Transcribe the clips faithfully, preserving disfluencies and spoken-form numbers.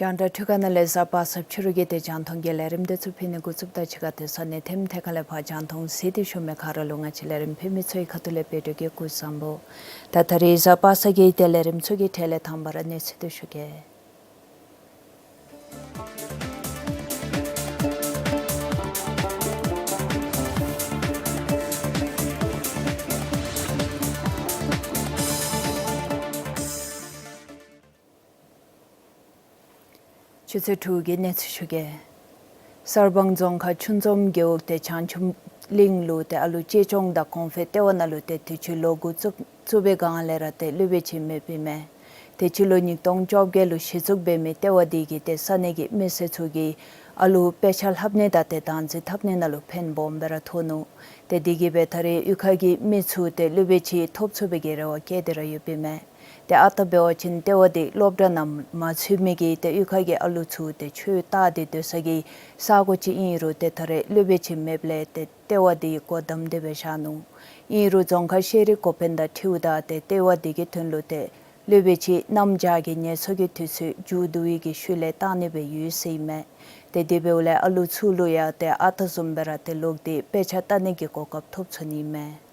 རྒྱང་བསྒྲགས་འཕྲུལ་ཁང་ནང་ལས་གཟའ་པ་སངས་ཕྱི་རུ་གི་དེ་རྒྱང་མཐོང་གི་ལས་རིམ་དེ་ཚུ་ཕུལ་ནི་འགོ་བཙུགསཔ་ད་ཕྱི་ཁ་དེ་ས་གནས་ཐེམ་ཐེ་ཁ་ལས་ཕར་རྒྱང་མཐོང་གཟིགས་ཏེ་བཞུགས་མི་ག་ར་ལུ་ང་བཅས་ལས་རིམ་ཕུལ་མི་ཚུ་གི་ཁ་ཐུག་ལས་བཀྲིས་བདེ་ལེགས་སྐུ་གཟུགས་བཟང་པོ། ད་ད་རིས་གཟའ་པ་སངས་ཀྱི་དེ་ལས་རིམ་ཚུ་གི་གྲས་ལས་དང་པ་ར་གནས་ཚུལ་དེ་ཞུ་གེ། ཆུ་ཚོད་དྲུག་གི་གནས་ཚུལ་ཞུ་གེ། གསར་སྤང་རྫོང་ཁག་ཆུ་འཛོམས་རྒེད་འོག་དེ་བྱང་ཆུབ་གླིང་ལུ་དེ་ཨ་ལུ་གཅེས་སྐྱོང་དང་གོང་འཕེལ་ལྟེ་བ་ནང་ལུ་དེ་དུས་ཅི་ལོ་དགུ་བཙུགས་བཙུགས་པའི་སྒང་ལས་ར་དེ་སློབ་དཔོན་ཅིག་མེདཔ་ཨིན་མས། དེ་སྤྱི་ལོ་ཉིས་སྟོང་བཅོ་བརྒྱད་ལུ་གཞི་བཙུགས་འབད་མི་ལྟེ་བ་འདི་གིས་དེ་ས་གནས་ཀྱི་མི་སེར་ཚུ་གིས་ཨ་ལུ་དཔེ་ཆ་ལྷབ་ནི་དང་དེ་བདག་འཛིན་འཐབ་ནི་ནང་ལུ་ཕན་སྦོམ་སྦེ་ར་ཐོགས་ནུག། དེ་འདི་གིས་སྦེ་ད་རེས་གཡུས་ཁ་གི་མི་ཚུ་དེ་སློབ་དཔོན་ཅིག་ཐོབ་ཚུགས་པའི་གི་རེ་བ་བསྐྱེད་དེ་ར་ཡོདཔ་ཨིན་མས། དེ་ཨ་རྟག་འབད་བ་ཅིན་ལྟེ་བ་འདི་སློབ་གྲྭ་ནང་མ་ཚུད་མི་གི་དེ་གཡུས་ཁ་གི་ཨ་ལུ་ཚུ་དེ་ཆོས་ལྟ་སྟེ་སྡོད་ས་གི་ས་གོ་ཅིག་ཨིན་རུང་དེ་ད་རེས་སློབ་དཔོན་ཅིག་མེདཔ་ལས་དེ་ལྟེ་བ་འདི་སྒོ་བསྡམས་ཏེ་སྦེ་བཞག་ནུག། ཨིན་རུང་རྫོང་ཁག་ཤེས་རིག་འགོ་དཔོན་དང་འཁྲིལཝ་ད་དེ་ལྟེ་བ་འདི་གི་དོན་ལུ་དེ་སློབ་དཔོན་ཅིག་གནམ་བྱཱར་གྱི་ངལ་གསོ་གི་དུས་ཚོད་མཇུག་བསྡུ་བའི་གི་ཤུལ་ལས་བཏང་ནི་སྦེ་ཡོད་ཟེར་ཨིན་མས། དེ་དེ་འབདཝ་ལས་ཨ་ལུ་ཚུ་ལུ་ཡང་དེ་ཨ་རྟག་བཟུམ་སྦེ་ར་དེ་ལོག་སྟེ་དཔེ་ཆ་ལྟ་ནི་གི་གོ་སྐབས་ཐོབ་ཚུགས་ནི་ཨིན་མས།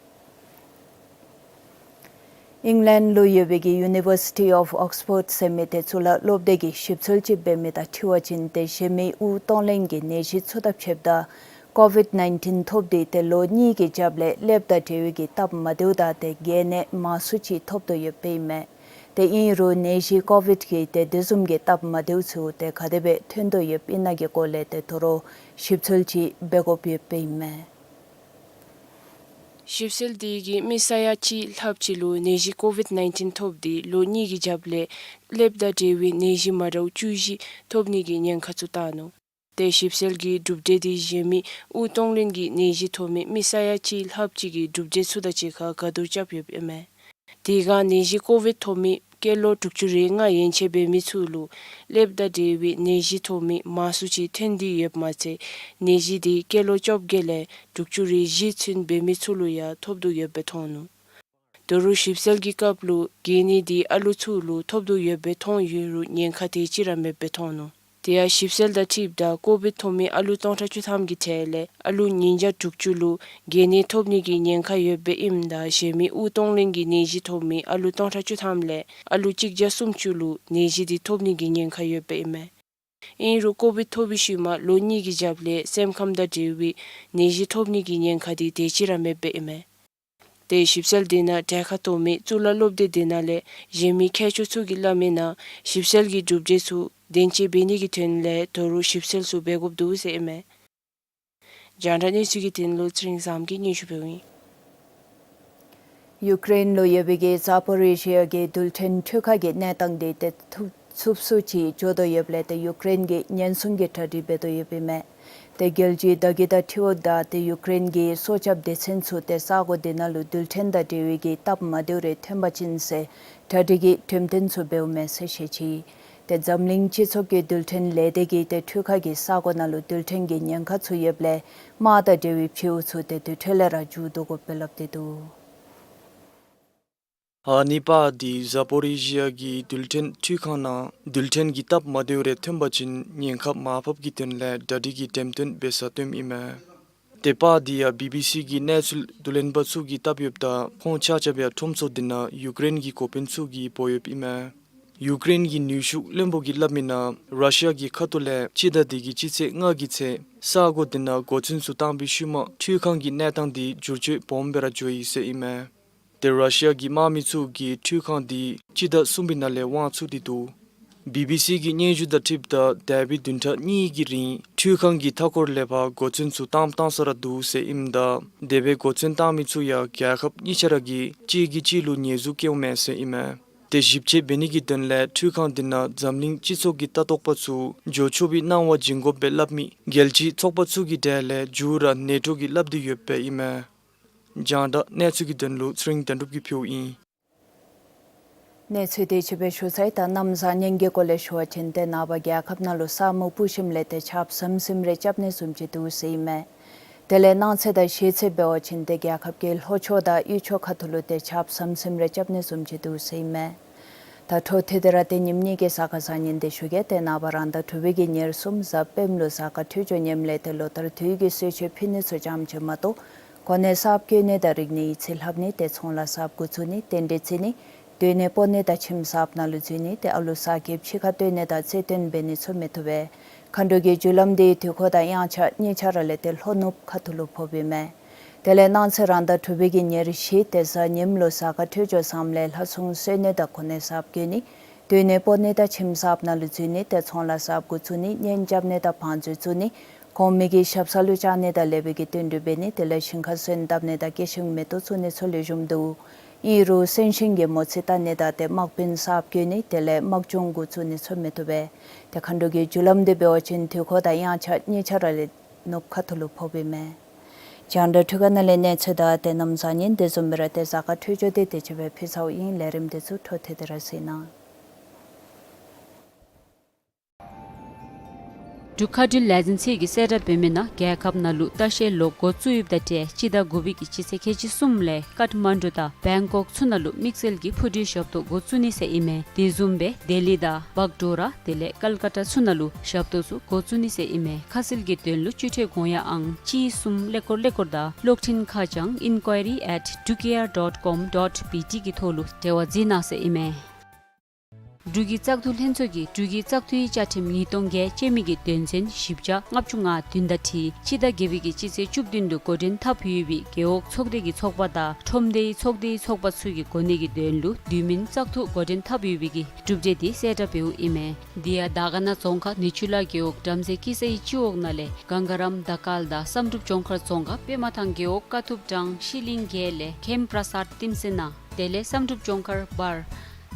ཨིང་ལེནཌ་ལུ་ཡོད་པའི་གི་University of Oxford ཟེར་མི་དེ་གཙུག་ལག་སློབ་སྡེ་གིས་ཞིབ་འཚོལ་ཅིག་འབད་མི་དང་འཁྲིལ་བ་ཅིན་དེ་གཞན་མི་དབུགས་གཏོང་ལེན་གྱི་ནད་གཞི་ཚུ་དང་ཕྱདཔ་ད་ཀོ་ཝིཌ་ནའིན་ཊིན་ཐོབ་སྟེ་དེ་ལོ་གཉིས་ཀྱི་རྒྱབ་ལས་སླེབས་དང་འབྲེལ་བའི་གི་སྟབས་མ་བདེཝ་དང་དེ་རྒས་ནད་མང་སུ་ཅིག་ཐོབ་དོ་ཡོདཔ་ཨིན་མས། དེ་ཨིན་རུང་ནད་གཞི་ཀོ་ཝིཌ་ཀྱི་དེ་དེ་བཟུམ་གྱི་སྟབས་མ་བདེཝ་ཚུ་དེ་ག་དེ་སྦེ་ཐོན་དོ་ཡོདཔ་ཨིན་ན་གི་སྐོར་ལས་དེ་དོ་རུང་ཞིབ་འཚོལ་ཅིག་འབད་དགོཔ་ཡོདཔ་ཨིན་མས། ཞིབ་འཚོལ་འདི་གིས་མི་ས་ཡ་གཅིག་ལྷགཔ་ཅིག་ལུ་ནད་གཞི་ཀོ་ཝིཌ་ནའིན་ཊིན་ཐོབ་སྟེ་ལོ་གཉིས་ཀྱི་རྒྱབ་ལས་སླེབས་དང་འབྲེལ་བའི་ནད་གཞི་མ་འདྲཝ་བཅུ་བཞི་ཐོབ་ནི་གི་ཉེན་ཁ་ཚུ་བལྟ་ནུག། དེ་ཞིབ་འཚོལ་གྱི་གྲུབ་འབྲས་འདི་གཞན་མི་དབུགས་གཏོང་ལེན་གྱི་ནད་གཞི་ཐོབ་མི་མི་ས་ཡ་གཅིག་ལྷགཔ་ཅིག་གི་གྲུབ་འབྲས་ཚུ་དང་གཅིག་ཁར་ག་བསྡུར་རྐྱབ་ཡོདཔ་ཨིན་མས། དེ་སྒང་ནད་གཞི་ཀོ་ཝིཌ་ཐོབ་མི་སྐྱེས་ལོ་དྲུག་ཅུ་རེ་ལྔ་ཡན་ཆད་འབད་མི་ཚུ་ལུ་སླེབས་དང་འབྲེལ་བའི་ནད་གཞི་ཐོབ་མི་མང་སུ་ཅིག་ཐོན་ཏེ་ཡོདཔ་མ་ཚད་ནད་གཞི་འདི་སྐྱེས་ལོ་བཅོ་བརྒྱད་ལས་དྲུག་ཅུ་རེ་བཞི་ཚུན་འབད་མི་ཚུ་ལུ་ཡང་ཐོབ་དོ་ཡོདཔ་སྦེ་མཐོང་ནུག། དོ་རུང་ཞིབ་འཚོལ་གྱི་སྐབས་ལུ་རྒས་ནད་འདི་ཨ་ལུ་ཚུ་ལུ་ཐོབ་དོ་ཡོདཔ་སྦེ་མཐོང་ཡོད་རུང་ཉེན་ཁ་དེ་ཅིག་ར་མེདཔ་སྦེ་མཐོང་ནུག། དེ་ཡང་ཞིབ་འཚོལ་དང་འཁྲིལཝ་ད་ཀོ་ཝིཌ་ཐོབ་མི་ཨ་ལུ་སྟོང་ཕྲག་བཅུ་ཐམ་གྱི་གྲས་ལས་ཨ་ལུ་ཉིས་བརྒྱ་དྲུག་ཅུ་ལུ་རྒས་ནད་ཐོབ་ནི་གི་ཉེན་ཁ་ཡོདཔ་ཨིནམ་ད་གཞན་མི་དབུགས་གཏོང་ལེན་གྱི་ནད་གཞི་ཐོབ་མི་ཨ་ལུ་སྟོང་ཕྲག་བཅུ་ཐམ་ལས་ཨ་ལུ་གཅིག་བརྒྱ་སུམ་ཅུ་ལུ་ནད་གཞི་འདི་ཐོབ་ནི་གི་ཉེན་ཁ་ཡོདཔ་ཨིན་མས། ཨིན་རུང་ཀོ་ཝིཌ་ཐོབ་པའི་ཤུལ་མ་ལོ་གཉིས་ཀྱི་རྒྱབ་ལས་སེམས་ཁམས་དང་འབྲེལ་བའི་ནད་གཞི་ཐོབ་ནི་གི་ཉེན་ཁ་འདི་དེ་ཅིག་ར་མེདཔ་ཨིན་མས། དེ་ཞིབ་འཚོལ་འདི་ནང་གྲལ་ཁར་གཏོགས་མི་གཙུག་ལག་སློབ་སྡེ་འདི་ནང་ལས་གཞན་མི་མཁས་མཆོག་ཚུ་གིས་སླབ་མིའི་ནང་ཞིབ་འཚོལ་གྱི་གྲུབ་འབྲས་ཚུ་བདེན་དཔྱད་འབད་ནི་གི་དོན་ལས་དོ་རུང་ཞིབ་འཚོལ་ཚུ་འབད་དགོཔ་འདུག་ཟེར་ཨིན་མས། རྒྱང་བསྒྲགས་གནས་ཚུལ་གྱི་དོན་ལུ་ཚེ་རིང་བཟངམོ་གིས་སྙན་ཞུ་འབདཝ་ཨིན། ཡུཀ་རེན་ལུ་ཡོད་པའི་གི་ཛ་པོ་རི་ཞི་ཡ་གི་རྡུལ་ཕྲན་འཕྲུལ་ཁང་གི་གནས་སྟངས་འདི་དེ་ཐུབ་ཚུབ་སུ་ཅིག་འགྱོ་དོ་ཡོདཔ་ལས་དེ་ཡུཀ་རེན་གྱིས་ཉེན་སྲུང་གི་གྲ་སྒྲིག་འབད་དོ་ཡོདཔ་ཨིན་མས། ཏེ་རྒྱལ་སྤྱིའི་བརྡ་བརྒྱུད་དང་འཁྲིལཝ་ད་ཏེ་ཡུཀ་རེན་གྱི་སྲོག་སྐྱབས་སྡེ་ཚན་ཚུ་ཏེ་ས་གོ་དེ་ནང་ལུ་རྡུལ་ཕྲན་དང་འབྲེལ་བའི་གི་སྟབས་མ་བདེཝ་རེ་ཐོན་པ་ཅིན་ཟེར་གྲ་སྒྲིག་གི་འགྲེམས་སྟོན་ཚུ་འབདཝ་མས་ཟེར་བཤད་ཅི། ཏེ་འཛམ་གླིང་སྤྱི་ཚོགས་ཀྱི་རྡུལ་ཕྲན་ལས་སྡེ་གིས་ཏེ་འཕྲུལ་ཁང་གི་ས་གོ་ནང་ལུ་རྡུལ་ཕྲན་གྱི་ཉེན་ཁ་ཚུ་ཡོདཔ་ལས་དམག་དང་འབྲེལ་བའི་བྱེལཝ་ཚུ་ཏེ་དེ་འཕྲོ་ལས་ར་མཇུག་བསྡུ་དགོཔ་སྦེ་སླབ་སྟེ་འདུག། ཨ་ནི་པར་འདི་ཛ་པོ་རི་ཞི་ཡ་གི་རྡུལ་ཕྲན་འཕྲུལ་ཁང་ནང་རྡུལ་ཕྲན་གྱི་སྟབས་མ་བདེཝ་རེ་ཐོན་པ་ཅིན་ཉེན་ཁ་མར་ཕབ་ཀྱི་དོན་ལས་གྲ་སྒྲིག་གི་འགྲེམས་སྟོན་འབད་སར་སྟོནམ་ཨིན་མས། ཏེ་པར་འདི་ཡང་བི་བི་སི་གི་གནས་ཚུལ་བསྡུ་ལེན་པ་ཚུ་གིས་བཏབ་ཡོདཔ་ད་ཁོང་ཆ་ཁྱབ་ཡང་ཁྲོམ་ཚོགས་འདི་ནང་ཡུཀ་རེན་གྱི་འགོ་དཔོན་ཚུ་གིས་འབོ་ཡོདཔ་ཨིན་མས། ཡུཀ་རེན་གྱི་ནུས་ཤུགས་བློན་པོ་གིས་སླབ་མི་ནང་ར་ཤི་ཡ་གི་ཁ་ཐུག་ལས་སྤྱི་ཟླ་འདི་གི་སྤྱི་ཚེས་ལྔ་གི་ཚེ་ས་གོ་འདི་ནང་འགོ་བཙུགས་ཚུ་བཏང་པའི་ཤུལ་མ་འཕྲུལ་ཁང་གི་གནས་སྟངས་འདི་འགྱུར་བཅོས་སྦོམ་སྦེ་ར་འགྱོ་ཡི་ཟེར་ཨིན་མས། ཏེ་ར་ཤི་ཡ་གི་དམག་མི་ཚུ་གིས་འཕྲུལ་ཁང་འདི་སྤྱི་ཟླ་གསུམ་པའི་ནང་ལས་དབང་ཚུགས་ཏེ་འདུག། བི་བི་སི་གི་སྙན་ཞུ་དང་འཁྲིལཝ་ད་འདས་པའི་བདུན་ཕྲག་གཉིས་ཀྱི་རིང་འཕྲུལ་ཁང་གི་མཐའ་འཁོར་ལས་ཕར་འགོ་བཙུགས་ཚུ་བཏངམ་བཏང་ས་ར་འདུག་ཟེར་ཨིནམ་ད་དེ་སྦེ་འགོ་བཙུགས་བཏང་མི་ཚུ་ཡང་རྒྱལ་ཁབ་གཉིས་ཆ་ར་གིས་གཅིག་གིས་གཅིག་ལུ་ཉེས་འཛུགས་བཀལཝ་མས་ཟེར་ཨིན་མས། ཏེ་ཞིབ་དཔྱད་འབད་ནི་གི་དོན་ལས་འཕྲུལ་ཁང་འདི་ནང་འཛམ་གླིང་སྤྱི་ཚོགས་ཀྱི་ལྟ་རྟོག་པ་ཚུ་འགྱོ་ཆོག་པའི་གནང་བ་བྱིན་དགོཔ་སྦེ་སླབ་མི་རྒྱལ་སྤྱིའི་ཚོགས་པ་ཚུ་གི་གྲས་ལས་མཇུག་ར་ནེ་ཊོ་གིས་སླབ་སྟེ་ཡོདཔ་ཨིན་མས། རྒྱང་བསྒྲགས་གནས་ཚུལ་གྱི་དོན་ལུ་ཚེ་རིང་དོན་གྲུབ་ཀྱིས་ཕུལཝ་ཨིན། གནས་ཚུལ་དེ་ཅིག་སྦེ་ཞུ་ཚར་ཡི། ད་གནམ་བཟང་ངན་གྱི་སྐོར་ལས་ཞུ་བ་ཅིན་ཏེ་ནངས་པ་རྒྱལ་ཁབ་ནང་ལུ་ས་སྨུག་སྤུབས་ཞིནམ་ལས་ཏེ་ཆརཔ་ཟིམ་ཟིམ་རེ་རྐྱབ་ནི་བཟུམ་ཅིག་འདུག་ཟེར་ཨིན་མས། དེ་ལས་གནངས་ཚེ་དང་ཤེས་ཚད་འབད་བ་ཅིན་ཏེ་རྒྱལ་ཁབ་ཀྱི་ལྷོ་ཕྱོགས་དང་དབུས་ཕྱོགས་ཁ་ཐུག་ལུ་ཏེ་ཆརཔ་ཟིམ་ཟིམ་རེ་རྐྱབ་ནི་བཟུམ་ཅིག་འདུག་ཟེར་ཨིན་མས། ད་འཕྲོ་མཐུད་དེ་ར་ཏེ་ཉིནམ་གཉིས་ཀྱི་གཟའ་སྐར་བཟང་ངན་དེ་ཞུ་གེ། ཏེ་ནངས་པ་རང་ཟླ་དྲུག་པའི་གི་ཉེར་གསུམ་གཟའ་སྤེནམ་ལུ་གཟའ་སྐར་འཕྲོད་སྦྱོར་ངནམ་ལས་ཏེ་ལོ་ལྟར་དུས་ཀྱི་གསོལ་མཆོད་ཕུལ་ནི་ཚུ་ཙམ་ཅིག་མ་གཏོགས་གོ་གནས་གསརཔ་བསྐོ་ནི་དང་རིག་གནས་ཡིག་ཚད་ལྷབ་ནི་ཏེ་ཚོང་ལཱ་གསརཔ་འགོ་བཙུགས་ནི་རྟེན་འབྲེལ་བརྩི་ནི་སྡོད་གནས་སྤོ་ནི་དང་ཁྱིམ་གསརཔ་ནང་ལུ་འཛུལ་ནི་ཏེ་ཨ་ལུ་གསར་སྐྱེས་ཕྱི་ཁར་བཏོན་ནི་དང་རྩེ་བཏོན་འབད་ནི་ཚུ་མི་བཏུབ་པས། མཁའ་འགྲོ་གི་རྒྱུ་ལམ་འདི་དུས་འཁོར་དང་དབྱངས་འཆར་གཉིས་ཆ་ར་ལས་ཏེ་ལྷོ་ནུབ་ཁ་ཐུག་ལུ་ཕོགཔ་ཨིན་མས། དེ་ལས་གནངས་ཚེ་རང་ཟླ་དྲུག་པའི་གི་ཉེར་བཞི་ཏེ་གཟའ་ཉིམ་ལུ་གཟའ་སྐར་འཕྲོད་སྦྱོར་བཟངམ་ལས་ལྷ་སྲུང་གསོལ་ནི་དང་གོ་གནས་གསརཔ་བསྐོ་ནི་སྡོད་གནས་སྤོ་ནི་དང་ཁྱིམ་གསརཔ་ནང་ལུ་འཛུལ་ནི་ཏེ་ཚོང་ལཱ་གསརཔ་འགོ་བཙུགས་ནི་གཉེན་རྐྱབ་ནི་དང་བང་མཛོད་བཙུགས་ནི་གོང་མའི་གི་ཞབས་ས་ལུ་བཅར་ནི་དང་ལེགས་པའི་གི་བསྟུན་གྲོས་འབད་ནི་དེ་ལས་ཞིང་ཁར་སོན་བཏབ་ནི་དང་སྐྱེ་ཤིང་མེ་ཏོག་བཙུགས་ནི་ཚུ་ལེགས་ཤོམ་འདུག། ཨིན་རུང་གསོན་གཤིན་གྱི་མོ་རྩིས་བལྟ་ནི་དང་ཏེ་དམག་དཔོན་གསརཔ་བསྐོ་ནི་དེ་ལས་དམག་སྦྱོང་འགོ་བཙུགས་ནི་ཚུ་མི་བཏུབ་པས། ཏེ་མཁའ་འགྲོ་གི་རྒྱུ་ལམ་འདི་འབད་བ་ཅིན་དུས་འཁོར་དང་དབྱངས་འཆར་གཉིས་ཆ་ར་ལས་ནུབ་ཁ་ཐུག་ལུ་ཕོགཔ་ཨིན་མས། རྒྱང་བསྒྲགས་འཕྲུལ་ཁང་ནང་ལས་གནས་ཚུལ་དང་ཏེ་གནམ་བཟང་ངན་དེ་བཟུམ་སྦེ་ར་ཏེ་གཟའ་སྐར་འཕྲོད་སྦྱོར་དེ་དེ་ཅིག་སྦེ་ཕུལ་ཚརཝ་ཨིན། ལས་རིམ་དེ་ཚུ་འཕྲོ་མཐུད་དེ་ར་གཟིགས་གནང་། འབྲུག་མཁའ་འགྲུལ་ལས་འཛིན་ཚད་ཀྱིས་གསལ་བསྒྲགས་འབད་མི་ནང་རྒྱལ་ཁབ་ནང་ལུ་ལྟ་བཤལ་ལོག་འགོ་བཙུགས་ཡོདཔ་དང་འབྲེལ་སྤྱི་ཟླ་དགུ་པའི་གི་སྤྱི་ཚེས་ཁལ་གཅིག་གསུམ་ལས་ཀཏ་མན་ཌུ་དང་བེང་ཀོག་ཚུ་ནང་ལུ་དམིགས་བསལ་གྱི་འཕུར་གྲུའི་ཞབས་ཏོག་འགོ་བཙུགས་ནི་ཟེར་ཨིན་མས། དེ་བཟུམ་སྦེ་ལྡི་ལི་དང་བག་ཌོ་ར་དེ་ལས་ཀལ་ཀ་ཏ་ཚུ་ནང་ལུ་ཞབས་ཏོག་ཚུ་འགོ་བཙུགས་ནི་ཟེར་ཨིན་མས། ཁ་གསལ་གྱི་དོན་ལུ་སྤྱི་འཐུས་དགོངས་ཡངས་ཨང་གཅིག་གསུམ་ཀླད་ཀོར་ཀླད་ཀོར་དང་གློག་འཕྲིན་ཁ་བྱང་inquiry at drukair dot com dot B T གི་ཐོག་ལུ་འབྲེལ་བ་མཛད་གནང་ཟེར་ཨིན་མས། འབྲུག་གི་བཙག་འཐུ་ལྷན་ཚོགས་ཀྱིས་འབྲུག་གི་བཙག་འཐུའི་བཅའ་ཁྲིམས་ཉིས་སྟོང་བརྒྱད་ཅན་མི་གི་དོན་ཚན་བཞི་བརྒྱ་ལྔ་བཅུ་ང་བདུན་དང་འཁྲིལ་སྤྱི་ཟླ་བརྒྱད་པའི་གི་སྤྱི་ཚེས་བཅུ་བདུན་ལུ་འགོ་འདྲེན་འཐབ་ཡོད་པའི་རྒེད་འོག་ཚོགས་སྡེ་གི་ཚོགས་པ་དང་ཁྲོམ་སྡེའི་ཚོགས་སྡེའི་ཚོགས་པ་ཚུ་གི་གོ་གནས་ཀྱི་དོན་ལུ་དུས་མིན་བཙག་འཐུ་འགོ་འདྲེན་འཐབ་ཡོད་པའི་གི་གྲུབ་འབྲས་དེ་གསལ་བསྒྲགས་འབདཝ་ཨིན་མས། དེ་ཡང་དར་དཀར་ན་རྫོང་ཁག་ནི་ཆུ་ལ་རྒེད་འོག་བྲམ་ཟེ་སྐྱིད་སའི་སྤྱི་འོག་ནང་ལས་གངས་དཀར་རམ་དར་དཀར་དང་བསམ་གྲུབ་ལྗོངས་མཁར་རྫོང་ཁག་པདྨ་ཐང་རྒེད་འོག་དཀའ་ཐུབ་སྦྲང་ཤི་ལིང་རྒྱལ་ལས་མཁན་པྲ་སར་བསྟན་འཛིན་ན། དེ་ལས་བསམ་གྲུབ་ལྗོངས་མཁར་བར་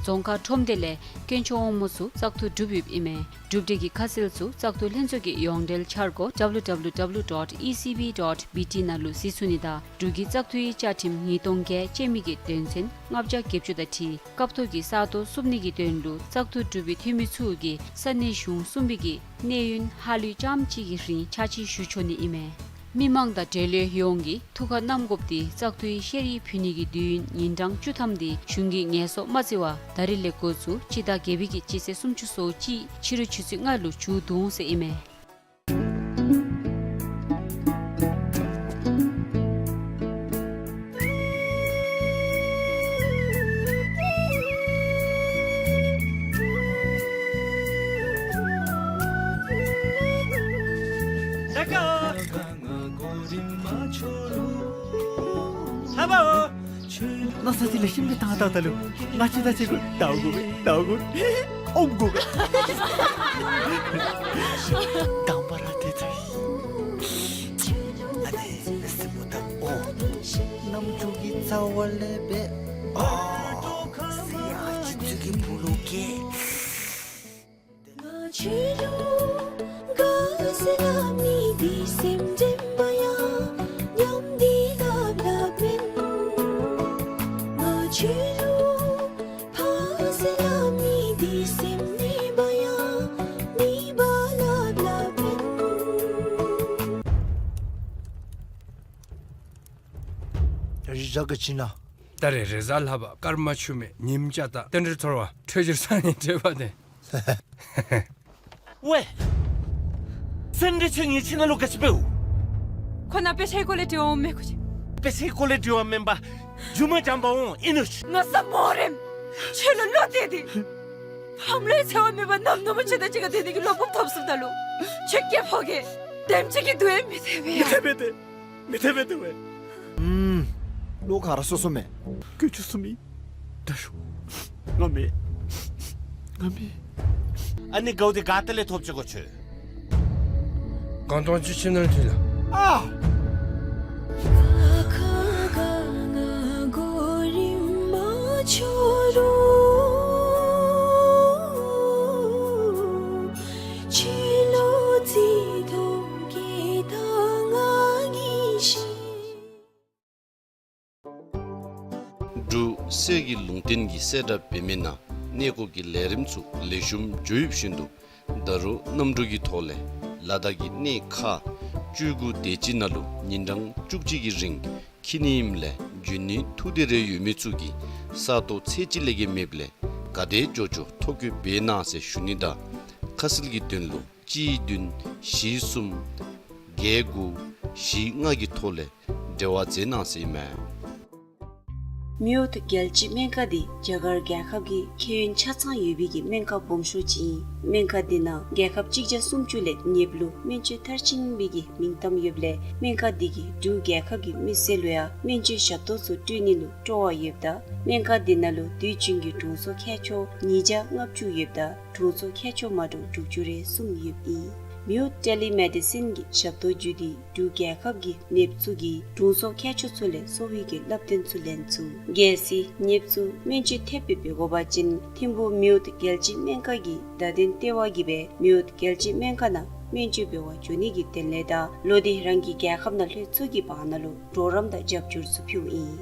རྫོང་ཁག་ཁྲོམ་སྡེ་ལས་དཀོན་མཆོག་དབང་མོ་ཚུ་བཙག་འཐུ་གྲུབ་ཡོདཔ་ཨིན་མས། གྲུབ་འབྲས་ཀྱི་ཁ་གསལ་ཚུ་བཙག་འཐུ་ལྷན་ཚོགས་ཀྱི་ཡོངས་འབྲེལ་འཆར་སྒོ་W W W dot E C B dot B T ནང་ལུ་གཟིགས་ཚུགས་ནི་དང་འབྲུག་གི་བཙག་འཐུའི་བཅའ་ཁྲིམས་ཉིས་སྟོང་བརྒྱད་ཅན་མི་གི་དོན་ཚན་ལྔ་བརྒྱ་བརྒྱད་ཅུ་དང་འཁྲིལ་སྐབས་ཐོག་གི་ས་སྟོང་བསུབ་ནི་གི་དོན་ལུ་བཙག་འཐུ་གྲུབ་པའི་འཐུས་མི་ཚུ་གིས་ས་གནས་གཞུང་གསུམ་པའི་གི་གནས་ཡུན་ཧ་ལུས་རྐྱངམ་གཅིག་གི་རིང་ཕྱག་ཕྱིད་ཞུ་ཆོག་ནི་ཨིན་མས། མི་མང་དང་འབྲེལ་ཡོད་ཡོངས་ཀྱིས་ཐུགས་ཁར་བསྣམ་དགོཔ་འདི་བཙག་འཐུའི་བཤེར་ཡིག་ཕུལ་ནི་གི་དུས་ཡུན་ཉིན་གྲངས་བཅུ་ཐམ་འདི་གཞུང་གིས་ངལ་གསོ་མ་བརྩི་བར་ད་རིས་ལས་འགོ་བཙུགས་སྤྱི་ཟླ་བརྒྱད་པའི་གི་སྤྱི་ཚེས་སུམ་ཅུ་སོ་གཅིག་ཕྱི་རུ་ཆུ་ཚོད་ལྔ་ལུ་མཇུག་བསྡུ་འོང་ཟེར་ཨིན་མས། ལགས་སོ། ལྷ་བོ། ན་ས་ཅིག་ལེགས་ཤོམ་སྦེ་བཏང་ད་ད་ལུ། ང་བཅས་དང་གཅིག་ཁར་ཟླཝ་དགུ་པའི་ཟླཝ་དགུ་ཨོམ་དགུ་པའི་དང་པ་ར་དེ་ཚུ་ཨ་ནི་སྲིན་པོ་དང་ཨོ་རྣམ་འགྱུར་གྱི་རྩ་བ་ལས་སྦེ་ཨོ་ཟེར་ཡ་ཅིག་ཚུ་གི་བུ་ལུ་སྐྱེས། ང་ཁྱོད་ལུ་དགའ་ཟེར་སླབ་མི་འདི་ བཞག་གི་ཅི་ན། ད་རེས་རེས་གཟའ་ལྷག་པ་སྐར་མ་ཆུ་མེད་ཉིམ་ཅ་ད་རྟེན་འབྲེལ་ཐོར་བ་འཕྲོད་སྦྱོར་སང་ཉིན་འཕྲོད་པ་དེ། ཝེ། སེ་འབྲས་ཆོས་ངེའི་ཁྱིམ་ནང་ལུ་ག་ཅི་འབདཝ། ཁོ་ནཱ་དཔེ་ཆའི་སྐོར་ལས་དྲི་བ་འོང་མི་ཁུ་ཅིག། དཔེ་ཆའི་སྐོར་ལས་དྲི་བ་མེན་པར་རྒྱུ་མ་འབྱམས་པ་འོང་ཨིན་ནོ་ཤི། ང་ས་མོ་རེམ། ཁྱོད་ལུ་བློ་གཏད་དེ། ཕམ་ལུའི་འཚེ་བ་མེད་པར་ནམ་ནུབ་མོ་ཁྱོད་དང་གཅིག་ཁར་སྡོད་ནི་གི་བློ་སྤོབས་ཐོབ་སོངམ་ད་ལུ། ཁྱོད་སྐྱེ་ཕོ་གི་དེམ་ཅིག་གི་དུས་མི་ཐེབས་པས། མི་ཐེབས་པས་ཏེ། མི་ཐེབས་པས་ཏེ་ཝེ། ཨུམ། བློ་ག་ར་སོ་སོ་མེད། ཀུ་ཅུ་སུ་མི། ད་ཤོག། ང་མེད། ང་མེད། ཨ་ནི་གའུ་དེ་ག་ཏེ་ལས་ཐོབ་ཅི་གོ་ཆོས། གང་དོན་ཅི་ཕྱི་ནང་ཐིལ་ལ། ཨ། འབྲུག་གསེར་གྱི་ལུང་བསྟན་གྱི་གསལ་བསྒྲགས་འབད་མི་ནང་གནས་སྐོར་གྱི་ལས་རིམ་ཚུ་ལེགས་ཤོམ་འགྱོ་ཡོདཔ་བཞིན་དུ་ད་རུང་གནམ་གྲུ་གི་ཐོག་ལས་ལ་དྭགས་ཀྱི་གནས་ཁག་བཅུ་དགུ་དེ་ཅིག་ནང་ལུ་ཉིན་གྲངས་བཅུ་གཅིག་གི་རིང་འཁྱིད་ནི་ཨིནམ་ལས་འགྱོ་ནི་ཐུགས་འདོད་རེ་ཡོད་མི་ཚུ་གིས་ས་སྟོང་ཚད་ཅིག་ལས་བརྒལ་མེདཔ་ལས་ག་དེ་མགྱོགས་མགྱོགས་ཐོ་བཀོད་འབད་གནང་ཟེར་ཞུ་ནི་དང་ཁ་གསལ་གྱི་དོན་ལུ་གཅིག་བདུན་བཞི་གསུམ་བརྒྱད་དགུ་བཞི་ལྔ་གི་ཐོག་ལས་འབྲེལ་བ་མཛད་གནང་ཟེར་ཨིན་མས། མེ་འོད་རྒྱལ་སྤྱིའི་སྨན་ཁང་འདི་རྒྱ་གར་རྒྱལ་ཁབ་ཀྱི་ཁེ་ཡོན་ཆ་ཚང་ཡོད་པའི་གི་སྨན་ཁང་སྦོམ་ཤོས་ཅིག་ཨིན། སྨན་ཁང་འདི་ནང་རྒྱལ་ཁབ་གཅིག་བརྒྱ་སུམ་ཅུ་ལས་ཉེསཔ་ལུ་སྨན་བཅོས་མཐར་ཕྱིན་པའི་གི་མིང་གཏམ་ཡོདཔ་ལས་སྨན་ཁང་འདི་གིས་འབྲུག་རྒྱལ་ཁབ་ཀྱི་མི་སེར་ལུ་ཡང་སྨན་བཅོས་ཞབས་ཏོག་ཚུ་སྤྲོད་ནི་ལུ་སྤྲོ་བ་ཡོདཔ་ད་སྨན་ཁང་འདི་ནང་ལུ་དུས་རྒྱུན་གྱི་དྲུང་འཚོ་མཁས་མཆོག་ཉིས་བརྒྱ་ལྔ་བཅུ་ཡོདཔ་ད་དྲུང་འཚོ་མཁས་མཆོག་མ་འདྲཝ་དྲུག་ཅུ་རེ་གསུམ་ཡོདཔ་ཨིན། མེ་འོད་ཊེ་ལི་མེ་ཌི་སིན་གྱི་ཞབས་ཏོག་བརྒྱུད་དེ་འབྲུག་རྒྱལ་ཁབ་ཀྱི་ནདཔ་ཚུ་གིས་དྲུང་འཚོ་མཁས་མཆོག་ཚུ་ལས་གསོ་བའི་གི་བསླབ་སྟོན་ཚུ་ལེན་ཚུགས། གལ་སྲིད་ནདཔ་ཚུ་སྨན་བཅོས་ཐེབས་སྦེ་འབད་དགོ་པ་ཅིན་ཐིམ་ཕུག་མེ་འོད་རྒྱལ་སྤྱིའི་སྨན་ཁང་གི་བརྡ་དོན་ལྟེ་བ་གིས་སྦེ་མེ་འོད་རྒྱལ་སྤྱིའི་སྨན་ཁང་ནང་སྨན་བཅོས་འབད་བར་འགྱོ་ནི་གི་དོན་ལས་དང་ལོག་སྟེ་རང་གི་རྒྱལ་ཁབ་ནང་ལྷོད་ཚུགས་ཀྱི་བར་ན་ལུ་གྲོགས་རམ་དང་རྒྱབ་སྐྱོར་ཚུ་ཕུལཝ་ཨིན།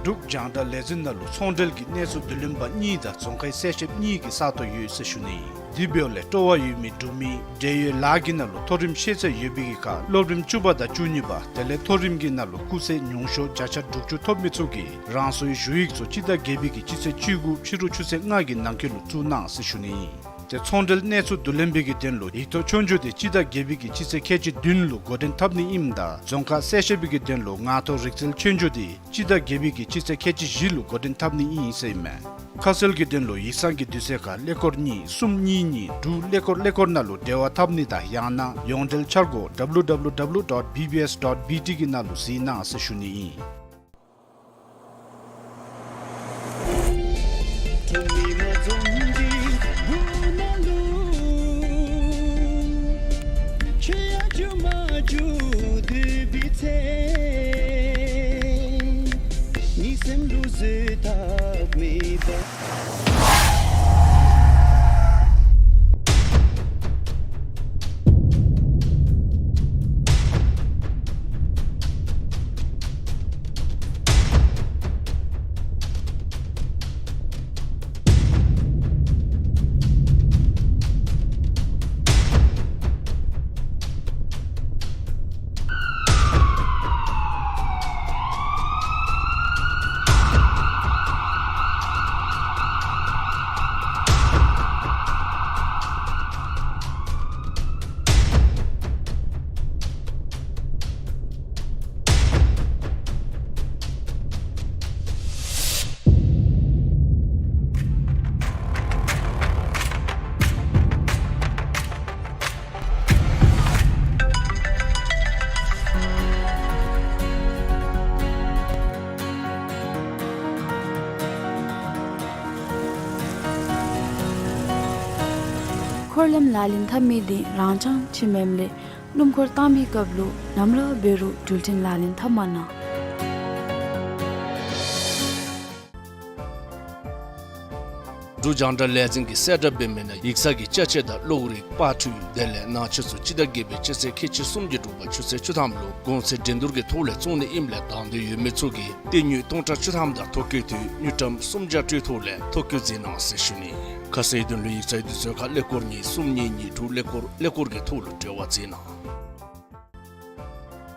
འབྲུག་རྒྱང་བསྒྲགས་ལས་འཛིན་ནང་ལུ་ཚོང་འབྲེལ་གྱི་གནས་ཚུལ་བསྡུ་ལེན་པ་གཉིས་དང་རྫོང་ཁའི་གསལ་བཤདཔ་གཉིས་ཀྱི་ས་སྟོང་ཡོད་ཟེར་ཞུ་ནི་ཨིན། དེ་འབདཝ་ལས་སྤྲོ་བ་ཡོད་མི་འབྲུག་མི་འབྲེལ་ཡོད་ལཱ་གི་ནང་ལུ་མཐོ་རིམ་ཤེས་ཚད་ཡོད་པའི་གི་ཁར་སློབ་རིམ་བཅུ་པ་དང་བཅུ་གཉིས་པ་དེ་ལས་མཐོ་རིམ་གྱི་ནང་ལུ་སྐུགས་ཚད་ཉུང་ཤོས་བརྒྱ་ཆ་དྲུག་ཅུ་ཐོབ་མི་ཚུ་གིས་རང་སོའི་ཞུ་ཡིག་ཚུ་སྤྱི་ཟླ་བརྒྱད་པའི་གི་སྤྱི་ཚེས་བཅུ་དགུ་ཕྱི་རུ་ཆུ་ཚོད་ལྔ་གི་ནང་འཁོད་ལུ་བཙུགས་གནང་ཟེར་ཞུ་ནི་ཨིན། ཏེ་ཚོང་འབྲེལ་གནས་ཚུལ་བསྡུ་ལེན་པའི་གི་དོན་ལུ་ཡིག་ཐོག་ཆོས་རྒྱུགས་དེ་སྤྱི་ཟླ་བརྒྱད་པའི་གི་སྤྱི་ཚེས་ཁལ་གཅིག་བདུན་ལུ་འགོ་འདྲེན་འཐབ་ནི་ཨིནམ་ད་རྫོང་ཁ་གསལ་བཤད་པའི་གི་དོན་ལུ་ངག་ཐོག་རིག་རྩལ་ཆོས་རྒྱུགས་དེ་སྤྱི་ཟླ་བརྒྱད་པའི་གི་སྤྱི་ཚེས་ཁལ་གཅིག་བཞི་ལུ་འགོ་འདྲེན་འཐབ་ནི་ཨིན་ཟེར་ཨིན་མས། ཁ་གསལ་གྱི་དོན་ལུ་ཡིག་ཚང་གི་དུས་ཚོད་ཁར་ཀླད་ཀོར་གཉིས་གསུམ་གཉིས་གཉིས་དྲུག་ཀླད་ཀོར་ཀླད་ཀོར་ནང་ལུ་འབྲེལ་བ་འཐབ་ནི་དང་ཡང་ན་ཡོངས་འབྲེལ་འཆར་སྒོ་W W W dot B B S dot B T གི་ནང་ལུ་གཟིགས་གནང་ཟེར་ཞུ་ནི་ཨིན། འཁོར་ལམ་ལག་ལེན་འཐབ་མི་དེ་རང་རྐྱང་ཅིག་མེནམ་ལས་སྣུམ་འཁོར་བཏང་མི་སྐབས་ལུ་ནམ་ར་འབད་རུང་འགྲུལ་འཕྲིན་ལག་ལེན་འཐབ་མ་གནང་། འབྲུག་རྒྱང་བསྒྲགས་ལས་འཛིན་གྱིས་གསལ་བསྒྲགས་འབད་མི་ནང་ཡིག་ཚང་གི་ཅ་ཆས་དང་གློག་རིག་པར་འཕྲུལ་དེ་ལས་ནང་ཆས་ཚུ་སྤྱི་ཟླ་བརྒྱད་པའི་སྤྱི་ཚེས་ཁལ་གཅིག་གསུམ་གྱི་དྲོ་པ་ཆུ་ཚོད་བཅུ་ཐམ་ལུ་གོང་ཚད་འགྲན་བསྡུར་གྱི་ཐོག་ལས་བཙོང་ནི་ཨིནམ་ལས་དང་འདོད་ཡོད་མི་ཚུ་གིས་སྟེར་དངུལ་སྟོང་ཕྲག་བཅུ་ཐམ་དང་ཐོ་བཀོད་དུས་དངུལ་ཀྲམ་སུམ་བརྒྱ་སྤྲོད་ཐོག་ལས་ཐོ་བཀོད་མཛད་གནང་ཟེར་ཞུ་ནི། ཁ་གསལ་དོན་ལུ་ཡིག་ཚང་དུས་ཚོད་ཁར་ཀླད་ཀོར་གཉིས་གསུམ་གཉིས་གཉིས་དྲུག་ཀླད་ཀོར་ཀླད་ཀོར་གྱི་ཐོག་ལུ་འབྲེལ་བ་མཛད་གནང་།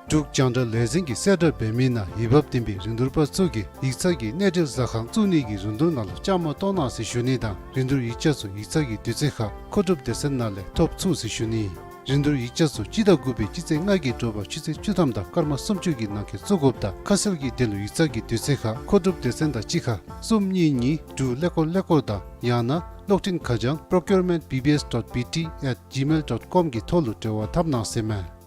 འབྲུག་རྒྱང་བསྒྲགས་ལས་འཛིན་གྱིས་གསལ་བསྒྲགས་འབད་མི་ནང་འོས་འབབ་ལྡན་པའི་རིན་བསྡུར་པ་ཚུ་གིས་ཡིག་ཚང་གི་གནས་འབྲེལ་ཟ་ཁང་བཙུགས་ནི་གི་རིན་བསྡུར་ནང་ལུ་བཅའ་མར་གཏོགས་གནང་ཟེར་ཞུ་ནི་དང་རིན་བསྡུར་ཡིག་ཆ་ཚུ་ཡིག་ཚང་གི་དུས་ཚོད་ཁར་མཁོ་སྒྲུབ་སྡེ་ཚན་ནང་ལས་ཐོབ་ཚུགས་ཟེར་ཞུ་ནི། རིན་བསྡུར་ཡིག་ཆ་ཚུ་སྤྱི་ཟླ་དགུ་པའི་སྤྱི་ཚེས་ལྔ་གི་དྲོ་པ་ཆུ་ཚོད་བཅུ་ཐམ་དང་སྐར་མ་སུམ་ཅུ་གི་ནང་འཁོད་བཙུགས་དགོཔ་དང་ཁ་གསལ་གྱི་དོན་ལུ་ཡིག་ཚང་གི་དུས་ཚོད་ཁར་མཁོ་སྒྲུབ་སྡེ་ཚན་དང་གཅིག་ཁར་གསུམ་གཉིས་གཉིས་དྲུག་ཀླད་ཀོར་ཀླད་ཀོར་དང་ཡང་ན་གློག་འཕྲིན་ཁ་བྱང་procurement B B S dot B T at gmail dot com གི་ཐོག་ལུ་འབྲེལ་བ་འཐབ་གནང་ཟེར་མས།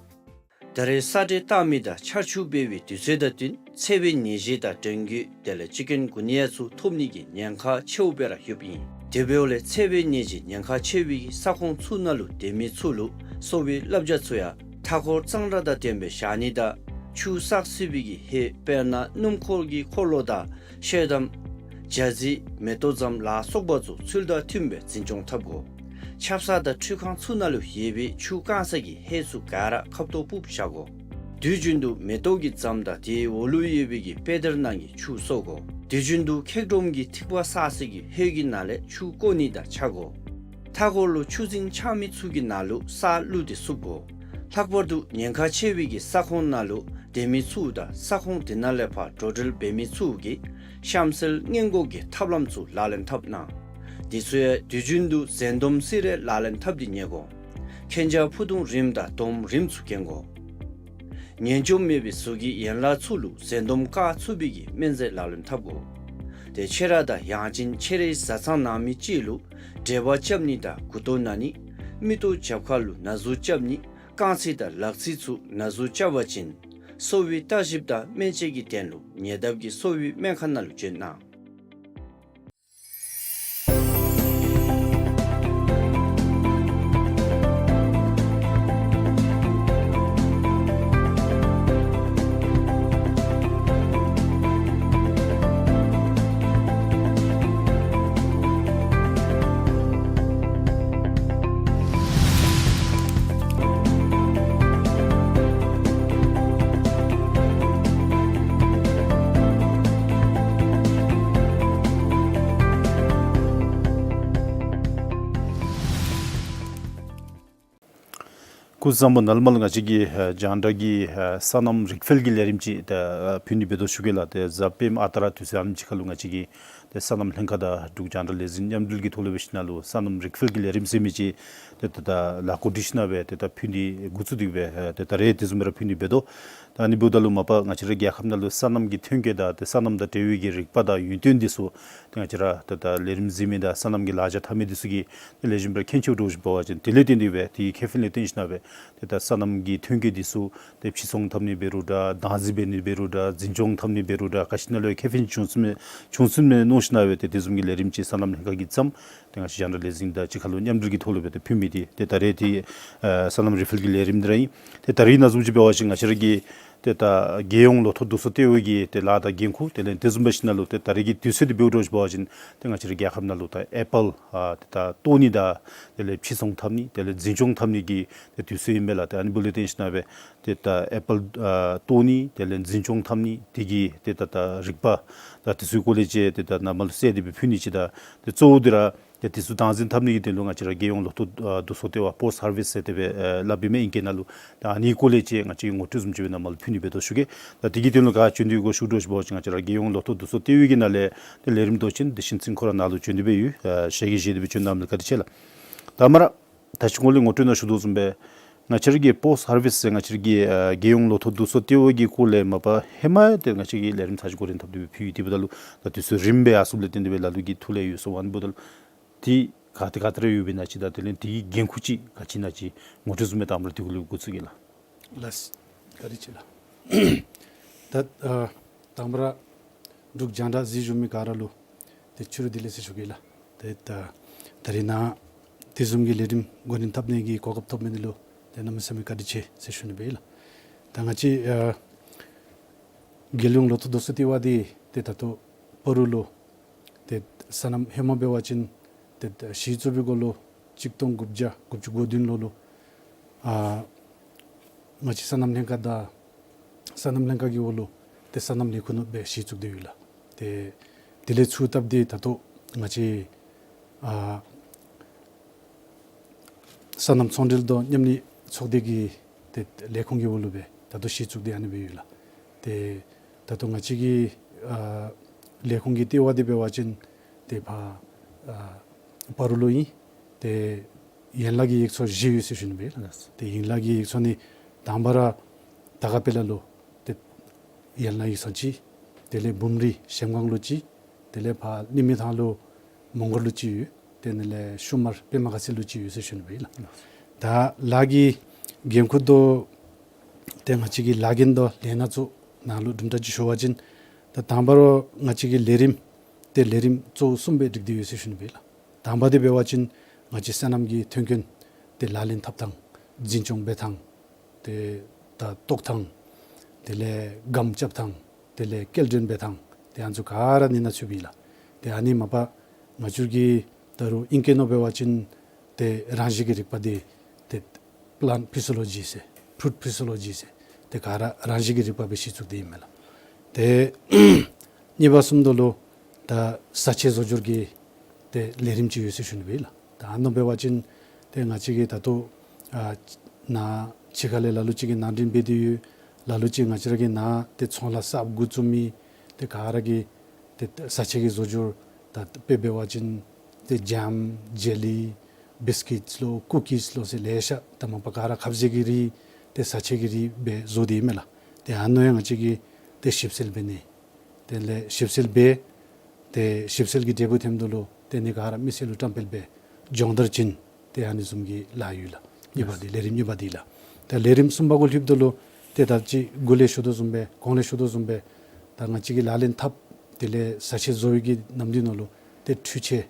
ད་རེས་ས་འདྲེན་བཏང་མི་དང་ཆར་ཆུ་འབབ་པའི་དུས་ཚོད་དང་བསྟུན་འཚེར་བའི་ནད་གཞི་དང་ཌེང་གི་དེ་ལས་ཅིག་ཀུན་གུ་ནི་ཡ་ཚུ་ཐོབ་ནི་གི་ཉེན་ཁ་ཆེཝ་སྦེ་ར་ཡོདཔ་ཨིན། དེ་འབདཝ་ལས་འཚེར་བའི་ནད་གཞི་ཉེན་ཁ་ཆེ་བའི་གི་ས་ཁོངས་ཚུ་ནང་ལུ་སྡོད་མི་ཚུ་ལུ་གསོ་བའི་བསླབ་བྱ་ཚུ་ཡང་མཐའ་འཁོར་གཙང་སྦྲ་དང་ལྡནམ་སྦེ་བཞག་ནི་དང་ཆུ་བསགས་སྲིད་པའི་གི་ཧེ་དཔེར་ན་སྣུམ་འཁོར་གྱི་འཁོར་ལོ་དང་ཤེལ་དམ་ཇ་རྩི་མེ་ཏོག་ཙམ་ལ་སོགས་པ་ཚུ་ཚུལ་དང་མཐུནམ་སྦེ་འཛིན་སྐྱོང་འཐབ་དགོ། ཆབ་གསང་དང་ཁྲུས་ཁང་ཚུ་ནང་ལུ་ཡོད་པའི་ཆུ་བཀང་སའི་གི་ཧེ་ཚུ་ག་ར་ཁ་ཐོག་ཕུབ་བཞག་དགོ། དུས་རྒྱུན་དུ་མེ་ཏོག་གི་ཟམ་དང་དེའི་འོག་ལུ་ཡོད་པའི་གི་པེ་དར་ནང་གི་ཆུ་གསོ་དགོ། དུས་རྒྱུན་དུ་འཁྱག་སྒྲོམ་གྱི་ཐིགས་པ་བསགས་སའི་གི་ཧེ་གི་ནང་ལས་ཆུ་བཀོ་ནི་དང་ཆ་དགོ། མཐའ་འཁོར་ལུ་ཆུ་རྫིང་ཆགས་མི་ཚུ་གི་ནང་ལུ་ས་བླུགས་ཏེ་བསུབ་དགོ། ལྷག་པར་དུ་ཉེན་ཁ་ཆེ་བའི་གི་ས་ཁོངས་ནང་ལུ་སྡོད་མི་ཚུ་དང་ས་ཁོངས་དེ་ནང་ལས་ཕར་འགྲོ་འགྲུལ་འབད་མི་ཚུ་གིས་གཤམ་གསལ་སྔོན་འགོག་གི་ཐབས་ལམ་ཚུ་ལག་ལེན་འཐབ་གནང་། དེ་ཚུ་ཡང་དུས་རྒྱུན་དུ་འཛིན་སྡོམ་སི་རེ་ལག་ལེན་འཐབ་སྟེ་ཉལ་དགོ། མཁྱེན་རྒྱ་ཕུ་ཐུང་རིངམ་དང་སྡོམ་རིངམ་ཚུ་གྱོན་དགོ། ངན་སྐྱུགས་མེད་པའི་གཟུགས་ཀྱི་ཡན་ལག་ཚུ་ལུ་འཛིན་སྡོམ་བཀག་ཚུགས་པའི་གི་སྨན་རྫས་ལག་ལེན་འཐབ་དགོ། ཏེ་ཁྱེད་ར་དང་ཡང་ཅིན་ཁྱེད་རའི་བཟའ་ཚང་ནང་མི་ཅིག་ལུ་འབྲེལ་བ་རྐྱབ་ནི་དང་མགུ་ཏོ་ན་ནི། མིག་ཏོ་རྒྱབ་ཁ་ལུ་ན་ཟུག་རྐྱབ་ནི། རྐང་རྩེ་དང་ལག་རྩེ་ཚུ་ན་ཟུག་རྐྱབ་པ་ཅིན་གསོ་བའི་བརྟག་ཞིབ་དང་སྨན་དཔྱད་ཀྱི་དོན་ལུ་ཉེ་འདབས་ཀྱི་གསོ་བའི་སྨན་ཁང་ནང་ལུ་བྱོན་གནང་། སྐུ་གཟུགས་བཟང་པོ། ནཱ་ལས་མར་ང་བཅས་ཀྱིས་ཨ་རྒྱང་བསྒྲགས་ཀྱི་ཨ་སོ་ནམ་རིག་འཕེལ་གྱི་ལས་རིམ་ཅིག་ད་ཨ་ཕུལ་ནི་འབད་དོ་ཞུ་གེ་ལགས། ཏེ་གཟའ་སྤེནམ་ཨ་རྟག་ར་དུས་ཚོད་ཨ་ནེམ་ཅིག་ཁར་ལུ་ང་བཅས་ཀྱིས་ཏེ་སོ་ནམ་ལྷན་ཁག་དང་འབྲུག་རྒྱང་བསྒྲགས་ལས་འཛིན་མཉམ་འབྲེལ་གྱི་ཐོག་ལས་འབད་ཞིནམ་ལས་སོ་ནམ་རིག་འཕེལ་གྱི་ལས་རིམ་ཟེར་མི་ཅིག་ཏེ་ད་ལྟོ་ལས་འགོ་འདྲེན་ཞིནམ་ལས་ཏེ་ད་ཕུལ་ནི་འགོ་བཙུགས་ཏེ་སྦེ་ཨ་ཏེ་ད་རེས་དེ་བཟུམ་སྦེ་ར་ཕུལ་ནི་འབད་དོ། ད་ཨ་ནི་འབདཝ་ད་ལུ་མ་པ་ང་བཅས་ར་རྒྱལ་ཁབ་ནང་ལུ་སོ་ནམ་གྱི་ཐོན་སྐྱེད་དང་ཏེ་སོ་ནམ་དང་འབྲེལ་བའི་གི་རིག་པ་དང་ཡོན་ཏན་འདི་ཚུ་ཏེ་ང་བཅས་ར་ད་ལྟོ་ལས་རིམ་གཟིགས་མི་དང་སོ་ནམ་གྱི་ལཱ་འབད་མི་འདི་ཚུ་གིས་ཏེ་ལེགས་ཤོམ་སྦེ་མཁྱེན་ཆེཝ་འདྲཝ་ཅིག་འབད་བ་ཅིན་དེ་ལས་བརྟེན་ཏེ་སྦེ་དེའི་ཁེ་ཕན་ལུ་བརྟེན་ཞིནམ་ལས་ཏེ་ད་སོ་ནམ་གྱི་ཐོན་སྐྱེད་འདི་ཚུ་ཏེ་ཕྱིར་ཚོང་འཐབ་ནི་འབད་རུང་འདྲ། བདག་འཛིན་འབད་ནི་འབད་རུང་འདྲ། འཛིན་སྐྱོང་འཐབ་ནི་འབད་རུང་འདྲ། ག་ཅི་ནང་ལུ་ཡང་ཁེ་ཕན་བྱུང་ཚུགས་མས་བྱུང་ཚུགས་མས་མནོ་ཞིནམ་ལས་ཏེ་དེ་བཟུམ་གྱི་ལས་རིམ་ཅིག་སོ་ནམ་ལྷན་ཁག་གིས་བརྩམས། ཏེ་ང་བཅས་རྒྱང་བསྒྲགས་ལས་འཛིན་དང་གཅིག་ཁར་ལུ་མཉམ་འབྲེལ་གྱི་ཐོག་ལུ་སྦེ་ཏེ་ཕུལ་མི་འདི་ཏེ་ད་རེས་ཏེ་ཨ་སོ་ནམ་རིག་འཕེལ་གྱི་ལས་རིམ་འདི་ར་ཨིན། ཏེ་ད་རེས་ནང་བཟུམ་ཅིག་འབད་བ་ཅིན་ང་བཅས་ར་གི་ཏེ་ད་རྒྱལ་ཡོངས་ལོ་ཐོག་བསྡུ་གསོག་ལྟེ་བ་གི་ཏེ་ལཱ་དང་འགན་ཁུར་དེ་ལས་དེ་བཟུམ་འབད་ཞིནམ་ལས་ཏེ་ད་རེས་ཀྱི་དུས་ཚོད་འདི་འབདཝ་འདྲཝ་ཅིག་འབད་བ་ཅིན་ཏེ་ང་བཅས་ར་རྒྱལ་ཁབ་ནང་ལུ་ད་ཨེ་པཱལ་ཨ་ཏེ་ད་བཏོག་ནི་དང་དེ་ལས་ཕྱིར་ཚོང་འཐབ་ནི་དེ་ལས་འཛིན་སྐྱོང་འཐབ་ནི་གི་ཏེ་དུས་ཚོད་ཨིན་པས་ལགས། ཏེ་ཨ་ནི་འབདཝ་ལས་བརྟེན་ཞིནམ་ལས་ཏེ་ད་ཨེ་པཱལ་ཨ་བཏོག་ནི་དེ་ལས་འཛིན་སྐྱོང་འཐབ་ནི་དེ་གི་ཏེ་ད་ད་རིག་པ་དང་དེ་ཚུ་སྐོར་ལས་ཅིག་ཏེ་ད་ནཱ་མར་ལུ་གསལ་ཏེ་སྦེ་ཕུལ་ནི་ཅིག་དང་ཏེ་གཙོ་བོ་འདི་ར་ཏེ་དེ་ཚུ་སྟངས་འཛིན་འཐབ་ནི་གི་དོན་ལུ་ང་བཅས་ར་རྒྱལ་ཡོངས་ལོ་ཐོག་ཨ་བསྡུ་གསོག་ལྟེ་བ་པོསཊ་སར་བིསི་ཟེར་ཏེ་སྦེ་ཨ་སླབ་པའི་མས་ཨིང་སྐད་ནང་ལུ། ད་ཨ་ནི་སྐོར་ལས་ཅིག་ང་བཅས་ངོ་སྤྲོད་བཟུམ་ཅིག་སྦེ་ནཱ་མར་ལུ་ཕུལ་ནི་འབད་དོ་ཞུ་གེ། ད་དེ་གི་དོན་ལུ་ག་བྱོན་དོ་གོ་ཞུ་དོ་ཞུ་བ་ཅིན་ང་བཅས་ར་རྒྱལ་ཡོངས་ལོ་ཐོག་བསྡུ་གསོག་ལྟེ་བ་གི་ནང་ལས་ཏེ་ལས་རིམ་མདོ་ཆེན་དེ་བཞིན་ཚིག་ཁོ་ར་ནཱ་ལུ་བྱོན་ཏེ་སྦེ་ཡོད། ཨ་ཞལ་གྱིས་བཞེས་ཏེ་སྦེ་བྱོན་གནངམ་ལས་བཀའ་དྲིན་ཆེ་ལགས། ད་མར་ད་ཅི་གོང་ལས་ངོ་སྤྲོད་ནང་ཞུ་དོ་བཟུམ་སྦེ་ང་བཅས་ར་གི་པོསཊ་སར་བིསི་ཟེར་ང་བཅས་ར་གི་ཨ་རྒྱལ་ཡོངས་ལོ་ཐོག་བསྡུ་གསོག་ལྟེ་བ་གི་སྐོར་ལས་མ་པ་ཧེ་མ་ཏེ་ང་བཅས་ཀྱིས་ལས་རིམ་ཚར་གཅིག་འགོ་འདྲེན་འཐབ་སྟེ་སྦེ་ཕུལ་ཡི། དེ་འབདཝ་ད་ལུ་ད་དུས་ཚོད་རིངམོ་སྦེ་ཡར་སོངམ་ལས་བརྟེན་ཏེ་སྦེ་ལ་ལུ་གིས་ཐུགས་ལས་ཡོལ་སོང་། ཨ་ནི་འབདཝ་ད་ལུ་ཏེ་ག་ཏེ་ག་ཏེ་ར་ཡོདཔ་ཨིན་ན་ཅིག་དང་དེ་ལས་དེ་གི་འགན་ཁུར་ཅིག་ག་ཅི་ཨིན་ན་ཅིག་ངོ་སྤྲོད་བཟུམ་སྦེ་དང་པ་ར་དེ་གུ་ལུ་འགོ་བཙུགས་གེ་ལགས། ལགས་སོ། བཀའ་དྲིན་ཆེ་ལགས། ད་ཨ་དང་པ་ར་འབྲུག་རྒྱང་བསྒྲགས་གཟིགས་བཞུགས་མི་ག་ར་ལུ་ཏེ་ཕྱི་རུ་བདེ་ལེགས་ཟེར་ཞུ་གེ་ལགས། ཏེ་ད་ད་རིས་ནཱ་དེ་བཟུམ་གྱི་ལས་རིམ་འགོ་འདྲེན་འཐབ་ནི་གི་གོ་སྐབས་ཐོབ་མི་འདི་ལུ་ཏེ་གནམ་མེད་ས་མེད་བཀའ་དྲིན་ཆེ་ཟེར་ཞུ་ནི་སྦེ་ཨིན་ལགས། ད་ང་བཅས་ཨ་རྒྱལ་ཡོངས་ལོ་ཐོག་བསྡུ་གསོག་ལྟེ་བ་འདི་ཏེ་ད་ལྟོ་བར་དུ་ལུ་ཏེ་སོ་ནམ་ཧེ་མ་འབད་བ་ཅིན་ཏེ་གཞི་བཙུགས་པའི་སྐོར་ལུ་གཅིག་སྟོང་དགུ་བརྒྱ་དགུ་བཅུ་གོ་བདུན་ལོ་ལུ་ཨ་ང་བཅས་སོ་ནམ་ལྷན་ཁག་དང་སོ་ནམ་ལྷན་ཁག་གི་འོག་ལུ་ཏེ་སོ་ནམ་ལས་ཁུངས་ནང་སྦེ་གཞི་བཙུགས་ཏེ་ཡོད་ལགས། ཏེ་དེ་ལས་ཚུར་སྟབས་ཏེ་ད་ལྟོ་ང་བཅས་ཨ་སོ་ནམ་ཚོང་འབྲེལ་དང་མཉམ་ལས་ཚོགས་སྡེ་གི་ཏེ་ལས་ཁུངས་ཀྱི་འོག་ལུ་སྦེ་ ད་ལྟོ་གཞི་བཙུགས་ཏེ་ཨ་ནི་སྦེ་ཡོད་ལགས། ཏེ་ད་ལྟོ་ང་བཅས་ཀྱི་ཨ་ལས་ཁུངས་ཀྱི་ལྟེ་བ་འདི་འབད་བ་ཅིན་ཏེ་ཕར་ཨ་སྤ་རོ་ལུ་ཨིན། ཏེ་ཡན་ལག་གི་ཡིག་ཚང་བཞི་ཡོད་ཟེར་ཞུ་ནི་སྦེ་ལགས། ཏེ་ཡན་ལག་གི་ཡིག་ཚང་ནི་དང་པ་ར་དར་དཀར་དཔལ་ལ་ལུ་ཏེ་ཡན་ལག་ཡིག་ཚང་ཅིག། དེ་ལས་འབུམ་རི་གཞལམ་སྒང་ལུ་ཅིག། དེ་ལས་ཕར་གླིང་མི་ཐང་ལུ་མོང་སྒར་ལུ་ཅིག་ཡོད། དེ་ནང་ལས་ཤུ་མར་པདྨ་དགའ་ཚལ་ལུ་ཅིག་ཡོད་ཟེར་ཞུ་ནི་སྦེ་ལགས། ད་ལཱ་གི་འགན་ཁུར་དོ་ཏེ་ང་བཅས་ཀྱི་ལཱ་འགན་དོ་ལས་སྣ་ཚོགས་ནང་ལུ་དུམ་གྲ་ཅིག་ཞུ་བ་ཅིན་ད་དང་པ་ར་ང་བཅས་ཀྱི་ལས་རིམ་ཏེ་ལས་རིམ་གཙོ་བོ་གསུམ་སྦེ་སྒྲིག་སྟེ་ཡོད་ཟེར་ཞུ་ནི་སྦེ་ལགས། དང་པ་འདི་འབད་བ་ཅིན་ང་བཅས་སོ་ནམ་གྱི་མཐུན་རྐྱེན་ཏེ་ལག་ལེན་འཐབ་ཐངས་འཛིན་སྐྱོང་འབད་ཐངས་ཏེ་ད་བཏོག་ཐངས་དེ་ལས་སྒམ་རྐྱབ་ཐངས་དེ་ལས་སྐྱེལ་འདྲེན་འབད་ཐངས་ཏེ་ཨ་ནི་ཚུ་ག་ར་ཨ་ནི་ནང་ཚུདཔ་ཨིན་ལགས། ཏེ་ཨ་ནི་མ་པ་ང་བཅས་ཀྱི་ད་རུང་ཨིང་སྐད་ནང་འབད་བ་ཅིན་ཏེ་རང་བཞིན་གྱི་རིག་པ་འདི་ཏེ་plant physiology ཟེར་fruit physiology ཟེར་ཏེ་ག་ར་རང་བཞིན་གྱི་རིག་པ་སྦེ་གཞི་བཙུགས་ཏེ་ཨིན་མས་ལགས། ཏེ་གཉིས་པ་བཟུམ་དོ་ལུ་ད་བཟའ་ཆས་བཟོ་སྦྱོར་གྱི་ཏེ་ལས་རིམ་ཅིག་ཡོད་ཟེར་ཞུ་ནི་སྦེ་ལགས། ད་ཨ་ནི་འབད་བ་ཅིན་ཏེ་ང་བཅས་ཀྱིས་ད་ལྟོ་ཨ་ནཱ་ཕྱི་ཁ་ལས་ལ་ལུ་ཅིག་གིས་ནང་འདྲེན་འབད་དེ་ཡོད། ལ་ལུ་ཅིག་ང་བཅས་ར་གིས་ནཱ་ཏེ་ཚོང་ལཱ་གསརཔ་འགོ་བཙུགས་མི་ཏེ་ག་ར་གིས་ཏེ་བཟའ་ཆས་ཀྱི་བཟོ་སྦྱོར་ད་དཔེ་འབད་བ་ཅིན་ཏེ་ཇེམ་ཇེ་ལི་བིསི་ཀིཊསི་ལོ་ཀུ་ཀིསི་ལོ་ཟེར་ལེ་ཤ་ད་མ་པ་ག་ར་ཁབ་ཟས་ཀྱི་རིགས་ཏེ་བཟའ་ཆས་ཀྱི་རིགས་སྦེ་བཟོ་སྟེ་ཨིན་མས་ལགས། ཏེ་ཨ་ནཱ་ཡང་ང་བཅས་ཀྱིས་ཏེ་ཞིབ་འཚོལ་འབད་ནི་དེ་ལས་ཞིབ་འཚོལ་འབད་ཏེ་ཞིབ་འཚོལ་གྱི་འབྲས་བུ་ཐོནམ་ད་ལུ་ཏེ་ཨ་ནི་ག་ར་མི་སེར་ལུ་བཀྲམ་སྤེལ་འབད་སྦྱོང་བརྡར་བྱིན་ཏེ་ཨ་ནི་བཟུམ་གྱི་ལཱ་ཡོད་ལགས། གཉིས་པ་འདི་ལས་རིམ་གཉིས་པ་འདི་ལགས། ཏེ་ལས་རིམ་གསུམ་པ་གུ་ལྷོདཔ་ད་ལུ་ཏེ་ད་ཅི་འགོ་ལས་ཞུ་དོ་བཟུམ་སྦེ་གོང་ལས་ཞུ་དོ་བཟུམ་སྦེ་ད་ང་བཅས་ཀྱིས་ལག་ལེན་འཐབ་དེ་ལས་བཟའ་ཆས་བཟོ་བའི་གི་ནམ་དུས་ནང་ལུ་ཏེ་འཕྲུལ་ཆས་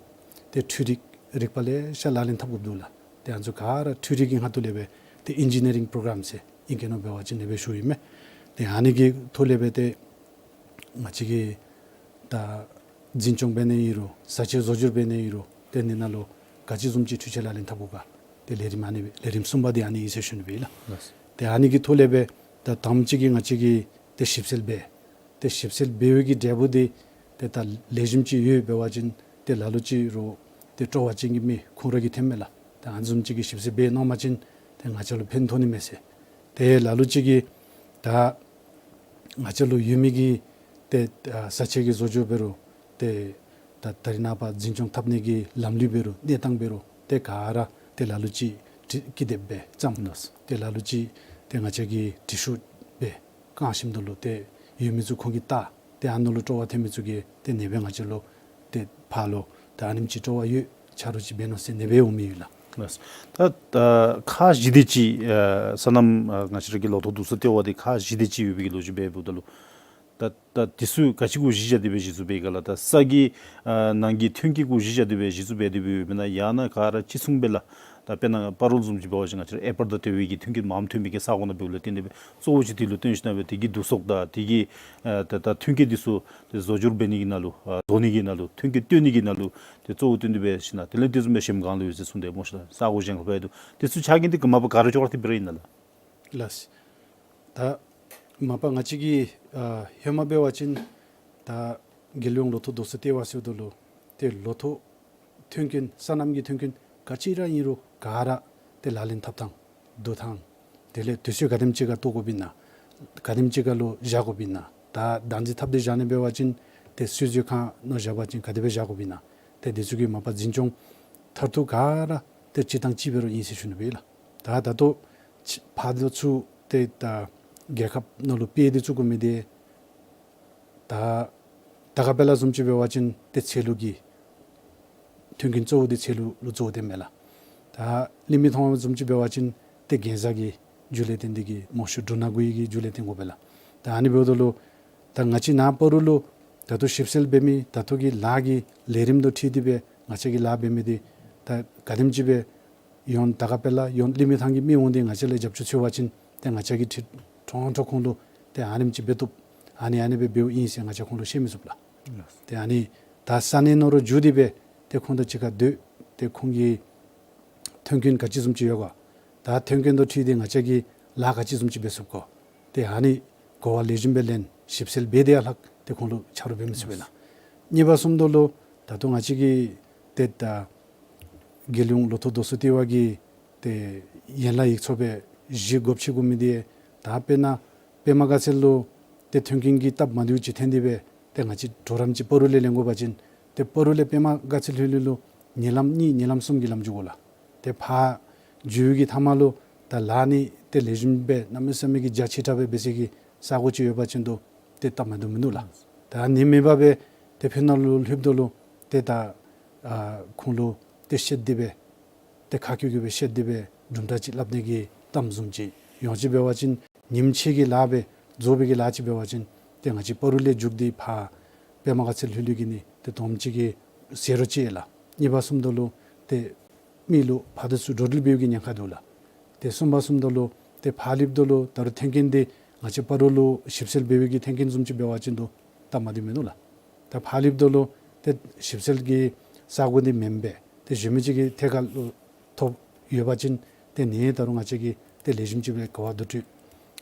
ཏེ་འཕྲུལ་རིག་རིག་པ་ལེ་ཤ་ལག་ལེན་འཐབ་དགོཔ་འདུག་ལགས། ཏེ་ཨ་ནི་ཚུ་ག་ར་འཕྲུལ་རིག་གི་ཁ་ཐུག་ལས་སྦེ་ཏེ་ཨིན་ཇི་ནི་རིང་པོ་རོ་གརམ་ཟེར་ཨིང་སྐད་ནང་འབད་བ་ཅིན་ཨ་ནི་སྦེ་ཞུཝ་ཨིན་མས། ཏེ་ཨ་ནི་གི་ཐོག་ལས་སྦེ་ཏེ་ང་བཅས་ཀྱིས་ད་འཛིན་སྐྱོང་འབད་ནི་ཨིན་རུང་བཟའ་ཆས་བཟོ་སྦྱོར་འབད་ནི་ཨིན་རུང་ཏེ་ཨ་ནི་ནང་ལུ་ག་ཅི་བཟུམ་ཅིག་འཕྲུལ་ཆས་ལག་ལེན་འཐབ་དགོ་ག། ཏེ་ལས་རིམ་ཨ་ནི་སྦེ་ལས་རིམ་གསུམ་པ་འདི་ཨ་ནི་ཨིན་ཟེར་ཞུ་ནི་སྦེ་ཨིན་ལགས། ལགས། ཏེ་ཨ་ནི་གི་ཐོག་ལས་སྦེ་ད་དང་པ་ཅིག་གིས་ང་བཅས་ཀྱིས་ཏེ་ཞིབ་འཚོལ་འབད། ཏེ་ཞིབ་འཚོལ་འབད་བའི་གི་འབྲས་བུ་འདི་ཏེ་ད་ལེགས་ཤོམ་ཅིག་ཡོདཔ་འབད་བ་ཅིན་ཏེ་ལ་ལུ་ཅིག་རུང་ཏེ་སྤྲོ་བ་ཅན་གྱི་མི་ཁོང་ར་གིས་འཐོནམ་མས་ལགས། ཏེ་ཨ་ནི་བཟུམ་ཅིག་གི་ཞིབ་འཚོལ་འབད་གནང་པ་ཅིན་ཏེ་ང་བཅས་ལུ་ཕན་ཐོགས་ནི་མས་ཟེར། ཏེ་ལ་ལུ་ཅིག་གིས་ད་ང་བཅས་ལུ་ཡོད་མི་གི་ཏེ་ཨ་བཟའ་ཆས་ཀྱི་བཟོ་སྦྱོར་འབད་རུང་ཏེ་ད་ད་རེས་ནངས་པ་འཛིན་སྐྱོང་འཐབ་ནི་གི་ལམ་ལུགས་འབད་རུང་གནས་སྟངས་འབད་རུང་ཏེ་ག་ར་ཏེ་ལ་ལུ་ཅིག་ཀི་ཀི་དེབ་སྦེ་བརྩམས། ལགས། ཏེ་ལ་ལུ་ཅིག་ཏེ་ང་བཅས་ཀྱིས་འབྲི་ཤོག་སྦེ་བཀང་ཞིནམ་ད་ལུ་ཏེ་ཡོད་མི་ཚུ་ཁོང་གིས་བལྟ། ཏེ་ཨ་ནཱ་ལུ་སྤྲོ་བ་ཐོན་མི་ཚུ་གིས་ཏེ་ཨ་ནི་སྦེ་ང་བཅས་ལུ་ཏེ་ཕར་ལུ་ད་ཨ་ནེམ་ཅིག་སྤྲོ་བ་ཡོད། ཆ་རོགས་ཅིག་འབད་ནོ་ཟེར་ཨ་ནི་སྦེ་འོང་མི་ཡོད་ལགས། ལགས། ད་ད་ཁག་བཞི་དེ་ཅིག་ཨ་སོ་ནམ་ཨ་ང་བཅས་ར་གི་ལོ་ཐོག་བསྡུ་གསོག་ལྟེ་བ་འདི་ཁག་བཞི་དེ་ཅིག་ཡོད་པའི་གི་ལོ་རྒྱུས་འབདཝ་ད་ལུ་ད་ད་དེ་ཚུ་ག་ཅི་གུ་གཞི་བཞག་སྟེ་སྦེ་གཞི་བཙུགས་འབད་ག་ལགས། ད་ས་གི་ཨ་ནང་གི་ཐོན་སྐྱེད་གུ་གཞི་བཞག་སྟེ་སྦེ་གཞི་བཙུགས་འབད་དེ་སྦེ་ཡོདཔ་ཨིན་ན་ཡང་ན་ག་ར་ཅིག་མཚུངས་སྦེ་ལགས། ད་དཔེར་ན་སྤ་རོ་བཟུམ་ཅིག་འབད་བ་ཅིན་ང་བཅས་ར་ཨེ་པཱལ་དང་དེ་བའི་གི་ཐོན་སྐྱེད་མངམ་ཐོན་མི་གི་ས་གོ་ནང་འབདཝ་ལས་བརྟེན་ཏེ་སྦེ་གཙོ་བོ་ཅིག་དེ་ལུ་བརྟེན་ཞིན་ན་སྦེ་དེ་གི་བསྡུ་གསོག་དང་དེ་གི་ཨ་ད་ད་ཐོན་སྐྱེད་དེ་ཚུ་ཏེ་བཟོ་སྦྱོར་འབད་ནི་གི་ནང་ལུ་ཨ་བཟོ་ནི་གི་ནང་ལུ་ཐོན་སྐྱེད་བཏོན་ནི་གི་ནང་ལུ་ཏེ་གཙོ་བོ་བཏོན་ཏེ་སྦེ་ཞིན་ན་དེ་ལས་དེ་བཟུམ་སྦེ་གཞལམ་སྒང་ལུ་ཡོད་ཟེར་གསུངས་ཏེ་སྨོ་ཤ་ལགས། ས་གོ་གཞན་ཁར་འབད་དོ། དེ་ཚུ་ཆ་རྐྱེན་འདི་ག་མ་པ་ག་ར་ཅོག་ར་འཐདཔ་སྦེ་ར་ཨིན་ན་ལགས། ལགས། ད་མ་པ་ང་བཅས་ཀྱིས་ཨ་ཧེ་མ་འབད་བ་ཅིན་ད་རྒྱལ་ཡོངས་ལོ་ཐོག་བསྡུ་གསོག་ལྟེ་བ་ཟེརཝ་ད་ལུ་ཏེ་ལོ་ཐོག་ཐོན་སྐྱེད་སོ་ནམ་གྱི་ཐོན་སྐྱེད་ག་ཅི་ར་ཨིན་རུང་ག་ར་ཏེ་ལག་ལེན་འཐབ་ཐངས་བསྡུ་ཐངས་དེ་ལས་དུས་ཚོད་ག་དེམ་ཅིག་ཁར་བཏོག་དགོཔ་ཨིན་ན་ག་དེམ་ཅིག་ཁར་ལུ་བཞག་དགོཔ་ཨིན་ན། ད་བདག་འཛིན་འཐབ་སྟེ་བཞག་ནི་འབད་བ་ཅིན་ཏེ་སུས་བཟོ་ཁང་ནང་བཞག་པ་ཅིན་ག་དེ་སྦེ་བཞག་དགོཔ་ཨིན་ན། ཏེ་དེ་ཚུ་གི་མ་པ་འཛིན་སྐྱོང་མཐར་ཐུག་ག་ར་ཏེ་སྤྱིར་བཏང་གཅིག་འབད་རུང་ཨིན་ཟེར་ཞུ་ནི་སྦེ་ལགས། ད་ད་ལྟོ་ཕར་ལུ་ཚུ་ཏེ་ད་རྒྱལ་ཁབ་ནང་ལུ་དཔེ་འདི་བཙུགས་དགོ་མི་འདི་ད་དར་དཀར་དཔལ་ལ་བཟུམ་ཅིག་འབད་བ་ཅིན་ཏེ་ཚལ་ལུ་གི་ཐོན་སྐྱེད་གཙོ་བོ་འདི་ཚལ་ལུ་ལུ་གཙོ་བོ་འདི་མས་ལགས། ད་གླིང་མི་ཐང་བཟུམ་ཅིག་འབད་བ་ཅིན་ཏེ་གན་ཟག་གི་རྒྱུ་ལས་བརྟེན་ཏེ་གི་མོ་ཤུ་འབྲུ་སྣ་དགུ་ཡི་གི་རྒྱུ་ལས་བརྟེན་དགོ་པས་ལགས། ད་ཨ་ནི་འབདཝ་ད་ལུ་ད་ང་བཅས་ནཱ་སྤ་རོ་ལུ་ད་ལྟོ་ཞིབ་འཚོལ་འབད་མི་ད་ལྟོ་གི་ལཱ་གི་ལས་རིམ་དང་འཁྲིལ་ཏེ་སྦེ་ང་བཅས་ཀྱིས་ལཱ་འབད་མི་འདི་ད་ག་དེམ་ཅིག་སྦེ་ཡོན་དར་དཀར་དཔལ་ལ་ཡོན་གླིང་མི་ཐང་གི་མི་འོང་སྟེ་ང་བཅས་ལུ་རྒྱབ་སྐྱོར་འཚོལ་བ་ཅིན་ཏེ་ང་བཅས་ཀྱིས་ཁྲི་ཁྲོང་ཁྲོ་ཁོང་ལུ་ཏེ་ཨ་ནེམ་ཅིག་འབད་བཏུབ། ཨ་ནི་ཨ་ནི་སྦེ་འབདཝ་ཨིན་ཟེར་ང་བཅས་ཁོང་ལུ་བཤད་མི་ཚུགས་ལགས། ཏེ་ཨ་ནི་ད་ས་གནས་ནང་ར་འགྱོ་སྟེ་སྦེ་ཏེ་ཁོང་དང་གཅིག་ཁར་སྡོད་ཏེ་ཁོང་གི་ཐོན་སྐྱེད་ག་ཅི་བཟུམ་ཅིག་ཡོད་ག། ད་ཐོན་སྐྱེད་དང་འཁྲིལ་ཏེ་ང་བཅས་ཀྱིས་ལཱ་ག་ཅི་བཟུམ་ཅིག་འབད་ཚུགས་ག། ཏེ་ཨ་ནི་གོ་བ་ལེགས་ཤོམ་སྦེ་ལེན་ཞིབ་འཚོལ་འབད་དེ་ཡར་ལྷག་ཏེ་ཁོང་ལུ་ཆ་རོགས་འབད་མི་ཚུགས་པས་ལགས། གཉིས་པ་བཟུམ་ད་ལུ་ད་ལྟོ་ང་བཅས་ཀྱི་ཏེ་ད་རྒྱལ་ཡོངས་ལོ་ཐོག་བསྡུ་གསོག་ལྟེ་བ་གི་ཏེ་ཡན་ལག་ཡིག་ཚང་སྦེ་གཞི་སྒོ་ཕྱེ་དགོ་མི་འདི་ད་དཔེར་ན་ པདྨ་དགའ་ཚལ་ལུ་ཏེ་མཐུན་རྐྱེན་གྱི་སྟབས་མ་བདེཝ་ཅིག་ཐོན་ཏེ་སྦེ་ཏེ་ང་བཅས་གྲོགས་རམ་ཅིག་སྤ་རོ་ལས་ལེན་དགོ་པ་ཅིན་ཏེ་སྤ་རོ་ལས་པདྨ་དགའ་ཚལ་ལྷོད་ལྷོད་ལུ་ཉིན་ལམ་གཉིས་ཉིན་ལམ་གསུམ་གྱི་ལམ་འགྱོ་དགོ་ལགས། ཏེ་ཕར་འགྱོ་བའི་གི་མཐའ་མ་ལུ་ད་ལཱ་ནི་ཏེ་ལེགས་ཤོམ་སྦེ་གནམ་མེད་ས་མེད་ཀྱི་རྒྱ་ཆེ་དྲགས་སྦེ་འབད་སའི་གི་ས་གོ་ཅིག་ཡོད་པ་ཅིན་དོ་ཏེ་སྟབས་མ་བདེཝ་མིན་འདུག་ལགས། ད་ཨ་ནི་མེད་པར་སྦེ་ཏེ་ཕར་ནང་ལུ་ལྷོདཔ་ད་ལུ་ཏེ་ད་ཨ་ཁོང་ལུ་ཏེ་བཤད་དེ་སྦེ་ཏེ་ཁ་སྐྱོ་སྐྱོ་སྦེ་བཤད་དེ་སྦེ་གྲུབ་མཐའ་ཅིག་སླབ་ནི་གི་གཏམ་བཟུམ་ཅིག་ཡོངས་ཅིག་འབད་བ་ཅིན་ཉིནམ་ཕྱེད་ཀྱི་ལཱ་སྦེ་རྫོགས་པའི་གི་ལཱ་ཅིག་འབད་བ་ཅིན་ཏེ་ང་བཅས་སྤ་རོ་ལས་རྒྱུག་སྟེ་ཕར་པདྨ་དགའ་ཚལ་ལྷོད་ལྷོད་གི་ནི་ཏེ་དོམ་ཅིག་གི་ཟད་འགྲོ་ཅིག་ཡོད་ལགས། གཉིས་པ་གསུམ་ད་ལུ་ཏེ་མི་ལུ་ཕར་དང་ཚུར་འགྲོ་འགྲུལ་འབད་བའི་གི་ཉེན་ཁ་འདུག་ལགས། ཏེ་གསུམ་པ་གསུམ་ད་ལུ་ཏེ་ཕར་ལྷོདཔ་ད་ལུ་ད་རུང་མཐུན་རྐྱེན་འདི་ང་བཅས་སྤ་རོ་ལུ་ཞིབ་འཚོལ་འབད་བའི་གི་མཐུན་རྐྱེན་བཟུམ་ཅིག་འབད་བ་ཅིན་དོ་སྟབས་མ་བདེཝ་མིན་འདུག་ལགས། ད་ཕར་ལྷོདཔ་ད་ལུ་ཏེ་ཞིབ་འཚོལ་གྱི་ས་གོ་འདི་མེན་པས། ཏེ་གཞན་མི་ཅིག་གི་ཐད་ཁར་ལུ་ཐོབ་ཡོད་པ་ཅིན་ཏེ་ནི་ད་རུང་ང་བཅས་ཀྱིས་ཏེ་ལེགས་ཤོམ་ཅིག་སྦེ་ག་བ་བསྡུ་སྤྲོད་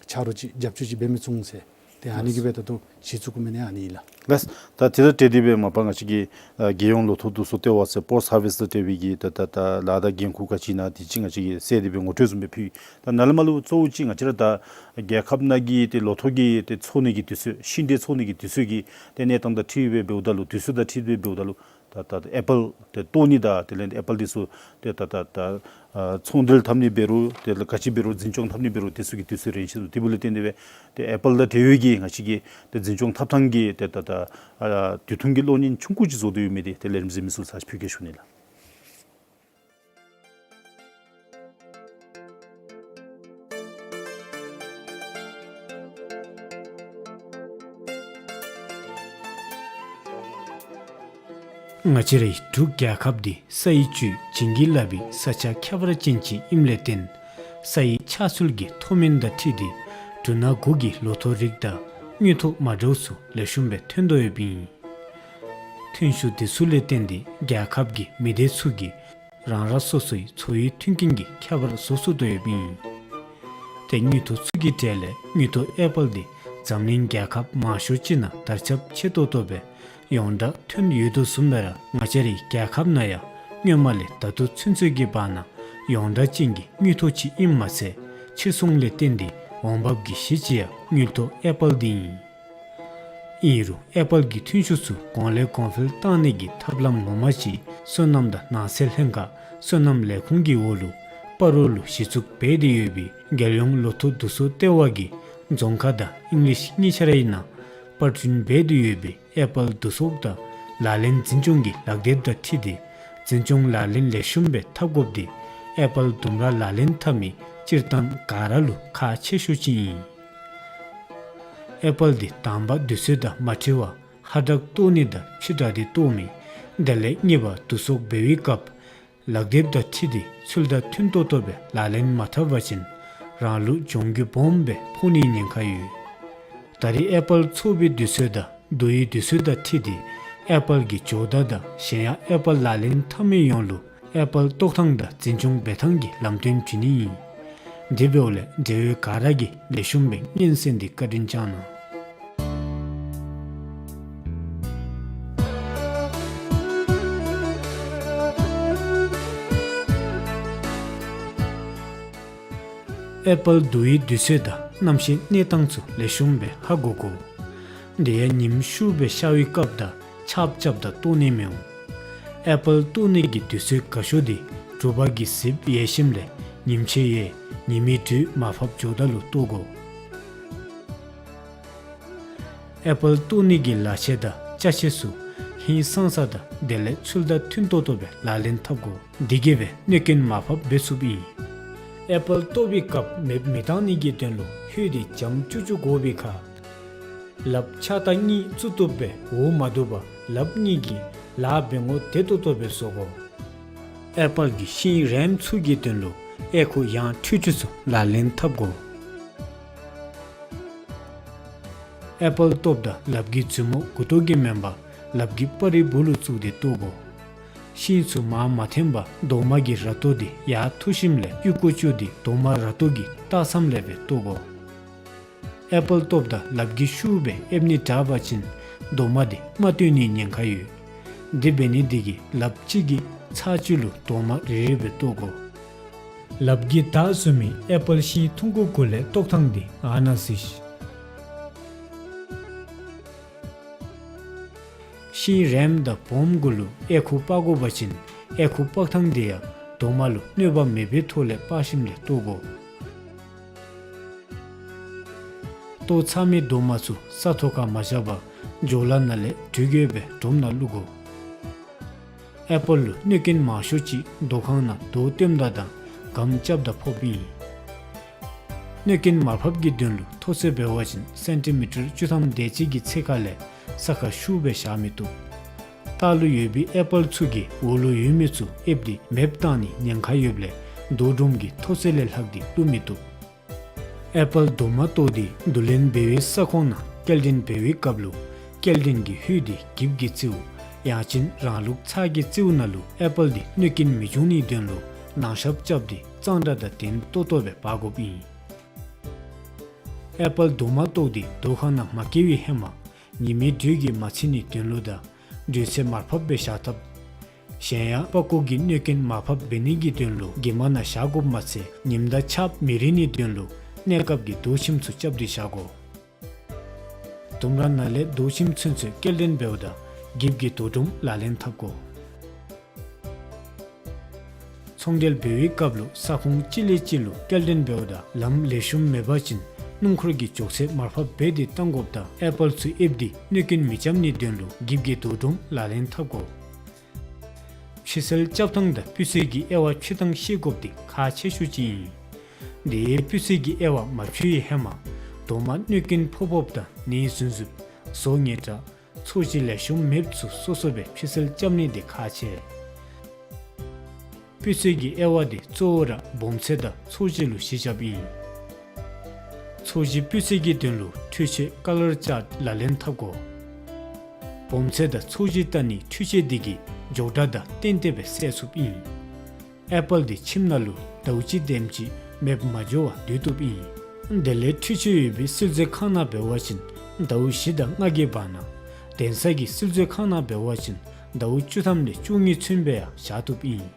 ཆ་རོགས་ཅིག་རྒྱབ་སྐྱོར་ཅིག་འབད་མི་ཚུགས་ཟེར། ཏེ་ཨ་ནི་གིས་སྦེ་ད་ལྟོ་གཞི་བཙུགས་དགོ་མི་ནི་ཨ་ནི་ཨིན་ལགས། ལགས། ད་དེ་དང་འབྲེལ་ཏེ་སྦེ་མ་པ་ང་བཅས་ཀྱི་ཨ་རྒྱལ་ཡོངས་ལོ་ཐོག་བསྡུ་གསོག་ལྟེ་བ་ཟེར་པོསཊ་སར་བིསི་དང་འབྲེལ་བའི་གི་ད་ད་ད་ལཱ་དང་འགན་ཁུར་ག་ཅི་ཨིན་ན་དེ་ཅིག་ང་བཅས་ཀྱིས་གསལ་ཏེ་སྦེ་ངོ་སྤྲོད་བཟུམ་སྦེ་ཕུལ་ཡི། ད་ནཱ་ལས་མར་ལུ་གཙོ་བོ་ཅིག་ང་བཅས་ར་ད་རྒྱལ་ཁབ་ནང་གི་ཏེ་ལོ་ཐོག་གི་ཏེ་འཚོ་གནས་ཀྱི་དུས་ཚོད་ཤིང་འབྲས་འཚོ་གནས་ཀྱི་དུས་ཚོད་ཀྱི་ཏེ་གནས་སྟངས་དང་འཁྲིལ་སྦེ་འབདཝ་ད་ལུ་དུས་ཚོད་དང་འཁྲིལ་སྦེ་འབདཝ་ད་ལུ་ད་ད་ད་ཨེ་པཱལ་ཏེ་བཏོག་ནི་དང་དེ་ལས་ཨེ་པཱལ་འདི་ཚུ་ཏེ་ད་ད་ད་ཨ་ཚོང་འབྲེལ་འཐབ་ནི་འབད་རུང་དེ་ལས་ག་ཅི་འབད་རུང་འཛིན་སྐྱོང་འཐབ་ནི་འབད་རུང་དེ་ཚུ་གི་དུས་ཚོད་རན་ཆི་འདུག། དེ་འབདཝ་ལས་བརྟེན་ཏེ་སྦེ་ཏེ་ཨེ་པཱལ་དང་འབྲེལ་བའི་གི་ང་བཅས་ཀྱི་ཏེ་འཛིན་སྐྱོང་འཐབ་ཐངས་ཀྱི་ཏེ་ད་ད་ཨ་དུས་ཐུང་གི་གློག་བརྙན་ཆུང་ཀུ་ཅིག་བཟོ་སྟེ་ཡོད་མི་འདི་ཏེ་ལས་རིམ་གཟིགས་མི་ཚུ་ལུ་ཕུལ་གེ་ཞུ་ནི་ལགས། ང་བཅས་རའི་འབྲུག་རྒྱལ་ཁབ་འདི་ས་ཡི་བཅུད་བྱིན་གྱིས་བརླབས་པའི་ས་ཆ་ཁྱད་པར་ཅན་ཅིག་ཨིནམ་ལས་བརྟེན་ས་ཡི་ཆགས་ཚུལ་གྱི་མཐོ་དམན་དང་འཁྲིལ་ཏེ་འབྲུ་སྣ་དགུ་གི་ལོ་ཐོག་རིགས་དང་དངུལ་ཐོག་མ་འདྲཝ་ཚུ་ལེགས་ཤོམ་སྦེ་ཐོན་དོ་ཡོདཔ་ཨིན། ཐོན་ཤུགས་དེ་ཚུ་ལས་བརྟེན་ཏེ་རྒྱལ་ཁབ་ཀྱི་མི་སྡེ་ཚུ་གིས་རང་རང་སོ་སོའི་འཚོ་བའི་མཐུན་རྐྱེན་གྱི་ཁྱད་པར་བཟོ་ཚུགས་དོ་ཡོདཔ་ཨིན། ཏེ་དངུལ་ཐོག་ཚུ་གི་གྲས་ལས་དངུལ་ཐོག་ཨེ་པཱལ་འདི་འཛམ་གླིང་རྒྱལ་ཁབ་མང་ཤོས་ཅིག་ནང་དར་ཁྱབ་ཆེ་ཏོག་ཏོ་སྦེ་ཡོངས་གྲགས་ཐོན་ཡོད་དོ་བཟུམ་སྦེ་ར་ང་བཅས་རའི་རྒྱལ་ཁབ་ནང་ཡང་སྔོན་མ་ལས་ད་ལྟོ་ཚུན་ཚོད་ཀྱི་བར་ན་ཡོངས་གྲགས་ཅན་གྱི་དངུལ་ཐོག་ཅིག་ཨིནམ་མ་ཚད་ཕྱིར་ཚོང་ལས་བརྟེན་ཏེ་འོང་འབབ་ཀྱི་གཞི་ཅིག་ཡང་དངུལ་ཐོག་ཨེ་པཱལ་འདི་ཨིན། ཨིན་རུང་ཨེ་པཱལ་གྱི་ཐོན་ཤུགས་ཚུ་གོང་ལས་གོང་འཕེལ་བཏང་ནི་གི་ཐབས་ལམ་ངོ་མ་ཅིག་སོ་ནམ་དང་ནགས་ཚལ་ལྷན་ཁག་སོ་ནམ་ལས་ཁུངས་ཀྱི་འོག་ལུ་སྤ་རོ་ལུ་གཞི་བཙུགས་འབད་དེ་ཡོད་པའི་རྒྱལ་ཡོངས་ལོ་ཐོག་བསྡུ་གསོག་ལྟེ་བ་གིས་རྫོང་ཁ་དང་ཨིང་ལིཤ་གཉིས་ཆ་རའི་ནང་པར་སྐྲུན་འབད་དེ་ཡོད་པའི་ཨེ་པཱལ་བསྡུ་གསོག་དང་ལག་ལེན་འཛིན་སྐྱོང་གི་ལག་དེབ་དང་འཁྲིལ་ཏེ་འཛིན་སྐྱོང་ལག་ལེན་ལེགས་ཤོམ་སྦེ་འཐབ་དགོཔ་འདི་ཨེ་པཱལ་ལྡུམ་ར་ལག་ལེན་འཐབ་མི་སྤྱིར་བཏང་ག་ར་ལུ་ཁག་ཆེ་ཤོས་ཅིག་ཨིན། ཨེ་པཱལ་འདི་དང་པ་དུས་ཚོད་དང་མ་འཁྲིལ་བར་ཧ་དྲག་བཏོག་ནི་དང་ཕྱི་དྲགས་ཏེ་བཏོག་མི། དེ་ལས་གཉིས་པ་བསྡུ་གསོག་འབད་བའི་སྐབས་ལག་དེབ་དང་འཁྲིལ་ཏེ་ཚུལ་དང་མཐུན་ཏོག་ཏོ་སྦེ་ལག་ལེན་མ་འཐབ་པ་ཅིན་རང་ལུ་གྱོང་གུད་སྦོམ་སྦེ་ཕོག་ནིའི་ཉེན་ཁ་ཡོད། ད་རེས་ཨེ་པཱལ་བཙོ་བའི་དུས་ཚོད་དང་བསྡུ་བའི་དུས་ཚོད་དང་འཁྲིལ་ཏེ་ཨེ་པཱལ་གྱི་ཇོ་བདག་དང་གཞན་ཡང་ཨེ་པཱལ་ལག་ལེན་འཐབ་མི་ཡོངས་ལུ་ཨེ་པཱལ་བཏོག་ཐངས་དང་འཛིན་སྐྱོང་འབད་ཐངས་ཀྱི་ལམ་སྟོན་བྱིན་ནི་ཨིན། དེ་འབདཝ་ལས་འབྲེལ་ཡོད་ག་ར་གིས་ལེགས་ཤོམ་སྦེ་སྙན་གསན་ཏེ་བཀའ་དྲིན་བསྐྱང་གནང་། ཨེ་པཱལ་བསྡུ་བའི་དུས་ཚོད་དང་གནམ་གཤིས་གནས་སྟངས་ཚུ་ལེགས་ཤོམ་སྦེ་ཧ་གོ་དགོ། དེ་ཡང་ཉིམ་ཤུགས་སྦེ་ཤར་བའི་སྐབས་དང་ཆརཔ་རྐྱབ་ད་བཏོག་ནི་མི་འོང་། ཨེ་པཱལ་བཏོག་ནི་གི་དུས་ཚོད་དགའ་ཤོས་འདི་དྲོ་པ་གི་གཟིག་ཡལ་ཞིནམ་ལས་ཉིམ་ཕྱེད་ཡལ་ཉི་མའི་དྲོད་མར་ཕབ་འགྱོཝ་ད་ལུ་བཏོག་དགོ། ཨེ་པཱལ་བཏོག་ནི་གི་ལག་ཆས་དང་ཅ་ཆས་ཚུ་ཧིང་སངས་ས་དང་དེ་ལས་ཚུལ་དང་མཐུན་ཏོག་ཏོ་སྦེ་ལག་ལེན་འཐབ་དགོ། དེ་གིས་སྦེ་གནོད་སྐྱོན་མར་ཕབ་འབད་ཚུགསཔ་ཨིན། ཨེ་པཱལ་བཏོག་པའི་སྐབས་མེདཔ་མི་བཏང་ནི་གི་དོན་ལུ་ཧོད་འདི་འཇམ་ཅུག་ཅུ་དགོ་པའི་ཁར་ལགཔ་ཕྱག་ལྟག་གཉིས་བཙུགས་བཏུབ་པའི་འོག་མ་བསྡུ་བར་ལགཔ་གཉིས་ཀྱིས་ལཱ་འབད་ངོ་དེ་ཏོག་ཏོ་སྦེ་བཟོ་དགོ། ཨེ་པཱལ་གྱི་ཤིང་རེངམ་ཚུ་གི་དོན་ལུ་ཨེ་ཁུ་ཡང་འཕྲུལ་ཆུ་ཚུ་ལག་ལེན་འཐབ་དགོ། ཨེ་པཱལ་བཏོགཔ་ད་ལགཔ་གི་མཛུབ་མོ་མགུ་ཏོ་གིས་མེན་པར་ལགཔ་གི་སྤ་རི་སྦུག་ལུ་བཙུགས་ཏེ་བཏོག་དགོ། ཤིང་ཚུ་མར་མ་འཐེན་པར་རྡོག་མ་གི་ར་ཏོ་འདི་ཡར་འཐུ་ཞིནམ་ལས་ཨོལ་ཀོ་ཅུ་འདི་རྡོག་མ་ར་ཏོ་གི་ལྟག་མཚམས་ལས་སྦེ་བཏོག་དགོ། ཨེ་པཱལ་བཏོགཔ་ད་ལགཔ་གིས་ཤུགས་སྦེ་ཨེབ་ནི་དྲག་པ་ཅིན་རྡོག་མ་འདི་རྨ་བཏོན་ནིའི་ཉེན་ཁ་ཡོད། དེ་འབད་ནི་འདི་གིས་ལགཔ་གཅིག་གིས་ཚར་གཅིག་ལུ་རྡོག་མ་རེ་རེ་སྦེ་བཏོག་དགོ། ལགཔ་གིས་བདའ་བཟོ་མི་ཨེ་པཱལ་ཤིང་ཐུང་ཀུ་གུ་ལས་བཏོག་ཐངས་འདི་ཨ་ནཱ་གཟིགས། ཤིང་རེངམ་དང་སྦོམ་གུ་ལུ་ཨེ་ཁུ་དཔག་དགོ་པ་ཅིན་ཨེ་ཁུ་དཔག་ཐངས་དེ་ཡང་རྡོག་མ་ལུ་གནོད་པ་མེད་པའི་ཐོག་ལས་དཔག་ཞིནམ་ལས་གཏོར་དགོ། གཏོར་ཚར་མི་རྡོག་མ་ཚུ་ས་ཐོག་ཁར་མ་བཞག་པར་ཇོ་ལ་ནང་ལས་དྲུད་ཡོད་པའི་སྒྲོམ་ནང་བླུག་དགོ། ཨེ་པཱལ་ལུ་གནོད་རྐྱེན་མང་ཤོས་ཅིག་རྡོ་ཁང་ནང་རྡོ་བཏོནམ་ད་དང་སྒམ་རྐྱབ་ད་ཕོགཔ་ཨིན། གནོད་རྐྱེན་མར་ཕབ་ཀྱི་དོན་ལུ་མཐོ་ཚད་འབད་བ་ཅིན་སེན་ཊི་མི་ཊར་བཅུ་ཐམ་དེ་ཅིག་གི་ཚད་ཁ་ལས་ས་ཁར་ཤུགས་སྦེ་བཞག་མི་བཏུབ། ལྟག་ལུ་ཡོད་པའི་ཨེ་པཱལ་ཚུ་གིས་འོག་ལུ་ཡོད་མི་ཚུ་ཨེབ་སྟེ་མེདཔ་བཏང་ནིའི་ཉེན་ཁ་ཡོདཔ་ལས་རྡོ་སྒྲོམ་གྱི་མཐོ་ཚད་ལས་ལྷག་སྟེ་བླུག་མི་བཏུབ། ཨེ་པཱལ་རྡོག་མ་གཏོར་ཏེ་བསྡུ་ལེན་འབད་བའི་ས་ཁོངས་ནང་སྐྱེལ་འདྲེན་འབད་བའི་སྐབས་ལུ་སྐྱེལ་འདྲེན་གྱི་ཧོད་དེ་འགྱིབ་ཀྱི་རྩེའུ་ཡང་ཅིན་རང་ལུགས་ཚགས་ཀྱི་རྩེའུ་ནང་ལུ་ཨེ་པཱལ་དེ་གནོད་རྐྱེན་མི་འབྱུང་ནིའི་དོན་ལུ་ནང་ཞབས་རྐྱབ་སྟེ་གཙང་སྦྲ་དང་ལྡན་ཏོག་ཏོ་སྦེ་འབག་དགོཔ་ཨིན། ཨེ་པཱལ་རྡོག་མ་གཏོར་ཏེ་རྡོ་ཁང་ནང་མ་བསྐྱལ་བའི་ཧེ་མ་ཉི་མའི་དྲོད་ཀྱིས་མ་ཚིག་ནིའི་དོན་ལུ་དང་དྲོད་ཚད་མར་ཕབ་སྦེ་བཞག་ཐབས། གཞན་ཡང་པགས་ཀོ་གི་གནོད་རྐྱེན་མར་ཕབ་འབད་ནིའི་དོན་ལུ་གྱིབ་མ་ནང་བཞག་དགོཔ་མ་ཚད་ཉིམ་དང་ཆརཔ་མི་རིལ་ནིའི་དོན་ལུ་གནས་སྐབས་ཀྱི་རྡོ་ཁྱིམ་ཚུ་རྐྱབ་སྟེ་བཞག་དགོ། ལྡུམ་ར་ནང་ལས་རྡོ་ཁྱིམ་ཚུན་ཚོད་སྐྱེལ་འདྲེན་འབདཝ་ད་འགྱིབ་ཀྱི་རྡོ་སྒྲོམ་ལག་ལེན་འཐབ་དགོ། ཚོང་འབྲེལ་འབད་བའི་སྐབས་ལུ་ས་ཁོངས་གཅིག་ལས་གཅིག་ལུ་སྐྱེལ་འདྲེན་འབདཝ་ད་ལམ་ལེགས་ཤོམ་མེད་པ་ཅིན་སྣུམ་འཁོར་གྱི་མགྱོགས་ཚད་མར་ཕབ་འབད་དེ་བཏང་དགོཔ་དང་ཨེ་པཱལ་ཚུ་ཨེབ་སྟེ་གནོད་རྐྱེན་མི་རྐྱབ་ནིའི་དོན་ལུ་འགྱིབ་ཀྱི་རྡོ་སྒྲོམ་ལག་ལེན་འཐབ་དགོ། ཕྱི་སེལ་རྐྱབ་ཐངས་དང་སྤུས་ཚད་ཀྱི་དབྱེ་བ་ཕྱེ་ཐངས་ཤེས་དགོཔ་དེ་ཁག་ཆེ་ཤོས་ཅིག་ཨིན། དེ་སྤུས་ཚད་ཀྱི་དབྱེ་བ་མ་ཕྱེ་བའི་ཧེ་མ་རྡོག་མ་གནོད་རྐྱེན་ཕོག་ཕོགཔ་དང་ནད་ཟུག་འཛུབ་ཟོག་ངན་དྲགས་ཚོས་གཞི་ལེགས་ཤོམ་མེདཔ་ཚུ་སོ་སོ་སྦེ་ཕྱི་སེལ་རྐྱབ་ནི་དེ་ཁག་ཆེ། སྤུས་ཚད་ཀྱི་དབྱེ་བ་དེ་གཙོ་བོ་ར་སྦོམ་ཚད་དང་ཚོས་གཞི་ལུ་གཞི་བཞགཔ་ཨིན། ཚོས་གཞི་སྤུས་ཚད་ཀྱི་དོན་ལུ་འཕྲུལ་ཆས་ཀ་ལར་ཅཱརཊ་ལག་ལེན་འཐབ་དགོ། སྦོམ་ཚད་དང་ཚོས་གཞི་བལྟ་ནིའི་འཕྲུལ་ཆས་དེ་གིས་མགྱོགས་དྲགས་དང་ཏན་ཏན་སྦེ་བསལ་ཚུགསཔ་ཨིན། ཨེ་པཱལ་དེ་ཁྱིམ་ནང་ལུ་ཟླཝ་གཅིག་དེམ་ཅིག་མེདཔ་མ་འགྱོ་བར་སྡོད་བཏུབ་ཨིན། དེ་ལས་འཕྲུལ་ཆས་ཡོད་པའི་སིལ་མཛོད་ཁང་ནང་འབད་བ་ཅིན་ཟླཝ་བཞི་དང་ལྔ་གི་བར་ན། གདན་ས་གི་སིལ་མཛོད་ཁང་ནང་འབད་བ་ཅིན་ཟླཝ་བཅུ་ཐམ་ལས་བཅུ་གཉིས་ཚུན་སྦེ་ཡང་བཞག་བཏུབ་ཨིན།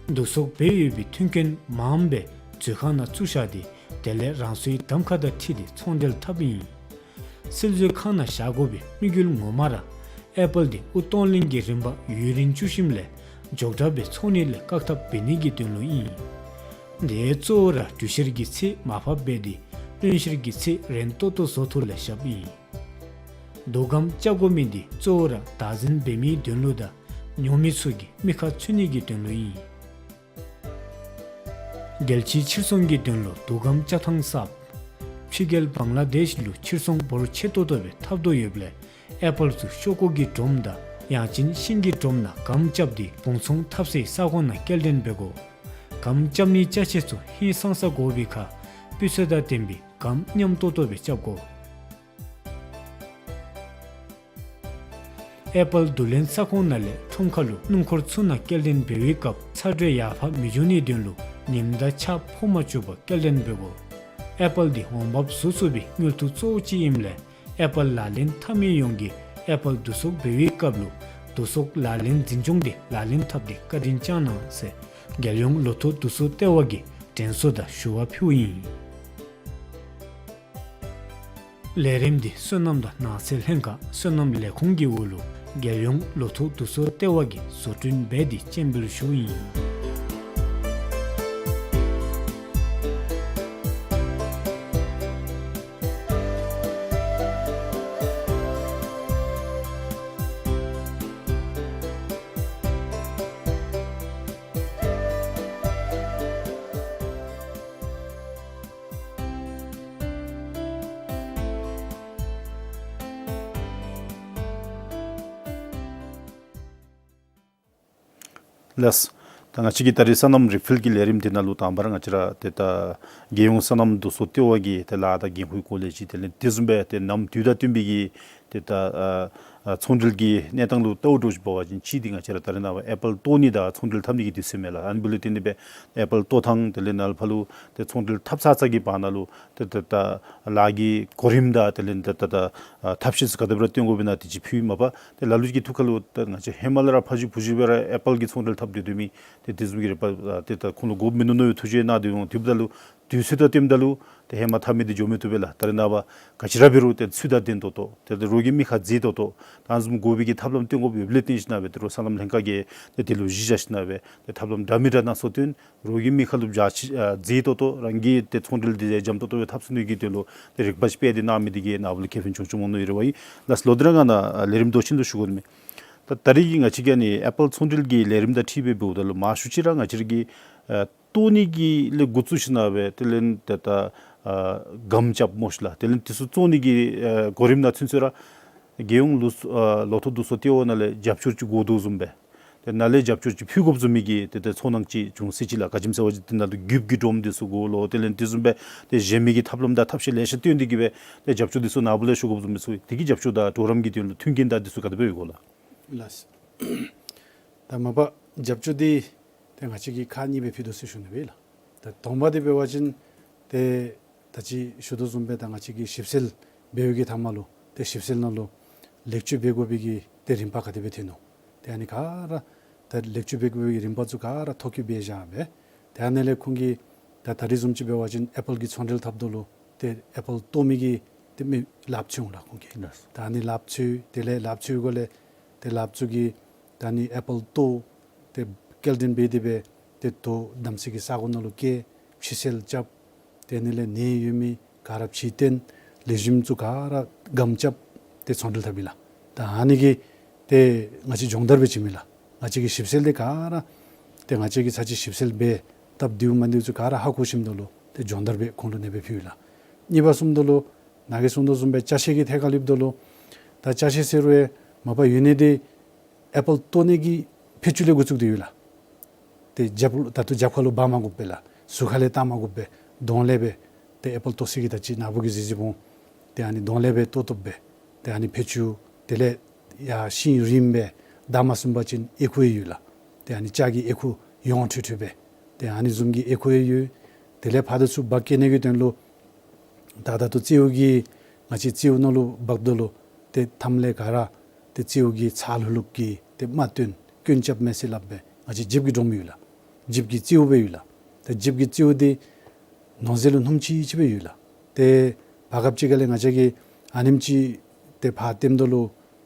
བསྡུ་གསོག་འབད་ཡོད་པའི་མཐུན་རྐྱེན་མངམ་སྦེ་མཛོད་ཁང་ནང་བཙུགས་བཞག་སྟེ་དེ་ལས་རང་སོའི་གདམ་ཁ་དང་འཁྲིལ་ཏེ་ཚོང་འབྲེལ་འཐབ་ཨིན། སིལ་མཛོད་ཁང་ནང་བཞག་དགོ་པའི་དམིགས་ཡུལ་ངོ་མ་ར་ཨེ་པཱལ་དེ་དབུགས་གཏོང་ལེན་གྱི་རིམ་པ་ཡུན་རིང་བཅུག་ཞིནམ་ལས་མགྱོགས་དྲགས་སྦེ་ཚོང་ནི་ལས་བཀག་ཐབས་འབད་ནི་གི་དོན་ལུ་ཨིན། དེ་གཙོ་བོ་ར་དུས་ཤར་གྱི་ཚེ་མར་ཕབ་འབད་དེ་ལྷོད་ཤར་གྱི་ཚེ་རན་ཏོག་ཏོ་བཟོ་ཐོག་ལས་བཞགཔ་ཨིན། རྡོ་སྒམ་རྐྱབ་དགོ་མི་དེ་གཙོ་བོ་ར་བདག་འཛིན་འབད་མིའི་དོན་ལུ་དང་ཉོ་མི་ཚུ་གི་མིག་ཁར་ཚུད་ནི་གི་དོན་ལུ་ཨིན། རྒྱལ་སྤྱིའི་ཕྱིར་ཚོང་གི་དོན་ལུ་རྡོ་སྒམ་རྐྱབ་ཐངས་གསརཔ། ཕྱི་རྒྱལ་བང་ལ་དེཤ་ལུ་ཕྱིར་ཚོང་འབོར་ཆེ་ཏོག་ཏོ་སྦེ་འཐབ་དོ་ཡོདཔ་ལས་ཨེ་པཱལ་ཚུ་ཤོག་ཀུ་གི་སྒྲོམ་དང་ཡང་ཅིན་ཤིང་གི་སྒྲོམ་ནང་སྒམ་རྐྱབ་སྟེ་གོང་ཚོང་འཐབ་སའི་ས་ཁོངས་ནང་སྐྱེལ་འདྲེན་འབད་དགོ། སྒམ་རྐྱབ་ནིའི་ཅ་ཆས་ཚུ་ཧིང་སངས་ས་དགོ་པའི་ཁར་སྤུས་ཚད་དང་ལྡན་པའི་སྒམ་མཉམ་ཏོག་ཏོ་སྦེ་རྐྱབ་དགོ། ཨེ་པཱལ་བསྡུ་ལེན་ས་ཁོངས་ནང་ལས་ཁྲོམ་ཁ་ལུ་སྣུམ་འཁོར་ཚུ་ནང་སྐྱེལ་འདྲེན་འབད་བའི་སྐབས་ཚ་དྲོད་ཡར་འཕར་མི་འགྱོ་ནིའི་དོན་ལུ་ཉིམ་དང་ཆརཔ་ཕོག་མ་བཅུག་པར་སྐྱེལ་འདྲེན་འབད་དགོ། ཨེ་པཱལ་འདི་འོང་འབབ་བཟོ་ཚུགས་པའི་དངུལ་འཐུ་གཙོ་བོ་ཅིག་ཨིནམ་ལས་ཨེ་པཱལ་ལག་ལེན་འཐབ་མི་ཡོངས་ཀྱིས་ཨེ་པཱལ་བསྡུ་གསོག་འབད་བའི་སྐབས་ལུ་བསྡུ་གསོག་ལག་ལེན་འཛིན་སྐྱོང་དེ་ལག་ལེན་འཐབ་སྟེ་བཀའ་དྲིན་བསྐྱང་གནང་ཟེར་རྒྱལ་ཡོངས་ལོ་ཐོག་བསྡུ་གསོག་ལྟེ་བ་གིས་དྲན་གསོ་དང་ཞུ་བ་ཕུལཝ་ཨིན། ལས་རིམ་འདི་སོ་ནམ་དང་ནགས་ཚལ་ལྷན་ཁག་སོ་ནམ་ལས་ཁུངས་ཀྱི་འོག་ལུ་རྒྱལ་ཡོངས་ལོ་ཐོག་བསྡུ་གསོག་ལྟེ་བ་གིས་བཟོ་སྐྲུན་འབད་དེ་སྤྱན་འབུལ་ཞུཝ་ཨིན། ལགས། ད་ང་བཅས་ཀྱི་ད་རེས་སོ་ནམ་རིག་ཕུལ་གྱི་ལས་རིམ་འདི་ནང་ལུ་དང་པ་ར་ང་བཅས་ར་ཏེ་ད་རྒྱལ་ཡོངས་སོ་ནམ་བསྡུ་གསོག་ལྟེ་བ་གི་ཏེ་ལཱ་དང་འགན་ཁུར་སྐོར་ལས་ཅིག་དེ་ལས་དེ་བཟུམ་སྦེ་ཏེ་ནམ་དུས་དང་བསྟུན་པའི་གི་ཏེ་ད་ཨ་ཨ་ཚོང་འབྲེལ་གྱི་གནས་སྟངས་ལུ་ལྟ་བ་འདྲཝ་ཅིག་འབད་བ་ཅིན་གཅིག་འདི་ང་བཅས་ར་ད་རེས་ནངས་པ་ཨེ་པཱལ་བཏོག་ནི་དང་ཚོང་འབྲེལ་འཐབ་ནི་གི་དུས་ཚོད་མས་ལགས། ཨ་ནི་འབདཝ་ལས་བརྟེན་ཏེ་སྦེ་ཨེ་པཱལ་བཏོག་ཐངས་དེ་ལས་ནཱ་ལས་ཕར་ལུ་ཏེ་ཚོང་འབྲེལ་འཐབ་ཚར་ཚར་གྱི་བར་ན་ལུ་ཏེ་ད་ད་ལཱ་གི་གོ་རིམ་དང་དེ་ལས་ད་ད་ད་ཨ་ཐབས་ཤེས་ཚུ་ག་དེ་སྦེ་ར་སྟོན་དགོཔ་ཨིན་ན་དེ་ཅིག་ཕུལ་མ་པ་ཏེ་ལ་ལུ་གི་ཐུགས་ཁར་ལུ་ད་ང་བཅས་ཧེ་མ་ལས་ར་ཕ་ཇུ་བུ་ཇུ་སྦེ་ར་ཨེ་པཱལ་གྱི་ཚོང་འབྲེལ་འཐབ་སྡོད་སྡོད་མི་ཏེ་དེ་བཟུམ་གྱི་རེ་བ་ཨ་ཏེ་ད་ཁོང་ལུ་དགོཔ་མིན་འདུག་མནོ་བའི་ཐུགས་བཞེད་གནང་སྟེ་འོང་། དེ་འབདཝ་ད་ལུ་དུས་ཚོད་དང་བསྟུནམ་ད་ལུ་ཏེ་ཧེ་མ་འཐབ་མི་འདི་འགྱོ་མི་བཏུབ་པས་ལགས། ད་རེས་ནངས་པ་ག་ཅི་ར་འབད་རུང་ཏེ་ཚུལ་དང་ལྡན་ཏོག་ཏོ་ཏེ་ད་རོགས་ཀྱི་མིག་ཁར་མཛེས་ཏོག་ཏོ་ ད་ཨ་ནི་བཟུམ་དགོ་པའི་གི་ཐབས་ལམ་སྟོན་དགོཔ་ཡོདཔ་ལས་བརྟེན་ཞིནམ་སྦེ་ཏེ་རོགས་སྲང་ལམ་ལྷན་ཁག་གིས་ཏེ་དེ་ལུ་གཞི་བཞག་ཞིནམ་སྦེ་ཏེ་ཐབས་ལམ་འདྲ་མི་འདྲ་སྣ་ཚོགས་སྟོན། རོགས་ཀྱིས་མི་ཁ་ལུ་བཞག་ཅི་ཨ་མཛེས་ཏོག་ཏོ་རང་གི་ཏེ་ཚོང་འབྲེལ་འདི་འཇམ་ཏོག་ཏོ་སྦེ་འཐབ་ཚུགས་ནི་གི་དོན་ལུ་ཏེ་རིག་པ་ཅིག་སྤེལ་ཏེ་གནང་མི་འདི་གིས་ནཱ་བུ་ལུ་ཁེ་ཕན་ཆུང་ཆུང་མ་མནོ་ཡི་རེ་བ་ཨིན། ལགས་ལོག་སྟེ་ར་ང་ནཱ་ལས་རིམ་མདོ་ཆེན་ལུ་ཞུ་དགོ་ནི་མས། ད་ད་རིས་ཀྱི་ང་བཅས་ཀྱི་ཨ་ནི་ཨེ་པཱལ་ཚོང་འབྲེལ་གྱི་ལས་རིམ་དང་འཁྲིལ་སྦེ་འབདཝ་ད་ལུ་མང་ཤོས་ཅིག་ར་ང་བཅས་ར་གི་ཨ་བཏོག་ནི་གི་ལས་འགོ་བཙུགས་ཞིནམ་སྦེ་དེ་ལས་ཏེ་ད་ཨ་སྒམ་རྐྱབ་སྨོ་ཤིག་ལགས། དེ་ལས་དེ་ཚུ་བཙོང་ནི་གི་ཨ་གོ་རིམ་ནང་ཚུན་ཚོད་ར་རྒྱལ་ཡོངས་ལུ་ཨ་ལོ་ཐོག་བསྡུ་གསོག་ལྟེ་བ་ནང་ལས་རྒྱབ་སྐྱོར་ཅིག་དགོ་དོ་བཟུམ་སྦེ་ཏེ་ནཱ་ལས་རྒྱབ་སྐྱོར་ཅིག་ཕུལ་དགོཔ་བཟུམ་མའི་གི་ཏེ་ཏེ་ཚོར་སྣང་ཅིག་བྱུང་སྲིད་ཅི་ལགས། ག་ཅི་སྨོ་ཟེར་བ་ཅིན་དེ་ནང་ལུ་རྒྱབ་ཀྱི་སྒྲོམ་འདི་ཚུ་དགོ་ལོ། དེ་ལས་དེ་བཟུམ་སྦེ་ཏེ་གཞན་མི་གི་ཐབས་ལམ་དང་ཐབས་ཤེས་ལེ་ཤ་བཏོན་ཏེ་གི་སྦེ་ཏེ་རྒྱབ་སྐྱོར་འདི་ཚུ་ནཱ་བུ་ལས་ཞུ་དགོཔ་བཟུམ་མའི་ཚུ་དེ་གི་རྒྱབ་སྐྱོར་དང་གྲོགས་རམ་གྱི་དོན་ལུ་མཐུན་རྐྱེན་དང་འདི་ཚུ་ག་དེ་སྦེ་ཡོད་གོ་ལགས། ལགས། ད་མ་པ་རྒྱབ་སྐྱོར་འདི་ཏེ་ང་བཅས་ཀྱིས་ཁག་གཉིས་སྦེ་ཕུལ་དོ་ཟེར་ཞུ་ནི་སྦེ་ལགས། ད་དང་པ་འདི་འབད་བ་ཅིན་ཏེ་ད་ཅི་ཞུ་དོ་བཟུམ་སྦེ་ད་ང་བཅས་ཀྱིས་ཞིབ་འཚོལ་འབད་བའི་གི་མཐའ་མ་ལུ་ཏེ་ཞིབ་འཚོལ་ནང་ལུ་ལེགས་བཅོས་འབད་དགོ་པའི་གི་ཏེ་རིམ་པ་ག་དེ་སྦེ་ཐོན་ནུག། ཏེ་ཨ་ནི་ག་ར་ད་ལེགས་བཅོས་འབད་དགོ་པའི་གི་རིམ་པ་ཚུ་ག་ར་ཐོ་བཀོད་འབད་བཞག་སྦེ་ཏེ་ཨ་ནི་ལས་ཁོང་གིས་ད་ད་རིས་བཟུམ་ཅིག་འབད་བ་ཅིན་ཨེ་པཱལ་གྱི་ཚོང་འབྲེལ་འཐབ་དོ་ལུ་ཏེ་ཨེ་པཱལ་བཏོག་མི་གི་ཏེ་མི་ལགཔ་འཚོལ་འོང་ལགས་ཁོང་གིས། ལགས། ད་ཨ་ནི་ལགཔ་འཚོལ། དེ་ལས་ལགཔ་འཚོལ་སྒོ་ལས་ཏེ་ལགཔ་ཚུ་གིས་ད་ཨ་ནི་ཨེ་པཱལ་བཏོག་ཏེ་སྐྱེལ་འདྲེན་འབད་དེ་སྦེ་ཏེ་དོ་དམ་ཚིག་གི་ས་གོ་ནང་ལུ་བསྐྱལ། ཕྱི་སེལ་རྐྱབ། ཏེ་ཨ་ནི་ལས་ནད་ཡོད་མི་ག་ར་ཕྱིར་བཏོན། ལེགས་ཤོམ་ཚུ་ག་ར་སྒམ་རྐྱབ། ཏེ་ཚོང་འབྲེལ་འཐབ་ཡི་ལགས། ད་ཨ་ནི་གིས་ཏེ་ང་བཅས་སྦྱོང་བརྡར་སྦེ་བྱིནམ་ཨིན་ལགས། ང་བཅས་ཀྱི་ཞིབ་འཚོལ་འདི་ག་ར་ཏེ་ང་བཅས་ཀྱིས་ཚར་གཅིག་ཞིབ་འཚོལ་འབད་སྟབས་བདེཝ་མ་བདེཝ་ཚུ་ག་ར་ཧ་གོ་ཞིནམ་ད་ལུ་ཏེ་སྦྱོང་བརྡར་སྦེ་ཁོང་ལུ་ཨ་ནེ་སྦེ་ཕུལ་ཡི་ལགས། གཉིས་པ་བཟུམ་ད་ལུ་ནཱ་གིས་གསུངས་དོ་བཟུམ་སྦེ་ཅ་ཆས་ཀྱི་ཐད་ཁར་ལུ་འབདཝ་ད་ལུ་ད་ཅ་ཆས་ཟེར་རུང་མ་པ་ཡོད་ནི་འདི་ཨེ་པཱལ་བཏོག་ནི་གི་ཕད་ཅུང་ལས་འགོ་བཙུགས་ཏེ་ཡོད་ལགས། ཏེ་རྒྱབ་ད་ལྟོ་རྒྱབ་ཁ་ལུ་འབག་མ་དགོཔ་སྦེ་ལགས། ཟུར་ཁ་ལས་བཏགས་མ་དགོཔ་སྦེ་གདོང་ལེབ་སྦེ་ཏེ་ཨེ་པཱལ་བཏོག་ས་གི་ད་ཅི་ནཱ་བུ་གིས་གཟིགས་གཟིགསཔ་འོང་། ཏེ་ཨ་ནི་གདོང་ལེབ་སྦེ་བཏོག་བཏོགཔ་སྦེ་ཏེ་ཨ་ནི་ཕད་ཅུང་དེ་ལས་ཡར་ཤིང་རིངམ་སྦེ་བདའ་མ་ཟུན་པ་ཅིན་ཨེ་ཁུ་ཡང་ཡོད་ལགས། ཏེ་ཨ་ནི་ཅ་གི་ཨེ་ཁུ་ཡོངས་འཕྲོས་འཕྲོས་སྦེ་ཏེ་ཨ་ནི་བཟུམ་གྱི་ཨེ་ཁུ་ཡང་ཡོད། དེ་ལས་ཕར་དང་ཚུར་འབག་བཀལ་ནི་གི་དོན་ལུ་ད་ད་ལྟོ་རྩེཝ་གི་ང་བཅས་རྩེཝ་ནང་ལུ་འབགཔ་ད་ལུ་ཏེ་མཐའམ་ལས་ག་ར་ཏེ་རྩེཝ་གི་ཚ་ལྷུག་ལྷུག་གི་ཏེ་རྨ་བཏོན་སྐྱོན་རྐྱབ་མས་ཟེར་སླབ་སྦེ་ང་བཅས་འཇིབ་ཀྱི་སྒྲོམ་ཡོད་ལགས། འཇིབ་ཀྱི་རྩེཝ་སྦེ་ཡོད་ལགས། ཏེ་འཇིབ་ཀྱི་རྩེཝ་འདི་ནང་གཟེར་ལུ་སྣུམ་ཆི་ཆི་སྦེ་ཡོད་ལགས། ཏེ་བར་སྐབས་ཅིག་ཁ་ལས་ང་བཅས་ཀྱིས་ཨ་ནེམ་ཅིག་ཏེ་ཕར་བཏོནམ་ད་ལུ་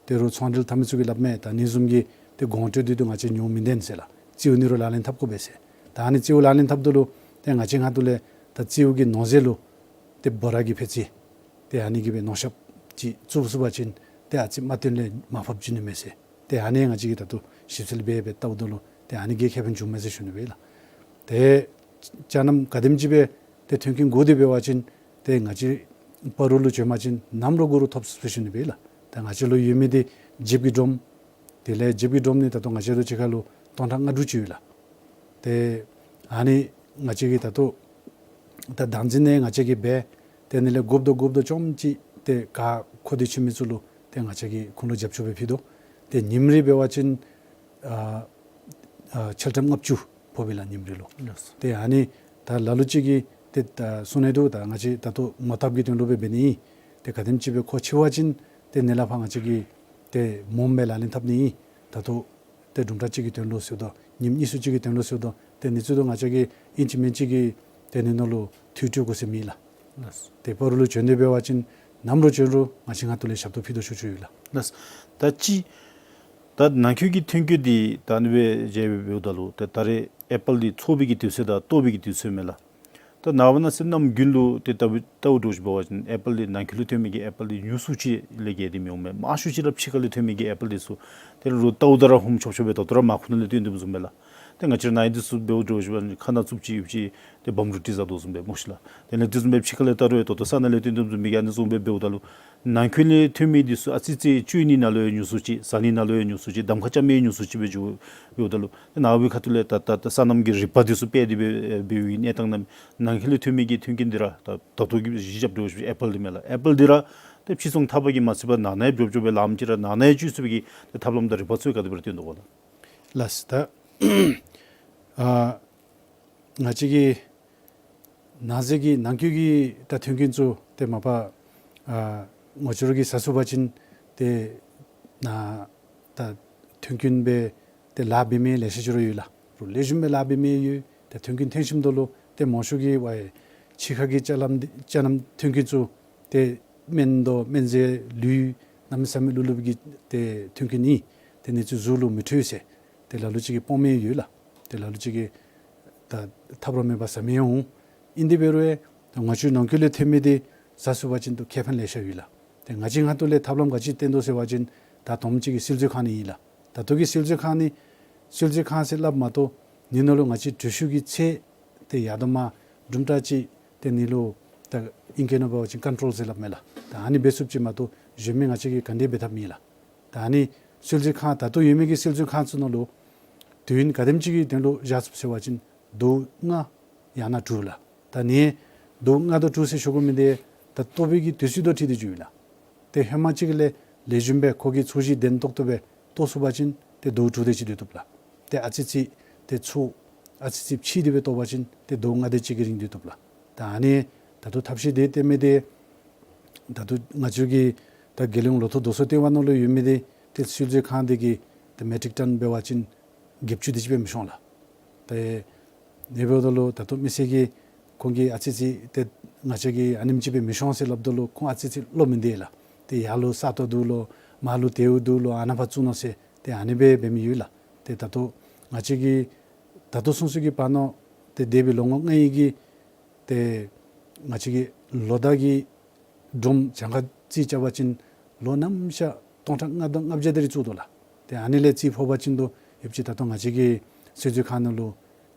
ཏེ་རོགས་ཚོང་འབྲེལ་འཐབ་མི་ཚུ་གིས་སླབ་མས། ད་ཨ་ནི་བཟུམ་གྱི་ཏེ་གོང་འཕྲོས་འདི་ཏེ་ང་བཅས་ཉོ་མི་བཏོན་ཟེར་ལགས། རྩེཝ་ཨ་ནི་རོགས་ལག་ལེན་འཐབ་དགོ་པས་ཟེར། ད་ཨ་ནི་རྩེཝ་ལག་ལེན་འཐབ་ད་ལུ་ཏེ་ང་བཅས་ཁ་ཐུག་ལས་ད་རྩེཝ་གི་ནང་གཟེར་ལུ་ཏེ་བོ་ར་གི་ཕད་ཙེ་ཏེ་ཨ་ནི་གིས་སྦེ་ནོར་ཤབ་ཅིག་བཙུགས་ཚུགས་པ་ཅིན་ཏེ་ཨ་ཙི་རྨ་བཏོན་ལས་མར་ཕབ་འགྱོ་ནི་མས་ཟེར། ཏེ་ཨ་ནི་ང་བཅས་ཀྱིས་ད་ལྟོ་ཞིབ་འཚོལ་འབད་འབད་བལྟཝ་ད་ལུ་ཏེ་ཨ་ནི་གིས་ཁེ་ཕན་བྱུངམ་མས་ཟེར་ཞུ་ནི་སྦེ་ལགས། ཏེ་ཅ་ནམ་ག་དེམ་ཅིག་སྦེ་ཏེ་ཐོན་སྐྱེད་དགོ་དེ་འབད་བ་ཅིན་ཏེ་ང་བཅས་སྤ་རོ་ལུ་བྱོན་པ་ཅིན་ནམ་ར་དགོ་རུང་ཐོབ་ཟེར་ཞུ་ནི་སྦེ་ལགས། ཏེ་ང་བཅས་ལུ་ཡོད་མི་འདི་འཇིབ་ཀྱི་སྒྲོམ། དེ་ལས་འཇིབ་ཀྱི་སྒྲོམ་འདི་ད་ལྟོ་ང་བཅས་ལུ་གཅིག་ཁར་ལུ་སྟོང་ཕྲག་ལྔ་དྲུག་ཅིག་ཡོད་ལགས། ཏེ་ཨ་ནི་ང་བཅས་ཀྱིས་ད་ལྟོ་ད་བདག་འཛིན་ནི་ང་བཅས་ཀྱིས་འབད། ཏེ་ཨ་ནི་ལས་དགོཔ་ད་དགོཔ་ད་རྐྱངམ་ཅིག་ཏེ་ག་མཁོ་འདོད་ཆེ་མི་ཚུ་ལུ་ཏེ་ང་བཅས་ཀྱིས་ཁོང་ལུ་རྒྱབ་སྐྱོར་སྦེ་ཕུལ་དོ། ཏེ་ཉིནམ་རེ་འབད་བ་ཅིན་ཨ་ཨ་ཆལ་ཊམ་ལྔ་བཅུ་ཕོགཔ་ཨིན་ལགས་ཉིནམ་རེ་ལུ། ལགས་སོ། ཏེ་ཨ་ནི་ད་ལ་ལུ་ཅིག་གིས་ཏེ་ད་གསུང་ནི་འདུག། ད་ང་བཅས་ད་ལྟོ་ངོ་དེབ་ཀྱི་དོན་ལུ་སྦེ་འབད་ནི་ཨིན། ཏེ་ག་དེམ་ཅིག་སྦེ་མཁོ་ཆེ་བ་ཅིན་ཏེ་ནཱ་ལས་ཕར་ང་བཅས་ཀྱིས་ཏེ་མངམ་སྦེ་ལག་ལེན་འཐབ་ནི་ཨིན། ད་ལྟོ་ཏེ་དུམ་གྲ་ཅིག་གི་དོན་ལུ་ཟེརཝ་ད་ཉིནམ་གཉིས་གསུམ་ཅིག་གི་དོན་ལུ་ཟེརཝ་ད་ཏེ་ཨ་ནི་ཚུ་ད་ང་བཅས་ཀྱིས་ཨིན་ཅི་མིན་ཅི་གི་ཏེ་ཨ་ནི་ནང་ལུ་ཐོ་བཀོད་དགོ་ཟེར་མེད་ལགས། ལགས། ཏེ་སྤ་རོ་ལུ་བྱོན་ཏེ་འབད་བ་ཅིན་ནམ་ར་བྱོན་རུང་ང་བཅས་ཁ་ཐུག་ལས་ཞབས་ཏོག་ཕུལ་དོ་ཞུ་ཞུཝ་ཨིན་ལགས། ལགས། ད་ཅི་ད་ནང་འཁོད་ཀྱི་ཐོན་སྐྱེད་འདི་ད་ཨ་ནི་སྦེ་མཇལ་འབདཝ་ད་ལུ་ཏེ་ད་རེས་ཨེ་པཱལ་འདི་ཚོ་བའི་གི་དུས་ཚོད་དང་བཏོག་པའི་གི་དུས་ཚོད་མས་ལགས། ད་ནངས་པ་གནངས་ཚེ་གནམ་དགུན་ལུ་ཏེ་ལྟ་བུ་ལྟཝ་འདྲཝ་ཅིག་འབད་བ་ཅིན་ཨེ་པཱལ་འདི་ནང་འཁོད་ལུ་ཐོན་མི་གི་ཨེ་པཱལ་འདི་ཉུང་སུ་ཅིག་ལས་བརྒལ་ཏེ་མི་འོང་མས། མང་ཤོས་ཅིག་ར་ཕྱི་ཁ་ལས་ཐོན་མི་གི་ཨེ་པཱལ་འདི་ཚུ་ཏེ་རོགས་ལྟཝ་ད་ར་ཧུམ་ཆོབ་ཆོབ་སྦེ་ད་ལྟོ་ར་མར་ཁུ་ནང་ལས་བཏོན་བཏོནམ་བཟུམ་སྦེ་ལགས། ཏེ་ང་བཅས་ར་ནཱ་ཡོད་འདི་ཚུ་འབདཝ་འདྲཝ་ཅིག་འབད་བ་ཅིན་ཁ་ནང་བཙུགསཔ་ཅིག་ཡོདཔ་ཅིག་ཏེ་བམ་རོ་ཊི་བཟའ་དོ་བཟུམ་སྦེ་སྨོ་ཤིག་ལགས། དེ་ལས་དེ་བཟུམ་སྦེ་ཕྱི་ཁ་ལས་ལྟ་རུང་ཡང་ད་ལྟོ་ས་ནང་ལས་བཏོན་བཏོནམ་བཟུམ་མའི་གི་ཨ་ནི་བཟུམ་སྦེ་འབདཝ་ད་ལུ་ནང་འཁོད་ལས་ཐོན་མི་འདི་ཚུ་ཨ་ཙི་ཅིག་སྤྱོད་ནི་ནང་ལུ་ཡང་ཉུང་སུ་ཅིག་བཟའ་ནི་ནང་ལུ་ཡང་ཉུང་སུ་ཅིག་གདམ་ཁ་རྐྱབ་མི་ཡང་ཉུང་སུ་ཅིག་སྦེ་འགྱོཝ་འབདཝ་ད་ལུ་ཏེ་ནངས་པའི་ཁ་ཐུག་ལས་ད་ད་ད་སོ་ནམ་གྱི་རིག་པ་འདི་ཚུ་སྤེལ་ཏེ་སྦེ་འབད་བའི་གནས་སྟངས་ནང་ནང་འཁོད་ལས་ཐོན་མི་གི་ཐོན་སྐྱེད་འདི་ར་ད་ད་ལྟོ་གི་གཞི་རྐྱབ་འདྲཝ་ཅིག་ཨེ་པཱལ་འདི་མས་ལགས། ཨེ་པཱལ་འདི་ར་ཏེ་ཕྱིར་ཚོང་འཐབ་པ་གིས་མ་ཚད་པར་ནང་ན་ཡང་འགྱོ་འགྱོ་སྦེ་ལངམ་ཅིག་ར་ནང་ན་ཡང་འགྱོ་ཚུགས་པའི་གི་ཏེ་ཐབས་ལམ་དང་རིག་པ་ཚུ་ག་དེ་སྦེ་ར་སྟོན་དོ་གོ་ལགས། ལགས་སོ། ད་ཨ་ང་བཅས་ཀྱི་ནང་གཟེར་གྱི་ནང་འཁོད་ཀྱི་ད་ཐོན་སྐྱེད་ཚུ་ཏེ་མ་པ་ཨ་ངོ་ཅོག་ར་གིས་བཟའ་ཚུགས་པ་ཅིན་ཏེ་ནཱ་ད་ཐོན་སྐྱེད་སྦེ་ཏེ་ལཱ་འབད་མི་ལེ་ཤ་ཅིག་ར་ཡོད་ལགས། རོགས་ལེགས་ཤོམ་སྦེ་ལཱ་འབད་མི་ཡོད། ཏེ་ཐོན་སྐྱེད་ཐོན་ཞིནམ་ད་ལུ་ཏེ་མང་ཤོས་ཀྱིས་ཝའི་ཕྱི་ཁ་གི་ཅ་ལམ་འདི་ཅ་ནམ་ཐོན་སྐྱེད་ཚུ་ཏེ་སྨན་དང་སྨན་རྫས་ལུད་ གནམ་མེད་ས་མེད་ལྷུག་ལྷུག་གི་ཏེ་ཐོན་སྐྱེད་ཨིན། ཏེ་གནས་ཚུལ་གཟུགས་ལུ་མི་འཕྲོད་ཟེར་ཏེ་ལ་ལུ་ཅིག་གིས་སྤོང་མི་ཡོད་ལགས། ཏེ་ལ་ལུ་ཅིག་གིས་ད་ཐབས་ར་མེད་པར་ཟ་མི་འོང་། ཨིན་དེ་འབད་རུང་ད་ང་བཅས་ནང་འཁོད་ལས་ཐོན་མི་དེ་ཟ་ཚུགས་པ་ཅིན་ཏེ་ཁེ་ཕན་ལེ་ཤ་ཡོད་ལགས། ཏེ་ང་བཅས་ང་ཏོ་ལས་ཐབས་ལམ་ག་ཅི་བཏོན་དོ་ཟེར་བ་ཅིན་ད་དོམ་ཅིག་གི་སིལ་ཚོད་ཁང་ནི་ཨིན་ལགས། ད་ལྟོ་གི་སིལ་ཚོད་ཁང་ནི་སིལ་ཚོད་ཁང་ཟེར་སླབ་མ་གཏོགས་ནི་ནང་ལུ་ང་བཅས་དྲོད་ཤུགས་ཀྱི་ཚད་ཏེ་ཡར་དང་མར་དུམ་གྲ་ཅིག་ཏེ་ནི་ལུ་ད་ཨིང་སྐད་ནང་འབད་བ་ཅིན་ཀོན་ཊོལ་ཟེར་སླབ་མས་ལགས། ད་ཨ་ནི་འབད་ཚུགསཔ་ཅིག་མ་གཏོགས་གཞན་མི་ང་བཅས་ཀྱིས་ག་དེ་འབད་ཐབས་མེད་ལགས། ད་ཨ་ནི་སིལ་ཚོད་ཁང་ད་ལྟོ་ཡོད་མི་གི་སིལ་ཚོད་ཁང་ཚུ་ནང་ལུ་དུས་ཡུན་ག་དེམ་ཅིག་གི་དོན་ལུ་བཞག་ཚུགས་ཟེར་བ་ཅིན་ཟླཝ་ལྔ་ཡང་ན་དྲུག་ལགས། ད་ནི་ཟླཝ་ལྔ་དང་དྲུག་ཟེར་ཞུ་དགོ་མི་དེ་ད་བཏོག་པའི་གི་དུས་ཚོད་དང་འཁྲིལ་ཏེ་འགྱོཝ་ཨིན་ལགས། ཏེ་ཧེ་མ་ཅིག་ལས་ལེགས་ཤོམ་སྦེ་ཁོ་གི་ཚོས་གཞི་བདེ་ཏོག་ཏོ་སྦེ་བཏོག་ཚུགས་པ་ཅིན་ཏེ་ཟླཝ་དྲུག་དེ་ཅིག་སྡོད་བཏུབ་ལགས། ཏེ་ཨ་ཙི་ཙི་ཏེ་ཚོས་ཨ་ཙི་ཙི་ཕྱིས་ཏེ་སྦེ་བཏོག་པ་ཅིན་ཏེ་ཟླཝ་ལྔ་དེ་ཅིག་གི་རིང་སྡོད་བཏུབ་ལགས། ད་ཨ་ནི་ད་ལྟོ་ཐབས་ཤེས་དེ་བཏོན་མི་དེ་ད་ལྟོ་ང་བཅས་ཀྱི་ད་རྒྱལ་ཡོངས་ལོ་ཐོག་རྡོ་སོལ་ལྟེ་བ་ནང་ལུ་ཡོད་མི་དེ་ཏེ་སིལ་ཚོད་ཁང་དེ་གིས་ཏེ་མེ་ཊིག་ཊོན་འབད་བ་ཅིན་བརྒྱད་ཅུ་དེ་ཅིག་སྦེ་མི་ཤོང་ལགས། ཏེ་ཨ་ནི་འབདཝ་ད་ལུ་ད་ལྟོ་མི་སེར་གྱིས་ཁོང་གིས་ཨ་ཙི་ཙི་ཏེ་ང་བཅས་ཀྱིས་ཨ་ནེམ་ཅིག་སྦེ་མི་ཤོང་ཟེར་སླབ་ད་ལུ་ཁོང་ཨ་ཙི་ཙི་བློ་མི་བདེ་ལགས། ཏེ་ཡར་ལུ་ས་སྟོང་འདུག་ལོ་མར་ལུ་དེའུ་འདུག་ལོ་ཨ་ནཱ་ཕར་བཙུགས་ནོ་ཟེར་ཏེ་ཨ་ནི་སྦེ་འབད་མི་ཡོད་ལགས། ཏེ་ད་ལྟོ་ང་བཅས་ཀྱིས་ད་ལྟོ་སོང་སོང་གི་བར་ན་ཏེ་འདས་པའི་ལོ་ངོ་ལྔ་ཡི་གི་ཏེ་ང་བཅས་ཀྱི་ལོ་བདའ་གི་སྒྲོམ་གྱངས་ཁ་རྩིས་རྐྱབ་པ་ཅིན་ལོ་ནམ་ཤ་སྟོང་ཕྲག་ལྔ་དང་ལྔ་བརྒྱ་དེ་རེ་བཙུགས་དོ་ལགས། ཏེ་ཨ་ནི་ལས་རྩིས་ཕོག་པ་ཅིན་ཏེ་ཡོདཔ་ཅིག་ད་ལྟོ་ང་བཅས་ཀྱི་སིལ་ཚོད་ཁང་ནང་ལུ་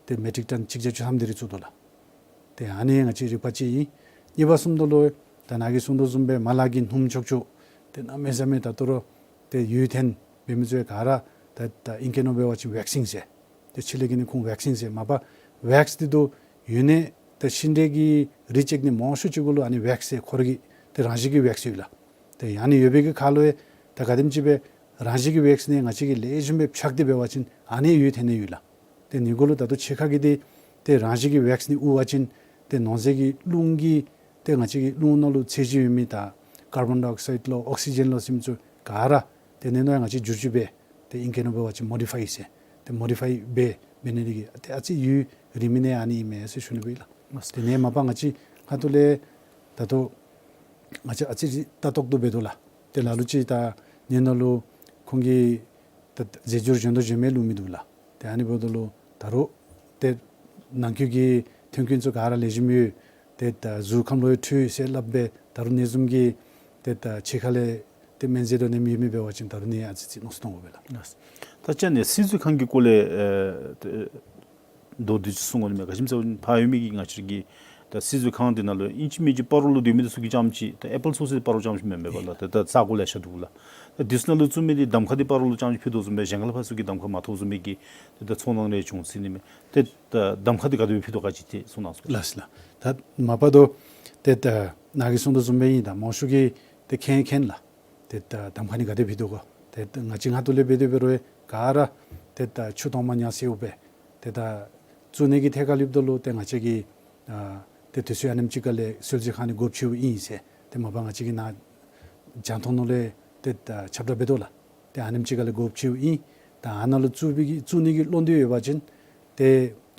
ཏེ་མེ་ཊིག་ཊོན་གཅིག་བརྒྱ་བཅུ་ཐམ་དེ་རེ་བཙུགས་དོ་ལགས། ཏེ་ཨ་ནི་ང་བཅས་རིག་པ་ཅིག་ཨིན། གཉིས་པ་བཟུམ་ད་ལུ་ད་ནཱ་གིས་གསུང་དོ་བཟུམ་སྦེ་མ་ལག་གི་སྣུམ་ཆོག་ཆོག་ཏེ་གནམ་མེད་ས་མེད་ད་ལྟོ་ར་ཏེ་ཡུལ་འཐོན་འབད་མི་ཚུ་ག་ར་ད་ད་ཨིང་སྐད་ནང་འབད་བ་ཅིན་ཝེག་སིང་ཟེར། ཏེ་ཕྱི་གླིང་གི་ནི་ཁོང་ཝེག་སིན་ཟེར། མ་པ་ཝེགསི་འདི་ཏེ་ཡོད་ནི་ཏེ་ཤིང་འབྲས་ཀྱི་རིགས་ཅིག་ནི་མང་ཤོས་ཅིག་གུ་ལུ་ཨ་ནི་ཝེགསི་ཟེར་ཁོ་ར་གི་ཏེ་རང་བཞིན་གྱི་ཝེགསི་ཡོད་ལགས། ཏེ་ཨ་ནི་ཡོད་པའི་གི་ཁར་ལུ་ཡང་ད་ག་དེམ་ཅིག་སྦེ་རང་བཞིན་གྱི་ཝེགསི་ནི་ང་བཅས་ཀྱིས་ལེགས་ཤོམ་སྦེ་འཕྱག་སྟེ་འབད་བ་ཅིན་ཨ་ནི་ཡུལ་འཐོན་ནི་ཡོད་ལགས། ཏེ་ཨ་ནི་གུ་ལུ་ད་ལྟོ་ཕྱི་ཁ་གི་འདི་ཏེ་རང་བཞིན་གྱི་ཝེགསི་ནི་དབུར་བ་ཅིན་ཏེ་ནང་གསེས་ཀྱི་རླུང་གི་ཏེ་ང་བཅས་ཀྱི་རླུང་ནང་ལུ་ཚད་གཞི་ཡོད་མི་ད་ཀར་བཱོན་ཌའི་ཨོག་སའིཌ་ལོ་ཨོག་སི་ཇེན་ལོ་ཟེར་མི་ཚུ་ག་ར་ཏེ་ཨ་ནི་ནང་ཡང་ང་བཅས་བསྒྱུར་བཅོས་འབད་ཏེ་ཨིང་སྐད་ནང་འབད་བ་ཅིན་མོ་ཌི་ཕའི་ཟེར། ཏེ་མོ་ཌི་ཕའི་འབད་འབད་ནི་འདི་གིས་ཏེ་ཨ་ཙི་ཡུན་རིང་མི་ནི་ཨ་ནི་ཨིན་མས་ཟེར་ཞུ་ནི་ཨིན་ལགས། ཏེ་ཨ་ནི་མ་པ་ང་བཅས་ང་ཏོ་ལས་ད་ལྟོ་ང་བཅས་ཨ་ཙི་ཅིག་ལྟ་རྟོག་འདུག་འབད་དོ་ལགས། ཏེ་ལ་ལུ་ཅིག་ད་ཨ་ནི་ནང་ལུ་ཁོང་གིས་ད་རྫས་སྦྱོར་གཞན་དང་གཞན་མི་བླུགས་མི་འདུག་ལགས། ཏེ་ཨ་ནི་འབདཝ་ད་ལུ་ད་རུང་ཏེ་ནང་འཁོད་ཀྱི་ཐོན་ཁུངས་ཚུ་ག་ར་ལེགས་ཤོམ་ཡོད། ཏེ་ད་གཟུགས་ཁམས་ལུ་ཡང་འཕྲོད་ཟེར་སླབ་སྦེ་ད་རུང་ཨ་ནི་བཟུམ་གྱི་ཏེ་ད་ཕྱི་ཁ་ལས་ཏེ་སྨན་རྫས་དང་ཨ་ནེམ་ཡོད་མི་འབད་བ་ཅིན་ད་རུང་ཨ་ནི་ཨ་ཙི་ཅིག་མནོ་བསམ་གཏང་དགོ་པས་ལགས། ད་ཅི་ཨ་ནི་སིལ་ཚོད་ཁང་གི་སྐོར་ལས་ཨེ་ཏེ་མདོར་བསྡུས་ཅིག་གསུང་དགོ་ནི་མས། ག་ཅི་སྨོ་ཟེར་བ་ཅིན་ཕར་ཡོད་མི་གི་ང་བཅས་ཀྱི་ད་སིལ་ཚོད་ཁང་འདི་ནང་ལུ་ཨིན་ཅི་མིན་ཅི་སྤ་རོ་ལུ་སྡོད་མི་འདི་ཚུ་གིས་རྐྱངམ་ཅིག་ད་ཨེ་པཱལ་ཚོས་ཟེར་སྤ་རོ་རྐྱངམ་ཅིག་མེན་མས་པ་ལགས། ད་ད་ས་གོ་ལེ་ཤ་འདུག་ལགས། ད་འདི་ཚུ་ནང་ལུ་བཙུགས་མི་འདི་གདམ་ཁ་འདི་སྤ་རོ་ལུ་རྐྱངམ་ཅིག་ཕུལ་དོ་བཟུམ་སྦེ་གཞན་ཁ་ལས་ཕར་ཚུ་གིས་གདམ་ཁ་མ་ཐོབ་བཟུམ་མའི་གི་ད་ད་ཚོར་སྣང་རེ་བྱུང་སྲིད་ནི་མས། ཏེ་ད་གདམ་ཁ་འདི་ག་དེ་སྦེ་ཕུལ་དོ་ག་ཅི་ཏེ་གསུང་གནང་ཟེར། ལགས་ལགས། ད་མ་པ་ད་ཏེ་ད་ནཱ་གིས་གསུང་དོ་བཟུམ་སྦེ་ཨིན། ད་མང་ཤོས་ཀྱིས་ཏེ་མཁྱེན་མཁྱེན་ལགས། ཏེ་ད་གདམ་ཁ་ནི་ག་དེ་སྦེ་ཕུལ་དོ་ག། ཏེ་ད་ང་བཅས་ང་ཏོ་ལས་འབད་དེ་འབད་རུང་ག་ར་ཏེ་ད་ཆུ་གཏོར་མ་ཉ་སེརཝ་སྦེ་ཏེ་ད་བཙུགས་ནི་གི་ཐད་ཁར་ལུ་འབདཝ་ད་ལུ་ཏེ་ང་བཅས་ཀྱིས་ཨ་ཏེ་དུས་ཚོད་ཨ་ནེམ་ཅིག་ཁ་ལས་སིལ་ཚོད་ཁང་ནི་དགོཔ་ཆེཝ་ཨིན་ཟེར་ཏེ་མ་པ་ང་བཅས་ཀྱི་ནཱ་རྒྱང་མཐོང་ནང་ལས་ཏེ་ད་ཁྱབ་བསྒྲགས་འབད་དོ་ལགས། ཏེ་ཨ་ནེམ་ཅིག་ཁ་ལས་དགོཔ་ཆེཝ་ཨིན། ད་ཨ་ནཱ་ལུ་བཙུགས་པའི་གི་བཙུགས་ནི་གི་བློ་འདོད་ཡོད་པ་ཅིན་ཏེ་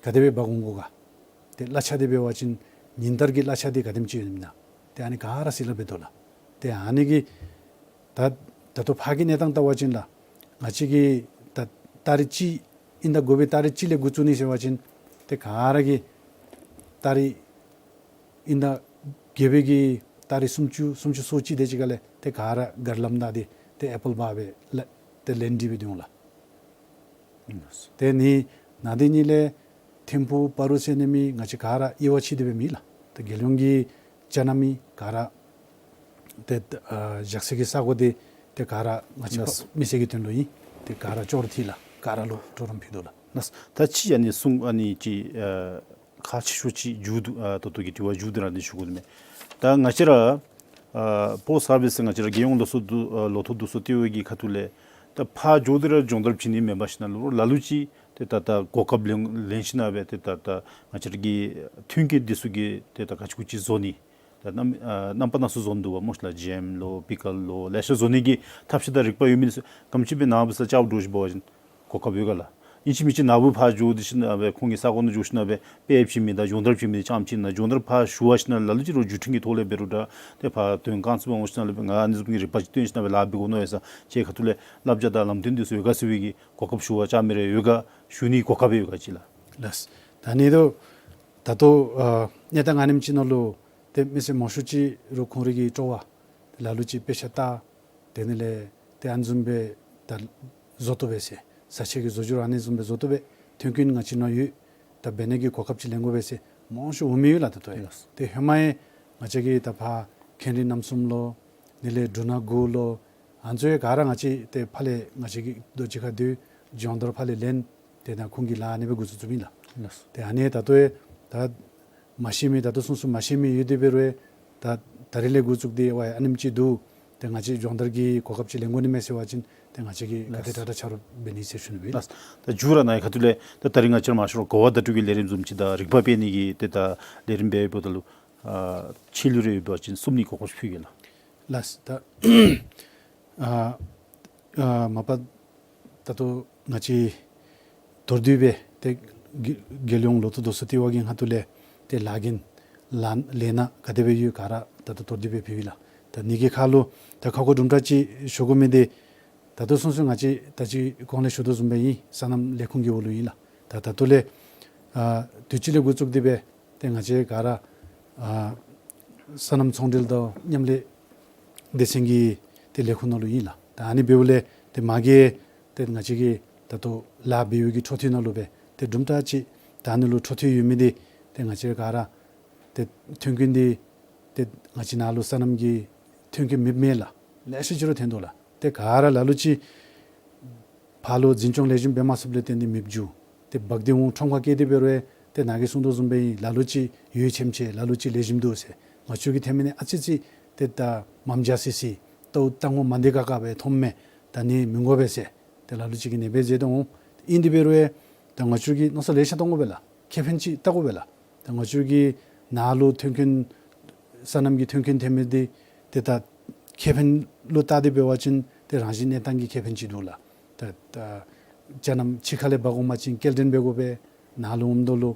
ག་དེ་སྦེ་འབག་འོང་དགོ་ག། ཏེ་གླ་ཆ་འདི་འབད་བ་ཅིན་ཉིན་ལྟར་གྱི་གླ་ཆ་འདི་ག་དེམ་ཅིག་ཡོད་ནི་ཨིན་ན། ཏེ་ཨ་ནི་ག་ར་གཟིགས་སླབ་འབད་དོ་ལགས། ཏེ་ཨ་ནི་གིས་ད་ད་ལྟོ་ཕར་གྱི་གནས་སྟངས་བལྟ་བ་ཅིན་ལགས། ང་བཅས་ཀྱིས་ད་ཏ་རིག་གཅིག་ཨིན་ཟླ་དགུ་པའི་ཏ་རིག་གཅིག་ལས་འགོ་བཙུགས་ནི་ཟེར་བ་ཅིན་ཏེ་ག་ར་གིས་ཏ་རིག་ཨིན་ཟླ་བརྒྱད་པའི་གི་ཏ་རིག་སུམ་ཅུ་སུམ་ཅུ་སོ་གཅིག་དེ་ཅིག་ཁ་ལས་ཏེ་ག་ར་གར་ལམ་བདའ་སྟེ་ཏེ་ཨེ་པཱལ་འབག་སྦེ་ལ་ཏེ་ལེན་ཏེ་སྦེ་སྡོད་འོང་ལགས། ཏེ་ནི་ནང་འདི་ནི་ལས་ཐིམ་ཕུག་སྤ་རོ་ཟེར་ནི་མི་ང་བཅས་ག་ར་དབྱེ་བ་ཕྱེ་སྟེ་སྦེ་མེད་ལགས། ཏེ་རྒྱལ་ཡོངས་ཀྱི་ཅ་ན་མི་ག་ར་ཏེ་ཨ་བཞག་སའི་གི་ས་གོ་འདི་ཏེ་ག་ར་ང་བཅས་ལགས། མི་སེར་གྱི་དོན་ལུ་ཨིན། ཏེ་ག་ར་ཅོག་ར་འཐད་ལགས། ག་ར་ལུ་གྲོགས་རམ་ཕུལ་དོ་ལགས། ལགས། ད་ཅི་ཨ་ནི་གསུང་ཨ་ནི་ཅིག་ཨ་ཁག་ཆེ་ཤོས་ཅིག་མཇུག་བསྡུ་ཨ་ད་ལྟོ་གི་དྲི་བ་མཇུག་བསྡུ་ར་འདི་ཞུ་དགོ་ནི་མས། ད་ང་བཅས་ར་ཨ་པོསཊ་སར་བིསི་ང་བཅས་ར་རྒྱལ་ཡོངས་ལོ་སོ་རྡོ་ཨ་ལོ་ཐོག་རྡོ་སོལ་ལྟེ་བ་གི་ཁ་ཐུག་ལས་ད་ཕར་འགྱོ་སྟེ་ར་སྦྱོང་བརྡར་བྱིན་ནི་མེན་པར་ཞིན་ན་ལུ་ལ་ལུ་ཅིག་ཏེ་ད་ད་གོ་སྐབས་ལེན་ལེན་ཞིན་ན་སྦེ་ཏེ་ད་ད་ང་བཅས་ར་གི་ཐོན་སྐྱེད་འདི་ཚུ་གི་ཏེ་ད་ག་ཅི་གུ་ཅི་བཟོ་ནི་ད་རྣམ་ཨ་རྣམ་པ་སྣ་ཚོགས་བཟོ་ནི་འདུག་པ་སྨོ་ཤ་ལགས། ཇེམ་ལོ་པི་ཀལ་ལོ་ལེ་ཤ་བཟོ་ནི་གི་ཐབས་ཤེས་དང་རིག་པ་ཡོད་མི་འདི་ཚུ་ག་དེམ་ཅིག་སྦེ་ནཱ་འབད་ས་ཅིག་འགྱོ་ཞིནམ་འབད་བ་ཅིན་གོ་སྐབས་ཡོད་ག་ལགས། ཨིན་ཅི་མིན་ཅི་ནཱ་བུ་ཕར་འགྱོ་སྟེ་ཞིནམ་ལས་ཁོང་གི་ས་གོ་ནང་འགྱོ་ཞིནམ་ལས་དཔེ་ཕྱེ་མི་དང་སྦྱོང་བརྡར་ཕྱེ་མི་ཙམ་ཅིག་ནང་སྦྱོང་བརྡར་ཕར་ཞུ་བ་ཞིནམ་ལས་ལ་ལུ་ཅིག་རོགས་བརྒྱུད་འཕྲིན་གྱི་ཐོག་ལས་འབད་རུང་འདྲ་ཏེ་ཕར་དོན་རྐང་ཚུ་འོང་ཞིནམ་ལས་ང་ཨ་ནི་བཟུམ་གྱི་རིག་པ་ཅིག་སྟོན་ཞིནམ་ལས་ལཱ་འབད་དགོ་མནོ་ཡོད་ས་ཁྱེད་ཁ་ཐུག་ལས་བསླབ་བྱ་དང་ལམ་སྟོན་འདི་ཚུ་ཡོད་ག་ཟེར་བའི་གི་གོ་སྐབས་ཞུ་བ་ཅིན་མི་རེ་ཡོད་ག་ཞུ་ནི་གོ་སྐབས་ཡོད་ག་ཅིག་ལགས། ལགས། ད་ནི་དོ་ད་ལྟོ་ཨ་གནས་སྟངས་ཨ་ནེམ་ཅིག་ནང་ལུ་ཏེ་མི་སེར་མང་ཤོས་ཅིག་རོགས་ཁོང་རའི་གི་སྤྲོ་བ་ལ་ལུ་ཅིག་དཔེ་ཆ་ལྟ། དེ་ནི་ལས་ཏེ་ཨ་ནི་བཟུམ་སྦེ་ད་བཟོ་བཏུབ་པས་ཟེར། ས་ཆ་གི་བཟོ་བསྒྱུར་ཨ་ནི་བཟུམ་སྦེ་བཟོ་བཏུབ་པས། མཐུན་རྐྱེན་ང་བཅས་ནང་ཡོད། ད་འབད་ནི་གི་གོ་སྐབས་ཅིག་ལེན་དགོ་པས་ཟེར་མང་ཤོས་འོང་མི་ཡོད་ལགས། ད་ལྟོ་ཡང་ལགས། ཏེ་ཧེ་མ་ཡང་ང་བཅས་ཀྱི་ད་ཕར་ཁེངས་རིགས་རྣམ་གསུམ་ལོ་ནི་ལས་འབྲུ་སྣ་དགུ་ལོ་ཨ་ནི་ཚུ་ཡང་ག་ར་ང་བཅས་ཏེ་ཕར་ལས་ང་བཅས་ཀྱི་རྡོ་རྗེ་ཁ་འདི་སྦྱོང་བརྡར་ཕར་ལས་ལེན། ཏེ་ད་ཁོང་གི་ལཱ་ཨ་ནི་སྦེ་འགོ་བཙུགས་བཙུགསཔ་ཨིན་ལགས། ལགས། ཏེ་ཨ་ནི་ད་ལྟོ་ཡང་ད་མ་ཤེས་མི་ད་ལྟོ་ཚུན་ཚོད་མ་ཤེས་མི་ཡོད་དེ་འབད་རུང་ད་ད་རིས་ལས་འགོ་བཙུགས་ཏེ་ཝའི་ཨ་ནེམ་ཅིག་འདུག། ཏེ་ང་བཅས་སྦྱོང་བརྡར་གྱི་གོ་སྐབས་ཅིག་ལེན་དགོ་ནི་མས་ཟེར་བ་ཅིན་ཏེ་ང་བཅས་ཀྱིས་ག་དེ་དྲག་དྲག་ཆ་རོགས་འབད་ནི་ཟེར་ཞུ་ནི་ཨིན། ལགས། ད་མཇུག་ར་ནཱ་གི་ཁ་ཐུག་ལས་ད་ད་རིས་ང་བཅས་ར་མ་ཤོར་གོ་བ་བརྡ་སྤྲོད་ཀྱི་ལས་རིམ་བཟུམ་ཅིག་དང་རིག་པ་སྤེལ་ནི་གི་ཏེ་ད་ལས་རིམ་འབདཝ་ད་ལུ་ཨ་ཆད་ལུས་རེ་ཡོད་པ་ཅིན་གསུང་ནི་གོ་སྐབས་ཕུལ་གེ་ལགས། ལགས། ད་ཨ་ཨ་མ་པ་ད་ལྟོ་ང་བཅས་མདོར་བསྡུས་སྦེ་ཏེ་རྒྱལ་རྒྱལ་ཡོངས་ལོ་ཐོག་རྡོ་སོལ་ལྟེ་བ་གི་ཁ་ཐུག་ལས་ཏེ་ལཱ་འགན་ལཱ་ལས་སྣ་ག་དེ་སྦེ་ཡོད་ག་ར་ད་ལྟོ་མདོར་བསྡུས་སྦེ་ཕུལ་ཡི་ལགས། ད་ནི་གི་ཁར་ལུ་ད་ཁ་སྐོང་དུམ་གྲ་ཅིག་ཞུ་དགོ་མི་འདི་ད་ལྟོ་ཚུན་ཚོད་ང་བཅས་ད་ཅི་གོང་ལས་ཞུ་དོ་བཟུམ་སྦེ་ཨིན། སོ་ནམ་ལས་ཁུངས་ཀྱི་འོག་ལུ་ཨིན་ལགས། ད་ད་ལྟོ་ལས་ཨ་དུས་ཅི་ལས་འགོ་བཙུགས་ཏེ་སྦེ་ཏེ་ང་བཅས་ག་ར་ཨ་སོ་ནམ་ཚོང་འབྲེལ་དང་མཉམ་ལས་སྡེ་ཚན་གྱི་ཏེ་ལས་ཁུངས་ནང་ལུ་ཨིན་ལགས། ད་ཨ་ནི་འབདཝ་ལས་ཏེ་མ་གི་ཏེ་ང་བཅས་ཀྱི་ད་ལྟོ་ལཱ་འབད་བའི་གི་འཕྲོ་མཐུད་ནང་ལུ་སྦེ་ཏེ་དུམ་གྲ་ཅིག་ད་ཨ་ནི་ལུ་འཕྲོ་མཐུད་ཡོད་མི་འདི་ཏེ་ང་བཅས་ག་ར་ཏེ་མཐུན་རྐྱེན་འདི་ཏེ་ང་བཅས་ནཱ་ལུ་སོ་ནམ་གྱི་མཐུན་རྐྱེན་མེདཔ་མེད་ལགས། ལེ་ཤ་ཅིག་ར་ཐོན་དོ་ལགས། ཏེ་ག་ར་ལ་ལུ་ཅིག་ཕར་ལུ་འཛིན་སྐྱོང་ལེགས་ཤོམ་འབད་མ་ཚུགསཔ་ལས་བརྟེན་ཏེ་མེདཔ་འགྱོ། ཏེ་འབག་སྟེ་འོང་ཁྲོམ་ཁར་བསྐྱལ་ཏེ་འབད་རུང་ཏེ་ནཱ་གིས་གསུང་དོ་བཟུམ་སྦེ་ཨིན། ལ་ལུ་ཅིག་ཡོད་ཆེམ་ཆེ་ལ་ལུ་ཅིག་ལེགས་ཤོམ་འདུག་ཟེར། ང་བཅས་ཀྱིས་འཐོན་མི་ནི་ཨ་ཙི་ཙི་ཏེ་ད་མངམ་རྒྱ་སི་སི་ཏོག་ཏོ་མ་འདི་ཀ་ཀ་སྦེ་མཐོངམ་མས། ད་ནི་མི་དགོ་པས་ཟེར་ཏེ་ལ་ལུ་ཅིག་གིས་ནེ་སྦེ་མཛད་དོ་འོང་། ཨིན་དེ་འབད་རུང་ད་ང་བཅས་ཀྱིས་མནོ་བསམ་ལེ་ཤ་གཏང་དགོ་པས་ལགས། ཁེ་ཕན་ཅིག་བལྟ་དགོ་པས་ལགས། ད་ང་བཅས་ཀྱིས་ནཱ་ལུ་མཐུན་རྐྱེན་སོ་ནམ་གྱི་མཐུན་རྐྱེན་ཐོན་མི་འདི་ཏེ་ད་ཁེ་ཕན་ལུ་བལྟ་སྟེ་འབད་བ་ཅིན་ཏེ་རང་བཞིན་གནས་སྟངས་ཀྱི་ཁེ་ཕན་ཅིག་འདུག་ལགས། ད་ད་ཅ་ནམ་ཕྱི་ཁ་ལས་འབག་འོང་པ་ཅིན་སྐྱེལ་འདྲེན་འབད་དགོ་པས། ནཱ་ལུ་འོངམ་ད་ལུ་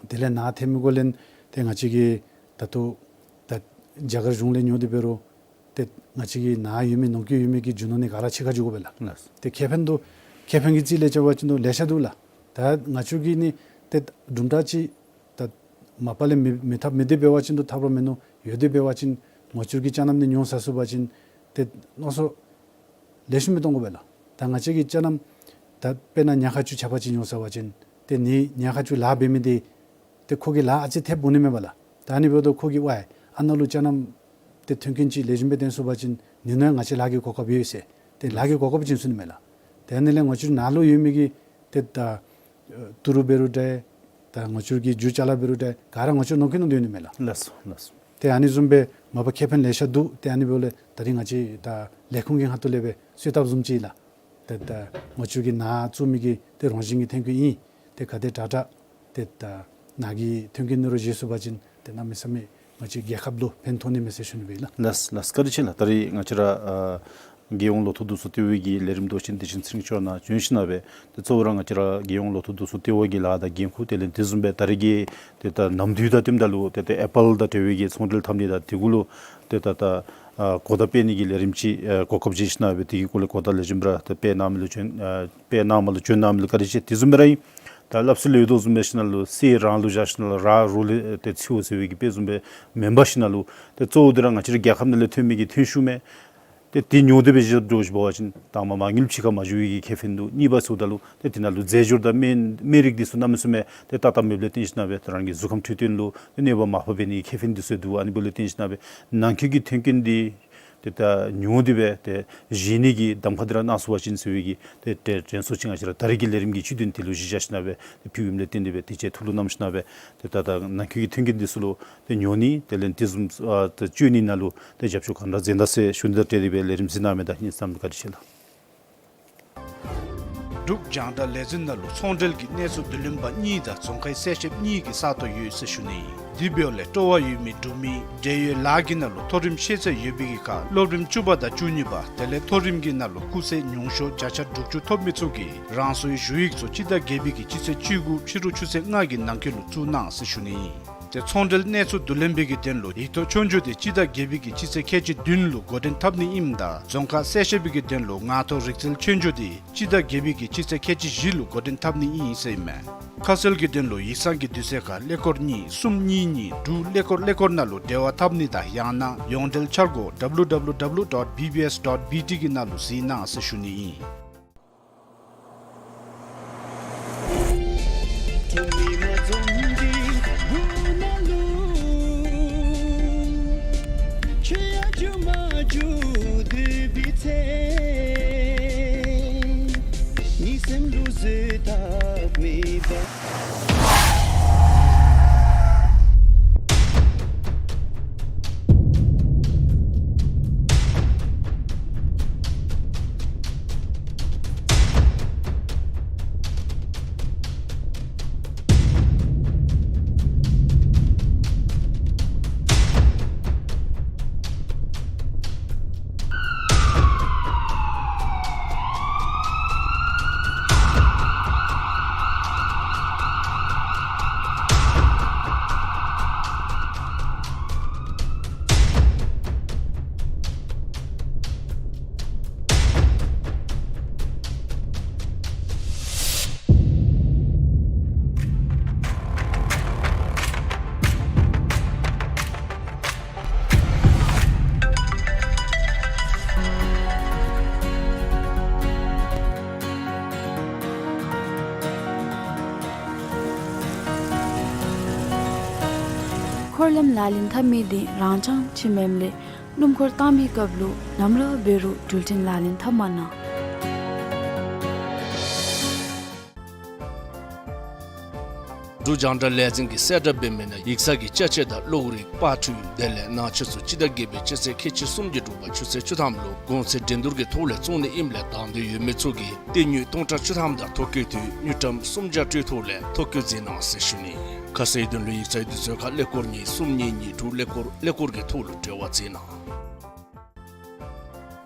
དེ་ལས་ནཱ་ཐོན་མི་གུ་ལེན་ཏེ་ང་བཅས་ཀྱིས་ད་ལྟོ་ད་རྒྱ་གར་གཞུང་ལས་ཉོ་སྟེ་འབད་རུང་ཏེ་ང་བཅས་ཀྱི་ནཱ་ཡོད་མི་ནང་འཁོད་ཡོད་མི་གི་རྒྱུ་ནོར་ནི་ག་ར་ཕྱི་ཁར་འགྱོ་དགོ་པས་ལགས། ལགས། ཏེ་ཁེ་ཕན་འདུག། ཁེ་ཕན་གྱི་རྩིས་ལས་བྱ་བ་ཅིན་འདུག་ལེ་ཤ་འདུག་ལགས། ད་ང་བཅས་ཀྱིས་ནི་ཏེ་དུམ་གྲ་ཅིག་ད་མ་པ་ལས་མི་མི་ཐབས་མེད་དེ་འབད་བ་ཅིན་འདུག་ཐབས་ར་མེད་མནོ། ཡོད་དེ་འབད་བ་ཅིན་ང་བཅས་ཀྱིས་ཅ་ནམ་ནི་ཉོ་ས་ཚུགས་པ་ཅིན་ཏེ་མནོ་བསམ་ལེགས་ཤོམ་སྦེ་གཏང་དགོ་པས་ལགས། ད་ང་བཅས་ཀྱིས་ཅ་ནམ་ད་དཔེར་ན་ཉག་ཁ་ཅིག་ཆ་པ་ཅིག་ཉོ་ཟེར་བ་ཅིན་ཏེ་ནི་ཉག་ཁ་ཅིག་ལཱ་འབད་མི་འདི་ཏེ་ཁོ་གིས་ལཱ་ཨ་ཙི་ཐེབས་འོང་ནི་མས་པ་ལགས། ད་ཨ་ནི་འབདཝ་ད་ཁོ་གིས་ཝའི་ཨ་ནཱ་ལུ་ཅ་ནམ་ཏེ་མཐུན་རྐྱེན་ཅིག་ལེགས་ཤོམ་སྦེ་ཐོན་སོང་པ་ཅིན་ནི་ནང་ང་བཅས་ལཱ་གི་གོ་སྐབས་ཡོད་ཟེར་ཏེ་ལཱ་གི་གོ་སྐབས་བྱིན་ཚུགས་ནི་མས་ལགས། ཏེ་ཨ་ནི་ལས་ང་བཅས་ནཱ་ལུ་ཡོད་མི་གི་ཏེ་ད་ཨ་ཏི་རུ་འབད་རུང་འདྲ་ད་ང་བཅས་ཀྱི་རྒྱུ་ཅ་ལ་འབད་རུང་འདྲ་ག་ར་ང་བཅས་ནང་འཁོད་ནང་འདུག་ནི་མས་ལགས། ལགས་སོ་ལགས་སོ། ཏེ་ཨ་ནི་བཟུམ་སྦེ་མ་པ་ཁེ་ཕན་ལེ་ཤ་འདུག། ཏེ་ཨ་ནི་འབདཝ་ལས་ད་རིས་ང་བཅས་ད་ལས་ཁུངས་ཀྱི་ཁ་ཐུག་ལས་སྦེ་གསོལ་ཐབ་བཟུམ་ཅིག་ལགས། ཏེ་ད་ང་བཅས་ཀྱི་ནཱ་བཙུགས་མི་གི་ཏེ་རང་བཞིན་གྱི་མཐུན་རྐྱེན་ཨིན། ཏེ་ག་དེ་དྲག་དྲག་ཏེ་ད་ནཱ་གི་མཐུན་རྐྱེན་ནི་རོགས་བཞེས་ཚུགས་པ་ཅིན་ཏེ་གནམ་མེད་ས་མེད་ང་བཅས་རྒྱལ་ཁབ་ལུ་ཕན་ཐོགས་ནི་མས་ཟེར་ཞུ་ནི་སྦེ་ལགས། ལགས་ལགས། བཀའ་དྲིན་ཆེ་ལགས། ད་རིས་ང་བཅས་ར་ཨ་རྒྱལ་ཡོངས་ལོ་ཐོག་བསྡུ་གསོག་ལྟེ་བའི་གི་ལས་རིམ་མདོ་ཆེན་བདེ་ཆེན་ཚེ་རིང་མཆོག་ནཱ་བྱོན་ཞིནམ་ལས་ཏེ་གཙོ་བོ་ར་ང་བཅས་ར་རྒྱལ་ཡོངས་ལོ་ཐོག་བསྡུ་གསོག་ལྟེ་བ་གི་ལཱ་དང་འགན་ཁུར་དེ་ལས་དེ་བཟུམ་སྦེ་ད་རིས་ཀྱི་ཏེ་ད་ནམ་དུས་དང་བསྟུནམ་ད་ལུ་ཏེ་ད་ཨེ་པཱལ་དང་འབྲེལ་བའི་གི་ཚོང་འབྲེལ་འཐབ་ནི་དང་དེ་གུ་ལུ་ཏེ་ད་ད་ཨ་གོ་བརྡ་སྤེལ་ནི་གི་ལས་རིམ་ཅིག་ཨ་གོ་སྐབས་བྱིན་ཞིནམ་ལས་དེ་གི་སྐོར་ལས་གོ་བརྡ་ལེགས་ཤོམ་ར་ཏེ་སྤེལ་གནངམ་ལུ་བྱོན་ཨ་སྤེལ་གནངམ་ལུ་བྱོན་གནངམ་ལུ་བཀའ་དྲིན་ཆེ། དེ་བཟུམ་སྦེ་ར་ཨིན། ད་སླབ་སྲོལ་ཡོད་དོ་བཟུམ་སྦེ་ཞིནམ་ལས་གསེར་རང་ལུ་བཞག་ཞིནམ་ལས་ར་རོ་ལས་ཏེ་འཚོལ་ཟེར་བའི་གི་དཔེ་བཟུམ་སྦེ་མེན་པར་ཞིནམ་ལས་ཏེ་གཙོ་བོ་འདི་ར་ང་བཅས་ར་རྒྱལ་ཁབ་ནང་ལས་ཐོན་མི་གི་ཐོན་ཤུགས་མས། ཏེ་དེ་ཉོ་སྟེ་སྦེ་བཞག་འགྱོ་ཞིནམ་འབད་བ་ཅིན་དང་པ་མ་དངུལ་ཕྱི་ཁར་མ་འགྱོ་བའི་གི་ཁེ་ཕན་འདུག། གཉིས་པ་ཟེརཝ་ད་ལུ་ཏེ་དེ་ནང་ལུ་རྫས་སྦྱོར་དང་སྨན་སྨན་རིགས་འདི་ཚུ་གནམ་མེད་ས་མེད་ཏེ་ཏག་ཏག་མེདཔ་ལས་བརྟེན་ཞིནམ་ལས་ཏེ་རང་གི་གཟུགས་ཁམས་འཕྲོད་བསྟེན་ལུ་ཏེ་གནོད་པ་མ་ཕོག་པའི་ནི་ཁེ་ཕན་འདི་ཚུ་འདུག། ཨ་ནི་འབདཝ་ལས་བརྟེན་ཞིནམ་ལས་ནང་འཁོད་ཀྱི་མཐུན་རྐྱེན་འདི་ཏེ་ད་ཉོ་སྟེ་སྦེ་ཏེ་བཞེས་ནི་གི་གདམ་ཁ་འདི་ར་གནང་ཚུགས་པ་ཅིན་ཟེར་བའི་གི་ཏེ་ཏེ་དྲན་གསོ་ཅིག་ང་བཅས་ར་ད་རིས་ཀྱི་ལས་རིམ་གྱི་སྤྱི་དོན་དེ་ལུ་གཞི་བཞག་ཞིནམ་ལས་ཏེ་ཕུལཝ་ཨིནམ་ལས་བརྟེན་ཏེ་སྦེ་དེ་ཅིག་ཐུགས་ལུ་བསྣམས་ཞིནམ་ལས་ཏེ་ད་ད་ནང་འཁོད་ཀྱི་མཐུན་རྐྱེན་འདི་ཚུ་ལུ་ཏེ་ཉོ་ནི་དེ་ལས་དེ་བཟུམ་ཨ་ཏེ་སྤྱོད་ནི་ནང་ལུ་ཏེ་རྒྱབ་སྐྱོར་ག་དེ་དྲག་མཛད་ད་ཟེར་ཞུ་ནི་དང་འབྲེལ་ཏེ་སྦེ་ལས་རིམ་གཟིགས་གནང་མི་དང་ཨ་ནི་ཚུ་བཀའ་དྲིན་ཆེ་ལགས། འབྲུག་རྒྱང་བསྒྲགས་ལས་འཛིན་ནང་ལུ་ཚོང་འབྲེལ་གྱི་གནས་ཚུལ་བསྡུ་ལེན་པ་གཉིས་དང་རྫོང་ཁའི་གསལ་བཤདཔ་གཉིས་ཀྱིས་ས་སྟོང་ཡོད་ཟེར་ཞུ་ནི་ཨིན། དེ་འབདཝ་ལས་སྤྲོ་བ་ཡོད་མི་འབྲུག་མི་འབྲེལ་ཡོད་ལཱ་གི་ནང་ལུ་མཐོ་རིམ་ཤེས་ཚད་ཡོད་པའི་གི་ཁར་སློབ་རིམ་བཅུ་པ་དང་བཅུ་གཉིས་པ་དེ་ལས་མཐོ་རིམ་གྱི་ནང་ལུ་སྐུགས་ཚད་ཉུང་ཤོས་བརྒྱ་ཆ་དྲུག་ཅུ་ཐོབ་མི་ཚུ་གིས་རང་སོའི་ཞུ་ཡིག་ཚུ་སྤྱི་ཟླ་བརྒྱད་པའི་གི་སྤྱི་ཚེས་བཅུ་དགུ་ཕྱི་རུ་ཆུ་ཚོད་ལྔ་གི་ནང་འཁོད་ལུ་བཙུགས་གནང་ཟེར་ཞུ་ནི་ཨིན། ཏེ་ཚོང་འབྲེལ་གནས་ཚུལ་བསྡུ་ལེན་པའི་གི་དོན་ལུ་ཡིག་ཐོག་ཆོས་རྒྱུགས་དེ་སྤྱི་ཟླ་བརྒྱད་པའི་གི་སྤྱི་ཚེས་ཁལ་གཅིག་བདུན་ལུ་འགོ་འདྲེན་འཐབ་ནི་ཨིནམ་ད་རྫོང་ཁ་གསལ་བཤད་པའི་གི་དོན་ལུ་ངག་ཐོག་རིག་རྩལ་ཆོས་རྒྱུགས་དེ་སྤྱི་ཟླ་བརྒྱད་པའི་གི་སྤྱི་ཚེས་ཁལ་གཅིག་བཞི་ལུ་འགོ་འདྲེན་འཐབ་ནི་ཨིན་ཟེར་ཨིན་མས། ཁ་གསལ་གྱི་དོན་ལུ་ཡིག་ཚང་གི་དུས་ཚོད་ཁར་ཀླད་ཀོར་གཉིས་གསུམ་གཉིས་གཉིས་དྲུག་ཀླད་ཀོར་ཀླད་ཀོར་ནང་ལུ་འབྲེལ་བ་འཐབ་ནི་དང་ཡང་ན་ཡོངས་འབྲེལ་འཆར་སྒོ་W W W dot B B S dot B T གི་ནང་ལུ་གཟིགས་གནང་ཟེར་ཞུ་ནི་ཨིན། འཁོར་ལམ་ལག་ལེན་འཐབ་མི་དེ་རང་འཚང་ཆེ་མེནམ་ལས་སྣུམ་འཁོར་བཏང་མི་སྐབས་ལུ་ནམ་ར་འབད་རུང་འགྲུལ་འཕྲིན་ལག་ལེན་འཐབ་མ་གནང་། འབྲུག་རྒྱང་བསྒྲགས་ལས་འཛིན་གྱིས་གསལ་བསྒྲགས་འབད་མི་ནང་ཡིག་ཚང་གི་ཅ་ཆས་དང་གློག་རིག་པར་འཕྲུལ་དེ་ལས་ནང་ཆས་ཚུ་སྤྱི་ཟླ་བརྒྱད་པའི་སྤྱི་ཚེས་ཁལ་གཅིག་གསུམ་གྱི་དྲོ་པ་ཆུ་ཚོད་བཅུ་ཐམ་ལུ་གོང་ཚད་འགྲན་བསྡུར་གྱི་ཐོག་ལས་བཙོང་ནི་ཨིནམ་ལས་དང་འདོད་ཡོད་མི་ཚུ་གིས་སྟེར་དངུལ་སྟོང་ཕྲག་བཅུ་ཐམ་དང་ཐོ་བཀོད་དུས་དངུལ་ཀྲམ་སུམ་བརྒྱ་སྤྲོད་ཐོག་ལས་ཐོ་བཀོད་མཛད་གནང་ཟེར་ཞུ་ནི། ཁ་གསལ་དོན་ལུ་ཡིག་ཚང་གི་དུས་ཚོད་ཁར་ཀླད་ཀོར་གཉིས་གསུམ་གཉིས་གཉིས་དྲུག་ཀླད་ཀོར་ཀླད་ཀོར་གྱི་ཐོག་ལུ་འབྲེལ་བ་མཛད་གནང་།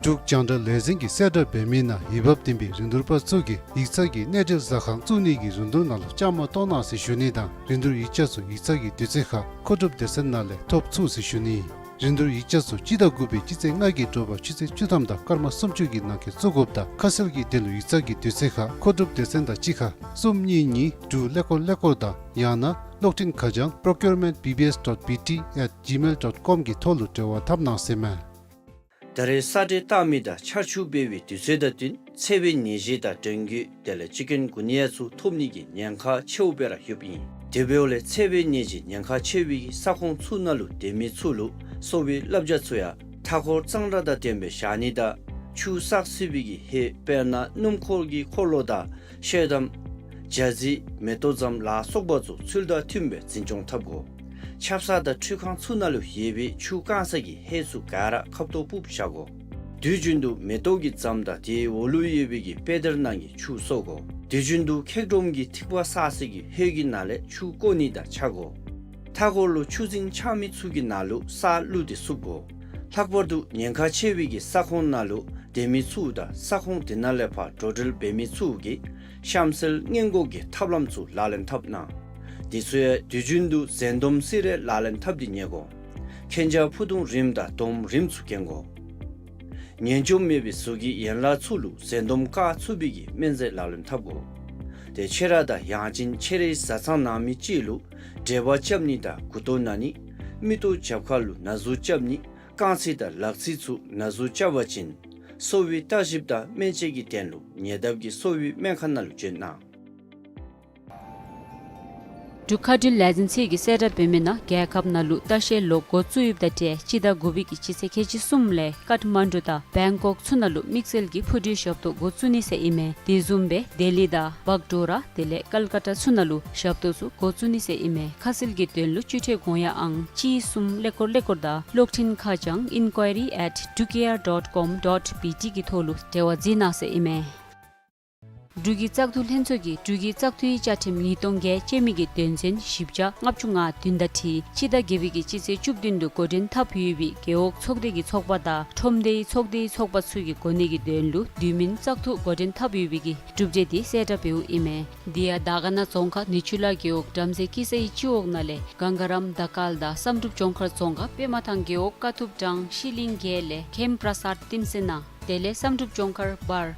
འབྲུག་རྒྱང་བསྒྲགས་ལས་འཛིན་གྱིས་གསལ་བསྒྲགས་འབད་མི་ནང་འོས་འབབ་ལྡན་པའི་རིན་བསྡུར་པ་ཚུ་གིས་ཡིག་ཚང་གི་གནས་འབྲེལ་ཟ་ཁང་བཙུགས་ནི་གི་རིན་བསྡུར་ནང་ལུ་བཅའ་མར་གཏོགས་གནང་ཟེར་ཞུ་ནི་དང་རིན་བསྡུར་ཡིག་ཆ་ཚུ་ཡིག་ཚང་གི་དུས་ཚོད་ཁར་མཁོ་སྒྲུབ་སྡེ་ཚན་ནང་ལས་ཐོབ་ཚུགས་ཟེར་ཞུ་ནི། རིན་བསྡུར་ཡིག་ཆ་ཚུ་སྤྱི་ཟླ་དགུ་པའི་སྤྱི་ཚེས་ལྔ་གི་དྲོ་པ་ཆུ་ཚོད་བཅུ་ཐམ་དང་སྐར་མ་སུམ་ཅུ་གི་ནང་འཁོད་བཙུགས་དགོཔ་དང་ཁ་གསལ་གྱི་དོན་ལུ་ཡིག་ཚང་གི་དུས་ཚོད་ཁར་མཁོ་སྒྲུབ་སྡེ་ཚན་དང་གཅིག་ཁར་གསུམ་གཉིས་གཉིས་དྲུག་ཀླད་ཀོར་ཀླད་ཀོར་དང་ཡང་ན་གློག་འཕྲིན་ཁ་བྱང་procurement B B S dot B T at gmail dot com གི་ཐོག་ལུ་འབྲེལ་བ་འཐབ་གནང་ཟེར་མས། ད་རེས་ས་འདྲེན་བཏང་མི་དང་ཆར་ཆུ་འབབ་པའི་དུས་ཚོད་དང་བསྟུན་ཚ་བའི་ནད་གཞི་དང་ཌེང་གི་དེ་ལས་ཅིག་ཀུན་གུ་ནི་ཡ་ཚུ་ཐོབ་ནི་གི་ཉེན་ཁ་ཆེཝ་སྦེ་ར་ཡོདཔ་ཨིན། དེ་འབདཝ་ལས་ཚ་བའི་ནད་གཞི་ཉེན་ཁ་ཆེ་བའི་གི་ས་ཁོངས་ཚུ་ནང་ལུ་སྡོད་མི་ཚུ་ལུ་གསོ་བའི་བསླབ་བྱ་ཚུ་ཡང་མཐའ་འཁོར་གཙང་སྦྲ་དང་ལྡནམ་སྦེ་བཞག་ནི་དང་ཆུ་བསགས་སྲིད་པའི་གི་ཧེ་དཔེར་ན་སྣུམ་འཁོར་གྱི་འཁོར་ལོ་དང་ཤེལ་དམ་ཇ་རྩི་མེ་ཏོག་ཙམ་ལ་སོགས་པ་ཚུ་ཚུལ་དང་མཐུནམ་སྦེ་འཛིན་སྐྱོང་འཐབ་དགོ། ཆབ་གསང་དང་འཕྲུལ་ཁང་ཚུ་ནང་ལུ་ཡོད་པའི་ཆུ་བཀང་ས་གི་ཧེ་ཚུ་ག་ར་ཁ་ཐོག་སྤུབས་བཞག་དགོ། དུས་རྒྱུན་དུ་མེ་ཏོག་གི་ཙམ་དང་དེའི་འོག་ལུ་ཡོད་པའི་གི་པེ་དར་ནང་གི་ཆུ་གསོ་དགོ། དུས་རྒྱུན་དུ་ཁེག་སྒྲོམ་གྱི་ཐིགས་པ་བསགས་ས་གི་ཧེ་གི་ནང་ལས་ཆུ་བཀོ་ནི་དང་ཆ་དགོ། མཐའ་འཁོར་ལུ་ཆུ་རྫིང་ཆགས་མི་ཚུ་གི་ནང་ལུ་ས་བླུགས་ཏེ་བསུབ་དགོ། ལྷག་པར་དུ་ཉེན་ཁ་ཆེ་བའི་གི་ས་ཁོངས་ནང་ལུ་སྡོད་མི་ཚུ་དང་ས་ཁོངས་དེ་ནང་ལས་ཕར་འགྲོ་འགྲུལ་འབད་མི་ཚུ་གིས་གཤམ་གསལ་སྔོན་འགོག་གི་ཐབས་ལམ་ཚུ་ལག་ལེན་འཐབ་གནང་། དེ་ཚུ་ཡང་དུས་རྒྱུན་དུ་འཛེམ་སྡོམ་སེ་ར་ལག་ལེན་འཐབ་སྟེ་ཉལ་དགོ། མཁྱེན་རྒྱ་ཕུ་ཐུང་རིངམ་དང་འདོམ་རིངམ་ཚུ་གྱོན་དགོ། ངན་འཇོམས་མེད་པའི་གཟུགས་ཀྱི་ཡན་ལག་ཚུ་ལུ་འཛེམ་སྡོམ་བཀག་ཚུགས་པའི་གི་སྨན་རྫས་ལག་ལེན་འཐབ་དགོ། ཏེ་ཁྱོད་ར་དང་ཡང་ཅིན་ཁྱོད་རའི་བཟའ་ཚང་ནང་མི་ཅིག་ལུ་འབྲེལ་བ་རྐྱབ་ནི་དང་མགུ་ཏོ་ན་ནི་མིག་ཏོ་རྒྱབ་ཁ་ལུ་ན་ཟུག་རྐྱབ་ནི་རྐང་རྩེ་དང་ལག་རྩེ་ཚུ་ན་ཟུག་རྐྱབ་པ་ཅིན་གསོ་བའི་བརྟག་ཞིབ་དང་སྨན་དཔྱད་ཀྱི་དོན་ལུ་ཉེ་འདབས་ཀྱི་གསོ་བའི་སྨན་ཁང་ནང་ལུ་བྱོན་གནང་། འབྲུག་མཁའ་འགྲུལ་ལས་འཛིན་ཚུ་གིས་གསལ་བསྒྲགས་འབད་མི་ནང་རྒྱལ་ཁབ་ནང་ལུ་ལྟ་བཤལ་ལོག་འགོ་བཙུགས་ཡོདཔ་ད་ཏེ་སྤྱི་ཟླ་དགུ་པའི་གི་སྤྱི་ཚེས་ཁལ་གཅིག་གསུམ་ལས་ཀཏ་མན་ཌུ་དང་བེང་ཀོག་ཚུ་ནང་ལུ་དམིགས་བསལ་གྱི་འཕུར་གྲུའི་ཞབས་ཏོག་འགོ་བཙུགས་ནི་ཟེར་ཨིན་མས། དེ་བཟུམ་སྦེ་ལྡི་ལི་དང་བག་ཌོ་ར་དེ་ལས་ཀལ་ཀ་ཏ་ཚུ་ནང་ལུ་ཞབས་ཏོག་ཚུ་འགོ་བཙུགས་ནི་ཟེར་ཨིན་མས། ཁ་གསལ་གྱི་དོན་ལུ་སྤྱི་འཐུས་དགོངས་ཡངས་ཨང་གཅིག་གསུམ་ཀླད་ཀོར་ཀླད་ཀོར་དང་གློག་འཕྲིན་ཁ་བྱང་inquiry at dukair dot com dot B T གི་ཐོག་ལུ་འབྲེལ་བ་མཛད་གནང་ཟེར་ཨིན་མས། འབྲུག་གི་བཙག་འཐུ་ལྷན་ཚོགས་ཀྱིས་འབྲུག་གི་བཙག་འཐུའི་བཅའ་ཁྲིམས་ཉིས་སྟོང་བརྒྱད་ཅན་མི་གི་དོན་ཚན་བཞི་བརྒྱ་ལྔ་བཅུ་ང་བདུན་དང་འཁྲིལ་སྤྱི་ཟླ་བརྒྱད་པའི་གི་སྤྱི་ཚེས་བཅུ་བདུན་ལུ་འགོ་འདྲེན་འཐབ་ཡོད་པའི་རྒེད་འོག་ཚོགས་སྡེ་གི་ཚོགས་པ་དང་ཁྲོམ་སྡེའི་ཚོགས་སྡེའི་ཚོགས་པ་ཚུ་གི་གོ་གནས་ཀྱི་དོན་ལུ་དུས་མིན་བཙག་འཐུ་འགོ་འདྲེན་འཐབ་ཡོད་པའི་གི་གྲུབ་འབྲས་འདི་གསལ་བསྒྲགས་འབདཝ་ཨིན་མས། དེ་ཡང་དར་དཀར་ན་རྫོང་ཁག་ནི་ཆུ་ལ་རྒེད་འོག་བྲམ་ཟེ་སྐྱིད་སའི་སྤྱི་འོག་ནང་ལས་གངྒཱ་རམ་དར་དཀར་དང་བསམ་གྲུབ་ལྗོངས་མཁར་རྫོང་ཁག་པདྨ་ཐང་རྒེད་འོག་དཀའ་ཐུབ་འབྲང་ཤི་ལིང་རྒྱལ་ལས་ཁེམ་པྲ་སཱར་ཏིམ་སེ་ན་དེ་ལས་བསམ་གྲུབ་ལྗོངས་མཁར་བར་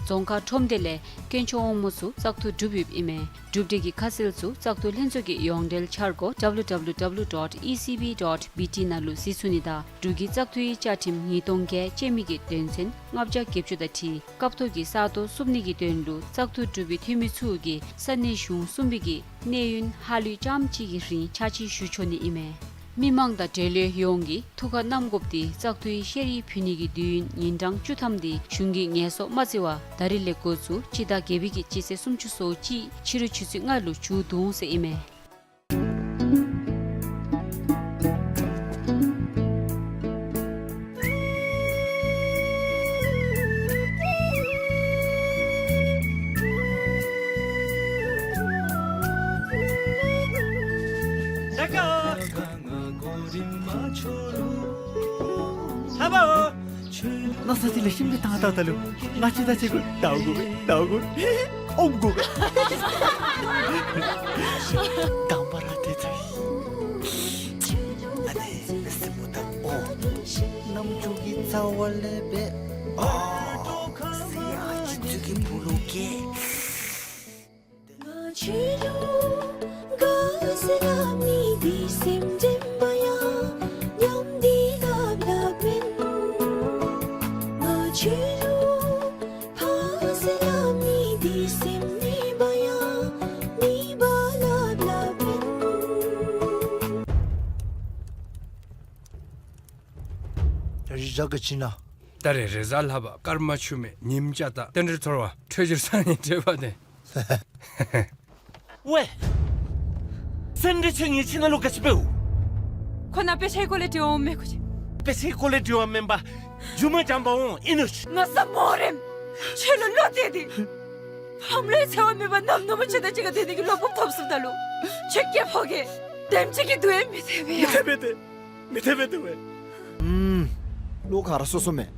རྫོང་ཁག་ཁྲོམ་སྡེ་ལས་དཀོན་མཆོག་དབང་མོ་ཚུ་བཙག་འཐུ་གྲུབ་ཡོདཔ་ཨིན་མས། གྲུབ་འབྲས་ཀྱི་ཁ་གསལ་ཚུ་བཙག་འཐུ་ལྷན་ཚོགས་ཀྱི་ཡོངས་འབྲེལ་འཆར་སྒོ་W W W dot E C B dot B T ནང་ལུ་གཟིགས་ཚུགས་ནི་དང་འབྲུག་གི་བཙག་འཐུའི་བཅའ་ཁྲིམས་ཉིས་སྟོང་བརྒྱད་ཅན་མི་གི་དོན་ཚན་ལྔ་བརྒྱ་བརྒྱད་ཅུ་དང་འཁྲིལ་སྐབས་ཐོག་གི་ས་སྟོང་བསུབ་ནི་གི་དོན་ལུ་བཙག་འཐུ་གྲུབ་པའི་འཐུས་མི་ཚུ་གིས་ས་གནས་གཞུང་གསུམ་པའི་གི་གནས་ཡུན་ཧ་ལུས་རྐྱངམ་གཅིག་གི་རིང་ཕྱག་ཕྱིད་ཞུ་ཆོག་ནི་ཨིན་མས། མི་མང་དང་འབྲེལ་ཡོད་ཡོངས་ཀྱིས་ཐུགས་ཁར་བསྣམ་དགོཔ་འདི་བཙག་འཐུའི་བཤེར་ཡིག་ཕུལ་ནི་གི་དུས་ཡུན་ཉིན་གྲངས་བཅུ་ཐམ་འདི་གཞུང་གིས་ངལ་གསོ་མ་བརྩི་བར་ད་རིས་ལས་འགོ་བཙུགས་སྤྱི་ཟླ་བརྒྱད་པའི་གི་སྤྱི་ཚེས་སུམ་ཅུ་སོ་གཅིག་ཕྱི་རུ་ཆུ་ཚོད་ལྔ་ལུ་མཇུག་བསྡུ་འོང་ཟེར་ཨིན་མས། ལྷ་པ། ན་ས་དེ་ལས་ཤིམ་པའི་ཐང་ཏག་ཏ་ལུ་ང་ཅི་ད་ཅི་གུ་ཏའུ་གུ་ཏའུ་གུ་ཨོམ་གུ་ག་དང་པ་ར་དེ་ཚེ་ཨ་ནི་མི་སེམས་པོ་དང་ཨོ་རྣམ་འགྱུར་གྱི་རྩ་བ་ལས་པའི་ཨོ་སི་ཡ་ཅི་ཚུ་གི་བུ་ལུ་སྐྱེ། ད་རེས་རེས་གཟའ་ལྷག་པ་སྐར་མ་ཆུ་མེད་ཉིམ་ཅ་ད་རྟེན་འབྲེལ་ཚོར་བ་འཕྲོད་སྦྱོར་སང་ཉིན་འཕྲོད་པ་དེ། ཝེ། སེམས་ཁྲལ་ཆེ་ངེ་ཆེ་ན་ལུ་ག་ཅི་འབདཝ། ཁོ་ན་དཔེ་ཆའི་སྐོར་ལས་དྲི་བ་འོང་མེད་ཁོ་ཅི། དཔེ་ཆའི་སྐོར་ལས་དྲི་བ་མེན་པ། རྒྱུ་མ་འཇམ་པ་འོང་ཨིན་ནུག། ང་ས་མོ་རེམ། ཁྱོད་ལུ་བློ་གཏད་དེ། ཕམ་ལུའི་འཚེ་བ་མེད་པ་ནམ་ནམ་ཁྱོད་དང་གཅིག་ཁར་སྡོད་ནི་གི་བློ་སྤོབས་ཐོབ་སོངམ་ད་ལུ། ཁྱོད་སྐྱེ་ཕོ་གེ། དེམ་ཅིག་གི་དུས་ཨེ་མི་ཐེབས་པས་ཡ། མི་ཐེབས་པས་ཏེ། མི་ཐེབས་པས་ཏེ་ཝེ། ཨུམ། བློ་ཁ་ར་སོ་སོ་མེད།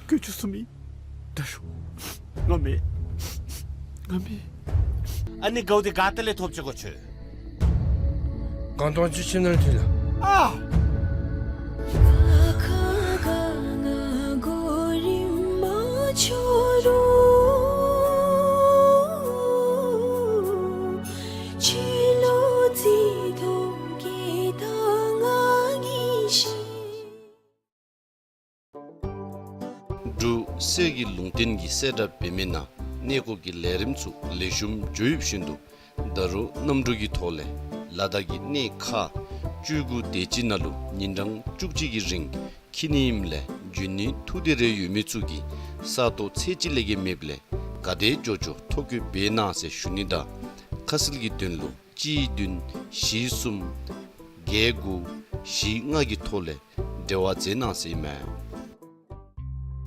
ཀུ་ཅུ་སུ་མི། དྲག་ཤོས། ང་མེད། ང་མེད། ཨ་ནི་གའུ་དེ་ག་ཏེ་ལས་ཐོབ་ཅི་གོ་ཆོས། གང་དོན་ཅི་ཕྱི་ནང་མཐུན་ལ། ཨ། འབྲུག་གསེར་གྱི་ལུང་བསྟན་གྱི་གསལ་བསྒྲགས་འབད་མི་ནང་གནས་སྐོར་གྱི་ལས་རིམ་ཚུ་ལེགས་ཤོམ་འགྱོ་ཡོདཔ་བཞིན་དུ་ད་རུང་གནམ་གྲུ་གི་ཐོག་ལས་ལ་དྭགས་ཀྱི་གནས་ཁག་བཅུ་དགུ་དེ་ཅིག་ནང་ལུ་ཉིན་གྲངས་བཅུ་གཅིག་གི་རིང་འཁྱིད་ནི་ཨིནམ་ལས་འབྱོན་ནི་ཐུགས་འདོད་རེ་ཡོད་མི་ཚུ་གིས་ས་སྟོང་ཚད་གཅིག་ལས་བརྒལ་མེདཔ་ལས་ག་དེ་མགྱོགས་མགྱོགས་ཐོ་བཀོད་འབད་གནང་ཟེར་ཞུ་ནི་དང་ཁ་གསལ་གྱི་དོན་ལུ་གཅིག་བདུན་བཞི་གསུམ་བརྒྱད་དགུ་བཞི་ལྔ་གི་ཐོག་ལས་འབྲེལ་བ་མཛད་གནང་ཟེར་ཨིན་མས།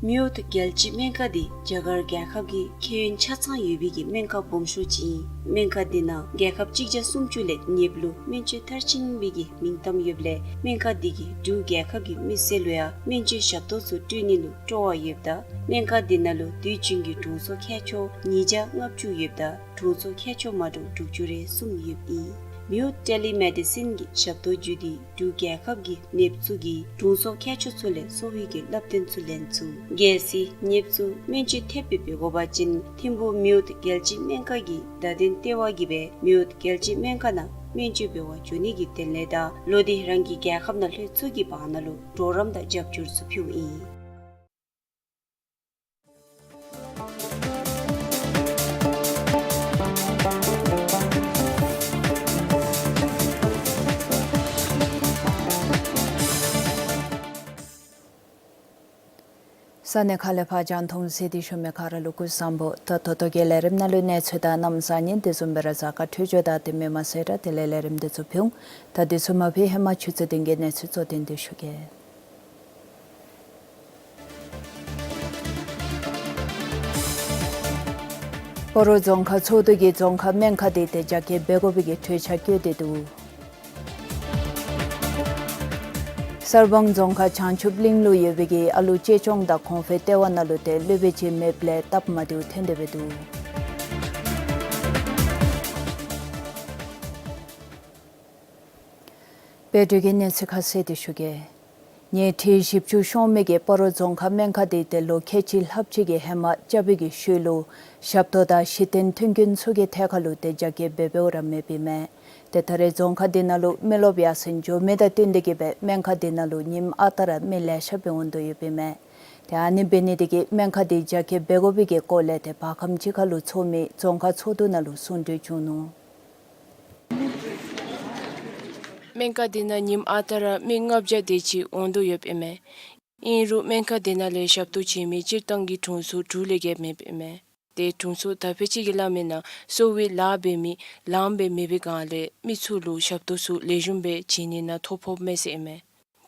མིའུ་ཐུ་རྒྱལ་སྤྱིའི་སྨན་ཁང་འདི་རྒྱ་གར་རྒྱལ་ཁབ་ཀྱི་ཁྱད་ཡོན་ཆ་ཚང་ཡོད་པའི་གི་སྨན་ཁང་སྦོམ་ཤོས་ཅིག་ཨིན། སྨན་ཁང་འདི་ནང་རྒྱལ་ཁབ་གཅིག་བརྒྱ་སུམ་ཅུ་ལས་ཉེཔ་ལུ་སྨན་བཅོས་མཐར་ཕྱིན་པའི་གི་མིང་གཏམ་ཡོདཔ་ལས་སྨན་ཁང་འདི་གིས་འབྲུག་རྒྱལ་ཁབ་ཀྱི་མི་སེར་ལུ་ཡང་སྨན་བཅོས་ཞབས་ཏོག་ཚུ་སྤྲོད་ནི་ལུ་སྤྲོ་བ་ཡོདཔ་ད་སྨན་ཁང་འདི་ནང་ལུ་དུས་རྒྱུན་གྱི་དྲུང་འཚོ་མཁས་མཆོག་ཉིས་བརྒྱ་ལྔ་བཅུ་ཡོདཔ་ད་དྲུང་འཚོ་མཁས་མཆོག་མ་འདྲཝ་དྲུག་ཅུ་རེ་གསུམ་ཡོདཔ་ཨིན། མིའུ་ཐུ་ཊེ་ལི་མེ་ཌི་སིན་གྱི་ཞབས་ཏོག་བརྒྱུད་དེ་འབྲུག་རྒྱལ་ཁབ་ཀྱི་ནདཔ་ཚུ་གིས་དྲུང་འཚོ་མཁས་མཆོག་ཚུ་ལས་གསོ་བའི་གི་བསླབ་སྟོན་ཚུ་ལེན་ཚུགས། གལ་སྲིད་ནདཔ་ཚུ་སྨན་བཅོས་ཐེབས་སྦེ་འབད་དགོ་པ་ཅིན་ཐིམ་ཕུག་མིའུ་ཐུ་རྒྱལ་སྤྱིའི་སྨན་ཁང་གི་བརྡ་དོན་ལྟེ་བ་གིས་སྦེ་མིའུ་ཐུ་རྒྱལ་སྤྱིའི་སྨན་ཁང་ནང་སྨན་བཅོས་འབད་བར་འགྱོ་ནི་གི་དོན་ལས་དང་ལོག་སྟེ་རང་གི་རྒྱལ་ཁབ་ནང་ལྷོད་ཚུགས་ཀྱི་བར་ན་ལུ་གྲོགས་རམ་དང་རྒྱབ་སྐྱོར་ཚུ་ཕུལཝ་ཨིན། ས་གནས་ཁག་ལས་ཕར་རྒྱང་མཐོང་གཟིགས་ཏེ་བཞུགས་མི་ག་ར་ལུ་སྐུ་གཟུགས་བཟང་པོ། ད་ད་ལྟོ་གི་ལས་རིམ་ནང་ལུ་གནས་ཚུལ་དང་གནམ་གཤིས་ཉིན་དེ་བཟུམ་སྦེ་ར་གཟའ་སྐར་འཕྲོད་སྦྱོར་དང་དེ་མེན་མ་ཚད་ར་དེ་ལས་ལས་རིམ་དེ་ཚུ་ཕུལ་འོང་། ད་དེ་ཚུ་མ་ཕུལ་ཧེ་མ་ཆུ་ཚོད་བདུན་གྱི་གནས་ཚུལ་གཙོ་དོན་དེ་ཞུ་གེ། སྤ་རོ་རྫོང་ཁག་ཚོགས་འདུ་གིས་རྫོང་ཁག་སྨན་ཁང་འདི་ཏེ་རྒྱ་སྐྱེད་འབད་དགོ་པའི་གི་གྲོས་འཆར་བཀོད་དེ་འདུག། གསར་སྤང་རྫོང་ཁག་བྱང་ཆུབ་གླིང་ལུ་ཡོད་པའི་གི་ཨ་ལུ་གཅེས་སྐྱོང་དང་གོང་འཕེལ་ལྟེ་བ་ནང་ལུ་ཏེ་སློབ་དཔོན་ཅིག་མེདཔ་ལས་སྟབས་མ་བདེཝ་ཐོན་ཏེ་འབད་འདུག། དཔལ་འབྱོར་གྱི་གནས་ཚུལ་ཁ་གསལ་ཏེ་ཞུ་གེ། ཉེ་ཁྲི་བཞི་བཅུ་ཤོང་མི་གི་སྤ་རོ་རྫོང་ཁག་སྨན་ཁང་འདི་ཏེ་ལོ་ཁལ་གཅིག་ལྷགཔ་ཅིག་གི་ཧེ་མ་རྐྱབ་པའི་གི་ཤུལ་ལུ་ཞབས་ཏོག་དང་གཞི་རྟེན་མཐུན་རྐྱེན་ཚུ་གི་ཐད་ཁར་ལུ་ཏེ་རྒྱ་སྐྱེད་འབད་འབདཝ་ར་མེདཔ་ཨིན་མས། ཏེ་ད་རེས་རྫོང་ཁག་འདི་ནང་ལུ་མི་རློབས་ཡར་སེང་འགྱོ་མི་དང་བསྟུན་ཏེ་གིས་སྦེ་སྨན་ཁང་འདི་ནང་ལུ་ཉིནམ་ཨ་རྟག་ར་མི་ལེ་ཤ་སྦེ་འོང་དོ་ཡོདཔ་ཨིན་མས། ཏེ་ཨ་ནི་འབད་ནི་དེ་གིས་སྨན་ཁང་འདི་རྒྱ་སྐྱེད་འབད་དགོ་པའི་གི་སྐོར་ལས་ཏེ་བར་ཁམས་ཅིག་ཁར་ལུ་ཚོགས་མི་རྫོང་ཁག་ཚོགས་འདུ་ནང་ལུ་གསུང་གྲོས་བྱུང་ནུག། སྨན་ཁང་འདི་ནང་ཉིནམ་ཨ་རྟག་ར་མི་ལྔ་བརྒྱ་དེ་ཅིག་འོང་དོ་ཡོདཔ་ཨིན་མས། ཨིན་རུང་སྨན་ཁང་འདི་ནང་ལས་ཞབས་ཏོག་བྱིན་མི་སྤྱིར་བཏང་གི་དྲུང་འཚོ་དྲུག་ལས་བརྒལ་མེདཔ་ཨིན་མས། ཏེ་དྲུང་འཚོ་དག་པ་ཅིག་གིས་སླབ་མིའི་ནང་གསོ་བའི་ལཱ་འབད་མི་ལངམ་སྦེ་མེད་པའི་སྒང་ལས་མི་ཚུ་ལུ་ཞབས་ཏོག་ཚུ་ལེགས་ཤོམ་སྦེ་བྱིན་ནི་ནང་ཐོ་ཕོགཔ་མས་ཟེར་ཨིན་མས།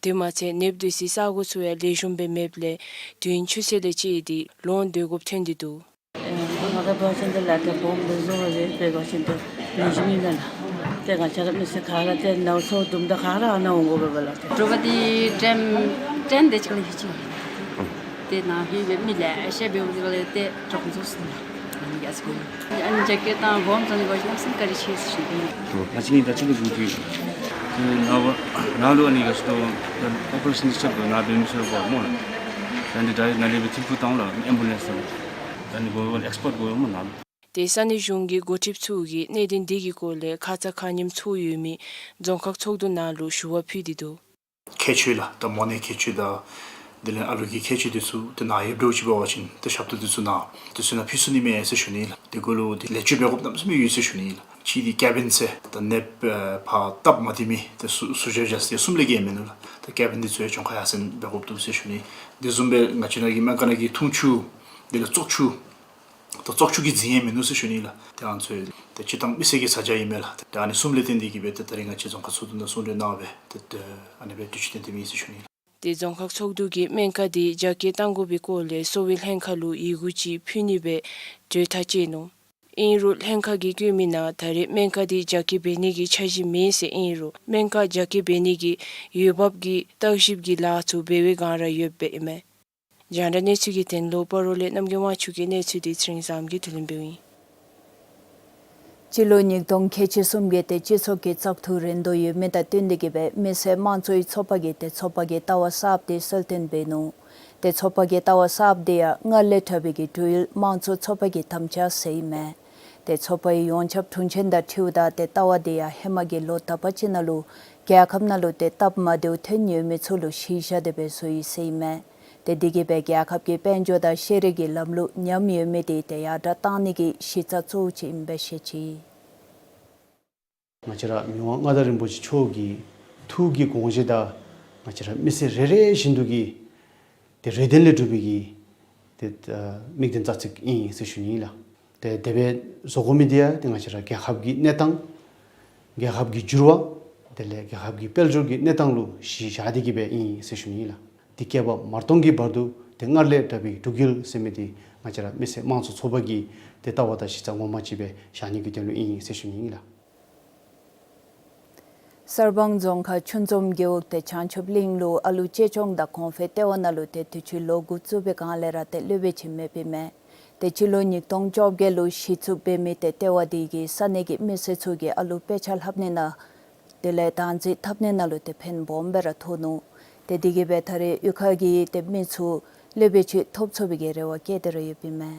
དེ་མ་ཚད་ནདཔ་སྡོད་སའི་ས་གོ་ཚུ་ཡང་ལེགས་ཤོམ་སྦེ་མེདཔ་ལས་དུས་ཡུན་ཆུ་ཚོད་ལས་བཅད་དེ་ལོང་སྡོད་དགོཔ་ཐོན་ཏེ་འདུག། ཨེ་ང་ར་འབད་བ་ཅིན་ཏེ་ལཱ་འབྲས་སྦོམ་སྦེ་བཟོ་བ་རེ་འབད་བ་ཅིན་ཏེ་ལེགས་ཤོམ་ཨིན་མས་ལགས། ཏེ་ང་བཅས་ར་མི་སེར་ག་ར་ཏེ་ནཱ་ཚོགས་འདུ་འབདཝ་ད་ག་ར་ཨ་ནཱ་འོང་དགོ་པས་ལགས། དྲོ་པ་འདི་ཊེན་ཊེན་དེ་ཅིག་ལས་ལྷོད་ཅི། ཏེ་ནཱ་ལྷོད་སྦེ་མི་ལེ་ཤ་འབདཝ་ད་ལས་ཏེ་གྲོངས་སོ་ནུག་ལགས། ཨ་ནི་ག་ཅི་གོ། ཨ་ནི་རྒྱ་སྐྱེད་བཏང་དགོཔ་འདི་ནི་གོ་ཞིནམ་སེམས་བཀའ་དྲིན་ཆེ་ཟེར་ཞུ་ནི། ཨ་ཙི་ད་ཅི་ལས་འགོ་དེ་ནཱ་བ་ནཱ་ལུ་ཨ་ནི་ག་ཅི་ལོ་ཨོ་པ་རེ་ཤཱན་རྐྱབ་ད་ནཱ་འབད་མི་ཚུ་ཡོདཔ་སྨོ་ལགས། ད་འདི་ད་ནཱ་ལས་སྦེ་ཐིམ་ཕུག་བཏང་ལགས་ཨེམ་བུ་ལེནསི་ལགས། ད་ནི་གོ་ཨེགསི་པརཊ་གོ་ཡོད་སྨོ་ནཱ་ལུ། ཏེ་ས་གནས་གཞུང་གི་འགོ་ཁྲིདཔ་ཚུ་གིས་གནད་དོན་འདི་གི་སྐོར་ལས་ཁ་ཙ་ཁ་ཉིནམ་ཚོགས་ཡོད་མི་རྫོང་ཁག་ཚོགས་འདུ་ནང་ལུ་ཞུ་བ་ཕུལ་ཏེ་འདུག། ཁྱད་ཆོས་ལགས། ད་མོ་ནད་ཁྱད་ཆོས་དང་དེ་ལས་ཨ་ལུ་གི་ཁྱད་ཆོས་འདི་ཚུ་ཏེ་ནཱ་ཡོདཔ་འདྲཝ་ཅིག་འབད་བ་ཅིན་ཏེ་ཞབས་ཏོག་འདི་ཚུ་ནཱ་འདི་ཚུ་ནང་ཕུལ་ཚུགས་ནི་མས་ཟེར་ཞུ་ནི་ལགས། དེ་གུ་ལུ་ཏེ་ལེགས་བཅོས་འབད་དགོཔ་གནམ་མེད་ས་མེད་ཡོད་ཟེར་ཞུ་ནི་ལགས། གཅིག་འདི་ཀེ་བིན་ཟེར་ད་ནདཔ་ཨེ་ཕར་སྟབས་མ་བདེ་མི་ཏེ་ཟུར་ཟུར་བཞག་བཞག་ས་གསུམ་ལས་བརྒལ་མིན་ནུག་ལགས། ད་ཀེ་བིན་འདི་ཚུ་ཡང་གྱངས་ཁ་ཡར་སེང་འབད་དགོཔ་འདུག་ཟེར་ཞུ་ནི། དེ་བཟུམ་སྦེ་ང་བཅས་ནཱ་གི་སྨན་ཁང་ནང་གི་འཐུང་ཆུ་དེ་ལས་བཙོག་ཆུ་ད་བཙོག་ཆུ་གི་རྫིང་ཡང་མིན་ནུག་ཟེར་ཞུ་ནི་ལགས། ཏེ་ཨ་ནི་ཚུ་ཏེ་སྤྱིར་བཏང་མི་སེར་གྱི་ཚ་གྱང་ཨིན་མས་ལགས། ཏེ་ཨ་ནི་གསུམ་ལས་བརྟེན་ཏེ་གིས་སྦེ་ཏེ་ད་རིས་ང་བཅས་རྫོང་ཁག་ཚོགས་འདུ་ནང་གསུང་གྲོས་གནང་སྦེ་ཏེ་ཏེ་ཨ་ནི་སྦེ་དུས་ཅི་བཏོན་ཏེ་མི་ཨིན་ཟེར་ཞུ་ནི་ལགས། ཏེ་རྫོང་ཁག་ཚོགས་འདུ་གིས་སྨན་ཁང་འདི་རྒྱ་སྐྱེད་གཏང་དགོ་པའི་སྐོར་ལས་གསོ་བའི་ལྷན་ཁག་ལུ་ཡི་གུ་ཅིག་ཕུལ་ནི་སྦེ་གྲོས་ཐག་བཅད་ནུག། ཨིན་རུང་ལྷན་ཁག་གིས་བཀོད་མིའི་ནང་ད་རེས་སྨན་ཁང་འདི་རྒྱ་སྐྱེད་འབད་ནི་གི་འཆར་གཞི་མེད་ཟེར་ཨིན་རུང་སྨན་ཁང་རྒྱ་སྐྱེད་འབད་ནི་གི་འོས་འབབ་ཀྱི་བརྟག་ཞིབ་ཀྱི་ལཱ་ཚུ་འབད་བའི་བསྒང་ར་ཡོདཔ་ཨིན་མས། རྒྱང་བསྒྲགས་གནས་ཚུལ་གྱི་དོན་ལུ་སྤ་རོ་ལས་རྣམ་རྒྱལ་དབང་ཕྱུག་གི་གནས་ཚུལ་འདི་ཚེ་རིང་བཟངམོ་གིས་བསྡུ་ལེན་འབདཝ་ཨིན། སྤྱི་ལོ་ཉིས་སྟོང་ཁལ་གཅིག་གསུམ་གྱི་ཏེ་སྤྱི་ཚོགས་ཀྱི་བཙག་འཐུ་རན་དོ་ཡོད་མི་དང་བསྟུན་ཏེ་གིས་སྦེ་མི་སེར་དམངས་གཙོའི་ཚོགས་པ་གིས་ཏེ་ཚོགས་པ་གི་ལྟ་བ་གསརཔ་དེ་གསལ་སྟོན་འབད་ནུག། ཏེ་ཚོགས་པ་གི་ལྟ་བ་གསརཔ་དེ་ཡང་སྔར་ལས་དྲག་པའི་གི་འབྲུག་ཡུལ་དམངས་གཙོ་ཚོགས་པ་གི་དམ་བཅའ་ཟེར་ཨིན་མས། ཏེ་ཚོགས་པའི་ཡོངས་ཁྱབ་དྲུང་ཆེན་དང་འཁྲིལཝ་ད་ཏེ་ལྟ་བ་དེ་ཡང་ཧེ་མ་གི་ལོ་དག་པ་ཅིག་ནང་ལུ་རྒྱལ་ཁབ་ནང་ལུ་ཏེ་སྟབས་མ་བདེཝ་ཐོན་ཡོད་མི་ཚུ་ལུ་གཞི་བཞག་སྟེ་སྦེ་བཟོ་ཡི་ཟེར་ཨིན་མས། ཏེ་དེ་གིས་སྦེ་རྒྱལ་ཁབ་ཀྱི་དཔལ་འབྱོར་དང་ཤེས་རིག་གི་ལམ་ལུགས་ཉམས་ཡོད་མི་དེ་ཏེ་ཡར་དྲག་གཏང་ནི་གི་གཞི་རྩ་གཙོ་བོ་ཅིག་ཨིནམ་སྦེ་བཤད་ཅི། ང་བཅས་ར་མི་དབང་མངའ་བདག་རིན་པོ་ཆེ་མཆོག་གི་ཐུགས་ཀྱི་དགོངས་བཞེད་དང་ང་བཅས་ར་མི་སེར་རེ་རེ་བཞིན་དུ་གི་ཏེ་རེ་འདུན་ལས་གྲུབ་པའི་གི་ཏེ་ཨ་དམིགས་དོན་རྩ་ཚིག་ཨིན་ཟེར་ཞུ་ནི་ལགས། ཏེ་དེ་སྦེ་བཟོ་དགོ་མི་དེ་ཡང་ཏེ་ང་བཅས་ར་རྒྱལ་ཁབ་ཀྱི་གནས་སྟངས་རྒྱལ་ཁབ་ཀྱི་འགྱུར་བ་དེ་ལས་རྒྱལ་ཁབ་ཀྱི་དཔལ་འབྱོར་གྱི་གནས་སྟངས་ལུ་གཞི་བཞག་སྟེ་གིས་སྦེ་ཨིན་ཟེར་ཞུ་ནི་ལགས། དེ་བསྐལ་པ་མ་སྟོངས་ཀྱི་བར་དུ་ཏེ་སྔར་ལས་དྲག་པའི་འབྲུག་ཡུལ་ཟེར་མི་དེ་ང་བཅས་ར་མི་སེར་དམངས་གཙོ་ཚོགས་པ་གི་ཏེ་ལྟ་བ་དང་གཞི་རྩ་ངོ་མ་ཅིག་སྦེ་བཞག་ནི་གི་དོན་ལུ་ཨིན་ཟེར་ཞུ་ནི་ཨིན་ལགས། གསར་སྤང་རྫོང་ཁག་ཆུ་འཛོམས་རྒེད་འོག་ཏེ་བྱང་ཆུབ་གླིང་ལུ་ཨ་ལུ་གཅེས་སྐྱོང་དང་གོང་འཕེལ་ལྟེ་བ་ནང་ལུ་ཏེ་དུས་ཅི་ལོ་དགུ་བཙུགས་པའི་སྒང་ལས་ར་ཏེ་སློབ་དཔོན་ཅིག་མེདཔ་ཨིན་མས། ཏེ་སྤྱི་ལོ་ཉིས་སྟོང་བཅོ་བརྒྱད་ལུ་གཞི་བཙུགས་འབད་མི་ཏེ་ལྟེ་བ་དེ་གིས་ས་གནས་ཀྱི་མི་སེར་ཚུ་གིས་ཨ་ལུ་དཔེ་ཆ་ལྷབ་ནི་ནང་དེ་ལས་བདག་འཛིན་འཐབ་ནི་ནང་ལུ་ཏེ་ཕན་སྦོམ་སྦེ་ར་ཐོགས་ནུག། ཏེ་དེ་གིས་སྦེ་ད་རེས་གཡུས་ཁ་གི་ཏེ་མི་ཚུ་སློབ་དཔོན་ཅིག་ཐོབ་ཚུགས་པའི་གི་རེ་བ་བསྐྱེད་དེ་ར་ཡོདཔ་ཨིན་མས།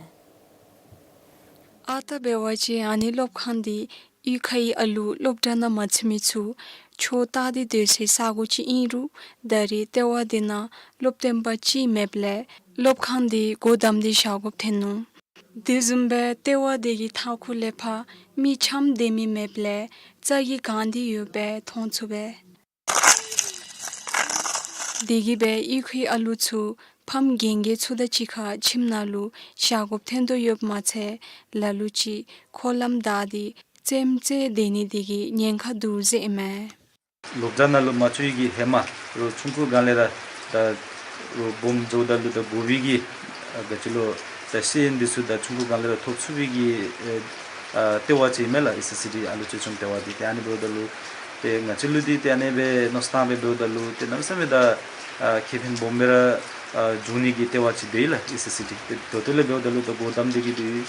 ཨ་རྟག་འབད་བ་ཅིན་ཨ་ནི་སློབ་ཁང་འདི་གཡུས་ཁའི་ཨ་ལུ་སློབ་གྲྭ་ནང་མ་ཚུད་མི་ཚུ་ཆོས་ལྟ་སྟེ་སྡོད་སའི་ས་གོ་ཅིག་ཨིན་རུང་ད་རེས་ལྟེ་བ་དེ་ནང་སློབ་སྟོན་པ་ཅིག་མེདཔ་ལས་སློབ་ཁང་འདི་སྒོ་བསྡམས་ཏེ་བཞག་དགོཔ་ཐོན་ནུག། དེ་བཟུམ་སྦེ་ལྟེ་བ་དེ་གི་མཐའ་འཁོར་ལས་ཕར་མི་འཁྱམས་སྡོད་མི་མེདཔ་ལས་རྩྭ་གིས་གང་སྟེ་ཡོདཔ་སྦེ་མཐོང་ཚུགས་པས། དེ་གིས་སྦེ་གཡུས་ཁའི་ཨ་ལུ་ཚུ་ཕམ་རྒན་རྒས་ཚུ་དང་གཅིག་ཁར་ཁྱིམ་ནང་ལུ་བཞག་དགོཔ་ཐོན་དོ་ཡོདཔ་མ་ཚད་ལ་ལུ་ཅིག་འཁོར་ལམ་བདའ་སྟེ་རྩེདམོ་རྩེ་སྡོད་ནི་དེ་གིས་ཉེན་ཁ་འདུག་ཟེར་ཨིན་མས། སློབ་གྲྭ་ནང་ལུ་མ་བཅུག་པའི་གི་ཧེ་མ་རོགས་ཆུང་ཀུའི་སྒང་ལས་ར་ད་རོགས་སྦོམ་འགྱོཝ་ད་ལུ་ད་དགོ་པའི་གི་ཨ་ག་ཅི་ལོ་ ད་ཤེས་ཡོན་འདི་ཚུ་ད་ཆུང་ཀུ་སྒང་ལས་ར་ཐོབ་ཚུགས་པའི་གི་ཨེ་ཨ་ལྟེ་བ་ཅིག་མས་ལགས། ཨི་སི་སི་ཌི་ཨ་ལུ་བཅོལ་ཆོག་ལྟེ་བ་འདི། ཏེ་ཨ་ནི་འབདཝ་ད་ལུ་ཏེ་ང་བཅས་ལུ་འདི་ཏེ་ཨ་ནི་སྦེ་མནོ་བསམ་བཏང་སྦེ་འབདཝ་ད་ལུ་ཏེ་གནམ་མེད་ས་མེད་ད་ཨ་ཁེ་ཕན་སྦོམ་སྦེ་ར་ཨ་འབྱུང་ནི་གི་ལྟེ་བ་ཅིག་འདི་ལགས་ཨི་སི་སི་ཌི། ཏེ་ད་ལྟོ་ལས་འབདཝ་ད་ལུ་ད་སྒོ་བསྡམས་ཏེ་གི་འདི།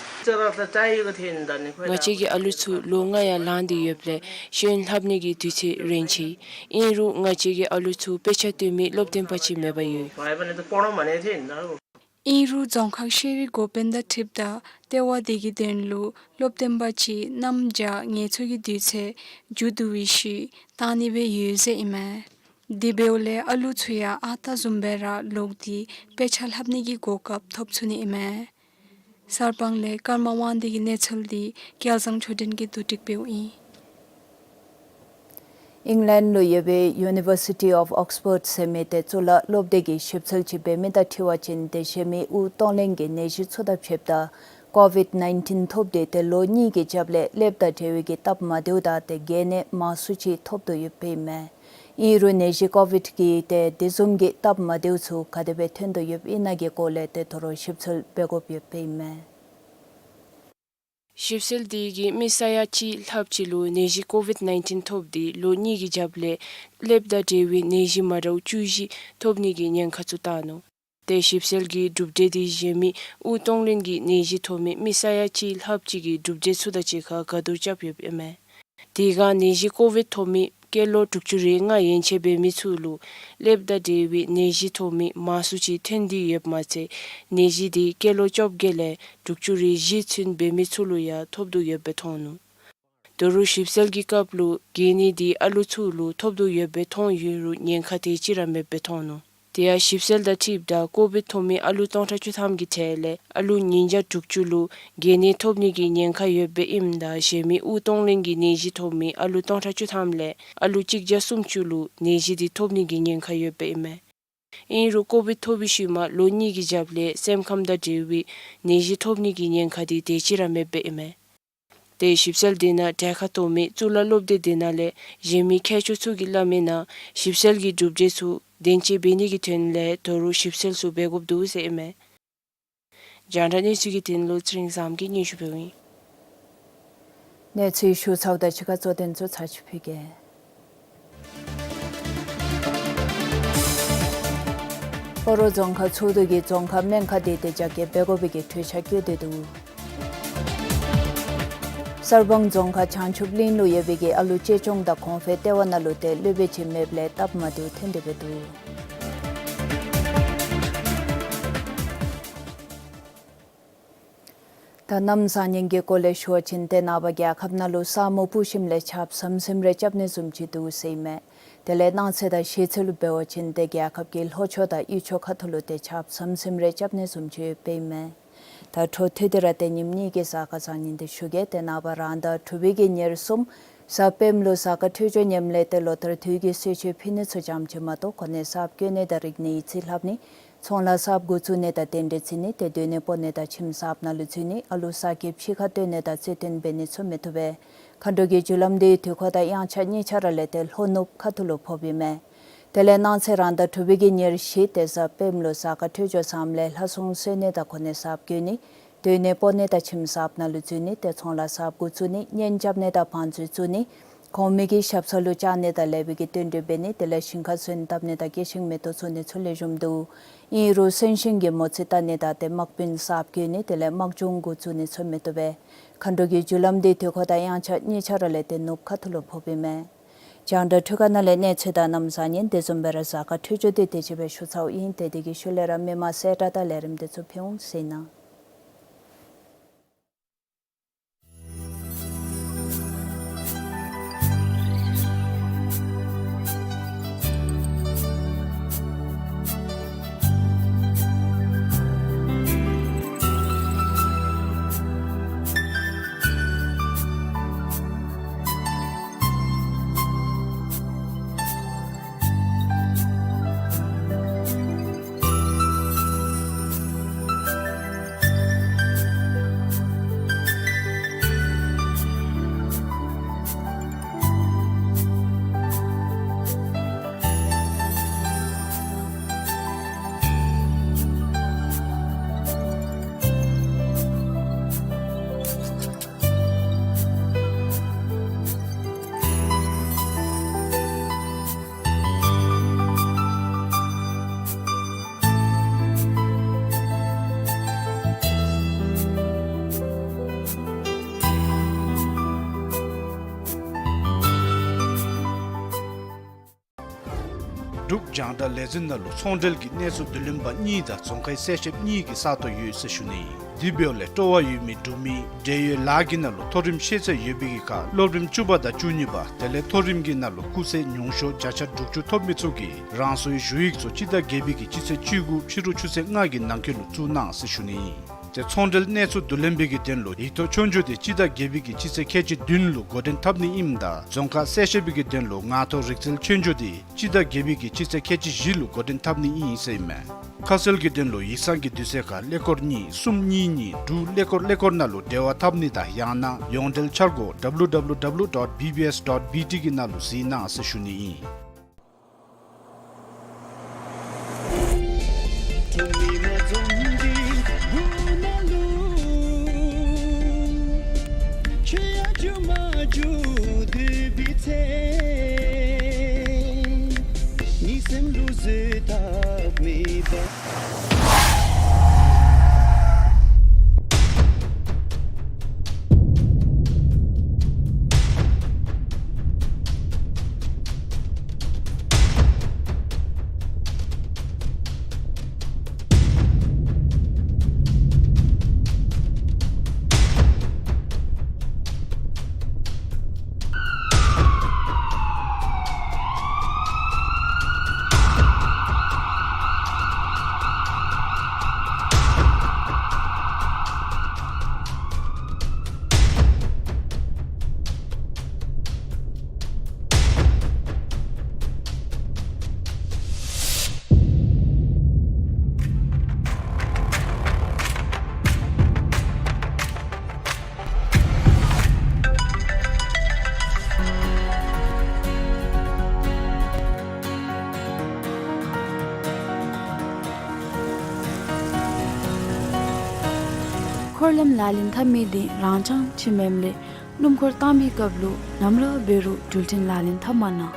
ང་བཅས་ཀྱི་ཨ་ལུ་ཚུ་ལོ་ལྔ་ཡར་ལངས་ཏེ་ཡོདཔ་ལས་ཤེས་ཡོན་ལྷབ་ནི་གི་དུས་ཚོད་རན་ཆི། ཨིན་རུང་ང་བཅས་ཀྱི་ཨ་ལུ་ཚུ་དཔེ་ཆ་སྟོན་མི་སློབ་སྟོན་པ་ཅིག་མེདཔ་ཡོད། ཨིན་རུང་རྫོང་ཁག་ཤེས་རིག་འགོ་དཔོན་དང་འཁྲིལཝ་ད་ལྟེ་བ་འདི་གི་དོན་ལུ་སློབ་སྟོན་པ་ཅིག་གནམ་བྱཱར་ངལ་འཚོ་གི་དུས་ཚོད་མཇུག་བསྡུ་བའི་ཤུལ་བཏང་ནི་སྦེ་ཡོད་ཟེར་ཨིན་མས། དེ་འབདཝ་ལས་ཨ་ལུ་ཚུ་ཡང་ཨ་རྟག་བཟུམ་སྦེ་ར་ལོག་སྟེ་དཔེ་ཆ་ལྷབ་ནི་གི་གོ་སྐབས་ཐོབ་ཚུགས་ནི་ཨིན་མས། གསར་སྤང་ལས་ཀརྨ་དབང་འདུས་ཀྱི་གནས་ཚུལ་འདི་སྐལ་བཟང་ཆོས་སྒྲོན་གྱིས་བསྡུ་སྒྲིག་འབདཝ་ཨིན། ཨིང་ལེནཌ་ལུ་ཡོད་པའི་University of Oxford ཟེར་མི་ཏེ་གཙུག་ལག་སློབ་སྡེ་གིས་ཞིབ་འཚོལ་ཅིག་འབད་མི་དང་འཁྲིལ་བ་ཅིན་ཏེ་གཞན་མི་དབུགས་གཏོང་ལེན་གྱི་ནད་གཞི་ཚུ་དང་ཕྱདཔ་ད་ཀོ་ཝིཌ་ནའིན་ཊིན་ཐོབ་འདི་ཏེ་ལོ་གཉིས་ཀྱི་རྒྱབ་ལས་ཀླདཔ་དང་འབྲེལ་བའི་གི་སྟབས་མ་བདེཝ་དང་ཏེ་གྱེན་ནད་མང་སུ་ཅིག་ཐོབ་དོ་ཡོདཔ་ཨིན་མས། ཨིན་རུང་ནད་གཞི་ཀོ་ཝིཌ་ཀྱི་ཏེ་དེ་བཟུམ་གྱི་སྟབས་མ་བདེཝ་ཚུ་ག་དེ་སྦེ་ཐོན་དོ་ཡོདཔ་ཨིན་ན་གི་སྐོར་ལས་ཏེ་དོ་རུང་ཞིབ་འཚོལ་འབད་དགོཔ་ཡོདཔ་ཨིན་མས། ཞིབ་འཚོལ་འདི་གིས་མི་ས་ཡ་གཅིག་ལྷགཔ་ཅིག་ལུ་ནད་གཞི་ཀོ་ཝིཌ་ནའིན་ཊིན་ཐོབ་འདི་ལོ་གཉིས་ཀྱི་རྒྱབ་ལས་ཀླདཔ་དང་འབྲེལ་བའི་ནད་གཞི་མ་འདྲཝ་བཅུ་བཞི་ཐོབ་ནི་གི་ཉེན་ཁ་ཚུ་བལྟ་ནུག། ཏེ་ཞིབ་འཚོལ་གྱི་གྲུབ་འབྲས་འདི་གཞན་མི་དབུགས་གཏོང་ལེན་གྱི་ནད་གཞི་ཐོབ་མི་མི་ས་ཡ་གཅིག་ལྷགཔ་ཅིག་གི་གྲུབ་འབྲས་ཚུ་དང་གཅིག་ཁར་དགའ་བསུ་རྐྱབ་ཡོདཔ་ཨིན་མས། དེ་སྒང་ནད་གཞི་ཀོ་ཝིཌ་ཐོབ་མི་སྐྱེས་ལོ་དྲུག་ཅུ་རེ་ལྔ་ཡན་ཆད་འབད་མི་ཚུ་ལུ་ཀླདཔ་དང་འབྲེལ་བའི་ནད་གཞི་ཐོབ་མི་མང་སུ་ཅིག་ཐོན་ཏེ་ཡོདཔ་མ་ཚད་ནད་གཞི་འདི་སྐྱེས་ལོ་བཅོ་བརྒྱད་ལས་དྲུག་ཅུ་རེ་བཞི་ཚུན་འབད་མི་ཚུ་ལུ་ཡང་ཐོབ་དོ་ཡོདཔ་སྦེ་མཐོང་ནུག། དོ་རུང་ཞིབ་འཚོལ་གྱི་སྐབས་ལུ་གྱེན་ནད་འདི་ཨ་ལུ་ཚུ་ལུ་ཐོབ་དོ་ཡོདཔ་སྦེ་མཐོང་ཡོད་རུང་ཉེན་ཁ་དེ་ཅིག་ར་མེདཔ་སྦེ་མཐོང་ནུག། དེ་ཡང་ཞིབ་འཚོལ་དང་འཁྲིལཝ་ད་ཀོ་ཝིཌ་ཐོབ་མི་ཨ་ལུ་སྟོང་ཕྲག་བཅུ་ཐམ་གྱི་གྲས་ལས་ཨ་ལུ་ཉིས་བརྒྱ་དྲུག་ཅུ་ལུ་གྱེན་ནད་ཐོབ་ནི་གི་ཉེན་ཁ་ཡོདཔ་ཨིནམ་ད་གཞན་མི་དབུགས་གཏོང་ལེན་གྱི་ནད་གཞི་ཐོབ་མི་ཨ་ལུ་སྟོང་ཕྲག་བཅུ་ཐམ་ལས་ཨ་ལུ་གཅིག་བརྒྱ་སུམ་ཅུ་ལུ་ནད་གཞི་འདི་ཐོབ་ནི་གི་ཉེན་ཁ་ཡོདཔ་ཨིན་མས། ཨིན་རུང་ཀོ་ཝིཌ་ཐོབ་པའི་ཤུལ་མ་ལོ་གཉིས་ཀྱི་རྒྱབ་ལས་སེམས་ཁམས་དང་འབྲེལ་བའི་ནད་གཞི་ཐོབ་ནི་གི་ཉེན་ཁ་འདི་དེ་ཅིག་ར་མེདཔ་ཨིན་མས། ཏེ་ཞིབ་འཚོལ་འདི་ནང་གྲལ་ཁར་གཏོགས་མི་གཙུག་ལག་སློབ་སྡེ་འདི་ནང་ལས་གཞན་མི་མཁས་མཆོག་ཚུ་གིས་སླབ་མིའི་ནང་ཞིབ་འཚོལ་གྱི་གྲུབ་འབྲས་ཚུ་བདེན་དཔྱད་འབད་ནི་གི་དོན་ལས་དོ་རུང་ཞིབ་འཚོལ་ཚུ་འབད་དགོཔ་འདུག་ཟེར་ཨིན་མས། རྒྱང་བསྒྲགས་གནས་ཚུལ་གྱི་དོན་ལུ་ཚེ་རིང་བཟངམོ་གིས་སྙན་ཞུ་འབདཝ་ཨིན། གནས་ཚུལ་ཞུ་ཚརཝ་དང་གཅིག་ཁར་གཙོ་དོན་ཚུ་ཚར་ཅིག་ཕུལ་གེ། སྤ་རོ་རྫོང་ཁག་ཚོགས་འདུ་གིས་རྫོང་ཁག་སྨན་ཁང་འདི་ཏེ་རྒྱ་སྐྱེད་འབད་དགོ་པའི་གི་གྲོས་འཆར་བཀོད་དེ་འདུག། གསར་སྤང་རྫོང་ཁག་བྱང་ཆུབ་གླིང་ལུ་ཡོད་པའི་གི་ཨ་ལུ་གཅེས་སྐྱོང་དང་གོང་འཕེལ་ལྟེ་བ་ནང་ལུ་ཏེ་སློབ་དཔོན་ཅིག་མེདཔ་ལས་སྟབས་མ་བདེཝ་ཐོན་ཏེ་འབད་འདུག། ད་གནམ་བཟང་ངན་གྱི་སྐོར་ལས་ཞུ་བ་ཅིན་ཏེ་ནངས་པ་རྒྱལ་ཁབ་ནང་ལུ་ས་སྨུག་སྤུབས་ཞིནམ་ལས་ཆརཔ་ཟམ་ཟིམ་རེ་རྐྱབ་ནི་བཟུམ་ཅིག་འདུག་ཟེར་ཨིན་མས། དེ་ལས་གནངས་ཚེ་དང་གཞེས་ཚེ་ལུ་འབད་བ་ཅིན་ཏེ་རྒྱལ་ཁབ་ཀྱི་ལྷོ་ཕྱོགས་དང་དབུས་ཕྱོགས་ཁ་ཐུག་ལུ་ཏེ་ཆརཔ་ཟམ་ཟིམ་རེ་རྐྱབ་ནི་བཟུམ་ཅིག་ཡོདཔ་ཨིན་མས། ད་འཕྲོ་མཐུད་དེ་ར་ཏེ་ཉིནམ་གཉིས་ཀྱི་གཟའ་སྐར་བཟང་ངན་འདི་ཞུ་གེ། ཏེ་ནངས་པ་རང་ཟླ་དྲུག་པའི་གི་ཉེར་གསུམ་གཟའ་སྤེནམ་ལུ་གཟའ་སྐར་འཕྲོད་སྦྱོར་ཉམས་ལས་ཏེ་ལོ་ལྟར་དུས་ཀྱི་གསོལ་མཆོད་ཕུལ་ནི་ཚུ་ཙམ་ཅིག་མ་གཏོགས་གོ་གནས་གསརཔ་བསྐོ་ནི་དང་རིག་གནས་ཡིག་རྩིས་ལྷབ་ནི་ཚོང་ལཱ་གསརཔ་འགོ་བཙུགས་ནི་དང་རྟེན་འབྲེལ་བརྩི་ནི་ཏེ་སྡོད་གནས་སྤོ་ནི་དང་ཁྱིམ་གསརཔ་ནང་ལུ་འཛུལ་ནི་ཨ་ལུ་གསར་སྐྱེས་ཕྱི་ཁར་བཏོན་ནི་དང་རྩེད་འགྲན་འབད་ནི་ཚུ་མི་བཏུབ་པས། མཁའ་འགྲོ་གི་རྒྱུ་ལམ་འདི་དུས་འཁོར་དང་དབྱངས་འཆར་གཉིས་ཆ་ར་ལས་ཏེ་ལྷོ་ནུབ་ཁ་ཐུག་ལུ་ཕོགཔ་ཨིན་མས། དེ་ལས་གནངས་ཚེ་རང་ཟླ་དྲུག་པའི་གི་ཉེར་བཞི་ཏེ་གཟའ་སྤེནམ་ལུ་གཟའ་སྐར་འཕྲོད་སྦྱོར་བཟངམ་ལས་ལྷ་སྲུང་གསོལ་ནི་དང་གོ་གནས་གསརཔ་བསྐོ་ནི་སྡོད་གནས་སྤོ་ནི་དང་ཁྱིམ་གསརཔ་ནང་ལུ་འཛུལ་ནི་ཏེ་ཚོང་ལཱ་གསརཔ་འགོ་བཙུགས་ནི་གཉེན་རྐྱབ་ནི་དང་བང་མཛོད་བཙུགས་ནི་གོང་མའི་གི་ཞབས་ས་ལུ་བཅར་ནི་དང་ལེགས་པའི་གི་བསྟུན་གྲོས་འབད་ནི་དེ་ལས་ཞིང་ཁར་སོན་བཏབ་ནི་དང་སྐྱེ་ཤིང་མེ་ཏོག་བཙུགས་ནི་ཚུ་ལེགས་ཤོམ་འདུག། ཨིན་རུང་གསོན་གཤིན་གྱི་མོ་རྩིས་བལྟ་ནི་དང་ཏེ་དམག་དཔོན་གསརཔ་བསྐོ་ནི་དེ་ལས་དམག་སྦྱོང་འགོ་བཙུགས་ནི་ཚུ་མི་བཏུབ་པས། མཁའ་འགྲོ་གི་རྒྱུ་ལམ་འདི་དུས་འཁོར་དང་དབྱངས་འཆར་གཉིས་ཆ་ར་ལས་ཏེ་ནུབ་ཁ་ཐུག་ལུ་ཕོགཔ་ཨིན་མས། རྒྱང་བསྒྲགས་འཕྲུལ་ཁང་ནང་ལས་གནས་ཚུལ་དང་གནམ་བཟང་ངན་དེ་བཟུམ་སྦེ་ར་གཟའ་སྐར་འཕྲོད་སྦྱོར་འདི་དེ་ཅིག་སྦེ་ཞུ་ཚརཝ་ཨིན། ཏེ་དེ་གི་ཤུལ་ལས་ར་མི་མང་གསལ་བསྒྲགས་དང་ལས་རིམ་འདི་ཚུ་ཕུལ་འོང་ཟེར་ཨིན་ན། འབྲུག་རྒྱང་བསྒྲགས་ལས་འཛིན་ནང་ལུ་ཚོང་འབྲེལ་གྱི་གནས་ཚུལ་བསྡུ་ལེན་པ་གཉིས་དང་རྫོང་ཁའི་གསལ་བཤདཔ་གཉིས་ཀྱི་ས་སྟོང་ཡོད་ཟེར་ཞུ་ནི་ཨིན། དེ་འབདཝ་ལས་སྤྲོ་བ་ཡོད་མི་འབྲུག་མི་འབྲེལ་ཡོད་ལཱ་གི་ནང་ལུ་མཐོ་རིམ་ཤེས་ཚད་ཡོད་པའི་གི་ཁར་སློབ་རིམ་བཅུ་པ་དང་བཅུ་གཉིས་པ་དེ་ལས་མཐོ་རིམ་གྱི་ནང་ལུ་སྐུགས་ཚད་ཉུང་ཤོས་བརྒྱ་ཆ་དྲུག་ཅུ་ཐོབ་མི་ཚུ་གིས་རང་སོའི་ཞུ་ཡིག་ཚུ་སྤྱི་ཟླ་བརྒྱད་པའི་གི་སྤྱི་ཚེས་བཅུ་དགུ་ཕྱི་རུ་ཆུ་ཚོད་ལྔ་གི་ནང་འཁོད་ལུ་བཙུགས་གནང་ཟེར་ཞུ་ནི་ཨིན། ཏེ་ཚོང་འབྲེལ་གནས་ཚུལ་བསྡུ་ལེན་པའི་གི་དོན་ལུ་ཡིག་ཐོག་ཆོས་རྒྱུགས་དེ་སྤྱི་ཟླ་བརྒྱད་པའི་གི་སྤྱི་ཚེས་ཁལ་གཅིག་བདུན་ལུ་འགོ་འདྲེན་འཐབ་ནི་ཨིནམ་ད་རྫོང་ཁ་གསལ་བཤད་པའི་གི་དོན་ལུ་ངག་ཐོག་རིག་རྩལ་ཆོས་རྒྱུགས་དེ་སྤྱི་ཟླ་བརྒྱད་པའི་གི་སྤྱི་ཚེས་ཁལ་གཅིག་བཞི་ལུ་འགོ་འདྲེན་འཐབ་ནི་ཨིན་ཟེར་ཨིན་མས། ཁ་གསལ་གྱི་དོན་ལུ་ཡིག་ཚང་གི་དུས་ཚོད་ཁར་ཀླད་ཀོར་གཉིས་གསུམ་གཉིས་གཉིས་དྲུག་ཀླད་ཀོར་ཀླད་ཀོར་ནང་ལུ་འབྲེལ་བ་འཐབ་ནི་དང་ཡང་ན་ཡོངས་འབྲེལ་འཆར་སྒོ་W W W dot B B S dot B T གི་ནང་ལུ་གཟིགས་གནང་ཟེར་ཞུ་ནི་ཨིན། འཁོར་ལམ་ལག་ལེན་འཐབ་མི་དེ་རང་འཚང་ཆེ་མེནམ་ལས་སྣུམ་འཁོར་བཏང་མི་སྐབས་ལུ་ནམ་ར་འབད་རུང་འགྲུལ་འཕྲིན་ལག་ལེན་འཐབ་མ་གནང་།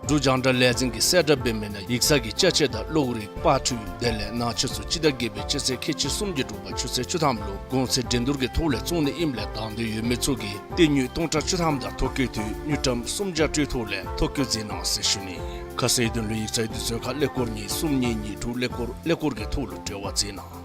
འབྲུག་རྒྱང་བསྒྲགས་ལས་འཛིན་གྱིས་གསལ་བསྒྲགས་འབད་མི་ནང་ཡིག་ཚང་གི་ཅ་ཆས་དང་གློག་རིག་པར་འཕྲུལ་དེ་ལས་ནང་ཆས་ཚུ་སྤྱི་ཟླ་བརྒྱད་པའི་སྤྱི་ཚེས་ཁལ་གཅིག་གསུམ་གྱི་དྲོ་པ་ཆུ་ཚོད་བཅུ་ཐམ་ལུ་གོང་ཚད་འགྲན་བསྡུར་གྱི་ཐོག་ལས་བཙོང་ནི་ཨིནམ་ལས་དང་འདོད་ཡོད་མི་ཚུ་གིས་ཏི་ཉོས་སྟོང་ཕྲག་བཅུ་ཐམ་དང་ཐོ་བཀོད་དུས་དངུལ་ཀྲམ་སུམ་བརྒྱ་སྤྲོད་ཐོག་ལས་ཐོ་བཀོད་མཛད་གནང་ཟེར་ཞུ་ནི། ཁ་གསལ་དོན་ལུ་ཡིག་ཚང་དུས་ཚོད་ཁར་ཀླད་ཀོར་གཉིས་གསུམ་གཉིས་གཉིས་དྲུག་ཀླད་ཀོར་ཀླད་ཀོར་གྱི་ཐོག་ལུ་འབྲེལ་བ་མཛད་གནང་།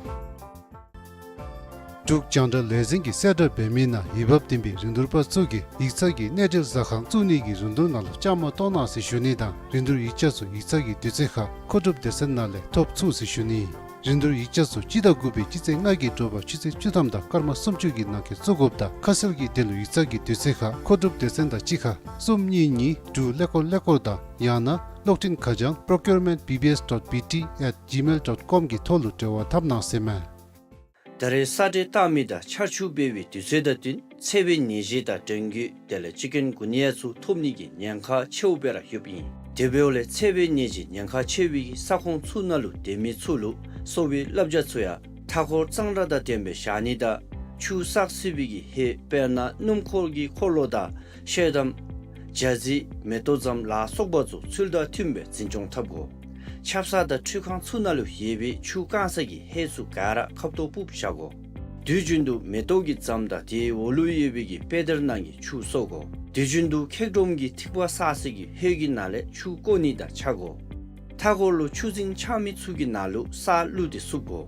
འབྲུག་རྒྱང་བསྒྲགས་ལས་འཛིན་གྱིས་གསལ་བསྒྲགས་འབད་མི་ནང་འོས་འབབ་ལྡན་པའི་རིན་བསྡུར་པ་ཚུ་གིས་ཡིག་ཚང་གི་གནས་འབྲེལ་ཟ་ཁང་བཙུགས་ནི་གི་རིན་བསྡུར་ནང་ལུ་བཅའ་མར་གཏོགས་གནང་ཟེར་ཞུ་ནི་དང་རིན་བསྡུར་ཡིག་ཆ་ཚུ་ཡིག་ཚང་གི་དུས་ཚོད་ཁར་མཁོ་སྒྲུབ་སྡེ་ཚན་ནང་ལས་ཐོབ་ཚུགས་ཟེར་ཞུ་ནི། རིན་བསྡུར་ཡིག་ཆ་ཚུ་སྤྱི་ཟླ་དགུ་པའི་སྤྱི་ཚེས་ལྔ་གི་དྲོ་པ་ཆུ་ཚོད་བཅུ་ཐམ་དང་སྐར་མ་སུམ་ཅུ་གི་ནང་འཁོད་བཙུགས་དགོཔ་དང་ཁ་གསལ་གྱི་དོན་ལུ་ཡིག་ཚང་གི་དུས་ཚོད་ཁར་མཁོ་སྒྲུབ་སྡེ་ཚན་དང་གཅིག་ཁར་གསུམ་གཉིས་གཉིས་དྲུག་ཀླད་ཀོར་ཀླད་ཀོར་དང་ཡང་ན་གློག་འཕྲིན་ཁ་བྱང་procurement B B S dot B T at gmail dot com གི་ཐོག་ལུ་འབྲེལ་བ་འཐབ་གནང་ཟེར་མས། ད་རེས་ས་འདྲེན་བཏང་མི་དང་ཆར་ཆུ་འབབ་པའི་དུས་ཚོད་དང་བསྟུན་འཚེར་བའི་ནད་གཞི་དང་ཌེང་གི་དེ་ལས་ཅིག་ཀུན་གུ་ནི་ཡ་ཚུ་ཐོབ་ནི་གི་ཉེན་ཁ་ཆེཝ་སྦེ་ར་ཡོདཔ་ཨིན། དེ་འབདཝ་ལས་འཚེར་བའི་ནད་གཞི་ཉེན་ཁ་ཆེ་བའི་གི་ས་ཁོངས་ཚུ་ནང་ལུ་སྡོད་མི་ཚུ་ལུ་གསོ་བའི་བསླབ་བྱ་ཚུ་ཡང་མཐའ་འཁོར་གཙང་སྦྲ་དང་ལྡནམ་སྦེ་བཞག་ནི་དང་ཆུ་བསགས་སྲིད་པའི་གི་ཧེ་དཔེར་ན་སྣུམ་འཁོར་གྱི་འཁོར་ལོ་དང་ཤེལ་དམ་ཇ་རྩི་མེ་ཏོག་ཙམ་ལ་སོགས་པ་ཚུ་ཚུལ་དང་མཐུནམ་སྦེ་འཛིན་སྐྱོང་འཐབ་དགོ། ཆབ་གསང་དང་འཕྲུལ་ཁང་ཚུ་ནང་ལུ་ཡོད་པའི་ཆུ་བཀང་ས་གི་ཧེ་ཚུ་ག་ར་ཁ་ཐོག་སྤུབ་བཞག་དགོ། དུས་རྒྱུན་དུ་མེ་ཏོག་གི་ཙམ་དང་དེའི་འོག་ལུ་ཡོད་པའི་གི་པེ་ཏེར་ནང་གི་ཆུ་གསོ་དགོ། དུས་རྒྱུན་དུ་ཁེག་སྒྲོམ་གྱི་ཐིགས་པ་བསགས་ས་གི་ཧེ་གི་ནང་ལས་ཆུ་བཀོ་ནི་དང་བཅག་དགོ། མཐའ་འཁོར་ལུ་ཆུ་རྫིང་ཆགས་མི་ཚུ་གི་ནང་ལུ་ས་བླུགས་ཏེ་བསུབ་དགོ།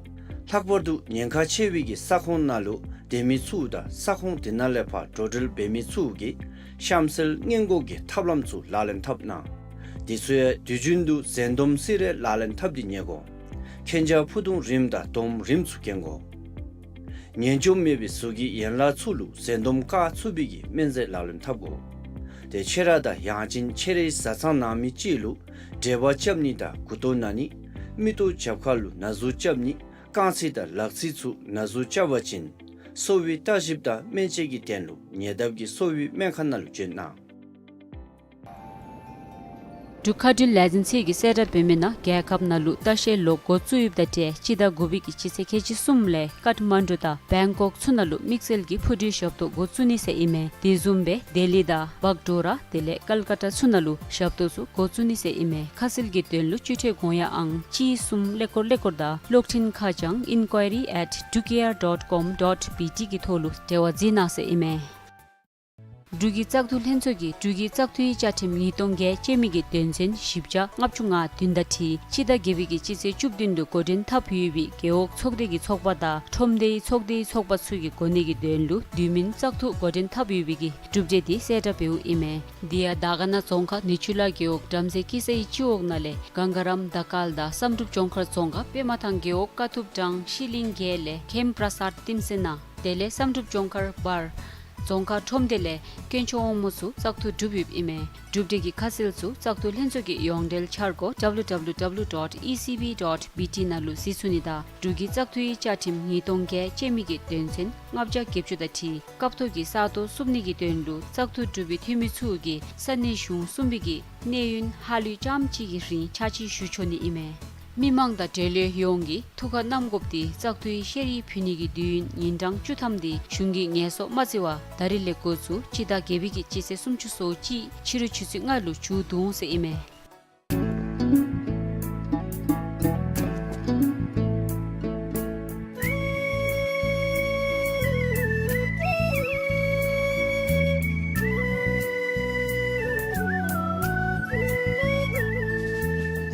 ལྷག་པར་དུ་ཉེན་ཁ་ཆེ་བའི་གི་ས་ཁོངས་ནང་ལུ་སྡོད་མི་ཚུ་དང་ས་ཁོངས་དེ་ནང་ལས་ཕར་འགྲོ་འགྲུལ་འབད་མི་ཚུ་གིས་གཤམ་གསལ་སྔོན་འགོག་གི་ཐབས་ལམ་ཚུ་ལག་ལེན་འཐབ་གནང་། དེ་ཚུ་ཡང་དུས་རྒྱུན་དུ་འཛིན་སྡོམ་སེ་ར་ལག་ལེན་འཐབ་སྟེ་ཉལ་དགོ། མཁྱེན་རྒྱ་ཕུ་ཐུང་རིངམ་དང་སྡོམ་རིངམ་ཚུ་གྱོན་དགོ། ངན་འཇོམས་མེད་པའི་གཟུགས་ཀྱི་ཡན་ལག་ཚུ་ལུ་འཛིན་སྡོམ་བཀག་ཚུགས་པའི་གི་སྨན་རྫས་ལག་ལེན་འཐབ་དགོ། ཏེ་ཁྱེད་ར་དང་ཡང་ཅིན་ཁྱེད་རའི་བཟའ་ཚང་ནང་མི་ཅིག་ལུ་འབྲེལ་བ་རྐྱབ་ནི་དང་མགུ་ཏོ་ན་ནི་མིག་ཏོ་རྒྱབ་ཁ་ལུ་ན་ཟུག་རྐྱབ་ནི་རྐང་རྩེ་དང་ལག་རྩེ་ཚུ་ན་ཟུག་རྐྱབ་པ་ཅིན་གསོ་བའི་ལྟ་ཞིབ་དང་སྨན་དཔྱད་ཀྱི་དོན་ལུ་ཉེ་འདབས་ཀྱི་གསོ་བའི་སྨན་ཁང་ནང་ལུ་བྱོན་གནང་། འབྲུག་མཁའ་འགྲུལ་ལས་འཛིན་ཚུ་གིས་གསལ་བསྒྲགས་འབད་མི་ནང་རྒྱལ་ཁབ་ནང་ལུ་ལྟ་བཤལ་ལོགས་འགོ་བཙུགས་ཡོདཔ་ད་ཏེ་སྤྱི་ཟླ་དགུ་པའི་གི་སྤྱི་ཚེས་ཁལ་གཅིག་གསུམ་ལས་ཀཏ་མན་ཌུ་དང་བེང་ཀོག་ཚུ་ནང་ལུ་དམིགས་བསལ་གྱི་འཕུར་གྲུའི་ཞབས་ཏོག་འགོ་བཙུགས་ནི་ཟེར་ཨིན་མས། དེ་བཟུམ་སྦེ་ལྡི་ལི་དང་བག་ཌོ་ར་དེ་ལས་ཀལ་ཀ་ཏ་ཚུ་ནང་ལུ་ཞབས་ཏོག་ཚུ་འགོ་བཙུགས་ནི་ཟེར་ཨིན་མས། ཁ་གསལ་གྱི་དོན་ལུ་སྤྱི་འཐུས་དགོངས་ཡངས་ཨང་གཅིག་གསུམ་ཀླད་ཀོར་ཀླད་ཀོར་དང་གློག་འཕྲིན་ཁ་བྱང་inquiry at dukair dot com dot B T གི་ཐོག་ལུ་འབྲེལ་བ་མཛད་གནང་ཟེར་ཨིན་མས། འབྲུག་གི་བཙག་འཐུ་ལྷན་ཚོགས་ཀྱིས་འབྲུག་གི་བཙག་འཐུའི་བཅའ་ཁྲིམས་ཉིས་སྟོང་བརྒྱད་ཅན་མི་གི་དོན་ཚན་བཞི་བརྒྱ་ལྔ་བཅུ་ང་བདུན་དང་འཁྲིལ་སྤྱི་ཟླ་བརྒྱད་པའི་གི་སྤྱི་ཚེས་བཅུ་བདུན་ལུ་འགོ་འདྲེན་འཐབ་ཡོད་པའི་རྒེད་འོག་ཚོགས་སྡེ་གི་ཚོགས་པ་དང་ཁྲོམ་སྡེའི་ཚོགས་སྡེའི་ཚོགས་པ་ཚུ་གི་གོ་གནས་ཀྱི་དོན་ལུ་དུས་མིན་བཙག་འཐུ་འགོ་འདྲེན་འཐབ་ཡོད་པའི་གི་གྲུབ་འབྲས་འདི་གསལ་བསྒྲགས་འབདཝ་ཨིན་མས། དེ་ཡང་དར་དཀར་ན་རྫོང་ཁག་ནེ་ཆུ་ལ་རྒེད་འོག་བྲམ་ཟེ་སྐྱིད་ས་ཡི་སྤྱི་འོག་ནང་ལས་གངས་དཀར་རམ་དར་དཀར་དང་བསམ་གྲུབ་ལྗོངས་མཁར་རྫོང་ཁག་པདྨ་ཐང་རྒེད་འོག་དཀའ་ཐུབ་འབྲང་ཤི་ལིང་རྒྱལ་ལས་མཁན་པྲ་སར་ཏིམ་སེ་ན། དེ་ལས་བསམ་གྲུབ་ལྗོངས་མཁར་བར་རྫོང་ཁག་ཁྲོམ་སྡེ་ལས་དཀོན་མཆོག་དབང་མོ་ཚུ་བཙག་འཐུ་གྲུབ་ཡོདཔ་ཨིན་མས། གྲུབ་འབྲས་ཀྱི་ཁ་གསལ་ཚུ་བཙག་འཐུ་ལྷན་ཚོགས་ཀྱི་ཡོངས་འབྲེལ་འཆར་སྒོ་W W W dot E C B dot B T ནང་ལུ་གཟིགས་ཚུགས་ནི་དང་འབྲུག་གི་བཙག་འཐུའི་བཅའ་ཁྲིམས་ཉིས་སྟོང་བརྒྱད་ཅན་མི་གི་དོན་ཚན་ལྔ་བརྒྱ་བརྒྱད་ཅུ་དང་འཁྲིལ་སྐབས་ཐོག་གི་ས་སྟོང་བསུབ་ནི་གི་དོན་ལུ་བཙག་འཐུ་གྲུབ་པའི་འཐུས་མི་ཚུ་གིས་ས་གནས་གཞུང་གསུམ་པའི་གི་གནས་ཡུན་ཧ་ལུས་རྐྱངམ་གཅིག་གི་རིང་ཕྱག་ཕྱིད་ཞུ་ཆོག་ནི་ཨིན་མས། མི་མང་དང་འབྲེལ་ཡོད་ཡོངས་ཀྱིས་ཐུགས་ཁར་བསྣམ་དགོཔ་འདི་བཙག་འཐུའི་ཤེས་རིག་ཕུལ་ནི་གི་དུས་ཡུན་ཉིན་གྲངས་བཅུ་ཐམ་འདི་གཞུང་གིས་ངལ་གསོ་མ་བརྩི་བར་ད་རིས་ལས་འགོ་བཙུགས་སྤྱི་ཟླ་བརྒྱད་པའི་གི་སྤྱི་ཚེས་སུམ་ཅུ་སོ་གཅིག་ཕྱི་རུ་ཆུ་ཚོད་ལྔ་ལུ་མཇུག་བསྡུ་འོང་ཟེར་ཨིན་མས།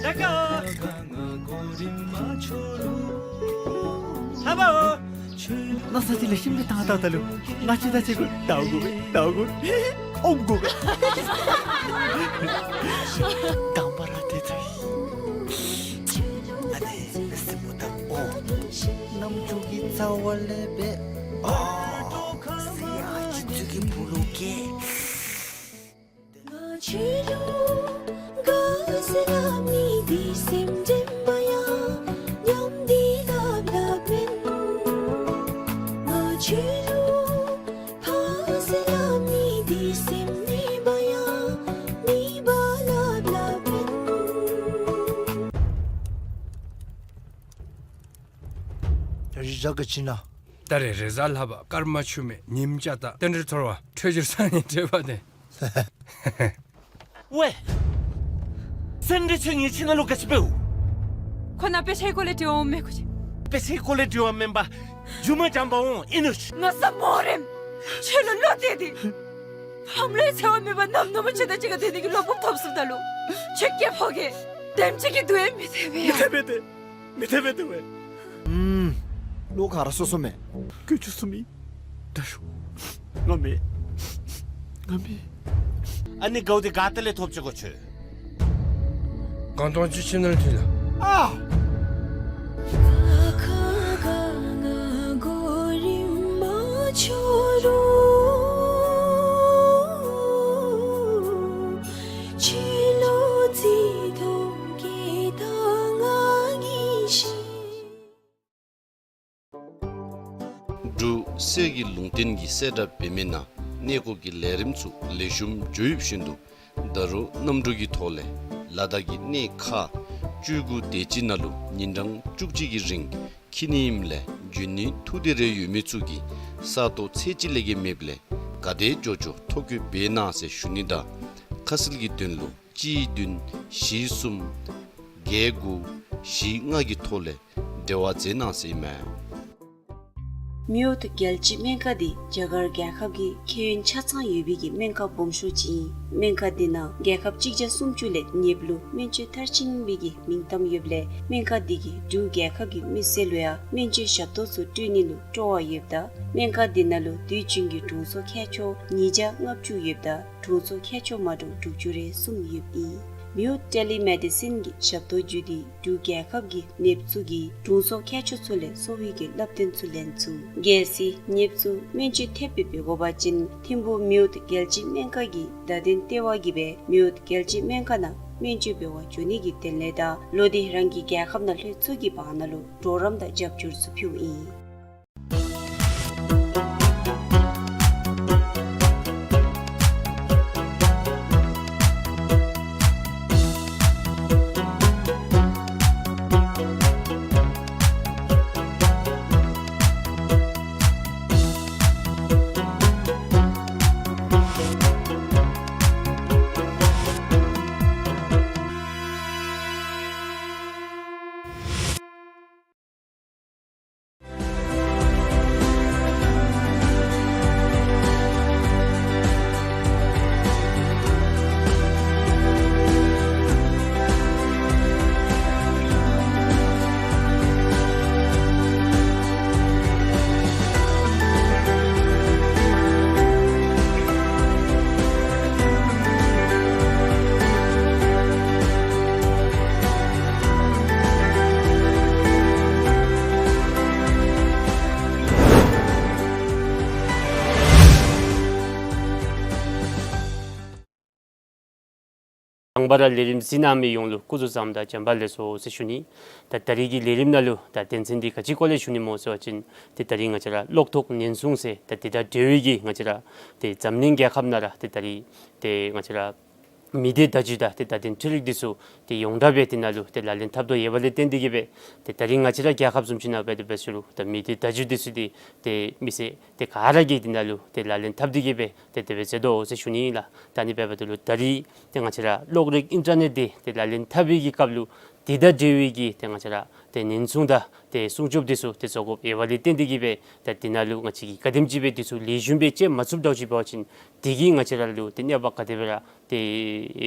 ལགས་སོ། ལྷ་པ་འོ། ན་ས་ཅིག་ལས་ཤིམ་པའི་ཐང་ད་ད་ལུ་ང་ཅི་ད་ཅིག་གུ་ད་གུ་ད་གུ་ཨོམ་གུ་དང་པ་ར་དེ་ཚེ་ཨ་ནི་སེམས་པོ་ད་འོ་རྣམ་ཅོ་གི་རྩ་བ་ལས་སྦེ་ཨོ་སི་ཡ་ཅི་ཚུ་གི་བུ་ལུ་སྐྱེ། ད་རེས་རེས་གཟའ་ལྷག་པ་སྐར་མ་ཆུ་མེད་ཉིམ་ཅ་ད་རྟེན་འབྲེལ་འཐོར་བ་འཕྲོད་སྦྱོར་སང་ཉིན་འཕྲོད་པ་དེ། ཝེ། སེ་འབྲས་ཆོས་ངེའི་ཁྱིམ་ནང་ལུ་ག་ཅི་འབདཝ། ཁོ་ན་དཔེ་ཆའི་སྐོར་ལས་འབྲེལ་བ་མེད་ཁོ་ཅིག། དཔེ་ཆའི་སྐོར་ལས་འབྲེལ་བ་མེན་པར་རྒྱུ་མ་འཇམ་པ་འོང་ཨིན་ནུག། ང་ས་མོ་རེམ། ཆོས་ལུ་བློ་གཏད་དེ། ཕམ་ལུའི་འཚེ་བ་མེད་པར་ནམ་ནུབ་མོ་ཁྱོད་དང་གཅིག་ཁར་སྡོད་ནི་གི་བློ་སྤོབས་ཐོབ་སོངམ་ད་ལུ། ཁྱོད་སྐྱེ་ཕོ་གི་དེམ་ཅིག་གི་འདུག་ཨེ་མི་འཐད་པས་ཡ། མི་འཐད་པས་ཏེ། མི་འཐད་པས་ཏེ་ཝེ། ཨུམ། བློ་ག་ར་སོ་སོ་མས། སྐྱོ་ཅུ་སུ་མི། ད་ཤོ། ང་མེད། ང་མེད། ཨ་ནི་གའུ་དེ་ག་ཏེ་ལས་ཐོབ་ཅི་གོ་ཆོས། གང་སྟོང་ཅིག་ཁྱིམ་ནང་ལུ་ཐོན་ལ། ཨ། འབྲུག་གསེར་གྱི་ལུང་བསྟན་གྱི་གསལ་བསྒྲགས་འབད་མི་ནང་གནས་སྐོར་གྱི་ལས་རིམ་ཚུ་ལེགས་ཤོམ་འགྱོ་ཡོདཔ་བཞིན་དུ་ད་རུང་གནམ་གྲུ་གི་ཐོག་ལས་ལ་དྭགས་ཀྱི་གནས་ཁག་བཅུ་དགུ་དེ་ཅིག་ནང་ལུ་ཉིན་གྲངས་བཅུ་གཅིག་གི་རིང་འཁྱིད་ནི་ཨིནམ་ལས་འབྱོན་ནི་ཐུགས་འདོད་རེ་ཡོད་མི་ཚུ་གིས་ས་སྟོང་ཚད་གཅིག་ལས་བརྒལ་མེདཔ་ལས་ག་དེ་མགྱོགས་མགྱོགས་ཐོ་བཀོད་འབད་གནང་ཟེར་ཞུ་ནི་དང་ཁ་གསལ་གྱི་དོན་ལུ་གཅིག་བདུན་བཞི་གསུམ་བརྒྱད་དགུ་བཞི་ལྔ་གི་ཐོག་ལས་འབྲེལ་བ་མཛད་གནང་ཟེར་ཨིན་མས། མིའུ་ཐུ་རྒྱལ་སྤྱིའི་སྨན་ཁང་འདི་རྒྱ་གར་རྒྱལ་ཁབ་ཀྱི་ཁྱད་ཡོན་ཆ་ཚང་ཡོད་པའི་གི་སྨན་ཁང་སྦོམ་ཤོས་ཅིག་ཨིན། སྨན་ཁང་འདི་ནང་རྒྱལ་ཁབ་གཅིག་བརྒྱ་སུམ་ཅུ་ལས་ནདཔ་ལུ་སྨན་བཅོས་མཐར་ཕྱིན་པའི་གི་མིང་གཏམ་ཡོདཔ་ལས་སྨན་ཁང་འདི་གིས་འབྲུག་རྒྱལ་ཁབ་ཀྱི་མི་སེར་ལུ་ཡང་སྨན་བཅོས་ཞབས་ཏོག་ཚུ་སྤྲོད་ནི་ལུ་སྤྲོ་བ་ཡོདཔ་ད་སྨན་ཁང་འདི་ནང་ལུ་དུས་རྒྱུན་གྱི་དྲུང་འཚོ་མཁས་མཆོག་ཉིས་བརྒྱ་ལྔ་བཅུ་ཡོདཔ་ད་དྲུང་འཚོ་མཁས་མཆོག་མ་འདྲཝ་དྲུག་ཅུ་རེ་གསུམ་ཡོདཔ་ཨིན། མིའུ་ཐུ་ཊེ་ལི་མེ་ཌི་སིན་གྱི་ཞབས་ཏོག་བརྒྱུད་དེ་འབྲུག་རྒྱལ་ཁབ་ཀྱི་ནདཔ་ཚུ་གིས་དྲུང་འཚོ་མཁས་མཆོག་ཚུ་ལས་གསོ་བའི་གི་བསླབ་སྟོན་ཚུ་ལེན་ཚུགས། གལ་སྲིད་ནདཔ་ཚུ་སྨན་བཅོས་ཐེབས་སྦེ་འབད་དགོ་པ་ཅིན་ཐིམ་ཕུག་མིའུ་ཐུ་རྒྱལ་སྤྱིའི་སྨན་ཁང་གི་བརྡ་དོན་ལྟེ་བ་གིས་སྦེ་མིའུ་ཐུ་རྒྱལ་སྤྱིའི་སྨན་ཁང་ནང་སྨན་བཅོས་འབད་བར་འགྱོ་ནི་གི་དོན་ལས་དང་བློ་བདེ་རང་གི་རྒྱལ་ཁབ་ནང་ལྷོད་ཚུགས་ཀྱི་བར་ན་ལུ་གྲོགས་རམ་དང་རྒྱབ་སྐྱོར་ཚུ་ཕུལཝ་ཨིན། དང་པ་ར་ལས་རིམ་གཟིགས་གནང་མི་ཡོངས་ལུ་སྐུ་གཟུགས་བཟང་དང་བྱམས་པ་ལེགས་སོ་ཟེར་ཞུ་ནི། ད་ད་རིས་ཀྱི་ལས་རིམ་ནང་ལུ་ད་དོན་ཚན་འདི་ག་ཅིའི་སྐོར་ལས་ཞུ་ནི་སྨོ་ཟེར་བ་ཅིན་ཏེ་ད་རིས་ང་བཅས་ར་གློག་ཐོག་ཉེན་སྲུང་ཟེར་ད་དེ་དང་འབྲེལ་བའི་གི་ང་བཅས་ར་ཏེ་འཛམ་གླིང་རྒྱལ་ཁབ་ནང་ར་ཏེ་ད་རིས་ཏེ་ང་བཅས་ར་མི་སྡེ་བརྡ་བརྒྱུད་དང་ཏེ་བརྡ་དོན་འཕྲུལ་རིག་འདི་ཚུ་ཏེ་ཡོངས་གྲགས་སྦེ་དེ་ནང་ལུ་ཏེ་ལག་ལེན་འཐབ་དོ་ཡོད་པ་ལས་བརྟེན་ཏེ་གིས་སྦེ་ཏེ་ད་རིས་ང་བཅས་ར་རྒྱལ་ཁབ་བཟུམ་ཅིག་ནང་འབད་དེ་འབད་ཟེར་རུང་ད་མི་སྡེ་བརྡ་བརྒྱུད་འདི་ཚུ་འདི་ཏེ་མི་སེར་ཏེ་ག་ར་གིས་དེ་ནང་ལུ་ཏེ་ལག་ལེན་འཐབ་སྟེ་གིས་སྦེ་ཏེ་དེ་སྦེ་མཛད་དོ་ཟེར་ཞུ་ནི་ལགས། ད་ཨ་ནི་འབདཝ་ད་ལུ་ད་རིས་ཏེ་ང་བཅས་ར་གློག་རིག་ཨིན་ཊར་ནེཊ་འདི་ཏེ་ལག་ལེན་འཐབ་པའི་གི་སྐབས་ལུ་དེ་དང་འབྲེལ་བའི་གི་ཏེ་ང་བཅས་ར་ཏེ་ཉེན་སྲུང་དང་ཏེ་སྲུང་སྐྱོབ་འདི་ཚུ་ཏེ་བཟོ་དགོཔ་ཡོད་པ་ལས་བརྟེན་ཏེ་གིས་སྦེ་ད་དེ་ནང་ལུ་ང་བཅས་ཀྱིས་ག་དེམ་ཅིག་སྦེ་འདི་ཚུ་ལེགས་ཤོམ་སྦེ་སྤྱོད་མ་ཚུགསཔ་འདྲཝ་ཅིག་འབད་བ་ཅིན་དེ་གིས་ང་བཅས་ར་ལུ་ཏེ་གནོད་པ་ག་དེ་སྦེ་ར་ཏེ་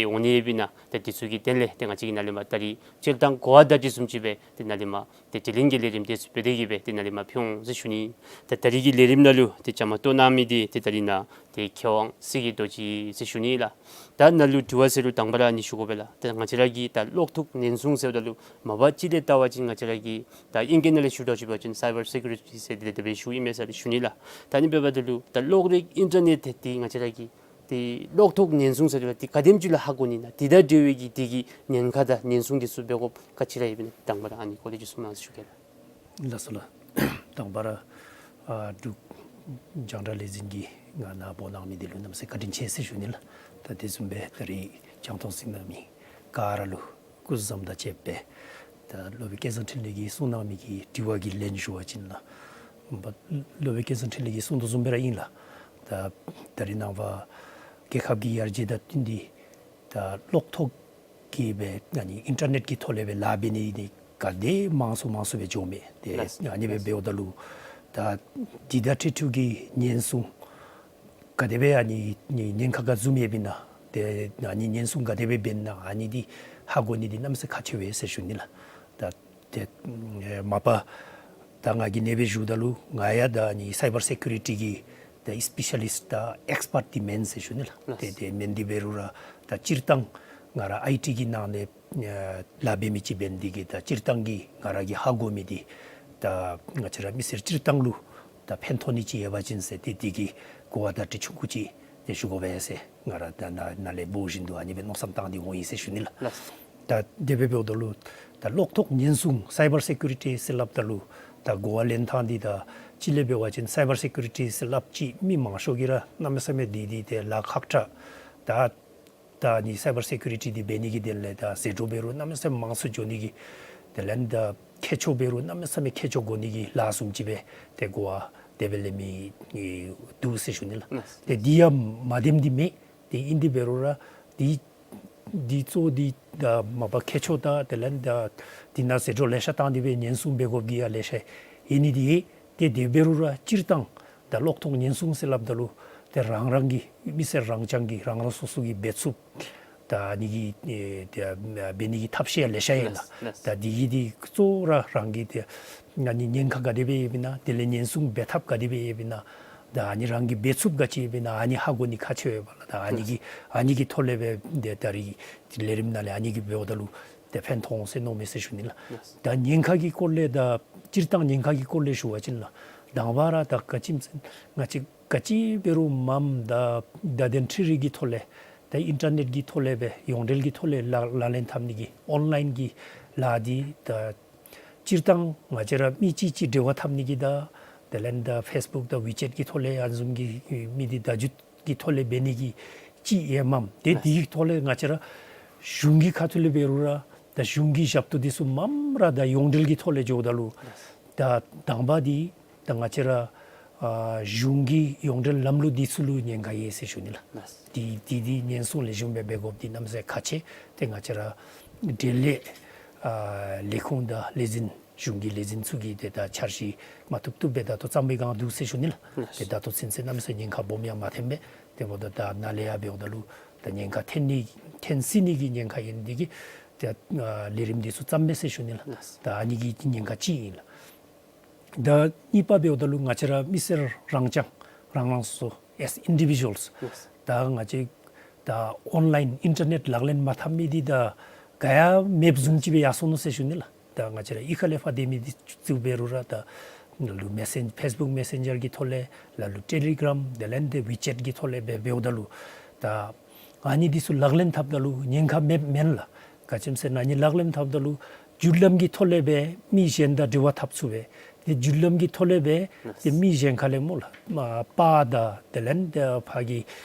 འོང་ནི་ཡོདཔ་ཨིན་ན་ཏེ་འདི་ཚུ་གི་དོན་ལས་ཏེ་ང་བཅས་ཀྱིས་ནཱ་ལས་མར་ད་རིས་སྤྱིར་བཏང་གོ་བ་བརྡ་སྤྲོད་བཟུམ་ཅིག་སྦེ་ཏེ་ནཱ་ལས་མར་ཏེ་དྲི་ལན་གྱི་ལས་རིམ་འདི་ཚུ་འབད་དེ་གིས་སྦེ་ཏེ་ནཱ་ལས་མར་ཕུལ་འོང་ཟེར་ཞུ་ནི། ཏེ་ད་རིས་ཀྱི་ལས་རིམ་ནང་ལུ་ཏེ་བཅའ་མར་གཏོགས་གནང་མི་འདི་ཏེ་ད་རིས་ནཱ་ཏེ་མཁས་དབང་སྲིད་ཀྱི་རྡོ་རྗེ་ཟེར་ཞུ་ནི་ལགས། ད་ནཱ་ལུ་དྲི་བ་ཟེར་རུང་དང་པ་ར་ཨ་ནི་ཞུ་དགོ་པས་ལགས། ཏེ་ང་བཅས་ར་གི་ད་གློག་ཐོག་ཉེན་སྲུང་ཟེརཝ་ད་ལུ་མ་པ་ཅིག་ལས་བལྟ་བ་ཅིན་ང་བཅས་ར་གི་ད་ཨིང་སྐད་ནང་ལས་ཞུ་འདྲཝ་ཅིག་འབད་བ་ཅིན་སའི་བར་སེ་ཀུ་རི་ཊི་ཟེར་ཏེ་དེ་སྦེ་ཞུཝ་ཨིན་མས་ཟེར་ཞུ་ནི་ལགས། ད་ཨ་ནི་འབདཝ་ད་ལུ་ད་གློག་རིག་ཨིན་ཊར་ནེཊ་འདི་ཏེ་ང་བཅས་ར་གི་ཏེ་གློག་ཐོག་ཉེན་སྲུང་ཟེར་བ་འདི་ག་དེམ་ཅིག་ལུ་ཧ་གོ་ནི་ན་དེ་དང་འབྲེལ་བའི་གི་དེ་གི་ཉེན་ཁ་དང་ཉེན་སྲུང་འདི་ཚུ་འབད་དགོཔ་ག་ཅི་ར་ཡོདཔ་ཨིན་ན་དང་པ་ར་ཨ་ནི་སྐོར་ལས་ཅིག་གསུང་གནང་ཟེར་ཞུ་གེ་ལགས། ལགས་སོ་ལགས། དང་པ་ར་ཨ་འབྲུག་རྒྱང་བསྒྲགས་ལས་འཛིན་གྱིས་ང་ནཱ་འབོ་གནང་མི་འདི་ལུ་གནམ་མེད་ས་མེད་བཀའ་དྲིན་ཆེ་ཟེར་ཞུ་ནི་ལགས། ད་དེ་བཟུམ་སྦེ་ད་རིས་རྒྱང་མཐོང་གཟིགས་གནང་མི་ག་ར་ལུ་སྐུ་གཟུགས་བཟང་དང་བཅས་པའི་ད་སློབ་དཔོན་སྐལ་བཟང་འཕྲིན་ལས་ཀྱིས་གསུང་གནང་མི་གི་དྲི་བ་གི་ལན་ཞུ་བ་ཅིན་ལགས། སློབ་དཔོན་སྐལ་བཟང་འཕྲིན་ལས་ཀྱིས་གསུང་དོ་བཟུམ་སྦེ་ར་ཨིན་ལགས། ད་ད་རིས་ནངས་པ་རྒྱལ་ཁབ་ཀྱི་ཡར་རྒྱས་དང་བསྟུན་ཏེ་ད་གློག་ཐོག་གི་སྦེ་ཨ་ནི་ཨིན་ཊར་ནེཊ་ཀྱི་ཐོག་ལས་སྦེ་ལཱ་འབད་ནི་འདི་ག་དེ་མང་སུ་མང་སུ་སྦེ་འགྱོཝ་མས། ཏེ་ལགས་ཨ་ནི་སྦེ་ལགས་འབདཝ་ད་ལུ་ད་འདི་དང་འཁྲིལ་ཏེ་གི་ཉེན་སྲུང་ག་དེ་སྦེ་ཨ་ནི་ཉེན་ཉེན་ཁ་ག་བཟུམ་ཡོདཔ་ཨིན་ན་ཏེ་ཨ་ནི་ཉེན་སྲུང་ག་དེ་སྦེ་འབད་ན་ཨ་ནི་འདི་ཧ་གོ་ནི་འདི་གནམ་མེད་ས་མེད་ཁག་ཆེ་བས་ཟེར་ཞུ་ནི་ལགས། ད་ཏེ་མ་པ་ད་ང་གིས་ཨ་ནེ་སྦེ་ཞུཝ་ད་ལུ་ང་ཡང་ད་ཨ་ནི་སའི་བར་སེ་ཀུ་རི་ཊི་གི་ད་སི་པེ་ཤ་ལིསཊ་ད་ཨེགསི་པཊ་འདི་མེན་ཟེར་ཞུ་ནི་ལགས། ཏེ་ཏེ་མེན། དེ་འབད་རུང་ར་ད་སྤྱིར་བཏང་ང་ར་ཨའི་ཊི་གི་ནང་ལས་ཨ་ལཱ་འབད་མི་ཅིག་འབད་ནི་འདི་གིས་ད་སྤྱིར་བཏང་གི་ང་ར་གིས་ཧ་གོ་མི་འདི་ད་ང་བཅས་ར་མི་སེར་སྤྱིར་བཏང་ལུ་ད་ཕན་ཐོགས་ནི་ཅིག་ཡོད་པ་ཅིན་ཟེར་ཏེ་འདི་གི་གོ་བ་བརྡ་སྤྲོད་ཆུང་ཀུ་ཅིག་ཏེ་ཞུ་དགོ་པས་ཟེར་ང་ར་ད་ནཱ་ནཱ་ལས་འབོ་བཞིན་དུ་ཨ་ནི་སྦེ་མནོ་བསམ་བཏང་སྟེ་འོང་ཡི་ཟེར་ཞུ་ནི་ལགས། ལགས། ད་དེ་སྦེ་འབདཝ་ད་ལུ་ད་གློག་ཐོག་ཉེན་སྲུང་སའི་བར་སེ་ཀུ་རི་ཊི་ཟེར་སླབ་ད་ལུ་ད་གོ་བ་ལེན་ཐངས་འདི་ད་ཅིག་ལས་འབད་བ་ཅིན་སའི་བར་སེ་ཀུ་རི་ཊི་ཟེར་སླབ་ཅི་མི་མང་ཤོས་ཀྱིས་ར་གནམ་མེད་ས་མེད་འདི་འདི་ཏེ་ལཱ་ཁག་དྲགས། ད་ད་ཨ་ནི་སའི་བར་སེ་ཀུ་རི་ཊི་འདི་འབད་ནི་གི་དོན་ལས་ད་ཟད་འགྲོ་འབད་རུང་གནམ་མེད་ས་མེད་མང་སུ་འགྱོ་ནི་གི་དེ་ལས་ད་ཁྱད་ཆོས་འབད་རུང་གནམ་མེད་ས་མེད་ཁྱད་ཆོས་དགོ་ནི་གི་ལཱ་བཟུམ་ཅིག་སྦེ་ཏེ་གོ་བ་དེ་སྦེ་ལེན་མི་འདུག་ཟེར་ཞུ་ནི་ལགས། ལགས། ཏེ་འདི་ཡང་མ་བདེནམ་འདི་མེད། ཏེ་ཨིན་ཏེ་འབད་རུང་ར་འདི་འདི་གཙོ་འདི་ད་མ་པ་ཁྱད་ཆོས་དང་དེ་ལས་ད་འདི་ནང་ཟད་འགྲོ་ལེ་ཤ་བཏང་སྟེ་སྦེ་ཉེན་སྲུང་འབད་དགོཔ་འདི་ཡང་ལེ་ཤ་ཨིན་ནི་འདི། ཏེ་དེ་འབད་རུང་ར་སྤྱིར་བཏང་ད་གློག་ཐོག་ཉེན་སྲུང་ཟེར་སླབ་ད་ལུ་ཏེ་རང་རང་གི་མི་སེར་རང་རྐྱང་གིས་རང་རང་སོ་སོ་གིས་འབད་ཚུགསཔ་ད་ཨ་ནི་གི་ཨེ་ཏེ་འབད་ནི་གི་ཐབས་ཤེས་ལེ་ཤ་ཡོད་ལགས། ལགས། ད་འདི་གི་འདི་གཙོ་བོ་ར་རང་གི་ཏེ་ཨ་ནི་ཉེན་ཁ་ག་དེ་སྦེ་ཡོདཔ་ཨིན་ན་དེ་ལས་ཉེན་སྲུང་འབད་ཐབས་ག་དེ་སྦེ་ཡོདཔ་ཨིན་ན་ད་ཨ་ནི་རང་གིས་འབད་ཚུགསཔ་ག་ཅི་ཡོདཔ་ཨིན་ན་ཨ་ནི་ཧ་གོ་ནི་ཁག་ཆེ་བས་པ་ལགས། ད་ཨ་ནི་གི་ཨ་ནི་གི་ཐོག་ལས་སྦེ་ཏེ་ད་རིས་ལས་རིམ་ནང་ལས་ཨ་ནི་གི་འབདཝ་ད་ལུ་ཏེ་ཕན་ཐོགས་འོང་ཟེར་མནོཝ་མས་ཟེར་ཞུ་ནི་ལགས། ལགས། ད་ཉེན་ཁ་གི་སྐོར་ལས་ད་སྤྱིར་བཏང་ཉེན་ཁ་གི་སྐོར་ལས་ཞུ་བ་ཅིན་ལགས། དང་པ་ར་ད་ག་ཅི་ང་བཅས་ག་ཅི་འབད་རུང་མངམ་ད་བརྡ་དོན་འཕྲུལ་རིག་གི་ཐོག་ལས་ད་ཨིན་ཊར་ནེཊ་ཀྱི་ཐོག་ལས་སྦེ་ཡོངས་འབྲེལ་གྱི་ཐོག་ལས་ལཱ་ལཱ་ལེན་འཐབ་ནི་གི་ཨོན་ལཱའིན་གྱི་ལཱ་འདི་ད་སྤྱིར་བཏང་ང་བཅས་ར་མི་གཅིག་གཅིག་འབྲེལ་བ་འཐབ་ནི་གི་ད་དེ་ལས་ད་ཕེསི་བུཀ་དང་ཝི་ཅེཊ་ཀྱི་ཐོག་ལས་ཨ་ནི་བཟུམ་གྱི་མི་འདི་བརྡ་བརྒྱུད་ཀྱི་ཐོག་ལས་འབད་ནི་གི་ཅིག་ཡོད་མས། ཏེ་དེ་གི་ཐོག་ལས་ང་བཅས་ར་གཞུང་གི་ཁ་ཐུག་ལས་འབད་རུང་ར་ད་གཞུང་གི་ཞབས་ཏོག་འདི་ཚུ་མངམ་ར་ད་ཡོངས་འབྲེལ་གྱི་ཐོག་ལས་འགྱོཝ་ད་ལུ་ད་དང་པ་འདི་ད་ང་བཅས་ར་ཨ་གཞུང་གི་ཡོངས་འབྲེལ་ལམ་ལུགས་འདི་ཚུ་ལུ་ཉེན་ཁ་ཡོད་ཟེར་ཞུ་ནི་ལགས། ལགས། འདི་འདི་འདི་ཉེན་སྲུང་ལེགས་ཤོམ་སྦེ་འབད་དགོཔ་འདི་གནམ་མེད་ས་མེད་ཁག་ཆེ། ཏེ་ང་བཅས་ར་འབྲེལ་ཡོད་ཨ་ལས་ཁུངས་དང་ལས་འཛིན་གཞུང་གི་ལས་འཛིན་ཚུ་གིས་ཏེ་ད་འཆར་གཞི་མ་བཏུབ་བཏུབ་སྦེ་ད་ལྟོ་བརྩམ་པའི་སྒང་འདུག་ཟེར་ཞུ་ནི་ལགས། ལགས། ཏེ་ད་ལྟོ་ཚུན་ཚོད་གནམ་མེད་ས་མེད་ཉེན་ཁ་སྦོམ་ཡང་མ་ཐོན་པས། དེ་འབདཝ་ད་ད་ནཱ་ལས་ཡར་འབདཝ་ད་ལུ་ད་ཉེན་ཁ་ཐོན་ནི་ཐོན་སྲིད་ནི་གི་ཉེན་ཁ་ཡོད་ནི་འདི་གིས་ཏེ་ཨ་ལས་རིམ་འདི་ཚུ་བརྩམས་མས་ཟེར་ཞུ་ནི་ལགས། ལགས། ད་ཨ་ནི་གི་ཉེན་ཁ་ཅིག་ཨིན་ལགས། ད་གཉིས་པ་འབདཝ་ད་ལུ་ང་བཅས་ར་མི་སེར་རང་རྐྱང་རང་རང་སོ་སོ་as individuals། ལགས། ད་ང་བཅས་ད་ཨོན་ལཱའིན་ཨིན་ཊར་ནེཊ་ལག་ལེན་མ་འཐབ་མི་འདི་ད་ག་ཡང་མེདཔ་བཟུམ་ཅིག་སྦེ་ཡར་སོང་ནུག་ཟེར་ཞུ་ནི་ལགས། ད་ང་བཅས་ར་གཡུས་ཁ་ལས་ཕར་སྡོད་མི་འདི་ཚུ་འབད་རུང་ར་ད་ལ་ལུ་མེ་སེན་ཕེསི་བུཀ་མེ་སེན་ཇར་གྱི་ཐོག་ལས་ལ་ལུ་ཊེ་ལི་གརམ་དེ་ལས་ཏེ་ཝི་ཅེཊ་གི་ཐོག་ལས་སྦེ་འབདཝ་ད་ལུ་ད་ ཨ་ནི་འདི་ཚུ་ལག་ལེན་འཐབ་ད་ལུ་ཉེན་ཁ་མེདཔ་མེན་ལགས། ག་ཅི་སྨོ་ཟེར་ན་ཨ་ནི་ལག་ལེན་འཐབ་ད་ལུ་བརྒྱུད་ལམ་གྱི་ཐོག་ལས་སྦེ་མི་གཞན་དང་འབྲེལ་བ་འཐབ་ཚུགས་པས། ཏེ་བརྒྱུད་ལམ་གྱི་ཐོག་ལས་སྦེ་ཏེ་མི་གཞན་ཁ་ལས་སྨོ་ལགས། མ་པར་དང་དེ་ལས་ཏེ་ཕར་གྱི་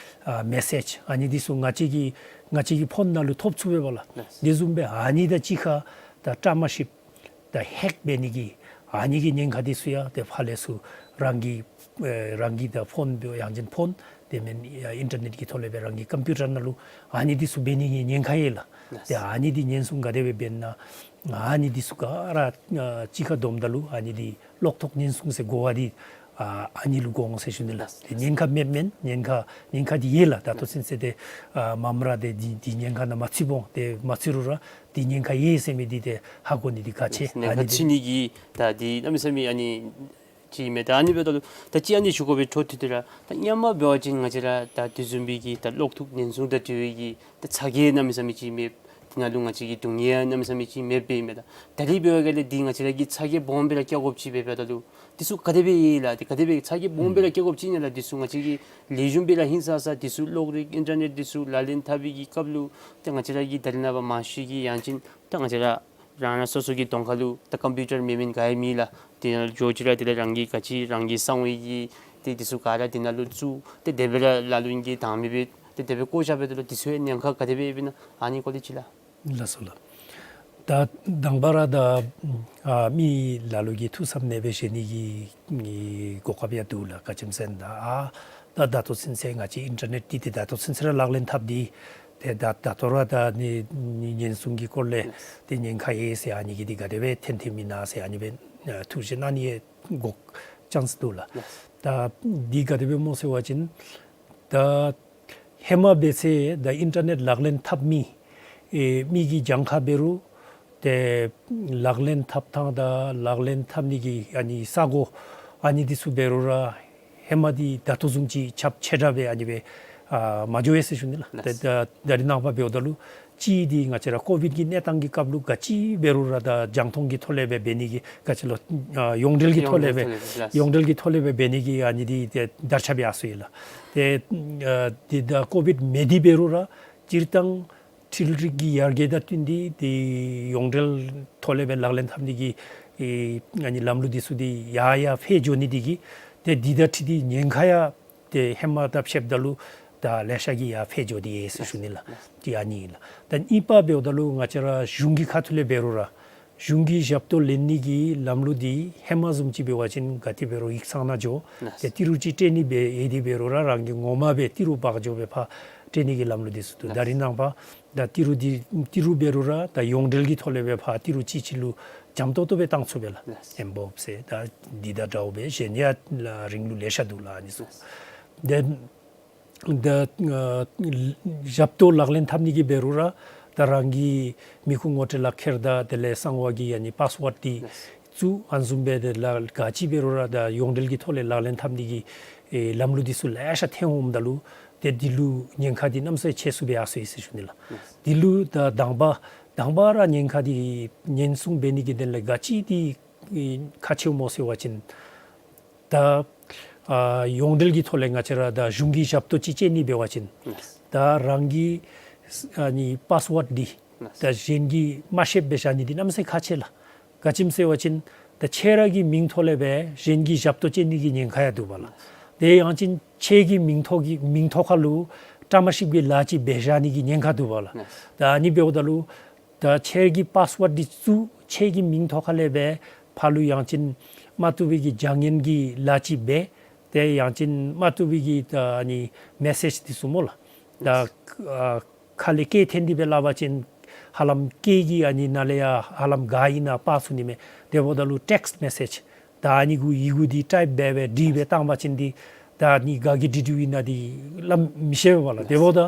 ཨ་མེ་སེཇ་ཨ་ནི་འདི་ཚུ་ང་བཅས་ཀྱི་ང་བཅས་ཀྱི་ཕོན་ནང་ལུ་ཐོབ་ཚུགས་པས་པ་ལགས། དེ་བཟུམ་སྦེ་ཨ་ནི་དང་གཅིག་ཁར་ད་བཀྲམ་ཤིང་ད་ཧེག་འབད་ནི་གི་ཨ་ནི་གི་ཉེན་ཁ་འདི་ཚུ་ཡང་ཏེ་ཕར་ལས་ཚུར་རང་གི་ཨེ་རང་གི་ད་ཕོན་འབད་ཡང་ཅིན་ཕོན་དེ་མེན་ཨ་ཨིན་ཊར་ནེཊ་ཀྱི་ཐོག་ལས་སྦེ་རང་གི་ཀམ་པིའུ་ཊར་ནང་ལུ་ཨ་ནི་འདི་ཚུ་འབད་ནི་གི་ཉེན་ཁ་ཡོད་ལགས། ཏེ་ཨ་ནི་འདི་ཉེན་སྲུང་ག་དེ་སྦེ་འབད་ན་ཨ་ནི་འདི་ཚུ་ག་ར་ཨ་གཅིག་ཁར་བསྡོམས་ད་ལུ་ཨ་ནི་འདི་གློག་ཐོག་ཉེན་སྲུང་ཟེར་གོ་བ་འདི་ཨ་ཨ་ནི་ལུ་དགོ་འོང་ཟེར་ཞུ་ནི་ལགས། ཏེ་ཉེན་ཁ་མེདཔ་མེན། ཉེན་ཁ་ཉེན་ཁ་འདི་ཡོད་ལགས། ད་ལྟོ་ཚུན་ཚོད་ཏེ་ཨ་མ་ར་ཏེ་འདི་འདི་ཉེན་ཁ་ནང་མ་ཚུད་འོང་། ཏེ་མ་ཚུད་རུང་ར་འདི་ཉེན་ཁ་ཡོད་ཟེར་མི་འདི་ཏེ་ཧ་གོ་ནི་འདི་གལ་ཆེ། ཉེན་ཁ་ཨ་ནི་འདི་ཚུད་ནི་གི་ད་འདི་གནམ་མེད་ས་མེད་ཨ་ནི་ཅིག་མས། ད་ཨ་ནི་འབདཝ་ད་ལུ་ད་ཅི་ཨ་ནི་ཞུ་དགོ་པའི་འཕྲོ་མཐུད་དེ་ར་ད་སྔོན་མ་འབད་བ་ཅིན་ང་བཅས་ར་ད་དེ་བཟུམ་སྦེ་གི་ད་གློག་ཐོག་ཉེན་སྲུང་དང་འབྲེལ་བའི་གི་ད་ཚ་གྱང་གནམ་མེད་ས་མེད་ཅིག་མེད། དེ་ནང་ལུ་ང་བཅས་ཀྱི་སྡུག་བསྔལ་གནམ་མེད་ས་མེད་ཅིག་མེདཔ་ཨིན་མས། ད་ད་རིས་འབད་བ་ཅིན་ལགས་འདི་ང་བཅས་ར་གིས་ཚ་གྱང་སྦོམ་སྦེ་ར་བཀལ་དགོཔ་ཅིག་འབད་འབདཝ་ད་ལུ་འདི་ཚུ་ག་དེ་སྦེ་ཨིན་ལགས། འདི་ག་དེ་སྦེ་ཚ་གྱང་སྦོམ་སྦེ་ར་བཀལ་དགོཔ་ཅིག་ཨིན་ན་ལགས། འདི་ཚུ་ང་བཅས་ཀྱིས་ལེགས་ཤོམ་སྦེ་ར་ཧིང་སངས་ས་འདི་ཚུ་གློག་རིག་ཨིན་ཊར་ནེཊ་འདི་ཚུ་ལག་ལེན་འཐབ་པའི་གི་སྐབས་ལུ་ཏེ་ང་བཅས་ར་གིས་ད་རེས་ནངས་པ་མང་ཤོས་ཀྱིས་ཡང་ཅིན་ད་ང་བཅས་ར་རང་རང་སོ་སོ་གི་གདོང་ཁ་ལུ་ད་ཀམ་པིའུ་ཊར་མེད་མེན་ག་ཡང་མེད་ལགས། དེ་ནང་ལུ་འགྱོ་ཅི་ར་དེ་ལས་རང་གི་ག་ཅི་རང་གི་གསང་བའི་གི་ཏེ་འདི་ཚུ་ག་ར་དེ་ནང་ལུ་བཙུགས། ཏེ་དེ་སྦེ་ར་ལ་ལུ་གིས་དང་མི་སྦེ་ཏེ་དེ་སྦེ་བཀོ་བཞག་འབདཝ་ད་ལུ་འདི་ཚུ་ཡང་ཉེན་ཁ་ག་དེ་སྦེ་ཨིན་ན་ཨ་ནི་སྐོར་ལས་ཅིག་ལགས། ལགས་སོ་ལགས། ད་དང་པ་ར་ད་ཨ་མི་ལ་ལུ་གིས་ཐུགས་བསམ་གནས་སྦེ་བཞེས་ནི་གི་གི་གོ་སྐབས་ཡང་འདུག་ལགས། ག་ཅི་སྨོ་ཟེར་ན་ད་ཨ་ད་ད་ལྟོ་ཚུན་ཚོད་ང་བཅས་ཨིན་ཊར་ནེཊ་འདི་ཏེ་ད་ལྟོ་ཚུན་ཚོད་ར་ལག་ལེན་འཐབ་སྟེ་ཏེ་ད་ད་ལྟོ་ར་ད་ནི་ནི་ཉེན་སྲུང་གི་སྐོར་ལས་ཏེ་ཉེན་ཁ་ཡོད་ཟེར་ཨ་ནི་གི་འདི་ག་དེ་སྦེ་ཐོན་ཐོནམ་ཨིན་ན་ཟེར་ཨ་ནི་སྦེ་ཨ་ཐུགས་བཞེད་གནང་ནི་ཡང་གོ་ཅན་འདུག་ལགས། ད་འདི་ག་དེ་སྦེ་སྨོ་ཟེར་བ་ཅིན་ད་ཧེ་མ་འབད་ཚེ་ད་ཨིན་ཊར་ནེཊ་ལག་ལེན་འཐབ་མི་ཨེ་མི་གི་གྱངས་ཁ་འབད་རུང་ཏེ་ལག་ལེན་འཐབ་ཐངས་དང་ལག་ལེན་འཐབ་ནི་གི་ཨ་ནི་ས་གོ་ཨ་ནི་འདི་ཚུ་འབད་རུང་ར་ཧེ་མ་འདི་ད་ལྟོ་བཟུམ་ཅིག་ཁྱབ་ཆེ་དྲགས་སྦེ་ཨ་ནི་སྦེ་ཨ་མ་འགྱོ་བས་ཟེར་ཞུ་ནི་ལགས། ཏེ་ད་ད་རེས་ནངས་པ་འབདཝ་ད་ལུ་གཅིག་འདི་ང་བཅས་ར་ཀོ་བིཌ་ཀྱི་གནས་སྟངས་ཀྱི་སྐབས་ལུ་ག་ཅི་འབད་རུང་ར་ད་རྒྱང་མཐོང་གི་ཐོག་ལས་སྦེ་འབད་ནི་གི་ག་ཅི་ལོ་ཨ་ཡོངས་འབྲེལ་གྱི་ཐོག་ལས་སྦེ་ཡོངས་འབྲེལ་གྱི་ཐོག་ལས་སྦེ་འབད་ནི་གི་ཨ་ནི་འདི་ཏེ་དར་ཁྱབ་ཡར་སོ་ཡི་ལགས། ཏེ་ཨ་འདི་ད་ཀོ་བིཌ་མེད་དེ་འབད་རུང་ར་སྤྱིར་བཏང་འཕྲུལ་རིག་གི་ཡར་རྒྱས་དང་བསྟུན་ཏེ་ཏེ་ཡོངས་འབྲེལ་ཐོག་ལས་སྦེ་ལག་ལེན་འཐབ་ནི་གི་ཨེ་ཨ་ནི་ལམ་ལུགས་འདི་ཚུ་འདི་ཡར་ཡར་འཕེལ་འགྱོ་ནི་འདི་གིས་ཏེ་འདི་དང་འཁྲིལ་ཏེ་ཉེན་ཁ་ཡང་ཏེ་ཧེ་མ་དང་ཕྱདཔ་ད་ལུ་ད་ལེ་ཤ་གིས་ཡར་འཕེལ་འགྱོ་སྟེ་ཡོད་ཟེར་ཞུ་ནི་ལགས། ཏེ་ཨ་ནི་ཨིན་ལགས། ད་གཉིས་པ་འབདཝ་ད་ལུ་ང་བཅས་ར་གཞུང་གི་ཁ་ཐུག་ལས་འབད་རུང་ར་གཞུང་གི་ཞབས་ཏོག་ལེན་ནི་གི་ལམ་ལུགས་འདི་ཧེ་མ་བཟུམ་ཅིག་འབད་བ་ཅིན་ག་ཏེ་འབད་རུང་ཡིག་ཚང་ནང་འགྱོ། ཏེ་ཏི་རུ་ཅིག་སྤྲོད་ནི་འབད་ཡོད་དེ་འབད་རུང་ར་རང་གིས་ངོ་མ་སྦེ་ཏི་རུ་འབག་འགྱོ་སྦེ་ཕར་སྤྲོད་ནི་གི་ལམ་ལུགས་འདི་ཚུ་འདུག། ད་རེས་ནངས་པ་ད་ཏི་རུ་འདི་ཏི་རུ་འབད་རུང་ར་ད་ཡོངས་འབྲེལ་གྱི་ཐོག་ལས་སྦེ་ཕར་ཏི་རུ་གཅིག་གཅིག་ལུ་འཇམ་ཏོག་ཏོ་སྦེ་བཏང་ཚུགས་པས་ལགས། ཨེམ་བོབ་ཟེར་ད་འདི་དང་འདྲཝ་སྦེ་གཞན་ཡང་ལགས་རིང་ལུགས་ལེ་ཤ་འདུག་ལགས། ཨ་ནི་ཚུ་ཏེ་ད་ཨ་ཞབས་ཏོག་ལག་ལེན་འཐབ་ནི་གི་འབད་རུང་ར་ད་རང་གི་མི་ཁུངས་ངོ་སྤྲོད་ལག་ཁྱེར་དང་དེ་ལས་གསང་བ་གི་ཨ་ནི་པཱསི་ཝརཌ་འདི་ཚུ་ཨ་ནི་བཟུམ་སྦེ་ཏེ་ལགས་ག་ཅི་འབད་རུང་ར་ད་ཡོངས་འབྲེལ་གྱི་ཐོག་ལས་ལག་ལེན་འཐབ་ནི་གི་ཨེ་ལམ་ལུགས་འདི་ཚུ་ལེ་ཤ་ཐོན་འོངམ་ད་ལུ་ཏེ་འདི་ལུ་ཉེན་ཁ་འདི་གནམ་ས་ཆེ་སུ་སྦེ་ཡར་སོ་ཡི་ཟེར་ཞུ་ནི་ལགས། འདི་ལུ་ད་དང་པ་དང་པ་ར་ཉེན་ཁ་འདི་ཉེན་སྲུང་འབད་ནི་གི་དོན་ལས་ག་ཅི་འདི་ཨེ་ཁག་ཆེཝ་སྨོ་ཟེར་བ་ཅིན་ད་ཨ་ཡོངས་འབྲེལ་གྱི་ཐོག་ལས་ང་བཅས་ར་ད་གཞུང་གི་ཞབས་ཏོག་ཅིག་སྤྲོད་ནི་འབད་བ་ཅིན་ད་རང་གི་ཨ་ནི་པཱསི་ཝརཌ་འདི་ད་གཞན་གྱིས་མ་ཤེསཔ་སྦེ་བཞག་ནི་འདི་གནམ་ས་ཁག་ཆེ་ལགས། ག་ཅི་སྨོ་ཟེར་བ་ཅིན་ད་ཁྱེད་ར་གི་མིང་ཐོག་ལས་སྦེ་གཞན་གྱིས་ཞབས་ཏོག་སྤྲོད་ནི་གི་ཉེན་ཁ་ཡང་འདུག་པ་ལགས། དེ་ཡང་ཅིན་ཁྱེད་ཀྱི་མིང་ཐོག་གི་མིང་ཐོག་ཁར་ལུ་བཀྲམ་ཤིང་གི་ལཱ་ཅིག་འབད་བཞག་ནི་གི་ཉེན་ཁ་འདུག་པ་ལགས། ད་ཨ་ནི་འབདཝ་ད་ལུ་ད་ཁྱེད་ཀྱི་པཱསི་ཝརཌ་འདི་བཙུགས་ཁྱེད་ཀྱི་མིང་ཐོག་ཁ་ལས་སྦེ་ཕར་ལུ་ཡང་ཅིན་མ་བཏུབ་པའི་གི་བྱ་ངན་གྱི་ལཱ་ཅིག་འབད། ཏེ་ཡང་ཅིན་མ་བཏུབ་པའི་གི་ད་ཨ་ནི་མེ་སེཇ་འདི་ཚུ་སྨོ་ལགས། ད་ཨ་ཁ་ལས་སྐད་འཐེན་ཏེ་སྦེ་སླབ་པ་ཅིན་ཧ་ལམ་སྐད་ཀྱི་ཨ་ནི་ནང་ལས་ཡང་ཧ་ལམ་ག་ཨིན་ན་པ་ཚུགས་ནི་མས། དེ་འབདཝ་ད་ལུ་ཊེགསིཊ་མེ་སེཇ་ད་ཨ་ནི་གུ་ཡི་གུ་འདི་ཊའིཔ་འབད་སྦེ་བྲིས་སྦེ་བཏང་པ་ཅིན་འདི་ད་ཨ་ནི་ག་གི་བྲིས་བྲིསཝ་ཨིན་ན་འདི་སླབ་མི་ཤེས་པས་པ་ལགས། དེ་འབདཝ་ད་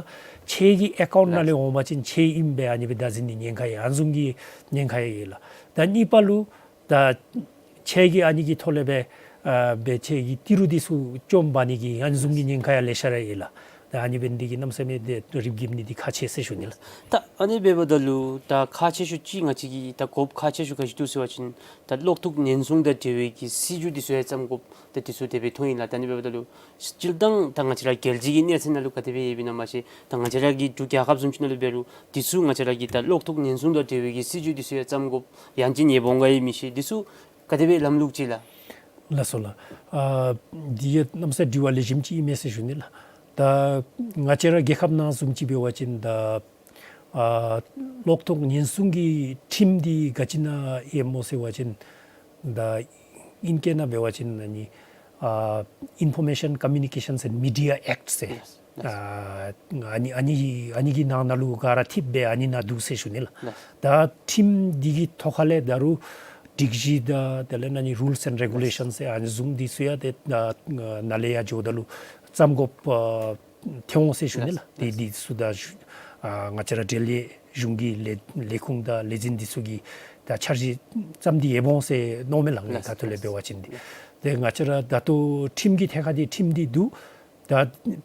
ཁྱེད་ཀྱི་ཨེ་ཀའུནཊ་ནང་ལས་འོང་པ་ཅིན་ཁྱེད་ཨིནམ་སྦེ་ཨ་ནི་སྦེ་བརྡ་འཛིན་ནི་ཉེན་ཁ་ཡང་ཨ་ནི་བཟུམ་གྱི་ཉེན་ཁ་ཡང་ཡོད་ལགས། ད་གཉིས་པ་ལུ་ད་ཁྱེད་ཀྱིས་ཨ་ནི་གི་ཐོག་ལས་སྦེ་ཨ་སྦེ་ཁྱེད་ཀྱི་ཏི་རུ་འདི་ཚུ་བཅོམ་འབག་ནི་གི་ཨ་ནི་བཟུམ་གྱི་ཉེན་ཁ་ཡང་ལེ་ཤ་ར་ཡོད་ལགས། ད་ཨ་ནི་འབད་ནི་འདི་གིས་གནམ་མེད་ས་མེད་ཏེ་རིག་རྒྱུ་འདི་ཁག་ཆེ་ཟེར་ཞུ་ནི་ལགས། ད་ཨ་ནི་འབདཝ་ད་ལུ་ད་ཁག་ཆེ་ཤོས་ཅིག་ང་བཅས་ཀྱི་ད་དགོཔ་ཁག་ཆེ་ཤོས་ག་ཅི་འདུག་ཟེར་བ་ཅིན་ད་གློག་ཐོག་ཉེན་སྲུང་དང་འབྲེལ་བའི་གི་སྲིད་བྱུས་འདི་ཚུ་ཡང་བརྩམ་དགོཔ་ད་འདི་ཚུ་དེ་སྦེ་མཐོང་ཡི་ལགས། ད་ཨ་ནི་འབདཝ་ད་ལུ་སྤྱིར་བཏང་ད་ང་བཅས་ར་རྒྱལ་སྤྱི་གི་གནས་ཚད་ནང་ལུ་ག་དེ་སྦེ་ཡོདཔ་ཨིན་ན་མ་ཤེས། ད་ང་བཅས་ར་གི་འབྲུག་རྒྱལ་ཁབ་བཟུམ་ཅིག་ནང་ལུ་འབད་རུང་འདི་ཚུ་ང་བཅས་ར་གི་ད་གློག་ཐོག་ཉེན་སྲུང་དང་འབྲེལ་བའི་གི་སྲིད་བྱུས་འདི་ཚུ་ཡང་བརྩམ་དགོཔ་ཡང་ཅིན་ཡོདཔ་འོང་ག་ཡང་མི་ཤེས། འདི་ཚུ་ག་དེ་སྦེ་ལམ་ལུགས་ཅིག་ལགས། ལགས་སོ་ལགས། ཨ་འདི་ཡང་གནམ་མེད་ས་མེད་དྲི་བ་ལེགས་ཤོམ་ཅིག་ཨིན་མས་ཟེར་ཞུ་ནི་ལགས། ད་ང་བཅས་ར་རྒྱལ་ཁབ་ནང་བཟུམ་ཅིག་འབད་བ་ཅིན་ད་ཨ་གློག་ཐོག་ཉེན་སྲུང་གི་ཁྲིམས་འདི་ག་ཅི་ནང་ཡོདཔ་སྨོ་ཟེར་བ་ཅིན་ད་ཨིང་སྐད་ནང་འབད་བ་ཅིན་ཨ་ནི་ཨ་Information Communications and Media Act ཟེར། ལགས། ཨ་ཨ་ནི་ཨ་ནི་ཨ་ནི་གི་ནང་ན་ལུ་ག་ར་ཐིམ་སྦེ་ཨ་ནི་ནང་འདུག་ཟེར་ཞུ་ནི་ལགས། ལགས། ད་ཁྲིམས་འདི་གི་ཐོག་ཁ་ལས་ད་རུང་སྒྲིག་གཞི་དང་དེ་ལས་ཨ་ནི་Rules and Regulations ཟེར་ཨ་ནི་བཟུམ་འདི་ཚུ་ཡང་ཏེ་ནཱ་ལས་ཡར་འགྱོཝ་ད་ལུ་བརྩམ་དགོཔ་ཨ་ཐོན་འོང་ཟེར་ཞུ་ནི་ལགས། ལགས། ཏེ་འདི་ཚུ་ད་ཞུ་ཨ་ང་བཅས་ར་འབྲེལ་ཡོད་གཞུང་གི་ལས་ལས་ཁུངས་དང་ལས་འཛིན་འདི་ཚུ་གིས་ད་འཆར་གཞི་བརྩམས་ཏེ་ཡོདཔ་འོང་ཟེར་མནོཝ་མས་ལགས། ལགས། ད་ལྟོ་ལས་འབད་བ་ཅིན་འདི་ཏེ་ང་བཅས་ར་ད་ལྟོ་ཁྲིམས་ཀྱི་ཐད་ཁར་འདི་ཁྲིམས་འདི་འདུག། ད་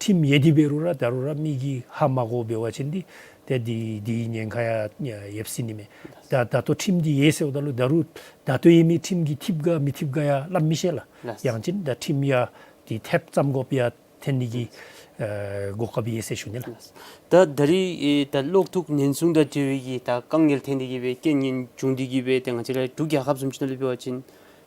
ཁྲིམས་ཡོད་དེ་འབད་རུང་ར་ད་རུང་ར་མི་གིས་ཧ་མ་གོ་འབད་བ་ཅིན་འདི་ཏེ་འདི་འདི་ཉེན་ཁ་ཡང་ཡོད་ཟེར་ནི་མས། ད་ད་ལྟོ་ཁྲིམས་འདི་ཡོད་ཟེརཝ་ད་ལུ་ད་རུང་ད་ལྟོ་ཡོད་མི་ཁྲིམས་ཀྱིས་ཐིམ་ག་མི་ཐིམ་ག་ཡང་སླབ་མི་ཤེས་ལགས། ལགས། ཡང་ཅིན་ད་ཁྲིམས་ཡང་འདི་ཐེབས་བརྩམ་དགོཔ་ཡང་ཐོན་ནི་གི་ཨ་གོ་སྐབས་ཡོད་ཟེར་ཞུ་ནི་ལགས། ད་ད་རིས་ཨེ་ད་གློག་ཐོག་ཉེན་སྲུང་དང་འབྲེལ་བའི་གི་ད་དཀའ་ངལ་ཐོན་ཏེ་གིས་སྦེ་རྐྱེན་ངན་བྱུང་སྟེ་གིས་སྦེ་ཏེ་ང་བཅས་ར་འབྲུག་རྒྱལ་ཁབ་བཟུམ་ཅིག་ནང་ལུ་འབད་བ་ཅིན་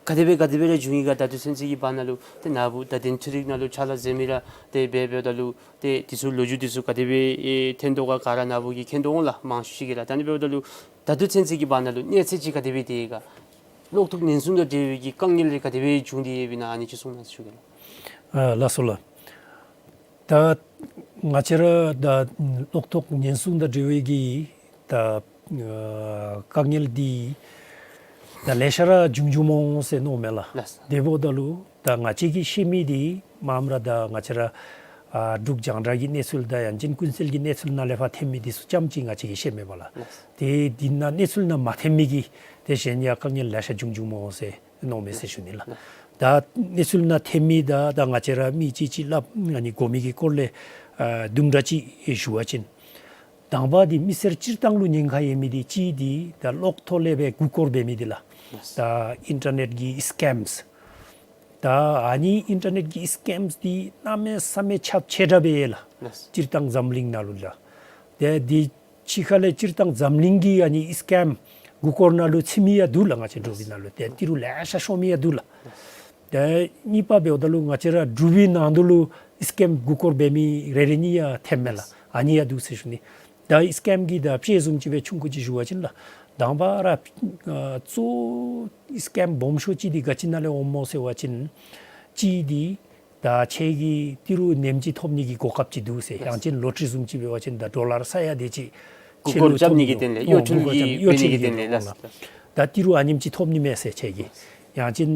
ག་དེ་སྦེ་ག་དེ་སྦེ་ར་བྱུང་ཡི་ག། ད་ལྟོ་ཚུན་ཚོད་ཀྱི་བར་ན་ལུ་ཏེ་ནཱ་བུ་ད་དེ་འཕྲུལ་རིག་ནང་ལུ་ཕྱག་ལཱ་མཛད་མི་ར་ཏེ་འབད་འབདཝ་ད་ལུ་ཏེ་འདི་ཚུ་ལོ་རྒྱུས་འདི་ཚུ་ག་དེ་སྦེ་ཨེ་ཐོན་དོ་ག་ག་ར་ནཱ་བུ་གིས་མཁྱེན་དོ་འོང་ལགས། མང་ཤོས་ཅིག་གིས་ལགས། ད་ཨ་ནི་འབདཝ་ད་ལུ་ད་ལྟོ་ཚུན་ཚོད་ཀྱི་བར་ན་ལུ་གནས་ཚད་ཅིག་ག་དེ་སྦེ་སྡོད་ཡི་ག། གློག་ཐོག་ཉེན་སྲུང་དང་འབྲེལ་བའི་གི་དཀའ་ངལ་རེ་ག་དེ་སྦེ་བྱུང་སྟེ་ཡོདཔ་ཨིན་ན་ཨ་ནི་ཅིག་གསུང་གནང་ཟེར་ཞུ་གེ་ལགས། ཨ་ལགས་སོ་ལགས། ད་ང་བཅས་ར་ད་གློག་ཐོག་ཉེན་སྲུང་དང་འབྲེལ་བའི་གི་ད་ཨ་དཀའ་ངལ་འདི་ད་ལེ་ཤ་ར་བྱུང་བྱུངམ་འོང་ཟེར་མནོཝ་མས་ལགས། ལགས། དེ་འབདཝ་ད་ལུ་ད་ང་བཅས་ཀྱིས་ཤེས་མི་འདི་མངམ་ར་ད་ང་བཅས་ར་ཨ་འབྲུག་རྒྱང་བསྒྲགས་ཀྱི་གནས་ཚུལ་དང་ཡང་ཅིན་ཀུན་གསལ་གྱི་གནས་ཚུལ་ནང་ལས་ཕར་ཐོན་མི་འདི་ཚུ་ཙམ་ཅིག་ང་བཅས་ཀྱིས་ཤེས་མས་པ་ལགས། ལགས། ཏེ་འདི་ནང་གནས་ཚུལ་ནང་མ་ཐོན་མི་གི་ཏེ་གཞན་ཡང་དཀའ་ངལ་ལེ་ཤ་བྱུང་བྱུངམ་འོང་ཟེར་མནོཝ་མས་ཟེར་ཞུ་ནི་ལགས། ད་གནས་ཚུལ་ནང་ཐོན་མི་དང་ད་ང་བཅས་ར་མི་གཅིག་གཅིག་སླབ་ཨ་ནི་གོ་མི་གི་སྐོར་ལས་ཨ་དུམ་གྲ་ཅིག་ཞུ་བ་ཅིན། དང་པ་འདི་མི་སེར་སྤྱིར་བཏང་ལུ་ཉེན་ཁ་ཡོད་མི་འདི་གཅིག་འདི་ད་གློག་ཐོག་ལས་སྦེ་མགུ་སྐོར་འབད་མི་འདི་ལགས། ད་ཨིན་ཊར་ནེཊ་ཀྱི་སི་ཀེམས། ད་ཨ་ནི་ཨིན་ཊར་ནེཊ་ཀྱི་སི་ཀེམས་འདི་གནམ་མེད་ས་མེད་ཁྱབ་ཆེ་དྲགས་སྦེ་ཡོད་ལགས། ལགས། སྤྱིར་བཏང་འཛམ་གླིང་ནང་ལུ་ལགས། ཏེ་འདི་ཕྱི་ཁ་ལས་སྤྱིར་བཏང་འཛམ་གླིང་གི་ཨ་ནི་སི་ཀེམ་མགུ་སྐོར་ནང་ལུ་ཚུད་མི་ཡང་འདུག་ལགས། ང་བཅས་འབྲུག་པའི་ནང་ལུ་ཏེ་ཏི་རུ་ལེ་ཤ་ཤོར་མི་ཡང་འདུག་ལགས། ཏེ་གཉིས་པ་འབདཝ་ད་ལུ་ང་བཅས་ར་འབྲུག་པའི་ནང་དུ་ལུ་སི་ཀེམ་མགུ་སྐོར་འབད་མི་རེ་རེ་གཉིས་ཡང་ཐོནམ་མས་ལགས། ཨ་ནི་ཡང་འདུག་ཟེར་ཞུ་ནི། ད་སི་ཀེམ་གྱི་ད་དཔྱེ་བཟུམ་ཅིག་སྦེ་ཆུང་ཀུ་ཅིག་ཞུ་བ་ཅིན་ལགས། དང་པ་ར་ཨ་གཙོ་བོ་སི་ཀེམ་སྦོམ་ཤོས་ཅིག་འདི་ག་ཅི་ནང་ལས་འོངམ་སྨོ་ཟེར་བ་ཅིན་གཅིག་འདི་ད་ཁྱོད་ཀྱིས་ཏི་རུ་ཉིནམ་གཅིག་ཐོབ་ནི་གི་གོ་སྐབས་ཅིག་འདུག་ཟེར། ཡང་ཅིན་ལོ་ཊ་རི་བཟུམ་ཅིག་འབད་བ་ཅིན་ད་ཌོ་ལར་ས་ཡ་དེ་ཅིག་མགུ་སྐོར་རྐྱབ་ནི་གི་དོན་ལས་གཡོ་འཕྲུལ་གྱི་འབད་ནི་གི་དོན་ལས་ལགས། ད་ཏི་རུ་ཨ་ནེམ་ཅིག་ཐོབ་ནི་མས་ཟེར་ཁྱོད་ཀྱིས། ཡང་ཅིན་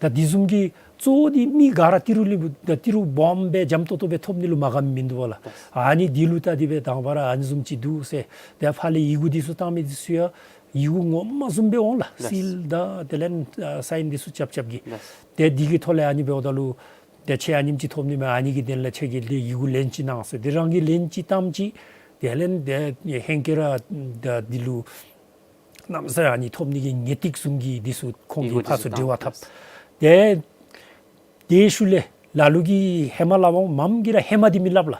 ད་འདི་བཟུམ་གྱི་གཙོ་བོ་འདི་མི་ག་ར་ཏི་རུ་ལུ་ད་ཏི་རུ་སྦོམ་སྦེ་འཇམ་ཏོང་ཏོ་སྦེ་ཐོབ་ནི་ལུ་མ་དགའ་མི་མིན་འདུག་པ་ལགས། ཨ་ནི་འདི་ལུ་ལྟ་སྟེ་སྦེ་དང་པ་ར་ཨ་ནི་བཟུམ་ཅིག་འདུག་ཟེར། ཏེ་ཕར་ལས་ཡི་གུ་འདི་ཚུ་བཏང་མི་འདི་ཚུ་ཡང་ཡི་གུ་ངོ་མ་བཟུམ་སྦེ་འོང་ལགས། ལགས། སིལ་དང་དེ་ལས་ཨ་སའིན་འདི་ཚུ་རྐྱབ་རྐྱབ་གི། ལགས། ཏེ་འདི་གི་ཐོག་ལས་ཨ་ནི་འབདཝ་ད་ལུ་ཏེ་ཁྱོད་ཨ་ནེམ་ཅིག་ཐོབ་ནི་མས། ཨ་ནི་གི་དོན་ལས་ཁྱོད་ཀྱིས་ལེན་ཡི་གུ་ལན་ཅིག་གནང་ཟེར། ཏེ་རང་གིས་ལན་ཅིག་བཏངམ་ཅིག་དེ་ལས་ཏེ་ཧེང་སྐལ་ར་ད་འདི་ལུ་གནམ་མེད་ས་མེད་ཨ་ནི་ཐོབ་ནི་གི་ངེས་ཏིག་བཟུམ་གྱི་འདི་ཚུ་ཁོང་གིས་ཕར་ཚུར་འབྲེལ་བ་འཐབ། ཏེ་དེའི་ཤུལ་ལས་ལ་ལུ་གིས་ཧེ་མ་སླབ་འོང་། མངམ་གིས་ར་ཧེ་མ་འདི་མི་སླབ་ལགས།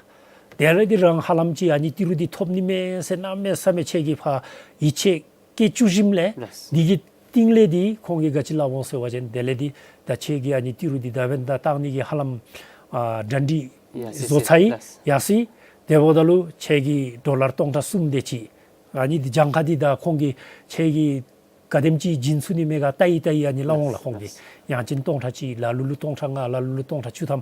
དེ་ལས་འདི་རང་ཧ་ལམ་ཅིག་ཨ་ནི་ཏི་རུ་འདི་ཐོབ་ནི་མས་ཟེར་གནམ་མེད་ས་མེད་ཁྱོད་ཀྱིས་ཕར་ཡིད་ཆེས་བསྐྱེད་བཅུག་ཞིནམ་ལས། ལགས། འདི་གི་རྟིང་ལས་འདི་ཁོང་གིས་ག་ཅི་སླབ་འོང་ཟེར་བ་ཅིན་དེ་ལས་འདི་ད་ཁྱོད་ཀྱིས་ཨ་ནི་ཏི་རུ་འདི་ད་བན་ད་བཏང་ནི་གི་ཧ་ལམ་ཨ་གྲ་སྒྲིག་ཡར་སོང་ཡར་སོང་ཡར་སོང་། ཡར་སོང་། དེ་འབདཝ་ད་ལུ་ཁྱོད་ཀྱིས་ཌོ་ལར་སྟོང་ཕྲག་གསུམ་དེ་ཅིག་ཨ་ནི་འདི་གྱངས་ཁ་འདི་ད་ཁོང་གིས་ཁྱོད་ཀྱིས་ག་དེམ་ཅིག་བྱིན་ཚུགས་ནི་མས་ག་བལྟ་ཡི་བལྟ་ཡི་ཨ་ནི་སླབ་འོང་ལགས་ཁོང་གིས། ཡང་ཅིན་སྟོང་ཕྲག་གཅིག་ལ་ལུ་ལུ་སྟོང་ཕྲག་ལྔ་ལ་ལུ་ལུ་སྟོང་ཕྲག་བཅུ་ཐམ་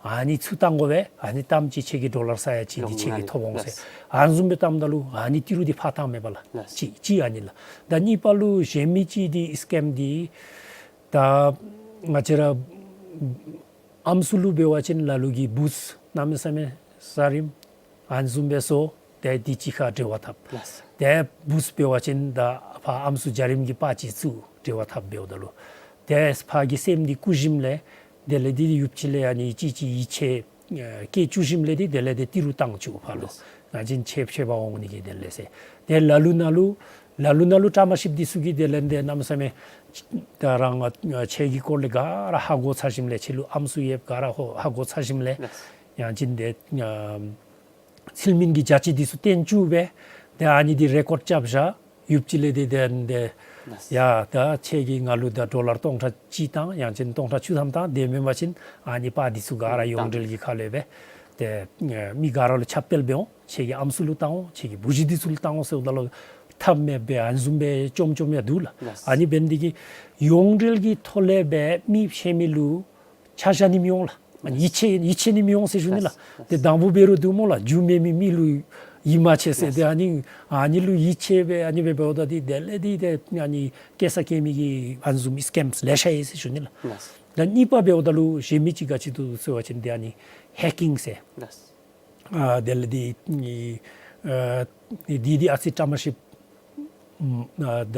ཨ་ནི་ཚུ་བཏང་དགོ་པས། ཨ་ནི་བཏངམ་ཅིག་ཁྱོད་ཀྱི་ཌོ་ལར་ས་ཡ་གཅིག་འདི་ཁྱོད་ཀྱིས་ཐོབ་འོང་ཟེར། ལགས། ཨ་ནི་བཟུམ་སྦེ་བཏངམ་ད་ལུ་ཨ་ནི་ཏི་རུ་འདི་ཕར་བཏང་མས་པ་ལགས། ལགས། གཅིག་གཅིག་ཨ་ནི་ལགས། ད་གཉིས་པ་ལུ་གཞན་མི་གཅིག་འདི་སི་ཀེམ་འདི་ད་ང་བཅས་ར་ཨམ་སྲུ་ལུ་འབད་བ་ཅིན་ལ་ལུ་གིས་བུཚ་གནམ་མེད་ས་མེད་ཟ་རིམ་ཨ་ནི་བཟུམ་སྦེ་སོར། ཏེ་འདི་གཅིག་ཁར་འབྲེལ་བ་འཐབ། ལགས། ཏེ་བུཚ་འབད་བ་ཅིན་ད་ཕར་ཨམ་སྲུ་འཇའ་རིམ་གྱི་པར་ཅིག་བཙུགས་འབྲེལ་བ་འཐབ་འབདཝ་ད་ལུ་ཏེ་ཕར་གྱི་སེམས་འདི་བཀུག་ཞིནམ་ལས་དེ་ལས་འདི་ཡུདཔ་ཅིག་ལས་ཨ་ནི་གཅིག་གཅིག་ཡིད་ཆེས་ ཨ་སྐད་བཅུག་ཞིནམ་ལས་འདི་དེ་ལས་འདི་ཏི་རུ་བཏང་བཅུག་ཕར་ལུ། ལགས། ང་བཅས་ཁྱད་ཁྱད་པར་འོང་ནི་གི་དོན་ལས་ཟེར། ཏེ་ལ་ལུ་ནཱ་ལུ་ལ་ལུ་ནཱ་ལུ་བཀྲ་མ་ཤིསཔ་འདི་ཚུ་གིས་དེ་ལས་འདི་གནམ་མེད་ས་མེད་ད་རང་ཨ་ཁྱེད་ཀྱི་སྐོར་ལས་ག་ར་ཧ་གོ་ཚར་ཞིནམ་ལས་ཁྱེད་ལུ་ཨམ་སྲུ་ཡོདཔ་ག་ར་ཧོ་ཧ་གོ་ཚར་ཞིནམ་ལས། ལགས། ཡང་ཅིན་འདི་ཨ་ཚུལ་མིན་གྱི་བྱ་སྤྱོད་འདི་ཚུ་སྟོན་བཅུག་སྦེ། ཏེ་ཨ་ནི་འདི་རེ་ཀོཌ་རྐྱབ་བཞག། ཡུདཔ་ཅིག་ལས་འདི་དེ་འདི་ལགས། ཡ་ད་ཁྱེད་ཀྱིས་ང་ལུ་ད་ཌོ་ལར་སྟོང་ཕྲག་གཅིག་བཏང་ཡང་ཅིན་སྟོང་ཕྲག་བཅུ་ཐམ་བཏང་། དེ་མེན་པ་ཅིན་ཨ་ནི་པར་འདི་ཚུ་ག་ར་ཡོངས་འབྲེལ་གྱི་ཁ་ལས་སྦེ་ཏེ་ཨ་མི་ག་ར་ལུ་ཁྱབ་སྤེལ་འབད་འོང་། ཁྱེད་ཀྱི་ཨམ་སྲུ་ལུ་བཏང་འོང་། ཁྱེད་ཀྱི་བུ་གཞི་འདི་ཚུ་ལུ་བཏང་འོང་ཟེརཝ་ད་ལུ་ཐབས་མེདཔ་སྦེ་ཨ་ནི་བཟུམ་སྦེ་བཅོམ་བཅོམ་ཡང་འདུག་ལགས། ལགས། ཨ་ནི་འབད་ནི་འདི་གིས་ཡོངས་འབྲེལ་གྱི་ཐོག་ལས་སྦེ་མི་ཕྱད་མི་ལུ་ཆ་བཞག་ནི་མི་འོང་ལགས། ཨ་ནི་ཡིད་ཆེས་ཡིད་ཆེས་ནི་མི་འོང་ཟེར་ཞུ་ནི་ལགས། ལགས། ཏེ་དང་ཕུ་འབད་རུང་འདུག་སྨོ་ལགས། རྒྱུ་མེད་མི་མི་ལུ་ཡིད་མ་ཆེས་ཟེར། ལགས། ཏེ་ཨ་ནི་ཨ་ནི་ལུ་ཡིད་ཆེས་སྦེ་ཨ་ནི་སྦེ་འབདཝ་ད་འདི་དེ་ལས་འདི་ཏེ་ཨ་ནི་སྐྱེ་ས་སྐྱེ་མི་གི་ཨ་ནི་བཟུམ་སི་ཀེམས་ལེ་ཤ་ཡོད་ཟེར་ཞུ་ནི་ལགས། ལགས། ད་གཉིས་པ་འབདཝ་ད་ལུ་གཞན་མི་ཅིག་ག་ཅི་འདུག་ཟེར་བ་ཅིན་ཏེ་ཨ་ནི་ཧེག་ཀིང་ཟེར། ལགས། ཨ་དེ་ལས་འདི་ཨ་འདི་འདི་ཨ་ཙི་བཀྲ་མ་ཤིསཔ་ཨ་ད་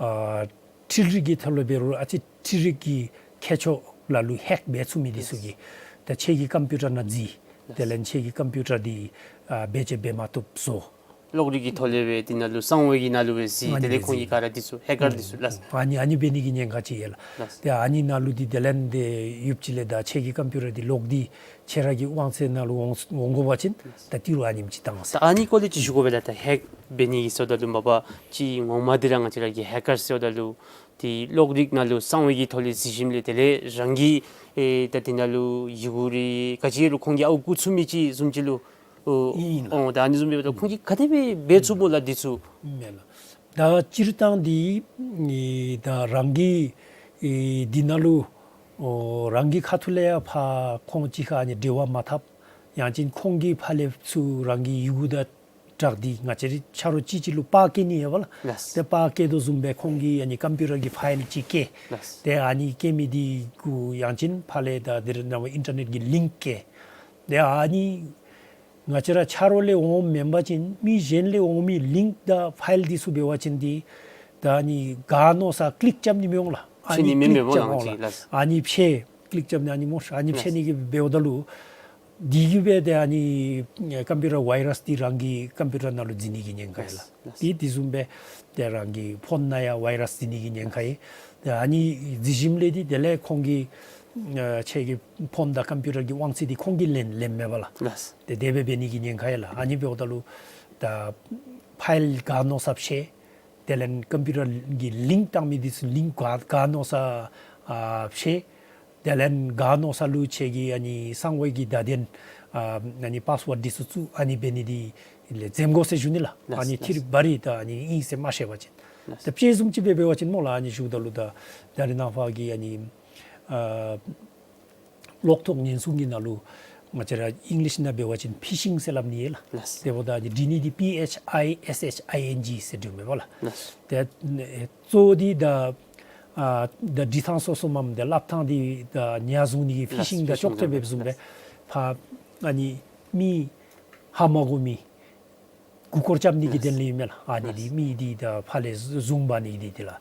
ཨ་འཕྲུལ་རིག་གི་ཐོག་ལས་འབད་རུང་ཨ་ཙི་འཕྲུལ་རིག་གི་ཁྱད་ཆོས་ལ་ལུ་ཧེག་འབད་ཚུགས་མི་འདི་ཚུ་གིས་ད་ཁྱེད་ཀྱི་ཀམ་པིའུ་ཊར་ནང་འཛུལ། དེ་ལས་ཁྱེད་ཀྱི་ཀམ་པིའུ་ཊར་འདི་ཨ་བེད་སྤྱོད་འབད་མ་བཏུབ་བཟོ། གློག་རིག་གི་ཐོག་ལས་སྦེ་འདི་ནང་ལུ་གསང་བའི་གི་ནང་ལུ་སྦེ་འཛུལ། ཨ་ནི་དེ་ལས་ཁོང་གིས་ག་ར་འདི་ཚུ་ཧེ་ཀར་འདི་ཚུ་ལགས། ཨ་ནི་ཨ་ནི་འབད་ནི་གི་ཉེན་ཁ་ཅིག་ཡོད་ལགས། ལགས། ཏེ་ཨ་ནི་ནང་ལུ་འདི་དེ་ལས་འདི་ཡུདཔ་ཅིག་ལས་ད་ཁྱེད་ཀྱི་ཀམ་པིའུ་ཊར་འདི་ལོག་སྟེ་ཁྱེད་ར་གི་དབང་ཚད་ནང་ལུ་འོང་འོང་དགོ་པ་ཅིན་ད་ཏི་རུ་ཨ་ནེམ་ཅིག་བཏང་ཟེར། ད་ཨ་ནི་སྐོར་ལས་ཅིག་ཞུ་དགོ་པས་ལགས། ད་ཧེག་འབད་ནི་གི་ཟེརཝ་ད་ལུ་མ་པ་ཅིག་ངོ་མ་འདི་ར་ང་བཅས་ར་གིས་ཧེ་ཀར་ཟེརཝ་ད་ལུ་ཏེ་གློག་རིག་ནང་ལུ་གསང་བའི་གི་ཐོག་ལས་འཛུལ་ཞིནམ་ལས་དེ་ལས་རང་གི་ཨེ་ད་འདི་ནང་ལུ་ཡི་གུ་རེ་ག་ཅི་རུང་ཁོང་གིས་ཨརཝ་བརྐུ་ཚུགས་མི་ཅིག་བཟུམ་ཅིག་ལུ་ཨོ་ཨིན་ལགས། ཨོ་ད་ཨ་ནི་བཟུམ་སྦེ་ད་ཁོང་གིས་ག་དེ་སྦེ་འབད་ཚུགས་སྨོ་ལགས་འདི་ཚུ། མེན་ལགས། ད་སྤྱིར་བཏང་འདི་ཨེ་ད་རང་གི་ཨེ་འདི་ནང་ལུ་ཨོ་རང་གི་ཁ་ཐུག་ལས་ཡང་ཕར་ཁོང་གཅིག་ཁར་ཨ་ནི་འབྲེལ་བ་མ་འཐབ། ཡང་ཅིན་ཁོང་གིས་ཕར་ལས་ཚུར་རང་གི་ཡི་གུ་དང་སྦྲགས་ཏེ་ང་བཅས་ར་ཆ་རོགས་གཅིག་གཅིག་ལུ་པར་བསྐྱལ་ནི་ཡོད་པ་ལགས། ལགས། ཏེ་པར་བསྐྱལ་དོ་བཟུམ་སྦེ་ཁོང་གིས་ཨ་ནི་ཀམ་པིའུ་ཊར་གྱི་ཕའིལ་ཅིག་བསྐྱལ། ལགས། ཏེ་ཨ་ནི་བསྐྱལ་མི་འདི་གུ་ཡང་ཅིན་ཕར་ལས་ད་འདི་ར་ནང་ཨིན་ཊར་ནེཊ་ཀྱི་ལིངཀ་བསྐྱལ། ཏེ་ཨ་ནི་ང་བཅས་ར་ཆ་རོགས་ལས་འོངམ་མེན་པ་ཅིན་མི་གཞན་ལས་འོང་མི་ལིངཀ་དང་ཕའིལ་འདི་ཚུ་འབད་བ་ཅིན་འདི་ད་ཨ་ནི་ག་མནོ་ས་ཀླིཀ་རྐྱབ་ནི་མི་འོང་ལགས། ཨ་ཕྱེ་ནི་ནི་མེན་ཀླིཀ་མེན་རྐྱབ་འོང་ལགས། ཨ་ནི་ཕྱེ་ཀླིཀ་རྐྱབ་ནི་ཨ་ནི་སྨོ་ཤ་ཨ་ནི་ཕྱེ་ནི་གི་འབདཝ་ད་ལུ་འདི་གིས་སྦེ་ཏེ་ཨ་ནི་ཀམ་པིའུ་ཊར་ཝའི་རཱསི་འདི་རང་གི་ཀམ་པིའུ་ཊར་ནང་ལུ་འཛུལ་ནི་གི་ཉེན་ཁ་ཡོད་ལགས། ཏེ་དེ་བཟུམ་སྦེ་ཏེ་རང་གི་ཕོན་ནང་ཡང་ཝའི་རཱསི་འཛུལ་ནི་གི་ཉེན་ཁ་ཡོད། ཏེ་ཨ་ནི་འཛུལ་ཞིནམ་ལས་འདི་དེ་ལས་ཁོང་གིས་ཨ་ཁྱེད་ཀྱི་ཕོན་དང་ཀམ་པིའུ་ཊར་གྱི་དབང་ཚད་འདི་ཁོང་གིས་ལེན་ལེནམ་མས་པ་ལགས། ཏེ་དེ་སྦེ་འབད་ནི་གི་ཉེན་ཁ་ཡོད་ལགས། ཨ་ནི་འབདཝ་ད་ལུ་ད་ཕའིལ་ག་མནོ་ས་ཕྱེ། དེ་ལས་ཀམ་པིའུ་ཊར་གྱི་ལིངཀ་བཏང་མི་འདི་ཚུ་ལིངཀ་ག་ག་མནོ་ས་ཨ་ཕྱེ། དེ་ལས་ག་མནོ་ས་ལུ་ཁྱེད་ཀྱི་ཨ་ནི་གསང་བའི་གི་བརྡ་དོན་ཨ་ཨ་ནི་པཱསི་ཝརཌ་འདི་ཚུ་བཙུགས། ཨ་ནི་འབད་ནི་འདི་ལས་འཛེམ་དགོ་ཟེར་ཞུ་ནི་ལགས། ཨ་ནི་ལགས། ཐིར་བ་རི་ད་ཨ་ནི་ཨིན་ཟེར་མ་ཤེས་པ་ཅིན། ལགས། ད་དཔྱེ་བཟུམ་ཅིག་སྦེ་འབད་བ་ཅིན་སྨོ་ལགས། ཨ་ནི་ཞུཝ་ད་ལུ་ད་ད་རེས་ནངས་པ་གི་ཨ་ནི་ཨ་གློག་ཐོག་ཉེན་སྲུང་གི་ནང་ལུ་ང་བཅས་ར་ཨིང་ལིཤ་ནང་འབད་བ་ཅིན་ཕི་ཤིང་ཟེར་སླབ་ནི་ཡོད་ལགས། ལགས། དེ་འབདཝ་ད་འདི་འབྲི་ནི་འདི་པི་ཨེཆ་ཨའི་ཨེས་ཨེཆ་ཨའི་ཨེན་ཇི་ཟེར་འབྲི་མས་པ་ལགས། ལགས། ཏེ་གཙོ་བོ་འདི་ད་ཨ་ད་འབྲི་ཐངས་སོ་སོ་མས། ཏེ་སླབ་ཐངས་འདི་ད་ཉ་བཟུང་ནི་གི་ཕི་ཤིང་དང་ལགས། ཕི་ཤིང་ཅོག་འཐདཔ་སྦེ་བཟུམ་སྦེ། ལགས། ཕར་ཨ་ནི་མི་ཧ་མ་གོ་མི་མགུ་སྐོར་རྐྱབ་ནི་གི་དོན་ལས་ཨིན་མས་ལགས། ཨ་ནི་འདི་མི་འདི་ད་ཕར་ལས་བཟུང་འབག་ནི་འདི་འདི་ལགས།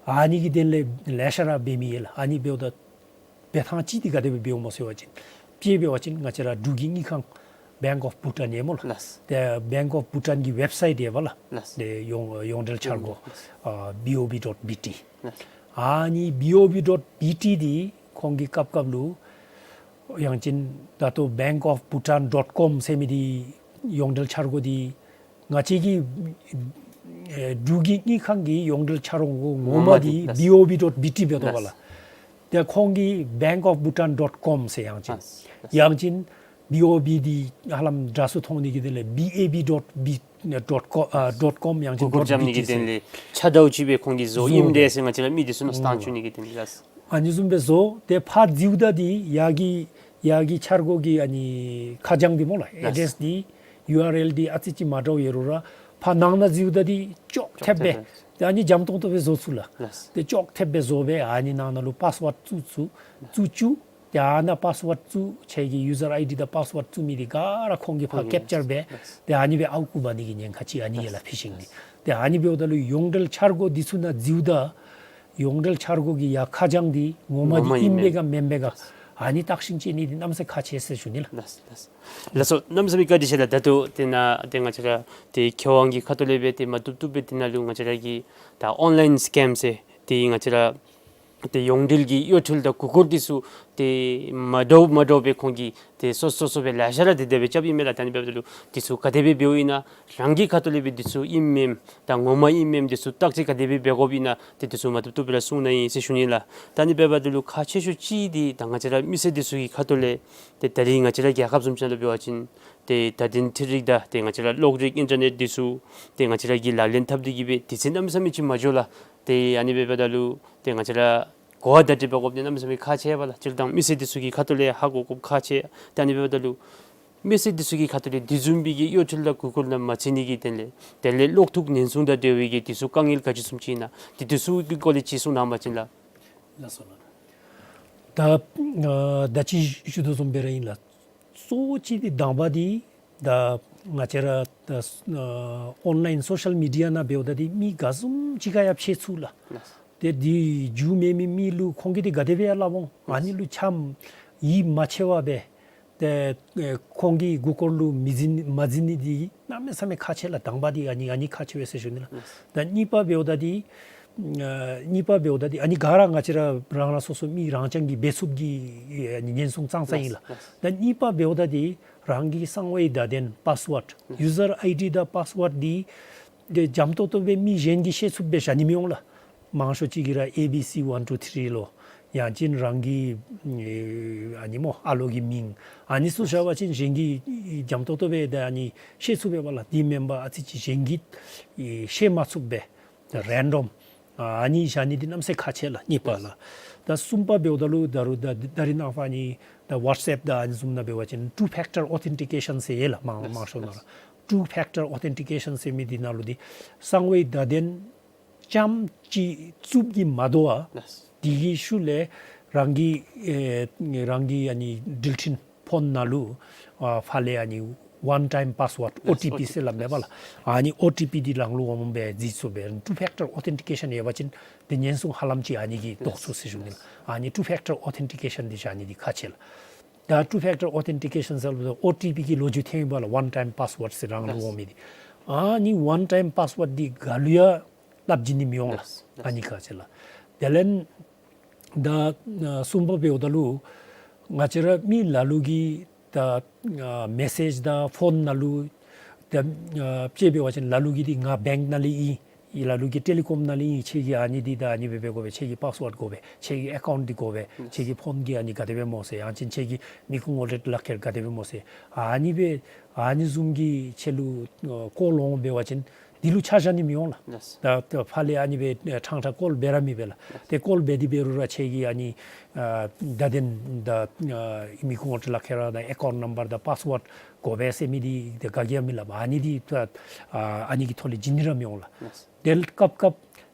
ཨ་ནི་གི་དོན་ལས་ལེ་ཤ་ར་འབད་མི་ཡོད་ལགས། ཨ་ནི་འབདཝ་ད་འབད་ཐངས་ཅིག་འདི་ག་དེ་སྦེ་འབདཝ་སྨོ་ཟེར་བ་ཅིན་དཔྱེ་འབད་བ་ཅིན་ང་བཅས་ར་འབྲུག་གི་དངུལ་ཁང་Bank of Bhutan ཡོད་སྨོ་ལགས། ལགས། ཏེ་Bank of Bhutan གི་ཝེབ་སའིཊ་ཡོད་པ་ལགས། ལགས། ཏེ་ཡོངས་ཡོངས་འབྲེལ་འཆར་སྒོ་ཨ་བི་ཨོ་བི་ཌོཊ་བི་ཊི། ལགས། ཨ་ནི་བི་ཨོ་བི་ཌོཊ་བི་ཊི་འདི་ཁོང་གིས་སྐབས་སྐབས་ལུ་ཡང་ཅིན་ད་ལྟོ་Bank of Bhutan dot com ཟེར་མི་འདི་ཡོངས་འབྲེལ་འཆར་སྒོ་འདི་ང་བཅས་ཀྱི་ཨེ་འབྲུག་གི་དངུལ་ཁང་གི་ཡོངས་འབྲེལ་འཆར་སྒོ་ངོ་མ་འདི་ངོ་མ་འདི་བི་ཨོ་བི་ཌོཊ་བི་ཊི་འབད་དོ་བ་ལགས། ལགས། ཏེ་ཁོང་གིས་Bank of Bhutan dot com ཟེར་ཡང་ཅིན། ལགས། ཡང་ཅིན་བི་ཨོ་བི་འདི་ཧ་ལམ་འདྲ་སུ་མཐོང་ནི་གི་དོན་ལས་བི་ཨེ་བི་ཌོཊ་བི་ཌོཊ་ཀོ་ཨ་ཌོཊ་ཀོམ་ཡང་ཅིན་མགུ་སྐོར་རྐྱབ་ནི་གི་དོན་ལས་ཕྱག་བརྡརཝ་ཅིག་སྦེ་ཁོང་གིས་བཟོ་བཟོ་ཨིནམ་འདྲས་ཟེར་ང་བཅས་ར་མི་འདི་ཚུ་ནང་བཏང་བཅུག་ནི་གི་དོན་ལས། ཨ་ནི་བཟུམ་སྦེ་བཟོ། ཏེ་ཕར་འཛུལཝ་ད་འདི་ཡར་གྱི་ཡར་གྱི་འཆར་སྒོ་གི་ཨ་ནི་ཁ་བྱང་འདི་སྨོ་ལགས། ཨེ་ཌེསི་འདི་ཡུ་ཨར་ཨེལ་འདི་ཨ་ཙི་ཅིག་མ་འདྲཝ་ཡོད་རུང་ར་ཕར་ནང་ན་འཛུལཝ་ད་འདི་ཅོག་འཐདཔ་སྦེ། ཅོག་འཐདཔ་སྦེ། ཏེ་ཨ་ནི་འཇམ་ཏོང་ཏོ་སྦེ་བཟོ་ཚུགས་ལགས། ལགས། ཏེ་ཅོག་འཐདཔ་སྦེ་བཟོ་སྦེ་ཨ་ནི་ནང་ན་ལུ་པཱསི་ཝརཌ་བཙུགས་བཙུགས་བཙུགས་བཅུག། ཏེ་ཨ་ནཱ་པཱསི་ཝརཌ་བཙུགས་ཁྱེད་ཀྱི་ཡུ་ཛར་ཨའི་ཌི་དང་པཱསི་ཝརཌ་བཙུགས་མི་འདི་ག་ར་ཁོང་གིས་ཕར་ཁེབ་ཅར་འབད། ལགས། ཏེ་ཨ་ནི་སྦེ་ཨརཝ་བརྐུ་འབག་ནི་གི་ཉེན་ཁ་ཅིག་ཨ་ནི་ཡོད་ལགས། ཕི་ཤིང་འདི། ཏེ་ཨ་ནི་འབདཝ་ད་ལུ་ཡོངས་འབྲེལ་འཆར་སྒོ་འདི་ཚུ་ནང་འཛུལཝ་ད་ཡོངས་འབྲེལ་འཆར་སྒོ་གི་ཡར་ཁ་བྱང་འདི་ངོ་མ་འདི་ངོ་མ་ཨིན་ཨིན་པས་ག་མེན་པས་ག་ ཨ་ནི་བརྟག་ཞིབ་བྱེད་ནི་འདི་གནམ་ས་ཁག་ཆེ་ཟེར་ཞུ་ནི་ལགས། ལགས་སོ། ལགས་སོ། གནམ་ས་མེད་བཀའ་དྲིན་ཆེ་ལགས། ད་ལྟོ་དེ་ནང་ཏེ་ང་བཅས་ར་ཏེ་མཁས་དབང་གི་ཁ་ཐུག་ལས་སྦེ་ཏེ་མ་བཏུབ་བཏུབ་སྦེ་དེ་ནང་ལུ་ང་བཅས་ར་གི་ད་ཨོན་ལའིན་སི་ཀེམ་ཟེར་ཏེ་ང་བཅས་ར་ཏེ་ཡོངས་འབྲེལ་གྱི་གཡོ་འཕྲུལ་དང་མགུ་སྐོར་འདི་ཚུ་ཏེ་མ་འདྲཝ་མ་འདྲཝ་སྦེ་ཁོང་གིས་ཏེ་སོ་སོ་སོ་སྦེ་ལེ་ཤ་ར་ཏེ་དེ་སྦེ་རྐྱབ་ཨིན་མས་ལགས། ད་ཨ་ནི་འབདཝ་ད་ལུ་འདི་ཚུ་ག་དེ་སྦེ་འབདཝ་ཨིན་ན་རང་གི་ཁ་ཐུག་ལས་སྦེ་འདི་ཚུ་ཨིནམ་མེནམ་དང་ངོ་མ་ཨིནམ་མེནམ་འདི་ཚུ་བརྟག་དཔྱད་ག་དེ་སྦེ་འབད་དགོཔ་ཨིན་ན་ཏེ་འདི་ཚུ་མ་བཏུབ་བཏུབ་སྦེ་ར་གསུང་གནང་ཡི་ཟེར་ཞུ་ནི་ལགས། ད་ཨ་ནི་འབདཝ་ད་ལུ་ཁག་ཆེ་ཤོས་ཅིག་འདི་ད་ང་བཅས་ར་མི་སེར་འདི་ཚུ་གི་ཁ་ཐུག་ལས་ཏེ་ད་རིས་ང་བཅས་ར་རྒྱལ་ཁབ་བཟུམ་ཅིག་ནང་ལུ་འབད་བ་ཅིན་ཏེ་ད་འདི་འཕྲུལ་རིག་དང་ཏེ་ང་བཅས་ར་གློག་རིག་ཨིན་ཊར་ནེཊ་འདི་ཚུ་ཏེ་ང་བཅས་ར་གིས་ལག་ལེན་འཐབ་སྟེ་གིས་སྦེ་དུས་ཚོད་གནམ་མེད་ས་མེད་ཅིག་མ་འགྱོ་ལགས། ཏེ་ཨ་ནི་འབདཝ་ད་ལུ་ཏེ་ང་བཅས་ར་གོ་བ་བརྡ་སྤྲོད་འབད་དགོཔ་འདི་གནམ་མེད་ས་མེད་ཁག་ཆེ་བས་ལགས། སྤྱིར་བཏང་མི་སེར་འདི་ཚུ་གི་ཁ་ཐུག་ལས་ཧ་གོ་དགོཔ་ཁག་ཆེ། ཏེ་ཨ་ནི་འབདཝ་ད་ལུ་མི་སེར་འདི་ཚུ་གི་ཁ་ཐུག་ལས་དེ་བཟུམ་སྦེ་གི་གཡོ་འཕྲུལ་དང་མགུ་སྐོར་ནང་མ་ཚུད་ནི་གི་དོན་ལས་དེ་ལས་གློག་ཐོག་ཉེན་སྲུང་དང་འབྲེལ་བའི་གི་འདི་ཚུ་དཀའ་ངལ་ག་ཅི་བཟུམ་ཅིག་ཨིན་ན་ཏེ་འདི་ཚུ་གི་སྐོར་ལས་ཅིག་གསུང་གནང་བ་ཅིན་ལགས། ལགས་སོ་ལགས། ད་ཨ་ད་ཅི་ཞུ་དོ་བཟུམ་སྦེ་ར་ཨིན་ལགས། གཙོ་བོ་ཅིག་འདི་དང་པ་འདི་ད་ང་བཅས་ར་ད་ཨ་ཨོན་ལའིན་སོ་ཤལ་མི་ཌི་ཡ་ནང་འབདཝ་ད་འདི་མི་ག་བཟུམ་ཅིག་ཁར་ཡང་ཕྱད་ཚུགས་ལགས། ལགས། ཏེ་འདི་རྒྱུས་མེད་མི་མི་ལུ་ཁོང་གིས་འདི་ག་དེ་སྦེ་ཡང་སླབ་འོང་། ཨ་ནི་ལུ་ཆ་མ་ཡིད་མ་ཆེས་པར་སྦེ་ཏེ་ཨེ་ཁོང་གི་མགུ་སྐོར་ལུ་མི་འཛུལ་མ་འཛུལ་ནི་འདི་གནམ་མེད་ས་མེད་ཁག་ཆེ་ལགས། དང་པ་འདི་ཨ་ནི་ཨ་ནི་ཁག་ཆེ་བས་ཟེར་ཞུ་ནི་ལགས། ལགས། ད་གཉིས་པ་འབདཝ་ད་འདི་ཨ་གཉིས་པ་འབདཝ་ད་འདི་ཨ་ནི་ག་ར་ང་བཅས་ར་རང་རང་སོ་སོ་མི་རང་རྐྱང་གིས་འབད་ཚུགསཔ་གི་ཨ་ནི་ཉེན་སྲུང་ཙང་ཙང་ཨིན་ལགས། ལགས། ད་གཉིས་པ་འབདཝ་ད་འདི་རང་གི་གསང་བའི་བརྡ་དོན་པཱསི་ཝརཌ་ཡུ་ཛར་ཨའི་ཌི་དང་པཱསི་ཝརཌ་འདི་འདི་འཇམ་ཏོག་ཏོ་སྦེ་མི་གཞན་གྱིས་ཤེས་ཚུགསཔ་སྦེ་བཞག་ནི་མི་འོང་ལགས། མང་ཤོས་ཅིག་གིས་ར་ཨེ་བི་སི་ཝན་ཊུ་ཐི་རི་ལོ་ཡང་ཅིན་རང་གི་ཨེ་ཨ་ནི་སྨོ་ཨ་ལོ་གི་མིང་ཨ་ནི་ཚུ་བཞག་པ་ཅིན་གཞན་གྱིས་འཇམ་ཏོག་ཏོ་སྦེ་ད་ཨ་ནི་ཤེས་ཚུགས་པས་པ་ལགས། དེ་མེན་པར་ཨ་ཙི་ཅིག་གཞན་གྱིས་ཨེ་ཤེས་མ་ཚུགསཔ་སྦེ་ད་རེན་ཌམ་ཨ་ནི་བཞག་ནི་འདི་གནམ་ས་ཁག་ཆེ་ལགས། གཉིས་པ་ལགས། ད་གསུམ་པ་འབདཝ་ད་ལུ་ད་རུང་ད་ད་རིས་ནངས་པ་ཨ་ནི་ད་ཝཊས་ཨེབ་དང་ཨ་ནི་བཟུམ་ནང་འབད་བ་ཅིན་ཊུ་ཕེག་ཊར་ཨོ་ཐེན་ཊི་ཀེ་ཤཱན་ཟེར་ཡོད་ལགས། མང་མང་ཤོས་ནང་ར་ཊུ་ཕེག་ཊར་ཨོ་ཐེན་ཊི་ཀེ་ཤཱན་ཟེར་མི་འདི་ནང་ལུ་འདི་གསང་བའི་བརྡ་དོན་རྐྱངམ་ཅིག་བཙུགས་ཀྱི་མ་དོ་བར་ལགས། དེ་གི་ཤུལ་ལས་རང་གི་ཨེ་རང་གི་ཨ་ནི་འགྲུལ་འཕྲིན་ཕོན་ནང་ལུ་ཨ་ཕར་ལས་ཨ་ནི་ཝན་ཊའིམ་པཱསི་ཝརཌ་ལགས། ཨོ་ཊི་པི་ཟེར་སླབ་མས་པ་ལགས། ཨ་ནི་ཨོ་ཊི་པི་འདི་རང་ལུ་འོངམ་སྦེ་འཛུལ་ཚུགས་པས། ཊུ་ཕེག་ཊར་ཨོ་ཐེན་ཊི་ཀེ་ཤཱན་ཡོད་པ་ཅིན་འདི་ཉེན་སྲུང་ཧ་ལམ་ཅིག་ཨ་ནི་གིས་བཟློག་ཚུགས་ཟེར་ཞུ་ནི་ལགས། ཨ་ནི་ཊུ་ཕེག་ཊར་ཨོ་ཐེན་ཊི་ཀེ་ཤཱན་འདི་བཞག་ནི་འདི་ཁག་ཆེ་ལགས། ད་ཊུ་ཕེག་ཊར་ཨོ་ཐེན་ཊི་ཀེ་ཤཱན་ཟེར་སླབ་ད་ཨོ་ཊི་པི་གི་ལོ་རྒྱུས་ཐོན་ཡི་པ་ལགས། ཝན་ཊའིམ་པཱསི་ཝརཌ་ཟེར་རང་ལུ་འོང་མི་འདི། ཨ་ནི་ཝན་ཊའིམ་པཱསི་ཝརཌ་འདི་ག་ལུ་ཡང་སླབ་བྱིན་ནི་མི་འོང་ལགས། ལགས། ཨ་ནི་ཁག་ཆེ་ལགས། དེ་ལས་ད་ཨ་གསུམ་པ་འབདཝ་ད་ལུ་ང་བཅས་ར་མི་ལ་ལུ་གིས་ད་ཨ་མེ་སེཇ་དང་ཕོན་ནང་ལུ་ད་ཨ་དཔྱེ་འབད་བ་ཅིན་ལ་ལུ་གིས་འདི་ང་བེངཀ་ནང་ལས་ཨིན། ཨི་ལ་ལུ་གིས་ཊེ་ལི་ཀོམ་ནང་ལས་ཨིན། ཁྱོད་ཀྱིས་ཨ་ནི་འདི་ད་ཨ་ནི་སྦེ་འབད་དགོ་པས། ཁྱོད་ཀྱི་པཱསི་ཝརཌ་དགོ་པས། ཁྱོད་ཀྱི་ཨེ་ཀའུནཊ་འདི་དགོ་པས། ཁྱོད་ཀྱི་ཕོན་གྱིས་ཨ་ནི་ག་དེ་སྦེ་སྨོ་ཟེར། ཡང་ཅིན་ཁྱོད་ཀྱི་མི་ཁུངས་ངོ་སྤྲོད་ལག་ཁྱེར་ག་དེ་སྦེ་སྨོ་ཟེར། ཨ་ནི་སྦེ་ཨ་ནི་བཟུམ་གྱི་ཁྱོད་ལུ་ཨ་ཀོལ་འོང་འབད་བ་ཅིན་འདི་ལུ་ཆ་བཞག་ནི་མི་འོང་ལགས། ལགས། ད་ད་ཕར་ལས་ཨ་ནི་སྦེ་ཨ་ཕྲང་ཕྲང་ཀོལ་འབད་ར་མི་འབད་ལགས། ཏེ་ཀོལ་འབད་དེ་འབད་རུང་ར་ཁྱོད་ཀྱི་ཨ་ནི་ཨ་བརྡ་དོན་དང་ཨ་མི་ཁུངས་ངོ་སྤྲོད་ལག་ཁྱེར་དང་ཨེ་ཀའུནཊ་ནམ་བར་དང་པཱསི་ཝརཌ་དགོ་པས་ཟེར་མི་འདི་ཏེ་ག་གིས་ཡང་མི་སླབ། ཨ་ནི་འདི་ད་ཨ་ཨ་ནི་གི་ཐོག་ལས་བྱིན་ནི་ར་མི་འོང་ལགས། ལགས། དེ་ལས་སྐབས་སྐབས་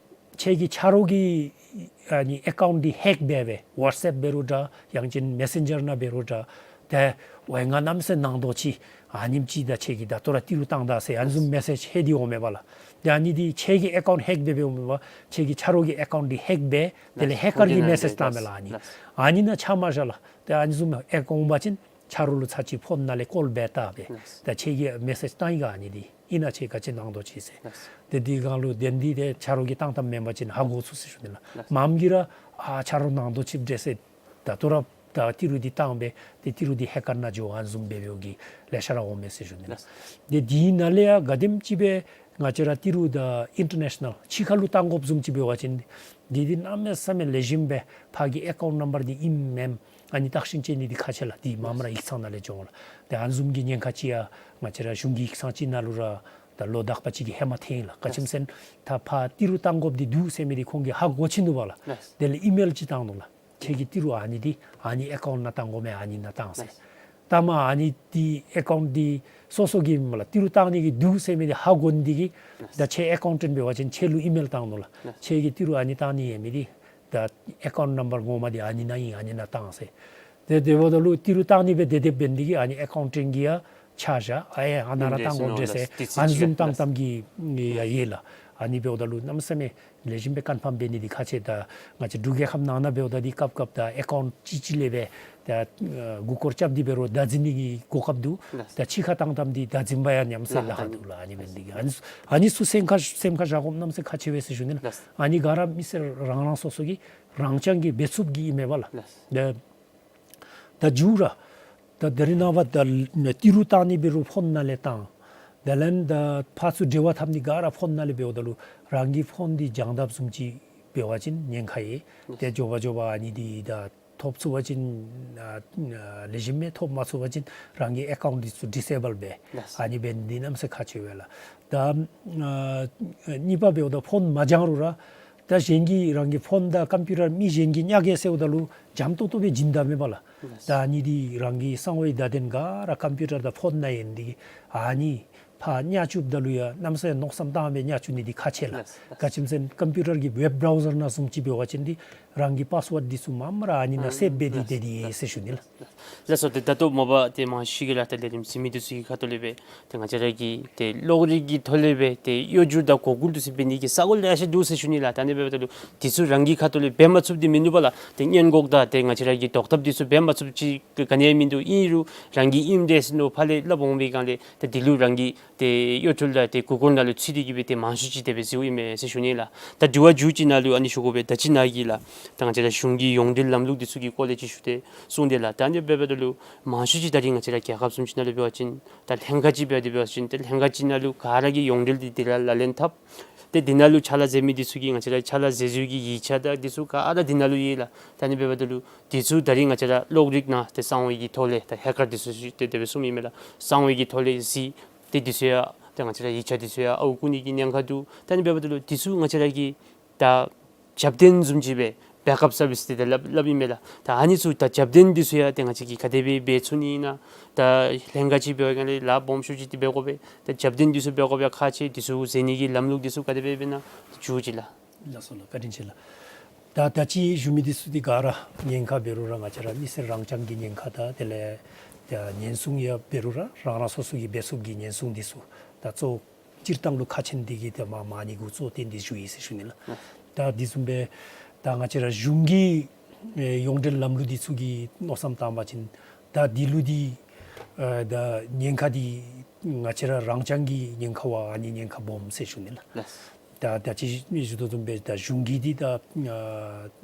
ཁྱོད་ཀྱི་ཆ་རོགས་ཀྱི་ཨ་ནི་ཨེ་ཀའུནཊ་འདི་ཧེག་འབད་སྦེ་ཝཊས་ཨེབ་འབད་རུང་འདྲ་ཡང་ཅིན་མེ་སེན་ཇར་ནང་འབད་རུང་འདྲ་ཏེ་ཝའི་ང་གནམ་མེད་ས་མེད་ནང་དོག་ཅིག་ཨ་ནེམ་ཅིག་ད་ཁྱོད་ཀྱིས་ད་ལྟོ་ར་ཏི་རུ་བཏང་ད་ཟེར་ཨ་ནི་བཟུམ་མེ་སེཇ་ཧེ་འདི་འོང་མས་པ་ལགས། ཏེ་ཨ་ནི་འདི་ཁྱོད་ཀྱི་ཨེ་ཀའུནཊ་ཧེག་འབད་སྦེ་འོང་མས་པ། ཁྱོད་ཀྱི་ཆ་རོགས་ཀྱི་ཨེ་ཀའུནཊ་འདི་ཧེག་འབད་དེ་ལས་ཧེ་ཀར་གྱིས་མེ་སེཇ་བཏངམ་མས་ལགས། ཨ་ནི་ཨ་ནི་ནང་ཆ་མ་བཞག་ལགས། ཏེ་ཨ་ནི་བཟུམ་ཧེག་འོང་པ་ཅིན་ཆ་རོགས་ལུ་ཚར་གཅིག་ཕོན་ནང་ལས་ཀོལ་འབད་བལྟ་སྦེ་ད་ཁྱོད་ཀྱིས་མེ་སེཇ་བཏང་ཡི་ག་ཨ་ནི་འདི་ཨིན་ན་ཁྱོད་ག་ཅི་ནང་དོག་ཅིག་ཟེར། ཏེ་འདི་སྒང་ལུ་དེ་འདི་ཏེ་ཆ་རོགས་ཀྱིས་བཏང་བཏངམ་མེན་པ་ཅིན་ཧ་གོ་ཚུགས་ཟེར་ཞུ་ནི་ལགས། མངམ་གིས་ར་ཨ་ཆ་རོགས་ནང་དོག་ཅིག་འདྲས་ཟེར་ད་ལྟོ་ར་ད་ཏི་རུ་འདི་བཏང་སྦེ་ཏེ་ཏི་རུ་འདི་ཧེ་ཀར་ནང་འགྱོ་ཨ་ནི་བཟུམ་སྦེ་འབདཝ་གི་ལེ་ཤ་ར་འོང་མས་ཟེར་ཞུ་ནི་ལགས། ཏེ་འདི་ནང་ལས་ཡང་ག་དེམ་ཅིག་སྦེ་ང་བཅས་ར་ཏི་རུ་ད་ཨིན་ཊར་ནེ་ཤ་ནཱལ་ཕྱི་ཁ་ལུ་བཏང་དགོཔ་བཟུམ་ཅིག་འབད་བ་ཅིན་འདི་འདི་གནམ་མེད་ས་མེད་ལེགས་ཤོམ་སྦེ་ཕར་གྱི་ཨེ་ཀའུནཊ་ནམ་བར་འདི་ཨིནམ་མེནམ་ཨ་ནི་བརྟག་ཞིབ་འབད་ནི་འདི་ཁག་ཆེ་ལགས། འདི་མངམ་ར་ཡིག་ཚང་ནང་ལས་འགྱོ་འོང་ལགས། ཏེ་ཨ་ནི་བཟུམ་གྱི་ཉེན་ཁ་ཅིག་ཡང་ང་བཅས་ར་གཞུང་གི་ཡིག་ཚང་ཅིག་ནང་ལུ་ར་ད་ལོ་དག་པ་ཅིག་གི་ཧེ་མ་ཐོན་ཡི་ལགས། ག་ཅི་སྨོ་ཟེར་ན་ད་ཕར་ཏི་རུ་བཏང་དགོཔ་འདི་འདུག་ཟེར་མི་འདི་ཁོང་གིས་ཧ་གོ་ཅི་ནུག་པ་ལགས། དེ་ལས་ཨི་མེལ་ཅིག་བཏང་ནུག་ལགས། ཁྱོད་ཀྱི་ཏི་རུ་ཨ་ནི་འདི་ཨ་ནི་ཨེ་ཀའུནཊ་ནང་བཏང་དགོ་མས་ཨ་ནི་ནང་བཏང་ཟེར། ལགས། ད་མ་ཨ་ནི་འདི་ཨེ་ཀའུནཊ་འདི་སོ་སོ་གི་མ་ལགས་ཏི་རུ་བཏང་ནི་གི་འདུག་ཟེར་མི་འདི་ཧ་གོ་ནི་འདི་གིས་ལགས། ད་ཁྱོད་ཨེ་ཀའུནཊ་འབད་བ་ཅིན་ཁྱོད་ལུ་ཨི་མེལ་བཏང་ནུག་ལགས། ལགས། ཁྱོད་ཀྱི་ཏི་རུ་ཨ་ནི་བཏང་ནི་ཡོད་མི་འདི་ད་ཨེ་ཀའུནཊ་ནམ་བར་ངོ་མ་འདི་ཨ་ནི་ནང་ཨིན། ཨ་ནི་ནང་བཏང་ཟེར། ཏེ་དེ་འབདཝ་ད་ལུ་ཏི་རུ་བཏང་ནི་སྦེ་དེ་དེ་འབད་ནི་འདི་གིས་ཨ་ནི་ཨེ་ཀའུནཊ་གིས་ཡང་ཆ་བཞག། ཨ་ཡེ་ཨ་ནཱ་ར་བཏང་དགོ་འདྲས་ཟེར་ཨ་ནི་བཟུམ་བཏང་བཏངམ་གི་ཡང་ཡོད་ལགས། ཨ་ནི་འབདཝ་ད་ལུ་གནམ་མེད་ས་མེད་ལེགས་ཤོམ་སྦེ་ཀོན་ཕཱམ་འབད་ནི་འདི་ཁག་ཆེ། ད་ང་བཅས་འབྲུག་རྒྱལ་ཁབ་ནང་ན་འབདཝ་ད་འདི་སྐབས་སྐབས་ད་ཨེ་ཀའུནཊ་གཅིག་གཅིག་ལས་སྦེ་ད་ཨ་མགུ་སྐོར་རྐྱབ་སྟེ་འབད་རུང་བདག་འཛིན་ནི་གི་གོ་སྐབས་འདུག། ལགས། ད་ཕྱི་ཁར་བཏང་བཏངམ་འདི་བདག་འཛིན་པ་ཡང་གནམ་མེད་ས་མེད་ལཱ་ཁག་འདུག་ལགས། ཨ་ནི་འབད་ནི་འདི་གིས་ཨ་ནི་ཚུ་ཨ་ནི་ཚུ་སེམས་ཁར་སེམས་ཁར་བཞག་དགོཔ་གནམ་མེད་ས་མེད་ཁག་ཆེ་བས་ཟེར་ཞུ་ནི་ལགས། ལགས། ཨ་ནི་ག་ར་མི་སེར་རང་རང་སོ་སོ་གི་རང་རྐྱང་གི་འབད་ཚུགསཔ་གི་ཨིན་མས་པ་ལགས། ལགས། ད་ད་མཇུག་ར་ད་ད་རེས་ནངས་པ་ད་ཏི་རུ་བཏང་ནི་འབད་རུང་ཕོན་ནང་ལས་བཏང་། དེ་ལས་ད་ཕར་ཚུར་འབྲེལ་བ་འཐབ་ནི་ག་ར་ཕོན་ནང་ལས་འབདཝ་ད་ལུ་རང་གི་ཕོན་འདི་སྦྱང་དཔ་བཟུམ་ཅིག་འབད་བ་ཅིན་ཉེན་ཁ་ཡོད། ཏེ་མགྱོགས་པ་མགྱོགས་པ་ཨ་ནི་འདི་ད་ཐོབ་ཚུགས་པ་ཅིན་ཨ་ཨ་ལེགས་ཤོམ་སྦེ་ཐོབ་མ་ཚུགས་པ་ཅིན་རང་གི་ཨེ་ཀའུནཊ་འདི་ཚུ་ཌིསེ་བཱལ་འབད། ལགས། ཨ་ནི་འབད་ནི་འདི་གནམ་མེད་ས་མེད་ཁག་ཆེ་བས་ལགས། ད་ཨ་གཉིས་པ་འབདཝ་ད་ཕོན་མ་སྦྱང་རུང་ར་ད་གཞན་གྱིས་རང་གི་ཕོན་དང་ཀམ་པིའུ་ཊར་མི་གཞན་གྱིས་བརྙ་བརྒྱབ་ཟེརཝ་ད་ལུ་འཇམ་ཏོང་ཏོ་སྦེ་བྱིན་ད་མས་པ་ལགས། ལགས། ད་ཨ་ནི་འདི་རང་གི་གསང་བའི་བརྡ་དོན་ག་ར་ཀམ་པིའུ་ཊར་དང་ཕོན་ནང་ཡོད་ནི་འདི་ཨ་ནི་ཕར་བརྙ་བཅུགཔ་ད་ལུ་ཡང་གནམ་མེད་ས་མེད་མནོ་བསམ་བཏང་སྦེ་བརྙ་བཅུག་ནི་འདི་ཁག་ཆེ་ལགས། ལགས། ག་ཅི་སྨོ་ཟེར་ན་ཀམ་པིའུ་ཊར་གྱི་ཝེབ་བྲའུ་ཟར་ནང་བཟུམ་ཅིག་འབད་བ་ཅིན་འདི་རང་གི་པཱསི་ཝརཌ་འདི་ཚུ་མངམ་ར་ཨ་ནི་ནང་སེབ་འབད་དེ་ལགས། སྡོད་དེ་ཡོད་ཟེར་ཞུ་ནི་ལགས། ལགས་སོ། ཏེ་ད་ལྟོ་མ་པ་ཏེ་མང་ཤོས་ཅིག་གིས་ལགས་ད་ལས་རིམ་གཟིགས་མི་འདི་ཚུ་གི་ཁ་ཐུག་ལས་སྦེ་ཏེ་ང་བཅས་ར་གི་ཏེ་གློག་རིག་གི་ཐོག་ལས་སྦེ་ཏེ་གཡོ་སྒྱུ་དང་འགོག་རྒོལ་འདི་ཚུ་འབད་ནི་གི་ས་གོ་ལེ་ཤ་འདུག་ཟེར་ཞུ་ནི་ལགས། ད་ཨ་ནི་འབདཝ་ད་ལུ་འདི་ཚུ་རང་གི་ཁ་ཐུག་ལས་འབད་མ་ཚུགསཔ་འདི་མིན་འདུག་པ་ལགས། ཏེ་སྔོན་འགོག་དང་ཏེ་ང་བཅས་ར་གི་བཟློག་ཐབས་འདི་ཚུ་འབད་མ་ཚུགསཔ་ཅིག་ག་ནི་ཡང་མིན་འདུག། ཨིན་རུང་རང་གིས་ཨིནམ་འདྲས་ཟེར་མནོ་ཕར་ལས་སླབ་འོང་པའི་སྒང་ལས་ཏེ་འདི་ལུ་རང་གིས་ཏེ་གཡོ་འཕྲུལ་དང་ཏེ་གུར་གུམ་ནང་ལུ་ཚུད་དེ་གིས་སྦེ་ཏེ་མང་ཤོས་ཅིག་དེ་སྦེ་གཟིགསཔ་ཨིན་མས་ཟེར་ཞུ་ནི་ལགས། ད་དྲི་བ་མཇུག་ཅིག་ནང་ལུ་ཨ་ནི་ཞུ་དགོ་པས། ད་ཅི་ནཱ་གིས་ལགས་ད་ང་བཅས་ར་གཞུང་གི་ཡོངས་འབྲེལ་ལམ་ལུགས་འདི་ཚུ་གི་སྐོར་ལས་ཅིག་ཞུ་སྟེ་གསུངས་ཏེ་ལགས། ད་ཨ་ནི་འབདཝ་ད་ལུ་མང་ཤོས་ཅིག་ད་རིས་ང་བཅས་ར་རྒྱལ་ཁབ་བཟུམ་ཅིག་ནང་ལུ་འབད་བ་ཅིན་ད་ལྷན་ཁག་ཅིག་འབད་དེ་འབད་བ་ཅིན་ཏེ་ལྷན་ཁག་ཅིག་ནང་ལུ་ག་ར་གིས་ཡོངས་འབྲེལ་འདི་འདི་ར་ལག་ལེན་འཐབ། ཏེ་འདི་ནང་ལུ་ཕྱག་ལཱ་མཛད་མི་འདི་ཚུ་གིས་ང་བཅས་ར་ཕྱག་ལཱ་མཛད་ཚུལ་གྱི་ཡིག་ཆ་དང་འདི་ཚུ་ག་ར་འདི་ནང་ལུ་ཡོད་ལགས། ད་ཨ་ནི་འབདཝ་ད་ལུ་འདི་ཚུ་ད་རིས་ང་བཅས་ར་གློག་རིག་ནང་ཏེ་གསང་བའི་གི་ཐོག་ལས་ད་ཧེ་ཀར་འདི་ཚུ་ཏེ་དེ་སྦེ་གསུངམ་ཨིན་མས་ལགས། གསང་བའི་གི་ཐོག་ལས་གཟིགས་ཏེ་འདི་ཚུ་ཡང་ཏེ་ང་བཅས་ར་ཡིག་ཆ་འདི་ཚུ་ཡང་ཨརཝ་རྐུ་ནི་གི་ཉེན་ཁ་འདུག། ད་ཨ་ནི་འབདཝ་ད་ལུ་འདི་ཚུ་ང་བཅས་ར་གི་ད་ཞབས་བརྟན་བཟུམ་ཅིག་སྦེ་བེཀ་ཨཔ་སར་བིསི་འདི་ད་སླབ་སླབ་ཨིན་མས་ལགས། ད་ཨ་ནི་ཚུ་ད་ཞབས་བརྟན་འདི་ཚུ་ཡང་ཏེ་ང་བཅས་ཀྱིས་ག་དེ་སྦེ་འབད་ཚུགས་ནི་ཨིན་ན། ད་ལྷན་ཁག་ཅིག་འབད་བའི་སྒང་ལས་ལཱ་སྦོམ་ཤོས་ཅིག་འདི་འབད་དགོ་པས། ད་ཞབས་བརྟན་འདི་ཚུ་འབད་དགོ་པའི་ཁག་ཆེ། འདི་ཚུ་མཛད་ནི་གི་ལམ་ལུགས་འདི་ཚུ་ག་དེ་སྦེ་འབད་ན་ཅིག་ལགས། ལགས་སོ་ལགས། བཀའ་དྲིན་ཆེ་ལགས། ད་ད་ཅི་ཞུ་མི་འདི་ཚུ་འདི་ག་ར་ཉེན་ཁ་འབད་རུང་ར་ང་བཅས་ར་མི་སེར་རང་རྐྱང་གི་ཉེན་ཁ་དང་དེ་ལས་ད་ཉེན་སྲུང་ཡང་འབད་རུང་ར་རང་རང་སོ་སོ་གི་འབད་ཚུགསཔ་གི་ཉེན་སྲུང་འདི་ཚུ་ད་གཙོ་སྤྱིར་བཏང་ལུ་ཁག་ཆེ་ནི་འདི་གིས་ཏེ་མ་མ་ནི་གུ་གཙོ་བོ་བཏོན་ཏེ་ཞུ་ཡི་ཟེར་ཞུ་ནི་ལགས། ད་འདི་བཟུམ་སྦེ་ད་ང་བཅས་ར་གཞུང་གི་ཨེ་ཡོངས་འབྲེལ་ལམ་ལུགས་འདི་ཚུ་གི་མནོ་བསམ་བཏང་བ་ཅིན་ད་འདི་ལུ་འདི་ཨེ་ད་ཉེན་ཁ་འདི་ང་བཅས་ར་རང་རྐྱང་གི་ཉེན་ཁ་བ་ཨ་ནི་ཉེན་ཁ་སྦོམ་ཟེར་ཞུ་ནི་ལགས། ད་ད་ཅི་ཞུ་དོ་བཟུམ་སྦེ་ད་གཞུང་གི་འདི་ད་ཨ་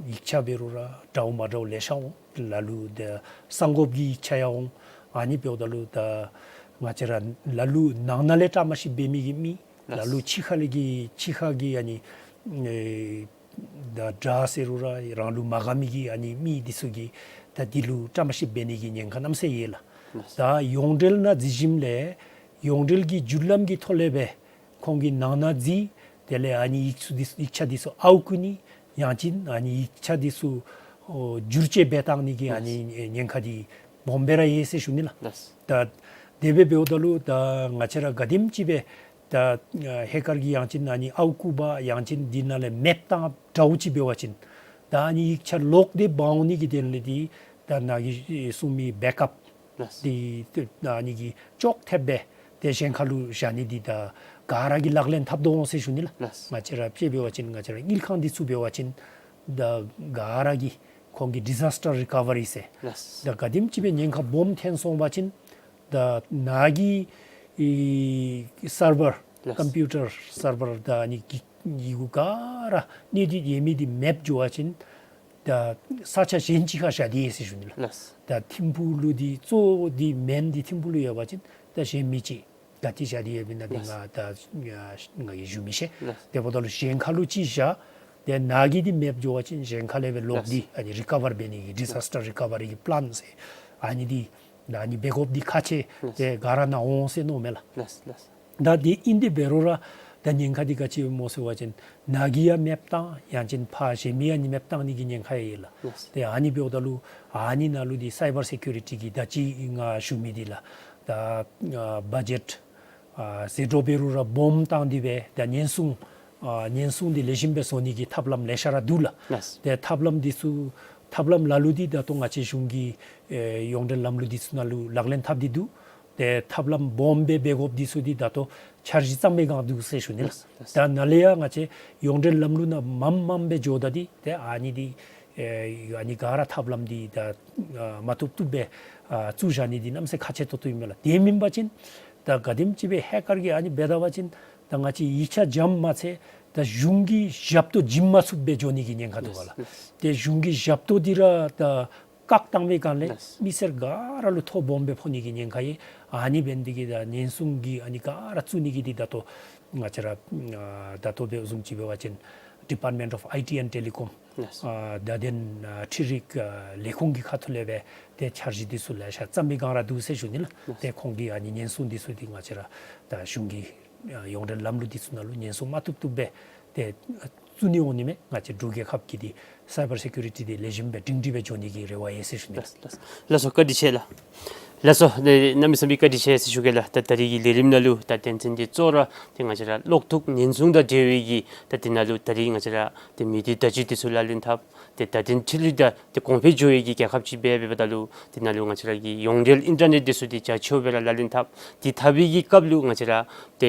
ཡིག་ཆ་འབད་རུང་ར་འདྲཝ་མ་འདྲཝ་ལེ་ཤ་འོང་། ལ་ལུ་ད་གསང་དགོཔ་གི་ཡིག་ཆ་ཡང་འོང་། ཨ་ནི་འབདཝ་ད་ལུ་ད་ང་བཅས་ར་ལ་ལུ་ནང་ན་ལས་བཀྲ་མ་ཤིསཔ་འབད་མི་གི་མི་ལ་ལུ་ཕྱི་ཁ་ལས་ཀྱི་ཕྱི་ཁ་གི་ཨ་ནི་ཨེ་ད་དགྲ་ཟེར་རུང་ར་རང་ལུ་མ་དགའ་མི་གི་ཨ་ནི་མི་འདི་ཚུ་གིས་ད་འདི་ལུ་བཀྲ་མ་ཤིསཔ་འབད་ནི་གི་ཉེན་ཁ་གནམ་མེད་ས་མེད་ཡོད་ལགས། ད་ཡོངས་འབྲེལ་ནང་འཛུལ་ཞིནམ་ལས་ཡོངས་འབྲེལ་གྱི་བརྒྱུད་ལམ་གྱི་ཐོག་ལས་སྦེ་ཁོང་གི་ནང་ན་འཛུལ། དེ་ལས་ཨ་ནི་ཡིག་ཚུ་འདི་ཡིག་ཆ་འདི་ཚུ་ཨརཝ་རྐུ་ནི་ཡང་ཅིན་ཨ་ནི་ཡིག་ཆ་འདི་ཚུ་ཨོ་བསྒྱུར་བཅོས་འབད་བཏང་ནི་གི་ཨ་ནི་ཉེན་ཁ་འདི་སྦོམ་སྦེ་ར་ཡོད་ཟེར་ཞུ་ནི་ལགས། ད་དེ་སྦེ་འབདཝ་ད་ལུ་ད་ང་བཅས་ར་ག་དེམ་ཅིག་སྦེ་ད་ཧེ་ཀར་གྱིས་ཡང་ཅིན་ཨ་ནི་ཨརཝ་རྐུ་བ་ཡང་ཅིན་འདི་ནང་ལས་མེདཔ་བཏང་འདྲཝ་ཅིག་འབད་བ་ཅིན་ད་ཨ་ནི་ཡིག་ཆ་ལོག་སྟེ་འབག་འོང་ནི་གི་དོན་ལས་འདི་ད་ནཱ་གིས་གསུངས་མི་བེཀ་ཨཔ་ལགས། འདི་ཨ་ནི་གི་ཅོག་འཐདཔ་སྦེ་ཏེ་གཞན་ཁ་ལུ་བཞག་ནི་འདི་ད་ག་ར་གིས་ལག་ལེན་འཐབ་དོ་འོང་ཟེར་ཞུ་ནི་ལགས། ལགས། ང་བཅས་ར་དཔེ་འབད་བ་ཅིན་ང་བཅས་ར་དངུལ་ཁང་འདི་ཚུ་འབད་བ་ཅིན་ད་ག་ར་གིས་ཁོང་གི་ཌི་ཛཱས་ཊར་རི་ཀ་ཝ་རི་ཟེར། ལགས། ད་ག་དེམ་ཅིག་སྦེ་ཉེན་ཁ་སྦོམ་ཐོན་སོང་བ་ཅིན་ད་ནཱ་གི་ཨེ་སར་བར་ལགས། ཀམ་པིའུ་ཊར་སར་བར་ད་ཨ་ནི་གི་ཡི་གུ་ག་ར་གནས་སྡུད་ཡོད་མི་འདི་མེདཔ་འགྱོ་བ་ཅིན་ད་ས་ཆ་གཞན་ཅིག་ཁར་བཞག་སྟེ་ཡོད་ཟེར་ཞུ་ནི་ལགས། ལགས། ད་ཐིམ་ཕུག་ལུ་འདི་གཙོ་བོ་འདི་མེན་འདི་ཐིམ་ཕུག་ལུ་ཡོད་པ་ཅིན་ད་གཞན་མི་ཅིག་ག་ཏེ་བཞག་སྟེ་ཡོདཔ་ཨིན་ན་འདི་ལགས། ང་ད་ང་གིས་ཞུ་མི་ཤེས། ལགས། དེ་འབདཝ་ད་ལུ་གཞན་ཁ་ལུ་ཅིག་བཞག། ཏེ་ནཱ་གི་འདི་མེདཔ་འགྱོ་བ་ཅིན་གཞན་ཁ་ལས་སྦེ་ལོག་སྟེ་ལགས། ཨ་ནི་རི་ཀ་ཝར་འབད་ནི་གི་ཌི་ཛཱས་ཊར་རི་ཀ་ཝ་རི་གི་པི་ལཱན་ཟེར་ཨ་ནི་འདི་ད་ཨ་ནི་འབད་དགོཔ་འདི་ཁག་ཆེ། ལགས། ཏེ་ག་ར་ནཱ་འོང་ཟེར་མནོཝ་མས་ལགས། ལགས་ལགས། ད་འདི་ཨིན་ཏེ་འབད་རུང་ར་ད་ཉེན་ཁ་འདི་ག་ཅི་སྨོ་ཟེར་བ་ཅིན་ནཱ་གི་ཡང་མེདཔ་བཏང་ཡང་ཅིན་ཕར་གཞན་མི་ཡང་ནི་མེདཔ་བཏང་ནི་གི་ཉེན་ཁ་ཡང་ཡོད་ལགས། ལགས། ཏེ་ཨ་ནི་འབདཝ་ད་ལུ་ཨ་ནི་ནང་ལུ་འདི་སའི་བར་སེ་ཀུ་རི་ཊི་གི་ད་ཅི་ང་ཞུ་མི་འདི་ལགས། ད་ཨ་བ་ཇེཊ་ཨ་ཟད་འགྲོ་འབད་རུང་ར་སྦོམ་བཏང་སྟེ་སྦེ་ད་ཉེན་སྲུང་ཨ་ཉེན་སྲུང་འདི་ལེགས་ཤོམ་སྦེ་བཟོ་ནི་གི་ཐབས་ལམ་ལེ་ཤ་ར་འདུག་ལགས། ལགས། ཏེ་ཐབས་ལམ་འདི་ཚུ་ཐབས་ལམ་ལ་ལུ་འདི་ད་ལྟོ་ང་བཅས་གཞུང་གི་ཨེ་ཡོངས་འབྲེལ་ལམ་ལུགས་འདི་ཚུ་ནང་ལུ་ལག་ལེན་འཐབ་སྟེ་འདུག། ཏེ་ཐབས་ལམ་སྦོམ་སྦེ་འབད་དགོཔ་འདི་ཚུ་འདི་ད་ལྟོ་འཆར་གཞི་བརྩམ་པའི་སྒང་འདུག་ཟེར་ཞུ་ནི་ལགས། ལགས། ད་ནཱ་ལས་ཡང་ང་བཅས་ཡོངས་འབྲེལ་ལམ་ལུགས་ནང་མངམ་མངམ་སྦེ་འགྱོ་ད་འདི་ཏེ་ཨ་ནི་འདི་ཨེ་ཨ་ནི་ག་ར་ཐབས་ལམ་འདི་ད་ཨ་མ་བཏུབ་བཏུབ་སྦེ་ཨ་བཙུགས་བཞག་ནི་འདི་གནམ་མེད་ས་མེད་ཁག་ཆེ་ཏོག་ཏོ་ཨིན་མས་ལགས། དེ་མེན་པ་ཅིན་ད་ག་དེམ་ཅིག་སྦེ་ཧེ་ཀར་གྱིས་ཨ་ནི་འབད་ད་པ་ཅིན་ད་ང་བཅས་ཡིག་ཆ་འཇམ་མ་ཚད་ད་གཞུང་གི་ཞབས་ཏོག་བྱིན་མ་ཚུགསཔ་སྦེ་འགྱོ་ནི་གི་ཉེན་ཁ་འདུག་པ་ལགས། ལགས། ཏེ་གཞུང་གི་ཞབས་ཏོག་འདི་ར་ད་བཀག་བཏང་པའི་སྒང་ལས་ལགས། མི་སེར་ག་ར་ལུ་ཐོ་སྦོམ་སྦེ་ཕོག་ནི་གི་ཉེན་ཁ་ཡོད། ཨ་ནི་འབད་ནི་འདི་གིས་ད་ཉེན་སྲུང་གི་ཨ་ནི་ག་ར་བཙུགས་ནི་གི་འདི་ད་ལྟོ་ང་བཅས་ར་ཨ་ད་ལྟོ་འབད་བཟུམ་ཅིག་འབད་བ་ཅིན་Department of I T and Telecom ལགས། ཨ་བརྡ་དོན་ཨ་འཕྲུལ་རིག་ཨ་ལས་ཁུངས་ཀྱི་ཁ་ཐུག་ལས་སྦེ་ཏེ་འཆར་གཞི་འདི་ཚུ་ལེ་ཤ་བརྩམ་པའི་སྒང་ར་འདུག་ཟེར་ཞུ་ནི་ལགས། ལགས། ཏེ་ཁོང་གིས་ཨ་ནི་ཉེན་སྲུང་འདི་ཚུ་འདི་ང་བཅས་ར་ད་གཞུང་གི་ཨ་ཡོངས་འབྲེལ་ལམ་ལུགས་འདི་ཚུ་ནང་ལུ་ཉེན་སྲུང་མ་བཏུབ་བཏུབ་སྦེ་ཏེ་བཙུགས་ནི་འོང་ནི་མས། ང་བཅས་འབྲུག་རྒྱལ་ཁབ་ཀྱི་འདི་སའི་བར་སེ་ཀུ་རི་ཊི་འདི་ལེགས་ཤོམ་སྦེ་སྒྲིང་སྒྲིང་སྦེ་འགྱོ་ནི་གི་རེ་བ་ཡོད་ཟེར་ཞུ་ནི། ལགས་ལགས། ལགས་སོ། བཀའ་དྲིན་ཆེ་ལགས། ལགས་སོ། ནི་གནམ་མེད་ས་མེད་བཀའ་དྲིན་ཆེ་ཟེར་ཞུ་གེ་ལགས། ད་ད་རིས་ཀྱི་ལས་རིམ་ནང་ལུ་ད་དོན་ཚན་འདི་གཙོ་བོ་ར་ཏེ་ང་བཅས་ར་གློག་ཐོག་ཉེན་སྲུང་དང་འབྲེལ་བའི་གི་ད་འདི་ནང་ལུ་ད་རིས་ང་བཅས་ར་ཏེ་མི་སྡེ་བརྡ་བརྒྱུད་འདི་ཚུ་ལག་ལེན་འཐབ། ཏེ་བརྡ་དོན་འཕྲུལ་རིག་དང་ཏེ་གོང་འཕེལ་འགྱོ་བའི་གི་རྒྱལ་ཁབ་ཅིག་འབད་འབདཝ་ད་ལུ་འདི་ནང་ལུ་ང་བཅས་ར་གི་ཡོངས་འབྲེལ་ཨིན་ཊར་ནེཊ་འདི་ཚུ་འདི་རྒྱ་ཆེཝ་སྦེ་ར་ལག་ལེན་འཐབ། འདི་འཐབ་པའི་གི་སྐབས་ལུ་ང་བཅས་ར་ཏེ་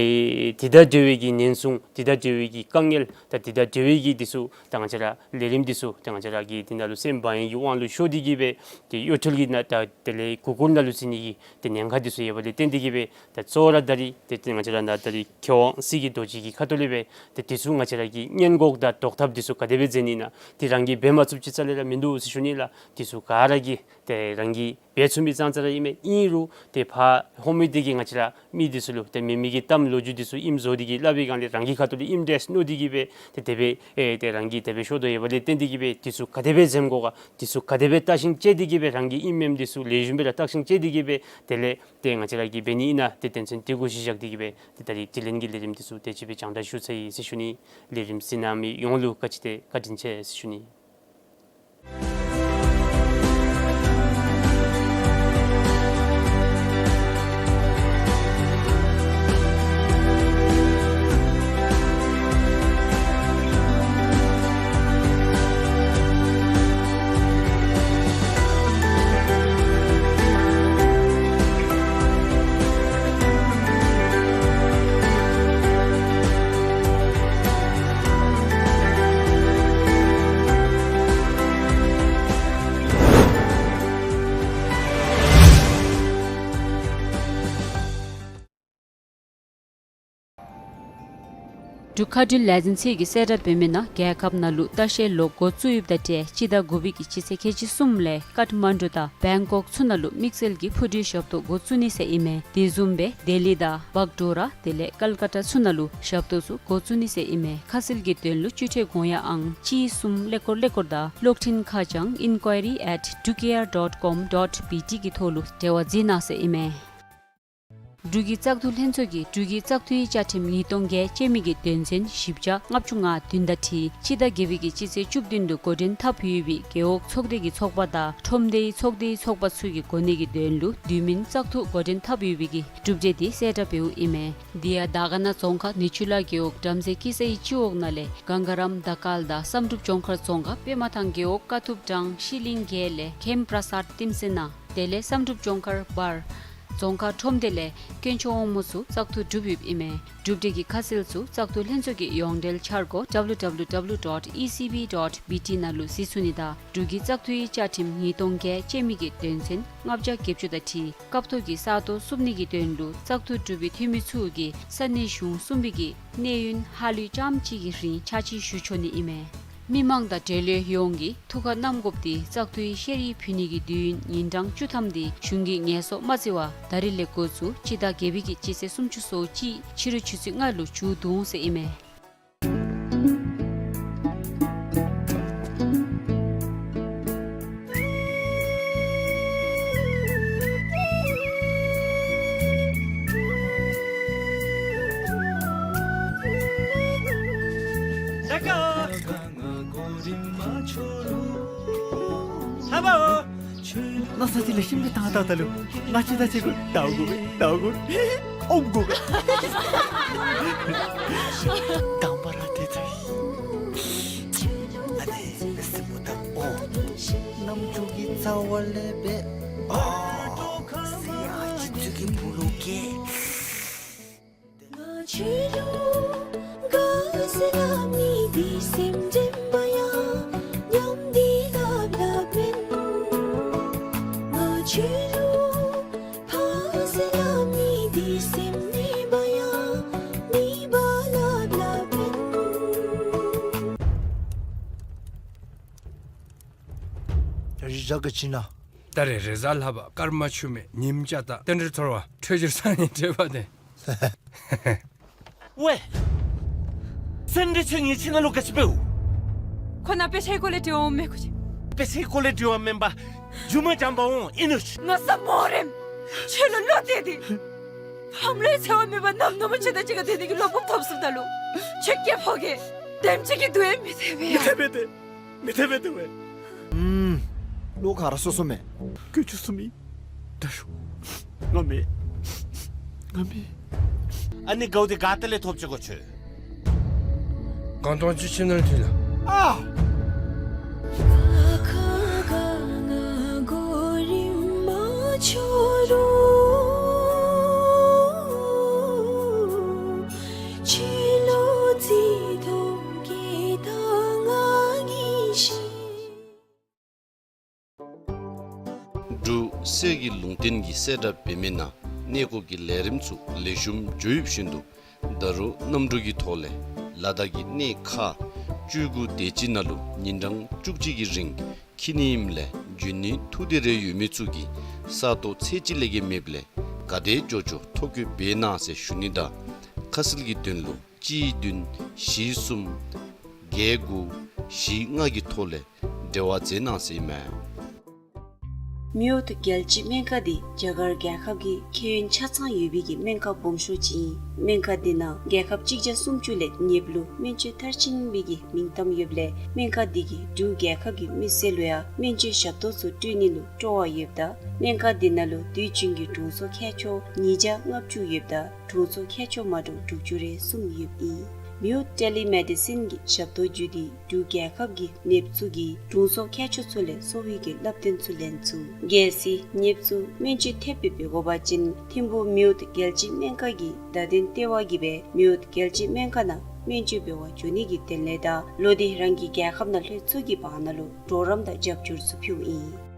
འདི་དང་འབྲེལ་བའི་གི་ཉེན་སྲུང་འདི་དང་འབྲེལ་བའི་གི་དཀའ་ངལ་ད་འདི་དང་འབྲེལ་བའི་གི་འདི་ཚུ་ད་ང་བཅས་ར་ལས་རིམ་འདི་ཚུ་ད་ང་བཅས་ར་གི་འདི་ནང་ལུ་སེམས་བག་ཡངས་ཀྱི་དབང་ལུ་ཤོར་ཏེ་གི་སྦེ་ཏེ་གཡོ་འཕྲུལ་གྱི་ནང་ད་དེ་ལས་གུ་གུལ་ནང་ལུ་འཛུལ་ནི་གི་ཏེ་ཉེན་ཁ་འདི་ཚུ་ཡོདཔ་ལས་བརྟེན་ཏེ་གི་སྦེ་ད་གཙོ་བོ་ར་ད་རིས་ཏེ་ཏེ་ང་བཅས་ར་ནཱ་ད་རིས་མཁས་དབང་སྲིད་ཀྱི་རྡོ་རྗེ་གི་ཁ་ཐུག་ལས་སྦེ་ཏེ་འདི་ཚུ་ང་བཅས་ར་གིས་སྔོན་འགོག་དང་ཟློག་ཐབས་འདི་ཚུ་ག་དེ་སྦེ་མཛད་ནི་ཨིན་ན་འདི་རང་གིས་འབད་མ་ཚུགསཔ་ཅིག་རྩ་ལས་ར་མིན་འདུག་ཟེར་ཞུ་ནི་ལགས། འདི་ཚུ་ག་ར་གིས་ཏེ་རང་གིས་འབད་ཚུགས་མི་ཙང་ཙ་ར་ཨིན་མས། ཨིན་རུང་ཏེ་ཕར་ཧོངས་མི་འདི་གིས་ང་བཅས་ར་མི་འདི་ཚུ་ལུ་ཏེ་མེད་མི་གི་གཏམ་ལོ་རྒྱུས་འདི་ཚུ་ཨིནམ་བཟོ་སྟེ་གི་སླབ་པའི་སྒང་ལས་རང་གི་ཁ་ཐུག་ལས་ཨིནམ་འདྲས་མནོ་སྟེ་གི་སྦེ་ཏེ་དེ་སྦེ་ཨེ་ཏེ་རང་གིས་དེ་སྦེ་ཤོར་དོ་ཡོདཔ་ལས་བརྟེན་ཏེ་གི་སྦེ་འདི་ཚུ་ག་དེ་སྦེ་འཛེམ་དགོ་ག། འདི་ཚུ་ག་དེ་སྦེ་བརྟག་ཞིབ་དཔྱད་དེ་གི་སྦེ་རང་གི་ཨིནམ་མེནམ་འདི་ཚུ་ལེགས་ཤོམ་སྦེ་ར་བརྟག་ཞིབ་དཔྱད་དེ་གི་སྦེ་དེ་ལས་ཏེ་ང་བཅས་ར་གིས་འབད་ནི་ཨིན་ན་ཏེ་དོན་ཚན་འདི་གུ་གཞི་བཞག་སྟེ་གི་སྦེ་ཏེ་ད་རིས་དྲི་ལན་གྱི་ལས་རིམ་འདི་ཚུ་དེ་ཅིག་སྦེ་སྦྱང་བརྡར་ཞུ་ཚར་ཡི་ཟེར་ཞུ་ནི། ལས་རིམ་གཟིགས་གནང་མི་ཡོངས་ལུ་བཀའ་དྲིན་ཏེ་བཀའ་དྲིན་ཆེ་ཟེར་ཞུ་ནི། འབྲུག་མཁའ་འགྲུལ་ལས་འཛིན་ཚད་ཀྱིས་གསལ་བསྒྲགས་འབད་མི་ནང་རྒྱལ་ཁབ་ནང་ལུ་ལྟ་བཤལ་ལོག་འགོ་བཙུགས་ཡོདཔ་དང་འབྲེལ་སྤྱི་ཟླ་དགུ་པའི་གི་སྤྱི་ཚེས་ཁལ་གཅིག་གསུམ་ལས་ཀཏ་མན་ཌུ་དང་བེང་ཀོག་ཚུ་ནང་ལུ་དམིགས་བསལ་གྱི་འཕུར་གྲུའི་ཞབས་ཏོག་འགོ་བཙུགས་ནི་ཟེར་ཨིན་མས། དེ་བཟུམ་སྦེ་ལྡི་ལི་དང་བག་ཌོ་ར་དེ་ལས་ཀལ་ཀ་ཏ་ཚུ་ནང་ལུ་ཞབས་ཏོག་ཚུ་འགོ་བཙུགས་ནི་ཟེར་ཨིན་མས། ཁ་གསལ་གྱི་དོན་ལུ་སྤྱི་ཁྲལ་དགོངས་ཡངས་ཨང་གཅིག་གསུམ་ཀླད་ཀོར་ཀླད་ཀོར་དང་གློག་འཕྲིན་ཁ་བྱང་inquiry at drukair dot com dot B T གི་ཐོག་ལུ་འབྲེལ་བ་འཛིན་གནང་ཟེར་ཨིན་མས། འབྲུག་གི་བཙག་འཐུ་ལྷན་ཚོགས་ཀྱིས་འབྲུག་གི་བཙག་འཐུའི་བཅའ་ཁྲིམས་ཉིས་སྟོང་བརྒྱད་ཅན་མི་གི་དོན་ཚན་བཞི་བརྒྱ་ལྔ་བཅུ་ང་བདུན་དང་འཁྲིལ་སྤྱི་ཟླ་བརྒྱད་པའི་གི་སྤྱི་ཚེས་བཅུ་བདུན་དུ་འགོ་འདྲེན་འཐབ་ཡོད་པའི་རྒེད་འོག་ཚོགས་སྡེ་གི་ཚོགས་པ་དང་ཁྲོམ་སྡེའི་ཚོགས་སྡེའི་ཚོགས་པ་ཚུ་གི་གོ་གནས་ཀྱི་དོན་ལུ་དུས་མིན་བཙག་འཐུ་འགོ་འདྲེན་འཐབ་ཡོད་པའི་གི་གྲུབ་འབྲས་འདི་གསལ་བསྒྲགས་འབདཝ་ཨིན་མས། དེ་ཡང་དར་དཀར་ན་རྫོང་ཁག་ནི་ཆུ་ལ་རྒེད་འོག་བྲམ་ཟེ་ཀི་སའི་སྤྱི་འོག་ནང་ལས་གངས་དཀར་རམ་དར་དཀར་དང་བསམ་གྲུབ་ལྗོངས་མཁར་རྫོང་ཁག་པདྨ་ཐང་རྒེད་འོག་ཀ་ཐུབ་གྲང་ཤི་ལིང་གེ་ལས་ཁེམ་པྲ་སཱད་ཏིམ་སེ་ན། དེ་ལས་བསམ་གྲུབ་ལྗོངས་མཁར་བར་རྫོང་ཁག་ཁྲོམ་སྡེ་ལས་དཀོན་མཆོག་དབང་མོ་ཚུ་བཙག་འཐུ་གྲུབ་ཡོདཔ་ཨིན་མས། གྲུབ་འབྲས་ཀྱི་ཁ་གསལ་ཚུ་བཙག་འཐུ་ལྷན་ཚོགས་ཀྱི་ཡོངས་འབྲེལ་འཆར་སྒོ་W W W dot E C B dot B T ནང་ལུ་གཟིགས་ཚུགས་ནི་དང་འབྲུག་གི་བཙག་འཐུའི་བཅའ་ཁྲིམས་ཉིས་སྟོང་བརྒྱད་ཅན་མི་གི་དོན་ཚན་ལྔ་བརྒྱ་བརྒྱད་ཅུ་དང་འཁྲིལ་སྐབས་ཐོག་གི་ས་སྟོང་བསུབ་ནི་གི་དོན་ལུ་བཙག་འཐུ་གྲུབ་པའི་འཐུས་མི་ཚུ་གིས་ས་གནས་གཞུང་གསུམ་པའི་གི་གནས་ཡུན་ཧ་ལུས་ཙམ་ཅིག་གི་རིང་ཕྱག་ཕྱིད་ཞུ་ཆོག་ནི་ཨིན་མས། མི་མང་དང་འབྲེལ་ཡོད་ཡོངས་ཀྱིས་ཐུགས་ཁར་བསྣམ་དགོཔ་འདི་བཙག་འཐུའི་བཤེར་ཡིག་ཕུལ་ནི་གི་དུས་ཡུན་ཉིན་གྲངས་བཅུ་ཐམ་འདི་གཞུང་གིས་ངལ་གསོ་མ་བརྩི་བར་ད་རིས་ལས་འགོ་བཙུགས་སྤྱི་ཟླ་བརྒྱད་པའི་གི་སྤྱི་ཚེས་སུམ་ཅུ་སོ་གཅིག་ཕྱི་རུ་ཆུ་ཚོད་ལྔ་ལུ་མཇུག་བསྡུ་འོང་ཟེར་ཨིན་མས། ལགས་སོ། དེ་ལས་ཤིམ་པའི་ཐང་ཏག་ཏག་ལུ་ང་བཅས་དང་གཅིག་ཁར་ལྟ་དགོ་པས། ལྟ་དགོ་པས། ཨོམ་དགོ་པས། དང་པ་ར་དེ་ཚུ་ཨ་ནི་སྲིན་པོ་དང་ཨོ་རྣམ་འགྱུར་གྱི་རྩ་བ་ལས་སྦེ་ཨོ་སི་ཨ་ཅི་ཚུ་གི་བུ་ལུ་ ཆོས་ལུགས་ཕ་ཟེར་ལ་མི་འདི་སེམས་མེད་པ་ཡང་མེད་པ་ལབ་ལབ་ཨིན། ད་རེས་རེས་གཟའ་ལྷག་པ་སྐར་མ་ཆུ་མེད་ཉིམ་ཅ་ད་རྟེན་འབྲེལ་ཐོར་བ་འཕྲོད་སྦྱོར་སང་ཉིན་འཕྲད་པ་དེ། ཝེ། སེམས་འདི་ཁྱོད་ངེའི་ཁྱིམ་ནང་ལུ་ག་ཅི་འབདཝ། ཁོ་ནཱ་དཔེ་ཆའི་སྐོར་ལས་དྲི་བ་འོང་མས་ཁོ་ཅིག། དཔེ་ཆའི་སྐོར་ལས་དྲི་བ་མེན་པར་རྒྱུ་མ་འཇམ་པ་འོང་ཨིན་ནུག། མནོ་བསམ་མོ་རེམ། ཁྱོད་ལུ་བློ་གཏད་དེ། ཕམ་ལུའི་འཚེ་བ་མེད་པར་ནམ་ནམ་ཁྱོད་དང་གཅིག་ཁར་སྡོད་ནི་གི་བློ་སྤོབས་ཐོབ་སོངམ་ད་ལུ། ཁྱོད་སྐྱེ་ཕོ་གི་དེམ་ཅིག་གི་སྡུག་ཡང་མི་ཐེག་པས་ཡ། མི་ཐེག་པས་ཏེ། མི་ཐེག་པས་ཏེ་ཝེ། ཨུམ། བློ་ག་ར་སོ་སོ་མས། ཀུ་ཅུ་སུ་མི། ད་ཤོ། ང་མེད། ང་མེད། ཨ་ནི་གའུ་དེ་ག་ཏེ་ལས་ཐོབ་ཅི་གོ་ཁྱོད། གང་སྟོང་ཅིག་ཁྱིམ་ནང་ཐོན་ལ། ཨ། འབྲུག་གསེར་གྱི་ལུང་བསྟན་གྱི་གསལ་བསྒྲགས་འབད་མི་ནང་གནས་སྐོར་གྱི་ལས་རིམ་ཚུ་ལེགས་ཤོམ་འགྱོ་ཡོདཔ་བཞིན་དུ་ད་རུང་གནམ་གྲུ་གི་ཐོག་ལས་ལ་དྭགས་ཀྱི་གནས་ཁག་བཅུ་དགུ་དེ་ཅིག་ནང་ལུ་ཉིན་གྲངས་བཅུ་གཅིག་གི་རིང་འཁྱིད་ནི་ཨིནམ་ལས་འབྱོན་ནི་ཐུགས་འདོད་རེ་ཡོད་མི་ཚུ་གིས་ས་སྟོང་ཚད་གཅིག་ལས་བརྒལ་མེདཔ་ལས་ག་དེ་མགྱོགས་མགྱོགས་ཐོ་བཀོད་འབད་གནང་ཟེར་ཞུ་ནི་དང་ཁ་གསལ་གྱི་དོན་ལུ་གཅིག་བདུན་བཞི་གསུམ་བརྒྱད་དགུ་བཞི་ལྔ་གི་ཐོག་ལས་འབྲེལ་བ་མཛད་གནང་ཟེར་ཨིན་མས། མིའུ་ཐུ་རྒྱལ་སྤྱིའི་སྨན་ཁང་འདི་རྒྱ་གར་རྒྱལ་ཁབ་ཀྱི་ཁེ་ཡོན་ཆ་ཚང་ཡོད་པའི་གི་སྨན་ཁང་སྦོམ་ཤོས་ཅིག་ཨིན། སྨན་ཁང་འདི་ནང་རྒྱལ་ཁབ་གཅིག་བརྒྱ་སུམ་ཅུ་ལས་ཉེསཔ་ལུ་སྨན་བཅོས་མཐར་ཕྱིན་པའི་གི་མིང་གཏམ་ཡོདཔ་ལས་སྨན་ཁང་འདི་གིས་འབྲུག་རྒྱལ་ཁབ་ཀྱི་མི་སེར་ལུ་ཡང་སྨན་བཅོས་ཞབས་ཏོག་ཚུ་སྤྲོད་ནི་ལུ་སྤྲོ་བ་ཡོདཔ་ད་སྨན་ཁང་འདི་ནང་ལུ་དུས་རྒྱུན་གྱི་དྲུང་འཚོ་མཁས་མཆོག་ཉིས་བརྒྱ་ལྔ་བཅུ་ཡོདཔ་ད་དྲུང་འཚོ་མཁས་མཆོག་མ་འདྲཝ་དྲུག་ཅུ་རེ་གསུམ་ཡོདཔ་ཨིན། མིའུ་ཐུ་ཊེ་ལི་མེ་ཌི་སིན་གྱི་ཞབས་ཏོག་བརྒྱུད་དེ་འབྲུག་རྒྱལ་ཁབ་ཀྱི་ནདཔ་ཚུ་གིས་དྲུང་འཚོ་མཁས་མཆོག་ཚུ་ལས་གསོ་བའི་གི་བསླབ་སྟོན་ཚུ་ལེན་ཚུགས། གལ་སྲིད་ནདཔ་ཚུ་སྨན་བཅོས་ཐེབས་སྦེ་འབད་དགོ་པ་ཅིན་ཐིམ་ཕུག་མིའུ་ཐུ་རྒྱལ་སྤྱིའི་སྨན་ཁང་གི་བརྡ་དོན་ལྟེ་བ་གིས་སྦེ་མིའུ་ཐུ་རྒྱལ་སྤྱིའི་སྨན་ཁང་ནང་སྨན་བཅོས་འབད་བར་འགྱོ་ནི་གི་དོན་ལས་དང་ལོག་སྟེ་རང་གི་རྒྱལ་ཁབ་ནང་ལྷོད་ཚུགས་ཀྱི་བར་ན་ལུ་གྲོགས་རམ་དང་རྒྱབ་སྐྱོར་ཚུ་ཕུལཝ་ཨིན།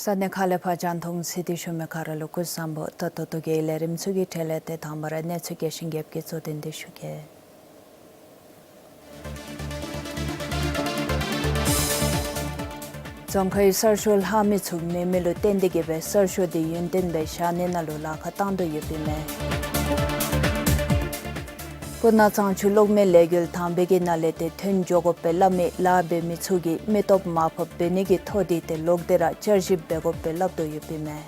ས་གནས་ཁག་ལས་ཕར་རྒྱང་མཐོང་གཟིགས་ཏེ་བཞུགས་མི་ག་ར་ལུ་སྐུ་གཟུགས་བཟང་པོ། ད་ལྟོ་ཏོག་གི་ལས་རིམ་ཚུ་གི་གྲས་ལས་ཏེ་དང་པ་ར་གནས་ཚུལ་རྒྱས་ཤིང་རྒྱསཔ་གི་གཙོ་དོན་འདི་ཞུ་གེ། རྫོང་ཁའི་གསར་ཤོག་ལྷག་མི་ཚུ་མེད་མི་ལུ་བརྟེན་ཏེ་གིས་སྦེ་གསར་ཤོག་འདི་ཡུན་བརྟན་སྦེ་བཞག་ནི་ནང་ལུ་ལཱ་ཁག་བཏང་དོ་ཡོདཔ་ཨིན་མས། སྤུ་ན་གཙང་ཆུ་གློག་མེ་ལས་འགུལ་དང་པའི་གི་ནང་ལས་ཏེ་ཐོན་འགྱོ་དགོ་པས་སླབ་མི་ལཱ་འབད་མི་ཚུ་གིས་མི་སྟོབས་མར་ཕབ་འབད་ནི་གི་ཐོག་འདི་ཏེ་ལོག་སྟེ་ར་བསྐྱར་ཞིབ་འབད་དགོ་པས་སླབ་དོ་ཡོདཔ་ཨིན་མས།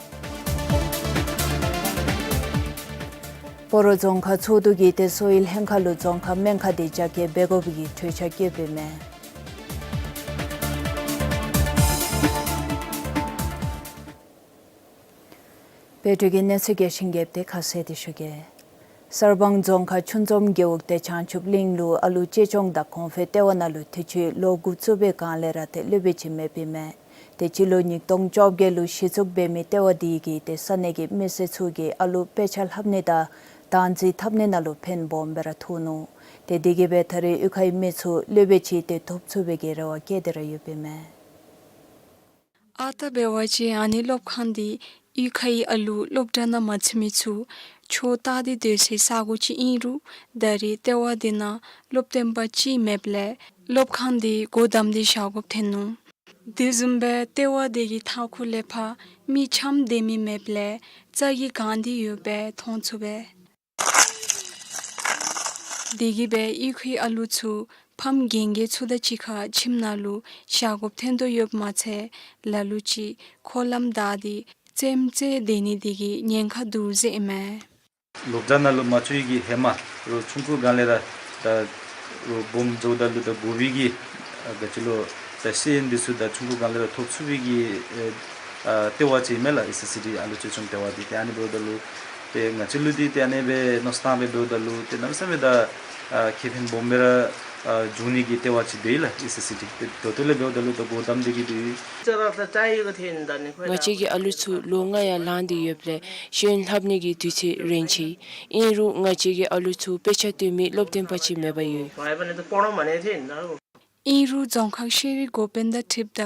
སྤ་རོ་རྫོང་ཁག་ཚོགས་འདུ་གིས་ཏེ་གསོ་བའི་ལྷན་ཁག་ལུ་རྫོང་ཁག་སྨན་ཁང་འདི་རྒྱ་སྐྱེད་འབད་དགོ་པའི་གི་གྲོས་འཆར་བཀོདཔ་ཨིན་མས། བོད་ཀྱི་གནས་ཚུལ་རྒྱས་ཤིང་རྒྱསཔ་འདི་ཁ་གསལ་ཏེ་ཞུ་གེ། གསར་སྤང་རྫོང་ཁག་ཆུ་འཛོམས་རྒེད་འོག་ཏེ་བྱང་ཆུབ་གླིང་ལུ་ཨ་ལུ་གཅེས་སྐྱོང་དང་གོང་འཕེལ་ལྟེ་བ་ནང་ལུ་དུས་ཅི་ལོ་དགུ་བཙུགས་པའི་སྒང་ལས་ར་ཏེ་སློབ་དཔོན་ཅིག་མེདཔ་ཨིན་མས། ཏེ་སྤྱི་ལོ་ཉིས་སྟོང་བཅོ་བརྒྱད་ལུ་གཞི་བཙུགས་འབད་མི་ལྟེ་བ་འདི་གིས་ཏེ་ས་གནས་ཀྱི་མི་སེར་ཚུ་གིས་ཨ་ལུ་དཔེ་ཆ་ལྷབ་ནི་དང་བདག་འཛིན་འཐབ་ནི་ནང་ལུ་ཕན་སྦོམ་སྦེ་ར་ཐོགས་ནུག། ཏེ་དེ་གིས་སྦེ་ད་རེས་གཡུས་ཁའི་མི་ཚུ་ལེགས་པའི་ཅིག་ཏེ་ཐོབ་ཚུགས་པའི་གི་རེ་བ་བསྐྱེད་དེ་ར་ཡོདཔ་ཨིན་མས། ཨ་རྟག་འབད་བ་ཅིན་ཨ་ནི་སློབ་ཁང་འདི་གཡུས་ཁའི་ཨ་ལུ་སློབ་གྲྭ་ནང་མ་ཚུད་མི་ཚུ་ཆོས་ལྟ་སྟེ་སྡོད་སའི་ས་གོ་ཅིག་ཨིན་རུང་ད་རེས་ལྟེ་བ་འདི་ནང་སློབ་སྟོན་པ་ཅིག་མེདཔ་ལས་སློབ་ཁང་འདི་སྒོ་བསྡམས་ཏེ་བཞག་དགོཔ་ཐོན་ནུག། དེ་བཟུམ་སྦེ་ལྟེ་བ་འདི་གི་མཐའ་འཁོར་ལས་ཕར་མི་འཁྱམས་སྡོད་མི་མེདཔ་ལས་རྩྭ་གིས་གང་སྟེ་ཡོདཔ་སྦེ་མཐོང་ཚུགས་པས། དེ་གིས་སྦེ་གཡུས་ཁའི་ཨ་ལུ་ཚུ་ཕམ་རྒན་རྒས་ཚུ་དང་གཅིག་ཁར་ཁྱིམ་ནང་ལུ་བཞག་དགོཔ་ཐོན་དོ་ཡོདཔ་མ་ཚད་ལ་ལུ་ཅིག་འཁོར་ལམ་བདའ་སྟེ་རྩེདམོ་རྩེ་སྡོད་ནི་དེ་གིས་ཉེན་ཁ་འདུག་ཟེར་ཨིན་མས། སློབ་གྲྭ་ནང་ལུ་མ་བཅུག་པའི་གི་ཧེ་མ་རོགས་ཆུང་ཀུ་སྒང་ལས་ར་ད་རོགས་སྦོམ་འགྱོཝ་ད་ལུ་ད་དགོ་པའི་གི་ཨ་ག་ཅི་ལོ་ད་ཤེས་ཡོན་འདི་ཚུ་ད་ཆུང་ཀུ་སྒང་ལས་ར་ཐོབ་ཚུགས་པའི་གི་ཨེ་ཨ་ལྟེ་བ་ཅིག་མས་ལགས། ཨི་སི་སི་ཌི་ཨ་ལུ་ཅིག་ཆུང་ལྟེ་བ་འདི། ཏེ་ཨ་ནི་འབདཝ་ད་ལུ་ཏེ་ང་བཅས་ལུ་འདི་ཏེ་ཨ་ནི་སྦེ་མནོ་བསམ་བཏང་སྦེ་འབདཝ་ད་ལུ་ཏེ་གནམ་མེད་ས་མེད་ད་ཨ་ཁེ་ཕན་སྦོམ་སྦེ་ར་ཨ་འབྱུང་ནི་གི་ལྟེ་བ་ཅིག་འབད་ཡི་ལགས། ཨི་སི་སི་ཌི་ཏེ་ད་ལྟོ་ལས་འབདཝ་ད་ལུ་ད་སྒོ་བསྡམས་ཏེ་གི་འདུག། ང་བཅས་ཀྱི་ཨ་ལུ་ཚུ་ལོ་ལྔ་ཡང་ལང་སྟེ་ཡོདཔ་ལས་ཤེས་ཡོན་ལྷབ་ནི་གི་དུས་ཚོད་རན་ཅི། ཨིན་རུང་ང་བཅས་ཀྱི་ཨ་ལུ་ཚུ་དཔེ་ཆ་སྟོན་མི་སློབ་སྟོན་པ་ཅིག་མེདཔ་ཡོད། ཨིན་རུང་རྫོང་ཁག་ཤེས་རིག་འགོ་དཔོན་དང་འཁྲིལཝ་ད་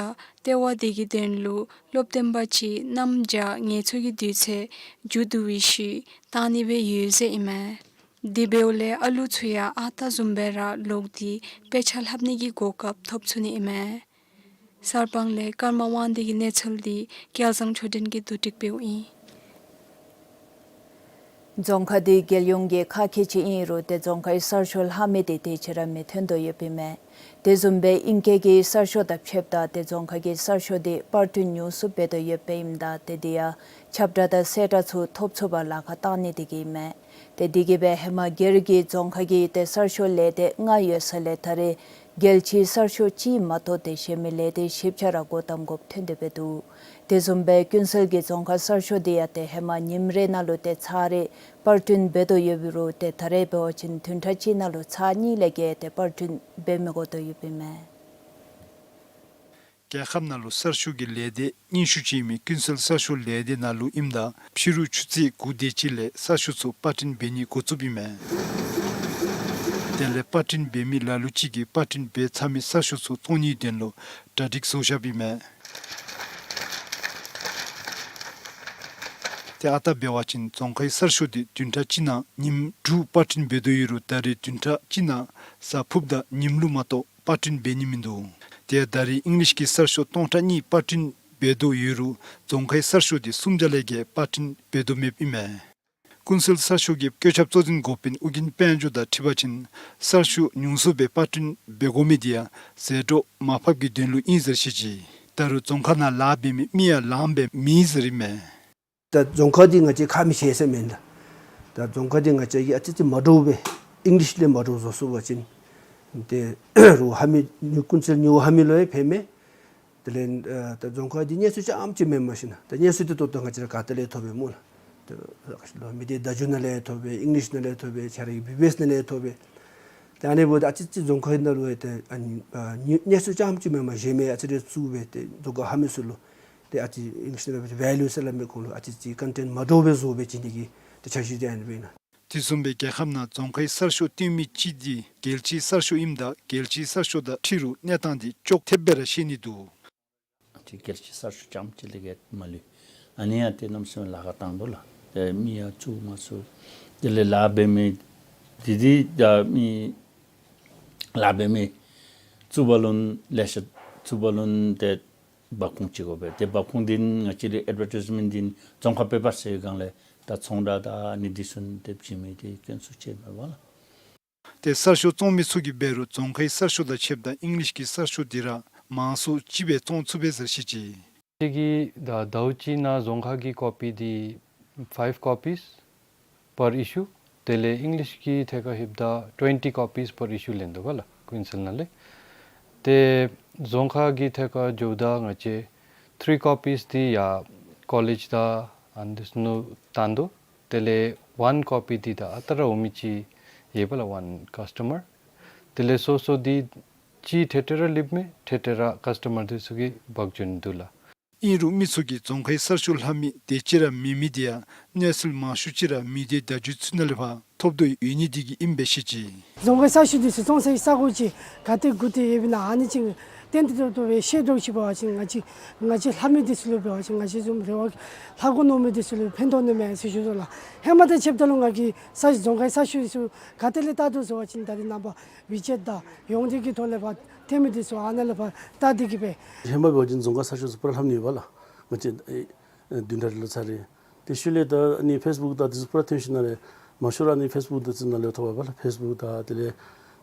ལྟེ་བ་འདི་གི་དོན་ལུ་སློབ་སྟོན་པ་ཅིག་གནམ་བྱཱར་ངལ་འཚོ་གི་དུས་ཚོད་མཇུག་བསྡུ་བའི་ཤུལ་བཏང་ནི་སྦེ་ཡོད་ཟེར་ཨིན་མས། དེ་འབདཝ་ལས་ཨ་ལུ་ཚུ་ཡང་ཨ་རྟག་བཟུམ་སྦེ་ར་ལོག་སྟེ་དཔེ་ཆ་ལྷབ་ནི་གི་གོ་སྐབས་ཐོབ་ཚུགས་ནི་ཨིན་མས། གསར་སྤང་ལས་ཀརྨ་དབང་འདུས་ཀྱི་གནས་ཚུལ་འདི་སྐལ་བཟང་ཆོས་སྒྲོན་གྱིས་བསྡུ་སྒྲིག་འབདཝ་ཨིན། རྫོང་ཁག་འདི་རྒྱལ་ཡོངས་ཀྱི་ཁག་ཆེ་ཅིག་ཨིན་རུང་ཏེ་རྫོང་ཁའི་གསར་ཤོག་ལྷག་མི་འདི་དེ་ཅིག་ར་མི་ཐོན་དོ་ཡོདཔ་ཨིན་མས། དེ་བཟུམ་སྦེ་ཨིང་སྐད་ཀྱི་གསར་ཤོག་དང་ཕྱདཔ་ད་ཏེ་རྫོང་ཁག་གི་གསར་ཤོག་འདི་པར་སྐྲུན་ཉུང་སུ་འབད་དོ་ཡོདཔ་ཨིནམ་ད་ཏེ་དེ་ཡང་ཁྱབ་བསྒྲགས་དང་གསལ་བསྒྲགས་ཚུ་ཐོབ་ཚུགས་པར་ལཱ་ཁག་བཏང་ནི་དེ་གིས་ཨིན་མས། ཏེ་དེ་གིས་སྦེ་ཧེ་མ་སྒེར་གྱི་རྫོང་ཁག་གི་ཏེ་གསར་ཤོག་ལས་སྡེ་ལྔ་ཡོད་ས་ལས་ད་རེས་རྒྱལ་སྤྱིའི་གསར་ཤོག་གཅིག་མ་གཏོགས་ཏེ་གཞན་མི་ལས་སྡེ་བཞི་བརྒྱ་ར་སྒོ་བསྡམ་དགོཔ་ཐོན་ཏེ་འབད་འདུག། དེ་བཟུམ་སྦེ་ཀུན་གསལ་གྱི་རྫོང་ཁག་གསར་ཤོག་འདི་ཡང་ཏེ་ཧེ་མ་ཉིནམ་རེ་ནང་ལུ་ཏེ་ཚར་རེ་པར་སྐྲུན་འབད་དོ་ཡོད་རུང་ཏེ་ད་རེས་འབད་བ་ཅིན་བདུན་ཕྲག་གཅིག་ནང་ལུ་ཚར་གཉིས་ལས་བརྒལ་ཏེ་པར་སྐྲུན་འབད་མི་དགོ་དོ་ཡོདཔ་ཨིན་མས། རྒྱལ་ཁབ་ནང་ལུ་གསར་ཤོག་གི་ལས་སྡེ་རྙིང་ཤོས་ཅིག་ཨིན་མི་ཀུན་གསལ་གསར་ཤོག་ལས་སྡེ་ནང་ལུ་ཨིནམ་ད་ཕྱི་རུ་ཆུ་ཚོད་དགུ་དེ་ཅིག་ལས་གསར་ཤོག་ཚུ་པར་སྐྲུན་འབད་ནི་འགོ་བཙུགསཔ་ཨིན་མས། དེ་ལས་པར་སྐྲུན་འབད་མི་ལ་ལུ་ཅིག་གིས་པར་སྐྲུན་འབད་ཚར་མི་གསར་ཤོག་ཚུ་བཙོང་ནིའི་དོན་ལུ་གྲ་སྒྲིག་བཟོ་བཞགཔ་ཨིན་མས། ཏེ་ཨ་རྟག་འབད་བ་ཅིན་རྫོང་ཁའི་གསར་ཤོག་འདི་བདུན་ཕྲག་གཅིག་ནང་ཉིནམ་དྲུག་པར་སྐྲུན་འབད་དོ་ཡོད་རུང་ད་རེས་བདུན་ཕྲག་གཅིག་ནང་གཟའ་ཕུརཔ་དང་ཉིམ་ལུ་མ་གཏོགས་པར་སྐྲུན་འབད་ནི་མིན་འདུག། ཏེ་ད་རེས་ཨིང་ལིཤ་གི་གསར་ཤོག་སྟོང་ཕྲག་གཉིས་པར་སྐྲུན་འབད་དོ་ཡོད་རུང་རྫོང་ཁའི་གསར་ཤོག་འདི་སུམ་བརྒྱ་ལས་བརྒལ་པར་སྐྲུན་འབད་དོ་མེདཔ་ཨིན་མས། ཀུན་གསལ་གསར་ཤོག་གི་བཀོད་ཁྱབ་གཙོ་འཛིན་འགོ་དཔོན་ཨོ་རྒྱན་དཔལ་འབྱོར་དང་འཁྲིལ་བ་ཅིན་གསར་ཤོག་ཉུང་སུ་སྦེ་པར་སྐྲུན་འབད་དགོ་མི་འདི་ཡང་ཟད་འགྲོ་མར་ཕབ་ཀྱི་དོན་ལུ་ཨིན་ཟེར་བཤད་ཅི། ད་རུང་རྫོང་ཁག་ནང་ལཱ་འབད་མི་མི་ཡང་ལངམ་སྦེ་མེད་ཟེར་ཨིན་མས། ད་རྫོང་ཁག་འདི་ང་བཅས་ཁག་མི་ཆེ་ཟེར་མེན་ད། ད་རྫོང་ཁག་འདི་ང་བཅས་ཀྱིས་ཨ་ཙི་ཙི་མ་འདྲཝ་སྦེ་ཨིང་ལིཤ་ལས་མ་འདྲཝ་བཟོ་ཚུགས་པ་ཅིན་ཏེ་རུང་ཧ་མི་ཉུ་ཀུན་གསལ་ཉུ་ཧ་མི་ལུ་ཡང་ཕན་མས། དེ་ལས་ཨ་ད་རྫོང་ཁག་འདི་གནས་ཚུལ་རྐྱངམ་ཅིག་མེན་མ་ཤེས་ན་ད་གནས་ཚུལ་འདི་ཏོག་ཏོ་ང་བཅས་ར་ག་ཏེ་ལས་ཐོབ་པས་སྨོ་ལགས། ད་ལོ་མི་སྡེ་བརྡ་བརྒྱུད་ནང་ལས་ཐོབ་པས། ཨིང་ལིཤ་ནང་ལས་ཐོབ་པས། ཆ་ར་གི་བི་བི་ཨེསི་ནང་ལས་ཐོབ་པས། ད་ཨ་ནི་འབདཝ་ད་ཨ་ཙི་ཙི་རྫོང་ཁག་ནང་ལུ་ཡང་ཏེ་ཨ་ནི་ཨ་ནི་གནས་ཚུལ་རྐྱངམ་ཅིག་མེན་མ་གཞན་མི་ཨ་ཙི་རེ་བཙུགས་སྦེ་ཏེ་རྫོང་ཁག་ཧ་མི་ཚུ་ལུ་ཏེ་ཨ་ཙི་ཨིང་ལིཤ་ནང་ལུ་ཝེ་ལུ་ཟེར་སླབ་མི་ཁོང་ལུ་ཨ་ཙི་ཙི་ཀོན་ཊེནཊ་མ་འདྲཝ་སྦེ་བཟོ་སྦེ་བྱིན་ནི་གི་ཏེ་འཆར་གཞི་འདི་ཨ་ནི་སྦེ་ཨིན་ལགས། དེ་བཟུམ་སྦེ་རྒྱལ་ཁབ་ནང་རྫོང་ཁའི་གསར་ཤོག་སྟོན་མི་ཅིག་འདི་རྒྱལ་སྤྱིའི་གསར་ཤོག་ཨིནམ་ད་རྒྱལ་སྤྱིའི་གསར་ཤོག་དང་འཁྲིལ་རུང་གནས་སྟངས་འདི་ཅོག་འཐདཔ་སྦེ་ར་ཤེས་ནི་འདུག། ཏེ་རྒྱལ་སྤྱིའི་གསར་ཤོག་རྐྱངམ་ཅིག་ལས་བརྒལ་མ་ལུས། ཨ་ནི་ཡང་ཏེ་གནམ་མེད་ས་མེད་ལཱ་ཁག་བཏང་དོ་ལགས། ཏེ་མི་ཡང་བཙུགས་མ་ཚུགས། དེ་ལས་ལཱ་འབད་མི་འདི་འདི་ད་མི་ལཱ་འབད་མི་བཙུགས་པ་ལུ་ལེ་ཤ་བཙུགས་པ་ལུ་ཏེ་འབབ་ཁུངས་ཅིག་དགོ་པས། ཏེ་འབབ་ཁུངས་འདི་ང་བཅས་རའི་ཨེཌ་ཝར་ཊའིཛ་མེནཊ་འདི་རྫོང་ཁ་པེ་པར་ཟེར་བའི་སྒང་ལས་ད་ཚོང་བསྒྲགས་དང་ཨ་ནི་འདི་ཚུ་ཏེ་བྱིན་མི་འདི་དཀོན་སུ་ཆེ་མས་པ་ལགས། ཏེ་གསར་ཤོག་བཙོང་མི་ཚུ་གིས་འབད་རུང་རྫོང་ཁའི་གསར་ཤོག་དང་ཕྱདཔ་ད་ཨིང་ལིཤ་གི་གསར་ཤོག་འདི་ར་མང་སུ་ཅིག་སྦེ་བཙོང་ཚུགས་པས་ཟེར་བཤད་ཅི། ཅིག་གིས་ད་ཟླཝ་གཅིག་ནང་རྫོང་ཁ་གི་ཀོ་པི་འདི་five copies per issue། དེ་ལས་ཨིང་ལིཤ་གི་ཐད་ཁར་ལྷོདཔ་ད་twenty copies per issue ལེན་དོ་ག་ལགས་ཀུན་གསལ་ནང་ལས། ཏེ་རྫོང་ཁ་གི་ཐད་ཁར་འགྱོཝ་ད་ང་བཅས་three copies འདི་ཡང་ཀོ་ལེཇ་དང་ཨ་ནི་འདི་ཚུ་ནང་བཏང་དོ། དེ་ལས་one copy འདི་ད་ཨ་རྟག་ར་འོང་མི་ཅིག་ཡོད་པ་ལགས་one customer། དེ་ལས་སོ་སོ་འདི་ཅིག་ཐེངས་ཐེངས་ར་ལྷོདཔ་མས། ཐེངས་ཐེངས་ར་ཀ་སི་ཊ་མར་འདི་ཚུ་གིས་འབག་འགྱོ་ནི་འདུག་ལགས། ཨིན་རུང་མི་ཚུ་གིས་རྫོང་ཁའི་གསར་ཤོག་ལྷག་མི་དེ་ཅིག་ར་མེད་མི་དེ་ཡང་གནས་ཚུལ་མང་ཤོས་ཅིག་ར་མི་སྡེ་བརྡ་བརྒྱུད་ཚུ་ནང་ལས་ཕར་ཐོབ་དོ་ཡོད་ནི་དེ་གིས་ཨིན་པས་ཤེས་ཅི། རྫོང་ཁའི་གསར་ཤོག་དེ་ཚུ་བཙོང་སའི་ས་གོ་ཅིག་ག་ཏེ་གུ་ཏེ་ཡོདཔ་ཨིན་ན་ཨ་ནི་ཅིག་བརྟན་ཏོག་ཏོ་སྦེ་ཤེས་དོ་ཅིག་འབད་བ་ཅིན་ང་བཅས་ང་བཅས་ལྷག་མི་དེ་ཚུ་ལུ་འབད་བ་ཅིན་ང་བཅས་བཟུམ་རེ་བ་ལྷག་དགོ་མནོ་མི་དེ་ཚུ་ལུ་ཕན་ཐོགས་ནི་མས་ཟེར་ཞུ་དོ་ལགས། ཧེ་མ་དང་ཕྱདཔ་ད་ལུ་ང་གིས་གསར་རྫོང་ཁའི་གསར་ཤོག་དེ་ཚུ་ག་ཏེ་ལས་བལྟ་དོ་ཟེར་བ་ཅིན་ད་རེས་ནངས་པ་ཝི་ཅེཊ་དང་ཡོངས་འབྲེལ་གྱི་ཐོག་ལས་ཕར་ཐོན་མི་དེ་ཚུ་ཨ་ནཱ་ལས་ཕར་བལྟ་སྟེ་གིས་སྦེ། ཧེ་མ་འབད་བ་ཅིན་རྫོང་ཁ་གསར་ཤོག་ཚུ་པུ་ར་ལྷག་མི་ཡོདཔ་ལགས། ང་བཅས་ཨེ་བདུན་ཕྲག་རེ་ལུ་ཚར་རེ། དེ་ཤུལ་ལས་ད་ཨ་ནི་ཕེསི་བུཀ་དང་དེ་ཚུ་པུ་ར་ཐོན་ཞིནམ་ལས་མང་ཤོས་ར་ཨ་ནི་ཕེསི་བུཀ་དེ་ཚུ་ནང་ལས་ཐོབ་པས་ལགས། ཕེསི་བུཀ་དང་དེ་ལས་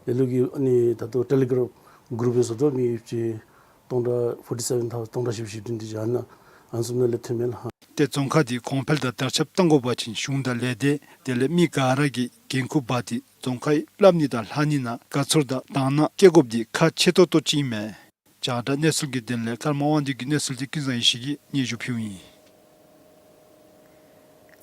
ལེ་ལོ་གི་ཨ་ནི་ད་ལྟོ་ཊེ་ལི་གཱརམ་གུ་རུབ་སྦེ་བཟོ་དོ་མི་ཅིག་སྟོང་ཕྲག་ཕོར་ཊི་སེ་བེན་ཐའུ་སན་སྟོང་ཕྲག་བཞི་བཅུ་ཞེ་བདུན་དེ་ཅིག་ཨ་ནཱ་ཨ་ནི་བཟུམ་ནང་ལས་ཐོན་མས་ལགས། ཏེ་རྫོང་ཁ་དེ་གོང་འཕེལ་དང་དར་ཁྱབ་གཏང་དགོ་པ་ཅིན་གཞུང་དང་ལས་སྡེ་དེ་ལས་མི་ག་ར་གིས་འགན་ཁུར་འབག་སྟེ་རྫོང་ཁའི་ལྷག་མི་དང་ལྷག་ནི་ནང་དགའ་ཚོར་དང་དང་བླངས་བསྐྱེད་དགོཔ་དེ་ཁག་ཆེ་ཏོག་ཏོ་ཅིག་ཨིན་མས། རྒྱང་བསྒྲགས་གནས་ཚུལ་གྱི་དོན་ལས་ཀརྨ་དབང་འདུས་ཀྱི་གནས་ཚུལ་དེ་ཀུན་བཟང་ཡེ་ཤེས་ཀྱིས་སྙན་ཞུ་ཕུལཝ་ཨིན།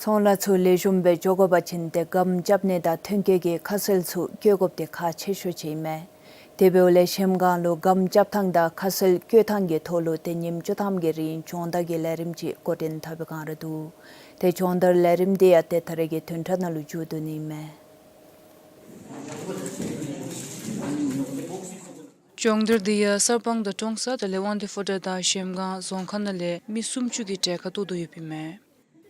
ཚོང་ལཱ་ཚུ་ལེགས་ཤོམ་སྦེ་འགྱོ་དགོ་པ་ཅིན་ཏེ་སྒམ་རྐྱབ་ནི་དང་ཐོན་སྐྱེད་ཀྱི་ཁ་གསལ་ཚུ་བཀོད་དགོཔ་དེ་ཁག་ཆེ་ཤོས་ཅིག་ཨིན་མས། དེ་འབདཝ་ལས་གཞལམ་སྒང་ལུ་སྒམ་རྐྱབ་ཐངས་དང་ཁ་གསལ་བཀོད་ཐངས་ཀྱི་ཐོག་ལུ་ཏེ་ཉིནམ་བཅུ་ཐམ་གྱི་རིང་སྦྱོང་བརྡར་གྱི་ལས་རིམ་ཅིག་འགོ་འདྲེན་འཐབ་པའི་བསྒང་ར་འདུག། ཏེ་སྦྱོང་བརྡར་ལས་རིམ་དེ་ཡང་ཏེ་ད་རེས་ཀྱི་བདུན་ཕྲག་ནང་ལུ་མཇུག་བསྡུ་ནི་ཨིན་མས། སྦྱོང་བརྡར་དེ་ཡང་གསར་སྤང་དང་ཀྲོང་གསར་དེ་ལས་དབང་འདུས་ཕོ་བྲང་དང་གཞལམ་སྒང་རྫོང་ཁག་ནང་ལས་མི་སུམ་ཅུ་གི་གྲལ་ཁར་གཏོགས་དོ་ཡོདཔ་ཨིན་མས།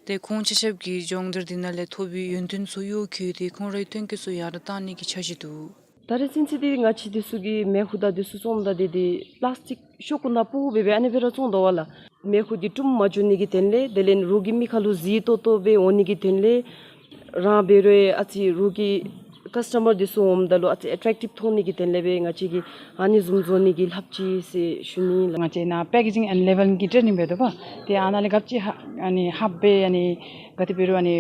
ཏེ་ཁོང་ཆ་ཁྱབ་ཀྱིས་སྦྱོང་བརྡར་དེ་ནང་ལས་ཐོབ་པའི་ཡོན་ཏན་ཚུ་གཡོག་བཀོལ་ཏེ་ཁོང་རའི་ཐོན་སྐྱེད་ཚུ་ཡར་དྲག་གཏང་ནི་གི་འཆར་གཞི་འདུག། ད་རེས་ཚུན་ཚོད་འདི་ང་བཅས་འདི་ཚུ་གི་མེ་ཤུགས་དང་འདི་ཚུ་བཙོངམ་ད་འདི་འདི་པི་ལཱསི་ཊིཀ་ཤོག་ཀུ་ནང་སྤུ་སྦེ་སྦེ་ཨ་ནི་སྦེ་ར་བཙོང་དོ་བ་ལགས། མེ་ཤུགས་འདི་དྲུམ་མ་འགྱོ་ནི་གི་དོན་ལས་དེ་ལས་རོགས་ཀྱི་མི་ཁ་ལུ་གཟི་ཏོག་ཏོ་སྦེ་འོང་ནི་གི་དོན་ལས་རང་འབད་རུང་ཨ་ཙི་རོགས་ཀྱི་ཀཱསི་ཊ་མར་འདི་ཚུ་འོངམ་ད་ལུ་ཨ་ཙི་ཨེ་ཊེཀ་ཊིབ་མཐོང་ནི་གི་དོན་ལས་སྦེ་ང་བཅས་ཀྱིས་ཨ་ནི་བཟུམ་བཟོ་ནི་གི་ལྷབ་ཅི་ཟེར་ཞུ་ནི་ལགས། ང་བཅས་ནཱ་པེ་ཀེ་ཇིང་ཨེནཌ་ལེ་བེལ་ལིང་གི་ཊེ་ནིང་འབད་དོ་བ། ཏེ་ཨ་ནཱ་ལས་ག་ཅི་ཧ་ཨ་ནི་ཧབ་སྦེ་ཨ་ནི་ག་དེ་འབད་རུང་ཨ་ནི་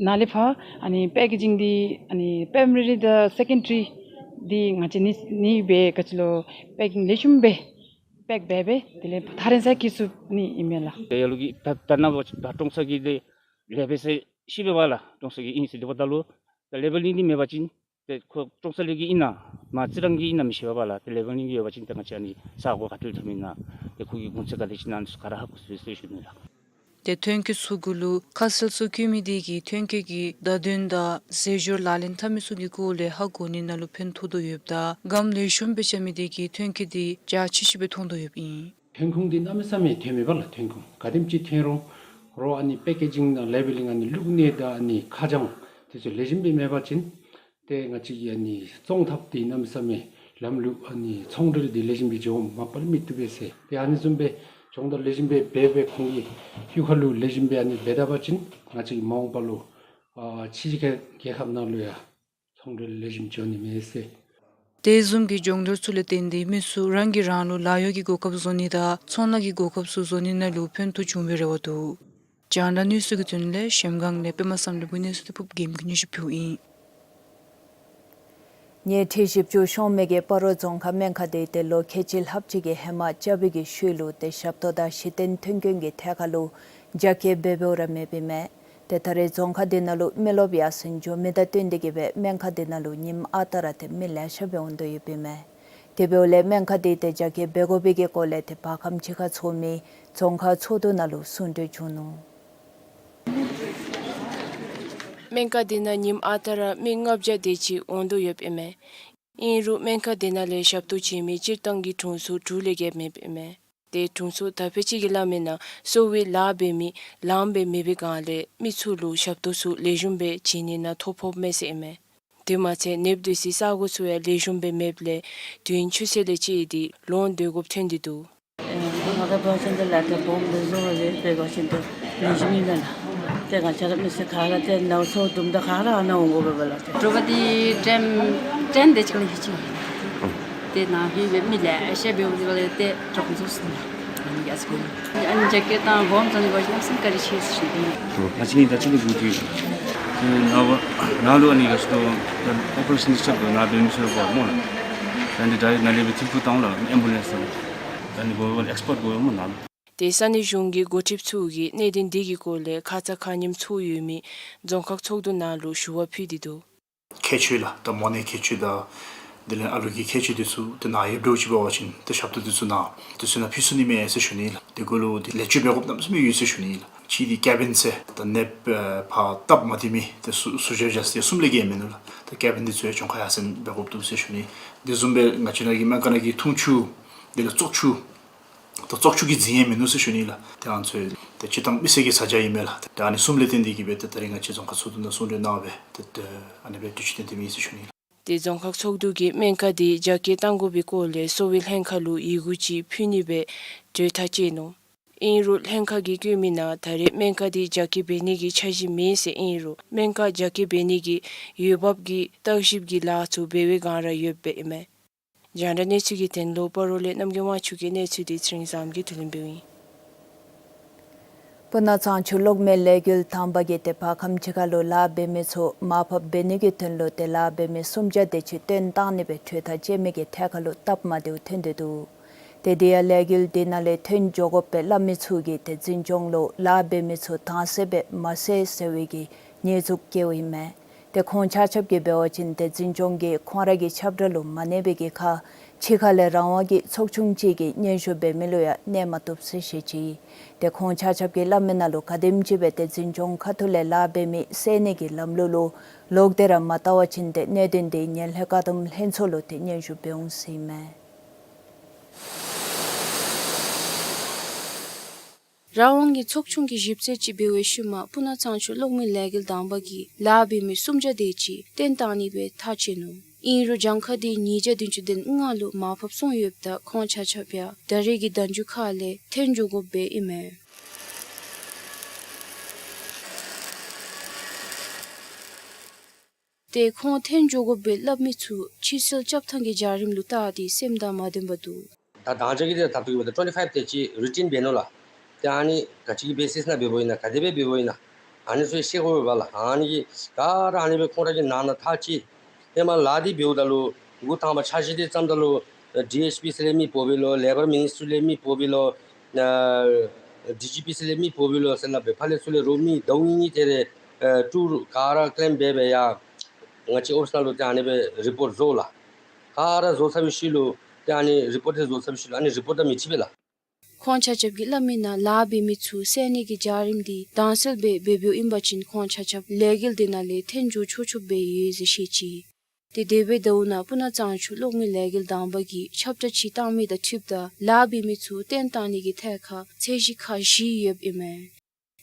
ནཱ་ལས་ཕར་ཨ་ནི་པེ་ཀེ་ཇིང་འདི་ཨ་ནི་པྲའི་མ་རི་དང་སེ་ཀེན་ཌ་རི་འདི་ང་བཅས་ནི་ནི་སྦེ་ག་ཅི་ལོ་པེ་ཀིང་ལེགས་ཤོམ་སྦེ་པེཀ་འབད་སྦེ་དེ་ལས་ཐག་རིང་སར་སྐྱེལ་ཚུགས་ནི་ཨིན་མས་ལགས། ཏེ་ཡར་ལུ་གི་ད་ད་ནཱ་ལུ་ད་ཀྲོང་གསར་གྱི་འདི་ལས་འབད་ས་ཤེས་པས་པ་ལགས། ཀྲོང་གསར་གྱི་ཨིན་ཟེར་སླབ་ད་ལུ་ད་ལེ་བེལ་ལིང་འདི་མེད་པ་ཅིན་ཏེ་ཁོ་ཀྲོང་གསར་ལས་ཀྱི་ཨིན་ན་མ་རྩི་རང་གི་ཨིན་ན་མི་ཤེས་པས་པ་ལགས། ཏེ་ལེ་བེལ་ལིང་འདི་ཡོད་པ་ཅིན་ཏེ་ང་བཅས་ཨ་ནི་ས་གོ་ག་ཏེ་ལུ་ཐོནམ་ཨིན་ན་ཏེ་ཁོ་གི་གོང་ཚད་ག་དེ་ཅིག་ཨིན་ན་འདི་ཚུ་ག་ར་ཧ་གོ་ཚུགས་ཟེར་ཞུ་ནི་ལགས། ཏེ་ཐོན་སྐྱེད་ཚུ་གུ་ལུ་ཁ་གསལ་ཚུ་བཀོད་མི་དེ་གིས་ཐོན་སྐྱེད་ཀྱི་བརྡ་དོན་དང་རྫས་སྦྱོར་ལག་ལེན་འཐབ་མི་ཚུ་གི་སྐོར་ལས་ཧ་གོ་ནི་ནང་ལུ་ཕན་ཐོགས་དོ་ཡོདཔ་ད་སྒམ་ལེགས་ཤོམ་སྦེ་རྐྱབ་མི་དེ་གིས་ཐོན་སྐྱེད་དེ་རྒྱ་ཆེ་ཤོས་སྦེ་མཐོང་དོ་ཡོདཔ་ཨིན། ཐོན་ཁུངས་འདི་གནམ་མེད་ས་མེད་ཐོན་མས་པ་ལགས། ཐོན་ཁུངས་ག་དེམ་ཅིག་ཐོན་རུང་རོགས་ཨ་ནི་པེ་ཀེ་ཇིང་དང་ལེ་བེལ་ལིང་ཨ་ནི་བླུག་ནི་དང་ཨ་ནི་ཁ་བྱང་དེ་ཚུ་ལེགས་ཤོམ་སྦེ་མེད་པ་ཅིན་ཏེ་ང་བཅས་ཀྱི་ཨ་ནི་བཙོང་ཐབས་འདི་གནམ་མེད་ས་མེད་ལམ་ལུགས་ཨ་ནི་ཚོང་འབྲེལ་འདི་ལེགས་ཤོམ་སྦེ་འགྱོ་མ་པ་ལས་མི་བཏུབ་པས་ཟེར། ཏེ་ཨ་ནི་བཟུམ་སྦེ་སྦྱོང་བརྡར་ལེགས་ཤོམ་སྦེ་འབད་སྦེ་ཁོང་གི་གཡུས་ཁ་ལུ་ལེགས་ཤོམ་སྦེ་ཨ་ནི་འབད་ད་པ་ཅིན་ང་བཅས་ཀྱི་མ་འོངས་པ་ལུ་ཨ་ཕྱི་རྒྱལ་ཁབ་ནང་ལུ་ཡང་ཚོང་འབྲེལ་ལེགས་ཤོམ་འགྱོ་ནི་མས་ཟེར། དེ་བཟུམ་གྱི་སྦྱོང་བརྡར་ཚུ་ལས་བརྟེན་ཏེ་མི་ཚུ་རང་གིས་རང་ལུ་ལཱ་གཡོག་གི་གོ་སྐབས་བཟོ་ནི་དང་ཚོང་ལཱ་གི་གོ་སྐབས་ཚུ་བཟོ་ནི་ནང་ལུ་ཕན་ཐོགས་འབྱུང་བའི་རེ་བ་འདུག། རྒྱང་བསྒྲགས་གནས་ཚུལ་གྱི་དོན་ལས་གཞལམ་སྒང་ལས་པདྨ་བསམ་གྲུབ་ཀྱི་གནས་ཚུལ་དེ་ཕུརཔ་རྒྱལམ་གྱིས་སྙན་ཞུ་ཕུལཝ་ཨིན། ཉེས་ཁྲི་བཞི་བཅུ་ཤོང་མི་གི་སྤ་རོ་རྫོང་ཁག་སྨན་ཁང་དེ་ཏེ་ལོ་ཁལ་གཅིག་ལྷགཔ་ཅིག་གི་ཧེ་མ་རྐྱབ་པའི་གི་ཤུལ་ལུ་ཏེ་ཞབས་ཏོག་དང་གཞི་རྟེན་མཐུན་རྐྱེན་གྱི་ཐད་ཁར་ལུ་རྒྱ་སྐྱེད་འབད་འབདཝ་ར་མེདཔ་ཨིན་མས། ཏེ་ད་རེས་རྫོང་ཁག་དེ་ནང་ལུ་མི་རློབས་ཡར་སེང་འགྱོ་མི་དང་བསྟུན་ཏེ་གིས་སྦེ་སྨན་ཁང་དེ་ནང་ལུ་ཉིནམ་ཨ་རྟག་ར་ཏེ་མི་ལེ་ཤ་སྦེ་འོང་དོ་ཡོདཔ་ཨིན་མས། དེ་འབདཝ་ལས་སྨན་ཁང་དེ་ཏེ་རྒྱ་སྐྱེད་འབད་དགོ་པའི་གི་སྐོར་ལས་ཏེ་བར་ཁམས་ཅིག་ཁར་ཚོགས་མི་རྫོང་ཁག་ཚོགས་འདུ་ནང་ལུ་གསུང་གྲོས་བྱུང་ནུག། སྨན་ཁང་དེ་ནང་ཉིནམ་ཨ་རྟག་ར་མི་ལྔ་བརྒྱ་དེ་ཅིག་འོང་དོ་ཡོདཔ་ཨིན་མས། ཨིན་རུང་སྨན་ཁང་དེ་ནང་ལས་ཞབས་ཏོག་བྱིན་མི་སྤྱིར་བཏང་གི་དྲུང་འཚོ་དྲུག་ལས་བརྒལ་མེདཔ་ཨིན་མས། ཏེ་དྲུང་འཚོ་དར་འཕེལ་གཅིག་གིས་སླབ་མིའི་ནང་གསོ་བའི་ལཱ་འབད་མི་ལངམ་སྦེ་མེད་པའི་སྒང་ལས་མི་ཚུ་ལུ་ཞབས་ཏོག་ཚུ་ལེགས་ཤོམ་སྦེ་བྱིན་ནི་ནང་ཐོ་ཕོགཔ་མས་ཟེར་ཨིན་མས། དེ་མ་ཚད་ནདཔ་སྡོད་སའི་ས་གོ་ཚུ་ཡང་ལེགས་ཤོམ་སྦེ་མེདཔ་ལས་དུས་ཡུན་ཆུད་ཟོས་ལས་བཅད་དེ་ལོང་སྡོད་དགོཔ་ཐོན་ཏེ་འདུག། ཨེ་ང་གིས་འབད་བ་ཅིན་ཏེ་ལཱ་འབྲས་སྤུངས་འདི་བཟུམ་སྦེ་འབད་བ་ཅིན་ཏེ་ལེགས་ཤོམ་ཨིན་མས་ལགས། ཏེ་ང་བཅས་ར་མི་སེར་ག་ར་ཏེ་ནཝ་ཚཝ་དུམ་གྲ་ག་ར་ཨ་ནཱ་འོང་དགོ་པས་ལགས། ཏེ་དྲོ་པ་འདི་ཊེན་ཊེན་དེ་ཅིག་ལས་ཧེ་ཅི་ཏེ་ནཱ་ཧེ་སྦེ་མི་ལེ་ཤ་འབདཝ་འདི་ལས་ཏེ་དྲག་སོང་ཟེར་ཨ་ནི་ག་ཅི་གོ་ཨ་ནི་རྒྱ་སྐྱེད་དང་སྦོམ་ཚུ་ནི་གོ་ཞིནམ་སེམས་བཀའ་དྲིན་ཆེ་ཟེར་ཞུ་ནི། ང་བཅས་ནི་ད་ཅི་ལས་འགོ་བཙུགས་ཏེ་ནཱ་བ་ནཱ་ལུ་ཨ་ནི་ག་ཅི་ཏེ་ཨོ་པ་རེ་ཤཱན་འདི་རྐྱབ་དོ་ནཱ་འབད་མི་ཚུ་ཡོདཔ་སྨོ་ལགས། ད་འདི་ད་ནཱ་ལས་སྦེ་ཐིམ་ཕུག་ཏང་ལུ་ཨེམ་བུ་ལེནསི་ད་ནི་དགོ་པས་ལགས། ཨེགསི་པརཊ་དགོ་པས་སྨོ་ནཱ་ལུ། ཏེ་ས་གནས་གཞུང་གི་འགོ་ཁྲིདཔ་ཚུ་གིས་གནད་དོན་འདི་གི་སྐོར་ལས་ཁ་ཙ་ཁ་ཉིནམ་ཚོགས་ཡོད་མི་རྫོང་ཁག་ཚོགས་འདུ་ནང་ལུ་ཞུ་བ་ཕུལ་ཏེ་འདུག། ཁྱད་ཆོས་ལགས། ད་མོ་ནད་ཁྱད་ཆོས་དང་དེ་ལས་ཨ་ལུ་གི་ཁྱད་ཆོས་འདི་ཚུ་ཏེ་ནཱ་ཡོདཔ་འདྲཝ་ཅིག་འབད་བ་ཅིན་ཏེ་ཞབས་ཏོག་འདི་ཚུ་ནཱ་འདི་ཚུ་ནང་ཕུལ་ཚུགས་ནི་མས་ཟེར་ཞུ་ནི་ལགས། དེ་གུ་ལུ་དེ་ལེགས་བཅོས་འབད་དགོཔ་གནམ་མེད་ས་མེད་ཡོད་ཟེར་ཞུ་ནི་ཨིན་ལགས། གཅིག་དེ་ཀེ་བིན་ཟེར་ད་ནདཔ་ཨེ་ཕར་སྟབས་མ་བདེ་མི་དེ་ཟུར་ཟུར་བཞག་བཞག་ས་དེ་གསུམ་ལས་བརྒལ་མིན་འདུག་ལགས། ད་ཀེ་བིན་དེ་ཚུ་ཡང་གྱངས་ཁ་ཡར་སེང་འབད་དགོཔ་འདུག་ཟེར་ཞུ་ནི། དེ་བཟུམ་སྦེ་ང་བཅས་ནང་གི་སྨན་ཁང་ནང་གི་འཐུང་ཆུ་དེ་ལས་བཙོག་ཆུ་ད་བཙོག་ཆུ་གི་རྫིང་ཡང་མིན་འདུག་ཟེར་ཞུ་ནི་ལགས། དེ་ཨ་ནི་ཚུ་ཡང་ཏེ་སྤྱིར་བཏང་མི་སེར་གྱི་ཚ་གྱང་ཨིན་མས་ལགས། ད་ཨ་ནི་གསུམ་ལས་བརྟེན་ཏེ་གིས་སྦེ་ཏེ་ད་རིས་ང་བཅས་རྫོང་ཁག་ཚོགས་འདུ་ནང་གསུང་གྲོས་གནང་སྦེ་ཏེ་ཏེ་ཨ་ནི་སྦེ་དུས་ཅི་ཏན་ཏན་མེད་ཟེར་ཞུ་ནི་ལགས། ཏེ་རྫོང་ཁག་ཚོགས་འདུ་གིས་སྨན་ཁང་དེ་རྒྱ་སྐྱེད་གཏང་དགོ་པའི་སྐོར་ལས་གསོ་བའི་ལྷན་ཁག་ལུ་ཡི་གུ་ཅིག་ཕུལ་ནི་སྦེ་གྲོས་ཐག་བཅད་ནུག། ཨིན་རུང་ལྷན་ཁག་གིས་བཀོད་མི་ནང་ད་རེས་སྨན་ཁང་དེ་རྒྱ་སྐྱེད་འབད་ནི་གི་འཆར་གཞི་མེད་ཟེར་ཨིན་རུང་སྨན་ཁང་རྒྱ་སྐྱེད་འབད་ནི་གི་འོས་འབབ་ཀྱི་བརྟག་ཞིབ་ཀྱི་ལཱ་ཚུ་འབད་བའི་བསྒང་ར་ཡོདཔ་ཨིན་མས། རྒྱང་བསྒྲགས་གནས་ཚུལ་གྱི་དོན་ལུ་སྤ་རོ་ལས་རྣམ་རྒྱལ་དབང་ཕྱུག་གི་གནས་ཚུལ་དེ་ཚེ་རིང་བཟངམོ་གིས་བསྡུ་ལེན་འབདཝ་ཨིན། སྤུ་ན་གཙང་ཆུ་གློག་མེ་ལས་འགུལ་དང་པ་གིས་ཏེ་བར་ཁམས་ཅིག་ཁར་ལུ་ལཱ་འབད་མི་ཚུ་མར་ཕབ་འབད་ནི་གི་དོན་ལུ་ཏེ་ལཱ་འབད་མི་སུམ་བརྒྱ་དེ་ཅིག་བཏོན་བཏང་ནི་སྦེ་གྲོས་ཐག་བཅད་མི་གི་ཐད་ཁར་ལུ་སྟབས་མ་བདེཝ་ཐོན་ཏེ་འདུག། ཏེ་དེ་ཡང་ལས་འགུལ་དེ་ནང་ལས་ཐོན་འགྱོ་དགོཔ་སྦེ་སླབ་མི་ཚུ་གིས་ཏེ་འཛིན་སྐྱོང་ལུ་ལཱ་འབད་མི་ཚུ་དྭངས་གསལ་སྦེ་མ་གསལ་ཟེར་བའི་གི་ཉེས་འཛུགས་བཀལཝ་ཨིན་མས། ཏེ་ཁོང་ཆ་ཁྱབ་ཀྱིས་འབད་བ་ཅིན་ཏེ་འཛིན་སྐྱོང་གིས་ཁོང་ར་གི་ཁྱབ་བསྒྲགས་ལུ་མ་གནས་པའི་གི་ཁར་ཕྱི་ཁ་ལས་རང་དབང་གི་ཚོགས་ཆུང་ཅིག་གིས་སྙན་ཞུ་འབད་མི་ལུ་ཡང་གནས་མ་བཏུབ་ཟེར་བཤད་ཅི། ཏེ་ཁོང་ཆ་ཁྱབ་ཀྱིས་སླབ་མི་ནང་ལུ་ག་དེམ་ཅིག་སྦེ་ཏེ་འཛིན་སྐྱོང་ཁ་ཐུག་ལས་ལཱ་འབད་མི་བསལ་ནི་གི་ལམ་ལུགས་ལུ་ལོག་སྟེ་ར་མ་བལྟ་བ་ཅིན་ཏེ་གནད་དོན་དེ་ངན་ལྷད་བཀག་སྡོམ་ལྷན་ཚོགས་ལུ་ཏེ་སྙན་ཞུ་འབད་འོང་ཟེར་ཨིན་མས། རང་དབང་གི་ཚོགས་ཆུང་གིས་ཞིབ་འཚོལ་ཅིག་འབད་བའི་ཤུལ་མ་སྤུ་ན་གཙང་ཆུ་གློག་མེ་ལས་འགུལ་དང་པ་གིས་ལཱ་འབད་མི་སུམ་བརྒྱ་དེ་ཅིག་བཏོན་བཏང་ནི་སྦེ་ཐག་བཅད་ནུག། ཨིན་རུང་གྱངས་ཁ་དེ་ཉིས་བརྒྱ་བདུན་ཅུ་དོན་ལྔ་ལུ་མར་ཕབ་སོང་ཡོདཔ་ད་ཁོང་ཆ་ཁྱབ་ཡང་ད་རེས་ཀྱི་ཟླ་མཇུག་ཁ་ལས་ཐོན་འགྱོ་དགོཔ་སྦེ་ཨིན་མས། ཏེ་ཁོང་ཐོན་འགྱོ་དགོཔ་སྦེ་སླབ་མི་ཚུ་ཕྱིར་སེལ་རྐྱབ་ཐངས་ཀྱི་བྱ་རིམ་ལུ་བལྟ་སྟེ་སེམས་དང་མ་ལྡནམ་འདུག། ད་དང་ཅ་གི་དེ་ད་ལྟོ་གི་འབདཝ་ད་ཊུ་ཝེན་ཊི་ཕའིབ་དེ་ཅིག་རུ་ཊིན་འབད་ནུག་ལགས། ཏེ་ཨ་ནི་ག་ཅི་གི་བེ་སིསི་ནང་འབད་འབདཝ་ཨིན་ན་ག་དེ་སྦེ་འབད་འབདཝ་ཨིན་ན་ཨ་ནི་ཚུ་ཤེས་དགོ་པས་ལགས། ཨ་ནི་གི་ག་ར་ཨ་ནི་སྦེ་ཁོང་ར་གི་ནང་ན་ཐག་བཅད། ཧེ་མ་ལཱ་འདི་འབདཝ་ད་ལུ་འགོ་དང་པ་འཆར་གཞི་འདི་བརྩམ་ད་ལུ་ཌི་ཨེཆ་པི་ཟེར་ལས་མི་འབོ་བས་ལོ། ལེ་བར་མི་ནིསི་ཊི་རི་ལས་མི་འབོ་བས་ལོ། ཨ་ཌི་ཇི་པི་ཟེར་ལས་མི་འབོ་བས་ལོ་ཟེར་སླབ་སྦེ་ཕར་ལས་ཚུར་ལས་རོགས་མི་ཟླཝ་གཉིས་གཉིས་དེ་རེ་ཨ་ཊུར་ག་ར་ཀེམ་འབད་སྦེ་ཡར་ང་བཅས་ཨོ་ཕིསི་ནང་ལུ་ཏེ་ཨ་ནི་སྦེ་རི་པོརཊ་བཟོ་ལགས། ག་ར་བཟོ་ཚར་བའི་ཤུལ་ལུ་ཏེ་ཨ་ནི་རི་པོརཊ་དེ་བཟོ་ཚར་བའི་ཤུལ་ལུ་ཨ་ནི་རི་པོརཊ་དང་མི་འཁྲིལ་བས་ལགས། ཁོང་ཆ་ཁྱབ་ཀྱིས་སླབ་མི་ནང་ལཱ་འབད་མི་ཚུ་བསལ་ནི་གི་བྱ་རིམ་འདི་དྭངས་གསལ་སྦེ་འབད་འབདཝ་ཨིན་པ་ཅིན་ཁོང་ཆ་ཁྱབ་ལས་འགུལ་འདི་ནང་ལས་ཐོན་འགྱོ་ཆོག་ཆོགཔ་སྦེ་ཡོད་ཟེར་བཤད་ཅི། ཏེ་དེ་འབདཝ་ད་ལུ་ནཱ་སྤུ་ན་གཙང་ཆུ་གློག་མེ་ལས་འགུལ་དང་པ་གིས་ཁྱབ་བསྒྲགས་ཅིག་བཏང་མི་དང་འཁྲིལཝ་ད་ལཱ་འབད་མི་ཚུ་བཏོན་བཏང་ནི་གི་ཐད་ཁར་ཚད་གཞི་ཁག་བཞི་ཡོདཔ་ཨིན་མས།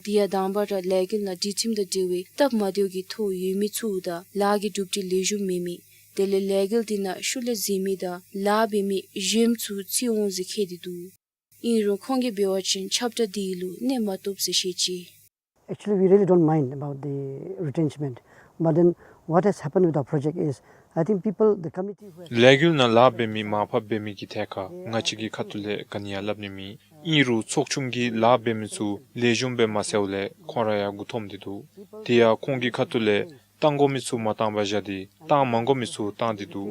དེ་ཡང་དང་པ་ར་ལས་འགུལ་ནང་སྒྲིག་ཁྲིམས་དང་འབྲེལ་བའི་སྟབས་མ་བདེཝ་གི་ཐོ་ཡོད་མི་ཚུ་དང་ལཱ་གི་གྲུབ་འབྲས་ལེགས་ཤོམ་མེད་མི་དེ་ལས་ལས་འགུལ་འདི་ནང་ཤུལ་ལས་གཟིགས་མི་དང་ལཱ་འབད་མི་གཞན་ཚུ་བརྩི་འོང་ཟེར་བཀོད་དེ་འདུག། ཨིན་རུང་ཁོང་གིས་འབད་བ་ཅིན་ཁྱབ་བསྒྲགས་འདི་ལུ་གནས་མ་བཏུབ་ཟེར་བཤད་ཅི། Actually, we really don't mind about the retrenchment. But then what has happened with our project is, I think people, the committee who has ལས་འགུལ་ནང་ལཱ་འབད་མི་མར་ཕབ་འབད་མི་གི་ཐད་ཁར་ང་བཅས་ཀྱི་ཁ་ཐུག་ལས་ག་ནི་ཡང་སླབ་ནི་མེད། ཨིན་རུང་ཚོགས་ཆུང་གིས་ལཱ་འབད་མི་ཚུ་ལེགས་ཤོམ་སྦེ་མ་བསལཝ་ལས་ཁོང་ར་ཡང་མགུ་འཐོམས་ཏེ་འདུག། དེ་ཡང་ཁོང་གི་ཁ་ཐུག་ལས་བཏང་དགོ་མི་ཚུ་མ་བཏང་པར་བཞག་སྟེ་བཏང་མ་དགོ་མི་ཚུ་བཏང་སྟེ་འདུག།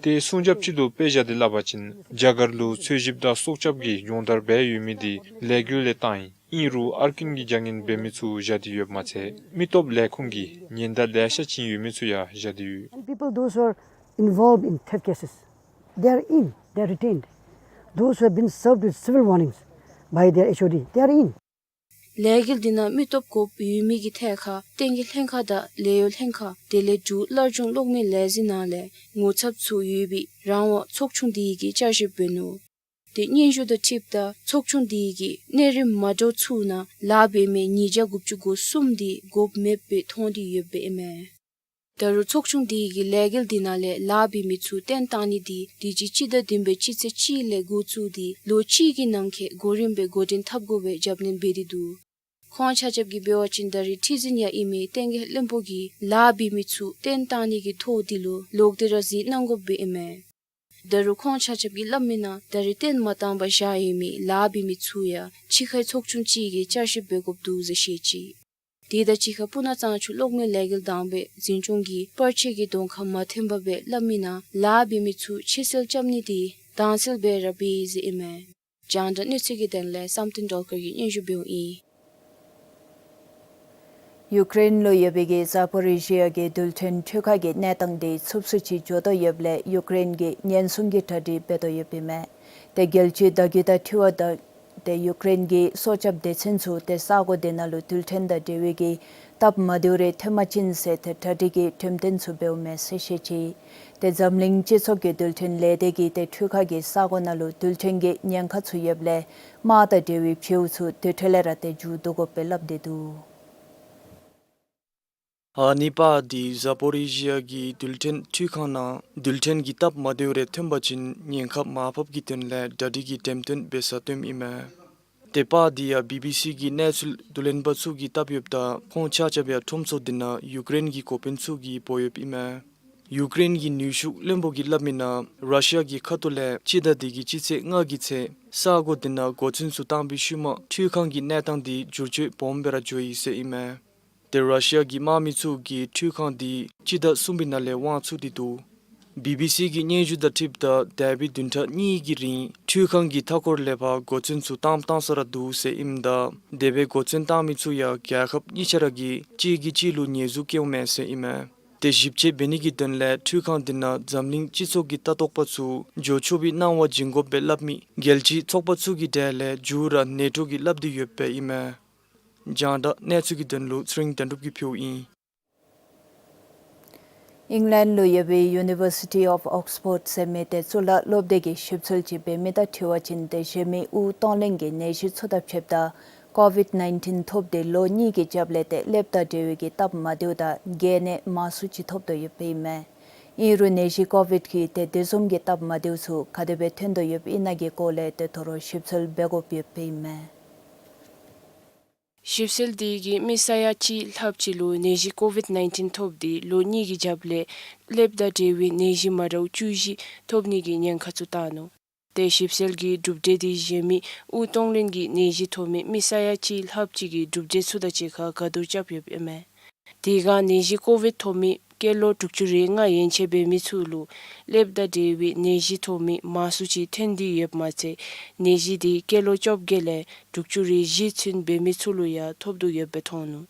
ཏེ་སྲུང་སྐྱོབ་ཅིག་ལུ་དཔེ་བཞག་སྟེ་སླབ་པ་ཅིན་རྒྱ་གར་ལུ་འཚོལ་ཞིབ་དང་སྲོག་སྐྱབས་ཀྱི་སྦྱོང་བརྡར་འབད་ཡོད་མི་འདི་ལས་འགུལ་ལས་བཏང་ཡི། ཨིན་རུང་ཨར་ཀིན་གྱི་རྒྱ་ངན་འབད་མི་ཚུ་བཞག་སྟེ་ཡོདཔ་མ་ཚད་མི་སྟོབས་ལས་ཁུངས་ཀྱིས་ཉེན་བརྡ་ལེ་ཤ་བྱིན་ཡོད་མི་ཚུ་ཡང་བཞག་སྟེ་ཡོད། And people, those who are involved in theft cases, they are in, they are retained. Those who have been served with civil warnings by their H O D, they are in. ལས་འགུལ་འདི་ནང་མི་སྟོབས་དགོཔ་ཡོད་མི་གི་ཐད་ཁར་བསྟན་རྒྱས་ལྷན་ཁག་དང་ལས་གཡོག་ལྷན་ཁག་དེ་ལས་འབྲུག་སླར་འབྱུང་གློག་མེ་ལས་འཛིན་ནང་ལས་ངོ་ཚབ་ཚུ་ཡོད་པའི་རང་དབང་ཚོགས་ཆུང་འདི་གིས་བསྐྱར་ཞིབ་འབད་ནུག། ཏེ་སྙན་ཞུ་དང་འཁྲིལཝ་ད་ཚོགས་ཆུང་འདི་གིས་གནས་རིམ་མ་འདྲཝ་ཚུ་ནང་ལཱ་འབད་མི་ཉིས་བརྒྱ་དགུ་བཅུ་གོ་གསུམ་འདི་དགོཔ་མེདཔ་སྦེ་མཐོང་སྟེ་ཡོདཔ་ཨིན་མས། ད་རུང་ཚོགས་ཆུང་འདི་གིས་ལས་འགུལ་འདི་ནང་ལས་ལཱ་འབད་མི་ཚུ་བཏོན་བཏང་ནི་འདི་དུས་ཅི་སྤྱི་ཟླ་བདུན་པའི་སྤྱི་ཚེས་གཅིག་ལས་འགོ་བཙུགས་ཏེ་ལོ་གཅིག་གི་ནང་འཁོད་གོ་རིམ་སྦེ་འགོ་འདྲེན་འཐབ་དགོ་པའི་རྒྱབ་སྣོན་འབད་དེ་འདུག། ཁོང་ཆ་ཁྱབ་ཀྱིས་འབད་བ་ཅིན་ད་རེས་ཁྲི་འཛིན་ཡང་ཨིན་མི་བསྟན་རྒྱས་བློན་པོ་གིས་ལཱ་འབད་མི་ཚུ་བཏོན་བཏང་ནི་གི་ཐོ་འདི་ལུ་ལོག་སྟེ་ར་གཟིགས་གནང་དགོཔ་སྦེ་ཨིན་མས། ད་རུང་ཁོང་ཆ་ཁྱབ་ཀྱིས་སླབ་མི་ནང་ད་རེས་བཏོན་མ་བཏང་པར་བཞག་ཡོད་མི་ལཱ་འབད་མི་ཚུ་ཡང་ཕྱི་ཁའི་ཚོགས་ཆུང་ཅིག་གིས་བསྐྱར་ཞིབ་འབད་དགོཔ་འདུག་ཟེར་བཤད་ཅི། དེ་དང་གཅིག་ཁར་སྤུ་ན་གཙང་ཆུ་གློག་མེ་ལས་འགུལ་དང་པའི་འཛིན་སྐྱོང་གིས་བར་ཆད་ཀྱི་གདོང་ཁར་མ་ཐོན་པར་སྦེ་སླབ་མི་ནང་ལཱ་འབད་མི་ཚུ་ཕྱིར་སེལ་རྐྱབ་ནི་འདི་དྭངས་གསལ་སྦེ་ར་འབད་ཡི་ཟེར་ཨིན་མས། རྒྱང་བསྒྲགས་གནས་ཚུལ་གྱི་དོན་ལས་བསམ་གཏན་སྒྲོལ་དཀར་གྱིས་སྙན་ཞུ་འབདཝ་ཨིན། ཡུཀ་རེན་ལུ་ཡོད་པའི་གི་ཛ་པོ་རི་ཞི་ཡ་གི་རྡུལ་ཕྲན་འཕྲུལ་ཁང་གི་གནས་སྟངས་དེ་ཚུབ་སུ་ཅིག་འགྱོ་དོ་ཡོདཔ་ལས་ཡུཀ་རེན་གྱིས་ཉེན་སྲུང་གི་གྲ་སྒྲིག་འབད་དོ་ཡོདཔ་ཨིན་མས། ཏེ་རྒྱལ་སྤྱིའི་བརྡ་བརྒྱུད་དང་འཕྲུལ་བར་དང་ ཏེ་ཡུཀ་རེན་གྱི་སྲོག་སྐྱབས་སྡེ་ཚན་ཚུ་ཏེ་ས་གོ་དེ་ནང་ལུ་རྡུལ་ཕྲན་དང་འབྲེལ་བའི་གི་སྟབས་མ་བདེཝ་རེ་ཐོན་པ་ཅིན་ཟེར་ཏེ་གྲ་སྒྲིག་གི་འགྲེམས་སྟོན་ཚུ་འབདཝ་མས་ཟེར་བཤད་ཅི། ཏེ་འཛམ་གླིང་སྤྱི་ཚོགས་ཀྱི་རྡུལ་ཕྲན་ལས་སྡེ་གིས་ཏེ་འཕྲུལ་ཁང་གིས་ས་གོ་ནང་ལུ་རྡུལ་ཕྲན་གྱི་ཉེན་ཁ་ཚུ་ཡོདཔ་ལས་དམག་དང་འབྲེལ་བའི་བྱེའུ་ཚུ་དེ་འཕྲོ་ལས་ར་ཏེ་འགྱོ་བཏུབ་དགོ་པས་སླབ་སྟེ་འདུག། ཨ་ནི་པར་འདི་ཛ་པོ་རི་ཞི་ཡ་གི་རྡུལ་ཕྲན་འཕྲུལ་ཁང་ནང་རྡུལ་ཕྲན་གྱི་སྟབས་མ་བདེཝ་རེ་ཐོན་པ་ཅིན་ཉེན་ཁ་མར་ཕབ་ཀྱི་དོན་ལས་གྲ་སྒྲིག་གི་འགྲེམས་སྟོན་འབད་ས་སྟོནམ་ཨིན་མས། ཏེ་པར་འདི་ཡང་བི་བི་སི་གི་གནས་ཚུལ་བསྡུ་ལེན་པ་ཚུ་གིས་བཏབ་ཡོདཔ་ད་ཁོང་ཆ་ཁྱབ་ཡང་ཁྲོམ་ཚོགས་འདི་ནང་ཡུཀ་རེན་གྱི་འགོ་དཔོན་ཚུ་གིས་འབོ་ཡོདཔ་ཨིན་མས། ཡུཀ་རེན་གྱི་ནུས་ཤུགས་བློན་པོ་གིས་སླབ་མི་ནང་ར་ཤི་ཡ་གི་ཁ་ཐུག་ལས་སྤྱི་ཟླ་འདི་གི་སྤྱི་ཚེས་ལྔ་གི་ཚེ་ས་གོ་འདི་ནང་མགོ་ཚོད་ཚུ་བཏང་པའི་ཤུལ་མ་འཕྲུལ་ཁང་གི་གནས་སྟངས་འདི་འགྱུར་བཅོས་སྦོམ་སྦེ་ར་འགྱོ་ཡི་ཟེར་ཨིན་མས། ཏེ་ར་ཤི་ཡ་གི་དམག་མི་ཚུ་གིས་འཕྲུལ་ཁང་འདི་སྤྱི་ཟླ་གསུམ་པའི་ནང་ལས་དབང་ཚུགས་ཏེ་འདུག། བི་བི་སི་གི་སྙན་ཞུ་དང་འཁྲིལཝ་ད་འདས་པའི་བདུན་ཕྲག་གཉིས་ཀྱི་རིང་འཕྲུལ་ཁང་གི་མཐའ་འཁོར་ལས་ཕར་མགོ་ཚོད་ཚུ་བཏངམ་བཏང་ས་ར་འདུག་ཟེར་ཨིནམ་ད་དེ་སྦེ་མགོ་ཚོད་བཏང་མི་ཚུ་ཡང་རྒྱལ་ཁབ་གཉིས་ཆ་ར་གིས་གཅིག་གིས་གཅིག་ལུ་ཉེས་འཛུགས་བཀལཝ་མས་ཟེར་ཨིན་མས། ཏེ་ཞིབ་དཔྱད་འབད་ནི་གི་དོན་ལས་འཕྲུལ་ཁང་འདི་ནང་འཛམ་གླིང་སྤྱི་ཚོགས་ཀྱི་ལྟ་རྟོག་པ་ཚུ་འགྱོ་ཆོག་པའི་གནང་བ་བྱིན་དགོཔ་སྦེ་སླབ་མི་རྒྱལ་སྤྱིའི་ཚོགས་པ་ཚུ་གི་གྲས་ལས་མཇུག་ར་ནེ་ཊོ་གིས་སླབ་སྟེ་ཡོདཔ་ཨིན་མས། རྒྱང་བསྒྲགས་གནས་ཚུལ་གྱི་དོན་ལུ་ཚེ་རིང་དོན་གྲུབ་ཀྱིས་ཕུལཝ་ཨིན། ཨིང་ལེནཌ་ལུ་ཡོད་པའི་University of Oxford ཟེར་མི་ཏེ་གཙུག་ལག་སློབ་སྡེ་གིས་ཞིབ་འཚོལ་ཅིག་འབད་མི་དང་འཁྲིལ་བ་ཅིན་ཏེ་གཞན་མི་དབུགས་གཏོང་ལེན་གྱི་ནད་གཞི་ཚུ་དང་ཕྱདཔ་ད་ཀོ་ཝིཌ་ནའིན་ཊིན་ཐོབ་སྟེ་ལོ་གཉིས་ཀྱི་རྒྱབ་ལས་ཏེ་ཀླདཔ་དང་འབྲེལ་བའི་གི་སྟབས་མ་བདེཝ་དང་རྒས་ནད་མང་སུ་ཅིག་ཐོབ་དོ་ཡོདཔ་ཨིན་མས། ཨིན་རུང་ནད་གཞི་ཀོ་ཝིཌ་ཀྱི་ཏེ་དེ་བཟུམ་གྱི་སྟབས་མ་བདེཝ་ཚུ་ག་དེ་སྦེ་ཐོན་དོ་ཡོདཔ་ཨིན་ན་གི་སྐོར་ལས་ཏེ་དོ་རུང་ཞིབ་འཚོལ་འབད་དགོཔ་ཡོདཔ་ཨིན་མས། ཞིབ་འཚོལ་འདི་གིས་མི་ས་ཡ་གཅིག་ལྷགཔ་ཅིག་ལུ་ནད་གཞི་ཀོ་ཝིཌ་ནའིན་ཊིན་ཐོབ་སྟེ་ལོ་གཉིས་ཀྱི་རྒྱབ་ལས་ཀླདཔ་དང་འབྲེལ་བའི་ནད་གཞི་མ་འདྲཝ་བཅུ་བཞི་ཐོབ་ནི་གི་ཉེན་ཁ་ཚུ་བཏང་ནུག། ཏེ་ཞིབ་འཚོལ་གྱི་གྲུབ་འབྲས་འདི་གཞན་མི་དབུགས་གཏོང་ལེན་གྱི་ནད་གཞི་ཐོབ་མི་མི་ས་ཡ་གཅིག་ལྷགཔ་ཅིག་གི་གྲུབ་འབྲས་ཚུ་དང་གཅིག་ཁར་འགལ་ཟློས་རྐྱབ་ཡོདཔ་ཨིན་མས། དེ་སྒང་ནད་གཞི་ཀོ་ཝིཌ་ཐོབ་མི་སྐྱེས་ལོ་དྲུག་ཅུ་རེ་ལྔ་ཡན་ཆད་འབད་མི་ཚུ་ལུ་ཀླདཔ་དང་འབྲེལ་བའི་ནད་གཞི་ཐོབ་མི་མང་སུ་ཅིག་ཐོན་ཏེ་ཡོདཔ་མ་ཚད་ནད་གཞི་འདི་སྐྱེས་ལོ་བཅོ་བརྒྱད་ལས་དྲུག་ཅུ་རེ་བཞི་ཚུན་འབད་མི་ཚུ་ལུ་ཡང་ཐོབ་དོ་ཡོདཔ་སྦེ་མཐོང་ནུག།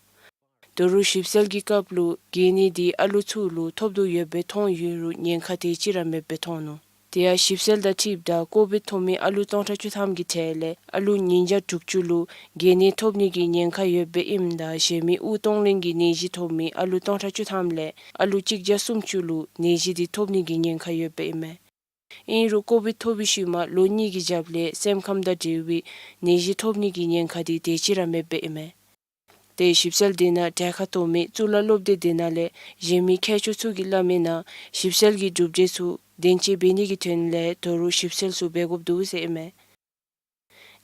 དོ་རུང་ཞིབ་འཚོལ་གྱི་སྐབས་ལུ་རྒས་ནད་འདི་ཨ་ལུ་ཚུ་ལུ་ཐོབ་དོ་ཡོདཔ་སྦེ་མཐོང་ཡོད་རུང་ཉེན་ཁ་དེ་ཅིག་ར་མེདཔ་སྦེ་མཐོང་ནུག། དེ་ཡང་ཞིབ་འཚོལ་དང་འཁྲིལཝ་ད་ཀོ་ཝིཌ་ཐོབ་མི་ཨ་ལུ་སྟོང་ཕྲག་བཅུ་ཐམ་གྱི་གྲས་ལས་ཨ་ལུ་ཉིས་བརྒྱ་དྲུག་ཅུ་ལུ་རྒས་ནད་ཐོབ་ནི་གི་ཉེན་ཁ་ཡོདཔ་ཨིནམ་ད་གཞན་མི་དབུགས་གཏོང་ལེན་གྱི་ནད་གཞི་ཐོབ་མི་ཨ་ལུ་སྟོང་ཕྲག་བཅུ་ཐམ་ལས་ཨ་ལུ་གཅིག་བརྒྱ་སུམ་ཅུ་ལུ་ནད་གཞི་འདི་ཐོབ་ནི་གི་ཉེན་ཁ་ཡོདཔ་ཨིན་མས། ཨིན་རུང་ཀོ་ཝིཌ་ཐོབ་པའི་ཤུལ་མ་ལོ་གཉིས་ཀྱི་རྒྱབ་ལས་སེམས་ཁམས་དང་འབྲེལ་བའི་ནད་གཞི་ཐོབ་ནི་གི་ཉེན་ཁ་འདི་དེ་ཅིག་ར་མེདཔ་ཨིན་མས། ཏེ་ཞིབ་འཚོལ་འདི་ནང་གྲལ་ཁར་གཏོགས་མི་གཙུག་ལག་སློབ་སྡེ་འདི་ནང་ལས་གཞན་མི་མཁས་མཆོག་ཚུ་གིས་སླབ་མི་ནང་ཞིབ་འཚོལ་གྱི་གྲུབ་འབྲས་ཚུ་བདེན་དཔྱད་འབད་ནི་གི་དོན་ལས་དོ་རུང་ཞིབ་འཚོལ་ཚུ་འབད་དགོཔ་འདུག་ཟེར་ཨིན་མས།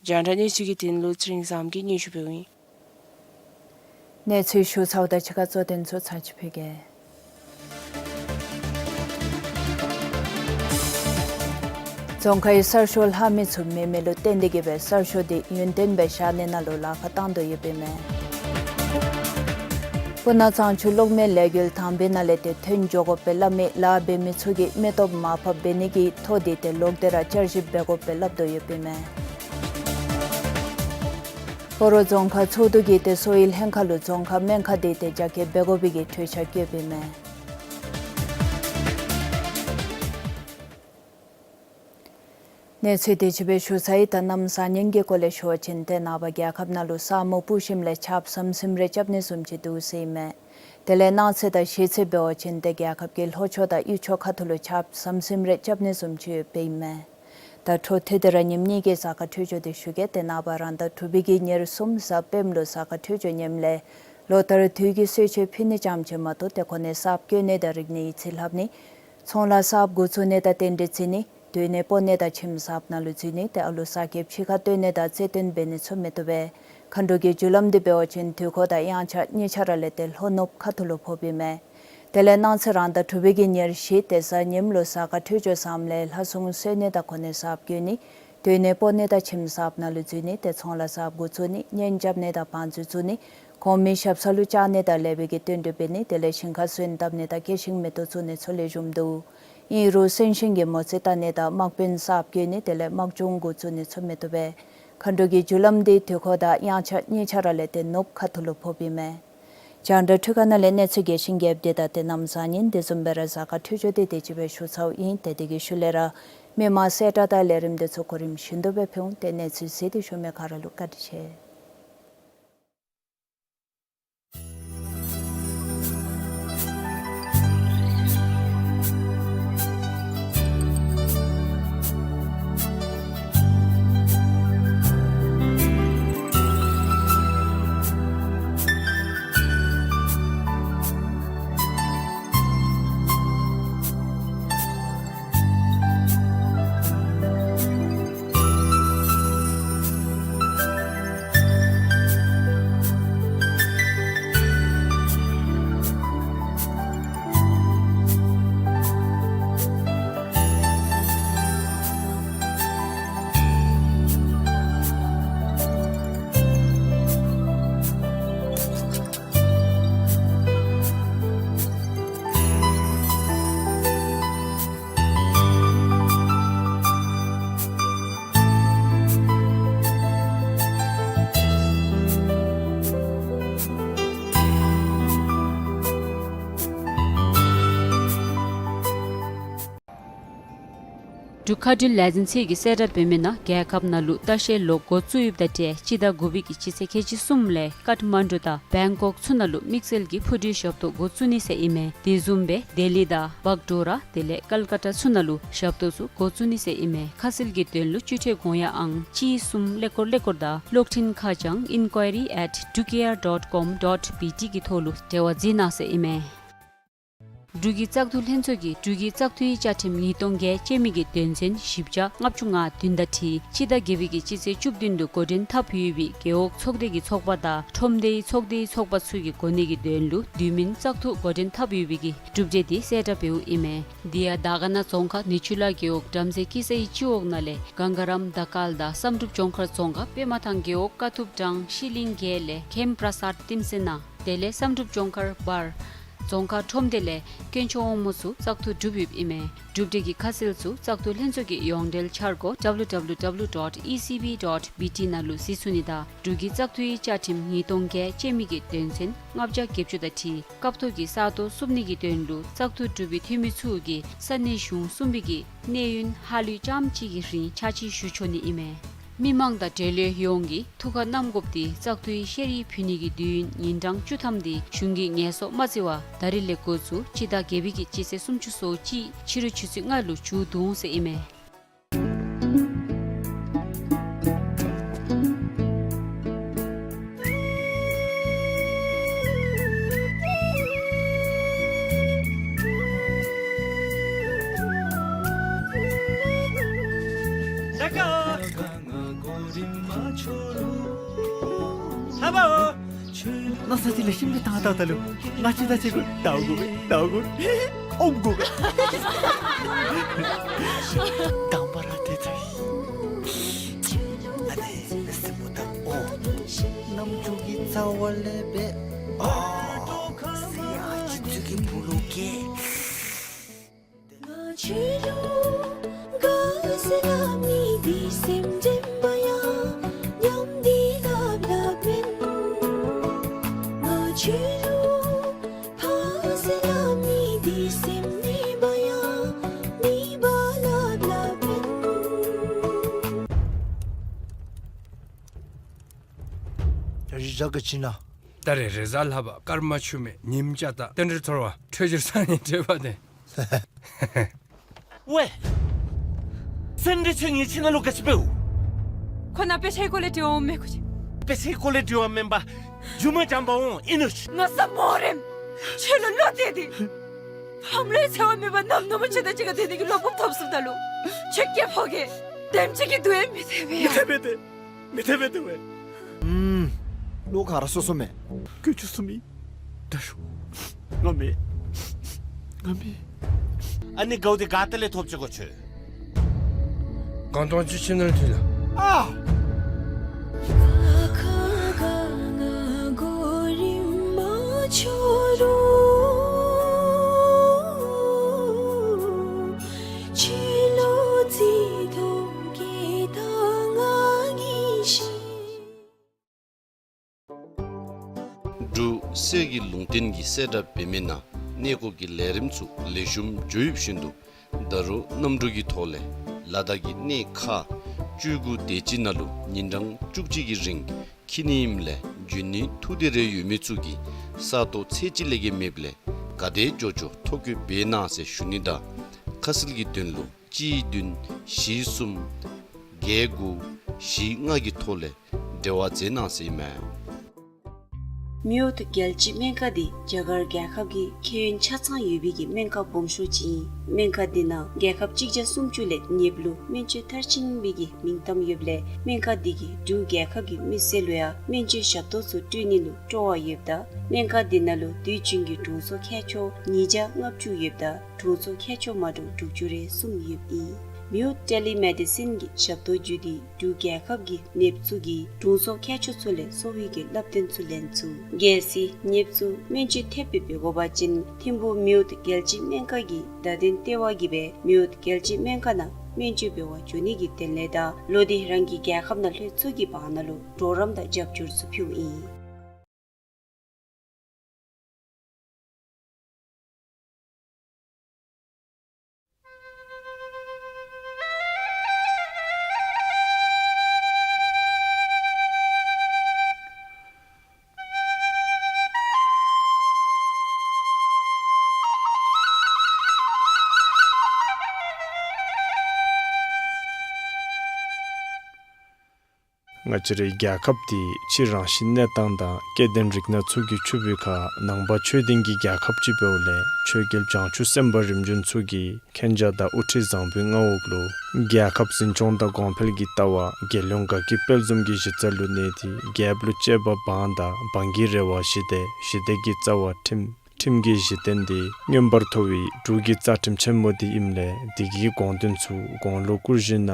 རྒྱང་བསྒྲགས་གནས་ཚུལ་གྱི་དོན་ལུ་ཚེ་རིང་བཟངམོ་གིས་སྙན་ཞུ་འབདཝ་ཨིན། གནས་ཚུལ་ཞུ་ཚརཝ་དང་གཅིག་ཁར་གཙོ་དོན་ཚུ་ཚར་གཅིག་ཕུལ་གེ། རྫོང་ཁའི་གསར་ཤོག་ལྷག་མི་ཚུ་མེད་མི་ལུ་བརྟེན་ཏེ་གིས་སྦེ་གསར་ཤོག་འདི་ཡུན་བརྟན་སྦེ་བཞག་ནི་ནང་ལུ་ལཱ་ཁག་བཏང་དོ་ཡོདཔ་ཨིན་མས། སྤུ་ན་གཙང་ཆུ་གློག་མེ་ལས་འགུལ་དང་པའི་ནང་ལས་ཏེ་ཐོན་འགྱོ་དགོཔ་སྦེ་སླབ་མི་ལཱ་འབད་མི་ཚུ་གིས་མི་སྟོབས་མར་ཕབ་འབད་ནི་གི་ཐོ་འདི་ཏེ་ལོག་སྟེ་ར་བསྐྱར་ཞིབ་འབད་དགོཔ་སྦེ་སླབ་དོ་ཡོདཔ་ཨིན་མས། སྤ་རོ་རྫོང་ཁག་ཚོགས་འདུ་གིས་ཏེ་གསོ་བའི་ལྷན་ཁག་ལུ་རྫོང་ཁག་སྨན་ཁང་འདི་ཏེ་རྒྱ་སྐྱེད་འབད་དགོ་པའི་གི་གྲོས་འཆར་བཀོདཔ་ཨིན་མས། གནས་ཚུལ་དེ་ཅིག་སྦེ་ཞུ་ཚར་ཡི། ད་གནམ་བཟང་ངན་གྱི་སྐོར་ལས་ཞུ་བ་ཅིན་ཏེ་ནངས་པ་རྒྱལ་ཁབ་ནང་ལུ་ས་སྨུག་སྤུབས་ཞིནམ་ལས་ཆརཔ་ཟམ་ཟིམ་རེ་རྐྱབ་ནི་བཟུམ་ཅིག་འདུག་ཟེར་ཨིན་མས། དེ་ལས་གནངས་ཚེ་དང་གཞེས་ཚེ་འབད་བ་ཅིན་ཏེ་རྒྱལ་ཁབ་ཀྱི་ལྷོ་ཕྱོགས་དང་དབུས་ཕྱོགས་ཁ་ཐུག་ལུ་ཆརཔ་ཟམ་ཟིམ་རེ་རྐྱབ་ནི་བཟུམ་ཅིག་ཡོདཔ་ཨིན་མས། ད་འཕྲོ་མཐུད་དེ་ར་ཉིནམ་གཉིས་ཀྱི་གཟའ་སྐར་འཕྲོད་སྦྱོར་དེ་ཞུ་གེ། ཏེ་ནངས་པ་རང་ཟླ་དྲུག་པའི་གི་ཉེར་གསུམ་གཟའ་སྤེནམ་ལུ་གཟའ་སྐར་འཕྲོད་སྦྱོར་ངནམ་ལས་ལོ་ལྟར་དུས་ཀྱི་གསོལ་མཆོད་ཕུལ་ནི་ཙམ་ཅིག་མ་གཏོགས་ཏེ་གོ་གནས་གསརཔ་བསྐོ་ནི་དང་རིག་གནས་ཡིག་རྩིས་ལྷབ་ནི་ཚོང་ལཱ་གསརཔ་འགོ་བཙུགས་ནི་དང་རྟེན་འབྲེལ་བརྩི་ནི་སྡོད་གནས་སྤོ་ནི་དང་ཁྱིམ་གསརཔ་ནང་ལུ་འཛུལ་ནི་ཏེ་ཨ་ལུ་གསར་སྐྱེས་ཕྱི་ཁར་བཏོན་ནི་དང་རྩེད་འགྲན་འབད་ནི་ཚུ་མི་བཏུབ་པས། མཁའ་འགྲོ་གི་རྒྱུ་ལམ་འདི་འབད་བ་ཅིན་དུས་འཁོར་དང་དབྱངས་འཆར་གཉིས་ཆ་ར་ལས་ཏེ་ལྷོ་ནུབ་ཁ་ཐུག་ལུ་ཕོགཔ་ཨིན་མས། དེ་ལས་གནངས་ཚེ་རང་ཟླ་དྲུག་པའི་གི་ཉེར་བཞི་ཏེ་གཟའ་ཉིམ་ལུ་གཟའ་སྐར་འཕྲོད་སྦྱོར་བཟངམ་ལས་ལྷ་སྲུང་གསོལ་ནི་དང་གོ་གནས་གསརཔ་བསྐོ་ནི་སྡོད་གནས་སྤོ་ནི་དང་ཁྱིམ་གསརཔ་ནང་ལུ་འཛུལ་ནི་ཏེ་ཚོང་ལཱ་གསརཔ་འགོ་བཙུགས་ནི་གཉེན་རྐྱབ་ནི་དང་བང་མཛོད་བཙུགས་ནི་གོང་མའི་ཞབས་ས་ལུ་བཅར་ནི་དང་ལེགས་པའི་གི་བསྟུན་གྲོས་འབད་ནི་དེ་ལས་ཞིང་ཁར་སོན་བཏབ་ནི་དང་སྐྱེད་ཤིང་མེ་ཏོག་བཙུགས་ནི་ཚུ་ལེགས་ཤོམ་འདུག། ཨིན་རུང་གསོན་གཤིན་གྱི་མོ་རྩིས་བལྟ་ནི་དང་དམག་དཔོན་གསརཔ་བསྐོ་ནི་དེ་ལས་དམག་སྦྱོང་འགོ་བཙུགས་ནི་ཚུ་མི་བཏུབ་པས། མཁའ་འགྲོ་གི་རྒྱུ་ལམ་འདི་དུས་འཁོར་དང་དབྱངས་འཆར་གཉིས་ཆ་ར་ལས་ཏེ་ནུབ་ཁ་ཐུག་ལུ་ཕོགཔ་ཨིན་མས། རྒྱང་བསྒྲགས་འཕྲུལ་ཁང་ནང་ལས་གནས་ཚུལ་རྒྱས་ཤིང་རྒྱསཔ་དེ་དང་དེ་གནམ་བཟང་ངན་དེ་བཟུམ་སྦེ་ར་གཟའ་སྐར་འཕྲོད་སྦྱོར་དེ་དེ་ཅིག་སྦེ་ཞུ་ཚརཝ་ཨིན། ཏེ་དེ་གི་ཤུལ་ལས་ར་མི་མང་གསལ་བསྒྲགས་དང་ལས་རིམ་དེ་ཚུ་གོ་རིམ་བཞིན་དུ་སྦེ་ཕུལ་འོང་། ཏེ་གནས་ཚུལ་གཟིགས་ཏེ་བཞུགས་མི་ག་ར་ལུ་བཀའ་དྲིན་ཆེ། འབྲུག་མཁའ་འགྲུལ་ལས་འཛིན་ཚད་ཀྱིས་གསལ་བསྒྲགས་འབད་མི་ནང་རྒྱལ་ཁབ་ནང་ལུ་ལྟ་བཤལ་ལོག་འགོ་བཙུགས་ཡོདཔ་དང་འབྲེལ་སྤྱི་ཟླ་དགུ་པའི་གི་སྤྱི་ཚེས་ཁལ་གཅིག་གསུམ་ལས་ཀཏ་མན་ཌུ་དང་བེང་ཀོག་ཚུ་ནང་ལུ་དམིགས་བསལ་གྱི་འཕུར་གྲུའི་ཞབས་ཏོག་འགོ་བཙུགས་ནི་ཟེར་ཨིན་མས། དེ་བཟུམ་སྦེ་ལྡི་ལི་དང་བག་ཌོ་ར་དེ་ལས་ཀལ་ཀ་ཏ་ཚུ་ནང་ལུ་ཞབས་ཏོག་ཚུ་འགོ་བཙུགས་ནི་ཟེར་ཨིན་མས། ཁ་གསལ་གྱི་དོན་ལུ་སྤྱི་འཐུས་དགོངས་ཡངས་ཨང་གཅིག་གསུམ་ཀླད་ཀོར་ཀླད་ཀོར་དང་གློག་འཕྲིན་ཁ་བྱང་inquiry at drukair dot com dot B T གི་ཐོག་ལུ་འབྲེལ་བ་འཛིན་གནང་ཟེར་ཨིན་མས། འབྲུག་གི་བཙག་འཐུ་ལྷན་ཚོགས་ཀྱིས་འབྲུག་གི་བཙག་འཐུའི་བཅའ་ཁྲིམས་ཉིས་སྟོང་བརྒྱད་ཅན་མི་གི་དོན་ཚན་བཞི་བརྒྱ་ལྔ་བཅུ་ང་བདུན་དང་འཁྲིལ་སྤྱི་ཟླ་བརྒྱད་པའི་གི་སྤྱི་ཚེས་བཅུ་བདུན་དུ་འགོ་འདྲེན་འཐབ་ཡོད་པའི་རྒེད་འོག་ཚོགས་སྡེ་གི་ཚོགས་པ་དང་ཁྲོམ་སྡེའི་ཚོགས་སྡེའི་ཚོགས་པ་ཚུ་གི་གོ་གནས་ཀྱི་དོན་ལུ་དུས་མིན་བཙག་འཐུ་འགོ་འདྲེན་འཐབ་ཡོད་པའི་གི་གྲུབ་འབྲས་དེ་གསལ་བསྒྲགས་འབདཝ་ཨིན་མས། དེ་ཡང་དར་དཀར་ན་རྫོང་ཁག་ནི་ཆུ་ལ་རྒེད་འོག་བྲམ་ཟེ་སྐྱིད་སའི་སྤྱི་འོག་ནང་ལས་གངས་དཀར་རམ་དར་དཀར་དང་བསམ་གྲུབ་ལྗོངས་མཁར་རྫོང་ཁག་པདྨ་ཐང་རྒེད་འོག་དཀའ་ཐུབ་འབྲང་ཤི་ལིང་རྒྱལ་ལས་ཁེམ་པྲ་སཱད་བསྟན་འཛིན་ན། དེ་ལས་བསམ་གྲུབ་ལྗོངས་མཁར་བར་རྫོང་ཁག་ཁྲོམ་སྡེ་ལས་དཀོན་མཆོག་དབང་མོ་ཚུ་བཙག་འཐུ་གྲུབ་ཡོདཔ་ཨིན་མས། གྲུབ་འབྲས་ཀྱི་ཁ་གསལ་ཚུ་བཙག་འཐུ་ལྷན་ཚོགས་ཀྱི་ཡོངས་འབྲེལ་འཆར་སྒོ་W W W dot E C B dot B T ནང་ལུ་གཟིགས་ཚུགས་ནི་དང་འབྲུག་གི་བཙག་འཐུའི་བཅའ་ཁྲིམས་ཉིས་སྟོང་བརྒྱད་ཅན་མི་གི་དོན་ཚན་ལྔ་བརྒྱ་བརྒྱད་ཅུ་དང་འཁྲིལ་སྐབས་ཐོག་གི་ས་སྟོང་བསུབ་ནི་གི་དོན་ལུ་བཙག་འཐུ་གྲུབ་པའི་འཐུས་མི་ཚུ་གིས་ས་གནས་གཞུང་གསུམ་པའི་གི་གནས་ཡུན་ཧ་ལུགས་རྐྱངམ་གཅིག་གི་རིང་ཕྱག་ཕྱིད་ཞུ་ཆོག་ནི་ཨིན་མས། མི་མང་དང་འབྲེལ་ཡོད་ཡོངས་ཀྱིས་ཐུགས་ཁར་བསྣམ་དགོཔ་འདི་བཙག་འཐུའི་བཤེར་ཡིག་ཕུལ་ནི་གི་དུས་ཡུན་ཉིན་གྲངས་བཅུ་ཐམ་འདི་གཞུང་གིས་ངལ་གསོ་མ་བརྩི་བར་ད་རིས་ལས་འགོ་བཙུགས་སྤྱི་ཟླ་བརྒྱད་པའི་གི་སྤྱི་ཚེས་སུམ་ཅུ་སོ་གཅིག་ཕྱི་རུ་ཆུ་ཚོད་ལྔ་ལུ་མཇུག་བསྡུ་འོང་ཟེར་ཨིན་མས། ལྷ་བ། ནཱ་ས་ཅིག་ལས་ཤིམ་པའི་ཐང་ཏག་ཏ་ལུ་ང་བཅས་དང་གཅིག་ཁར་ཟླཝ་དགུ་སྦེ་ཟླཝ་དགུ་ཨོམ་དགུ་སྦེ། དང་པ་ར་དེ་ཚུ་ཨ་ནི་སྲིན་པོ་དང་ཨོ་རྣམ་འགྱུར་གྱི་རྩ་བ་ལས་སྦེ་ཨོ་ཟེར་ཡ་ཅིག་ཚུ་གི་བུ་ལུ་སྐྱེས། ཡ་ཞི་ཇག་གི་ཅི་ན། ད་རེས་རེས་གཟའ་ལྷག་པ་སྐར་མ་ཆུ་མེད་ཉིམ་ཅ་ཏ་རྟེན་འབྲེལ་ཚོར་བ་འཕྲོད་སྦྱོར་སང་ཉིན་འཕྲོད་པ་དེ། ཝེ། སེ་འབྲས་ཆོས་ངེའི་ཁྱིམ་ནང་ལུ་ག་ཅི་འབདཝ། ཁོ་ནཱ་དཔེ་ཆའི་སྐོར་ལས་འདྲི་བར་འོངམ་མས་ཁོ་ཅིག། དཔེ་ཆའི་སྐོར་ལས་འདྲི་བར་མེན་པར་རྒྱུ་མ་འཇམ་པར་འོང་ཨིན་ནོ་ཅིག། ང་ས་མོ་རེམ། ཁྱོད་ལུ་བློ་གཏད་དེ། ཕམ་ལུའི་འཚེ་བ་མེད་པར་ནམ་ནུབ་མོ་ཁྱོད་དང་གཅིག་ཁར་སྡོད་ནི་གི་བློ་སྤོབས་ཐོབ་སོངམ་ད་ལུ། ཁྱོད་སྐྱེ་ཕོ་སྐྱེས་དེམ་ཅིག་གི་འདུག་ཨེ་མི་འཐད་པས་ཡ། མི་འཐད་པས་ཏེ། མི་འཐད་པས་ཏེ། ཨུམ། བློ་ག་ར་སོ་སོ་མས། ཀུ་ཅུ་སུ་མི། ད་ཤོག། ང་མེད། ང་མེད། ཨ་ནི་གའུ་དེ་ག་ཏེ་ལས་ཐོབ་ཅི་གོ་ཁྱོད། གང་སྟོང་ཅིག་ཁྱིམ་ནང་ལུ་ཐོན་ལགས། ཨ། འབྲུག་གསེར་ ཆོས་ཀྱི་ལུང་བསྟན་གྱི་གསལ་བསྒྲགས་འབད་མི་ནང་གནས་སྐོར་གྱི་ལས་རིམ་ཚུ་ལེགས་ཤོམ་འགྱོ་ཡོདཔ་བཞིན་དུ་ད་རུང་གནམ་གྲུ་གི་ཐོག་ལས་ལ་དྭགས་ཀྱི་གནས་ཁག་བཅུ་དགུ་དེ་ཅིག་ནང་ལུ་ཉིན་གྲངས་བཅུ་གཅིག་གི་རིང་འཁྱིད་ནི་ཨིནམ་ལས་འབྱོན་ནི་ཐུགས་འདོད་རེ་ཡོད་མི་ཚུ་གིས་ས་སྟོང་ཚད་གཅིག་ལས་བརྒལ་མེདཔ་ལས་ག་དེ་མགྱོགས་མགྱོགས་ཐོ་བཀོད་འབད་གནང་ཟེར་ཞུ་ནི་དང་ཁ་གསལ་གྱི་དོན་ལུ་གཅིག་བདུན་བཞི་གསུམ་བརྒྱད་དགུ་བཞི་ལྔ་གི་ཐོག་ལས་འབྲེལ་བ་མཛད་གནང་ཟེར་ཨིན་མས། མིའུ་ཐུ་རྒྱལ་སྤྱིའི་སྨན་ཁང་འདི་རྒྱ་གར་རྒྱལ་ཁབ་ཀྱི་ཁྱད་ཡོན་ཆ་ཚང་ཡོད་པའི་གི་སྨན་ཁང་སྦོམ་ཤོས་ཅིག་ཨིན། སྨན་ཁང་འདི་ནང་རྒྱལ་ཁབ་གཅིག་བརྒྱ་སུམ་ཅུ་ལས་ཉེཔ་ལུ་སྨན་བཅོས་མཐར་ཕྱིན་པའི་གི་མིང་གཏམ་ཡོདཔ་ལས་སྨན་ཁང་འདི་གིས་འབྲུག་རྒྱལ་ཁབ་ཀྱི་མི་སེར་ལུ་ཡང་སྨན་བཅོས་ཞབས་ཏོག་ཚུ་སྤྲོད་ནི་ལུ་སྤྲོ་བ་ཡོདཔ་ད་སྨན་ཁང་འདི་ནང་ལུ་དུས་རྒྱུན་གྱི་དྲུང་འཚོ་མཁས་མཆོག་ཉིས་བརྒྱ་ལྔ་བཅུ་ཡོདཔ་ད་དྲུང་འཚོ་མཁས་མཆོག་མ་འདྲཝ་དྲུག་ཅུ་རེ་གསུམ་ཡོདཔ་ཨིན། མིའུ་ཐུ་ཊེ་ལི་མེ་ཌི་སིན་གྱི་ཞབས་ཏོག་བརྒྱུད་དེ་འབྲུག་རྒྱལ་ཁབ་ཀྱི་ནདཔ་ཚུ་གིས་དྲུང་འཚོ་མཁས་མཆོག་ཚུ་ལས་གསོ་བའི་གི་བསླབ་སྟོན་ཚུ་ལེན་ཚུགས། གལ་སྲིད་ནདཔ་ཚུ་སྨན་བཅོས་ཐེབས་སྦེ་འབད་དགོ་པ་ཅིན་ཐིམ་ཕུག་མིའུ་ཐུ་རྒྱལ་སྤྱིའི་སྨན་ཁང་གི་བརྡ་དོན་ལྟེ་བ་གིས་སྦེ་མིའུ་ཐུ་རྒྱལ་སྤྱིའི་སྨན་ཁང་ནང་སྨན་བཅོས་འབད་བར་འགྱོ་ནི་གི་དོན་ལས་དང་ལོག་སྟེ་རང་གི་རྒྱལ་ཁབ་ནང་ལྷོད་ཚུགས་ཀྱི་བར་ན་ལུ་གྲོགས་རམ་དང་རྒྱབ་སྐྱོར་ཚུ་ཕུལཝ་ཨིན། ང་བཅས་རའི་རྒྱལ་ཁབ་འདི་ཕྱིའི་རང་བཞིན་གནས་སྟངས་དང་སྐྱེ་ལྡན་རིགས་སྣ་ཚུ་གིས་ཕྱུག་པའི་ཁར་ནང་པ་ཆོས་ལྡན་གྱི་རྒྱལ་ཁབ་ཅིག་འབདཝ་ལས་ཆོས་རྒྱལ་བྱང་ཆུབ་སེམས་དཔའ་རིམ་བྱོན་ཚུ་གིས་མཁྱེན་རྒྱ་དང་དབུ་ཁྲིད་བཟང་པོའི་མངའ་འོག་ལུ་རྒྱལ་ཁབ་འཛིན་སྐྱོང་དང་གོང་འཕེལ་གྱི་ལྟ་བ་རྒྱལ་ཡོངས་དགའ་སྐྱིད་དཔལ་འཛོམས་ཀྱི་གཞི་རྩ་ལུ་གནས་ཏེ་རྒྱལཔོ་ལུ་གཅེས་པ་འབངས་དང་འབངས་ཀྱི་རེ་བ་ཞི་བདེ་ཞི་བདེ་གི་རྩ་བ་ཁྲིམས་ཁྲིམས་ཀྱི་གཞི་རྟེན་འདི་མངོན་པར་མཐོ་བའི་འབྲུག་གི་རྩ་ཁྲིམས་ཆེན་མོ་འདི་ཨིནམ་ལས་འདི་གི་དགོངས་དོན་ཚུ་གོང་ལུ་བཀུར་བཞིན་ན་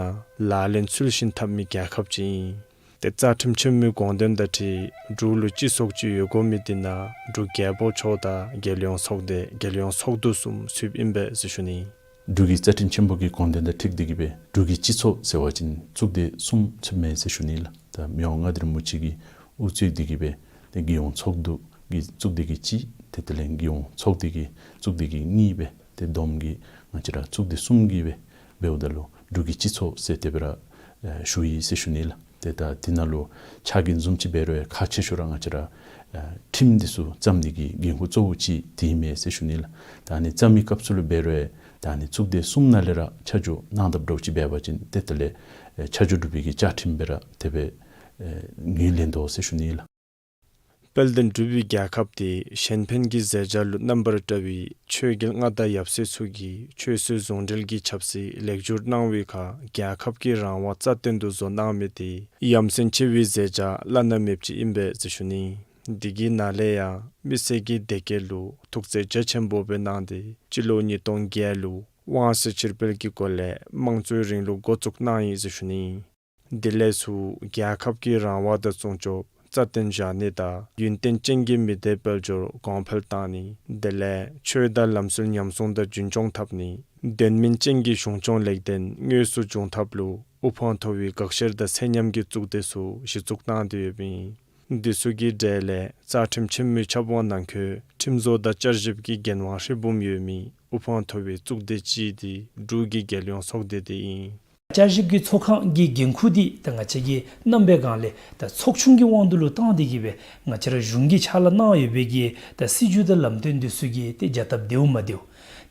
ལག་ལེན་ཚུལ་བཞིན་འཐབ་མི་རྒྱལ་ཁབ་ཅིག་ཨིན། ཏེ་རྩ་ཁྲིམས་ཆེན་མོའི་དགོངས་དོན་དང་འཁྲིལ་འབྲུག་ལུ་སྤྱི་ཚོགས་ཅིག་ཡོད་དགོ་མི་འདི་ནང་འབྲུག་རྒྱལ་པོ་མཆོག་དང་རྒྱལ་ཡོངས་ཚོགས་སྡེ་རྒྱལ་ཡོངས་ཚོགས་འདུ་གསུམ་ཚུདཔ་ཨིན་པས་ཟེར་ཞུ་ནི། འབྲུག་གི་རྩ་ཁྲིམས་ཆེན་པོ་གི་དགོངས་དོན་དང་འཁྲིལ་ཏེ་གིས་སྦེ་འབྲུག་གི་སྤྱི་ཚོགས་ཟེར་བ་ཅིན་གཙུག་སྡེ་གསུམ་ཚུདཔ་མས་ཟེར་ཞུ་ནི་ལགས། ད་མི་དབང་མངའ་བདག་རིན་པོ་ཆེ་གིས་དབུ་གཙོས་ཏེ་གིས་སྦེ་ཏེ་རྒྱལ་ཡོངས་ཚོགས་འདུ་གི་གཙུག་སྡེ་གི་གཅིག་ཏེ་དེ་ལས་རྒྱལ་ཡོངས་ཚོགས་སྡེ་གི་གཙུག་སྡེ་གི་གཉིས་སྦེ་ཏེ་བསྡོམས་ཀྱིས་ང་བཅས་ར་གཙུག་སྡེ་གསུམ་གྱིས་སྦེ་འབདཝ་ད་ལུ་འབྲུག་གི་སྤྱི་ཚོགས་ཟེར་དེ་སྦེ་ར་ཨེ་ཞུ་ཡི་ཟེར་ཞུ་ནི་ལགས། ཏེ་ད་འདི་ནང་ལུ་ཕྱག་འགན་བཟུམ་ཅིག་འབད་རུང་ཁག་ཆེ་ཤོས་ར་ང་བཅས་ར་ཨེ་ཁྲིམས་འདི་ཚུ་བརྩམ་ནི་གི་འགན་ཁུར་གཙོ་བོ་ཅིག་འདི་ཨིན་མས་ཟེར་ཞུ་ནི་ལགས། ད་ཨ་ནི་བརྩམ་མི་སྐབས་སུ་ལུ་འབད་རུང་ད་ཨ་ནི་གཙུག་སྡེ་གསུམ་ནང་ལས་ར་ཆ་འཇོག་གནང་དཔ་འདྲཝ་ཅིག་འབད་བ་ཅིན་ཏེ་དེ་ལས་ཨེ་ཆ་འཇོག་གྲུབ་པའི་གི་བཅའ་ཁྲིམས་སྦེ་ར་དེ་སྦེ་ཨེ་ངོས་ལེན་དོ་ཟེར་ཞུ་ནི་ལགས། དཔལ་ལྡན་འབྲུག་པའི་རྒྱལ་ཁབ་འདི་གཞན་ཕན་གྱི་མཛད་བྱ་ལུ་རྣམ་པར་བཀྲ་བའི་ཆོས་རྒྱལ་མངའ་བདག་ཡབ་སྲས་ཚུ་གིས་ཆོས་སྲིད་ཟུང་འབྲེལ་གྱི་ཆབ་སྲིད་ལེགས་བསྒྱུར་གནང་བའི་ཁར་རྒྱལ་ཁབ་ཀྱི་རང་དབང་རྩ་བརྟན་དུ་བཟོ་གནང་མི་འདི་ཡ་མཚན་ཆེ་བའི་མཛད་བྱ་བླ་ན་མེདཔ་ཅིག་ཨིན་པས་ཟེར་ཞུ་ནི། འདི་གི་ནང་ལས་ཡང་མི་སེར་གྱི་བདེ་སྐྱིད་ལུ་ཐུགས་རྗེ་རྒྱ་ཆེན་པོ་སྦེ་གནང་སྟེ་སྤྱི་ལོ་ཉིས་སྟོང་བརྒྱད་ལུ་དབང་ཚད་ཕྱིར་སྤེལ་གྱི་སྒོ་ལས་དམངས་གཙོའི་རིང་ལུགས་འགོ་བཙུགས་གནང་ཡི་ཟེར་ཞུ་ནི། དེ་ལས་ཚུར་རྒྱལ་ཁབ་ཀྱི་རང་དབང་དང་སྲུང་སྐྱོབ་རྩ་བརྟན་བཞག་ནི་དང་ཡུན་བརྟན་ཅན་གྱི་མི་སྡེ་དཔལ་འབྱོར་གོང་འཕེལ་བཏང་ནི། དེ་ལས་ཆོས་དང་ལམ་སྲོལ་ཉམས་སྲུང་དང་རྒྱུན་སྐྱོང་འཐབ་ནི། དོན་སྨིན་ཅན་གྱི་གཞུང་སྐྱོང་ལེགས་ལྡན་དངོས་སུ་འབྱུང་ཐབས་ལུ་དབུ་འཕང་མཐོ་བའི་དགག་བཤེར་དང་ཚད་མཉམ་གྱི་གཙུག་སྡེ་ཚུ་གཞི་བཙུགས་གནང་སྟེ་ཡོདཔ་ཨིན། འདི་ཚུ་གི་གྲས་ལས་རྩ་ཁྲིམས་ཆེན་མོའི་ཆབ་འོག་ནང་འཁོད་ཁྲིམས་བཟོ་དང་བསྐྱར་ཞིབ་ཀྱི་འགན་དབང་ཧྲིལ་བུམ་ཡོད་མི་དབུ་འཕང་མཐོ་བའི་གཙུག་སྡེ་གཅིག་འདི་འབྲུག་གི་རྒྱལ་ཡོངས་ཚོགས་སྡེ་འདི་ཨིན། བསྐྱར་ཞིབ་ཀྱི་ཚོགས་ཁང་གི་འགན་ཁུར་འདི་ད་ང་བཅས་ཀྱིས་གནང་བའི་སྒང་ལས་ད་ཚོགས་ཆུང་གི་དབང་དུ་ལུ་བཏང་སྟེ་གིས་སྦེ་ང་བཅས་ར་གཞུང་གིས་ཕྱག་ལཱ་གནང་ཡོད་པའི་གི་ད་སྲིད་བྱུས་དང་ལམ་སྟོན་འདི་ཚུ་གི་ཏེ་རྒྱ་ཐབས་བདེཝ་མ་བདེཝ།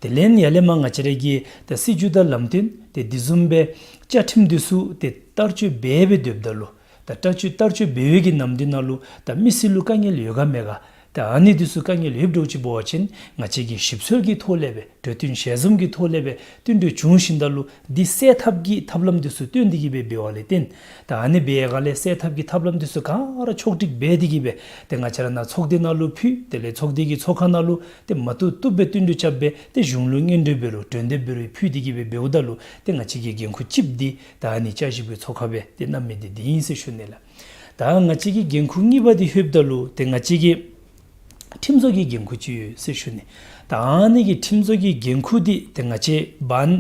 དེ་ལས་ཡར་ལས་མར་ང་བཅས་ར་གི་ད་སྲིད་བྱུས་དང་ལམ་སྟོན་ཏེ་འདི་བཟུམ་སྦེ་བཅའ་ཁྲིམས་འདི་ཚུ་ཏེ་བསྟར་སྤྱོད་འབད་འབད་སྡོདཔ་ད་ལུ་ད་བསྟར་སྤྱོད་བསྟར་སྤྱོད་འབད་བའི་གི་ནམ་དུས་ནང་ལུ་ད་མི་སེར་ལུ་དཀའ་ངལ་ཡོད་ག་མེད་ག། ད་ཨ་ནི་འདི་ཚུ་དཀའ་ངལ་ཡོདཔ་འདྲཝ་ཅིག་འབད་བ་ཅིན་ང་བཅས་ཀྱིས་ཞིབ་འཚོལ་གྱི་ཐོག་ལས་སྦེ་གྲོས་བསྟུན་ཞལ་འཛོམས་ཀྱི་ཐོག་ལས་སྦེ་བསྟུན་གྲོས་བྱུང་ཞིནམ་ད་ལུ་འདི་སེལ་ཐབས་ཀྱི་ཐབས་ལམ་འདི་ཚུ་སྟོན་ཏེ་གིས་སྦེ་འབདཝ་ལས་བརྟེན་ད་ཨ་ནི་འབད་བའི་སྒང་ལས་སེལ་ཐབས་ཀྱི་ཐབས་ལམ་འདི་ཚུ་ག་ར་ཕྱོགས་སྒྲིག་འབད་དེ་གིས་སྦེ་ཏེ་ང་བཅས་ར་ནཱ་ཚོགས་སྡེ་ནང་ལུ་ཕུལ། དེ་ལས་ཚོགས་སྡེ་གི་ཚོགས་ཁང་ནང་ལུ་ཏེ་མ་བཏུབ་བཏུབ་སྦེ་བསྟུན་གྲོས་རྐྱབ་སྦེ་ཏེ་གཞུང་ལུ་སྙན་སྒྲོན་འབད་རུང་གྲོས་འདེབས་འབད་རུང་ཕུལ་ཏེ་གིས་སྦེ་འབདཝ་ད་ལུ་ཏེ་ང་བཅས་ཀྱི་འགན་ཁུར་གཅིགཔོ་འདི་ད་ཨ་ནི་བསྐྱར་ཞིབ་ཀྱི་ཚོགས་ཁང་སྦེ་ཏེ་གནང་མི་འདི་འདི་ཨིན་ཟེར་ཞུ་ནི་ལགས། ད་ང་བཅས་ཀྱི་འགན་ཁུར་གཉིས་པ་འདི་ལྷོདཔ་ད་ལུ་ཏེ་ང་བཅས་ཀྱི་ཁྲིམས་བཟོ་གི་འགན་ཁུར་ཅིག་ཡོད་ཟེར་ཞུ་ནི། ད་ཨ་ནི་གི་ཁྲིམས་བཟོ་གི་འགན་ཁུར་འདི་ཏེ་ང་བཅས་བན་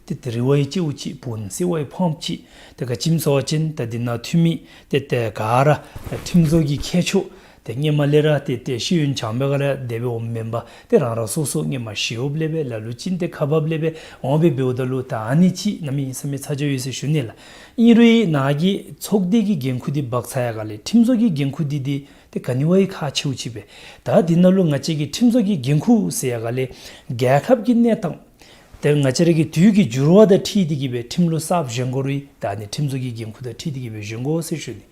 ཏེ་ཏེ་རི་བ་ཡི་ལྕེའུ་ཅིག་བོན་སིལ་བ་ཡི་ཕང་ཅིག། ཏེ་ག་ཅི་སྨོ་ཟེར་བ་ཅིན་ད་འདི་ནང་འཐུས་མི་ཏེ་ཏེ་ག་ར་ད་ཁྲིམས་བཟོ་གི་མཁས་མཆོག་ཏེ་ ཏེ་སྔོན་མ་ལས་ར་ཏེ་ཏེ་ཤེས་ཡོན་སྦྱངས་པའི་སྒང་ལས་དེ་སྦེ་འོངམ་མེན་པར་ཏེ་རང་རང་སོ་སོ་སྔོན་མ་ཞི་གཡོགཔ་ལས་སྦེ་ལ་ལུ་ཅིག་ཏེ་ཁག་འབགཔ་ལས་སྦེ་འོང་སྦེ་འབདཝ་ད་ལུ་ད་ཨ་ནི་ཅིག་གནམ་མེད་ས་མེད་ཚ་གྱང་ཡོད་ཟེར་ཞུ་ནི་ལགས། ཨིན་རུང་ནཱ་གི་ཚོགས་སྡེ་གི་འགན་ཁུར་འདི་འབག་ཚར་ཡར་སྒང་ལས་ཁྲིམས་བཟོ་གི་འགན་ཁུར་འདི་འདི་ཏེ་ག་ནི་བ་ཡང་ཁག་ཆེཝ་ཅིག་སྦེ། ད་འདི་ནང་ལུ་ང་བཅས་ཀྱི་ཁྲིམས་བཟོ་གི་འགན་ཁུར་ཟེར་ཡར་སྒང་ལས་རྒྱལ་ཁབ་ཀྱི་གནས་སྟངས་ཏེ་ང་བཅས་ར་གི་དུས་ཀྱི་འགྱུར་བ་དང་འཁྲིལ་ཏེ་གི་སྦེ་ཁྲིམས་ལུགས་གསརཔ་བཞེངས་དགོ་རུང་ད་ཨ་ནི་ཁྲིམས་བཟོ་གི་འགན་ཁུར་དང་འཁྲིལ་ཏེ་གི་སྦེ་བཞེངས་དགོ་ཟེར་ཞུ་ནི།